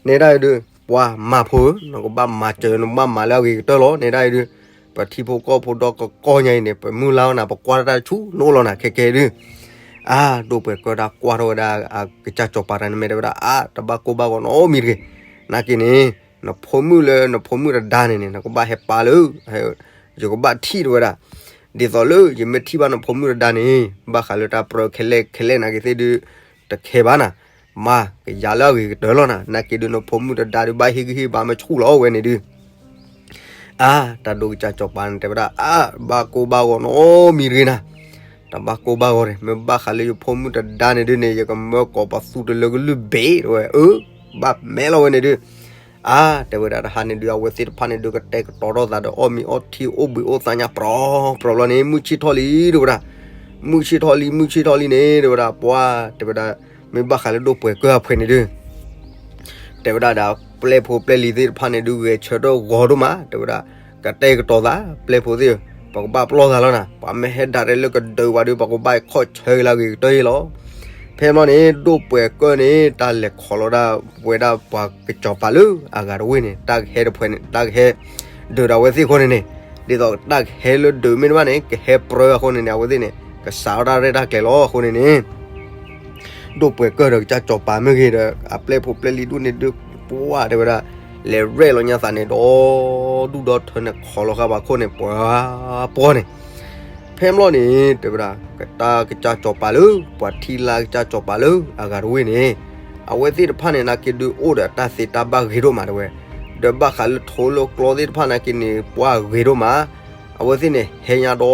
နဲဒၣ်ဒုး ပှၤမၤဖိဧၢ, နကဘၣ်မၤစၢၤ နကဘၣ်မၤလၢအဂ့ၤကတၢၢ်လီၤ. နဲဒၣ်ဒုး ပထံဖိကီၢ်ဖိဒီကကီၢ်ညါအံၤန့ၣ် ပမုၢ်လၢ်နၤ ပကွၢ်တၢ်တဆူၣ်နအိၣ်လီၤနၤ ခဲကဲဒုး အါ ဒိၣ်ပှဲၤကၢၢ်တၢ်ကွၢ်ထီၣ်ဝဲဒၣ် ကစၢ်စီၤပၤတၢ်န့ၣ် မ့ၢ်တဲဝဲဒၣ် အါ တဘၣ်ကိၢ်ဘၣ်ဂီၤနီတမံၤတဂ့ၤ. နာ်က့န့ၣ် နဖိမုၣ်လၢ နဖိမုၣ်တဒါန့ၣ်န့ၣ် နကဘၣ်ဟဲပာ်လၢ ယကဘၣ်ထံၣ်တဲဝဲဒၣ်. ဒ်သိးလၢယမ့ၢ်ထံၣ်ဘၣ်နဖိမုၣ်တဒါန့ၣ် ဘၣ်ဃးလၢတၢ်ပြၢခဲလၢာ်ခဲလၢာ်နာ်က့သ့ၣ်ဒုး တခဲဘၣ်နၤ, မၤကယၤလၢအဂ့ၤကတၢၢ်လီၤနၤ. နာ်က့ဒုး နဖိမုၣ်တဒါဒုး ဘၣ်ဟ့ၣ်ဂံၢ်ဟ့ၣ်ဘါမ့ၢ်ဆူၣ်လီၤဝဲန့ၣ်ဒုး အါ တၢ်ဒိၣ်ကစၢ်စီၤပၤန့ၣ် တဲဝဲဒၣ် အါ ဘၣ်ကိၢ်ဘၣ်ဂီၤနီတမံၤတဂ့ၤနၤ, တဘၣ်ကိၢ်ဘၣ်ဂီၤန့ၣ် မ့ၢ်ဘၣ်ဃးလၢယဖိမုၣ်တဒါန့ၣ်ဒုးန့ၣ် ယကမၢကိးပသူတလၢကလုၢ်ဘ့ၣ်တဲဝဲ. အၢ ဘၣ်မဲလီၤဝဲန့ၣ်ဒုး အါ တဲဝဲဒၣ်တဟါန့ၣ်ဒုး အဝဲသ့ၣ်တဖၣ်န့ၣ်ဒုး ကတဲာ်ကတီၤထီၣ်သးဒီး အီၣ်မ့ၤအီထံ အိၣ်ဘှံးအိၣ်သါညါပြီပြီဘျီန့ၣ် မုၢ်ဆ့ၣ်ထီၣ်လံတဲဝဲဒၣ်. မုၢ်ဆ့ၣ်ထီၣ်လံ မုၢ်ဆ့ၣ်ထီၣ်လံန့ၣ် တဲဝဲဒၣ် ပှၤ တဲဝဲဒၣ် မ့ၢ်ဘၣ်ဃးလၢဒိၣ်ပှဲၤကၢၢ်အဖှဲးန့ၣ်ဒုး တဲဝဲဒၣ်ဒီး ပျဲၢ်ဖိပျဲၢ်လံၤသ့ၣ်တဖၣ်န့ၣ်ဒုး ဂဲၤဆၢထၢၣ်ဂီၤဒိၣ်မး တဲဝဲဒၣ် ကတဲာ်ကတီၤသး ပျဲၢ်ဖိသ့ၣ်ဧၢ, ပကဘၣ်ပျီၢ်သးလီၤနၤ, ပှၤမ့ၢ်ဟဲဒၣ်ရဲၣ်လၢကဒုးဝဲဒုး ပကဘၣ်ခီၣ်ဆၢက့ၤလၢအဂ့ၤကတၢၢ်လီၤ. ဖဲမီန့ၣ် ဒိၣ်ပှဲၤကၢၢ်န့ၣ် တၢ်လဲၤခိးလီၤဒၣ်ဝဲဒၣ်ပှၤကစီၤပၤလၢအဂၤတဝ့ၢ်န့ၣ် တၢ်ကဟဲတဖှဲးန့ၣ် တၢ်ကဟဲဒုးဒီးအဝဲသ့ၣ်အဃိန့ၣ်န့ၣ်, ဒ်သိးတၢ်ကဟဲလၢဒုးမ့ၢ်တဘၣ်န့ၣ် ကဟဲပြၢအဃိန့ၣ်န့ၣ် အဝဲသ့ၣ်န့ၣ် ကစးထီၣ်တၢ်ရဲၣ်တၢ်ကျဲၤလီၤ. အဃိန့ၣ်န့ၣ် ဒိၣ်ပှဲၤကၢၢ်ဒီးကစၢ်စီၤပၤမ့ၢ်ဂ့ၤဒီး အပျဲၢ်ဖိပျဲၢ်လံၤဒိၣ်န့ၣ်ဒုး ပှၤတဲဝဲဒၣ် လဲၤရဲၣ်လီၤညါသးန့ၣ်ဒီး ဒူၣ်ဒီထၢန့ၣ် ခိးလီၤဃာ်ပှၤခိၣ်န့ၣ် ပှၤပှီၢ်န့ၣ်, ဖဲမီန့ၣ် တဲဝဲဒၣ် ကတၢ်ကစၢ်စီၤပၤလၢ ပှၤထံလါကစၢ်စီၤပၤလၢအဂၤတဝ့ၢ်န့ၣ် အဝဲသ့ၣ်တဖၣ်န့ၣ် နာ်က့ဒုးအိၣ်ဒီးတၢ်သ့တၢ်ဘၣ်ဂ့ၤဒိၣ်မးတဲဝဲ, ပ ဒီးဘၣ်ဃးလၢထိလၢကျီသ့ၣ်တဖၣ်နာ်က့န့ၣ် ပှၤဂ့ၤဒိၣ်မး, အဝဲသ့ၣ်န့ၣ် ဟဲညါဒီ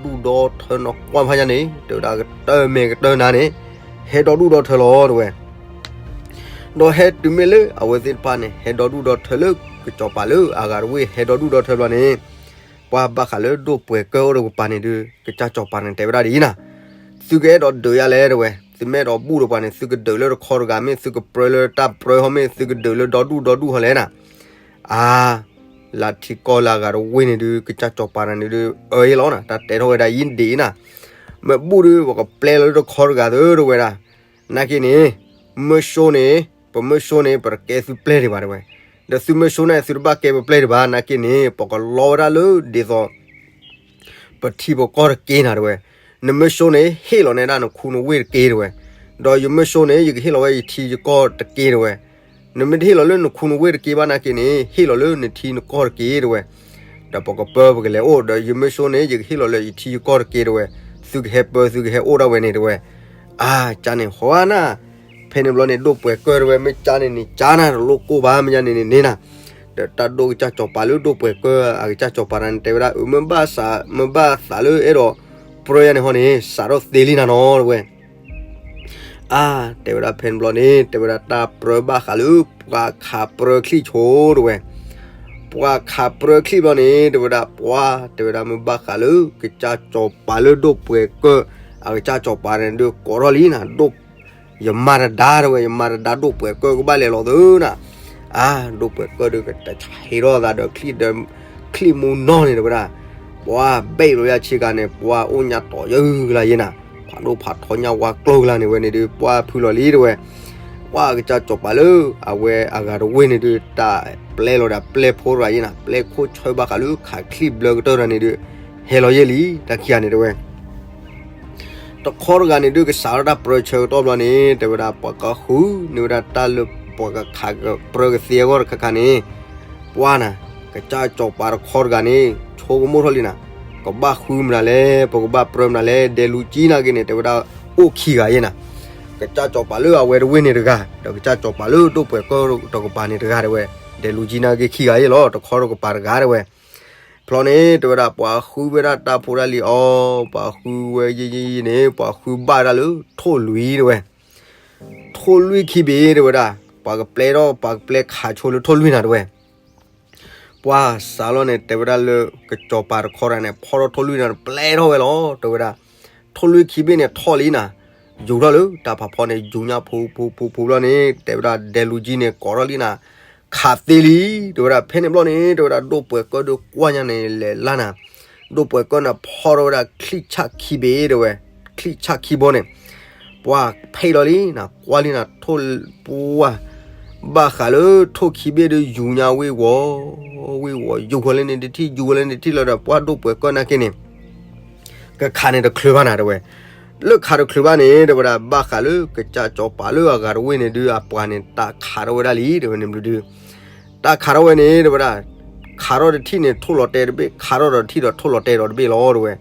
ဒူၣ်ဒီထၢနီၢ်ကွၢ်ဖးညါန့ၣ် တဲဝဲဒၣ်ကတၢၢ်မဲာ်ကတၢၢ်နါန့ၣ် ဟဲဒီဒူၣ်ဒီထၢလီၤတဲဝဲ. ဒီးဟဲတုၤမ့ၢ်လၢအဝဲသ့ၣ်တဖၣ်န့ၣ် ဟဲဒီဒူၣ်ဒီထၢလၢကစီၤပၤလၢအဂၤတဝ့ၢ် ဟဲဒီဒူၣ်ဒီထၢဘျီန့ၣ် ပှၤဘၣ်ဃးလၢဒိၣ်ပှဲၤကၢၢ်အိၣ်တကပၤန့ၣ်ဒုး ကစၢ်စီၤပၤန့ၣ်တဲဝဲဒၣ်ဒ်အံၤနၤ, သုကအဲၣ်ဒိးဒုးယၤလဲၣ်တဲဝဲ, သုမ့ၢ်အဲၣ်ဒိးဘူၣ်ဒီးပှၤန့ၣ် သုကဒုးလၢတခီတဂၤ မ့ၢ်သုကပြၢလၢတၢ်ပြၢဟီ မ့ၢ်သုကဒုးလၢဒီဒူၣ်ဒီဒူၣ်ဟီလဲၣ်နၤ. အါ လၢထံကီၢ်လၢအဂၤတဝ့ၢ်န့ၣ်ဒုး ကစၢ်စီၤပၤန့ၣ်ဒုး အၢယဲလီၤနၤ, တၢ်တဲထီၣ်ဝဲဒၣ်အံၤဒ်အံၤနၤ, မ့ၢ်ဘူၣ်ဒုး ပကပျဲလီၤလၢတခီတဂၤသုတဲဝဲဒၣ်, နာ်က့န့ၣ် မုၢ်စိန့ၣ် ပမုၢ်စိန့ၣ် ပတကဲသုပျဲၢ်ဒံးဘၣ်တဲဝဲ, ဒီးသုမုၢ်စိန့ၣ် သုတဘၣ်ကဲပပျဲၢ်ဒံးဘၣ် နာ်က့န့ၣ် ပကလီဝဲဒၣ်လၢဒ်သိး ပထံပကီၢ်တက့ၢ်နၤတဲဝဲ, နမုၢ်စိန့ၣ် ဟ့ၣ်လီၤန့ၢ်ဒၣ်နခူနဝ့ၢ်တက့ၢ်တဲဝဲ, ဒီးယမုၢ်စိန့ၣ် ယကဟ့ၣ်လီၤဝဲယထံယကီၢ်တက့ၢ်တဲဝဲ, နမ့ၢ်တဟ့ၣ်လီၤလၢနခူနဝ့ၢ်တက့ၢ်ဘၣ်နာ်က့န့ၣ် ဟ့ၣ်လီၤလၢနထံနကီၢ်တက့ၢ်တဲဝဲ, ဒီးပကပၢပကလဲၤအိၣ် ဒီးယမုၢ်စိန့ၣ် ယကဟ့ၣ်လီၤလၢယထံယကီၢ်တက့ၢ်တဲဝဲ, သုကဟဲပၢသုကဟဲအိၣ်ဒၣ်ဝဲန့ၣ်တဲဝဲ, အါ ကန့ၣ် ဟီနၤ ဖဲန့ၣ်ဘျီန့ၣ် ဒိၣ်ပှဲၤကၢၢ်တဲဝဲ မ့ၢ်ကန့ၣ်န့ၣ် ကနၤတလိၣ်ကိၢ်ဘၣ် မ့ၢ်ကန့ၣ်န့ၣ်န့ၢ်နၤ, ဒီးတၢ်ဒိၣ်ကစၢ်စီၤပၤလၢဒိၣ်ပှဲၤကၢၢ်အကစၢ်စီၤပၤန့ၣ် တဲဝဲဒၣ် အၢ မ့ၢ်ဘၣ်သး မ့ၢ်ဘၣ်သးလၢအဲၣ်ဒိးပြၢယၤန့ၣ်ဟီန့ၣ် စးထီၣ်သ့လံနၤနီၤတဲဝဲ. အါ တဲဝဲဒၣ်ဖဲန့ၣ်ဘျီန့ၣ် တဲဝဲဒၣ်တၢ်ပြၢဘၣ်ဃးလၢ ပှၤခးပြၢချံၣ်ဆိတဲဝဲ, ပှၤခးပြၢချံၣ်ဘျီန့ၣ် တဲဝဲဒၣ်ပှၤ တဲဝဲဒၣ်မ့ၢ်ဘၣ်ဃးလၢ ကစၢ်စီၤပၤလၢဒိၣ်ပှဲၤကၢၢ် အကစၢ်စီၤပၤန့ၣ်ဒုးကိးထီၣ်လံနၤ, ဒိၣ် ယမၤတဒါတဲဝဲ ယမၤတဒါဒိၣ်ပှဲၤကၢၢ်ကဘၣ်လဲၤလီၤသုနၤ, အါ ဒိၣ်ပှဲၤကၢၢ်ဒုးကတၢၢ်ဆါဟ့ထီၣ်သးဒီး ချံၣ်မူနီၢ်န့ၣ်တဲဝဲဒၣ်, ပှၤဘဲၣ်လီၤယၤဆ့ကၤန့ၣ် ပှၤအိၣ်ညါတီၤယၢ်ကလါယဲနၤ, ဖးဒိၣ်ဖးထီညါဝါကျိၤကလါန့ၣ်ဝဲန့ၣ်ဒုး ပှၤဖုလီၤလံတဲဝဲ, ပှၤကစၢ်စီၤပၤလၢ အဝဲအဂၤတဝ့ၢ်န့ၣ်ဒုး တၢ်ပျဲလီၤဒီးပျဲဖိတဂၤယဲနၤ, ပျဲခိၣ်ဆၢဘၣ်ဃးလၢခးချံၣ်ဘျၢကတၢၢ်တဂၤန့ၣ်ဒုး ဟဲလီၤယဲလံ တၢ်ခံဂၤန့ၣ်တဲဝဲ တခီတဂၤန့ၣ်ဒုး ကစးထီၣ်တၢ်ပြၢဆၢကတီၢ်ဘျီန့ၣ် တဲဝဲဒၣ် ပှၤကဃုန့ၢ်ဝဲဒၣ်တၢ်လၢပှၤကခးပြၢကသ့အဂီၢ်တခါခါန့ၣ်, ပှၤနၤ ကစၢ်စီၤပၤတခီတဂၤန့ၣ် ဆိကမိၣ်ထီၣ်လံနၤ, ကဘၣ်ဃုမနုၤလဲၣ် ပကဘၣ်ပြၢမနုၤလဲၣ် ဒဲလူၤကံနာ်က့န့ၣ် တဲဝဲဒၣ်အိၣ်ခံဂၤယဲနၤ, ကစၢ်စီၤပၤလၢအဝဲတဝ့ၢ်န့ၣ်တဂၤ ဒီးကစၢ်စီၤပၤလၢဒိၣ်ပှဲၤကၢၢ်တကပၤန့ၣ်တဂၤတဲဝဲ, ဒဲလူၤကံနာ်က့ခံဂၤယဲလီၤ တခီတကပၤတဂၤတဲဝဲ ဖျီန့ၣ် တဲဝဲဒၣ် ပှၤဃုဝဲဒၣ်တၢ်ဖိတၢ်လံၤအီၤ, ပှၤဃုဝဲယံၤယံၤယံၤန့ၣ် ပှၤဃုဘၣ်ဒၣ်လၢထိၣ်လွံၢ်တဲဝဲ, ထိၣ်လွံၢ်ခံဘ့ၣ်တဲဝဲဒၣ်, ပှၤကပျဲထီၣ် ပှၤကပျဲခးဆိလၢထိၣ်လွံၢ်နၤတဲဝဲ, ပှၤစးလီၤန့ၣ် တဲဝဲဒၣ်လၢ ကစီၤပၤတခီတဂၤန့ၣ် ဖီၣ်ထီၣ်ထိၣ်လွံၢ်နၤ ပျဲထီၣ်ဝဲလီၤ တဲဝဲဒၣ်, ထိၣ်လွံၢ်ခံဘ့ၣ်န့ၣ် ထီၣ်လံနၤ, ယူၤထီၣ်လၢတၢ်ဖးဖီန့ၣ် ယူၤညါဖူဖူဖူဖူဘျီန့ၣ် တဲဝဲဒၣ် ဒဲလူၤကံန့ၣ် ကိးထီၣ်လံနၤ, ခးသ့လံ, တဲဝဲဒၣ် ဖဲန့ၣ်ဘျီန့ၣ် တဲဝဲဒၣ် ဒိၣ်ပှဲၤကၢၢ်ဒုးကွၢ်ညါန့ၣ် လဲၤလၢ်နၤ, ဒိၣ်ပှဲၤကၢၢ်န့ၣ် ဖီၣ်ထီၣ်ဝဲဒၣ်ချံၣ်ဆၣ်ခံဘ့ၣ်တဲဝဲ, ချံၣ်ဆၣ်ခံဘိန့ၣ်, ပှၤဖဲလီၤလံနၤ ကွၢ်လံနၤ ထိၣ်ပှၢ်, ဘၣ်ဃးလၢထိၣ်ခံဘ့ၣ်ဒုး ယူၤညါဝ့ၤဝီၤ, ဝ့ၤဝီၤ ယူၤဃီၤလၢန့ၣ်တထံၣ် ယူၤဃီၤလၢန့ၣ်တထံၣ်လီၤဒီး ပှၤဒိၣ်ပှဲၤကၢၢ်နာ်က့န့ၣ် ကခးန့ၣ်တချုးဘၣ်နၤတဲဝဲ, လၢခးတချုးဘၣ်န့ၣ် တဲဝဲဒၣ် ဘၣ်ဃးလၢကစၢ်စီၤပၤလၢအဂၤတဝ့ၢ်န့ၣ်ဒုး အပှၤန့ၣ် တၢ်ခးထီၣ်ဝဲဒၣ်လံ တဲဝဲန့ၣ်ဘျုးဒုး, တၢ်ခးထီၣ်ဝဲန့ၣ် တဲဝဲဒၣ်, ခးထီၣ်တထံၣ်န့ၣ် ထိၣ်လီၤတဲတဘ့ၣ် ခးထီၣ်ဒီးတထံၣ်ဒီးထိၣ်လီၤတဲဒီးတဘ့ၣ်လီၤတဲဝဲ,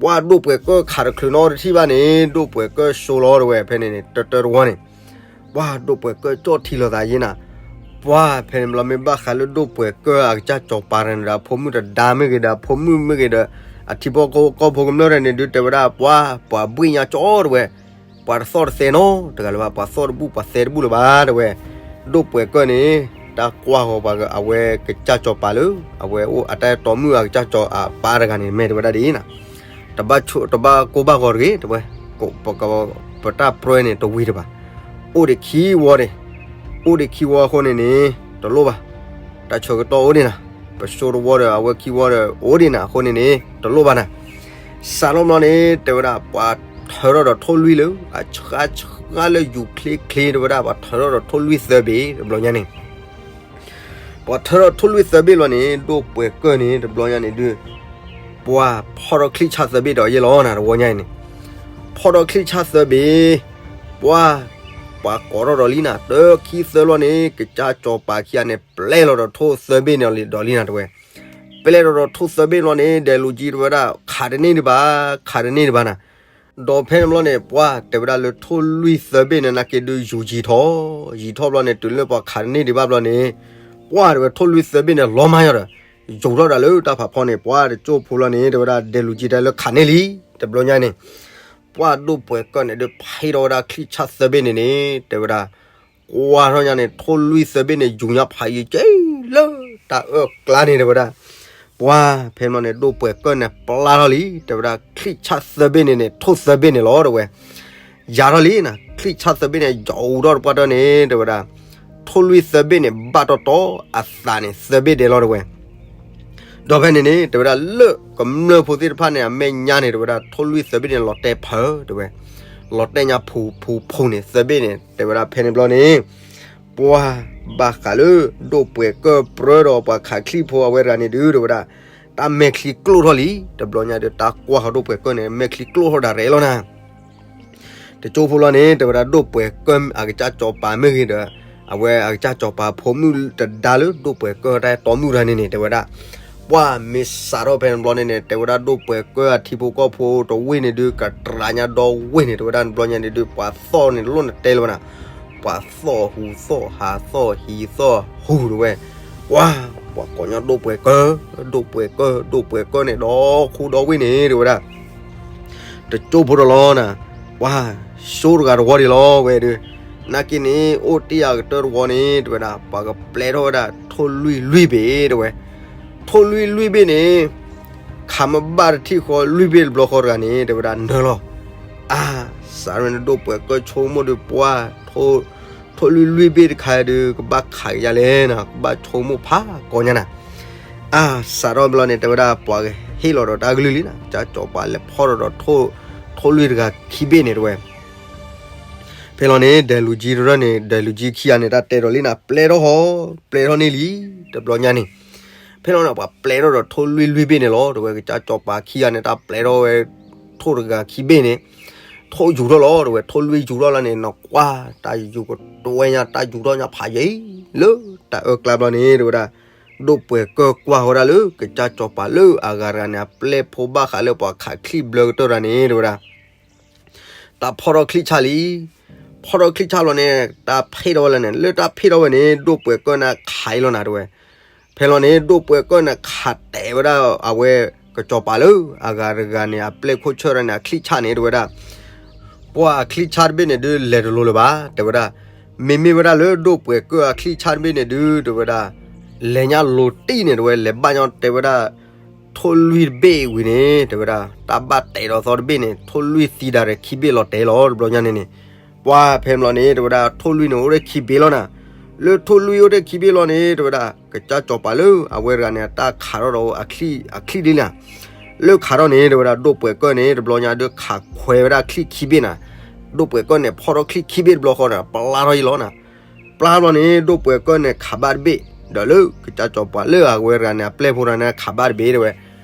ပှၤဒိၣ်ပှဲၤကၢၢ်ခးတချုးနီတထံၣ်ဘၣ်န့ၣ် ဒိၣ်ပှဲၤကၢၢ်စိလီၤတဲဝဲ ဖဲန့ၣ်န့ၣ် တၢတၢတဝီန့ၣ် ပှၤဒိၣ်ပှဲၤကၢၢ်ကၠီၣ်ထံလီၤသးယဲနၤ, ပှၤဖဲန့ၣ်ဘျီမ့ၢ်ဘၣ်ဃးလၢဒိၣ်ပှဲၤကၢၢ်အကစၢ်စီၤပၤန့ၣ်ဒီး အဖိမုၣ်တဒါမ့ၢ်ဂ့ၤဒီး အဖိမုၣ်မ့ၢ်ဂ့ၤဒီး အထံဖိကီၢ်ဖိကမျၢၢ်န့ၣ်ဒုး တဲဝဲဒၣ် ပှၤ ပှၤဘှ့ၣ်ညါကၠီတဲဝဲ, ပှၤတသီၣ်တသဲနီတဂၤလၢၤဘၣ် ပှၤသီၣ်တဘူၣ်ပှၤသဲတဘူၣ်လၢၤဘၣ်တဲဝဲ, ဒိၣ်ပှဲၤကၢၢ်န့ၣ် တၢ်ကွၢ်ဃီၤပှၤအဝဲကစၢ်စီၤပၤလၢ အဝဲအိၣ်အတၢ်အဲၣ်တီမုၣ်အကစၢ်စီၤအပၢ်တဂၤန့ၣ် မ့ၢ်တဲဝဲဒၣ်ဒ်အံၤနၤ တဘၣ်ဆိ တဘၣ်ကိၢ်ဘၣ်ဂီၤတဂ့ၤ တဲဝဲ, ပတၢ်ပြၢန့ၣ်တဝံၤတဘၣ်, အိၣ်ဒံးခံဝီန့ၣ်, အိၣ်ဒံးခံဝီအဃိန့ၣ်န့ၣ် တလိၣ်ဘၣ်, တၢ်ဆၢကတီၢ်အိၣ်ဒံးနၤ, ပစိတဝီဒီးအဝဲခံဝီဒီးအိၣ်ဒံးနၤအဃိန့ၣ်န့ၣ် တလိၣ်ဘၣ်နၤ, စးထီၣ်ဘျီန့ၣ် တဲဝဲဒၣ် ပှၤထၢထီၣ်ဒီးထိၣ်လွံၢ်လၢ အဆှါဆှါလၢယူၤချ့ချ့ တဲဝဲဒၣ် ပှၤထၢထီၣ်ဒီးထိၣ်လွံၢ်သၢဘ့ၣ် တဘျီညါန့ၣ် ပှၤထၢထီၣ်ထိၣ်လွံၢ်သၢဘ့ၣ်လီၤန့ၣ် ဒိၣ်ပှဲၤကၢၢ်န့ၣ် တဘျီညါန့ၣ်ဒုး ပှၤဖီၣ်ထီၣ်ချံၣ်ဆၣ်သၢဘ့ၣ်ဒီးယဲလီၤနၤ တဝီညါအံၤန့ၣ်, ဖီၣ်ထီၣ်ချံၣ်ဆၣ်သၢဘ့ၣ်, ပှၤ ပှၤကိးထီၣ်ဒီးလံနၤ တၢ်ခံသၢလီၤန့ၣ် ကစၢ်စီၤပၤခံဂၤန့ၣ် ပျဲလီၤဒီးထိၣ်သၢဘ့ၣ်န့ၣ်ဒီးလံနၤတဲဝဲ, ပျဲလီၤဒီးထိၣ်သၢဘ့ၣ်လီၤန့ၣ် ဒဲလူၤကံတဲဝဲဒၣ် ခးတန့ၢ်ဒံးဘၣ်, ခးတန့ၢ်ဒံးဘၣ်နၤ ဒီးဖဲန့ၣ်ဘျီန့ၣ် ပှၤတဲဝဲဒၣ်လၢထိၣ်လွံၢ်သၢဘ့ၣ်န့ၣ် နာ်က့ဒုးယူၤယံၤထီၣ်, ယံၤထီၣ်ဘျီန့ၣ် တုၤလၢပှၤခးတန့ၢ်ဒံးဘၣ်ဘျီန့ၣ်, ပှၢ်တဲဝဲထိၣ်လွံၢ်သၢဘ့ၣ်န့ၣ် လီၤမးညီဒီး ယူၤထီၣ်ဒၣ်လၢတၢ်ဖးဖီန့ၣ် ပှၢ်တကၠိၢ်ဖိလီၤန့ၣ် တဲဝဲဒၣ် ဒဲးလူၤကံတဲလၢခးန့ၢ်လံ တဘျီညါန့ၣ် ပှၢ်ဒိၣ်ပှဲၤကၢၢ်န့ၣ်ဒုး ဖံးထီၣ်ဝဲဒၣ်ချံၣ်ဆၣ်သၢဘ့ၣ်န့ၣ်န့ၣ် တဲဝဲဒၣ် ကွၢ်ထီၣ်ညါန့ၣ် ထိၣ်လွံၢ်သၢဘ့ၣ်န့ၣ် ယူၤညါဖးယံၤက့လၢတၢ်အၢၣ်ကျါန့ၣ် တဲဝဲဒၣ် ပှၢ်ဖဲန့ၣ်ဘျီန့ၣ် ဒိၣ်ပှဲၤကၢၢ်န့ၣ် ပျၢ်ထီၣ်လံ တဲဝဲဒၣ် ချံၣ်ဆၣ်သၢဘ့ၣ်န့ၣ်န့ၣ် ထိၣ်သၢဘ့ၣ်န့ၣ်လီၤ တဲဝဲ ယၤထီၣ်လံနီၤ ချံၣ်ဆၣ်သၢဘ့ၣ်န့ၣ် ယူၤထီၣ်တပှၢ်တၢၢ်န့ၣ် တဲဝဲဒၣ် ထိၣ်လွံၢ်သၢဘ့ၣ်န့ၣ် ဘၣ်တီတီ အသးန့ၣ် သၢဘ့ၣ်ဒဲးလီၤ တဲဝဲ ဒီးဖဲန့ၣ်န့ၣ် တဲဝဲဒၣ်လၢကမျၢၢ်ဖိသ့ၣ်တဖၣ်န့ၣ် အမဲာ်ညါန့ၣ် တဲဝဲဒၣ် ထိၣ်လွံၢ်သၢဘ့ၣ်န့ၣ် လီၤတဲာ်ဖး တဲဝဲ လီၤတဲာ်ညါဖူဖူဖူန့ၣ် သၢဘ့ၣ်န့ၣ် တဲဝဲဒၣ်ဖဲန့ၣ်ဘျီန့ၣ် ပှၢ်ဘၣ်ဃးလၢ ဒိၣ်ပှဲၤကၢၢ်ပြၢဒီးပှၤခးချံၣ်ဖိအဝဲတဂၤန့ၣ်ဒုး တဲဝဲဒၣ် တၢ်မဲာ်ချံကျိၣ်ထီၣ်လံ တဘျီညါဒီး တၢ်ကွၢ်ဃီၤဒိၣ်ပှဲၤကၢၢ်န့ၣ် မဲာ်ချံကျိၣ်ထီၣ်ဒၣ်ရဲၣ်လီၤနၤ တကၠိဖိလီၤန့ၣ် တဲဝဲဒၣ်ဒိၣ်ပှဲၤကၢၢ်အကစၢ်စီၤပၤမ့ၢ်ဂ့ၤဒီး အဝဲအကစၢ်စီၤပၤဖိမုၣ်တဒါလၢဒိၣ်ပှဲၤကၢၢ်တၢ်တီမုၣ်တဂၤန့ၣ်န့ၣ် တဲဝဲဒၣ် ပှၢ်မ့ၢ်စးထီၣ်ဖဲန့ၣ်ဘျီန့ၣ်န့ၣ် တဲဝဲဒၣ်ဒိၣ်ပှဲၤကၢၢ်အထံဖိကီၢ်ဖိတဝ့ၢ်န့ၣ်ဒုး ကတြၤညါဒီဝ့ၢ်န့ၣ် တဲဝဲဒၣ်တဘျီညါန့ၣ်ဒုး ပှၤသီၣ်န့ၣ်လိၣ်နတဲလၢၤဘၣ်နၤ ပှၤသီၣ်ဟူးသီၣ်ဟးသီၣ်ဟံးသီၣ်ဟူးတဲဝဲ ပှၢ် ပှၤကိးညီဒိၣ်ပှဲၤကၢၢ် ဒိၣ်ပှဲၤကၢၢ် ဒိၣ်ပှဲၤကၢၢ်န့ၣ် ဒီခူဒီဝ့ၢ်န့ၣ် တဲဝဲဒၣ် တကၠိဖိတလီၤနၤ ပှၢ် ဆိတဂၤတဝီဒံးလီၤဝဲဒုး နာ်က့န့ၣ် အိၣ်တ့ၢ်အကတၢၢ်တဝီန့ၣ် တဲဝဲဒၣ် ပှၤကပျဲထီၣ်ဝဲဒၣ်ထိၣ်လွံၢ်လွံၢ်ဘ့ၣ် တဲဝဲ ထိၣ်လွံၢ်လွံၢ်ဘ့ၣ်န့ၣ် ခးမ့ၢ်ဘၣ်တထံၣ်ဃီလွံၢ်ဘ့ၣ်တဘျီဃီတဂၤန့ၣ် တဲဝဲဒၣ်နၢၤလီၤ အါ စးထီၣ်န့ၣ်ဒိၣ်ပှဲၤကၢၢ်ဆိကမိၣ်ဒုး ပှၢ် ထိၣ်လွံၢ်လွံၢ်ဘ့ၣ်တခါဒုး ကဘၣ်ခးကယၤလဲၣ်နၤ ကဘၣ်ဆိကမိၣ်ဖးကိးညါနၤ အါ စးထီၣ်ဘျီန့ၣ် တဲဝဲဒၣ် ပှၤကဟ့ၣ်လီၤဒီးတၢ်ကလုၢ်လံနၤ ကစၢ်စီၤပၤလဲၤဖီၣ်ဒီးထိၣ်လွံၢ်တဂၤခံဘ့ၣ်န့ၣ် တဲဝဲ ဖဲလီၤန့ၣ် ဒဲးလူၤကံတရၢၢ်န့ၣ် ဒဲးလူၤကံခံဂၤန့ၣ် တၢ်တဲဒီးလံနၤ ပျဲထီၣ်ဟီ ပျဲထီၣ်န့ၢ်လံ တဘျီညါန့ၣ် ဖဲလီၤန့ၣ် ပှၤပျဲထီၣ်ဒီးထိၣ်လွံၢ်လွံၢ်ဘ့ၣ်န့ၣ်လီၤ တဲဝဲ ကစၢ်စီၤပၤခံဂၤန့ၣ် တၢ်ပျဲထီၣ်ဝဲ ထိၣ်တဂၤခံဘ့ၣ်န့ၣ် ထိၣ်ယူၤထီၣ်လီၤ တဲဝဲ ထိၣ်လွံၢ်ယူၤထီၣ်လီၤန့ၣ် နကွၢ် တၢ်ယူၤကတွဲညါ တၢ်ယူၤထီၣ်ညါဖးယံၤ လၢတၢ်အၢၣ်ကျါဘျီန့ၣ် တဲဝဲဒၣ် ဒိၣ်ပှဲၤကၢၢ်ကွၢ်ဝဲဒၣ်လၢ ကစၢ်စီၤပၤလၢအဂၤတဂၤန့ၣ် အပျဲၢ်ဖိဘၣ်ဃးလၢပှၤခးချံၣ်ဘျၢကတၢၢ်တဂၤန့ၣ် တဲဝဲဒၣ် တၢ်ဖီၣ်ထီၣ်ချံၣ်ဆၣ်လံ ဖီၣ်ထီၣ်ချံၣ်ဆၣ်လီၤန့ၣ် တၢ်ဖ့ၣ်ထီၣ်ဝဲလၢန့ၣ် လၢတၢ်ဖ့ၣ်ထီၣ်ဝဲန့ၣ် ဒိၣ်ပှဲၤကၢၢ်န့ၣ်ခးအံၤလီၤနၤ တဲဝဲ ဖဲလီၤန့ၣ် ဒိၣ်ပှဲၤကၢၢ်န့ၣ်ခးတဲာ်ဝဲဒၣ်အဝဲ ကစီၤပၤလၢအဂၤတဂၤန့ၣ် အပျဲၢ်ခိၣ်ဆၢၣ်တဂၤန့ၣ် အချံၣ်ဆၣ်န့ၣ် တဲဝဲဒၣ် ပှၢ်အချံၣ်ဆၣ်တဘ့ၣ်န့ၣ်ဒုး လဲၤတလိၤလၢၤဘၣ် တဲဝဲဒၣ် မ့မ့ၢ်ဝဲဒၣ်လၢဒိၣ်ပှဲၤကၢၢ်အချံၣ်ဆၣ်တဘ့ၣ်န့ၣ်ဒုး တဲဝဲဒၣ် လဲၤညါလိၤတံၢ်န့ၣ် တဲဝဲ လဲၤဘၣ်ညီတဲဝဲဒၣ် ထိၣ်လွံၢ်တဘ့ၣ်ဝံၤန့ၣ် တဲဝဲဒၣ် တၢ်ဘၣ်တဲာ်ဒီးသီတဘ့ၣ်န့ၣ် ထိၣ်လွံၢ်သံဒၣ်ရဲၣ်ခံဘ့ၣ်လီၤတဲာ်လီၤ တဘျီညါန့ၣ်န့ၣ် ပှၢ်ဖဲမလီၤန့ၣ် တဲဝဲဒၣ် ထိၣ်လွံၢ်န့ၣ်အိၣ်ထဲခံဘ့ၣ်လီၤနၤ လၢထိၣ်လွံၢ်အိၣ်ထဲခံဘ့ၣ်လီၤန့ၣ် တဲဝဲဒၣ် ကစၢ်စီၤပၤလၢအဝဲတဂၤန့ၣ် တၢ်ခးထီၣ်ဒီးအချံၣ် အချံၣ်ဒ်လီၤ လၢခးထီၣ်န့ၣ် တဲဝဲဒၣ် ဒိၣ်ပှဲၤကၢၢ်န့ၣ် တဘျီညါဒုးခးခွဲးဝဲဒၣ်ချံၣ်ခံဘ့ၣ်နၤ ဒိၣ်ပှဲၤကၢၢ်န့ၣ် ဖီၣ်ထီၣ်ချံၣ်ခံဘ့ၣ်တဘျီဃီန့ၣ် ပျၢ်ထီၣ်အံၤလီၤနၤ ပျၢ်ဘျီန့ၣ် ဒိၣ်ပှဲၤကၢၢ်န့ၣ် ခးဘၣ်တဘ့ၣ် ဒီးလၢကစၢ်စီၤပၤလၢအဝဲတဂၤန့ၣ် အပျဲၢ်ဖိတဂၤန့ၣ် ခးဘၣ်တဘ့ၣ်တဲဝဲ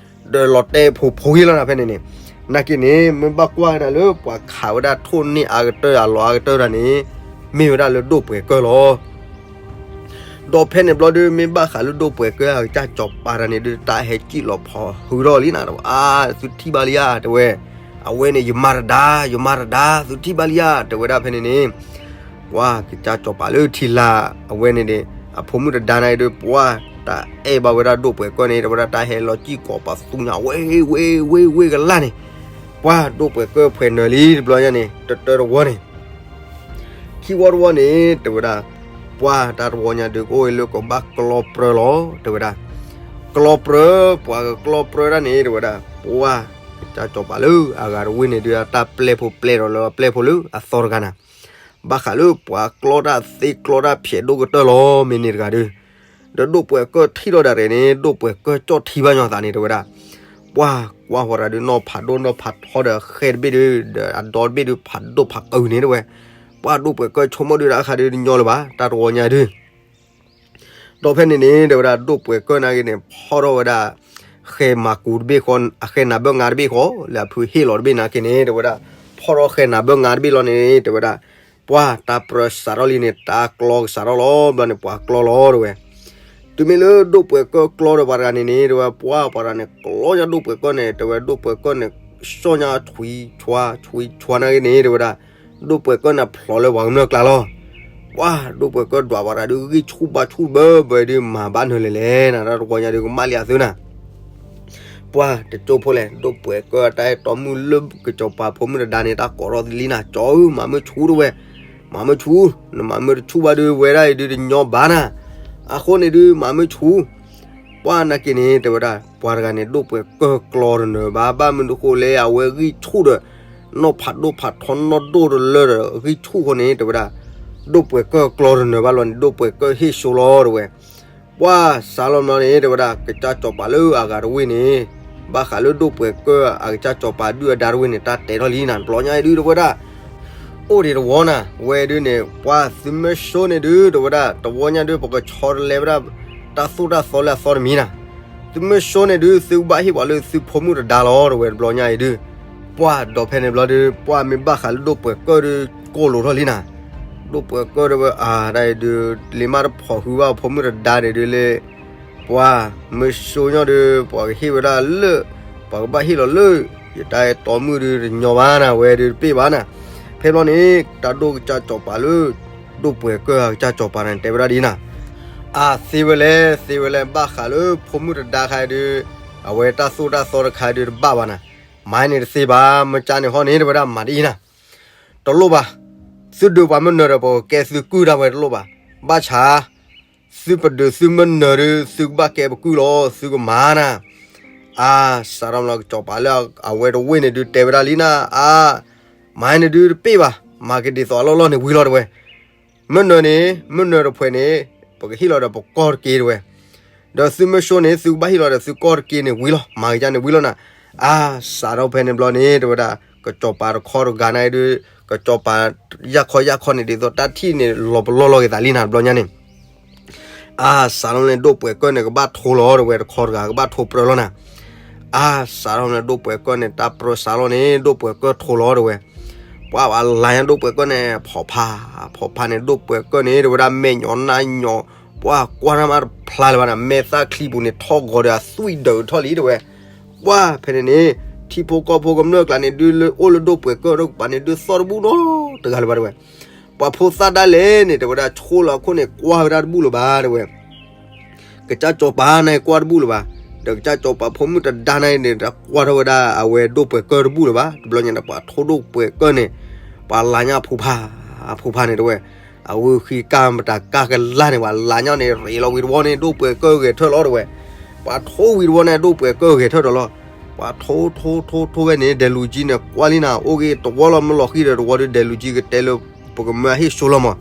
ဒီးလီၤတဲာ်ဖိးဖိးဂ့ၤလီၤနၤဖဲန့ၣ်န့ၣ် နာ်က့န့ၣ် မ့ၢ်ဘၣ်ကွၢ်ဝဲဒၣ်လၢပှၤခးဝဲဒၣ်ထိၣ်န့ၢ်အါကတၢၢ်အလီၤအါကတၢၢ်တဂၤန့ၣ် မ့ၢ်ဝဲဒၣ်လၢဒိၣ်ပှဲၤကၢၢ်လီၤ ဒီးဖဲန့ၣ်ဘျီဒုး မ့ၢ်ဘၣ်ဃးလၢဒိၣ်ပှဲၤကၢၢ်အကစၢ်စီၤပၤတဂၤန့ၣ်ဒုး တၢ်ဟဲစံၣ်လီၤဖီၣ်ဟုထီၣ်လံနၤ တဲဝဲ အါ သုထံၣ်ဘၣ်လံဧါ တဲဝဲ အဝဲန့ၣ် ယမါတဒါ ယမါတဒါ သုထံၣ်ဘၣ်လံဧါ တဲဝဲဒၣ်ဖဲန့ၣ်န့ၣ် ပှၢ်ကစၢ်စီၤပၤလၢထံလာ် အဝဲန့ၣ်န့ၣ် အဖိမုၣ်တဒါန့ၣ်ဒုး ပှၢ်တၢ်အဲၣ်ဘၣ်ဝဲဒၣ်ဒိၣ်ပှဲၤကၢၢ်န့ၣ် တဲဝဲဒၣ်တၢ်ဟဲလီၤစံၣ်ကိးပသူညါ ဝ့ ဝ့ ဝ့ ဝ့ကလၢ်န့ၣ် ပှၢ်ဒိၣ်ပှဲၤကၢၢ်ဖှဲးနၢၤလံတဘျီညါန့ၣ် တတၢတဝီန့ၣ် ခံဝီတဝီန့ၣ် တဲဝဲဒၣ် ပှၢ်တၢ်တဝီညါဒုး ကအိၣ်ဝဲလၢကဘၣ်ကျီပြၢလီၤ တဲဝဲဒၣ် ကျီပြၢ ပှၤကကျီပြၢဒၣ်န့ၣ် တဲဝဲဒၣ် ပှၢ်ကစၢ်စီၤပၤလၢအဂၤတဝ့ၢ်န့ၣ်ဒုး အတၢ်ပျဲၢ်ဖိပျဲၢ်ဒီးလၢအပျဲၢ်ဖိလၢအသီတဂၤနၤ ဘၣ်ဃးလၢပှၤကျီတၢ်သ့ကျီတၢ်ဖျဲးဒိၣ်ကတၢၢ်လီၤ မ့ၢ်န့ၣ်တဂၤဒုး ဒီးဒိၣ်ပှဲၤကၢၢ်ထံၣ်ထီၣ်ဒၣ်ရဲၣ်န့ၣ် ဒိၣ်ပှဲၤကၢၢ်ကၠီၣ်ထံဘၣ်ညီသးန့ၣ် တဲဝဲဒၣ် ပှၢ်ကွၢ်ဃီၤတၢ်ဒုး နီၢ်ဖးဒိၣ်နီၢ်ဖးထီဒီးအဃဲတဘ့ၣ်ဒုး ဒီးအဒီတဘ့ၣ်ဒုး ဖးဒိၣ်ဖးကၢန့ၣ် တဲဝဲ ပှၢ်ဒိၣ်ပှဲၤကၢၢ်ဆိကမိၣ်ဒုး တၢ်ခါဒုးတညီလၢၤဘၣ် တၢ်တဝီညါဒုး ဒီးဖဲန့ၣ်န့ၣ် တဲဝဲဒၣ် ဒိၣ်ပှဲၤကၢၢ်နာ်က့န့ၣ် ဖီၣ်ထီၣ်ဝဲဒၣ် ဃဲမၤကူတဘ့ၣ်ဃီ အဃဲနၤဘၢငါတဘ့ၣ်ဃီ လၢအဖုဟ့ၣ်လီၤတဘ့ၣ်နာ်က့န့ၣ် တဲဝဲဒၣ် ဖီၣ်ထီၣ်ဃဲနၤဘၢငါတဘ့ၣ်လီၤန့ၣ် တဲဝဲဒၣ် ပှၢ်တၢ်ပြၢစးထီၣ်လံန့ၣ် တၢ်ကျီကစးထီၣ်လီၤ ဘျီန့ၣ် ပှၤကျီလီၤ တဲဝဲ တုၤမ့ၢ်လၢဒိၣ်ပှဲၤကၢၢ်ကျီဒီးပှၤတဂၤန့ၣ်န့ၣ် တဲဝဲ ပှၢ်ပှၤတဂၤန့ၣ် ကျီညါဒိၣ်ပှဲၤကၢၢ်န့ၣ် တဲဝဲ ဒိၣ်ပှဲၤကၢၢ်န့ၣ် စီၣ်ညါဆွံဆွါ ဆွံဆွါနာ်က့န့ၣ် တဲဝဲဒၣ် ဒိၣ်ပှဲၤကၢၢ်န့ၣ်ဖျိးလၢပှၤကမျၢၢ်ကျါလီၤ ပှၢ်ဒိၣ်ပှဲၤကၢၢ်ဒွးပှၤတဂၤဒုး ဂံၢ်ဆူၣ်ဘါဆူၣ်ဘၢဘၢဒုး မၤဘၣ်နၢၤလဲၣ်လဲၣ်နၤ တၢ်တဝီညါဒုးကမၣ်လံအသုနၤ ပှၢ်တကၠိဖိလဲၣ် ဒိၣ်ပှဲၤကၢၢ်တၢ်အဲၣ်တီမုၣ်လၢကစီၤပၤဖိမုၣ်တဒါန့ၣ် တၢ်ကိးထီၣ်သလံနၤ ကၠီဧၢ မၤမုၢ်ဆူၣ်တဝဲ, မၤမုၢ်ဆူၣ်, နမၤမုၢ်တဆူၣ်ဘၣ်ဒုး ဝဲဒၣ်အံၤဒုးတညီဘၣ်နၤ, အဃိန့ၣ်ဒုး မၤမုၢ်ဆူၣ်, ပှၢ်နာ်က့န့ၣ် တဲဝဲဒၣ် ပှၤတဂၤန့ၣ် ဒိၣ်ပှဲၤကၢၢ်ကျီတနၢၤဘၣ် ဘၣ်မနုၤဃိလဲၣ် အဝဲဂံၢ်ဆူၣ်ဒီး နီၢ်ဖးဒိၣ်ဖးထီနီၢ်ဒိၣ်တလၢဒီး ဂံၢ်ဆူၣ်ဃိန့ၣ် တဲဝဲဒၣ် ဒိၣ်ပှဲၤကၢၢ်ကျီတနၢၤဘၣ်လီၤန့ၣ် ဒိၣ်ပှဲၤကၢၢ်ဟ့ၣ်ဆိလီၤတဝဲ, ပှၢ်စးလီၤမလီၤန့ၣ် တဲဝဲဒၣ် ကစၢ်စီၤပၤလၢအဂၤတဝ့ၢ်န့ၣ် ဘၣ်ဃးလၢဒိၣ်ပှဲၤကၢၢ်အကစၢ်စီၤပၤဒုၣ်အဒါတဝ့ၢ်န့ၣ် တၢ်တဲထီၣ်လံနၤ တဘျီညါအံၤဒုး တဲဝဲဒၣ် အိၣ်ဒံးတဝီနၤ ဝဲဒုးန့ၣ် ပှၢ်သုမ့ၢ်ဆိန့ၣ်ဒုး တဲဝဲဒၣ် တဝီညါဒုး ပကဆီတလဲဝဲဒၣ် တၢ်သိၣ်တၢ်သီလၢအသီတမံၤနၤ, သုမ့ၢ်ဆိန့ၣ်ဒုး သုကဘၣ်ဟ့ၣ်ပှၤလၢသုဖိမုၣ်တဒါလီၤ တဲဝဲ တဘျီညါအံၤဒုး, ပှၢ်ဒီးဖဲန့ၣ်ဘျီဒုး ပှၢ်မ့ၢ်ဘၣ်ဃးလၢဒိၣ်ပှဲၤကၢၢ်ဒုး ကိၢ်လိာ်ထီၣ်လံနၤ, ဒိၣ်ပှဲၤကၢၢ်တဲဝဲ အါ တၢ်အံၤဒုး လံမးတဖိးဟုဘၣ်ဖိမုၣ်တဒါန့ၣ်ဒုးလၢ ပှၢ်မ့ၢ်ဆိညီဒုး ပှၤကဟ့ၣ်ဝဲဒၣ်လၢ ပှၤကဘၣ်ဟ့ၣ်လီၤလၢ ယတၢ်အဲၣ်တီမုၣ်ဒုးတညီဘၣ်နၤ ဝဲဒုးတပ့ၢ်ဘၣ်နၤ, ဖဲဘျီန့ၣ် တၢ်ဒိၣ်ကစၢ်စီၤပၤလၢ ဒိၣ်ပှဲၤကၢၢ်အကစၢ်စီၤပၤန့ၣ် တဲဝဲဒၣ်ဒ်နၤ, အါ သ့ဝဲလဲၣ် သ့ဝဲလဲၣ် ဘၣ်ဃးလၢဖိမုၣ်တဒါခါဒုး အဝဲတၢ်သိၣ်တၢ်သီတခါဒုးတဘၣ်ဘၣ်နၤ, မၤန့ၣ်တသ့ဘၣ် မ့ၢ်ကၢ်န့ၣ်ဟီန့ၣ် တဲဝဲဒၣ်မၤဒ်အံၤနၤ တလိၣ်ဘၣ်, သုဒုးပှၤမ့ၢ်နၢၤဒီး ပကကဲသုကုၢ်ဒၣ်ဝဲတလိၣ်ဘၣ်, ဘၣ်ဆၣ် သုပဒုးသုမ့ၢ်နၢၤဒုး သုကဘၣ်ကဲပကုၢ်လီၤ သုကမၤနၤ, အါ စးထီၣ်မလီၤကစီၤပၤလၢအဝဲတဝ့ၢ်န့ၣ်ဒုး တဲဝဲဒၣ်လံနၤ အါ မၤန့ၣ်ဒုးတပ့ၢ်ဘၣ်, မၤက့ၤဒ်သိးအလီၢ်လီၢ်န့ၣ်ဝံၤလီၤတဲဝဲ, မ့ၢ်နၢၤန့ၣ် မ့ၢ်နၢၤတဖှဲးန့ၣ် ပကဟ့ၣ်လီၤဒီးပကီၢ်တက့ၢ်တဲဝဲ, ဒီးသုမ့ၢ်ဆိန့ၣ် သုကဘၣ်ဟ့ၣ်လီၤဒီးသုကီၢ်တက့ၢ်န့ၣ်ဝံၤလီၤ မၤက့ၤကၢ်န့ၣ်ဝံၤလီၤနၤ, အါ စးထီၣ်ဖဲန့ၣ်ဘျီန့ၣ် တဲဝဲဒၣ် ကစီၤပၤတခီတဂၤန့ၣ်ဒုး ကစီၤပၤယၢ်ခီယၢ်ခီန့ၣ် ဒ်သိးတၢ်ထံၣ်န့ၣ် လီၤပလီၢ်လီၤက့ၤသးလံနၤ တဘျီညါန့ၣ် အါ စးထီၣ်န့ၣ် ဒိၣ်ပှဲၤကၢၢ်န့ၣ် ကဘၣ်ထိလီၤတဲဝဲ တခီတဂၤ ကဘၣ်ထိပြၢလီၤနၤ, အါ စးထီၣ်န့ၣ် ဒိၣ်ပှဲၤကၢၢ်န့ၣ် တၢ်ပြၢစးလီၤန့ၣ် ဒိၣ်ပှဲၤကၢၢ်ထိလီၤတဲဝဲ, ပှၢ်ပှၤလၤညါဒိၣ်ပှဲၤကၢၢ်န့ၣ် ဖီၣ်ဖး ဖီၣ်ဖးန့ၣ် ဒိၣ်ပှဲၤကၢၢ်န့ၣ် တဲဝဲဒၣ် မဲာ်ညီနါညီ ပှၢ်ကွၢ်တၢ်မးတဖျါလၢၤဘၣ်နၤ မဲာ်သၣ်ချံပူၤန့ၣ် ထီၣ်ဂီၤဒီးအသွံၣ်ဒၢးထီၣ်လံတဲဝဲ, ပှၢ်ဖဲန့ၣ်န့ၣ် ထံဖိကီၢ်ဖိကမျၢၢ်ကျါန့ၣ် ဒုးလၢအိၣ်လၢဒိၣ်ပှဲၤကၢၢ်ဒိၣ်ကပၤန့ၣ် ဒုးသီၣ်တဘူၣ်နီတဂၤလၢၤဘၣ်တဲဝဲ, ပှၤဖိသၣ်ဒၣ်လဲာ်န့ၣ် တဲဝဲဒၣ် ဆိလၢအခိၣ်န့ၣ် ကွၢ်ဝဲဒၣ်တဘူၣ်လၢၤဘၣ်တဲဝဲ ကစၢ်စီၤပၤန့ၣ်ကွၢ်တဘူၣ်လၢၤဘၣ်, ဒီးကစၢ်စီၤပၤဖိမုၣ်တဒါန့ၣ်န့ၣ် တၢ်ကွၢ်ထီၣ်ဝဲဒၣ်အဝဲဒိၣ်ပှဲၤကၢၢ်တဘူၣ်လၢၤဘၣ်, တဘျီညါန့ၣ် ပှၤထိဒိၣ်ပှဲၤကၢၢ်န့ၣ် ပှၤလၤညါအဖုဖး အဖုဖးန့ၣ်တဲဝဲ, အဝဲဃံကၢ်မတၤကၢ်ကလါန့ၣ် ပှၤလၤညါန့ၣ် ရ့းလီၤဝံၤတဝီန့ၣ် ဒိၣ်ပှဲၤကၢၢ်ဂဲၤထၢၣ်လီၤတဲဝဲ, ပှၤထိဝံၤတဝီန့ၣ် ဒိၣ်ပှဲၤကၢၢ်ဂဲၤထၢၣ်ဒီးလီၤ, ပှၤထိထိထိထိဝဲန့ၣ် ဒဲးလူၤကၠံန့ၣ် ကွၢ်လံနၤ အိၣ်ဂ့ၤတဝီလီၤ မ့ၢ်လီၤဃံဒီးတဝီဒီး ဒဲးလူၤကၠံကတဲလၢ ပကမၢဟ့ၣ်ဆိလီၤမး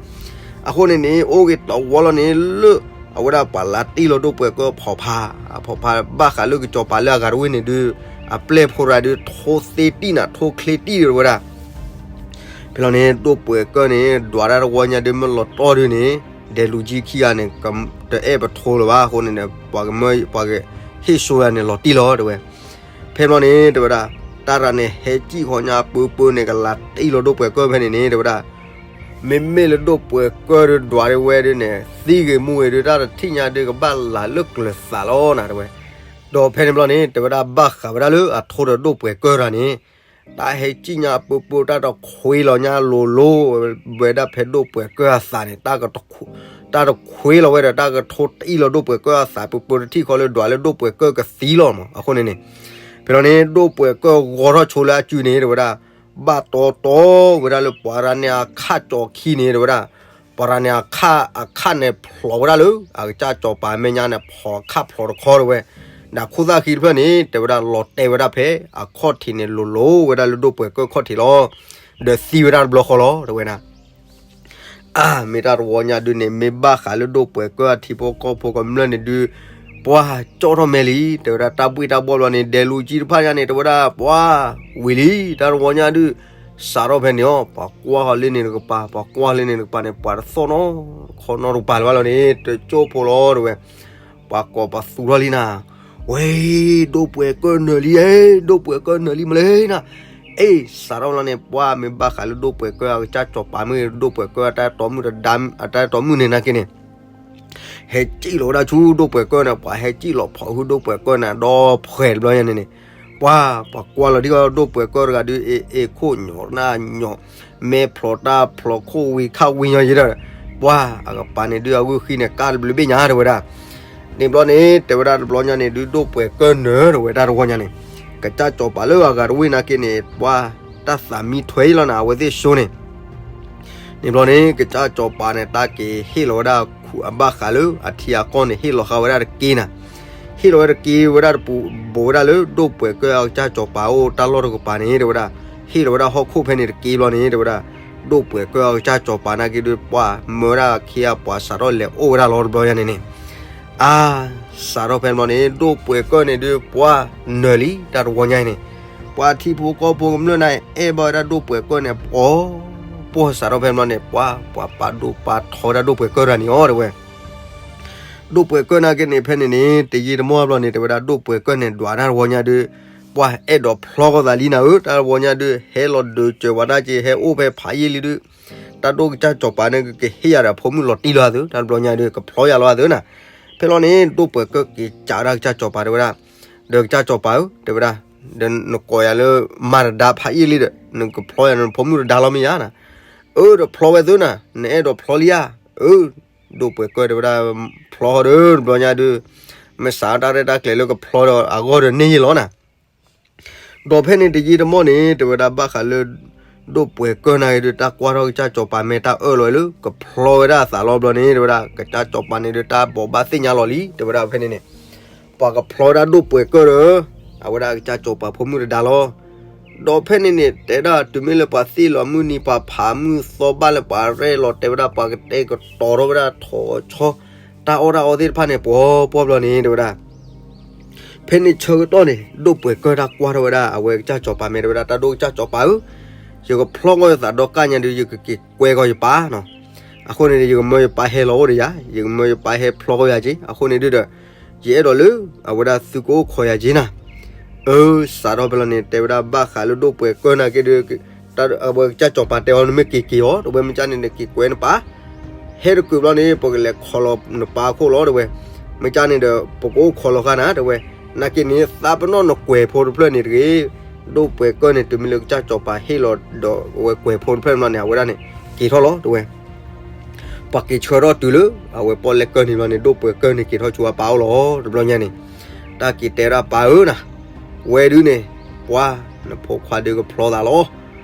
အဃိန့ၣ်န့ၣ် အိၣ်ဂ့ၤတဝီလီၤန့ၣ် လၢ အဝဲဒၣ်ပှၤလၤတံၢ်လီၤဒိၣ်ပှဲၤကၢၢ်ဖီၣ်ဖး ဖီၣ်ဖး ဘၣ်ဃးလၢကစီၤပၤလၢအဂၤတဝ့ၢ်န့ၣ်ဒုး အပျဲၢ်ဖိရၤဒုးထိသ့တံၢ်နၤ ထိချ့တံၢ်ဒၣ်ဝဲဒၣ်, ဖဲလီၤန့ၣ် ဒိၣ်ပှဲၤကၢၢ်န့ၣ် ဒွးတၢ်တဝီညါဒုး မ့ၢ်လီၤတီၢ်ဒုးန့ၣ် ဒဲးလူၤကၠံခံဂၤန့ၣ် တအဲၣ်ပထိလၢၤဘၣ် အဃိန့ၣ်န့ၣ် ပှၤကမၢ ပှၤကဟ့ၣ်ဆိယၤန့ၣ် လီၤတံၢ်လီၤတဲဝဲ ဖဲဘျီန့ၣ် တဲဝဲဒၣ် တၢ်ရၤန့ၣ် ဟဲစံၣ်ဃီညါပၢပၢန့ၣ် ကလၤတံၢ်လီၤဒိၣ်ပှဲၤကၢၢ်ဖဲန့ၣ်န့ၣ် တဲဝဲဒၣ် မ့မ့ၢ်လၢဒိၣ်ပှဲၤကၢၢ်ဒုးဒွးဒၣ်ဝဲဒုးန့ၣ် သံဂ့ၤမူဂ့ၤဒုး တၢ်တထံၣ်ညါဒုး ကဘၣ်လၤလၢကျၢၤသးလီၤနၤတဲဝဲ, ဒီးဖဲန့ၣ်ဘျီန့ၣ် တဲဝဲဒၣ် ဘၣ်ဃးဝဲဒၣ်လၢအထိဒီးဒိၣ်ပှဲၤကၢၢ်တဂၤန့ၣ် တၢ်ဟဲစံၣ်ညါပၢပၢ တၢ်တခွ့လီၤညါလိၤလိၤ ဝဲဒၣ်ဖဲဒိၣ်ပှဲၤကၢၢ်အသးန့ၣ် တၢ်တခွ့လီၤဝဲဒီး တၢ်ကထိတံၢ်လီၤဒိၣ်ပှဲၤကၢၢ်အသး ပၢပၢတထံၣ်ဃီလၢဒွးလၢဒိၣ်ပှဲၤကၢၢ်ကသံလီၤမး အဃိန့ၣ်န့ၣ် ဖဲလီၤန့ၣ် ဒိၣ်ပှဲၤကၢၢ်ဂီၤထီၣ်ဆိလၢအစုန့ၣ် တဲဝဲဒၣ် ဘၣ်တီတီဝဲဒၣ်လၢပှၤရၤန့ၣ်အခၣ်ကၠီခံန့ၣ် တဲဝဲဒၣ် ပှၤရၤန့ၣ်အခၣ် အခၣ်န့ၣ်ဖျိးဝဲဒၣ်လၢ အကစၢ်စီၤပၤမဲာ်ညါန့ၣ် ဖျိးအခၣ်ဖျိးတခီတဲဝဲ, ဒီးခိၣ်သၣ်ဃံတဖျၢၣ်န့ၣ် တဲဝဲဒၣ်လီၤတဲာ်ဝဲဒၣ်ဖဲ အခီၣ်ထံးန့ၣ် လိၤလိၤဝဲဒၣ်လၢဒိၣ်ပှဲၤကၢၢ်ခီၣ်ထံးလီၤ. ဒီးသံဝဲဒၣ်တဘျီဃီလီၤ တဲဝဲဒၣ် အါ မ့ၢ်တၢ်တဝီညါဒုးန့ၣ် မ့ၢ်ဘၣ်ဃးလၢဒိၣ်ပှဲၤကၢၢ်အထံဖိကီၢ်ဖိကမျၢၢ်န့ၣ်ဒုး ပှၤကၠီၣ်ထီၣ်မဲာ်လံ တဲဝဲဒၣ် တၢ်ဘှ့ၣ်တၢ်ဘှီၣ်ဘျီန့ၣ် ဒဲးလူၤကၠံတဖၣ်ညါန့ၣ် တဲဝဲဒၣ် ပှၤဝံၤလံ တၢ်တဝီညါဒုး စးထီၣ်ဖဲန့ၣ်အီၤ ပှၤကွၢ်ဃီၤလၢန့ၣ်တကပၤ ပှၤကွၢ်လၢန့ၣ်တကပၤန့ၣ် ပှၤတသီၣ်နီတခီနီတကပၤလၢၤဘၣ်လီၤန့ၣ် တကၠိၢ်ဖိလီၤ တဲဝဲ ပှၤကိးပှၤသူထီၣ်လံနၤ ဝဲ ဒိၣ်ပှဲၤကၢၢ်နၢၤလံ ဒိၣ်ပှဲၤကၢၢ်နၢၤလံမ့ၢ်လၢနၤ အ့ စးထီၣ်လီၤန့ၣ် ပှၤမ့ၢ်ဘၣ်ဃးလၢဒိၣ်ပှဲၤကၢၢ်အကစၢ်စီၤပၤမ့ၢ်ဂ့ၤ ဒိၣ်ပှဲၤကၢၢ်အတၢ်တီမုၣ်တဒါ အတၢ်တီမုၣ်န့ၣ်နာ်က့န့ၣ် ဟဲစံၣ်လီၤဝဲဒၣ်ဆူဒိၣ်ပှဲၤကၢၢ်န့ၣ် ပှၤဟဲစံၣ်လီၤဖီၣ်ဟုဒိၣ်ပှဲၤကၢၢ်န့ၣ် ဒီဖှဲးတဘျီညါန့ၣ်န့ၣ် ပှၤ ပှၤကွၢ်လီၤဒ်သိးဒိၣ်ပှဲၤကၢၢ်တဂၤဒုး အ့ၣ်အ့ၣ်ခိၣ်ညီနၢ်ညီ မဲာ်ဖျိးတၢ်ဖျိးခိၣ်ဝံၤခၣ်ဝံၤညီယဲဒီး ပှၤအကပၤန့ၣ်ဒုးအဂုၢ်ဃံန့ၣ် ကၢ်တဘျုးဘ့ၣ်ညါတဲဝဲဒၣ်. န့ၣ်ဘျီန့ၣ် တဲဝဲဒၣ်တဘျီညါန့ၣ်ဒုး ဒိၣ်ပှဲၤကၢၢ်နၢၤတဲဝဲတၢ်တဝီညါန့ၣ် ကစၢ်စီၤပၤလၢအဂၤတဝ့ၢ်နာ်က့န့ၣ် ပှၤတၢ်သးမံထွဲအံၤလီၤနၤ အဝဲသ့ၣ်ဆိန့ၣ် န့ၣ်ဘျီန့ၣ် ကစၢ်စီၤပၤန့ၣ် တၢ်က့ၤဟ့ၣ်လီၤဝဲဒၣ်ခူအဘၣ်ဃးလၢအထံအကီၢ်န့ၣ် ဟ့ၣ်လီၤဃာ်ဝဲဒၣ်တက့နၤ. ဟ့ၣ်လီၤဝဲတက့ဝဲဒၣ်တပူၤ ဘူးဝဲဒၣ်လၢဒိၣ်ပှဲၤကၢၢ်အကစၢ်စီၤပၤအိၣ်တၢ်လီၢ်တကပၤန့ၣ် တဲဝဲဒၣ် ဟ့ၣ်လီၤဝဲဒၣ်ဟီၣ်ခိၣ်ဖဲန့ၣ်တက့ဘျီန့ၣ် တဲဝဲဒၣ် ဒိၣ်ပှဲၤကၢၢ်အကစၢ်စီၤပၤနာ်က့ဒုး ပှၤမၢဝဲဒၣ်အခ့အပှၤစးထီၣ်လဲၤအိၣ်ဝဲဒၣ်လီၤတဘျီညါန့ၣ်န့ၣ် အါ စးထီၣ်ဖဲန့ၣ်ဘျီန့ၣ် ဒိၣ်ပှဲၤကၢၢ်န့ၣ်ဒုး ပှၤနၢၤလံတၢ်တဝီညါအံၤန့ၣ် ပှၤထံဖိကီၢ်ဖိကမျၢၢ်န့ၣ် အဲၣ်ဘၣ်ဝဲဒၣ်ဒိၣ်ပှဲၤကၢၢ်န့ၣ် ပှီၤပှီၤ စးထီၣ်ဖဲန့ၣ်ဘျီန့ၣ် ပှၤ ပှၤပာ်ဒိၣ်ပာ်ထီဝဲဒၣ်ဒိၣ်ပှဲၤကၢၢ်တဂၤန့ၣ်အီၤတဲဝဲ ဒိၣ်ပှဲၤကၢၢ်နာ်က့န့ၣ် ဖဲန့ၣ်န့ၣ် တယံာ်တမီၢ်ဘျီန့ၣ် တဲဝဲဒၣ်ဒိၣ်ပှဲၤကၢၢ်န့ၣ် ဒွးတၢ်တဝီညါဒုး ပှၤအဲၣ်ဒိးဖျီဃီသးလံနၤဧၢ တၢ်တဝီညါဒုး ဟဲလီၤဒုးစၢၤဝဲဒၣ်က့ ဟဲအိၣ်ဖဲဖးယံာ်လံဒုး တၢ်ဒိၣ်ကစၢ်စီၤပၤန့ၣ် ကက့ၤဟ့ၣ်ယၤဒီးဖိမုၣ်လီၤတံၢ်လီၤအသး တၢ်တဘျီညါဒုး ကဖျီယၤလီၤအသးနၤ. ဖဲလီၤန့ၣ် ဒိၣ်ပှဲၤကၢၢ်က့ၤစးဝဲဒၣ်ကစၢ်စီၤပၤတဲဝဲဒၣ် ဒီးကစၢ်စီၤပၤဧၢ တဲဝဲဒၣ် ဒီးနကိးယၤလၢမၤတဒါဖးယံာ်လံဒီး နကဖျီယၤနဖိမုၣ်တဒါလီၤမ့ၢ်ယါနၤ. အၢ ဒီးဖျီဝဲသ့နၤ နအဲၣ်ဒိးဖျီလံဧါ. အၢ ဒိၣ်ပှဲၤကၢၢ်တဲဝဲဒၣ် ဖျီဃီဒီးတဘျီညါဒုး မ့ၢ်စးတၢ်ရဲၣ်တၢ်ကျဲၤလၢကဖျီဒီးအဂီၢ်ဒီးန့ၢ်ယံာ်လီၤနၤ ဒီးဖဲန့ၣ်တယံာ်တမီၢ်န့ၣ် တဲဝဲဒၣ်ဘၣ်ဃးလၢ ဒိၣ်ပှဲၤကၢၢ်နာ်က့ဒုး တၢ်ကွၢ်ထီၣ်ကစၢ်စီၤပၤမဲာ်တၢ်အၢၣ်လီၤလၢ ကဖျီဝဲဒၣ်အသးလီၤဘျီန့ၣ် တဲဝဲဒၣ် ကစၢ်စီၤပၤန့ၣ်ဒုး တၢ်ဘိးဘၣ်သ့ၣ်ညါလီၤလံ တဲဝဲဒၣ်ဖဲန့ၣ်န့ၣ် ပှၤကဖျီဝဲဒၣ်ဒိၣ်ပှဲၤကၢၢ်ဒီး အဝဲဒၣ်ကစၢ်စီၤပၤဖိမုၣ်တဒါလီၤ. ဒီးဖဲန့ၣ်န့ၣ် တဲဒၣ်တုၤမ့ၢ်လၢပှၤသ့ၣ်လီၤမုၢ်နံၤ ပှၤဖးမုၢ်သီဘၣ်လၢပှၤရဲၣ်လီၤ တဲဝဲဒၣ်ပှၤကတဲာ်ကတီၤထီၣ်ဝဲဒၣ်ထိးဆီ တၢ်အီၣ်တၢ်အီသ့ၣ်တဖၣ်န့ၣ် ပှီၤပှီၤဘျီန့ၣ် တဲဝဲဒၣ် ဖဲန့ၣ်ဆၢကတီၢ်န့ၣ် ဒိၣ်ပှဲၤကၢၢ်တၢ်ကွၢ်ထီၣ်ဝဲဒၣ် အဝဲကစၢ်စီၤပၤမဲာ်တဲဝဲဒၣ် တၢ်ဒိၣ်ကစၢ်စီၤပၤဧၢ, ယကဖျီကီၢ်ယသးဒီကၢ်ညါဒုး ယကက့ၤကွဲကီၢ်ယပၢ်နီၤ, အဃိန့ၣ် ယကမၢယပၢ်ဟဲလီၤအိၣ်ဒီးယၤ, ယကမၢယပၢ်ဟဲဖျီကီၢ်ယၤက့ၤ, အဃိန့ၣ်ဒုးဒီး ယအဲၣ်ဒိးလၢ အဝဲဒၣ်သုကအိၣ်ခိးယၤက့ၤနၤ, အၢ စးထီၣ်ဖဲလီၤန့ၣ် တဲဝဲဒၣ်ဘၣ်ဃးလၢဒိၣ်ပှဲၤကၢၢ်နာ်က့ဒုး အဝဲကစၢ်စီၤပၤတဲအီၤ နမ့ၢ်က့ၤက့ၤအီၤ တဲဝဲ မ့ၢ်ကၢ်န့ၣ်ဒီးက့ၤကွဲနပၢ် ဟဲတကုးဘျီန့ၣ် ပကလဲၤခိးလီၤနပၢ်အခိၣ်လီၤ တဲဝဲ, မ့ၢ်ကၢ်န့ၣ်ဒီး ပကအိၣ်ခိးလီၤဃာ်နၤ တဲဝဲ, နာ်က့န့ၣ် သးပနီၣ်နကွဲၤဖိတဖျၢၣ်န့ၣ်တဂ့ၤ, ဒိၣ်ပှဲၤကၢၢ်န့ၣ် တုၤမ့ၢ်လၢကစၢ်စီၤပၤဟ့ၣ်လီၤဒီးအဝဲကွဲၤဖိတဖျၢၣ်န့ၣ် အဝဲဒၣ်န့ၣ် က့ၤထီၣ်လီၤ တဲဝဲ, ပှၤက့ၤဆှၢထီၣ်တုၤလၢ အဝဲပီၣ်လဲၣ်ကၢၢ်န့ၣ်ဘျီန့ၣ် ဒိၣ်ပှဲၤကၢၢ်န့ၣ်က့ၤထီၣ်ဆူအပၢ်အိၣ်လီၤ တဘျီညါန့ၣ်, တၢ်က့ၤတဲဒၣ်ပၢ်ဧၢနၤ, ဝဲဒုးန့ၣ် ပှၤ နဖိခွါဒုးကဖျီသးလီၤ,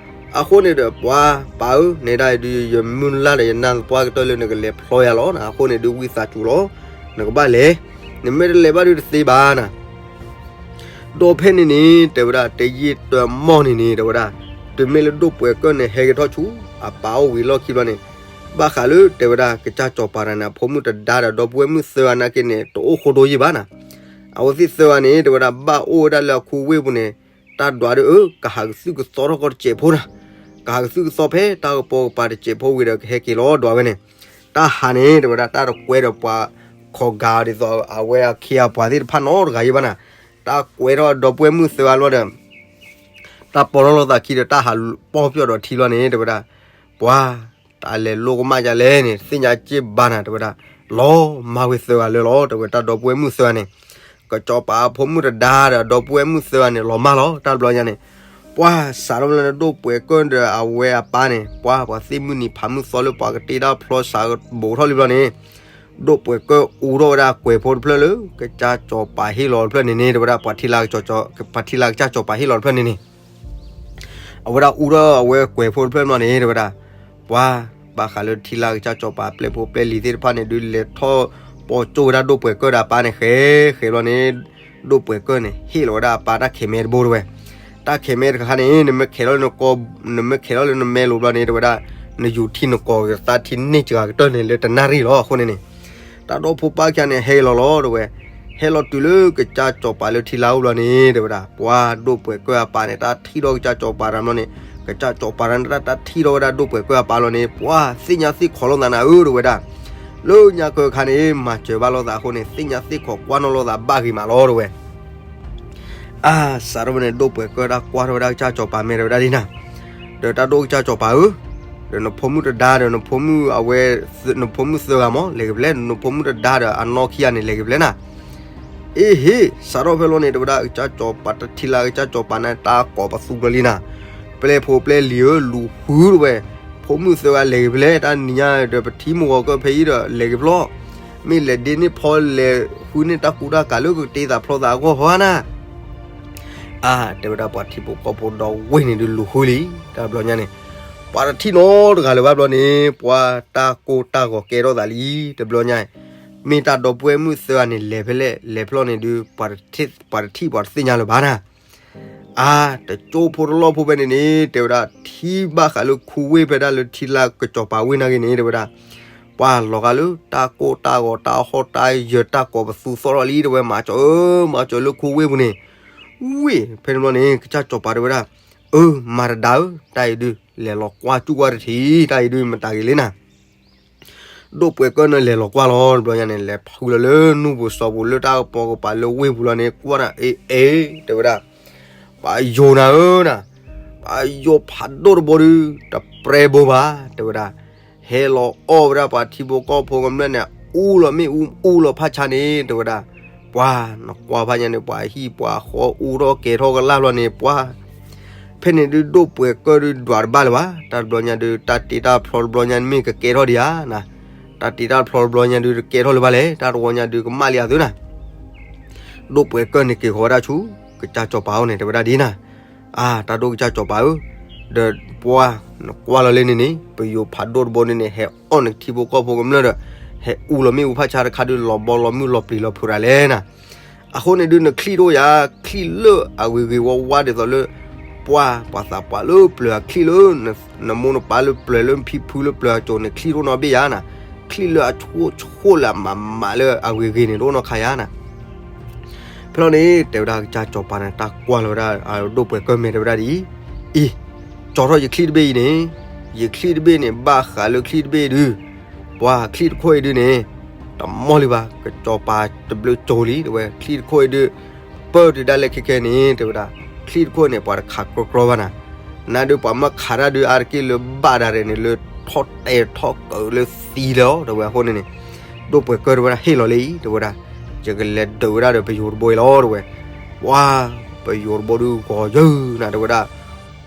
အဃိန့ၣ်ဒီးပှၤ ပၢ်ဧၢ နဲဒၣ်အံၤဒုး ယမုၢ်လၢ်ဒီးယနၢ်သပှၢ်ကတၢၢ်လၢနကလဲၤဖျီယၤလီၤနၤ, အဃိန့ၣ်ဒုးဝံသးစူၤလီၤ, နကဘၣ်လဲၤ, နမ့ၢ်တလဲၤဘၣ်ဒုးတသ့ဘၣ်နၤ ဒီးဖဲန့ၣ်န့ၣ် တဲဝဲဒၣ် တယံာ်တမီၢ်န့ၣ်န့ၣ် တဲဝဲဒၣ်, တုၤမ့ၢ်လၢဒိၣ်ပှဲၤကၢၢ်န့ၣ် ဟဲက့ၤထီၣ်ဆူ အပၢ်အိၣ်ဝံၤလီၢ်ခံဘျီန့ၣ်, ဘၣ်ဃးလၢတဲဝဲဒၣ် ကစၢ်စီၤပၤတဂၤန့ၣ် အဖိမုၣ်တဒါဒီးဒီပုၢ်ဝဲၢ်မုၣ်သၢဂၤနာ်က့န့ၣ် တအိၣ်ဃိဒိယံာ်ဘၣ်နၤ, အဝဲသ့ၣ်သၢဂၤန့ၣ် တဲဝဲဒၣ် ဘၣ်အိၣ်ဝဲဒၣ်လၢအခူဝ့ၢ်ပူၤန့ၣ်, တၢ်ဒွးဒုးအၢ ကဟးကသုၣ်ကသီထီၣ်ကီၢ်တစဲးဖိနၤ, ကဟးကသုၣ်ကသီဖဲတၢ်ကပီၤကပၤတစဲးဖိဝံၤဒီးကဟဲက့ၤလီၤဒွးဝဲန့ၣ်, တၢ်ဟးန့ၣ် တဲဝဲဒၣ် တၢ်တကွဲဒီးပှၤ ခိးဂၤဒ်သိးအဝဲအခ့အပှၤသ့ၣ်တဖၣ်နီတဂၤယံၤဘၣ်နၤ, တၢ်ကွဲထီၣ်ဒီပုၢ်ဝဲၢ်မုၣ်သၢဂၤလီၤဒီး တၢ်ပီၤထီၣ်လိာ်သးခံဒီးတၢ်ဟးပီၢ်ပျီၢ်ဒီးထံလီၤန့ၣ် တဲဝဲဒၣ်, ပှၤ တၢ်လဲၤလိာ်ကမၣ်ယၤလဲၣ်န့ၣ် သ့ၣ်ညါစ့ၢ်ဘၣ်နၤ တဲဝဲဒၣ်, လီၤမၢ်ဝဲသၢဂၤလၢလီၤ တဲဝဲ တၢ်ဒီပုၢ်ဝဲၢ်မုၣ်သၢဂၤန့ၣ်, ကစီၤပၤအဖိမုၣ်တဒါဒီးဒီပုၢ်ဝဲၢ်မုၣ်သၢဂၤန့ၣ် လီၤမၢ်လီၤ တၢ်တဘျီညါန့ၣ်, ပှၤစးထီၣ်လၢဒိၣ်ပှဲၤကၢၢ်ဒီးအဝဲအပၢ်န့ၣ် ပှၤ ပှၤသ့ၣ်မုၢ်နံၤဖးမုၢ်သီလၢပှၤကတ့တၢ်ဖျီစးကဘိးထီၣ်လံဘျီန့ၣ်, ဒိၣ်ပှဲၤကၢၢ်အူထီၣ်ဝဲဒၣ်ကွဲၤဖိတဖျၢၣ်လၢ ကစၢ်စီၤပၤဟ့ၣ်လီၤတဖျၢၣ်န့ၣ်န့ၣ် တဲဝဲဒၣ် ပှၤထံလၢကစၢ်စီၤပၤဟ့ၣ်လီၤတဖျၢၣ်န့ၣ်န့ၣ် အဝဲဒၣ်အူထီၣ်အဝဲကွဲၤဖိတဖျၢၣ်ဘျီန့ၣ် တဲဝဲဒၣ်, ပှၤ ဘၣ်ဃးလၢထံလၢကစၢ်စီၤပၤပျဲၢ်ဖိပျဲၢ်လံၤသ့ၣ်တဖၣ်န့ၣ် ဒုးလဲၤထီၣ်ပီၢ်ကၠိဝဲဒၣ်ဒိၣ်ပှဲၤကၢၢ်ဒီးအပၢ်န့ၣ် ဃဲဃဲဘျီန့ၣ်, ဒိၣ်ပှဲၤကၢၢ်န့ၣ် ဟ့ၣ်လီၤဝဲဒၣ်အပၢ်တၢ်ခဲမဲတဘိ တဲဝဲ, တၢ်ခဲမဲတခါန့ၣ် နမ့ၢ်ခဲလီၤလၢနကီၢ်, နမ့ၢ်ခဲလီၤလၢနမဲလိၤဘျီန့ၣ် တဲဝဲဒၣ်, နယူၤထံနကိးကသါထံန့ၢ်စှၤကတၢၢ်န့ၣ် လၢတနၣ်ရံၣ်လီၤ အဃိန့ၣ်န့ၣ်, တၢ်ဒီဖိပၢ်ခံဂၤန့ၣ် ဟဲလီၤလီၤ တဲဝဲ, ဟဲလီၤတုၤလၢကစၢ်စီၤပၤလၢထံလၢအိၣ်ဘျီန့ၣ် တဲဝဲဒၣ်, ပှၤဒိၣ်ပှဲၤကၢၢ်အပၢ်န့ၣ် တၢ်ထံၣ်ထီၣ်ကစၢ်စီၤပၤတဂၤဘျီန့ၣ်, ကစၢ်စီၤပၤတဂၤန့ၣ် တၢ်ထံၣ်ထီၣ်ဝဲဒၣ်ဒိၣ်ပှဲၤကၢၢ်အပၢ်လီၤန့ၣ် ပှၤသ့ၣ်ညါသ့ၣ်ခိးလိာ်သးနၤဧၢ တဲဝဲဒၣ်, လၢညါကၢၢ်ခါန့ၣ် မၤစၢၤဘၣ်လိာ်သးအဃိန့ၣ် သ့ၣ်ညါသ့ၣ်ခိးကွၢ်နီၣ်လိာ်သးဘၣ်ဂ့ၤမးလီၤ တဲဝဲ အါ စးထီၣ်ဖဲန့ၣ် ဒိၣ်ပှဲၤကၢၢ်တၢ်ကွၢ်ထီၣ်ဝဲဒၣ်ကစၢ်စီၤပၤမဲာ်တဲဝဲဒၣ်ဒ်နၤ, ဒီးတၢ်ဒိၣ်ကစၢ်စီၤပၤဧၢ, ဒီးနဖိမုၣ်တဒါဒီးနဖိမုၣ်အဝဲ, နဖိမုၣ်သၢဂၤမး လဲၤက့ၤဖဲလဲၣ်, နဖိမုၣ်တဒါဒီးအနီၢ်ခံဂၤန့ၣ် လဲၤက့ၤဖဲလဲၣ်နၤ, အ့ဟ့ၣ် စးထီၣ်ဖဲလီၤန့ၣ် တဲဝဲဒၣ် ကစၢ်စီၤပၤတထံၣ်လၢကစၢ်စီၤပၤန့ၣ် တၢ်ကိးပသူကျၢၤလံနၤ, ပျဲၢ်ဖိပျဲၢ်လံၤဧၢ လူၤဃုတဲဝဲ, ဖိမုၣ်သၢဂၤလဲၤက့ၤဖဲလဲၣ်, တၢ်နံၤညါဒီးပထံမိၢ်ဂီၤကၢၢ်ဖဲအံၤဒီးလဲၤက့ၤဖျီ, မ့ၢ်လဲၤဒ့န့ၢ်ဖီလဲၤဃုန့ၢ်တၢ်ကူတၢ်ကၤလၢကကတ့သးဖျီသးအဂီၢ်ဟီဧါနၤ. အါ တဲဝဲဒၣ်ပှၤထံဖိကီၢ်ဖိဒီဝ့ၢ်န့ၣ်ဒုးလူၤဃုလံ, တၢ်တဘျီညါန့ၣ် ပှၤတထံၣ်နီတဂၤလၢၤဘၣ်ဘျီန့ၣ် ပှၤတၢ်ကိၢ်တၢ်ဂီၤကဲထီၣ်သးလံ, တဘျီညါ မ့ၢ်တၢ်ဒီပုၢ်ဝဲၢ်မုၣ်သၢဂၤန့ၣ်လဲၤဖဲလဲၣ်, လဲၤဖျီန့ၣ်ဒုး ပှၤတထံၣ်ပှၤတသ့ၣ်ညါလၢၤဘၣ်နၤ. အါ တကၠိဖိတလီၢ်ဖိဖဲန့ၣ်န့ၣ် တဲဝဲဒၣ် ထံၣ်ဘၣ်ဃးလၢခူဝ့ၢ်ဖဲဒၣ်လၢထံလါကစီၤပၤဝ့ၢ်နာ်က့န့ၣ် တဲဝဲဒၣ် ပှၤလီၤဂာ်လၢတၢ်ကိၢ်တၢ်ဂီၤတၢ်ဟီၣ်တၢ်ယၢၤတၢ်ကိးပသူသီၣ်ထီၣ်လံ တဲဝဲ, မၤစၢၤဧၢ မၤစၢၤလၢခူဝ့ၢ်ပူၤန့ၣ်, ဝ့ၢ် ဖဲန့ၣ်ဘျီန့ၣ် ကစၢ်စီၤပၤတဲဝဲဒၣ်, အၢ မၤတဒါဧၢ, တၢ်အံၤဒုး လဲၤလီၤကွၢ်စူၣ်ကွၢ်တထံၣ်, တၢ်အံၤဒုးမတၤဂ့ၤလံနၤ. ဒိၣ်ပှဲၤကၢၢ်န့ၣ်လဲၤလီၤကွၢ်လီၤ တဘျီညါန့ၣ် လဲၤဖုလီၤလၢနူၢ်ပူၤစီၤပူၤလၢတၢ်ကပိာ်ကပၤလၢဝ့ၢ်ပူၤလီၤန့ၣ် ကွၢ်နၤ အ့ အ့ တဲဝဲဒၣ်, ပှၤယိၤနၤဧၢနၤ, ပှၤယိၤဖးဒိၣ်တဘိဒုး တပြဲဘိဘၣ် တဲဝဲဒၣ်, ဟဲလီၤအီၣ်ဝဲဒၣ်ပှၤထံဖိကီၢ်ဖိကမျၢၢ်န့ၣ် အူလီၤမ့ၣ်အူ အူလီၤဖးဆါန့ၣ် တဲဝဲဒၣ်, ပှၤနကွၢ်ဖးညါန့ၣ် ပှၤဟံၣ်ပှၤဃီအူထီၣ်ကဲၤထီၣ်ကလၢ်ဘျီန့ၣ် ပှၤ ဖဲန့ၣ်ဒုးဒိၣ်ပှဲၤကၢၢ်ဒုးဒွးတဘၣ်လၢၤဘၣ်, တၢ်တဘျီညါဒုး တၢ်တ့တၢ်ဖျီတဘျီညါမ့ၢ်ကကဲထီၣ်ဒံးဧါနၤ, တၢ်တ့တၢ်ဖျီတဘျီညါဒုးတကဲထီၣ်လၢၤဘၣ်လဲၣ်, တၢ်တဝီညါဒုးကမၣ်လံအသုနၤ. ဒိၣ်ပှဲၤကၢၢ်န့ၣ်က့ၤဃီၤဝဲဒၣ်ဆူ ကစၢ်စီၤပၤအိၣ်န့ၣ် တဲဝဲဒၣ်ဒ်နၤ, အါ တၢ်ဒိၣ်ကစၢ်စီၤပၤဧၢ, ဒီးပှၤနကွၢ်လီၤလၢန့ၣ်န့ၣ် ပယိၤဖးဒိၣ်တဘိန့ၣ်န့ၣ် ဟဲအီၣ်နကထံဖိကီၢ်ဖိကမျၢၢ်ဒီး ဟဲအူလီၤမ့ၣ်အူဖးဆါတခါဒုး လီၤဘီလီၤမုၢ်လီၤပျံၤလီၤဖုးတၢ်လဲၣ်နၤ. အဃိန့ၣ်ဒုး နချံၣ်တအိၣ်ယၤ, ချံၣ်လၢအဂ့ၤဂ့ၤဝါဝါဒ်သိးလၢ ပှၤ ပှၤသးပှၢ်လၢပျၢၤအချံၣ်လၢ နမိၢ်နပၢ်လၢပျၢၤလၢနဖံဖုလၢပျၢၤအစိၤန့ၣ် ချံၣ်တအိၣ်နီတဘ့ၣ်ယၤနၤ, ချံၣ်လၢအဆှိၣ်ဆှိၣ်လၢအမးမးလၢအဂ့ၤဂ့ၤန့ၣ် တအိၣ်နီတခါယၤနၤ. ဖဲလီၤန့ၣ် တဲဝဲဒၣ်ကစၢ်စီၤပၤန့ၣ် တၢ်ကွၢ်လီၤဝဲဒၣ် ဒိၣ်ပှဲၤကၢၢ်မဲာ်တဲဝဲဒၣ်ဒ်အံၤ, အံၤ, ကၠီထီၣ်ယချံၣ်တဘ့ၣ်အံၤန့ၣ်, ယချံၣ်တဘ့ၣ်န့ၣ် ဘၣ်ဃးလၢချံၣ်တဘ့ၣ်ဒုး ပှၤချံၣ်တခိၣ်အံၤဒုးန့ၣ် တမီၢ်လံဘၣ်, ကစၢ်စီၤပၤတဘျုးကၠိလံ တဲဝဲ, ချံၣ်တခိၣ်အံၤဒုး ပၢၢ်တုၤဒၣ်လဲာ်ခဲခဲန့ၣ် တဲဝဲဒၣ်, ချံၣ်တခိၣ်န့ၣ် ပှၤတခးကြီကြီဘၣ်နၤ, နဒုးပှၤမၢခးတၢ်ဒုးအါတက့ၢ်လၢဘၣ်ဒၣ်ရဲၣ်န့ၣ် လၢထီၣ်တဲာ်ထီၣ်ကၢးလၢသံလီၤ တဲဝဲ. အဃိန့ၣ်န့ၣ် ဒိၣ်ပှဲၤကၢၢ်တဲဝဲဒၣ် ဟ့ၣ်လီၤလံ တဲဝဲဒၣ်, ယကလဲၤဒုးဝဲဒၣ်ဒီးပယိၤတဘိအံၤလီၤ တဲဝဲ. ပှၤ ပယိၤတဘိဒုးဂီၤယၢၤနၤ တဲဝဲဒၣ်,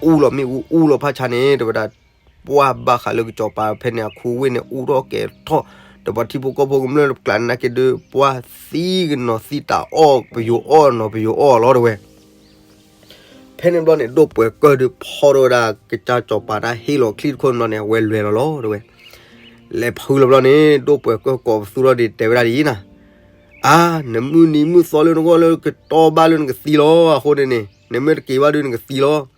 အူလီၤမ့ၣ်အူအူလီၤဖးဆါန့ၣ် တဲဝဲဒၣ်, ပှၤဘၣ်ဃးလၢကစၢ်စီၤပၤဖဲန့ၣ် အခူဝ့ၢ်န့ၣ် အူထီၣ်ကဲၤထီၣ်, ဒီးပှၤထံဖိကီၢ်ဖိကမျၢၢ်တကျးနာ်က့ဒုး ပှၤသံကနီၤသံတၢ်အီၣ်ပယိၤအီၣ်နီၤပယိၤအီၣ်လီၤ တဲဝဲ. ဖဲန့ၣ်ဘျီန့ၣ် ဒိၣ်ပှဲၤကၢၢ်ဒုးဖီၣ်ထီၣ်ဝဲဒၣ် ကစၢ်စီၤပၤတၢ်ဟ့ၣ်လီၤချံၣ်တခိၣ်န့ၣ်ဘျီန့ၣ် အဝဲလဲၤလီၤလီၤ တဲဝဲ. လဲၤဖုလီၤဘျီန့ၣ် ဒိၣ်ပှဲၤကၢၢ်ကိးပသူထီၣ်ဒုးတဲဝဲဒၣ်ဒ်အံၤနၤ, အါ နမုၢ်နံၤမုၢ်သီလၢနဂီၢ်လၢကတီၢ်ဘၣ်လၢနကသံလီၤ, အဃိန့ၣ်န့ၣ် နမ့ၢ်တက့ၤဘၣ်ဒုးနကသံလီၤ.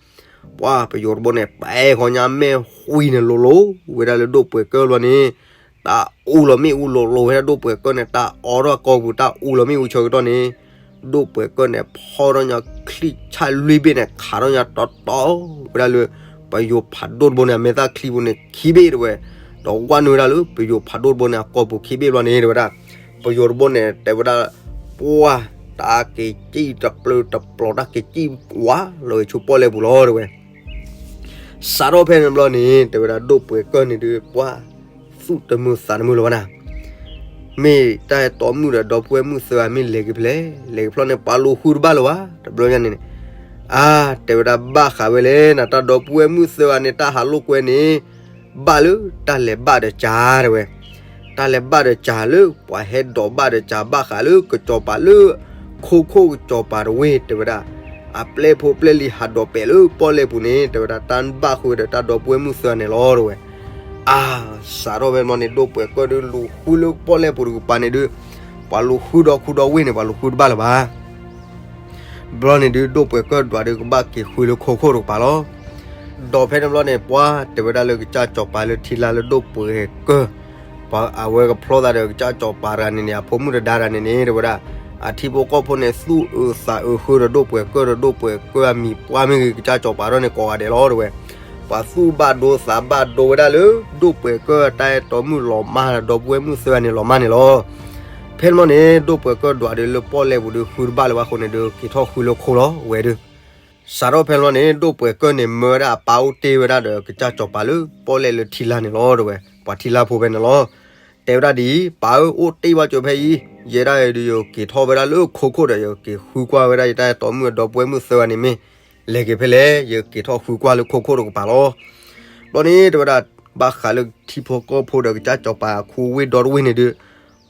ပှၤပယိၤတဘိန့ၣ် ပဲဃီညါမဲာ်ဃွံန့ၣ်လိၤလိၤဝဲဒၣ်လၢဒိၣ်ပှဲၤကၢၢ်ဘျီန့ၣ်, တၢ်အူလီၤမ့ၣ်အူလိၤလိၤဝဲဒၣ်ဒိၣ်ပှဲၤကၢၢ်န့ၣ် တၢ်အီထီၣ်ကီၢ်ပူၤ တၢ်အူလီၤမ့ၣ်အူဆၢကတီၢ်န့ၣ်, ဒိၣ်ပှဲၤကၢၢ်န့ၣ် ဖီၣ်ထီၣ်ညါချံၣ်ဆၣ်လွံၢ်ဘ့ၣ်န့ၣ် ခးထီၣ်ညါတီတီဝဲဒၣ်လၢ ပယိၤဖးဒိၣ်တဘိန့ၣ် အမဲာ်သၣ်ချံပူၤန့ၣ်ခံဘ့ၣ် တဲဝဲ, ဒီးဝဲနုာ်ဝဲဒၣ်လၢပယိၤဖးဒိၣ်တဘိန့ၣ် အကီၢ်ပူၤခံဘ့ၣ်ဘျီန့ၣ် တဲဝဲဒၣ်, ပယိၤတဘိန့ၣ် တဲဝဲဒၣ်, ပှၤ တၢ်က့ၤစံၣ်တပျၢၤတပျီၤ တၢ်က့ၤစံၣ်ဝးလီၤဝဲဆူပီၣ်လဲၣ်ပူၤလီၤ တဲဝဲ. စးထီၣ်ဖဲန့ၣ်ဘျီန့ၣ် တဲဝဲဒၣ်ဒိၣ်ပှဲၤကၢၢ်န့ၣ်ဒုး ပှၤ သူၣ်တမုာ်သးတမုာ်လၢၤဘၣ်နၤ, မ့ၢ်တၢ်အဲၣ်တီမုၣ်ဒီးဒီပုၢ်ဝဲၢ်မုၣ်သၢဂၤမ့ၢ်လဲၤက့ၤဖဲလဲၣ်, လဲၤက့ၤဖျီန့ၣ် ပှၤလူၤဃုတဘၣ်လၢၤဘၣ် တဘျီညါန့ၣ်န့ၣ်, အါ တဲဝဲဒၣ်ဘၣ်ဃးဝဲလဲၣ်နၤ တၢ်ဒီပုၢ်ဝဲၢ်မုၣ်သၢဂၤန့ၣ် တၢ်ဟးလိာ်ကွဲန့ၣ် ဘၣ်လၢတၢ်လဲၤဘၣ်ဒီးစၢ် တဲဝဲ, တၢ်လဲၤဘၣ်ဒီးစၢ်လၢပှၤဟဲဒိးဘၣ်ဒီးစၢ်ဘၣ်ဃးလၢကစီၤပၤလၢ ခိခိၣ်ကစီၤပၤတဝ့ၢ် တဲဝဲဒၣ်, အပျဲၢ်ဖိပျဲၢ်လံၤဟးဒိးပဲာ်လၢပီၣ်လဲၣ်ပူၤန့ၣ် တဲဝဲဒၣ်တၢ်ဘၣ်ဃုာ်ဒီးတၢ်ဒီပုၢ်ဝဲၢ်မုၣ်သၢဂၤန့ၣ်လီၤ တဲဝဲ. အါ စးထီၣ်ဖဲန့ၣ်ဘျီန့ၣ် ဒိၣ်ပှဲၤကၢၢ်ဒုးလူၤဃုလၢပီၣ်လဲၣ်ပူၤတကပၤန့ၣ်ဒုး ပှၤလူၤဃုဒီးဃုဒီးဝ့ၢ်န့ၣ် ပှၤလူၤဃုတဘၣ်လၢၤဘၣ် ဘျီန့ၣ်ဒုး ဒိၣ်ပှဲၤကၢၢ်ဒွးဒုးကဘၣ်က့ၤဃုလၢခိခိၣ်တကပၤလီၤ. ဒီးဖဲန့ၣ်ဘျီန့ၣ် ပှၤတဲဝဲဒၣ်လၢကစၢ်စီၤပၤလၢထံလါလၢဒိၣ်ပှဲၤကၢၢ်, ပှၤအဝဲကဖျီသးဒီးကစၢ်စီၤပၤတဂၤန့ၣ်န့ၣ် အဖိမုၣ်တဒါတဂၤန့ၣ်န့ၣ် တဲဝဲဒၣ်, အထံဖိကီၢ်ဖိန့ၣ် သူၣ်အုးသးအုးဃုဒီးဒိၣ်ပှဲၤကၢၢ်ဒီးဒိၣ်ပှဲၤကၢၢ်အမံၤပှၢ်မ့ၢ်ဂ့ၤ ကစၢ်စီၤပၤထီၣ်န့ၣ်ကိးဂၤဒဲးလီၤ တဲဝဲ. ပှၤသူၣ်ဘၣ်ဒိသးဘၣ်ဒိဝဲဒၣ်လၢ ဒိၣ်ပှဲၤကၢၢ်အတၢ်အဲၣ်တီမုၣ်လီၤမၢ်ဒီး ဒီပုၢ်ဝဲၢ်မုၣ်သၢဂၤန့ၣ်လီၤမၢ်န့ၣ်လီၤ. ဖဲန့ၣ်ဘျီန့ၣ် ဒိၣ်ပှဲၤကၢၢ်ဒွးဒုးလၢပီၣ်လဲၣ်ပူၤဒုးဃုတဘၣ်လၢၤဘၣ်အဃိန့ၣ်ဒုး က့ၤထီၣ်ဃုလၢခိလီၤဝဲဒုး စးထီၣ်ဖဲန့ၣ်ဘျီန့ၣ် ဒိၣ်ပှဲၤကၢၢ်န့ၣ် မၢဝဲဒၣ်အပၢ်အိၣ်တ့ၢ်ဝဲဒၣ်ဒီးကစၢ်စီၤပၤလၢပီၣ်လဲၣ်လၢထံလါန့ၣ်လီၤ တဲဝဲ. ပှၤထံလါဖိဖဲန့ၣ်လီၤ. တဲဝဲဒၣ်ဒ်အံၤ, ပၢ်ဧၢ, အိၣ်တ့ၢ်ဘၣ်စၢၤဖဲအံၤ, ယဲဒၣ်အံၤဒုး ယက့ၤထီၣ်ဝဲဒၣ်လၢခိခိၣ်ဒီး ယက့ၤဃုကွၢ်ဝဲဒၣ်ယတၢ်အဲၣ်တီမုၣ်ဒီပုၢ်ဝဲၢ်မုၣ်သၢဂၤန့ၣ်မ့ၢ်လဲၤက့ၤဖဲလဲၣ်, ယက့ၤထီၣ်ဃုကွၢ်လၢခိခိၣ်တကပၤလီၤ. ဘျီန့ၣ် တဲဝဲဒၣ် ဘၣ်ဃးလၢထံဖိကီၢ်ဖိဒီးကစၢ်စီၤပၤခူဝ့ၢ်ဒီတဝ့ၢ်န့ၣ်ဒုး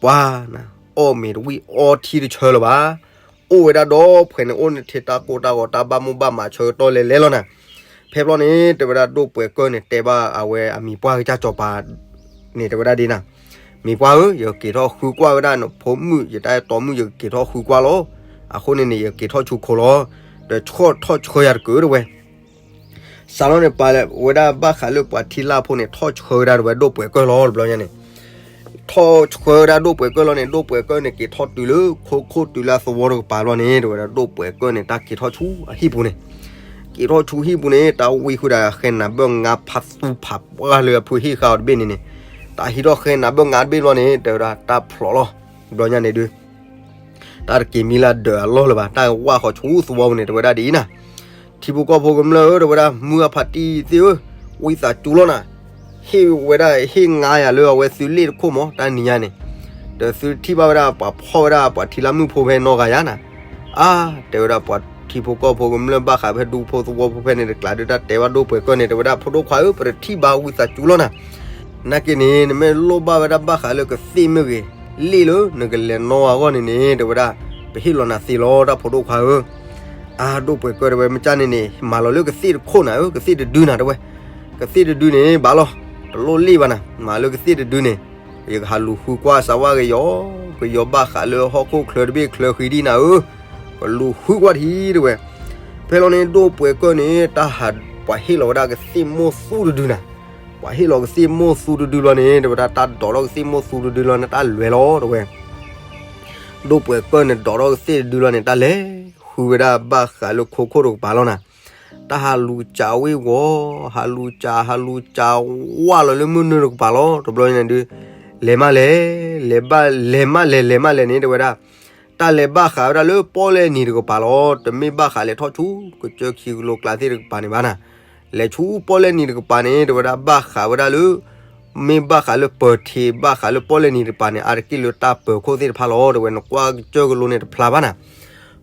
ပှၤ အီၣ်မ့ၤတဝံၣ်အီထံတဆၢလၢၤဘၣ်. အိၣ်ဝဲဒၣ်ဒီးဖှဲးန့ၣ် အိၣ်န့ၣ်ထဲတၢ်ကိၢ်တၢ်ဂီၤတၢ်ဘၣ်မိၣ်ဘၣ်မးဆၢကတီၢ်လဲၤလဲၤလီၤနၤ. ဖဲဘျီန့ၣ် တဲဝဲဒၣ်ဒိၣ်ပှဲၤကၢၢ်န့ၣ် တဲဘၣ်အဝဲအမံၤပှၢ်ကစၢ်စီၤပၤန့ၣ် တဲဝဲဒၣ်ဒ်နၤ, မံၤပှၢ်ဧၢ, ယက့ၤထီၣ်ဃုကွၢ်ဝဲဒၣ်နဖိမုၣ် ယတၢ်အဲၣ်တီမုၣ် ယကက့ၤထီၣ်ဃုကွၢ်လီၤ. အဃိန့ၣ်န့ၣ် ယက့ၤထီၣ်ဆူခိၣ်လီၤ. ဒီးဆီၣ်ထီၣ်ဆှၢယၤတက့ၢ် တဲဝဲ စးထီၣ်န့ၣ် ပာ်ဝဲဒၣ်ဘၣ်ဃးလၢပှၤထံလၢ်ဖိန့ၣ် ထီၣ်ဆှၢဝဲဒၣ်တဲဝဲဒိၣ်ပှဲၤကၢၢ်လီၤ တဘျီညါန့ၣ်, ထီၣ်ဆှၢဝဲဒၣ်ဒိၣ်ပှဲၤကၢၢ်လီၤန့ၣ် ဒိၣ်ပှဲၤကၢၢ်န့ၣ် က့ၤထီၣ်တုၤလၢခိခိၣ်တုၤလၢအသဝီတကပၤဘျီန့ၣ် တဲဝဲဒၣ်ဒိၣ်ပှဲၤကၢၢ်န့ၣ် တၢ်က့ၤထီၣ်ဆူအဟံၣ်ပူၤန့ၣ်, က့ၤထီၣ်ဆူဟံၣ်ပူၤန့ၣ် တၢ်ဝံဃုာ်ဒီးဃဲနၤဘၢၣ်ငါဖးသူဖးပှၢ်လၢအဖုဟ့ၣ်ဃာ်အီၤတဘ့ၣ်န့ၣ်န့ၣ်, တၢ်ဟံးထီၣ်ဃဲနၤဘၢၣ်ငါတဘ့ၣ်ဘျီန့ၣ် တဲဝဲဒၣ်တၢ်ဖျိးလီၤ. တဘျီညါန့ၣ်ဒုး တၢ်တက့ၤမံလၢဒၢးအလီၢ်လၢၤဘၣ်, တၢ်ဝၢ်ဃီၤဆူသဝီပူၤန့ၣ် တဲဝဲဒၣ်ဒ်အံၤနၤ, ထံဖိကီၢ်ဖိကမျၢၢ်ဧၢ တဲဝဲဒၣ် မုၢ်အဖါတံၢ်သ့ၣ်ဧၢ, ဝံသးစူၤလီၤနၤ, ဟ့ၣ်ဝဲဒၣ်ဟ့ၣ်ငါယၤလၢအဝဲသုလ့ၣ်တခိၣ်မး တၢ်နံၤညါန့ၣ်, ဒီးသုထံၣ်ဘၣ်ဝဲဒၣ်ပှၤဖီၣ်ဝဲဒၣ်ပှၤထံလၢမုၢ်ဖိဖဲနီၢ်ဂၤယါနၤ, အါ, တဲဝဲဒၣ်ပှၤထံဖိကီၢ်ဖိကမျၢၢ်ဘၣ်ဃးဖဲဒူဖိသဝီဖိဖဲန့ၣ်တကျးဒုး တၢ်တဲဘၣ်ဒိၣ်ပှဲၤကၢၢ်န့ၣ် တဲဝဲဒၣ်ဖိဒိၣ်ခွါဧၢ ပတထံၣ်ဘၣ်ဝံသးစူၤလီၤနၤ နာ်က့န့ၣ် နမ့ၢ်လိၣ်ဘၣ်ဝဲဒၣ်ဘၣ်ဃးလၢကသ့ၣ်မ့ၢ်ဂ့ၤ, လ့ၣ်လၢနကလဲၤနီၣ်အဂီၢ်န့ၣ်န့ၣ် တဲဝဲဒၣ်, ပဟ့ၣ်လီၤနၤသ့လီၤ တၢ်ဖိဒိၣ်ခွါဧၢ, အါဒိၣ်ပှဲၤကၢၢ်တဲဝဲ မ့ၢ်ကၢ်န့ၣ်န့ၣ် မၤလီၤလၢကသ့ၣ်တခိၣ်နၤဧၢ, ကသ့ၣ်တဒုနၤတဲဝဲ, ကသ့ၣ်တဒုန့ၣ် ဘၣ်လီၤ, တလိၣ်လ့ၣ်ဘၣ်နၤ, မၤလၢကသ့ၣ်တဒုန့ၣ်, ယကဟးလူၤဃုကွၢ်စးဝါကယီၤ, ကယီၤဘၣ်ဃးလၢဟီၣ်ခိၣ်ချၢတဘ့ၣ်ချၢဃံဒံနၤဧၢ, ကလူၤဃုကွၢ်တဟံၣ်တဲဝဲ, ဖဲလီၤန့ၣ် ဒိၣ်ပှဲၤကၢၢ်န့ၣ် တၢ်ဟးပှၤဟ့ၣ်လီၤဝဲဒၣ်ကသ့ၣ်မိၢ်သူတဒုနၤ, ပှၤဟ့ၣ်လီၤကသ့ၣ်မိၢ်သူတဒုလီၤန့ၣ် တဲဝဲဒၣ်တၢ်ဒိးထီၣ်ကသ့ၣ်မိၢ်သူတဒုလီၤန့ၣ် တၢ်လဲၤလီၤတဲဝဲ, ဒိၣ်ပှဲၤကၢၢ်န့ၣ် ဒိးထီၣ်ကသ့ၣ်တဒုလီၤန့ၣ် တၢ်လဲၤဃုဝဲဒၣ်ဘၣ်ဃးလၢခိခိၣ်တကပၤလီၤနၤ, တၢ်ဟးလူၤစးဝ့ၢ်ဂီၤ, ဟးလူၤစး ဟးလူၤစးဝါလီၤလၢမုၢ်နုာ်တကပၤလီၤ တဘျီညါန့ၣ်ဒုး, လဲၤမးလဲၤ, လဲၤဘၣ်လဲၤမးလဲၤ လဲၤမးလဲၤန့ၣ် တဲဝဲဒၣ် တၢ်လဲၤဘၣ်ဃးဝဲဒၣ်လၢပီၣ်လဲၣ်နံၤတကပၤလီၤ, တမ့ၢ်ဘၣ်ဃးလဲၤထီၣ်ဆူ ကစၢၢ်ခံကလိကျါသ့ၣ်တကပၤန့ၣ်ဘၣ်နၤ, လဲၤဆူပီၣ်လဲၣ်နံၤတကပၤန့ၣ် တဲဝဲဒၣ်ဘၣ်ဃးဝဲဒၣ်လၢ မ့ၢ်ဘၣ်ဃးလၢပၢၤထံး ဘၣ်ဃးလၢပီၣ်လဲၣ်နံၤတကပၤန့ၣ် အါတက့ၢ်လၢတၢ်ပၢၤခိၣ်သ့ၣ်တဖၣ်လီၤ တဲဝဲ နကွၢ်ကစၢၢ်ကလိန့ၣ်တဖျါဘၣ်နၤ,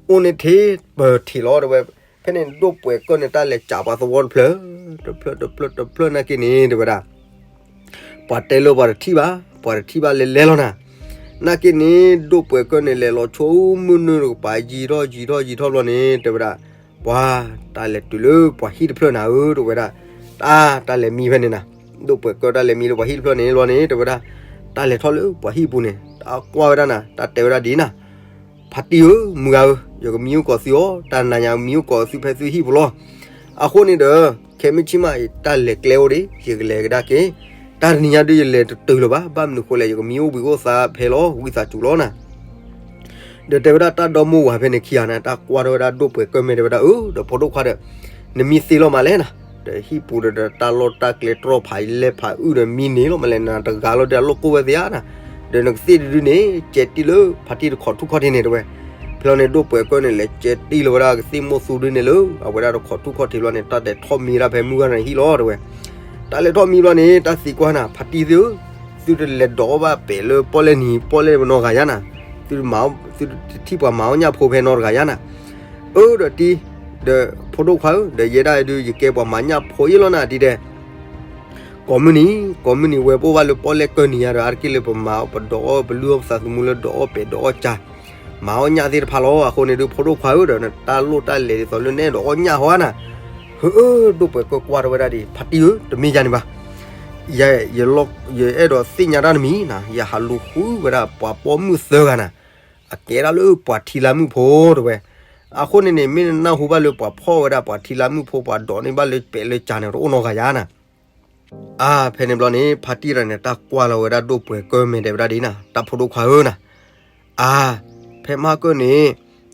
အိၣ်န့ၣ်ထဲပၢၤထံးလီၤ တဲဝဲ, ဖဲန့ၣ်ဒိၣ်ပှဲၤကၢၢ်န့ၣ် တၢ်လဲၤစးပှၤသဝီတဖျၢၣ်, တဖျၢၣ်တဖျၢၣ်တဖျၢၣ်နာ်က့န့ၣ် တဲဝဲဒၣ် ပှၤတဲလၢပှၤတထံၣ်ဘၣ်, ပှၤတထံၣ်ဘၣ်လဲၤလဲၤလီၤနၤ, နာ်က့န့ၣ် ဒိၣ်ပှဲၤကၢၢ်န့ၣ် လဲၤလီၤဆိမုၢ်နုာ်တကပၤ ယံာ်ထီၣ်ယံာ်ထီၣ်ယံာ်ထီၣ်ဘျီန့ၣ် တဲဝဲဒၣ်, ပှၤ တၢ်လဲၤတုၤလၢပှၤဟံၣ်တဖျၢၣ်နၤဧၢ တဲဝဲဒၣ်, တၢ် တၢ်လဲၤမံဖဲန့ၣ်နၤ, ဒိၣ်ပှဲၤကၢၢ်တၢ်လဲၤမံလၢပှၤဟံၣ်တဖျၢၣ်န့ၣ်ဘျီန့ၣ် တဲဝဲဒၣ်, တၢ်လဲၤထီၣ်လၢပှၤဟံၣ်ပူၤန့ၣ် တၢ်ကွၢ်ဝဲဒၣ်နၤ တၢ်တဲဝဲဒၣ်ဒ်နၤ ဖါတံၢ်ဧၢ မုၢ်ဂၤဧၢ, ယကမံအိၣ်ကီးသုအီၤ, တၢ်နၤညါမံအိၣ်ကီးသုဖဲသုဟံၣ်ပူၤလီၤ. အဃိန့ၣ်ဒီး ခဲမုၢ်ဆ့ၣ်မးအံၤ တၢ်လဲၤကျဲအိၣ်ဒံး ယကလဲၤကဒါက့ၤ, တၢ်တနံၤညါဒုးယလဲၤတတုၤလၢၤဘၣ်, ဘၣ်မနုၤဃိလဲၣ် ယကမံအိၣ်ဘှံးအိၣ်သါဖဲလီၤ ဝံသးစူၤလီၤနၤ ဒီးတဲဝဲဒၣ်တၢ်ဒီမိၢ်ဝၤဖဲန့ၣ်ခံဂၤန့ၣ် တၢ်ကွၢ်ထီၣ်ဝဲဒၣ်ဒိၣ်ပှဲၤကၢၢ်မဲာ် တဲဝဲဒၣ်အၢ ဒီးဖိဒိၣ်ခွါဒီး နမံသ့လီၤမးလဲၣ်နၤ, ဒီးဟံၣ်ပူၤဒီးတၢ်လီၢ်တၢ်ကျဲတြီၢ်ဖးလဲၢ်ဖးအုၣ်ဒီးမံန့ၣ်လီၤမးလဲၣ်နၤ တဂၤလီၤဒီးအလီၢ်ကိၢ်ဝဲသ့ဧါနၤ, ဒီးနကသ့ၣ်တဒုန့ၣ် ကဲတံၢ်လၢဖါတံၢ်တခိးထူၣ်ခီၣ်ထံးန့ၣ်တဲဝဲ, ဖဲလီၤန့ၣ်ဒိၣ်ပှဲၤကၢၢ်န့ၣ် လဲၤကဲတံၢ်လီၤဝဲဒၣ်ကသ့ၣ်မိၢ်သူဒုန့ၣ်လၢ အဝဲဒၣ်တခိးထူၣ်ခီၣ်ထံးဘျီန့ၣ် တၢ်လဲၤထီၣ်မံဒၣ်ဖဲမုၢ်ဂၤန့ၣ်ဟံၣ်လီၤတဲဝဲ တၢ်လဲၤထီၣ်မံဘျီန့ၣ် တၢ်သံကွၢ်နၤ ဖါတံၢ်သ့ၣ်ဧၢ, သုတလဲၤဒိးအီၣ်ဘၣ်ပဲာ်လၢပီၣ်လဲၣ်နံၤ ပီၣ်လဲၣ်ပနီၢ်ဂၤယါနၤ, သုတထံၣ်ပှၤမၤအီၣ်ညၣ်ဖိဖဲနီတဂၤယါနၤ, အၢ ဒီးတံၢ်, ဒီးဖိဒိၣ်ခွါဧၢ, ဒီးယဲဒၣ်ဒုး ယကဲပှၤမၤညၣ်ဖိယ့ၢ်လီၤနၤ တံၢ်တဲ ကိးမုၢ်နံၤ, ကိးမုၢ်နံၤဝဲပအိၣ်ဘၣ်လၢပီၣ်လဲၣ်ကၢၢ်နံၤယါဒီး အါတက့ၢ်လၢပမၤအီၣ်ပဒိးအီၣ် ပလုၢ်အီၣ်ပသးသမူလၢဒိးအီၣ်ပဲာ်ဒိးအီၣ်ကၠါ, မၤအီၣ်ညၣ်သ့ၣ်တဖၣ်လီၤ. အဃိန့ၣ်ဒုး ဖိဒိၣ်ခွါဧၢ, ဒီးနတၢ်လိၣ်တၢ်လဲၤဒ်သိးလၢနအဲၣ်ဒိးအီၣ်ညၣ်ဟီဧါနၤ, ဟၢအၢ ဒိၣ်ပှဲၤကၢၢ်ကွၢ်ထီၣ်ဝဲဒၣ်ဒံး ဖါတံၢ်ဧၢ, တမ့ၢ်ယါန့ၣ်ဘၣ် ယ ယအဲၣ်ဒိးသ့ၣ်ညါတၢ်တမံၤနၤ, ယဟးလူၤဃုဝဲဒၣ်ပှၤပိာ်မုၣ်သၢဂၤနၤ, အကဲဒၣ်လၢပှၤထံလၢမုၢ်ဖိတဲဝဲ, အဃိန့ၣ်န့ၣ် မ့ၢ်နနၢ်ဟူဘၣ်လၢပှၤဖီၣ်ဝဲဒၣ်ပှၤထံလၢမုၢ်ဖိ ပှၤဒိးန့ၢ်ဘၣ်လၢပဲာ်လၢကၠါန့ၣ် တအိၣ်နီတဂၤယါနၤ အါ ဖဲန့ၣ်ဘျီန့ၣ် ဖါတံၢ်တဂၤန့ၣ် တၢ်ကွၢ်လီၤဝဲဒၣ်ဒိၣ်ပှဲၤကၢၢ်မဲာ် တဲဝဲဒၣ်ဒ်နၤ တၢ်ဖိဒိၣ်ခွါဧၢနၤ, အါ ဖဲမဟါကၢၢ်န့ၣ်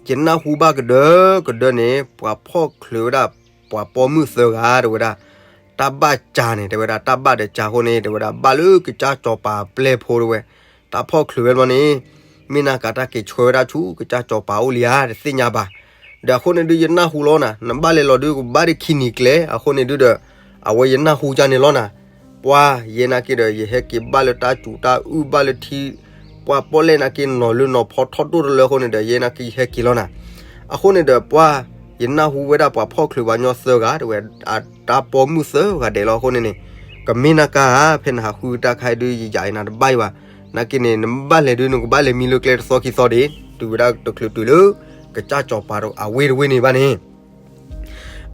ယနၢ်ဟူဘၣ်ကဒၢကဒၢန့ၣ် ပှၤဖီၣ်ချုးဝဲဒၣ် ပှၤပိာ်မုၣ်သၢဂၤ တဲဝဲဒၣ်, တၢ်ဘၣ်ကၠါန့ၣ် တဲဝဲဒၣ် တၢ်ဘၣ်ဒီးကၠါအဃိန့ၣ် တဲဝဲဒၣ် ဘၣ်လၢကစၢ်စီၤပၤပျဲၢ်ဖိတဲဝဲ, တၢ်ဖီၣ်ချုးဝဲဘျီန့ၣ် မ့ၢ်နၤကးတၢ်က့ၤဆှၢဝဲဒၣ်ဆူကစၢ်စီၤပၤအိၣ်လံဧါ တသ့ၣ်ညါဘၣ်, ဒီးအဃိန့ၣ်ဒုး ယနၢ်ဟူလီၤနၤ နဘၣ်လဲၤလီၤဒုး ကဘၣ်တခံနံၤကျဲ အဃိန့ၣ်ဒုးဒီး အဝဲယနၢ်ဟူကၢ်န့ၣ်လီၤနၤ, ပှၤ ယဲနာ်က့ဒီး ယဟဲက့ၤဘၣ်လၢတၢ်စူၤတၢ်အုၣ်ဘၣ်လၢထံ ပှၤပိာ်လဲၣ်နာ်က့နီၤလၢနီၤဖီထီၣ်ဒိၣ်တလၢအဃိန့ၣ်ဒီး ယဲနာ်က့ယဟဲက့ၤလီၤနၤ, အဃိန့ၣ်ဒီးပှၤ ယနၢ်ဟူဝဲဒၣ်ပှၤဖီၣ်ချုးပှၤညီသၢဂၤ တဲဝဲ အတၢ်ပိာ်မုၣ်သၢဂၤဒဲးလီၤအဃိန့ၣ်န့ၣ်, ကမ့ၢ်နၢ်ကါဧါ, ဖဲနဟးဃုတၢ်ခါအံၤဒုး ယယၤအံၤနၤတဘၣ်အံၤဘၣ်. နာ်က့န့ၣ် နဘၣ်လဲၤဒုး နကဘၣ်လဲၤမံလၢကျဲတသီခံသီဒံး, တုၤဝဲဒၣ်တချုးတုၤလၢ ကစၢ်စီၤပၤအဝ့ၢ်တဝ့ၢ်န့ၣ်ဘၣ်န့ၣ်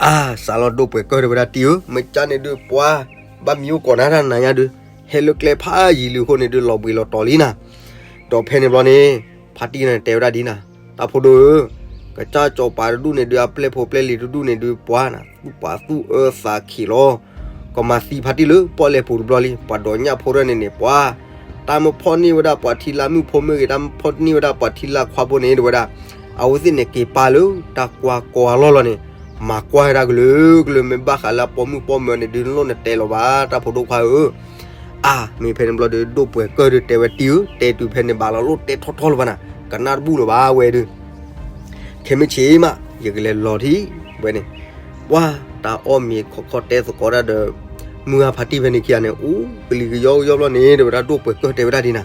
အါ, စးလီၤဒိၣ်ပှဲၤကၢၢ်တဲဝဲဒၣ် တံၤဧၢ, မ့ၢ်ကၢ်န့ၣ်ဒုး ပှၤဘၣ်မံအိၣ်ကိးနၤတၢ်နၤညါဒုး, ဟဲလၢကျဲဖးယံၤလံအဃိန့ၣ်ဒုး လီၤဘှံးလီၤတီၤလံနၤ. ဒီးဖဲန့ၣ်ဘျီန့ၣ် ဖါတံၢ်န့ၣ်တဲဝဲဒၣ်ဒ်နၤ, တၢ်ဖိဒိၣ်ဧၢ, ကစၢ်စီၤပၤတဒူၣ်န့ၣ်ဒုး အပျဲၢ်ဖိပျဲၢ်လံၤတဒူၣ်န့ၣ်ဒုး ပှၤနၤ သူၣ်ပာ်သူၣ်အၢသးခံးလီၤ. ကမၤသံဖါတံၢ်လၢပီၣ်လဲၣ်ပူၤတဘျီလံ, ပှၤဒိးညၣ်ဖိတဖၣ်န့ၣ်န့ၣ် ပှၤ တၢ်မ့ၢ်ဖီၣ်န့ၢ်ဝဲဒၣ်ပှၤထံလၢမုၣ်ဖိမ့ၢ်ဂ့ၤ, တၢ်မ့ၢ်ဖီၣ်န့ၢ်ဝဲဒၣ်ပှၤထံလၢခွါဖိန့ၣ် တဲဝဲဒၣ် အဝဲသ့ၣ်န့ၣ်က့ၤပာ်လၢတၢ်ကွၢ်ကီအလီၢ်လီၤန့ၣ်, မၤကွၢ်ဝဲဒၣ်ကလုာ်ကလုာ်, မ့ၢ်ဘၣ်ဃးလၢအပိာ်မုၣ်ပိာ်မၢၤန့ၣ်ဒုး နလိၣ်နတဲလီၤဘၣ် တၢ်ဖိဒိၣ်ခွါဧၢ. အါ, မ့ၢ်ဖဲန့ၣ်ဘျီဒုး ဒိၣ်ပှဲၤကၢၢ်ဒုးတဲဝဲ တံၤဧၢ, တဲတုၤဖဲန့ၣ်ဘၣ်လီၤ လိၣ်တဲထီၣ်ထီၣ်လၢၤဘၣ်နၤ, ကနၣ်တဘူၣ်လၢၤဘၣ်ဝဲဒုး ခဲမုၢ်ဆ့ၣ်မး ယကလဲၤလီၤထံၣ်ဝဲန့ၣ်, ပှၤတၢ်အီၣ်မ့ၤခီခီတဲသကိးတၢ်ဒီး မုၢ်ဂၢ်ဖါတံၢ်ဖဲန့ၣ်ခံဂၤန့ၣ် အိၣ်ကလံၤကယီကယီဘျီန့ၣ် တဲဝဲဒၣ်ဒိၣ်ပှဲၤကၢၢ်တဲဝဲဒၣ်ဒ်နၤ,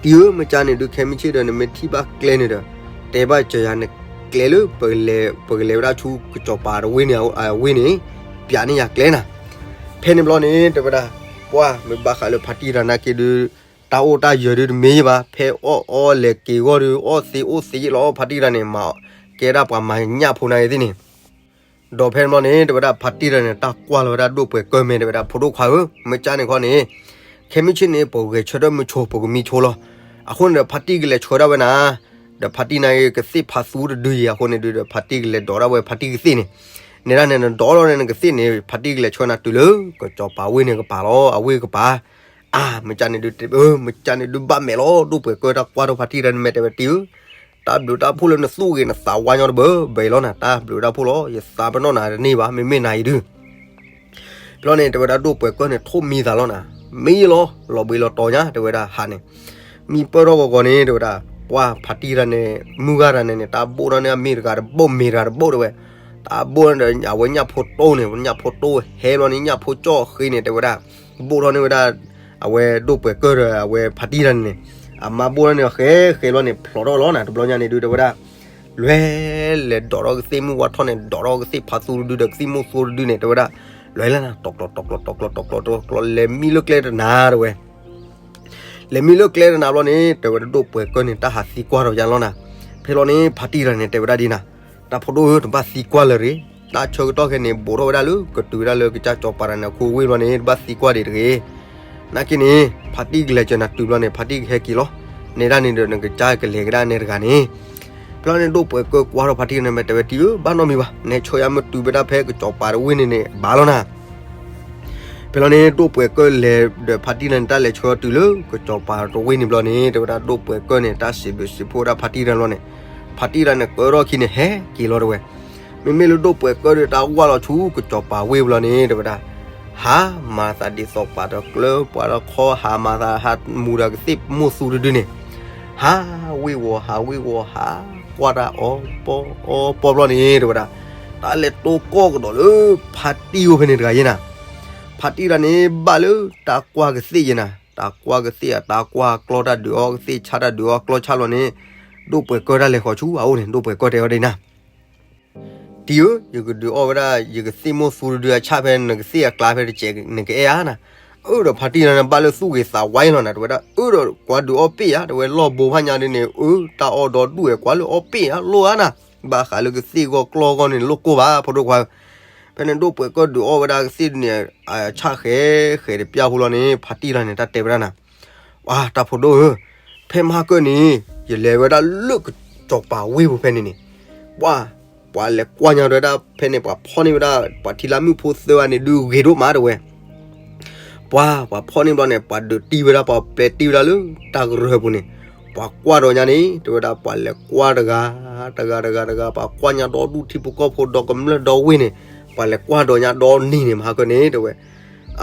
တံၤဧၢ, မ့ၢ်ကၢ်န့ၣ်ဒုး ခဲမုၢ်ဆ့ၣ်ဒီး နမ့ၢ်ထံၣ်ဘၣ်ကျဲန့ၣ်ဒီး တဲဘၣ်စၢၤယၤ နကျဲလၢ ပကလဲၤဝဲဒၣ်ဆူကစီၤပၤတဝ့ၢ်န့ၣ် အဝ့ၢ်န့ၣ် ပျးန့ၢ်ယၤကျဲနၤ. ဖဲန့ၣ်ဘျီန့ၣ် တဲဝဲဒၣ် ပှၤမ့ၢ်ဘၣ်ဃးလၢဖါတံၢ်တၢ်နာ်က့ဒုး တၢ်အိၣ်တၢ်ယၢၤဒုးတမ့ၢ်ယဘၣ်, ဖဲအီၣ်အီလဲၤက့ၤဂီၢ်ဒုး အီၣ်သ့အိၣ်သ့လီၤ ဖါတံၢ်တၢ်န့ၣ် မၤကဲဒၣ်ပှၤမၤညၣ်ဖိနာ်က့သ့ၣ်န့ၣ် ဒီးဖဲန့ၣ်ဘျီန့ၣ် တဲဝဲဒၣ်ဖါတံၢ်တၢ်န့ၣ် တၢ်ကွၢ်လီၤဝဲဒၣ်ဒိၣ်ပှဲၤကၢၢ်မဲာ် တဲဝဲဒၣ် ဖိဒိၣ်ခွါဧၢ, မ့ၢ်ကၢ်န့ၣ်ခီန့ၣ် ခဲမုၢ်ဆ့ၣ်န့ၣ် ပဂဲၤဆၢထၢၣ်မုၢ်ဆိ ပကမံဆိလီၤ. အဃိန့ၣ်ဒီး ဖါတံၢ်ကလဲၤဆှၢဒၣ်ဝဲနၤ, ဒီးဖါတံၢ်နာ်က့ ကသ့ၣ်ဖးသူတဒုယံၤအဃိန့ၣ်ဒုး ဒီးဖါတံၢ်ကလဲၤဒိးဒၣ်ဝဲဖါတံၢ်ကသ့ၣ်န့ၣ်, နဲဒၣ်န့ၣ် နဒိးလီၤန့ၣ် နကသ့ၣ်န့ၣ် ဖါတံၢ်ကလဲၤဆှၢနၤတုၤလၢ ကစီၤပၤဝ့ၢ်န့ၣ်ကပၤလီၤ အဝ့ၢ်ကပၤ အါ, မ့ၢ်ကၢ်န့ၣ်ဒုး မ့ၢ်ကၢ်န့ၣ်ဒုးဘၣ်မဲာ်လီၤ ဒိၣ်ပှဲၤကၢၢ်တၢ်ကွၢ်ထီၣ်ဖါတံၢ်တၢ်န့ၣ် မ့ၢ်တဲဝဲတံၤဧၢ, တၢ်ဘျုးတၢ်ဖှိၣ်လၢနသူၣ်ဂ့ၤနသးဝါညီတဘၢဘၢအံၤလီၤနၤ, တၢ်ဘျုးတၢ်ဖှိၣ်လီၤ ယသးပနီၣ်နၤတန့ၢ်ဘၣ် မ့မ့ၢ်နၤအံၤဒုး ဖဲလီၤန့ၣ် တဲဝဲဒၣ်ဒိၣ်ပှဲၤကၢၢ်န့ၣ် ထိၣ်မံသးလီၤနၤ, မံလီၤ လီၤဘှံးလီၤတီၤညါ တဲဝဲဒၣ်ဟးန့ၣ်, မံပၢၢ်ထီၣ်ဂီၤဂီၤန့ၣ် တဲဝဲဒၣ် ပှၤဖါတံၢ်တၢ်န့ၣ် မုၢ်ဂၤတၢ်န့ၣ်န့ၣ် တၢ်ဘိၣ်ထီၣ်န့ၢ်အမ့ၢ်တဂၤတဘိၣ် မ့ၢ်တဂၤတဘိၣ်တဲဝဲ, တၢ်ဘိၣ်န့ၣ်ဒီး အဝဲညၣ်ဖိတိၢ်န့ၣ် ညၣ်ဖိတိၢ်ဟဲဘျီန့ၣ် ညၣ်ဖိကၠီၣ်ဃ့န့ၣ် တဲဝဲဒၣ် ဘိၣ်ထီၣ်န့ၢ်ဝဲဒၣ် အဝဲဒိၣ်ပှဲၤကၢၢ်ဒီး အဝဲဖါတံၢ်တၢ်န့ၣ်န့ၣ်, အမါဘိၣ်ထီၣ်န့ၢ်ဃဲဃဲဘျီန့ၣ် ဖျိးထီၣ်လီၤနၤ တဘျီညါန့ၣ်ဒုး တဲဝဲဒၣ် လွဲလဲၤဒိးထီၣ်ကသ့ၣ်မုၢ်ဝါထီၣ်န့ၣ် ဒိးထီၣ်ကသ့ၣ်ဖးသူတဒုဒီးကသ့ၣ်မိၢ်သူတဒုန့ၣ် တဲဝဲဒၣ် လွဲလၢနၤ တီၤကျီၤတီၤကျီၤတီၤကျီၤတီၤကျီၤ လဲၤမံလၢကျဲတနၤတဲဝဲ လဲၤမံလၢကျဲတနၤဘျီန့ၣ် တဲဝဲဒၣ်ဒိၣ်ပှဲၤကၢၢ်န့ၣ် တၢ်ဟးသံကွၢ်ထီၣ်ယါလီၤနၤ, ဖဲလီၤန့ၣ် ဖါတံၢ်တၢ်န့ၣ် တဲဝဲဒၣ်ဒ်နၤ, တၢ်ဖိဒိၣ်ဧၢ တဘၣ်သံကွၢ်လၢၤတဂ့ၤ, တၢ်ဆၢကတီၢ်ခဲအံၤန့ၣ် ဘူးထီၣ်ဝဲဒၣ်လၢ ကတုၤဝဲဒၣ်လၢကစၢ်စီၤပၤတၢ်န့ၣ် အခိၣ်ဝ့ၢ်ဘျီန့ၣ် တဘၣ်သံကွၢ်ဒံးတဂ့ၤ နာ်က့န့ၣ် ဖါတံၢ်ကလဲၤစၢၤနၤတုၤဘျီန့ၣ် ဖါတံၢ်ကဟဲက့ၤလီၤ, နဲဒၣ်န့ၣ်ဒီး နကစၢ်ကလဲၤကဒါနဲတဂၤန့ၣ်, ဖဲလီၤန့ၣ် ဒိၣ်ပှဲၤကၢၢ်ကွၢ်ထီၣ်ဖါတံၢ်န့ၣ် မ့ၢ်တဲဝဲတံၤဧၢ ဘၣ်နီတမံၤဘၣ်, နဟဲဆှၢယါမ့ၢ်တုၤဝဲဒၣ်ဖဲကစီၤပၤတဝ့ၢ်န့ၣ်န့ၣ် ဘၣ်လီၤနၤ ဖဲလီၤန့ၣ် ဒိၣ်ပှဲၤကၢၢ်လဲၤဒီးဖါတံၢ်န့ၣ် တၢ်လဲၤဆှၢတုၤလၢ ကစီၤပၤတဝ့ၢ်န့ၣ်ဘျီန့ၣ် တဲဝဲဒၣ်ဒိၣ်ပှဲၤကၢၢ်န့ၣ် တၢ်စံးဘျုးစံးဖှိၣ်ဝဲဒၣ်ဖါတံၢ်တၢ်လီၤန့ၣ်, ဖါတံၢ်တၢ်န့ၣ် ကၢထီၣ်ခံန့ၣ် ဟဲက့ၤလီၤတဲဝဲ, မ့မ့ၢ်လၢဒိၣ်ပှဲၤကၢၢ်ဒီး တၢ်ဝၢ်လီၤဆူကစီၤပၤဝ့ၢ်ဘျီန့ၣ် တဲဝဲဒၣ် ဟးမၤသးဒ်သိးပှၤတကျၢၤပှၤတခီ ဟးမၤသးဟးမူဒါကသ့ၣ်မိၢ်သူတဒုန့ၣ်, ဟးဝ့ၢ်ဝီၤ ဟးဝ့ၢ်ဝီၤ ဟးကွၢ်တၢ်အီပီအီပီဘျီန့ၣ် တဲဝဲဒၣ်, တၢ်လဲၤတိကီၢ်ကဒီးလၢ ဖါတံၢ်အိၣ်ဖဲန့ၣ်တဂၤယဲနၤ, ဖါတံၢ်တၢ်န့ၣ် ဘၣ်လၢတၢ်ကွၢ်ကသ့ၣ်ယဲနၤ, တၢ်ကွၢ်ကသ့ၣ် တၢ်ကွၢ်ကျီၢ်တၢ်ဒုးအီကသ့ၣ် ဆၣ်တၢ်ဒုးအီကျီၢ်ဆၣ်လီၤန့ၣ်, ဒိၣ်ပှဲၤကၢၢ်တၢ်လဲၤဃီၤဆူအအိၣ်န့ၣ် ဒိၣ်ပှဲၤကၢၢ်တဲအီၤဒ်နၤ တံၤဧၢ, ယကဒုးအီၣ်ဝဲဒၣ် ယကသ့ၣ်မိၢ်သူတဒုအဆၣ်ဖဲနကသ့ၣ်အကျါဖဲတစဲး နကအဲၣ်ဧါနၤ, အၢဒီးဖါတံၢ်တၢ်န့ၣ် ဘၣ်လၢသူၣ်ဂ့ၤသးဝါအံၤလီၤနၤ တဲဝဲဒၣ်, အၢဒီးကွၢ်ဒုးအီၣ်ပ့ၢ်ဧါ တဲဝဲလီၢ်ဘိဖးညါဒ်န့ၣ် အၢ တၢ်အီၣ်ဒီဒူၣ်ဝဲ ကွၢ်လၢအီၣ်ပ့ၢ်ဧါ လိၣ်ဧါနၤ, ဘၣ်ဃးလၢကသ့ၣ်ဂီၢ်ကျီၢ်ဂီၢ်န့ၣ် လိၣ်ကိၢ်ဘၣ် ဖိဒိၣ်ခွါဧၢ, ဖဲန့ၣ်ဒိၣ်ပှဲၤကၢၢ်ဒုးအီၣ်ဝဲဒၣ်ကသ့ၣ်ဒ်န့ၣ် အဆၣ်ဃဲဃဲတပျၢ်ဖိလီၤန့ၣ် ဖါတံၢ်တၢ်န့ၣ် တၢ်တဲဝဲဒၣ်နၤ ပှၤတၢ်ဖိဒိၣ်ဧၢ, ဖဲမဟါကၢၢ်န့ၣ် ယလဲၤဝဲဒၣ်လၢကစီၤပၤဝ့ၢ်ပူၤဖဲန့ၣ်န့ၣ်, ပှၤ ပှၤလဲၤကွၢ်ညါဒီးဝဲဒၣ်ဖဲန့ၣ် ပှၤဖီၣ်န့ၢ်ဝဲဒၣ် ပှၤထံလၢမုၣ်ဖိသၢဂၤန့ၣ်ဒုးဂ့ၤဒိၣ်မးတဲဝဲ, ပှၤ ပှၤဖီၣ်န့ၢ်ဘျီန့ၣ် ပှၤဒုးတံၢ်ဝဲဒၣ် ပှၤပျဲတံၢ်ဝဲဒၣ်လၢတၢ်ကရၢၢ်ပူၤန့ၣ်, ပှၤကွၢ်ဒီးညါန့ၣ် တဲဝဲဒၣ် ပှၤလဲၤကွၢ်တဂၤ တဂၤတဂၤတဂၤ ပှၤကွၢ်ညါဒီဒူၣ်ထံဖိကီၢ်ဖိဒီကမျၢၢ်ဒီဝ့ၢ်န့ၣ်, ပှၤလဲၤကွၢ်ဒီးညါဒီနံၤန့ၣ် မဟါကၢၢ်န့ၣ်တဲဝဲ,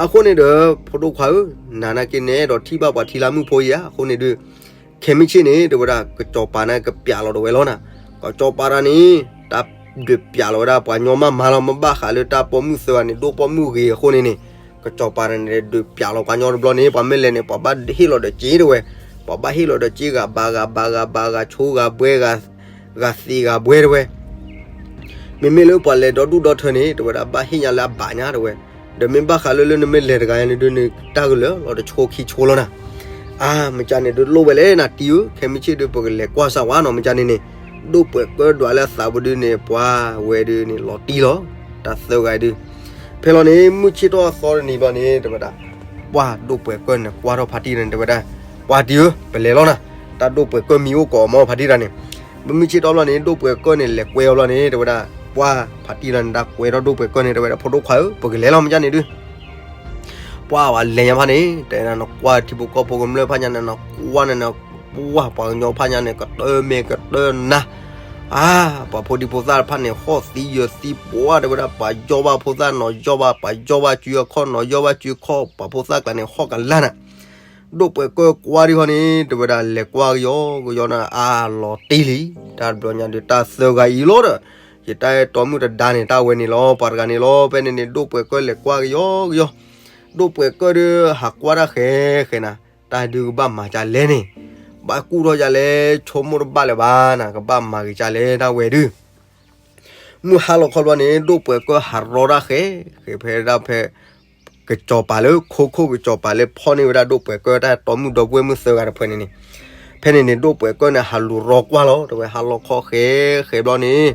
အဃိန့ၣ်ဒီး ဖိဒိၣ်ခွါဧၢ, နၤနာ်က့န့ၣ် အဲၣ်ဒိးထံၣ်ဘၣ်ပှၤထံလၢမုၣ်ဖိယါ အဃိန့ၣ်ဒုး ခဲမုၢ်ဆ့ၣ်န့ၣ် တဲဝဲဒၣ် ကစီၤပၤန့ၣ် ကပျးလီၤတဝဲလီၤနၤ, ကစီၤပၤတၢ်န့ၣ် တၢ်ဒုးပျးလီၤဝဲဒၣ်ပှၤညီမးမးလီၤ, မ့ၢ်ဘၣ်ဃးလၢတၢ်ပိာ်မုၣ်သၢဂၤန့ၣ် ဒိၣ်ပိာ်မုၣ်ဂ့ၤအဃိန့ၣ်န့ၣ်, ကစီၤပၤတၢ်န့ၣ် ဒုးပျးလီၤပှၤညီတဘျီန့ၣ် ပှၤမ့ၢ်လဲၤန့ၣ် ပှၤဘၣ်ဟ့ၣ်လီၤဒီးစ့တဲဝဲ, ပှၤဘၣ်ဟ့ၣ်လီၤဒီးစ့ဂၤဘါဂၤဘါဂၤဘါဂၤဆိဂၤဘှဲဂၤ, ဂၤသ့ဂၤဘှဲတဲဝဲ မ့မ့ၢ်လၢပှၤလဲၤဒီဒူၣ်ဒီထၢန့ၣ် တဲဝဲဒၣ် ဘၣ်ဟ့ၣ်ညါလၢအဘၣ်ညါတဲဝဲ, ဒီးမ့ၢ်ဘၣ်ဃးလၢလၢနမ့ၢ်လဲၤတဂၤညါန့ၣ်ဒုးန့ၣ် တၢ်ကလၢာ်လီၤတဆိခံဆိလီၤနၤ. အါ မ့ၢ်ကန့ၣ်ဒုးလိၣ်ဝဲလဲၣ်နၤတံၤဧၢ, ခဲမုၢ်ဆ့ၣ်ဒုး ပကလဲၤကွၢ်စၢ်ဝဲနီၤ မ့ၢ်ကန့ၣ်န့ၣ်, ဒိၣ်ပှဲၤကၢၢ်ဒွးလၢအသးပူၤဒုးန့ၣ် ပှၤဝဲဒုးန့ၣ် လီၤတံၢ်လီၤ, တၢ်သၢဂၤဒုး. ဖဲလီၤန့ၣ် မုၢ်ဆ့ၣ်ထီၣ်အသီတနံၤဘျီန့ၣ် တဲဝဲဒၣ်, ပှၤဒိၣ်ပှဲၤကၢၢ်န့ၣ် ကွၢ်ထီၣ်ဖါတံၢ်န့ၣ် တဲဝဲဒၣ်, ပှၤတံၤဧၢ, ပလဲၤလီၤနၤ, တၢ်ဒိၣ်ပှဲၤကၢၢ်မံအိၣ်ကိးအီၤမ့ၢ်ဖါတံၢ်တၢ်န့ၣ်. မုၢ်ဆ့ၣ်ထီၣ်ဘျီန့ၣ် ဒိၣ်ပှဲၤကၢၢ်န့ၣ် လဲၤကွဲအီၤဘျီန့ၣ် တဲဝဲဒၣ်, ပှၤဖါတံၢ်တၢ်န့ၣ် တၢ်ကွဲထီၣ်ဒိၣ်ပှဲၤကၢၢ်န့ၣ် တဲဝဲဒၣ် ဖိဒိၣ်ခွါဧၢ, ပကလဲၤလီၤ မ့ၢ်ကန့ၣ်ဒုး ပှၤဝဲလဲၤညါဖၣ်န့ၣ် တဲနကွၢ်ထံဖိကီၢ်ဖိကမျၢၢ်ဖၣ်ညါန့ၣ် နကွၢ်န့ၣ်န ပှၤပှၤကညီဖၣ်ညါန့ၣ် ကတၢၢ်မဲာ်ကတၢၢ်နါ, အါ ပှၤဖိဒံဖိသၣ်တဖၣ်န့ၣ် ဟီၣ်သံယၢၤသံပှၢ် တဲဝဲဒၣ် ပှၤယီၢ်ဘၣ်ဖိသၣ်နီၤယီၢ်ဘၣ် ပှၤယီၢ်ဘၣ်စုအခီၣ်နီၤယီၢ်ဘၣ်စုခီၣ် ပှၤဖိသၣ်ကျါန့ၣ် ဟီၣ်ကလၢ်နၤ. ဒိၣ်ပှဲၤကၢၢ်ကွၢ်ဒံးဃီန့ၣ် တဲဝဲဒၣ် လဲၤကွၢ်ကယီကယီနၤ အါလီၤတံၢ်လံ, တၢ်တဘျီညါဒုး တၢ်သၢဂၤအံၤလီၤဒီး ယတၢ်အဲၣ်တီမုၣ်တဒါန့ၣ် တၢ်ဝဲန့ၣ်လီၤ ပှၤတဂၤန့ၣ်လီၤ. ဖဲန့ၣ်န့ၣ် ဒိၣ်ပှဲၤကၢၢ်လဲၤကွၢ်ကယီကယီ, ဒိၣ်ပှဲၤကၢၢ်ဒုး ဟးကွၢ်တၢ်ဃဲဃဲနၤ, တၢ်ဒုးကဘၣ်မၤကလဲၣ်န့ၣ်, ဘၣ်ကူၣ်ထီၣ်ယၤလဲၣ် ဆိကမိၣ်တဘၣ်လၢၤဘၣ်နၤ ကဘၣ်မၤဂ့ၤကလဲၣ် တၢ်ဝဲဒုး မုၢ်ဟါလီၤခီဘျီန့ၣ် ဒိၣ်ပှဲၤကၢၢ်ဟးရီတၢ်ဃဲ ဃဲဖဲဒၣ်ဖဲ ကစီၤပၤလၢ ခိခိၣ်ကစီၤပၤလၢ ဖီၣ်န့ၢ်ဝဲဒၣ်ဒိၣ်ပှဲၤကၢၢ် တၢ်တီမုၣ်ဒီပုၢ်ဝဲၢ်မုၣ်သၢဂၤတဖုန့ၣ်န့ၣ်, ဖဲန့ၣ်န့ၣ် ဒိၣ်ပှဲၤကၢၢ်န့ၣ် ဟးလူၤရီကွၢ်လီၤ တဲဝဲ ဟါလီၤခီဃဲဃဲဘျီန့ၣ်,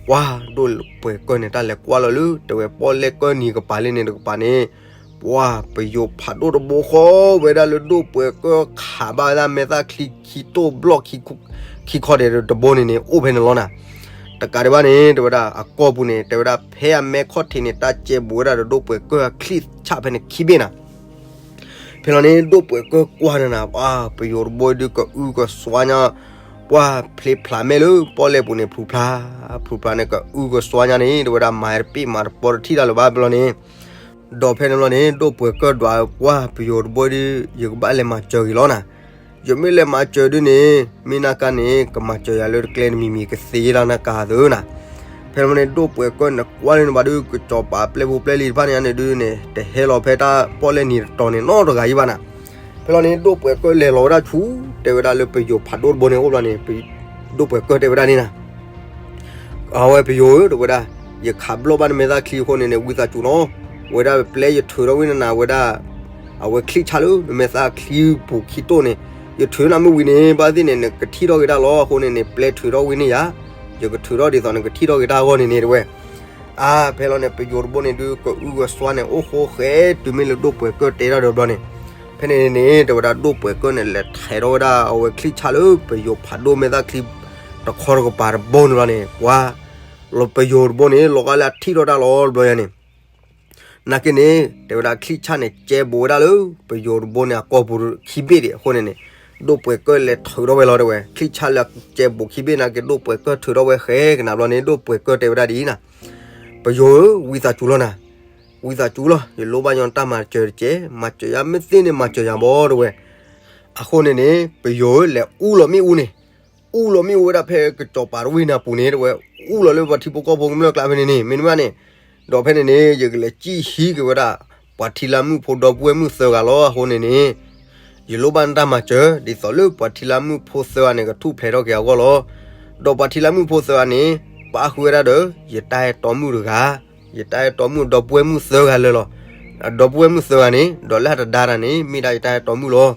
ကွၢ် ဒိၣ်ပှဲၤကၢၢ်န့ၣ် တၢ်လဲၤကွၢ်လီၤလၢ တဲဝဲ ပီၣ်လဲၣ်ကၢၢ်နံၤကပၤလၢန့ၣ်တကပၤန့ၣ်, ပှၤပယိၤဖးဒိၣ်တဘိဃီဝဲဒၣ်လၢဒိၣ်ပှဲၤကၢၢ်ခးဘၣ်ဝဲဒၣ်မဲာ်သၣ်ချံခံတိၢ်ဘျီၣ် ခံခီဒဲးတဘိန့ၣ်န့ၣ် အိၣ်ဖဲန့ၣ်လီၤနၤ. တကးဒံးဘၣ်န့ၣ် တဲဝဲဒၣ် အကီၢ်ပူၤန့ၣ် တဲဝဲဒၣ် ဖဲအမဲခီၣ်ထံးန့ၣ် တၢ်ကဲဘူးဝဲဒၣ်ဒီးဒိၣ်ပှဲၤကၢၢ်အချံၣ်ဆၣ်ဖဲန့ၣ်ခံဘ့ၣ်နၤ. ဖဲလီၤန့ၣ် ဒိၣ်ပှဲၤကၢၢ်ကွၢ်န့ၣ်နၤ ပှၤပယိၤတဘိဒုး ကအုကစွါညါ, ပှၤဖျ့ဖျးမဲာ်လၢပီၣ်လဲၣ်ပူၤန့ၣ် ဖျူးဖျါ, ဖျူးဖျါန့ၣ် ကအုကစွါညါန့ၣ် တဲဝဲဒၣ် မၤတပ့ၢ်မၤတပီတထံၣ်တၢ်လၢၤဘၣ် ဖဲလီၤန့ၣ်, ဒီးဖဲန့ၣ်လီၤန့ၣ် ဒိၣ်ပှဲၤကၢၢ်ဒွး ပှၤပယိၤတဘိဒုး ယကဘၣ်လဲၤမၤစၢၤဂ့ၤလီၤနၤ. ယမ့ၢ်လဲၤမၤစၢၤဒုးန့ၣ် မ့ၢ်နၤကါန့ၣ် ကမၤစၢၤယၤလၢတကျဲတမံၤမံၤ ကသ့ယဲဒၣ်နၤကါသၢနၤ. ဖဲလီၤန့ၣ် ဒိၣ်ပှဲၤကၢၢ်န့ၣ် ကွၢ်လၢနဘၣ်ဒုး ကစီၤပၤပျဲၢ်ဖိပျဲၢ်လံၤတဖၣ်န့ၣ်န့ၣ်ဒုးန့ၣ် တဟဲလီၤဖဲတၢ်ပီၣ်လဲၣ်နံၤတတီၤန့ၣ် နီတဂၤအံၤဘၣ်နၤ. ဖဲလီၤန့ၣ် ဒိၣ်ပှဲၤကၢၢ်လဲၤလီၤဝဲဒၣ်ဆူ တဲဝဲဒၣ်လၢပယိၤဖးဒိၣ်တဘိန့ၣ်အိၣ်ဘျီန့ၣ် ဒိၣ်ပှဲၤကၢၢ်တဲဝဲဒၣ်န့ၣ်နၤ အဝဲပယိၤဧၢ တဲဝဲဒၣ်, ယခးဘျီၣ်ဘၣ်နမဲာ်သၣ်ချံအဃိန့ၣ်န့ၣ် ဝံသးစူၤနီၤ, ဝဲဒၣ်ပျဲယထုးထီၣ်ဝံၤနၤနၤဝဲဒၣ်, အဝဲချံၣ်ဆၣ်လၢနမဲာ်သၣ်ချံပူၤခံတိၢ်န့ၣ်, ယထုးနၤမ့ၢ်ဝံၤန့ၣ် ဘၣ်သ့ၣ်န့ၣ် နကထံၣ်ထီၣ်က့ၤတၢ်လီၤ. အဃိန့ၣ်န့ၣ် ပျဲထုးထီၣ်ဝံၤန့ၣ်ယၤ, ယကထုးထီၣ်ဒ်သိးနကထံၣ်ထီၣ်က့ၤတၢ်အဂီၢ်န့ၣ်န့ၣ် တဲဝဲ အါ ဖဲလီၤန့ၣ် ပယိၤတဘိန့ၣ်ဒုး ကအုကစွါန့ၣ် အိၣ်ဃိဃဲတုၤမ့ၢ်လၢဒိၣ်ပှဲၤကၢၢ်တဲတၢ်ဒီးဘျီန့ၣ်, ဖဲန့ၣ်န့ၣ် တဲဝဲဒၣ်ဒိၣ်ပှဲၤကၢၢ်န့ၣ် လဲၤထဲးထီၣ်ဝဲဒၣ်အဝဲချံၣ်ဆၣ်လၢပယိၤဖးဒိၣ်မဲာ်သၣ်ချံ တခီတကပၤတဘိန့ၣ်ဘျီန့ၣ် ပှၤ လီၤပယိၤတဘိန့ၣ် လီၤဂာ်လၢအထံၣ်ထီၣ်တၢ်လီၤတဘျီယၤန့ၣ် နာ်က့န့ၣ် တဲဝဲဒၣ်ချံၣ်ဆၣ်န့ၣ် ကဲဘူးဝဲဒၣ်လၢ ပယိၤတဘိန့ၣ် အကီၢ်ပူၤခံဘ့ၣ်ဒံးအဃိန့ၣ်န့ၣ်, ဒိၣ်ပှဲၤကၢၢ်လဲၤထုးထီၣ်ဝဲလီၤတဲဝဲ, ချံၣ်ဆၣ်လၢကဲဘူးခံဘ့ၣ်နာ်က့ ဒိၣ်ပှဲၤကၢၢ်ထုးထီၣ်ဝဲဃဲကနၤဘျီန့ၣ် ဒိၣ်ပှဲၤကၢၢ်တဲဝဲဒၣ်ဒ်အံၤနၤ, ပယိၤဧၢ ဝံသးစူၤလီၤနၤ, ဝံသးစူၤလီၤ ယလိၣ်ဘၣ်ညီနတၢ်မၤစၢၤတကဲး, မၤစၢၤယၤမ့ၢ်သ့န့ၣ် မၤစၢၤယၤဘၣ်တဲဝဲ အဃိန့ၣ်န့ၣ် ပယိၤဧၢ လဲၤအူလီၤမ့ၣ်အူန့ၣ်, အူလီၤမ့ၣ်အူဝဲဒၣ်ဖဲကစီၤပၤတဝ့ၢ်နၤပူၤန့ၣ်တဲဝဲ, အူလီၤလၢပှၤထံဖိကီၢ်ဖိကမျၢၢ်ကျါဖဲန့ၣ်န့ၣ် မ့တမ့ၢ်န့ၣ်, ဒီးဖဲန့ၣ်န့ၣ် ယကလဲၤစံၣ်ဟံးက့ၤဝဲဒၣ် ပှၤထံလၢမုၣ်ဖိဒီပုၢ်ဝဲၢ်မုၣ်သၢဂၤလီၤ. အဃိန့ၣ်န့ၣ် ယလိၣ်ဘၣ်နတၢ်မၤစၢၤ ဒ်သိးလၢပှၤထံလၢမုၣ်ဖိသၢဂၤန့ၣ် ကထူၣ်ဖျဲးထီၣ်က့ၤအဂီၢ်လီၤ. ဒီးပှၤထံလၢမုၣ်ဖိသၢဂၤန့ၣ် ပာ်ဃုာ်ဝဲဒၣ်ဒီး ယတၢ်အဲၣ်တီမုၣ်တဂၤ, ယတၢ်အဲၣ်တီမုၣ်ဒီပုၢ်ဝဲၢ်မုၣ်သၢဂၤလၢာ်လီၤ. အဒီပုၢ်ဝဲၢ်မုၣ်သၢဂၤန့ၣ် ဒီးလၢအတဒါတၢ်န့ၣ် မ့ၢ်ဒၣ်ယတၢ်အဲၣ်တီမုၣ်လီၤ.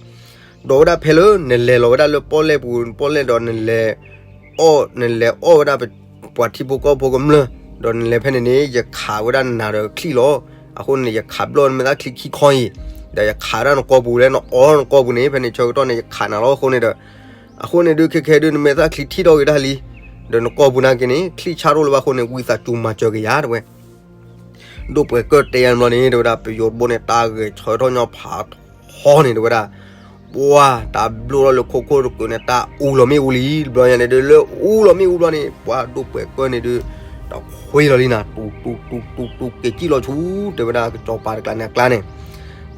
ဒီးဝဲဒၣ်ဖဲလၢနလဲၤလီၤဝဲဒၣ်လၢပီၣ်လဲၣ်ပူၤ ပီၣ်လဲၣ်ဒီးနလဲၤ အီၣ် နလဲၤအီၣ်ဝဲဒၣ်ပှၤထံဖိကီၢ်ဖိကမျၢၢ်, ဒီးနလဲၤဖဲန့ၣ်န့ၣ် ယခးဝဲဒၣ်နၤဒီးချံၣ်လီၤ. အဃိန့ၣ် ယခးဘျီၣ်နမဲာ်သၣ်ချံခံခီအံၤ, ဒီးယခးဝဲဒၣ်နကီၢ်ပူၤလၢနအီၣ်နကီၢ်ပူၤန့ၣ် ဖဲန့ၣ်ဆၢကတီၢ်န့ၣ် ယခးနၤလီၤ. အဃိန့ၣ်ဒီး အဃိန့ၣ်ဒုးခဲခဲဒုး နမဲာ်သၣ်ချံထံၣ်ထီၣ်က့ၤတၢ်လံ, ဒီးနကီၢ်ပူၤနာ်က့န့ၣ် ချံၣ်ဆၣ်ထီၣ်လၢၤဘၣ်အဃိန့ၣ် ဝံသးစူၤမၤစၢၤက့ၤယၤတဲဝဲ ဒိၣ်ပှဲၤကၢၢ်တဲယၤဘျီန့ၣ် တဲဝဲဒၣ် ပယိၤတဘိန့ၣ် တၢ်ဂဲၤဆၢထီၣ်ညီဖးထီန့ၣ် တဲဝဲဒၣ်, ပှၤတၢ်ဘျိၣ်ထီၣ်လၢခိခိၣ်တကုာ်န့ၣ် တၢ်အူလီၤမ့ၣ်အူလံ တဘျီညါန့ၣ်ဒုး လၢအူလီၤမ့ၣ်အူဘျီန့ၣ် ပှၤဒိၣ်ပှဲၤကၢၢ်န့ၣ်ဒုး တခွ့လီၤလံနၤ တူတူတူတူတူက့ၤစံၣ်လီၤဆူ တဲဝဲဒၣ်ကစီၤပၤတကျါန့ၣ်အကျါန့ၣ်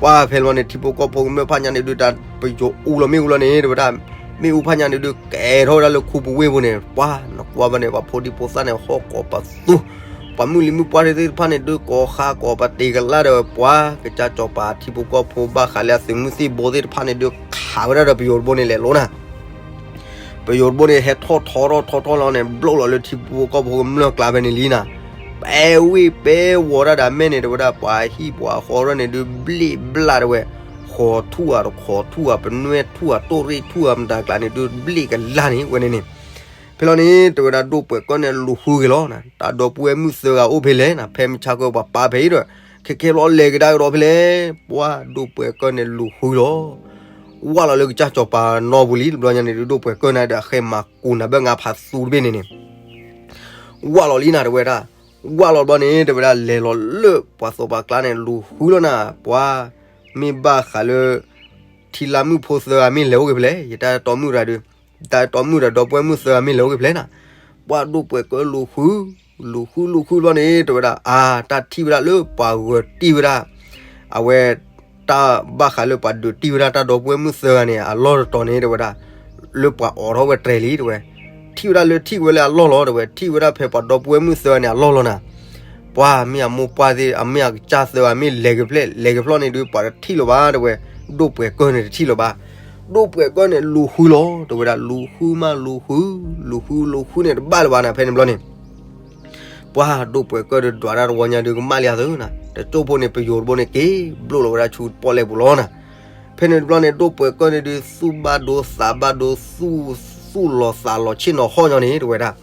ပှၤဖဲလီၤန့ၣ် ထံဖိကီၢ်ဖိကမျၢၢ်ဖးညါန့ၣ်ဒုး တၢ်ပယိၤအူလီၤမ့ၣ်အူလီၤန့ၣ် တဲဝဲဒၣ် မ့ၣ်အူဖးညါန့ၣ်ဒုး ကဲထီၣ်ဝဲဒၣ်လၢခူပူၤဝ့ၢ်ပူၤန့ၣ် ပှၤနကွၢ်ဘၣ်န့ၣ် ပှၤဖိဒံဖိသၣ်န့ၣ် ဟီၣ်ကိးပသူ ပှၤမုၢ်လံၤမုၢ်ပှၢ်သ့ၣ်တဖၣ်န့ၣ်ဒုး ကိးဃါကိးပတ့ၤကလၢ်ဒီး ပှၤကစၢ်စီၤပၤထံဖိကီၢ်ဖိဘၣ်ဃးလၢအသုးမုၢ်သံၣ်ဘိသ့ၣ်တဖၣ်န့ၣ်ဒုး ခးဝဲဒၣ်ဒီးပယိၤတဘိန့ၣ်လဲၤလိၤနၤ ပယိၤတဘိန့ၣ် ဟဲထီၣ်ထီထီၣ်ထီထီၣ်လီၤန့ၣ် ဘျိၣ်လီၤလၢထံဖိကီၢ်ဖိကမျၢၢ်ကျါဖဲန့ၣ်လံနၤ. ပဲဝ့ၢ်ပဲဝီၤတၢ်ဒီးမဲာ်န့ၣ် တဲဝဲဒၣ် ပှၤဟံၣ်ပှၤဃီထီၣ်န့ၣ်ဒုး ဘျ့ၣ်ဘျၣ်တဲဝဲ, ဃီၤထူၣ်ဧါ တခီထူၣ်ဧါ ပနွဲၣ်ထူၣ်ဧါ တိၢ်ရ့ၣ်ထူၣ်ဧါ မတၤကျါန့ၣ်ဒုး ဘျ့ၣ်ကလၢ်န့ၣ်ဝဲန့ၣ်န့ၣ်. ဖဲလီၤန့ၣ် တဲဝဲဒၣ် ဒိၣ်ပှဲၤကၢၢ်န့ၣ်လူၤဃုက့ၤလီၤနၤ, တၢ်ဒီပုၢ်ဝဲၢ်မုၣ်သၢဂၤအိၣ်ဖဲလဲၣ်နၤ, ဖဲမုၢ်ဆါခီပှၤပာ်ဖဲအံၤဒီး ခဲခဲလီၤလဲၤကဒါကဒီးဖဲလဲၣ်. ပှၤဒိၣ်ပှဲၤကၢၢ်န့ၣ်လူၤဃုလီၤ. ဝၢ်လီၤလၢကစၢ်စီၤပၤနီၢ်ပူၤလံ တဘျီညါန့ၣ်ဒုး ဒိၣ်ပှဲၤကၢၢ်န့ၣ်ဒီး အဃဲမၤကူးနၤဘၢၣ်ငါဖးသူတဘ့ၣ်န့ၣ်န့ၣ် ဝၢ်လီၤလံနၤ တဲဝဲဒၣ်. ဝၢ်လီၤဘျီန့ၣ် တဲဝဲဒၣ် လဲၤလီၤလၢပှၤသိးပှၤကျါန့ၣ် လူၤဃုလီၤနၤ, ပှၤမ့ၢ်ဘၣ်ဃးလၢ ထံလါမုၣ်ဖိသၢဂၤမ့ၢ်လဲၤအိၣ်က့ၤဖဲလဲၣ်, ယတၢ်တီမုၣ်တဂၤဒုး, တၢ်တီမုၣ်ဒီးဒီပုၢ်ဝဲၢ်မုၣ်သၢဂၤမ့ၢ်လဲၤအိၣ်က့ၤဖဲလဲၣ်နၤ. ပှၤဒိၣ်ပှဲၤကၢၢ်လူၤဃု, လူၤဃုလူၤဃုဘျီန့ၣ် တဲဝဲဒၣ် အါ တၢ်ထံၣ်ဝဲဒၣ်လၢပှၤဂၢၤတံၢ်ဝဲဒၣ် အဝဲ တၢ်ဘၣ်ဃးလၢပှၤဒုးတံၢ်ဝဲဒၣ်တၢ်ဒီပုၢ်ဝဲၢ်မုၣ်သၢဂၤန့ၣ် အလီၢ်တတီၤန့ၣ် တဲဝဲဒၣ် လၢပှၤအိးထီၣ်ဝဲတြဲၤလံ တဲဝဲ, ထံၣ်ဝဲဒၣ်လၢထံၣ်ဝဲလၢအလီၢ်လီၤ တဲဝဲ, ထံၣ်ဝဲဒၣ်ဖဲပှၤဒီပုၢ်ဝဲၢ်မုၣ်သၢဂၤန့ၣ်အလီၢ်လီၤနၤ. ပှၤမ့ၢ်အမိၢ်ပှၢ်သ့ၣ် အမ့ၢ်အကစၢ်သၢဂၤမ့ၢ်လဲၤက့ၤဖဲလဲၣ် လဲၤက့ၤဖျီၣ်န့ၣ်ဒုး ပှၤတထံၣ်လၢၤဘၣ် တဲဝဲ, ဒိၣ်ပှဲၤကၢၢ်န့ၣ်တထံၣ်လၢၤဘၣ်. ဒိၣ်ပှဲၤကၢၢ်န့ၣ်လူၤဃုလီၤ တဲဝဲဒၣ်, လူၤဃုမးလူၤဃု, လူၤဃုလူၤဃုန့ၣ်တဘၣ်လၢၤဘၣ်နၤ ဖဲန့ၣ်ဘျီန့ၣ် ပှၤဒိၣ်ပှဲၤကၢၢ်ဒုးဒွးတၢ်တဝီညါဒုး ကမၣ်လံအသိးနၤ, တကၠိၢ်ဖိန့ၣ် ပယိၤတဘိန့ၣ် က့ၤဘျိၣ်လီၤဝဲဒၣ်ဆူပီၣ်လဲၣ်ပူၤလီၤနၤ. ဖဲန့ၣ်တဘျီန့ၣ် ဒိၣ်ပှဲၤကၢၢ်န့ၣ်ဒုး သူၣ်ဘၣ်ဒိသးဘၣ်ဒိ သူၣ်လီၤသးလီၤဆ့ၣ်နီၤဟီၣ်ညီန့ၣ် တဲဝဲဒၣ်.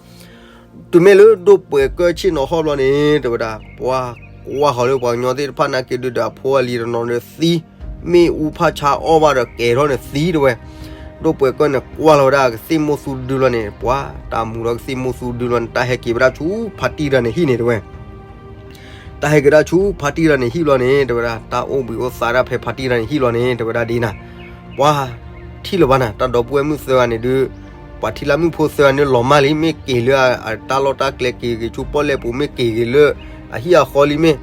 တုၤမ့ၢ်လၢဒိၣ်ပှဲၤကၢၢ်ဆ့ၣ်နီၤဟီၣ်ဘျီန့ၣ် တဲဝဲဒၣ် ပှၤကွၢ်ဃီၤလၢပှၤကညီသ့ၣ်တဖၣ်နာ်က့ဒုးဒီး အဖိအလံၤတနီၤဒီးသံ, မ့ၣ်အူဖးဆါအီၣ်ဘၣ်ဒီးကဲၤထီၣ်န့ၣ်သံ တဲဝဲ. ဒိၣ်ပှဲၤကၢၢ်န့ၣ်ကွၢ်လီၤဝဲဒၣ် ကသ့ၣ်မိၢ်သူဒုလီၤန့ၣ် ပှၤတၢ်မူဒီးကသ့ၣ်မိၢ်သူဒုလီၤန့ၣ် တၢ်ဟဲက့ၤဝဲဒၣ်ဆူဖါတံၢ်တဂၤန့ၣ်ဟံၣ်န့ၣ် တဲဝဲ တၢ်ဟဲက့ၤဒၣ်ဆူဖါတံၢ်တဂၤန့ၣ်ဟံၣ်ဘျီန့ၣ် တဲဝဲဒၣ် တၢ်အိၣ်ဘှံးအိၣ်သါဒၣ်ဖဲဖါတံၢ်တဂၤန့ၣ်ဟံၣ်ဘျီန့ၣ် တဲဝဲဒၣ်ဒ်နၤ, ပှၤထံၣ်လၢၤဘၣ်နၤ တၢ်ဒီပုၢ်ဝဲၢ်မုၣ်သၢဂၤန့ၣ်ဒုး ပှၤထံလါမုၣ်ဖိသၢဂၤန့ၣ်လီၤမၢ်လံ မ့ၢ်က့ၤလၢအတၢ်လီၢ်တၢ်ကျဲ က့ၤက့ၤဆူပီၣ်လဲၣ်ပူၤ မ့ၢ်က့ၤက့ၤလၢအဟံၣ်အဃီလံမ့ၢ်,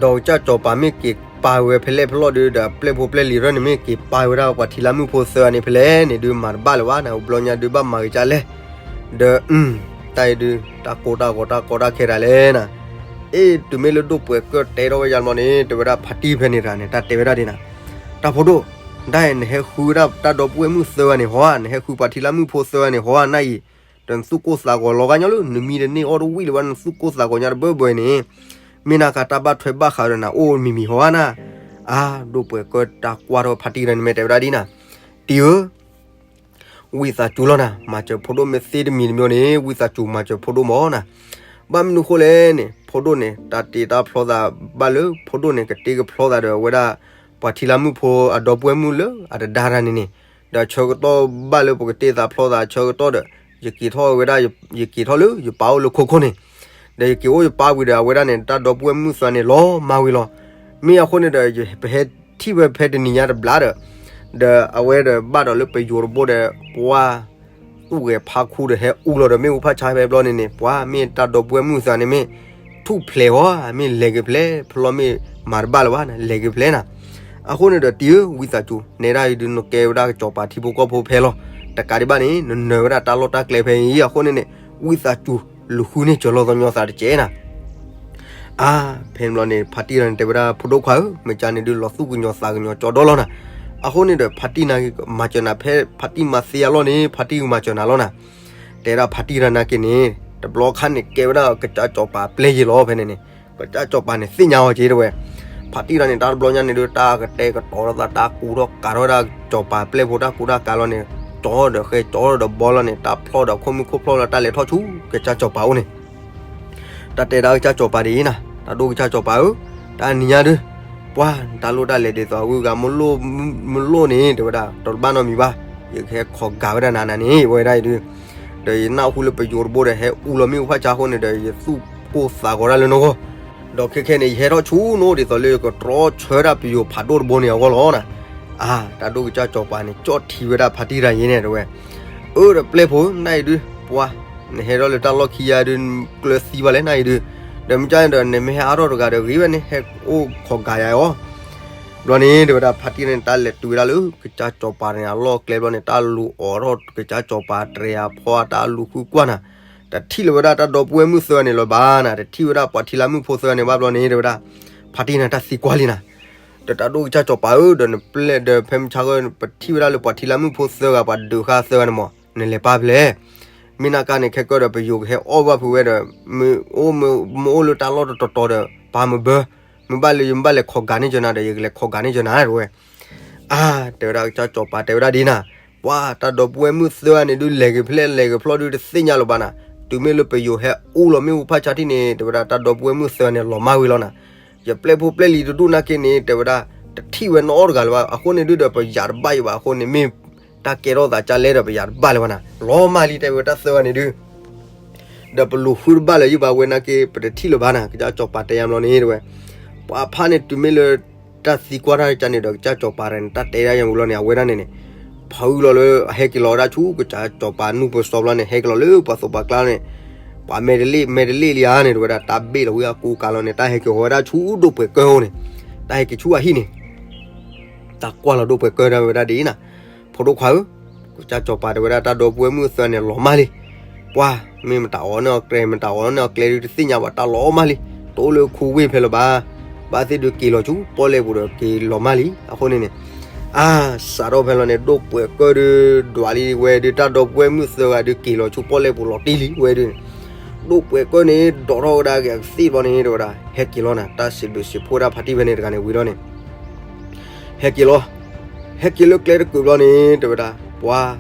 ဒီးကစၢ်စီၤပၤမ့ၢ်က့ၤပာ်ဝဲဖဲလဲၣ်ဖဲလဲၣ်ဒုး ဒီးပျဲၢ်ဖိပျဲၢ်လံၤရၢၢ်န့ၣ် မ့ၢ်က့ၤပာ်ဝဲဒၣ်ပှၤထံလါမုၣ်ဖိသၢဂၤန့ၣ်ဖဲလဲၣ်န့ၣ်ဒုး မၤတဘၣ်လၢၤဘၣ်နၤ အိၣ်ဘျီညါဒုးဘၣ်မၤဂ့ၤကၢ်လဲၣ်, ဒီး တၢ်အံၤဒုး တၢ်ကိၢ်တၢ်ဂီၤတၢ်ကီတၢ်ခဲတၢ်လဲၣ်နၤ, အ့ တုၤမ့ၢ်လၢဒိၣ်ပှဲၤကၢၢ်တဲထီၣ်ဝဲယါဘျီန့ၣ် တဲဝဲဒၣ်ဖါတံၢ်ဖဲန့ၣ်တဂၤန့ၣ် တၢ်တဲဝဲဒၣ်ဒ်နၤ, တၢ်ဖိဒိၣ်, ဒ်အံၤ နဟဲဃုဝဲဒၣ်တၢ်ဒီပုၢ်ဝဲၢ်မုၣ်သၢဂၤန့ၣ်ဟီဧါ, နဟဲဃုပှၤထံလါမုၣ်ဖိသၢဂၤန့ၣ်ဟီဧါ နၢ်အံၤ, ဒီးနသူၣ်ကိၢ်သးဂီၤလီၤဂာ်ညီလၢ နမံတန့ၢ်အီၣ်တဝံၣ်လၢၤဘၣ်နသူၣ်ကိၢ်သးဂီၤညါတဘၢဘၢအံၤန့ၣ်, မ့ၢ်နၤကတၢ်ဘၣ်ထွဲဘၣ်ဃးဒီးနၤအိၣ်မံၤမံၤဟီဧါနၤ, အါ ဒိၣ်ပှဲၤကၢၢ်တၢ်ကွၢ်ထီၣ်ဖါတံၢ်တဂၤန့ၣ် မ့ၢ်တဲဝဲဒၣ်ဒ်နၤ, တံၢ်ဧၢ ဝံသးစူၤလီၤနၤ, မၤစၢၤဖိဒိၣ်မ့ၢ်သ့တမံၤတမံၤန့ၣ် ဝံသးစူၤမၤစၢၤဖိဒိၣ်မၢ်နၤ, ဘၣ်မနုၤဃိလဲၣ်န့ၣ် ဖိဒိၣ်န့ၣ် တၢ်တ့တၢ်ဖျီသးဘၣ်လၢ ဖိဒိၣ်န့ၣ် ကတ့ကဖျီသးဒီးအဝဲဒၣ် ပှၤထံလါမုၣ်ဖိအဒီပုၢ်ဝဲၢ်မုၣ်လၢအတဒါတၢ်န့ၣ်န့ၣ်, ဒီးဆၢကတီၢ်ဘၣ်လၢပကတ့သးဖျီသးဆၢကတီၢ်ဒီး ယက့ၤထီၣ်ဝဲဒၣ် ယက့ၤထီၣ်လၢယပၢ်အိၣ်လၢခိခိၣ်န့ၣ်, ဒီးယက့ၤအိၣ်ယပၢ်ဝံၤဒီး အဝဲဒၣ်န့ၣ် တၢ်ဒီပုၢ်ဝဲၢ်မုၣ်သၢဂၤန့ၣ် လီၤမၢ်ဝံၤလီၤ. မ့ၢ်အဃိန့ၣ်ဒီး ယပဟဲထံၣ်ဝဲဖဲတနံၤညါတဘျီဒီး, ဒီးအဝဲဒီးဘၣ်ဒီးလၢပယိၤတဘိဒီး ပှၤ သူၣ်ဂဲၤဖးခူဒီးဟဲအူလီၤဒီး မ့ၣ်အူဖးဆါဖဲဘျီန့ၣ်န့ၣ် ပှၤမ့ၢ်တၢ်ဒီပုၢ်ဝဲၢ်မုၣ်သၢဂၤန့ၣ်မ့ၢ် ထူၣ်ဖျဲးဟီဧါ မ့ၢ်လဲၤက့ၤဖဲလဲၣ် ဖဲလဲၣ်မ့ၢ်မၤတဘၣ်လၢၤဘၣ်နၤ လဲၤက့ၤဖဲလဲၣ်နၤ, အဃိန့ၣ်ဒီးတံၢ်ဧၢ ဝံသးစူၤ နဲဒၣ်အံၤဒုးနကဲဝဲဒၣ်ကစီၤပၤထံဖိကီၢ်ဖိဖဲလီၤ, တကးဒံးဘၣ်န့ၣ် နနၢၤဝဲဒၣ်တၢ်လီၢ်တၢ်ကျဲဖဲအံၤအဃိန့ၣ်န့ၣ် ဝံသးစူၤ လူၤဃုန့ၢ်စၢၤလီၤသီညီသးတကဲးနၤ အါ ဖဲန့ၣ်ဘျီန့ၣ် ဖါတံၢ်တဂၤန့ၣ် တဲဝဲဒၣ် ဖိဒိၣ်ခွါဧၢ, မ့ၢ်ကန့ၣ်ဒုး လီၤသူၣ်ကညီၤသးကညီၤကၠီဒီလီၤနၤ. အဃိန့ၣ်ဒီး ဖါတံၢ်နာ်က့ မၤစၢၤနၤဖဲ ဖါတံၢ်မၤသ့အလီၢ်န့ၣ် ဖါတံၢ်ကမၤစၢၤနၤလီၤနၤ. တဲဒၣ်ဖါတံၢ်တဂၤနာ်က့န့ၣ် တဘျီခါန့ၣ် ကဲဝဲဒၣ်ကစၢ်စီၤပၤပျဲၢ်ယ့ၢ်လီၤဖဲန့ၣ်န့ၣ်, ကစၢ်စီၤပၤန့ၣ် သ့ၣ်ညါအီၤက့ၤတဲဝဲ. ဖါတံၢ်တဂၤန့ၣ် တၢ်တဘျီညါန့ၣ်ဒုး တၢ်ကတဲာ်ကတီၤထီၣ်သး တၢ်ကူထီၣ်ကၤထီၣ်ဝဲဒၣ် စီၤပၤပျဲၢ်ဖိတၢ်ကူတၢ်ကၤလီၤန့ၣ်, ကၠီဒီးဃဲ ကၠီဒီးဘီလီၤန့ၣ်, တၢ်ဖျီၣ်ဒီးခိၣ်မုၢ်ခိၣ်ဖျီၣ်လီၤ တၢ်လဲၤထီၣ်ဆူကစၢ်စီၤပၤအိၣ်န့ၣ် တၢ်တဲဒၣ်ကစၢ်စီၤပၤဒ်အံၤနၤ, တၢ်ဒိၣ်ကစၢ်စီၤပၤဧၢ, တၢ်နံၤညါဒုး ပှၤ တၢ်လိၣ်တၢ်လဲၤဒ်သိးအဂုၤအဂၤ မ့ၢ်လိၣ်န့ၣ် တဲဝဲဒၣ် တဘၣ်နီတမံၤဘၣ်, ယကဟဲခိးကၤဝဲဒၣ်နၤနၤန့ၣ် ဝဲဒၣ်အံၤဒုး, ဒီးယနၢ်ဟူလၢပယိၤတဘိဒီး ဟဲအူလီၤမ့ၣ်အူဖးဆါအဃိန့ၣ်ဒီး ယသူၣ်ကိၢ်သးဂီၤဒၣ်လၢနဂီၢ်, ဒီးခဲခဲန့ၣ် ယဟဲထီၣ်ဆူနအိၣ်ဒ်သိးလၢ ယကတြီဆၢဒၣ်ပယိၤဖးဒိၣ်တဘိန့ၣ်အဂီၢ်လီၤနၤ. အါ တၢ်ဒိၣ်ကစၢ်စီၤပၤန့ၣ် ကၠီၣ်ထံဝဲဒၣ်ဖါတံၢ်တဂၤအံၤန့ၣ် တဲဝဲ, အၢ ဒီးပျဲၢ်ဖိ နၢ်အံၤဒုး ပှၤ နဟဲထီၣ်လၢတၢ်လီၢ်ခံယါဒုး ကျၢၤသံဘၣ်လဲၣ် နၢ်အံၤဒုး, ဒီးမ့ၢ်ကန့ၣ်ဒီး နမ့ၢ်ဟဲအါထီၣ်တဂၤဒီး ဂ့ၤဝဲန့ၣ် ဟဲအိၣ်ခိးကၤယၤအီၤ ဘျီန့ၣ် တဲဝဲဒၣ် ဖါတံၢ်န့ၣ် တၢ်လဲၤတုၤဝဲဒၣ်လၢကစၢ်စီၤပၤန့ၣ် အလီၢ်ကျဲဘျီန့ၣ် တၢ်လူၤအိးထီၣ်ကစၢ်စီၤပၤတြဲၤအဖီအတၢ်လူၤဃုကွၢ်နၤ, တထံၣ်လၢၤဝဲဒၣ်တၢ်ဒီပုၢ်ဝဲၢ်မုၣ်သၢဂၤန့ၣ်လၢၤဘၣ်နၤ, တထံၣ်ဝဲဒၣ်ပှၤထံလါမုၣ်ဖိသၢဂၤန့ၣ်ဘၣ်ဘျီန့ၣ် တဲဝဲဒၣ် ဖါတံၢ်န့ၣ် တၢ်သံကွၢ်လံနၤ, ဒီးတၢ်ဒိၣ်ကစၢ်စီၤပၤဧၢ, ဒီးနပျဲၢ်ဒီးဖဲမုၢ်ဆါခီ ပထံၣ်ဝဲဒၣ်လၢပှၤထံလါမုၣ်ဖိသၢဂၤ ပှၤဒုးဃာ်သၢဂၤန့ၣ်မး နလဲၤပာ်ဖဲလဲၣ်, မ့ၢ်နာ်က့န့ၣ် ခဲကၢဒီး ပယိၤကဟဲအီၣ်ဘၣ်ဖုးဝဲဒီး မ့ၢ်အိၣ်လၢတၢ်လီၢ်တတီၤတီၤဒီး ပာ်မုာ်ဘၢ, မ့ၢ်ဘၣ်လၢယမ့ၢ်ဘၣ်လဲၤခိးဂၤန့ၢ်ကၠီနၤဒီး ယကလဲၤခိးဂၤန့ၢ်ကၠီနၤ တဲဝဲ. အါ တဲဝဲဒၣ် ကစၢ်စီၤပၤတဲဝဲဒၣ်ဒ်နၤ, ပှၤတၢ်ဒီပုၢ်ဝဲၢ်မုၣ်သၢဂၤန့ၣ်ဒုး လဲၤက့ၤဖဲလဲၣ်လဲၤက့ၤဖျီၣ်ဒုး တသ့ၣ်ညါလၢၤဘၣ်နၤ, တုၤမ့ၢ်လၢပယိၤဟဲအိၣ်လီၤမ့ၣ်အူဖးဆါထံၣ်န့ၣ် တဲဝဲဒၣ် တၢ်ဒီပုၢ်ဝဲၢ်မုၣ်သၢဂၤန့ၣ် လီၤမၢ်ဝံၤလီၤနၤ, ယပျဲၢ်ဖိပျဲၢ်လံၤတဒူၣ်နာ်က့န့ၣ် တဲဝဲဒၣ် တထံၣ်ဝဲနီအီၣ်တဂၤလၢၤဘၣ်, အဃိန့ၣ်ဒုးဒီး ပယၤတဘၣ်ယံၤဘၣ်, အဃိန့ၣ်မ့ၢ်တၢ်ကဲထီၣ်သးကၢ်လဲၣ်ဒီး ပယၤတဘၣ်လၢၤဘၣ်နၤ, လီၤမၢ်လံ တဲဝဲ တၢ်သၢဂၤန့ၣ်ဒုး ဒီးပလူၤဃုတဘၣ်လၢၤယံၤဘၣ်ဝဲနာ်က့ ပတထံၣ်လၢၤဘၣ်နၤ, ကစၢ်စီၤပၤတဲယါဘျီန့ၣ် တဲဝဲ. ပှၤဖးန့ၣ် တုၤမ့ၢ်လၢတၢ်သံကွၢ်တၢ်ကန့ၣ်ဒီး ကစၢ်စီၤပၤတဂၤန့ၣ် တၢ်တဲဒၣ်ယါဝံၤလီၤန့ၣ် အဝဲဒၣ်န့ၣ်န့ၣ် ဖုးလီၤလၢ ဟဲက့ၤလီၤဝဲဒၣ်ဆူ ကစၢ်စီၤပၤနူၢ်ဖိစီဘျီန့ၣ် ဟဲက့ၤလီၤလၢပှၤသိးပှၤကျါန့ၣ်, ပှၤမဲာ်တလ့ၣ်မဲာ်တလ့ၣ်လံဧါန့ၣ် တဲဝဲဒၣ် တၢ်ဘ့ၣ်လီၤဝံၤအကူအကၤလီၤန့ၣ် တၢ်ဟဲက့ၤဟီဝဲဒၣ်ဆူဒိၣ်ပှဲၤကၢၢ်အအိၣ်န့ၣ်, တၢ်ဟဲက့ၤဆူအဟံၣ်န့ၣ် တၢ်ကွၢ်လီၤဒိၣ်ပှဲၤကၢၢ်ဒၣ်ဝဲဒၣ်ဒ်အံၤနၤ, ဖိဒိၣ်ခွါဧၢ, ကစၢ်စီၤပၤတဲဝဲဒၣ် တၢ်ဒီပုၢ်ဝဲၢ်မုၣ်သၢဂၤန့ၣ် လီၤမၢ်လံ, ပှၤ မ့ၢ်မတၤအီၤန့ၢ်အီၤကျဲ မတၤအီၤန့ၢ်အီၤကျဲဒုး တသ့ၣ်ညါဘၣ် တၢ်လီၤမၢ်လံ, တအိၣ်လၢခူဝ့ၢ်ဖဲလၢၤဘၣ်, ဘၣ်သ့ၣ်ဒုးက့ၤလီၤဆူပီၣ်လဲၣ်ပူၤဒီး က့ၤလီၤမၢ်လံ အဃိန့ၣ်န့ၣ်, အါ စးထီၣ်ဖဲလီၤန့ၣ် ဒိၣ်ပှဲၤကၢၢ်ဒုး ဒွးလံဝဲဒုး တၢ်ဒီပုၢ်ဝဲၢ်မုၣ်သၢဂၤဒုး က့ၤလီၤဆူပီၣ်လဲၣ်ပူၤလီၤတံၢ်လံဝဲဒုးန့ၣ်, ဒိၣ်ပှဲၤကၢၢ်န့ၣ် ဒိးထီၣ်ဝဲဒၣ်က့ၤအကသ့ၣ်ဘျီန့ၣ် တဲဝဲဒၣ် ဟဲက့ၤလီၤနၤ, တၢ်စံးဘျုးစံးဖှိၣ်ဒၣ်ဖါတံၢ်ဖဲန့ၣ်တဂၤန့ၣ်ဝံၤလီၤန့ၣ် ဟဲက့ၤလီၤ, ဟဲက့ၤလၢကျဲတကုာ်ဘျီန့ၣ် တဲဝဲဒၣ် ပှၤ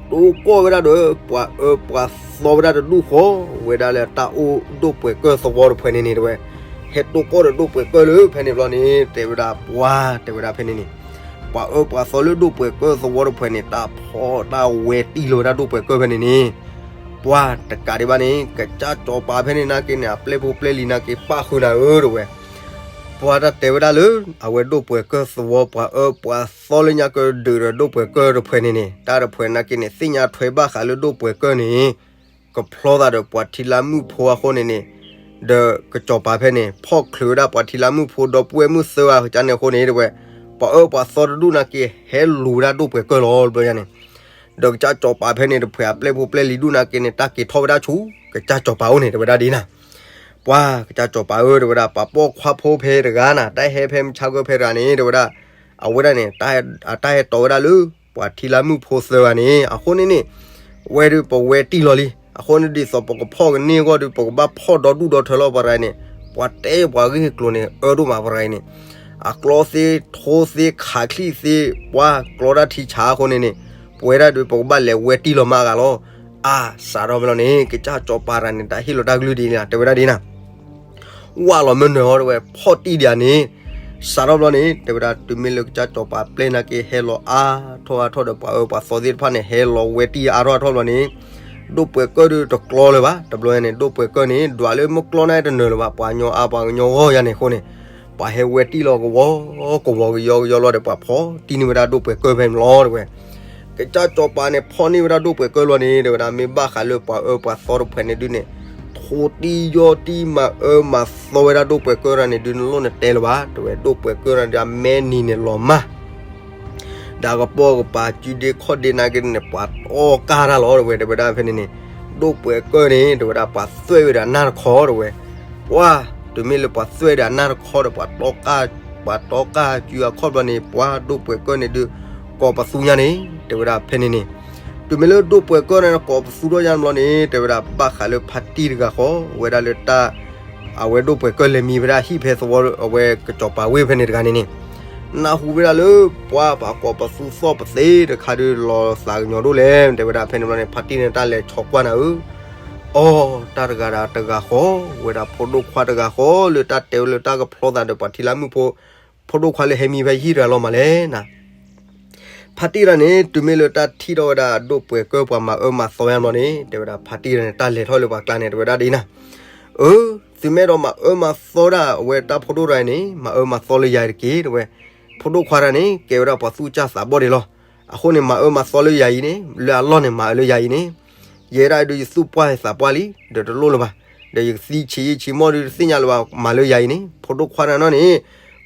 တိၢ်ကီၢ်ဝဲဒၣ်ဒီး ပှၤအၢပှၤသီဝဲဒၣ်တဒူၣ်ဃီ ဝဲဒၣ်လၢတၢ်အိၣ်ဒိၣ်ပှဲၤကၢၢ်သဝီတဖှဲးန့ၣ်န့ၣ် တဲဝဲ, ဟဲတိၢ်ကီၢ်ဒီးဒိၣ်ပှဲၤကၢၢ်လၢဖဲန့ၣ်ဘျီန့ၣ် တဲဝဲဒၣ် ပှၤ တဲဝဲဒၣ်ဖဲန့ၣ်န့ၣ်, ပှၤအၢပှၤသီလၢဒိၣ်ပှဲၤကၢၢ်သဝီတဖှဲးန့ၣ် တၢ်ဖီၣ်တၢ်ဝဲတံၢ်လီၤဝဲဒၣ်ဒိၣ်ပှဲၤကၢၢ်ဖဲန့ၣ်န့ၣ်, ပှၤတကးဒံးဘၣ်န့ၣ် ကစၢ်စီၤပၤဖဲန့ၣ်နာ်က့န့ၣ် အပျဲၢ်ဖိပျဲၢ်လံၤနာ်က့ ပၣ်ဃုာ်နၤဧၢ တဲဝဲ ပှၤတၢ်တဲဝဲဒၣ်လၢ အဝဲဒိၣ်ပှဲၤကၢၢ်သဝီ ပှၤအၢပှၤသီလၢညါကဒုးဒီးဒိၣ်ပှဲၤကၢၢ်တဖှဲးန့ၣ်န့ၣ် တၢ်တဖှဲးနာ်က့န့ၣ် သ့ၣ်ညါထွဲဘၣ်ဃးလၢဒိၣ်ပှဲၤကၢၢ်န့ၣ် ကဖျီသးဒီးပှၤထံလါမုၣ်ဖိအဃိန့ၣ်န့ၣ်, ဒီးကစီၤပၤဖဲန့ၣ် ဖီၣ်ချုးဝဲဒၣ်ပှၤထံလါမုၣ်ဖိဒီပုၢ်ဝဲၢ်မုၣ်သၢဂၤကန့ၣ်အဃိန့ၣ် တဲဝဲ, ပှၤအၢပှၤသီတဒူၣ်နာ်က့ ဟဲလူၤဝဲဒၣ်ဒိၣ်ပှဲၤကၢၢ်လီၤ တဘျီညါန့ၣ်, ဒီးကစၢ်စီၤပၤဖဲန့ၣ်တဖှဲးအပျဲၢ်ဖိပျဲၢ်လံၤဒူၣ်နာ်က့န့ၣ် တၢ်က့ၤထီၣ်ဝဲဒၣ်ဆူ ကစၢ်စီၤပၤအိၣ်န့ၣ် တဲဝဲဒၣ်ဒ်နၤ ပှၤကစၢ်စီၤပၤဧၢ တဲဝဲဒၣ် ပှၤပိာ်ခွါဖိဖဲတဂၤနၤ တၢ်ဟဲဖဲမုၢ်ဆါဂီၢ်ဖဲတဂၤန့ၣ် တဲဝဲဒၣ်, အဝဲဒၣ်န့ၣ် အတၢ်ဟဲတီဝဲဒၣ်လၢ ပှၤထံလါမုၣ်ဖိသၢဂၤန့ၣ် အဃိန့ၣ်န့ၣ်, ဝဲဒုးပဝဲတံၢ်လီၤလံ အဃိန့ၣ်ဒ်သိးပကဖီၣ်ကန့ၢ်အဂီၢ်ဒီး ပကဘၣ်ဖီၣ်ဒီဒူၣ်ဒီထၢလီၤ ပှၤတဂၤအံၤန့ၣ်, ပှၤတဲပှၤဂ့ၢ်ကျိၤန့ၣ် အၢဒိၣ်မး ပှၤတဂၤအံၤန့ၣ်, အကျီသ့ ထိသ့ ခးချံသ့ ပှၤကျီတၢ်ထံဆးအဃိန့ၣ်န့ၣ်, ပဝဲဒၣ်ဒုး ပကဘၣ်လဲၤဝဲတံၢ်လီၤမးအဂၤလီၤ. အါ စးထီၣ်ဖဲလီၤန့ၣ် ကစၢ်စီၤပၤတဂၤန့ၣ် တၢ်ဟ့ၣ်လီၤတၢ်ကလုၢ်ဒ်န့ၣ် တဲဝဲဒၣ်ဒ်နၤ ဝၣ်လီၤမ့ၢ်နၢၤအီၤ တဲဝဲ ဖီၣ်တံၢ်ဒံးဧါန့ၣ်, စးထီၣ်ဘျီန့ၣ် တဲဝဲဒၣ် တုၤမ့ၢ်လၢကစၢ်စီၤပၤပျဲၢ်နာ်က့ ဟဲလီၤအါထီၣ်အါထီၣ်ဒီး ပှၤအၢပှၤသီသ့ၣ်တဖၣ်န့ၣ် ဟဲလီၤဝဲတံၢ်အါထီၣ်အါထီၣ်ဘျီန့ၣ်, ဒိၣ်ပှဲၤကၢၢ်ဒုးတကျီလၢၤဘၣ်. တဘျီန့ၣ် ဒိၣ်ပှဲၤကၢၢ်န့ၣ် ဒွးလၢမုၢ်ကျီန့ၣ်တနၢၤလၢၤဘၣ်, ပှၤကညီအါပှၤကညီဂီၢ်ယါန့ၣ်အဃိန့ၣ်, ပှၤဟဲဝဲတံၢ်လီၤကဝီၤကဝီၤကယီကယီလီၤဒီး ပှၤဖီၣ်တံၢ်န့ၢ်ဝဲဒၣ်ဒိၣ်ပှဲၤကၢၢ်ဖဲန့ၣ်လီၤ တဲဝဲ ကစၢ်စီၤပၤန့ၣ် ဖီၣ်န့ၢ်ဝဲဒၣ်ဒိၣ်ပှဲၤကၢၢ်လီၤန့ၣ် တဲဝဲဒၣ် မ့ၢ်ဘၣ်ဃးလၢပှၤအၢပှၤသီတဖှဲးန့ၣ်ဒုးန့ၣ်, ထိတံၢ်ယီၢ်တံၢ်မၤအၢမၤသီဝဲဒၣ်ဒိၣ်ပှဲၤကၢၢ်တဂၤန့ၣ်ဒုး နလိၣ်နတဲလၢၤဘၣ် တဲဝဲ, ဒိၣ်ပှဲၤကၢၢ်တဂၤဒုး အမဲနံၤန့ၣ်လီၤမၢ် ဒီးကပိာ်ကပၤစုဒ့ခီၣ်ဒ့နာ်က့န့ၣ် ပှၤတီကၢ်တၢ်လီၤ တဲဝဲ, တဲဝဲဒၣ်ဖဲန့ၣ်န့ၣ်, ဒိၣ်ပှဲၤကၢၢ်န့ၣ် တဲဝဲဒၣ် ပှၤသွဲၣ်ဝဲဒီးအနၢ်တခီ တဲဝဲ, ပှၤ တုၤမ့ၢ်လၢပှၤသွဲၣ်ဒီးအနၢ်တခီဒီး ပှၤတီကၢ်စုအခီၣ်ဘျီန့ၣ် ပှၤဒိၣ်ပှဲၤကၢၢ်န့ၣ်ဒုး ကိးပသူညါန့ၣ် တဲဝဲဒၣ်ဖဲန့ၣ်န့ၣ်, တုၤမ့ၢ်လၢဒိၣ်ပှဲၤကၢၢ်န့ၣ် ကိးပသူထီၣ်ညါဘျီန့ၣ် တဲဝဲဒၣ် ဘၣ်ဃးလၢဖါတံၢ်တဂၤဃီ ဝဲဒၣ်လၢတၢ် အဝဲဒိၣ်ပှဲၤကၢၢ်လဲၤမံဝဲဒၣ်ဟံၣ်ဖဲသဝီ အဝဲကစီၤပၤဝ့ၢ်ဖဲန့ၣ်တဂၤန့ၣ်န့ၣ်, နၢ်ဟူဝဲဒၣ်လၢ ပှၤပှၤကိးပသူသီၣ်ပသ့တခါဒုး လီၤသးကညီၤဒိၣ်လဲၣ် တဲဝဲဒၣ်ဖဲန့ၣ်ဘျီန့ၣ် ဖါတံၢ်န့ၣ်တၢ်လဲၤဆီကွၢ်နၤဧၢ, အိ တၢ်တဂၤဒီးတဂၤဃီ ဝဲဒၣ်ဖိဒိၣ်ခွါတဂၤဃီ လၢတၢ်တဲဝဲလၢတၢ်ကဖျီသးဒီးပှၤထံလါမုၣ်ဖိ ဖိဒိၣ်ခွါလၢဟဲမံဖဲဟံၣ်တဂၤလီၤမးလဲၣ်နၤ ဖါတံၢ်တဂၤန့ၣ် တုၤမ့ၢ်လၢတၢ်ထံၣ်ထီၣ်ဝဲဒၣ်ဒိၣ်ပှဲၤကၢၢ်ပှၤမၤအၢမၤသီဝဲဒၣ်ဘျီန့ၣ် တဲဝဲဒၣ် ဖါတံၢ်တဂၤန့ၣ် တၢ်လဲၤထီၣ်လၢပှၤကျါန့ၣ် တဲဝဲဒၣ်ဒ်နၤ, အၢ, သုမ့ၢ်အဲၣ်ဒိးမၤအၢမၤသီဒၣ် အဝဲတၢ်ဖိဒိၣ်တဂၤအံၤန့ၣ် မၤအၢမၤသီလၢယၤတက့ၢ် တဲဝဲ, ဖိဒိၣ်ခွါတဂၤန့ၣ် ကဲဝဲဒၣ်ပှၤသူၣ်ကၢ်သးဘီၣ်ဒံးလီၤ, အဃိန့ၣ် မၤအၢမၤသီလၢယၤအံၤန့ၣ် လၢအလီၢ်န့ၣ် မၤအၢလၢယၤအံၤန့ၣ် ယဲဒၣ်ဒုးယသူၣ်ပှၢ်ယသးပှၢ်လံ ဒီးတလိၣ်လၢၤဘၣ်, ဒီးယကသံဆံးယံာ်ဆံးမီၢ်ဒုးတသ့ၣ်ညါလၢၤဘၣ် မၤလၢယၤအံၤန့ၣ် ဖိဒိၣ်ခွါတဂၤန့ၣ်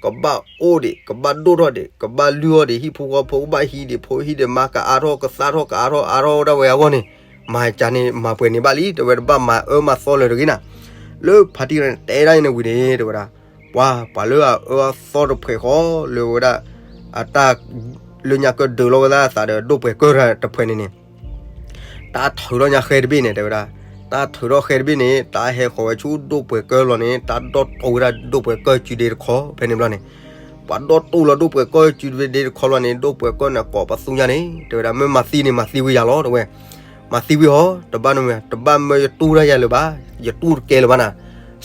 ကဘၣ်အိၣ်ဒံး ကဘၣ်ဒိၣ်ထီၣ်ဒံး ကဘၣ်လုၢ်အီၣ်ဒံး ဟံၣ်ဖိဃီဖိကဘၣ်ဟံးဒံး ဖိဟံးဒံးမါကအါထီၣ်ကသါထီၣ်ကအါထီၣ်အါထီၣ်ဝဲဒၣ်ဝဲအဂီၢ်န့ၣ် မၤကန့ၣ်မၤပှဲၤန့ၣ်ဘၣ်လံ တဲဝဲတဘၣ်မၤအၢမၤသီလၢၤတဂ့ၤနၤ, လၢဖါတံၢ်တဂၤန့ၣ်တဲဒၣ်အံၤန့ၣ်ဝံၤန့ၣ် တဲဝဲဒၣ် ပှၤ ပှၤလၢအအၢအသီတဖှဲးဃီလၢဝဲဒၣ် အတၢ် လၢညါကဒုးလီၤဝဲဒၣ်အသးဒီးဒိၣ်ပှဲၤကၢၢ်တဖှဲးန့ၣ်န့ၣ် တၢ်ထုးထီၣ်ညါဃဲတဘ့ၣ်န့ၣ် တဲဝဲဒၣ်, တၢ်ထုးထီၣ်ဃဲတဘ့ၣ်န့ၣ် တၢ်ဟဲဃီၤဝဲဆူဒိၣ်ပှဲၤကၢၢ်လီၤန့ၣ် တၢ်ဒီၣ်တိၢ်ဝဲဒၣ်ဒိၣ်ပှဲၤကၢၢ်စုဒ့တခီ ဖဲန့ၣ်ဘျီန့ၣ်, ပှၤဒီၣ်တိၢ်လီၤဒိၣ်ပှဲၤကၢၢ်စုဒ့တခီလီၤန့ၣ် ဒိၣ်ပှဲၤကၢၢ်န့ၣ်ကိးပသူညါန့ၣ် တဲဝဲဒၣ် မ့ၢ်မၤသံန့ၣ် မၤသံဝံၤယၤလီၤ တဲဝဲ, မၤသံဝံၤဟီ တဘၣ်နမ့ၢ် တဘၣ်မၢယတူၢ်တၢ်ယၤလၢၤဘၣ်, ယတူၢ်တကဲလၢၤဘၣ်နၤ,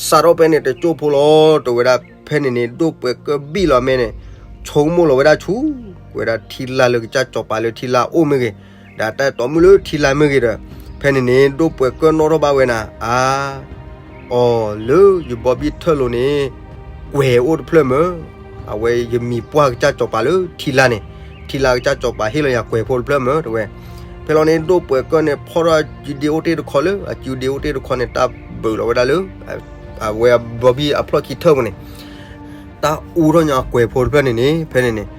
စးထီၣ်ဖဲန့ၣ်တကၠိၢ်ဖိလီၤ တဲဝဲဒၣ်, ဖဲန့ၣ်န့ၣ် ဒိၣ်ပှဲၤကၢၢ်ဘံၣ်လီၤမဲန့ၣ် ဆိကမိၣ်လီၤဝဲဒၣ်ဆူ ဝဲဒၣ်ထံလာ်လၢကစၢ်စီၤပၤလၢထံလာ်အိၣ်မ့ၢ်ဂ့ၤ, ဒီးတၢ်အဲၣ်တီမုၣ်လၢထံလာ်မ့ၢ်ဂ့ၤဒီး, ဖဲန့ၣ်န့ၣ် ဒိၣ်ပှဲၤကၢၢ်နီၣ်ထီၣ်ဘၣ်ဝဲနၤ, အါ အီၤ လၢယဘီဘံၣ်ထၢၣ်လိၤန့ၣ် ကွဲၤအိၣ်တဖျၢၣ်မၢ်, အဝဲယမံၤပှၢ်ကစၢ်စီၤပၤလၢထံလာ်န့ၣ်, ထံလာ်ကစၢ်စီၤပၤဟ့ၣ်လီၤယၤကွဲၤဖိတဖျၢၣ်မၢ် တဲဝဲ, ဖဲလီၤန့ၣ် ဒိၣ်ပှဲၤကၢၢ်န့ၣ် ဖီၣ်ထီၣ်စုဒ့အိၣ်တ့ၢ်တခီလၢ အစုဒ့အိၣ်တ့ၢ်တခီန့ၣ် တၢ်ဘုးလီၤဝဲဒၣ်လၢ အဝဲအဘီဘံၣ်အဖျီၣ်ခံထၢၣ်ပူၤန့ၣ် တၢ်အူထီၣ်ညါကွဲၤဖိတဖျၢၣ်န့ၣ်န့ၣ် ဖဲန့ၣ်န့ၣ်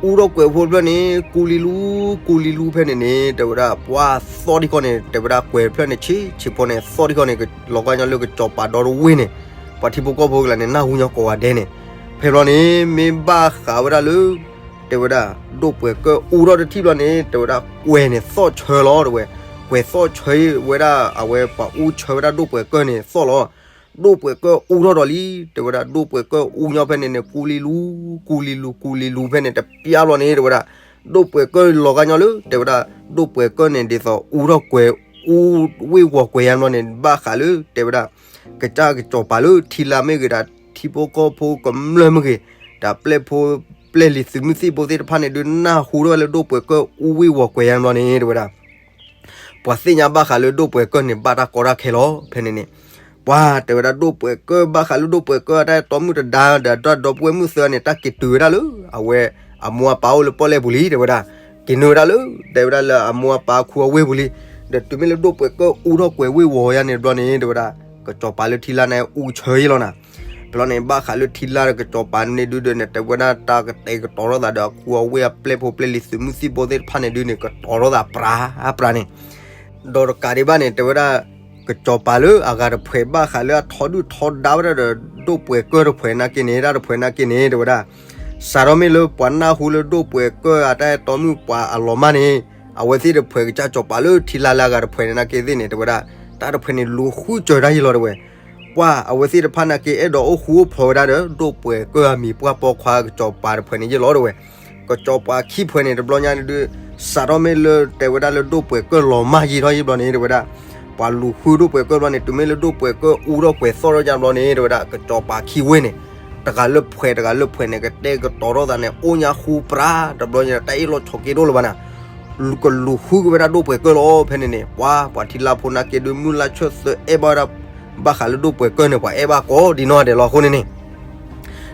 အူထီၣ်ကွဲၤဖိတဖျၢၣ်န့ၣ် ကူလံလူ ကူလံလူ ဖဲန့ၣ်န့ၣ် တဲဝဲဒၣ် ပှၤသီၣ်ထံၣ်ခီန့ၣ် တဲဝဲဒၣ်ကွဲၤတဖျၢၣ်န့ၣ် ဆံးဆံးဖိန့ၣ် သီၣ်ထံၣ်ခီန့ၣ် လီၤဂာ်ညီလၢကစီၤပၤဒီတဝ့ၢ်န့ၣ်, ပှၤထံဖိကီၢ်ဖိကလၢာ်န့ၣ် နၢ်ဟူညီကိးဂၤဒဲးန့ၣ်, ဖဲဘျီန့ၣ် မ့ၢ်ဘၣ်ဃးဝဲဒၣ်လၢ တဲဝဲဒၣ် ဒိၣ်ပှဲၤကၢၢ်အူထီၣ်တထံၣ်ဘျီန့ၣ် တဲဝဲဒၣ်ကွဲၤန့ၣ်သီၣ်ဆၢလီၤ တဲဝဲ, ကွဲၤသီၣ်ဆၢဝဲဒၣ် အဝဲပှၤအူဆၢဝဲဒၣ်ဒိၣ်ပှဲၤကၢၢ်န့ၣ်သီၣ်လီၤ, ဒိၣ်ပှဲၤကၢၢ်အူထီၣ်ဒီးလံ တဲဝဲဒၣ် ဒိၣ်ပှဲၤကၢၢ်အူညီဖဲန့ၣ်န့ၣ် ကူလံလူ ကူလံလူ ကူလံလူ ဖဲန့ၣ် တပျၢ်ဘျီန့ၣ် တဲဝဲဒၣ် ဒိၣ်ပှဲၤကၢၢ်လီၤဂာ်ညီလၢ တဲဝဲဒၣ် ဒိၣ်ပှဲၤကၢၢ်န့ၣ် ဒ်သိးအူထီၣ်ကွဲၤ အူဝ့ၢ်ဝီၤကွဲၤယါဘျီန့ၣ် ဘၣ်ဃးလၢ တဲဝဲဒၣ် ကစၢ်ကစီၤပၤလၢထံလာ်မ့ၢ်ဂ့ၤ ဒီးထံဖိကီၢ်ဖိကမျၢၢ်မ့ၢ်ဂ့ၤ ဒီးပျဲၢ်ဖိပျဲၢ်လံၤသုးမုၢ်သံၣ်ဘိသ့ၣ်တဖၣ်န့ၣ်ဒုး နၢ်ဟူထီၣ်ဝဲလၢဒိၣ်ပှဲၤကၢၢ်အူဝ့ၢ်ဝီၤကွဲၤယါဘျီန့ၣ် တဲဝဲဒၣ် ပှၤသ့ၣ်ညါဘၣ်ဃးလၢဒိၣ်ပှဲၤကၢၢ်န့ၣ် ဘၣ်တၢ်ကီတၢ်ခဲလီၤ ဖဲန့ၣ်န့ၣ်, ပှၤတဲဝဲဒၣ် ဒိၣ်ပှဲၤကၢၢ် ဘၣ်ဃးလၢဒိၣ်ပှဲၤကၢၢ်အတၢ်အဲၣ်တီမုၣ်တဒါ ဒီးတၢ်ဒီပုၢ်ဝဲၢ်မုၣ်သၢန့ၣ် တၢ်က့ၤတုၤဝဲဒၣ်လၢ အဝဲ အမိၢ်အပၢ်အိၣ်လၢပီၣ်လဲၣ်ပူၤလံ တဲဝဲဒၣ်, က့ၤနုာ်ဝဲဒၣ်လၢ တဲဝဲဒၣ်လၢအမိၢ်အပၢ်ခူအဝ့ၢ်ပူၤလံ, ဒီးတုၤမ့ၢ်လၢဒိၣ်ပှဲၤကၢၢ်အူထီၣ်ကွဲၤဝ့ၢ်ဝီၤယါန့ၣ်တဘျီန့ၣ် တဲဝဲဒၣ် ကစီၤပၤလၢထံလာ်န့ၣ်အူဆၢယ့ၢ်လီၤနၤ ဖဲလီၤန့ၣ် ဘၣ်ဃးလၢထံလာ်ဒီးကစီၤပၤန့ၣ်ဒုးဒီးန့ၣ် တဲဝဲဒၣ်တၢ်ကတဲာ်ကတီၤထီၣ်သးဒီးအခူအဝ့ၢ်အပျဲၢ်ဖိပျဲၢ်လံၤသုးမုၢ်သံၣ်ဘိသ့ၣ်တဖၣ်န့ၣ်ဒုးန့ၣ် ကတီၤထီၣ်သးပြးပြးန့ၣ်, ဒီးတကးဒံးဘၣ်န့ၣ် တဲဝဲဒၣ် ကစီၤပၤလၢအဂၤတဖှဲးဘၣ်ဃးလၢအထီဒုၣ်ထီဒါဝဲဒၣ်ဒီး ဒိၣ်ပှဲၤကၢၢ်တဖှဲးနာ်က့န့ၣ် တၢ်တဖှဲးနာ်က့န့ၣ် တဲဝဲဒၣ် စးထီၣ်မ့ၢ်လၢပှၤနၢ်ဟူလၢဒိၣ်ပှဲၤကၢၢ်အတၢ်အဲၣ်တီမုၣ်ပှၤအလီၤမၢ်န့ၣ် အဝဲသ့ၣ်တဖှဲးကစၢ်စီၤပၤလၢထံလာ်လၢအဂၤတဖှဲးန့ၣ်နာ်က့သ့ၣ်န့ၣ် တဲဝဲဒၣ် တၢ်တဖှဲးန့ၣ်လူၤဃုစၢၤတၢ်ယ့ၢ်လီၤ တဲဝဲ ပှၤအဝဲသ့ၣ်တဖၣ်နာ်က့ အဲၣ်ဒိးအိၣ်ဃူအိၣ်ဖိးဝဲဒၣ်ဒီး ဒိၣ်ပှဲၤကၢၢ်အမံၤပှၢ်ပိာ်ခွါကစီၤပၤတဖှဲးန့ၣ်ယ့ၢ်လီၤ တဲဝဲ, ကစီၤပၤခံဖှဲးန့ၣ် တဘျီညါဒုး စးထီၣ်မ့ၢ်လၢတဲဝဲဒၣ်လၢဒိၣ်ပှဲၤကၢၢ်လီၤမၢ်ယံာ်ထီၣ်ယ့ၢ်ဘျီန့ၣ် တဲဝဲဒၣ် ပှၤလူၤဃုဒိၣ်ပှဲၤကၢၢ်ဘျီန့ၣ် တုၤမ့ၢ်လၢဒိၣ်ပှဲၤကၢၢ်အူထီၣ်ကွဲၤသီၣ်ထီၣ်ယါ ဘျီန့ၣ် တဲဝဲဒၣ် ကစီၤပၤခံဝ့ၢ်န့ၣ် တဂၤလၢဖှဲးတဂၤလၢဖှဲးန့ၣ် ကတဲာ်ကတီၤထီၣ်သးန့ၣ် အိၣ်ညါဃူပြး တဘျီညါ တၢ်အ့ၣ်လိာ်ဆိးက့တအိၣ်လၢၤဘၣ်နၤ ကလူၤဃုက့ၤဝဲဒၣ်ဒိၣ်ပှဲၤကၢၢ်လီၤ ဖဲန့ၣ်န့ၣ် ပှၤ ပှၤထံလါဖိနာ်က့ဒုး မုၢ်လၢ်ဆၢၣ်သၢအဲၣ်ဘၣ်ဝဲဒၣ် ဘၣ်ဃးလၢဒိၣ်ပှဲၤကၢၢ်န့ၣ် ပှၤအဲၣ်ဘၣ်ကိးဒံးနီၢ်ဒဲးလီၤအဃိန့ၣ်န့ၣ်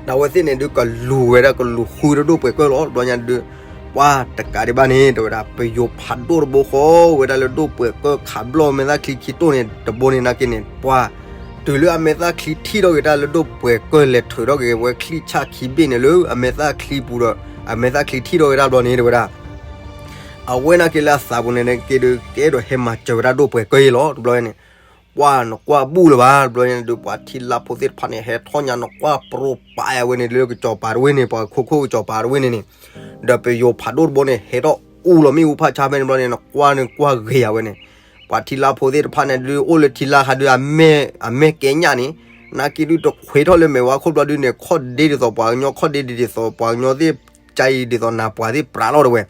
ဒီးအဝဲသ့ၣ်န့ၣ်ဒုး ကလူၤဝဲဒၣ် ကလူၤဃုဒီးဒိၣ်ပှဲၤကၢၢ်လီၤ တဘျီညါဒုး ပှၤတကးဒံးဘၣ်န့ၣ် တဲဝဲဒၣ် ပယိၤဖးဒိၣ်တဘိဃီ ဝဲဒၣ်လၢဒိၣ်ပှဲၤကၢၢ်ခးဘျီၣ်မဲာ်သၣ်ချံခံတိၢ်န့ၣ် တဘိန့ၣ်နာ်က့န့ၣ် ပှၤ တုၤလၢအမဲာ်သၣ်ချံထံၣ်ထီၣ်က့ၤတၢ်လၢဒိၣ်ပှဲၤကၢၢ်လဲၤထုးထီၣ်က့ၤဝဲချံၣ်ဆၣ်ခံဘ့ၣ်န့ၣ်လၢအမဲာ်သၣ်ချံပူၤဒီး အမဲာ်သၣ်ချံထံၣ်ထီၣ်က့ၤတၢ်ဘျီန့ၣ် တဲဝဲဒၣ် အဝဲနာ်က့လၢအသးပူၤန့ၣ်နာ်က့ဒုး ကအဲၣ်ဒိးဟဲမၤစၢၤဝဲဒၣ်ဒိၣ်ပှဲၤကၢၢ်ယ့ၢ်လီၤ တဘျီန့ၣ် ပှၤနကွၢ်ဘူၣ်လၢၤဘၣ် တဘျီန့ၣ်ဒုး ပှၤထံလါဖိသ့ၣ်တဖၣ်န့ၣ် ဟဲထီၣ်ညါနကွၢ်ပြိပာ်အဝဲန့ၣ် လၢကစီၤပၤတဝ့ၢ်န့ၣ် ပှၤခိခိၣ်ကစီၤပၤတဝ့ၢ်န့ၣ်န့ၣ် ဒီးပယိၤဖးဒိၣ်တဘိန့ၣ် ဟဲထီၣ်အူလီၤမ့ၣ်အူဖးဆါဖဲန့ၣ်တဘျီန့ၣ် နကွၢ်န့ၣ်ကွၢ်ဂ့ၤအဝဲန့ၣ် ပှၤထံလါဖိသ့ၣ်တဖၣ်န့ၣ်ဒုး အိၣ်လၢထံလါဃးဒုး အမဲာ်ကဲညၣ်န့ၣ် နာ်က့ဒုးတခွဲးထီၣ်လၢမဲာ်ဝါခိၣ်ဘျီဒုးန့ၣ် ခီၣ်ဒ့ဒ်သိးပှၤကညီ ခီၣ်ဒ့ဒ်သိးပှၤကညီသ့ၣ် ကါအံၤဒ်သိးနၤပှၤသ့ၣ်ပြးလီၤ တဲဝဲ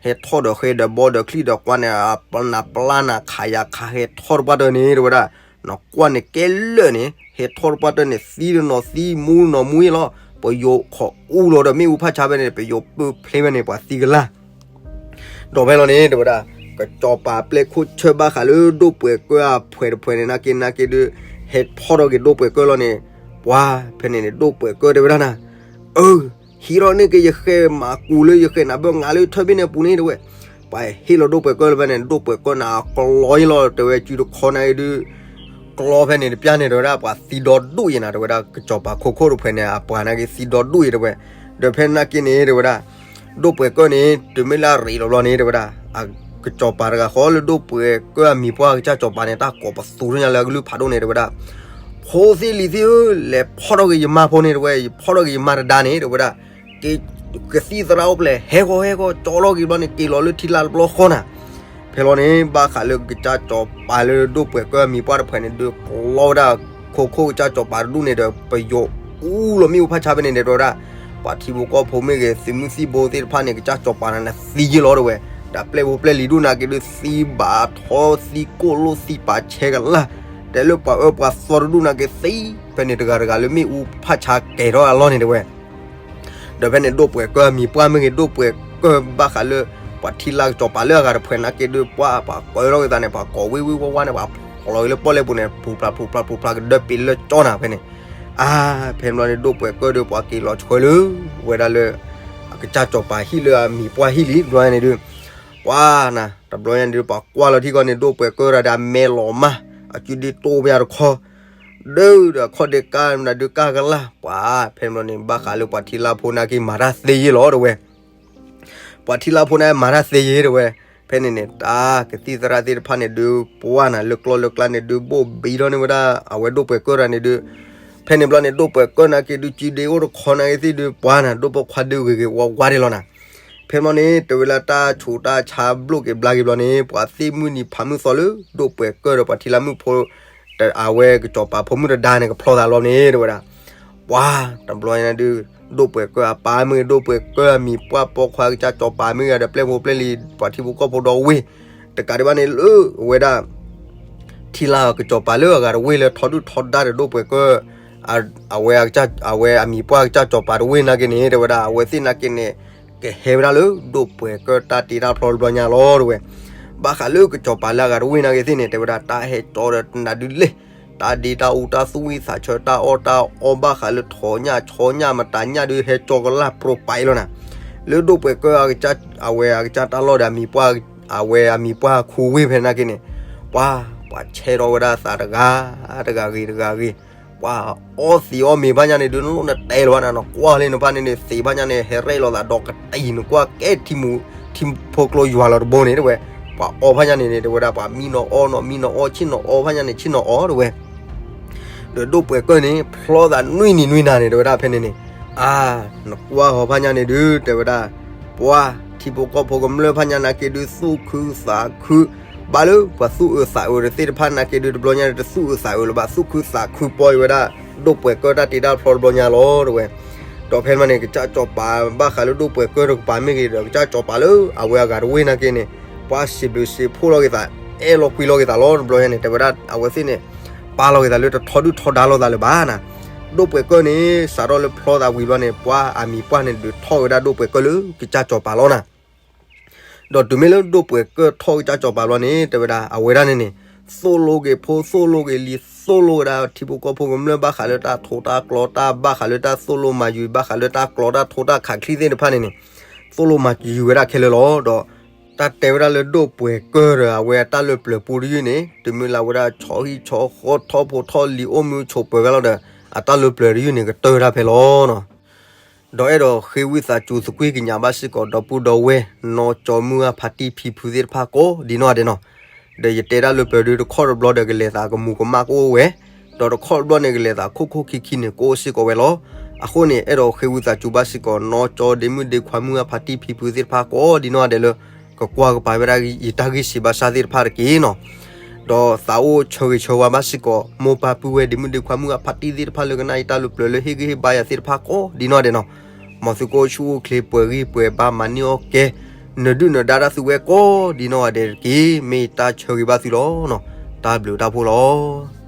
ဟဲထီၣ်ဒီးဃဲဒီးဘီဒီးချံၣ်ဒီးကွၢ်န့ၣ် နပျၢ်နၤခးယၤခး ဟဲထီၣ်တပှၢ်တၢၢ်န့ၣ် တဲဝဲဒၣ် နကွၢ်န့ၣ်ကဲလၢာ်န့ၣ် ဟဲထီၣ်တပှၢ်တၢၢ်န့ၣ် သံတနီၤသံ မူတနီၤမူယ့ၢ်လီၤ ပယိၤခိးအူလီၤဒီးမ့ၣ်အူဖးဆါဖဲန့ၣ် ပယိၤပၢၢ်ဖျ့ဖဲန့ၣ် ပှၤသံကလၢ် ဒီးဖဲလီၤန့ၣ် တဲဝဲဒၣ် ကစီၤပၤပျဲၢ်ခိၣ်ဆၢဘၣ်ဃးလၢဒိၣ်ပှဲၤကၢၢ်အဖှဲးတဖှဲးန့ၣ် နာ်က့နာ်က့ဒုး ဟဲထီၣ်ထီၣ်က့ၤဒိၣ်ပှဲၤကၢၢ်လီၤန့ၣ် ပှၤ ဖဲန့ၣ်န့ၣ် ဒိၣ်ပှဲၤကၢၢ်တဲဝဲဒၣ်နၤ အၢ ဟံးထီၣ်န့ၢ်က့ၤယဃဲမၤကူၤလၢယဃဲနၤဘၢၣ်ငါလၢထၢၣ်ဘ့ၣ်န့ၣ်အပူၤန့ၣ် တဲဝဲ ပှၤဟ့ၣ်လီၤဒိၣ်ပှဲၤကၢၢ်လၢဖဲန့ၣ် ဒိၣ်ပှဲၤကၢၢ်န့ၣ် အကျီယ့ၢ်လီၤ တဲဝဲ စုတခီနာ်က့ဒုး ကျီဖဲန့ၣ်တပျၢ်န့ၣ် တဲဝဲဒၣ် ပှၤသံဒီဒူၣ်ယ့ၢ်နၤ တဲဝဲဒၣ် ကစီၤပၤခိခိၣ်တဖှဲးန့ၣ် အပှၤနာ်က့သံဒီဒူၣ်ယ့ၢ်တဲဝဲ ဒီးဖဲနာ်က့န့ၣ် တဲဝဲဒၣ် ဒိၣ်ပှဲၤကၢၢ်န့ၣ် တုၤမ့ၢ်လၢအရ့းလီၤဘျီန့ၣ် တဲဝဲဒၣ် ကစီၤပၤတဂၤဃီလၢဒိၣ်ပှဲၤကၢၢ်အမံၤပှၢ်ကစၢ်စီၤပၤန့ၣ် တၢ်ကိးပသူထီၣ်ညါလၢအကလုၢ်ဖးဒိၣ်န့ၣ် တဲဝဲဒၣ် ဖိသ့ၣ်လံၤသ့ၣ်ဧၢ လဲၤဖီၣ်ထီၣ်က့ၤယမါဖိန့ၣ် တဲဝဲ ယဖီၣ်ထီၣ်က့ၤယမါတဒါန့ၣ် တဲဝဲဒၣ် ကသံၣ်သရၣ်အိၣ်ဖျဲၣ် ဟဲဃီဟဲဃီ ကၠီထီၣ်က့ၤဘျီန့ၣ် က့ၤလီၤလၢထံလာ်တဘျီဃီနၤ ဖဲလီၤန့ၣ် ဘၣ်ဃးလၢကစၢ်စီၤပၤလၢဒိၣ်ပှဲၤကၢၢ်အမံၤပှၢ်တဖုန့ၣ် ဒုးကျီဝဲဒၣ် ခိခိၣ်ကစၢ်စီၤပၤတဒူၣ်န့ၣ်ဒီး ပယီၤအူလီၤမ့ၣ်အူဖးဆါဖဲန့ၣ်န့ၣ် တဲဝဲဒၣ် ပှၤထံဖိကီၢ်ဖိမ့ၢ်ဂ့ၤ သုးမုၢ်သံၣ်ဘိသ့ၣ်တဖၣ်န့ၣ် ကစၢ်စီၤပၤန့ၣ်သံယ့ၢ်လီၤတဲဝဲ, ဒီးပျဲၢ်ဖိပျဲၢ်လံၤဒူၣ်နာ်က့ဒုး သံဘၣ်ထီသံကိၣ်လိၣ်သံပာ်ဆဲကလၢ်, တဲလၢပှၤအၢပှၤသီတဒူၣ်နာ်က့သံ, ဖဲန့ၣ်တဂၤတဂၤလၢမ့ၣ်အူဖးဆါကဲၤထီၣ်အလီၢ်န့ၣ်တဲဝဲ ဒီးဖဲန့ၣ်ဒိၣ်ပှဲၤကၢၢ်အမံၤပှၢ်မ့ၢ်ဂ့ၤ ဒိၣ်ပှဲၤကၢၢ်ဘၣ်ဃးလၢ ပှၤထံလၢကစီၤပၤလၢအဂၤတဖုနာ်က့ဒုး ပှၤပှၤကၢထီၣ်က့ၤသးန့ၣ် ပှၤကိးဝ့ၢ်ဝ့ၢ်ဝါဝါန့ၣ် ပှၤဖျိးက့ၤလၢပီၣ်လဲၣ်ပူၤန့ၣ် ဖူးဖျါဖူးဖျါဖူးဖျါကဒၢပ့ၤလၢကၠီနၤဖဲန့ၣ်, အါ, ဖဲန့ၣ်ဘျီန့ၣ် ဒိၣ်ပှဲၤကၢၢ်ဒီးပှၤက့ၤလီၤဆှၢလၢ ဝဲဒၣ်လၢ အကစၢ်စီၤပၤဟံၣ်လၢအမံၤပှၢ်ဟံၣ်လံ တဘျီညါန့ၣ်ဒုး ပှၤနၤ တဘျီညါန့ၣ်ဒုး ပှၤကွၢ်လီၤထံကီၢ်န့ၣ် ဒိၣ်ပှဲၤကၢၢ်တၢ်ဒီးအမဲလီၤမၢ် အကုဒ့တိၢ်ပယါတခီ ဒုးဒီးအခီၣ်ဒ့ကၢ်မနုၤဒုးကၢ်ကလၢ် ပှၤ ဖဲန့ၣ်ဘျီန့ၣ် ဘၣ်ဃးလၢပှၤထံလၢဖိနာ်က့မၤတၢ်သ့ယ့ၢ်လီၤတဲဝဲ, ပှၤထံလၢဖိနာ်က့မၤတၢ်သ့ယ့ၢ်တဲဝဲ, ဖဲန့ၣ်န့ၣ် တၢ်ကသံၣ်သရၣ်သ့ၣ်တဖၣ်န့ၣ်ဒုး ပှၤနၤ လၢကျီလၢကျါန့ၣ်ဒုး ဘိၣ်ဘံထီၣ်န့ၢ်ဝဲဒၣ် အဝဲဒိၣ်ပှဲၤကၢၢ်တၢ်န့ၣ်ဒုး ဖဲန့ၣ်ဘျီန့ၣ် ဒိၣ်ပှဲၤကၢၢ်နာ်က့ဒုး ကုဒ့အိၣ်တခီနာ်က့သ့ၣ်ဒုး ပှၤနၤ ဒိၣ်ပိာ်ခွါဒုးဂ့ၤဂ့ၤဝါဝါဒဲးလီၤနၤ ဖဲန့ၣ်ဘျီန့ၣ် တဲဝဲလၢတၢ်ဆူးတၢ်ဆါဘျိၣ်က့ၤဘျါက့ၤဘျီန့ၣ် ပှၤသ့ၣ်မုၢ်နံၤဖးမုၢ်သီလၢ ဒိၣ်ပှဲၤကၢၢ်ဒီးပှၤထံလၢမုၣ်ဖိ အဝဲကစီၤပၤဖိမုၣ်တဒါန့ၣ် ကဖျီသးလီၤန့ၣ် တဲဝဲဒၣ်, ပှၤ တဘျီညါဒုး ဒိၣ်ပှဲၤကၢၢ်အပၢ်မ့ၢ်ဂ့ၤ ဒိၣ်ပှဲၤကၢၢ်အမံၤပှၢ်ပိာ်ခွါကစၢ်စီၤပၤမ့ၢ်ဂ့ၤ ဒီးပျဲၢ်ဖိပျဲၢ်လံၤ ပှၤထံဖိကီၢ်ဖိဒီဝ့ၢ် တကးဒံးဘၣ်န့ၣ်လၢအဝဲဒၣ် ထံလၢကစီၤပၤလၢအဂၤတဝ့ၢ်လၢထီဒုၣ်ထီဒါဒီးဒိၣ်ပှဲၤကၢၢ် အဝဲ အဝဲအမံၤပှၢ်ကစၢ်စီၤပၤတဝ့ၢ်နာ်က့န့ၣ် တဲဝဲဒၣ် အဝဲသ့ၣ်နာ်က့န့ၣ် ကဟဲဝဲဒၣ်လၢဒိၣ်ပှဲၤကၢၢ်တၢ်တ့တၢ်ဖျီတဘျီညါလီၤတဲဝဲ, ဘၣ်ဃးလၢကစီၤပၤလၢအဂၤတဝ့ၢ်နာ်က့သ့ၣ်န့ၣ် တဲဝဲဒၣ် တၢ်ဟဲကၠီဒီးနၤဒုးလဲၣ်, တၢ်ဒ့တၢ်အူတၢ်သူၣ်ဝံၣ်သးဆၢတၢ်အီၣ်တၢ်အီဘၣ်ဃးလၢထိးညၣ်ဆီညၣ်မတၤညၣ်ဒုးဟဲကၠီကလၢ်ပြိးပာ်အံၤလီၤနၤ, လၢဒိၣ်ပှဲၤကၢၢ် အဝဲအကစၢ်တၢ်လီၢ်ဒီးအမံၤပှၢ် အဝဲအမံၤပှၢ်ခူဝ့ၢ်ဖဲနာ်က့န့ၣ်, ပှၤ ပှၤဆဲးထီၣ်ဝဲဒၣ်သးတဂၤ တဂၤဂ့ၤတဂၤဂ့ၤ, ပှၤအီသံးအီမ့ၤဘၣ်ညါန့ၣ်ဒုး နလိၣ်နတဲလၢၤဘၣ်နၤ နကွၢ်လၢနဖၣ်န့ၣ်န့ၣ် သံးဘၣ်ညါန့ၣ် ဟဲရဲၣ်လီၤသးဒီးကတံၤ နကွၢ်ကဲထံမူ ထံဖိကျိယွၤလီၤတဘိန့ၣ်တဲဝဲ, ပှၤအီဘၣ်ညါန့ၣ်န့ၣ် တဲဝဲဒၣ် ပှၤမံနီၤအီနီၤ မံနီၤအီ ဆ့ၣ်နီၤအီဘၣ်ညါန့ၣ် ဆ့ၣ်နီၤအီတဲဝဲ ဒီးဒိၣ်ပှဲၤကၢၢ်န့ၣ် ဖျီသးနွံနံၤနွံနၤန့ၣ် တဲဝဲဒၣ်ဖဲန့ၣ်န့ၣ်, အါ, နကွၢ်ဃီၤဖၣ်ညါန့ၣ်ဒုး တဲဝဲဒၣ်, ပှၤ ထံဖိကီၢ်ဖိကမျၢၢ်ဖၣ်ညါနာ်က့ဒုး သူၣ်ခုသးခု, ဘၣ်လၢပှၤသူၣ်အုးသးအုးတသ့ၣ်တဖၣ်နာ်က့ဒုး တဘျီညါန့ၣ် တသူၣ်အုးသးအုးလၢၤဘၣ် သူၣ်ခုသးခုပီၤအံၤဝဲဒၣ် ဒိၣ်ပှဲၤကၢၢ်တၢ်တ့တၢ်ဖျီတဘျီညါလီၤတဲဝဲ ဒီးဖဲန့ၣ်န့ၣ် ကစၢ်စီၤပၤဘၣ်ဃးလၢဒိၣ်ပှဲၤကၢၢ်တကပၤမ့ၢ်ဂ့ၤဒီး ကစၢ်စီၤပၤလၢအဝဲအဂၤတဝ့ၢ်နာ်က့န့ၣ် ပှၤစံးဘျုးစံးဖှိၣ်လီၤက့ၤသး အဲၣ်လီၤကွံလီၤက့ၤသးလီၤ တဘျီညါန့ၣ် တဲဝဲဒၣ် အဝဲသ့ၣ်န့ၣ် ပာ်လီၤက့ၤသးလၢတထီဒုၣ်ထီဒါလိာ်သးလၢၤဘၣ်နၤ, ဒိၣ်ပှဲၤကၢၢ်န့ၣ် စးထီၣ်လၢဖျီသးဝံၤဘျီန့ၣ် ပှၤအမံၤပှၢ်န့ၣ်ဒုးထီၣ်ဝဲဒၣ်ဒိၣ်ပှဲၤကၢၢ်လၢကစၢ်စီၤပၤလီၤနၤ ဒီးတုၤမ့ၢ်လၢဒိၣ်ပှဲၤကၢၢ်ထီၣ်ကစၢ်စီၤပၤဘျီန့ၣ် တဲဝဲဒၣ် အဝဲဒၣ်န့ၣ်န့ၣ် သိၣ်လိက့ၤဖိ သိၣ်လိက့ၤလံၤ သိၣ်လိဝဲဒၣ်ထံဖိကီၢ်ဖိကမျၢၢ်ဘၣ်ဃးလၢတၢ်ထိးတၢ်ကျီတၢ်ဘၣ်ဃးလၢတၢ်သိၣ်လိမၤယုၤ ဘၣ်ဃးလၢတၢ်ကျီတၢ်ထိးတၢ်ခးချံသ့ၣ်တဖၣ်န့ၣ်န့ၣ် သိၣ်လိမၤယုၤဝဲဒၣ်ခဲလၢာ်လီၤ. ဒီးတၢ်တဲဝဲဒၣ်လၢဒိၣ်ပှဲၤကၢၢ်ဒီးအဝဲအတၢ်လၢပျၢၤပူတယုၢ်န့ၣ် တုၤမ့ၢ်လၢအဝဲဒၣ်ဆီဟံၣ်ဆီဃီထီၣ်ဖိထီၣ်လံၤအိၣ်မူဆိးပၢၤဂၤလီၤဒီး အတၢ်လၢပျၢၤတယုၢ်န့ၣ် ကတၢၢ်ဝဲဒၣ်ဖဲလီၤ. ဒီးအဲၣ်ဒိးဃ့ဝံသးစူၤသကွံၢ်ကညးဘၣ်စ့ၢ်ကီး ဒီပုၢ်ဒီဝဲၢ် နီၢ်ကၠီမုၢ်အဖါတံၢ်ဖံဖုသ့ၣ်တဖၣ်ကိးဒ်နီၢ်ဂၤဒဲးနီၤ. ဒီးယတဲဒၣ်လၢပျၢၤဒုးတခီတဘျီဒီး ကလဲၤသးကမူၤကမၣ်ကအိၣ်ဝဲ, ဒီးတခီတဘျီန့ၣ် ကလဲၤသးခိၣ်ခိၣ်ခံခံန့ၣ် ကအိၣ်စ့ၢ်ကီးဝဲလီၤ. အဃိန့ၣ် အဲၣ်ဒိးဃ့ဝံသးစူၤဘၣ်စ့ၢ်ကီး နီၢ်ကၠီဒ့မုၣ်ဒ့ခွါမုၢ်အဖါတံၢ်ဖံဖုသ့ၣ်တဖၣ်ကိးဒ်နီၢ်ဂၤဒဲးလၢ ကကွၢ်ကပၤဝဲဒၣ်ယတၢ်ဂ့ၢ်စံးဘၣ်စၢ်သ့ၣ်တဖၣ်တက့ၢ်နီၤ. ဒီးသးအိၣ်ဆၢဂ့ၤဆၢဝါဘၣ်စ့ၢ်ကီး မိၢ်ပၢ်ပုၢ်ဝဲၢ်ဒ့မုၣ်ဒ့ခွါမုၢ်အဖါတံၢ်သ့ၣ်တဖၣ်လၢကနၣ်ယတၢ်လၢပျၢၤလၢဟ့ၣ်ဂံၢ်ဟ့ၣ်ဘါယၤသ့ၣ်တဖၣ်ကိးဒ်နီၢ်ဂၤဒဲးနီၤ. မ်သုကအိၣ်ဆူၣ်အိၣ်ချ့ပှဲၤဂံၢ်ပှဲၤဘါမၤန့ၢ်အီၣ်ကဲ နဒုၣ်နဒါတၢ်သုဝဲကိးဒ်နီၢ်ဂၤဒဲးတက့ၢ်. မ့ၢ်ယတၢ်ဆၢဂ့ၤဘၣ်သုလီၤနီၤ. တၢ်ဘျုးတၢ်ဖှိၣ်လီၤ.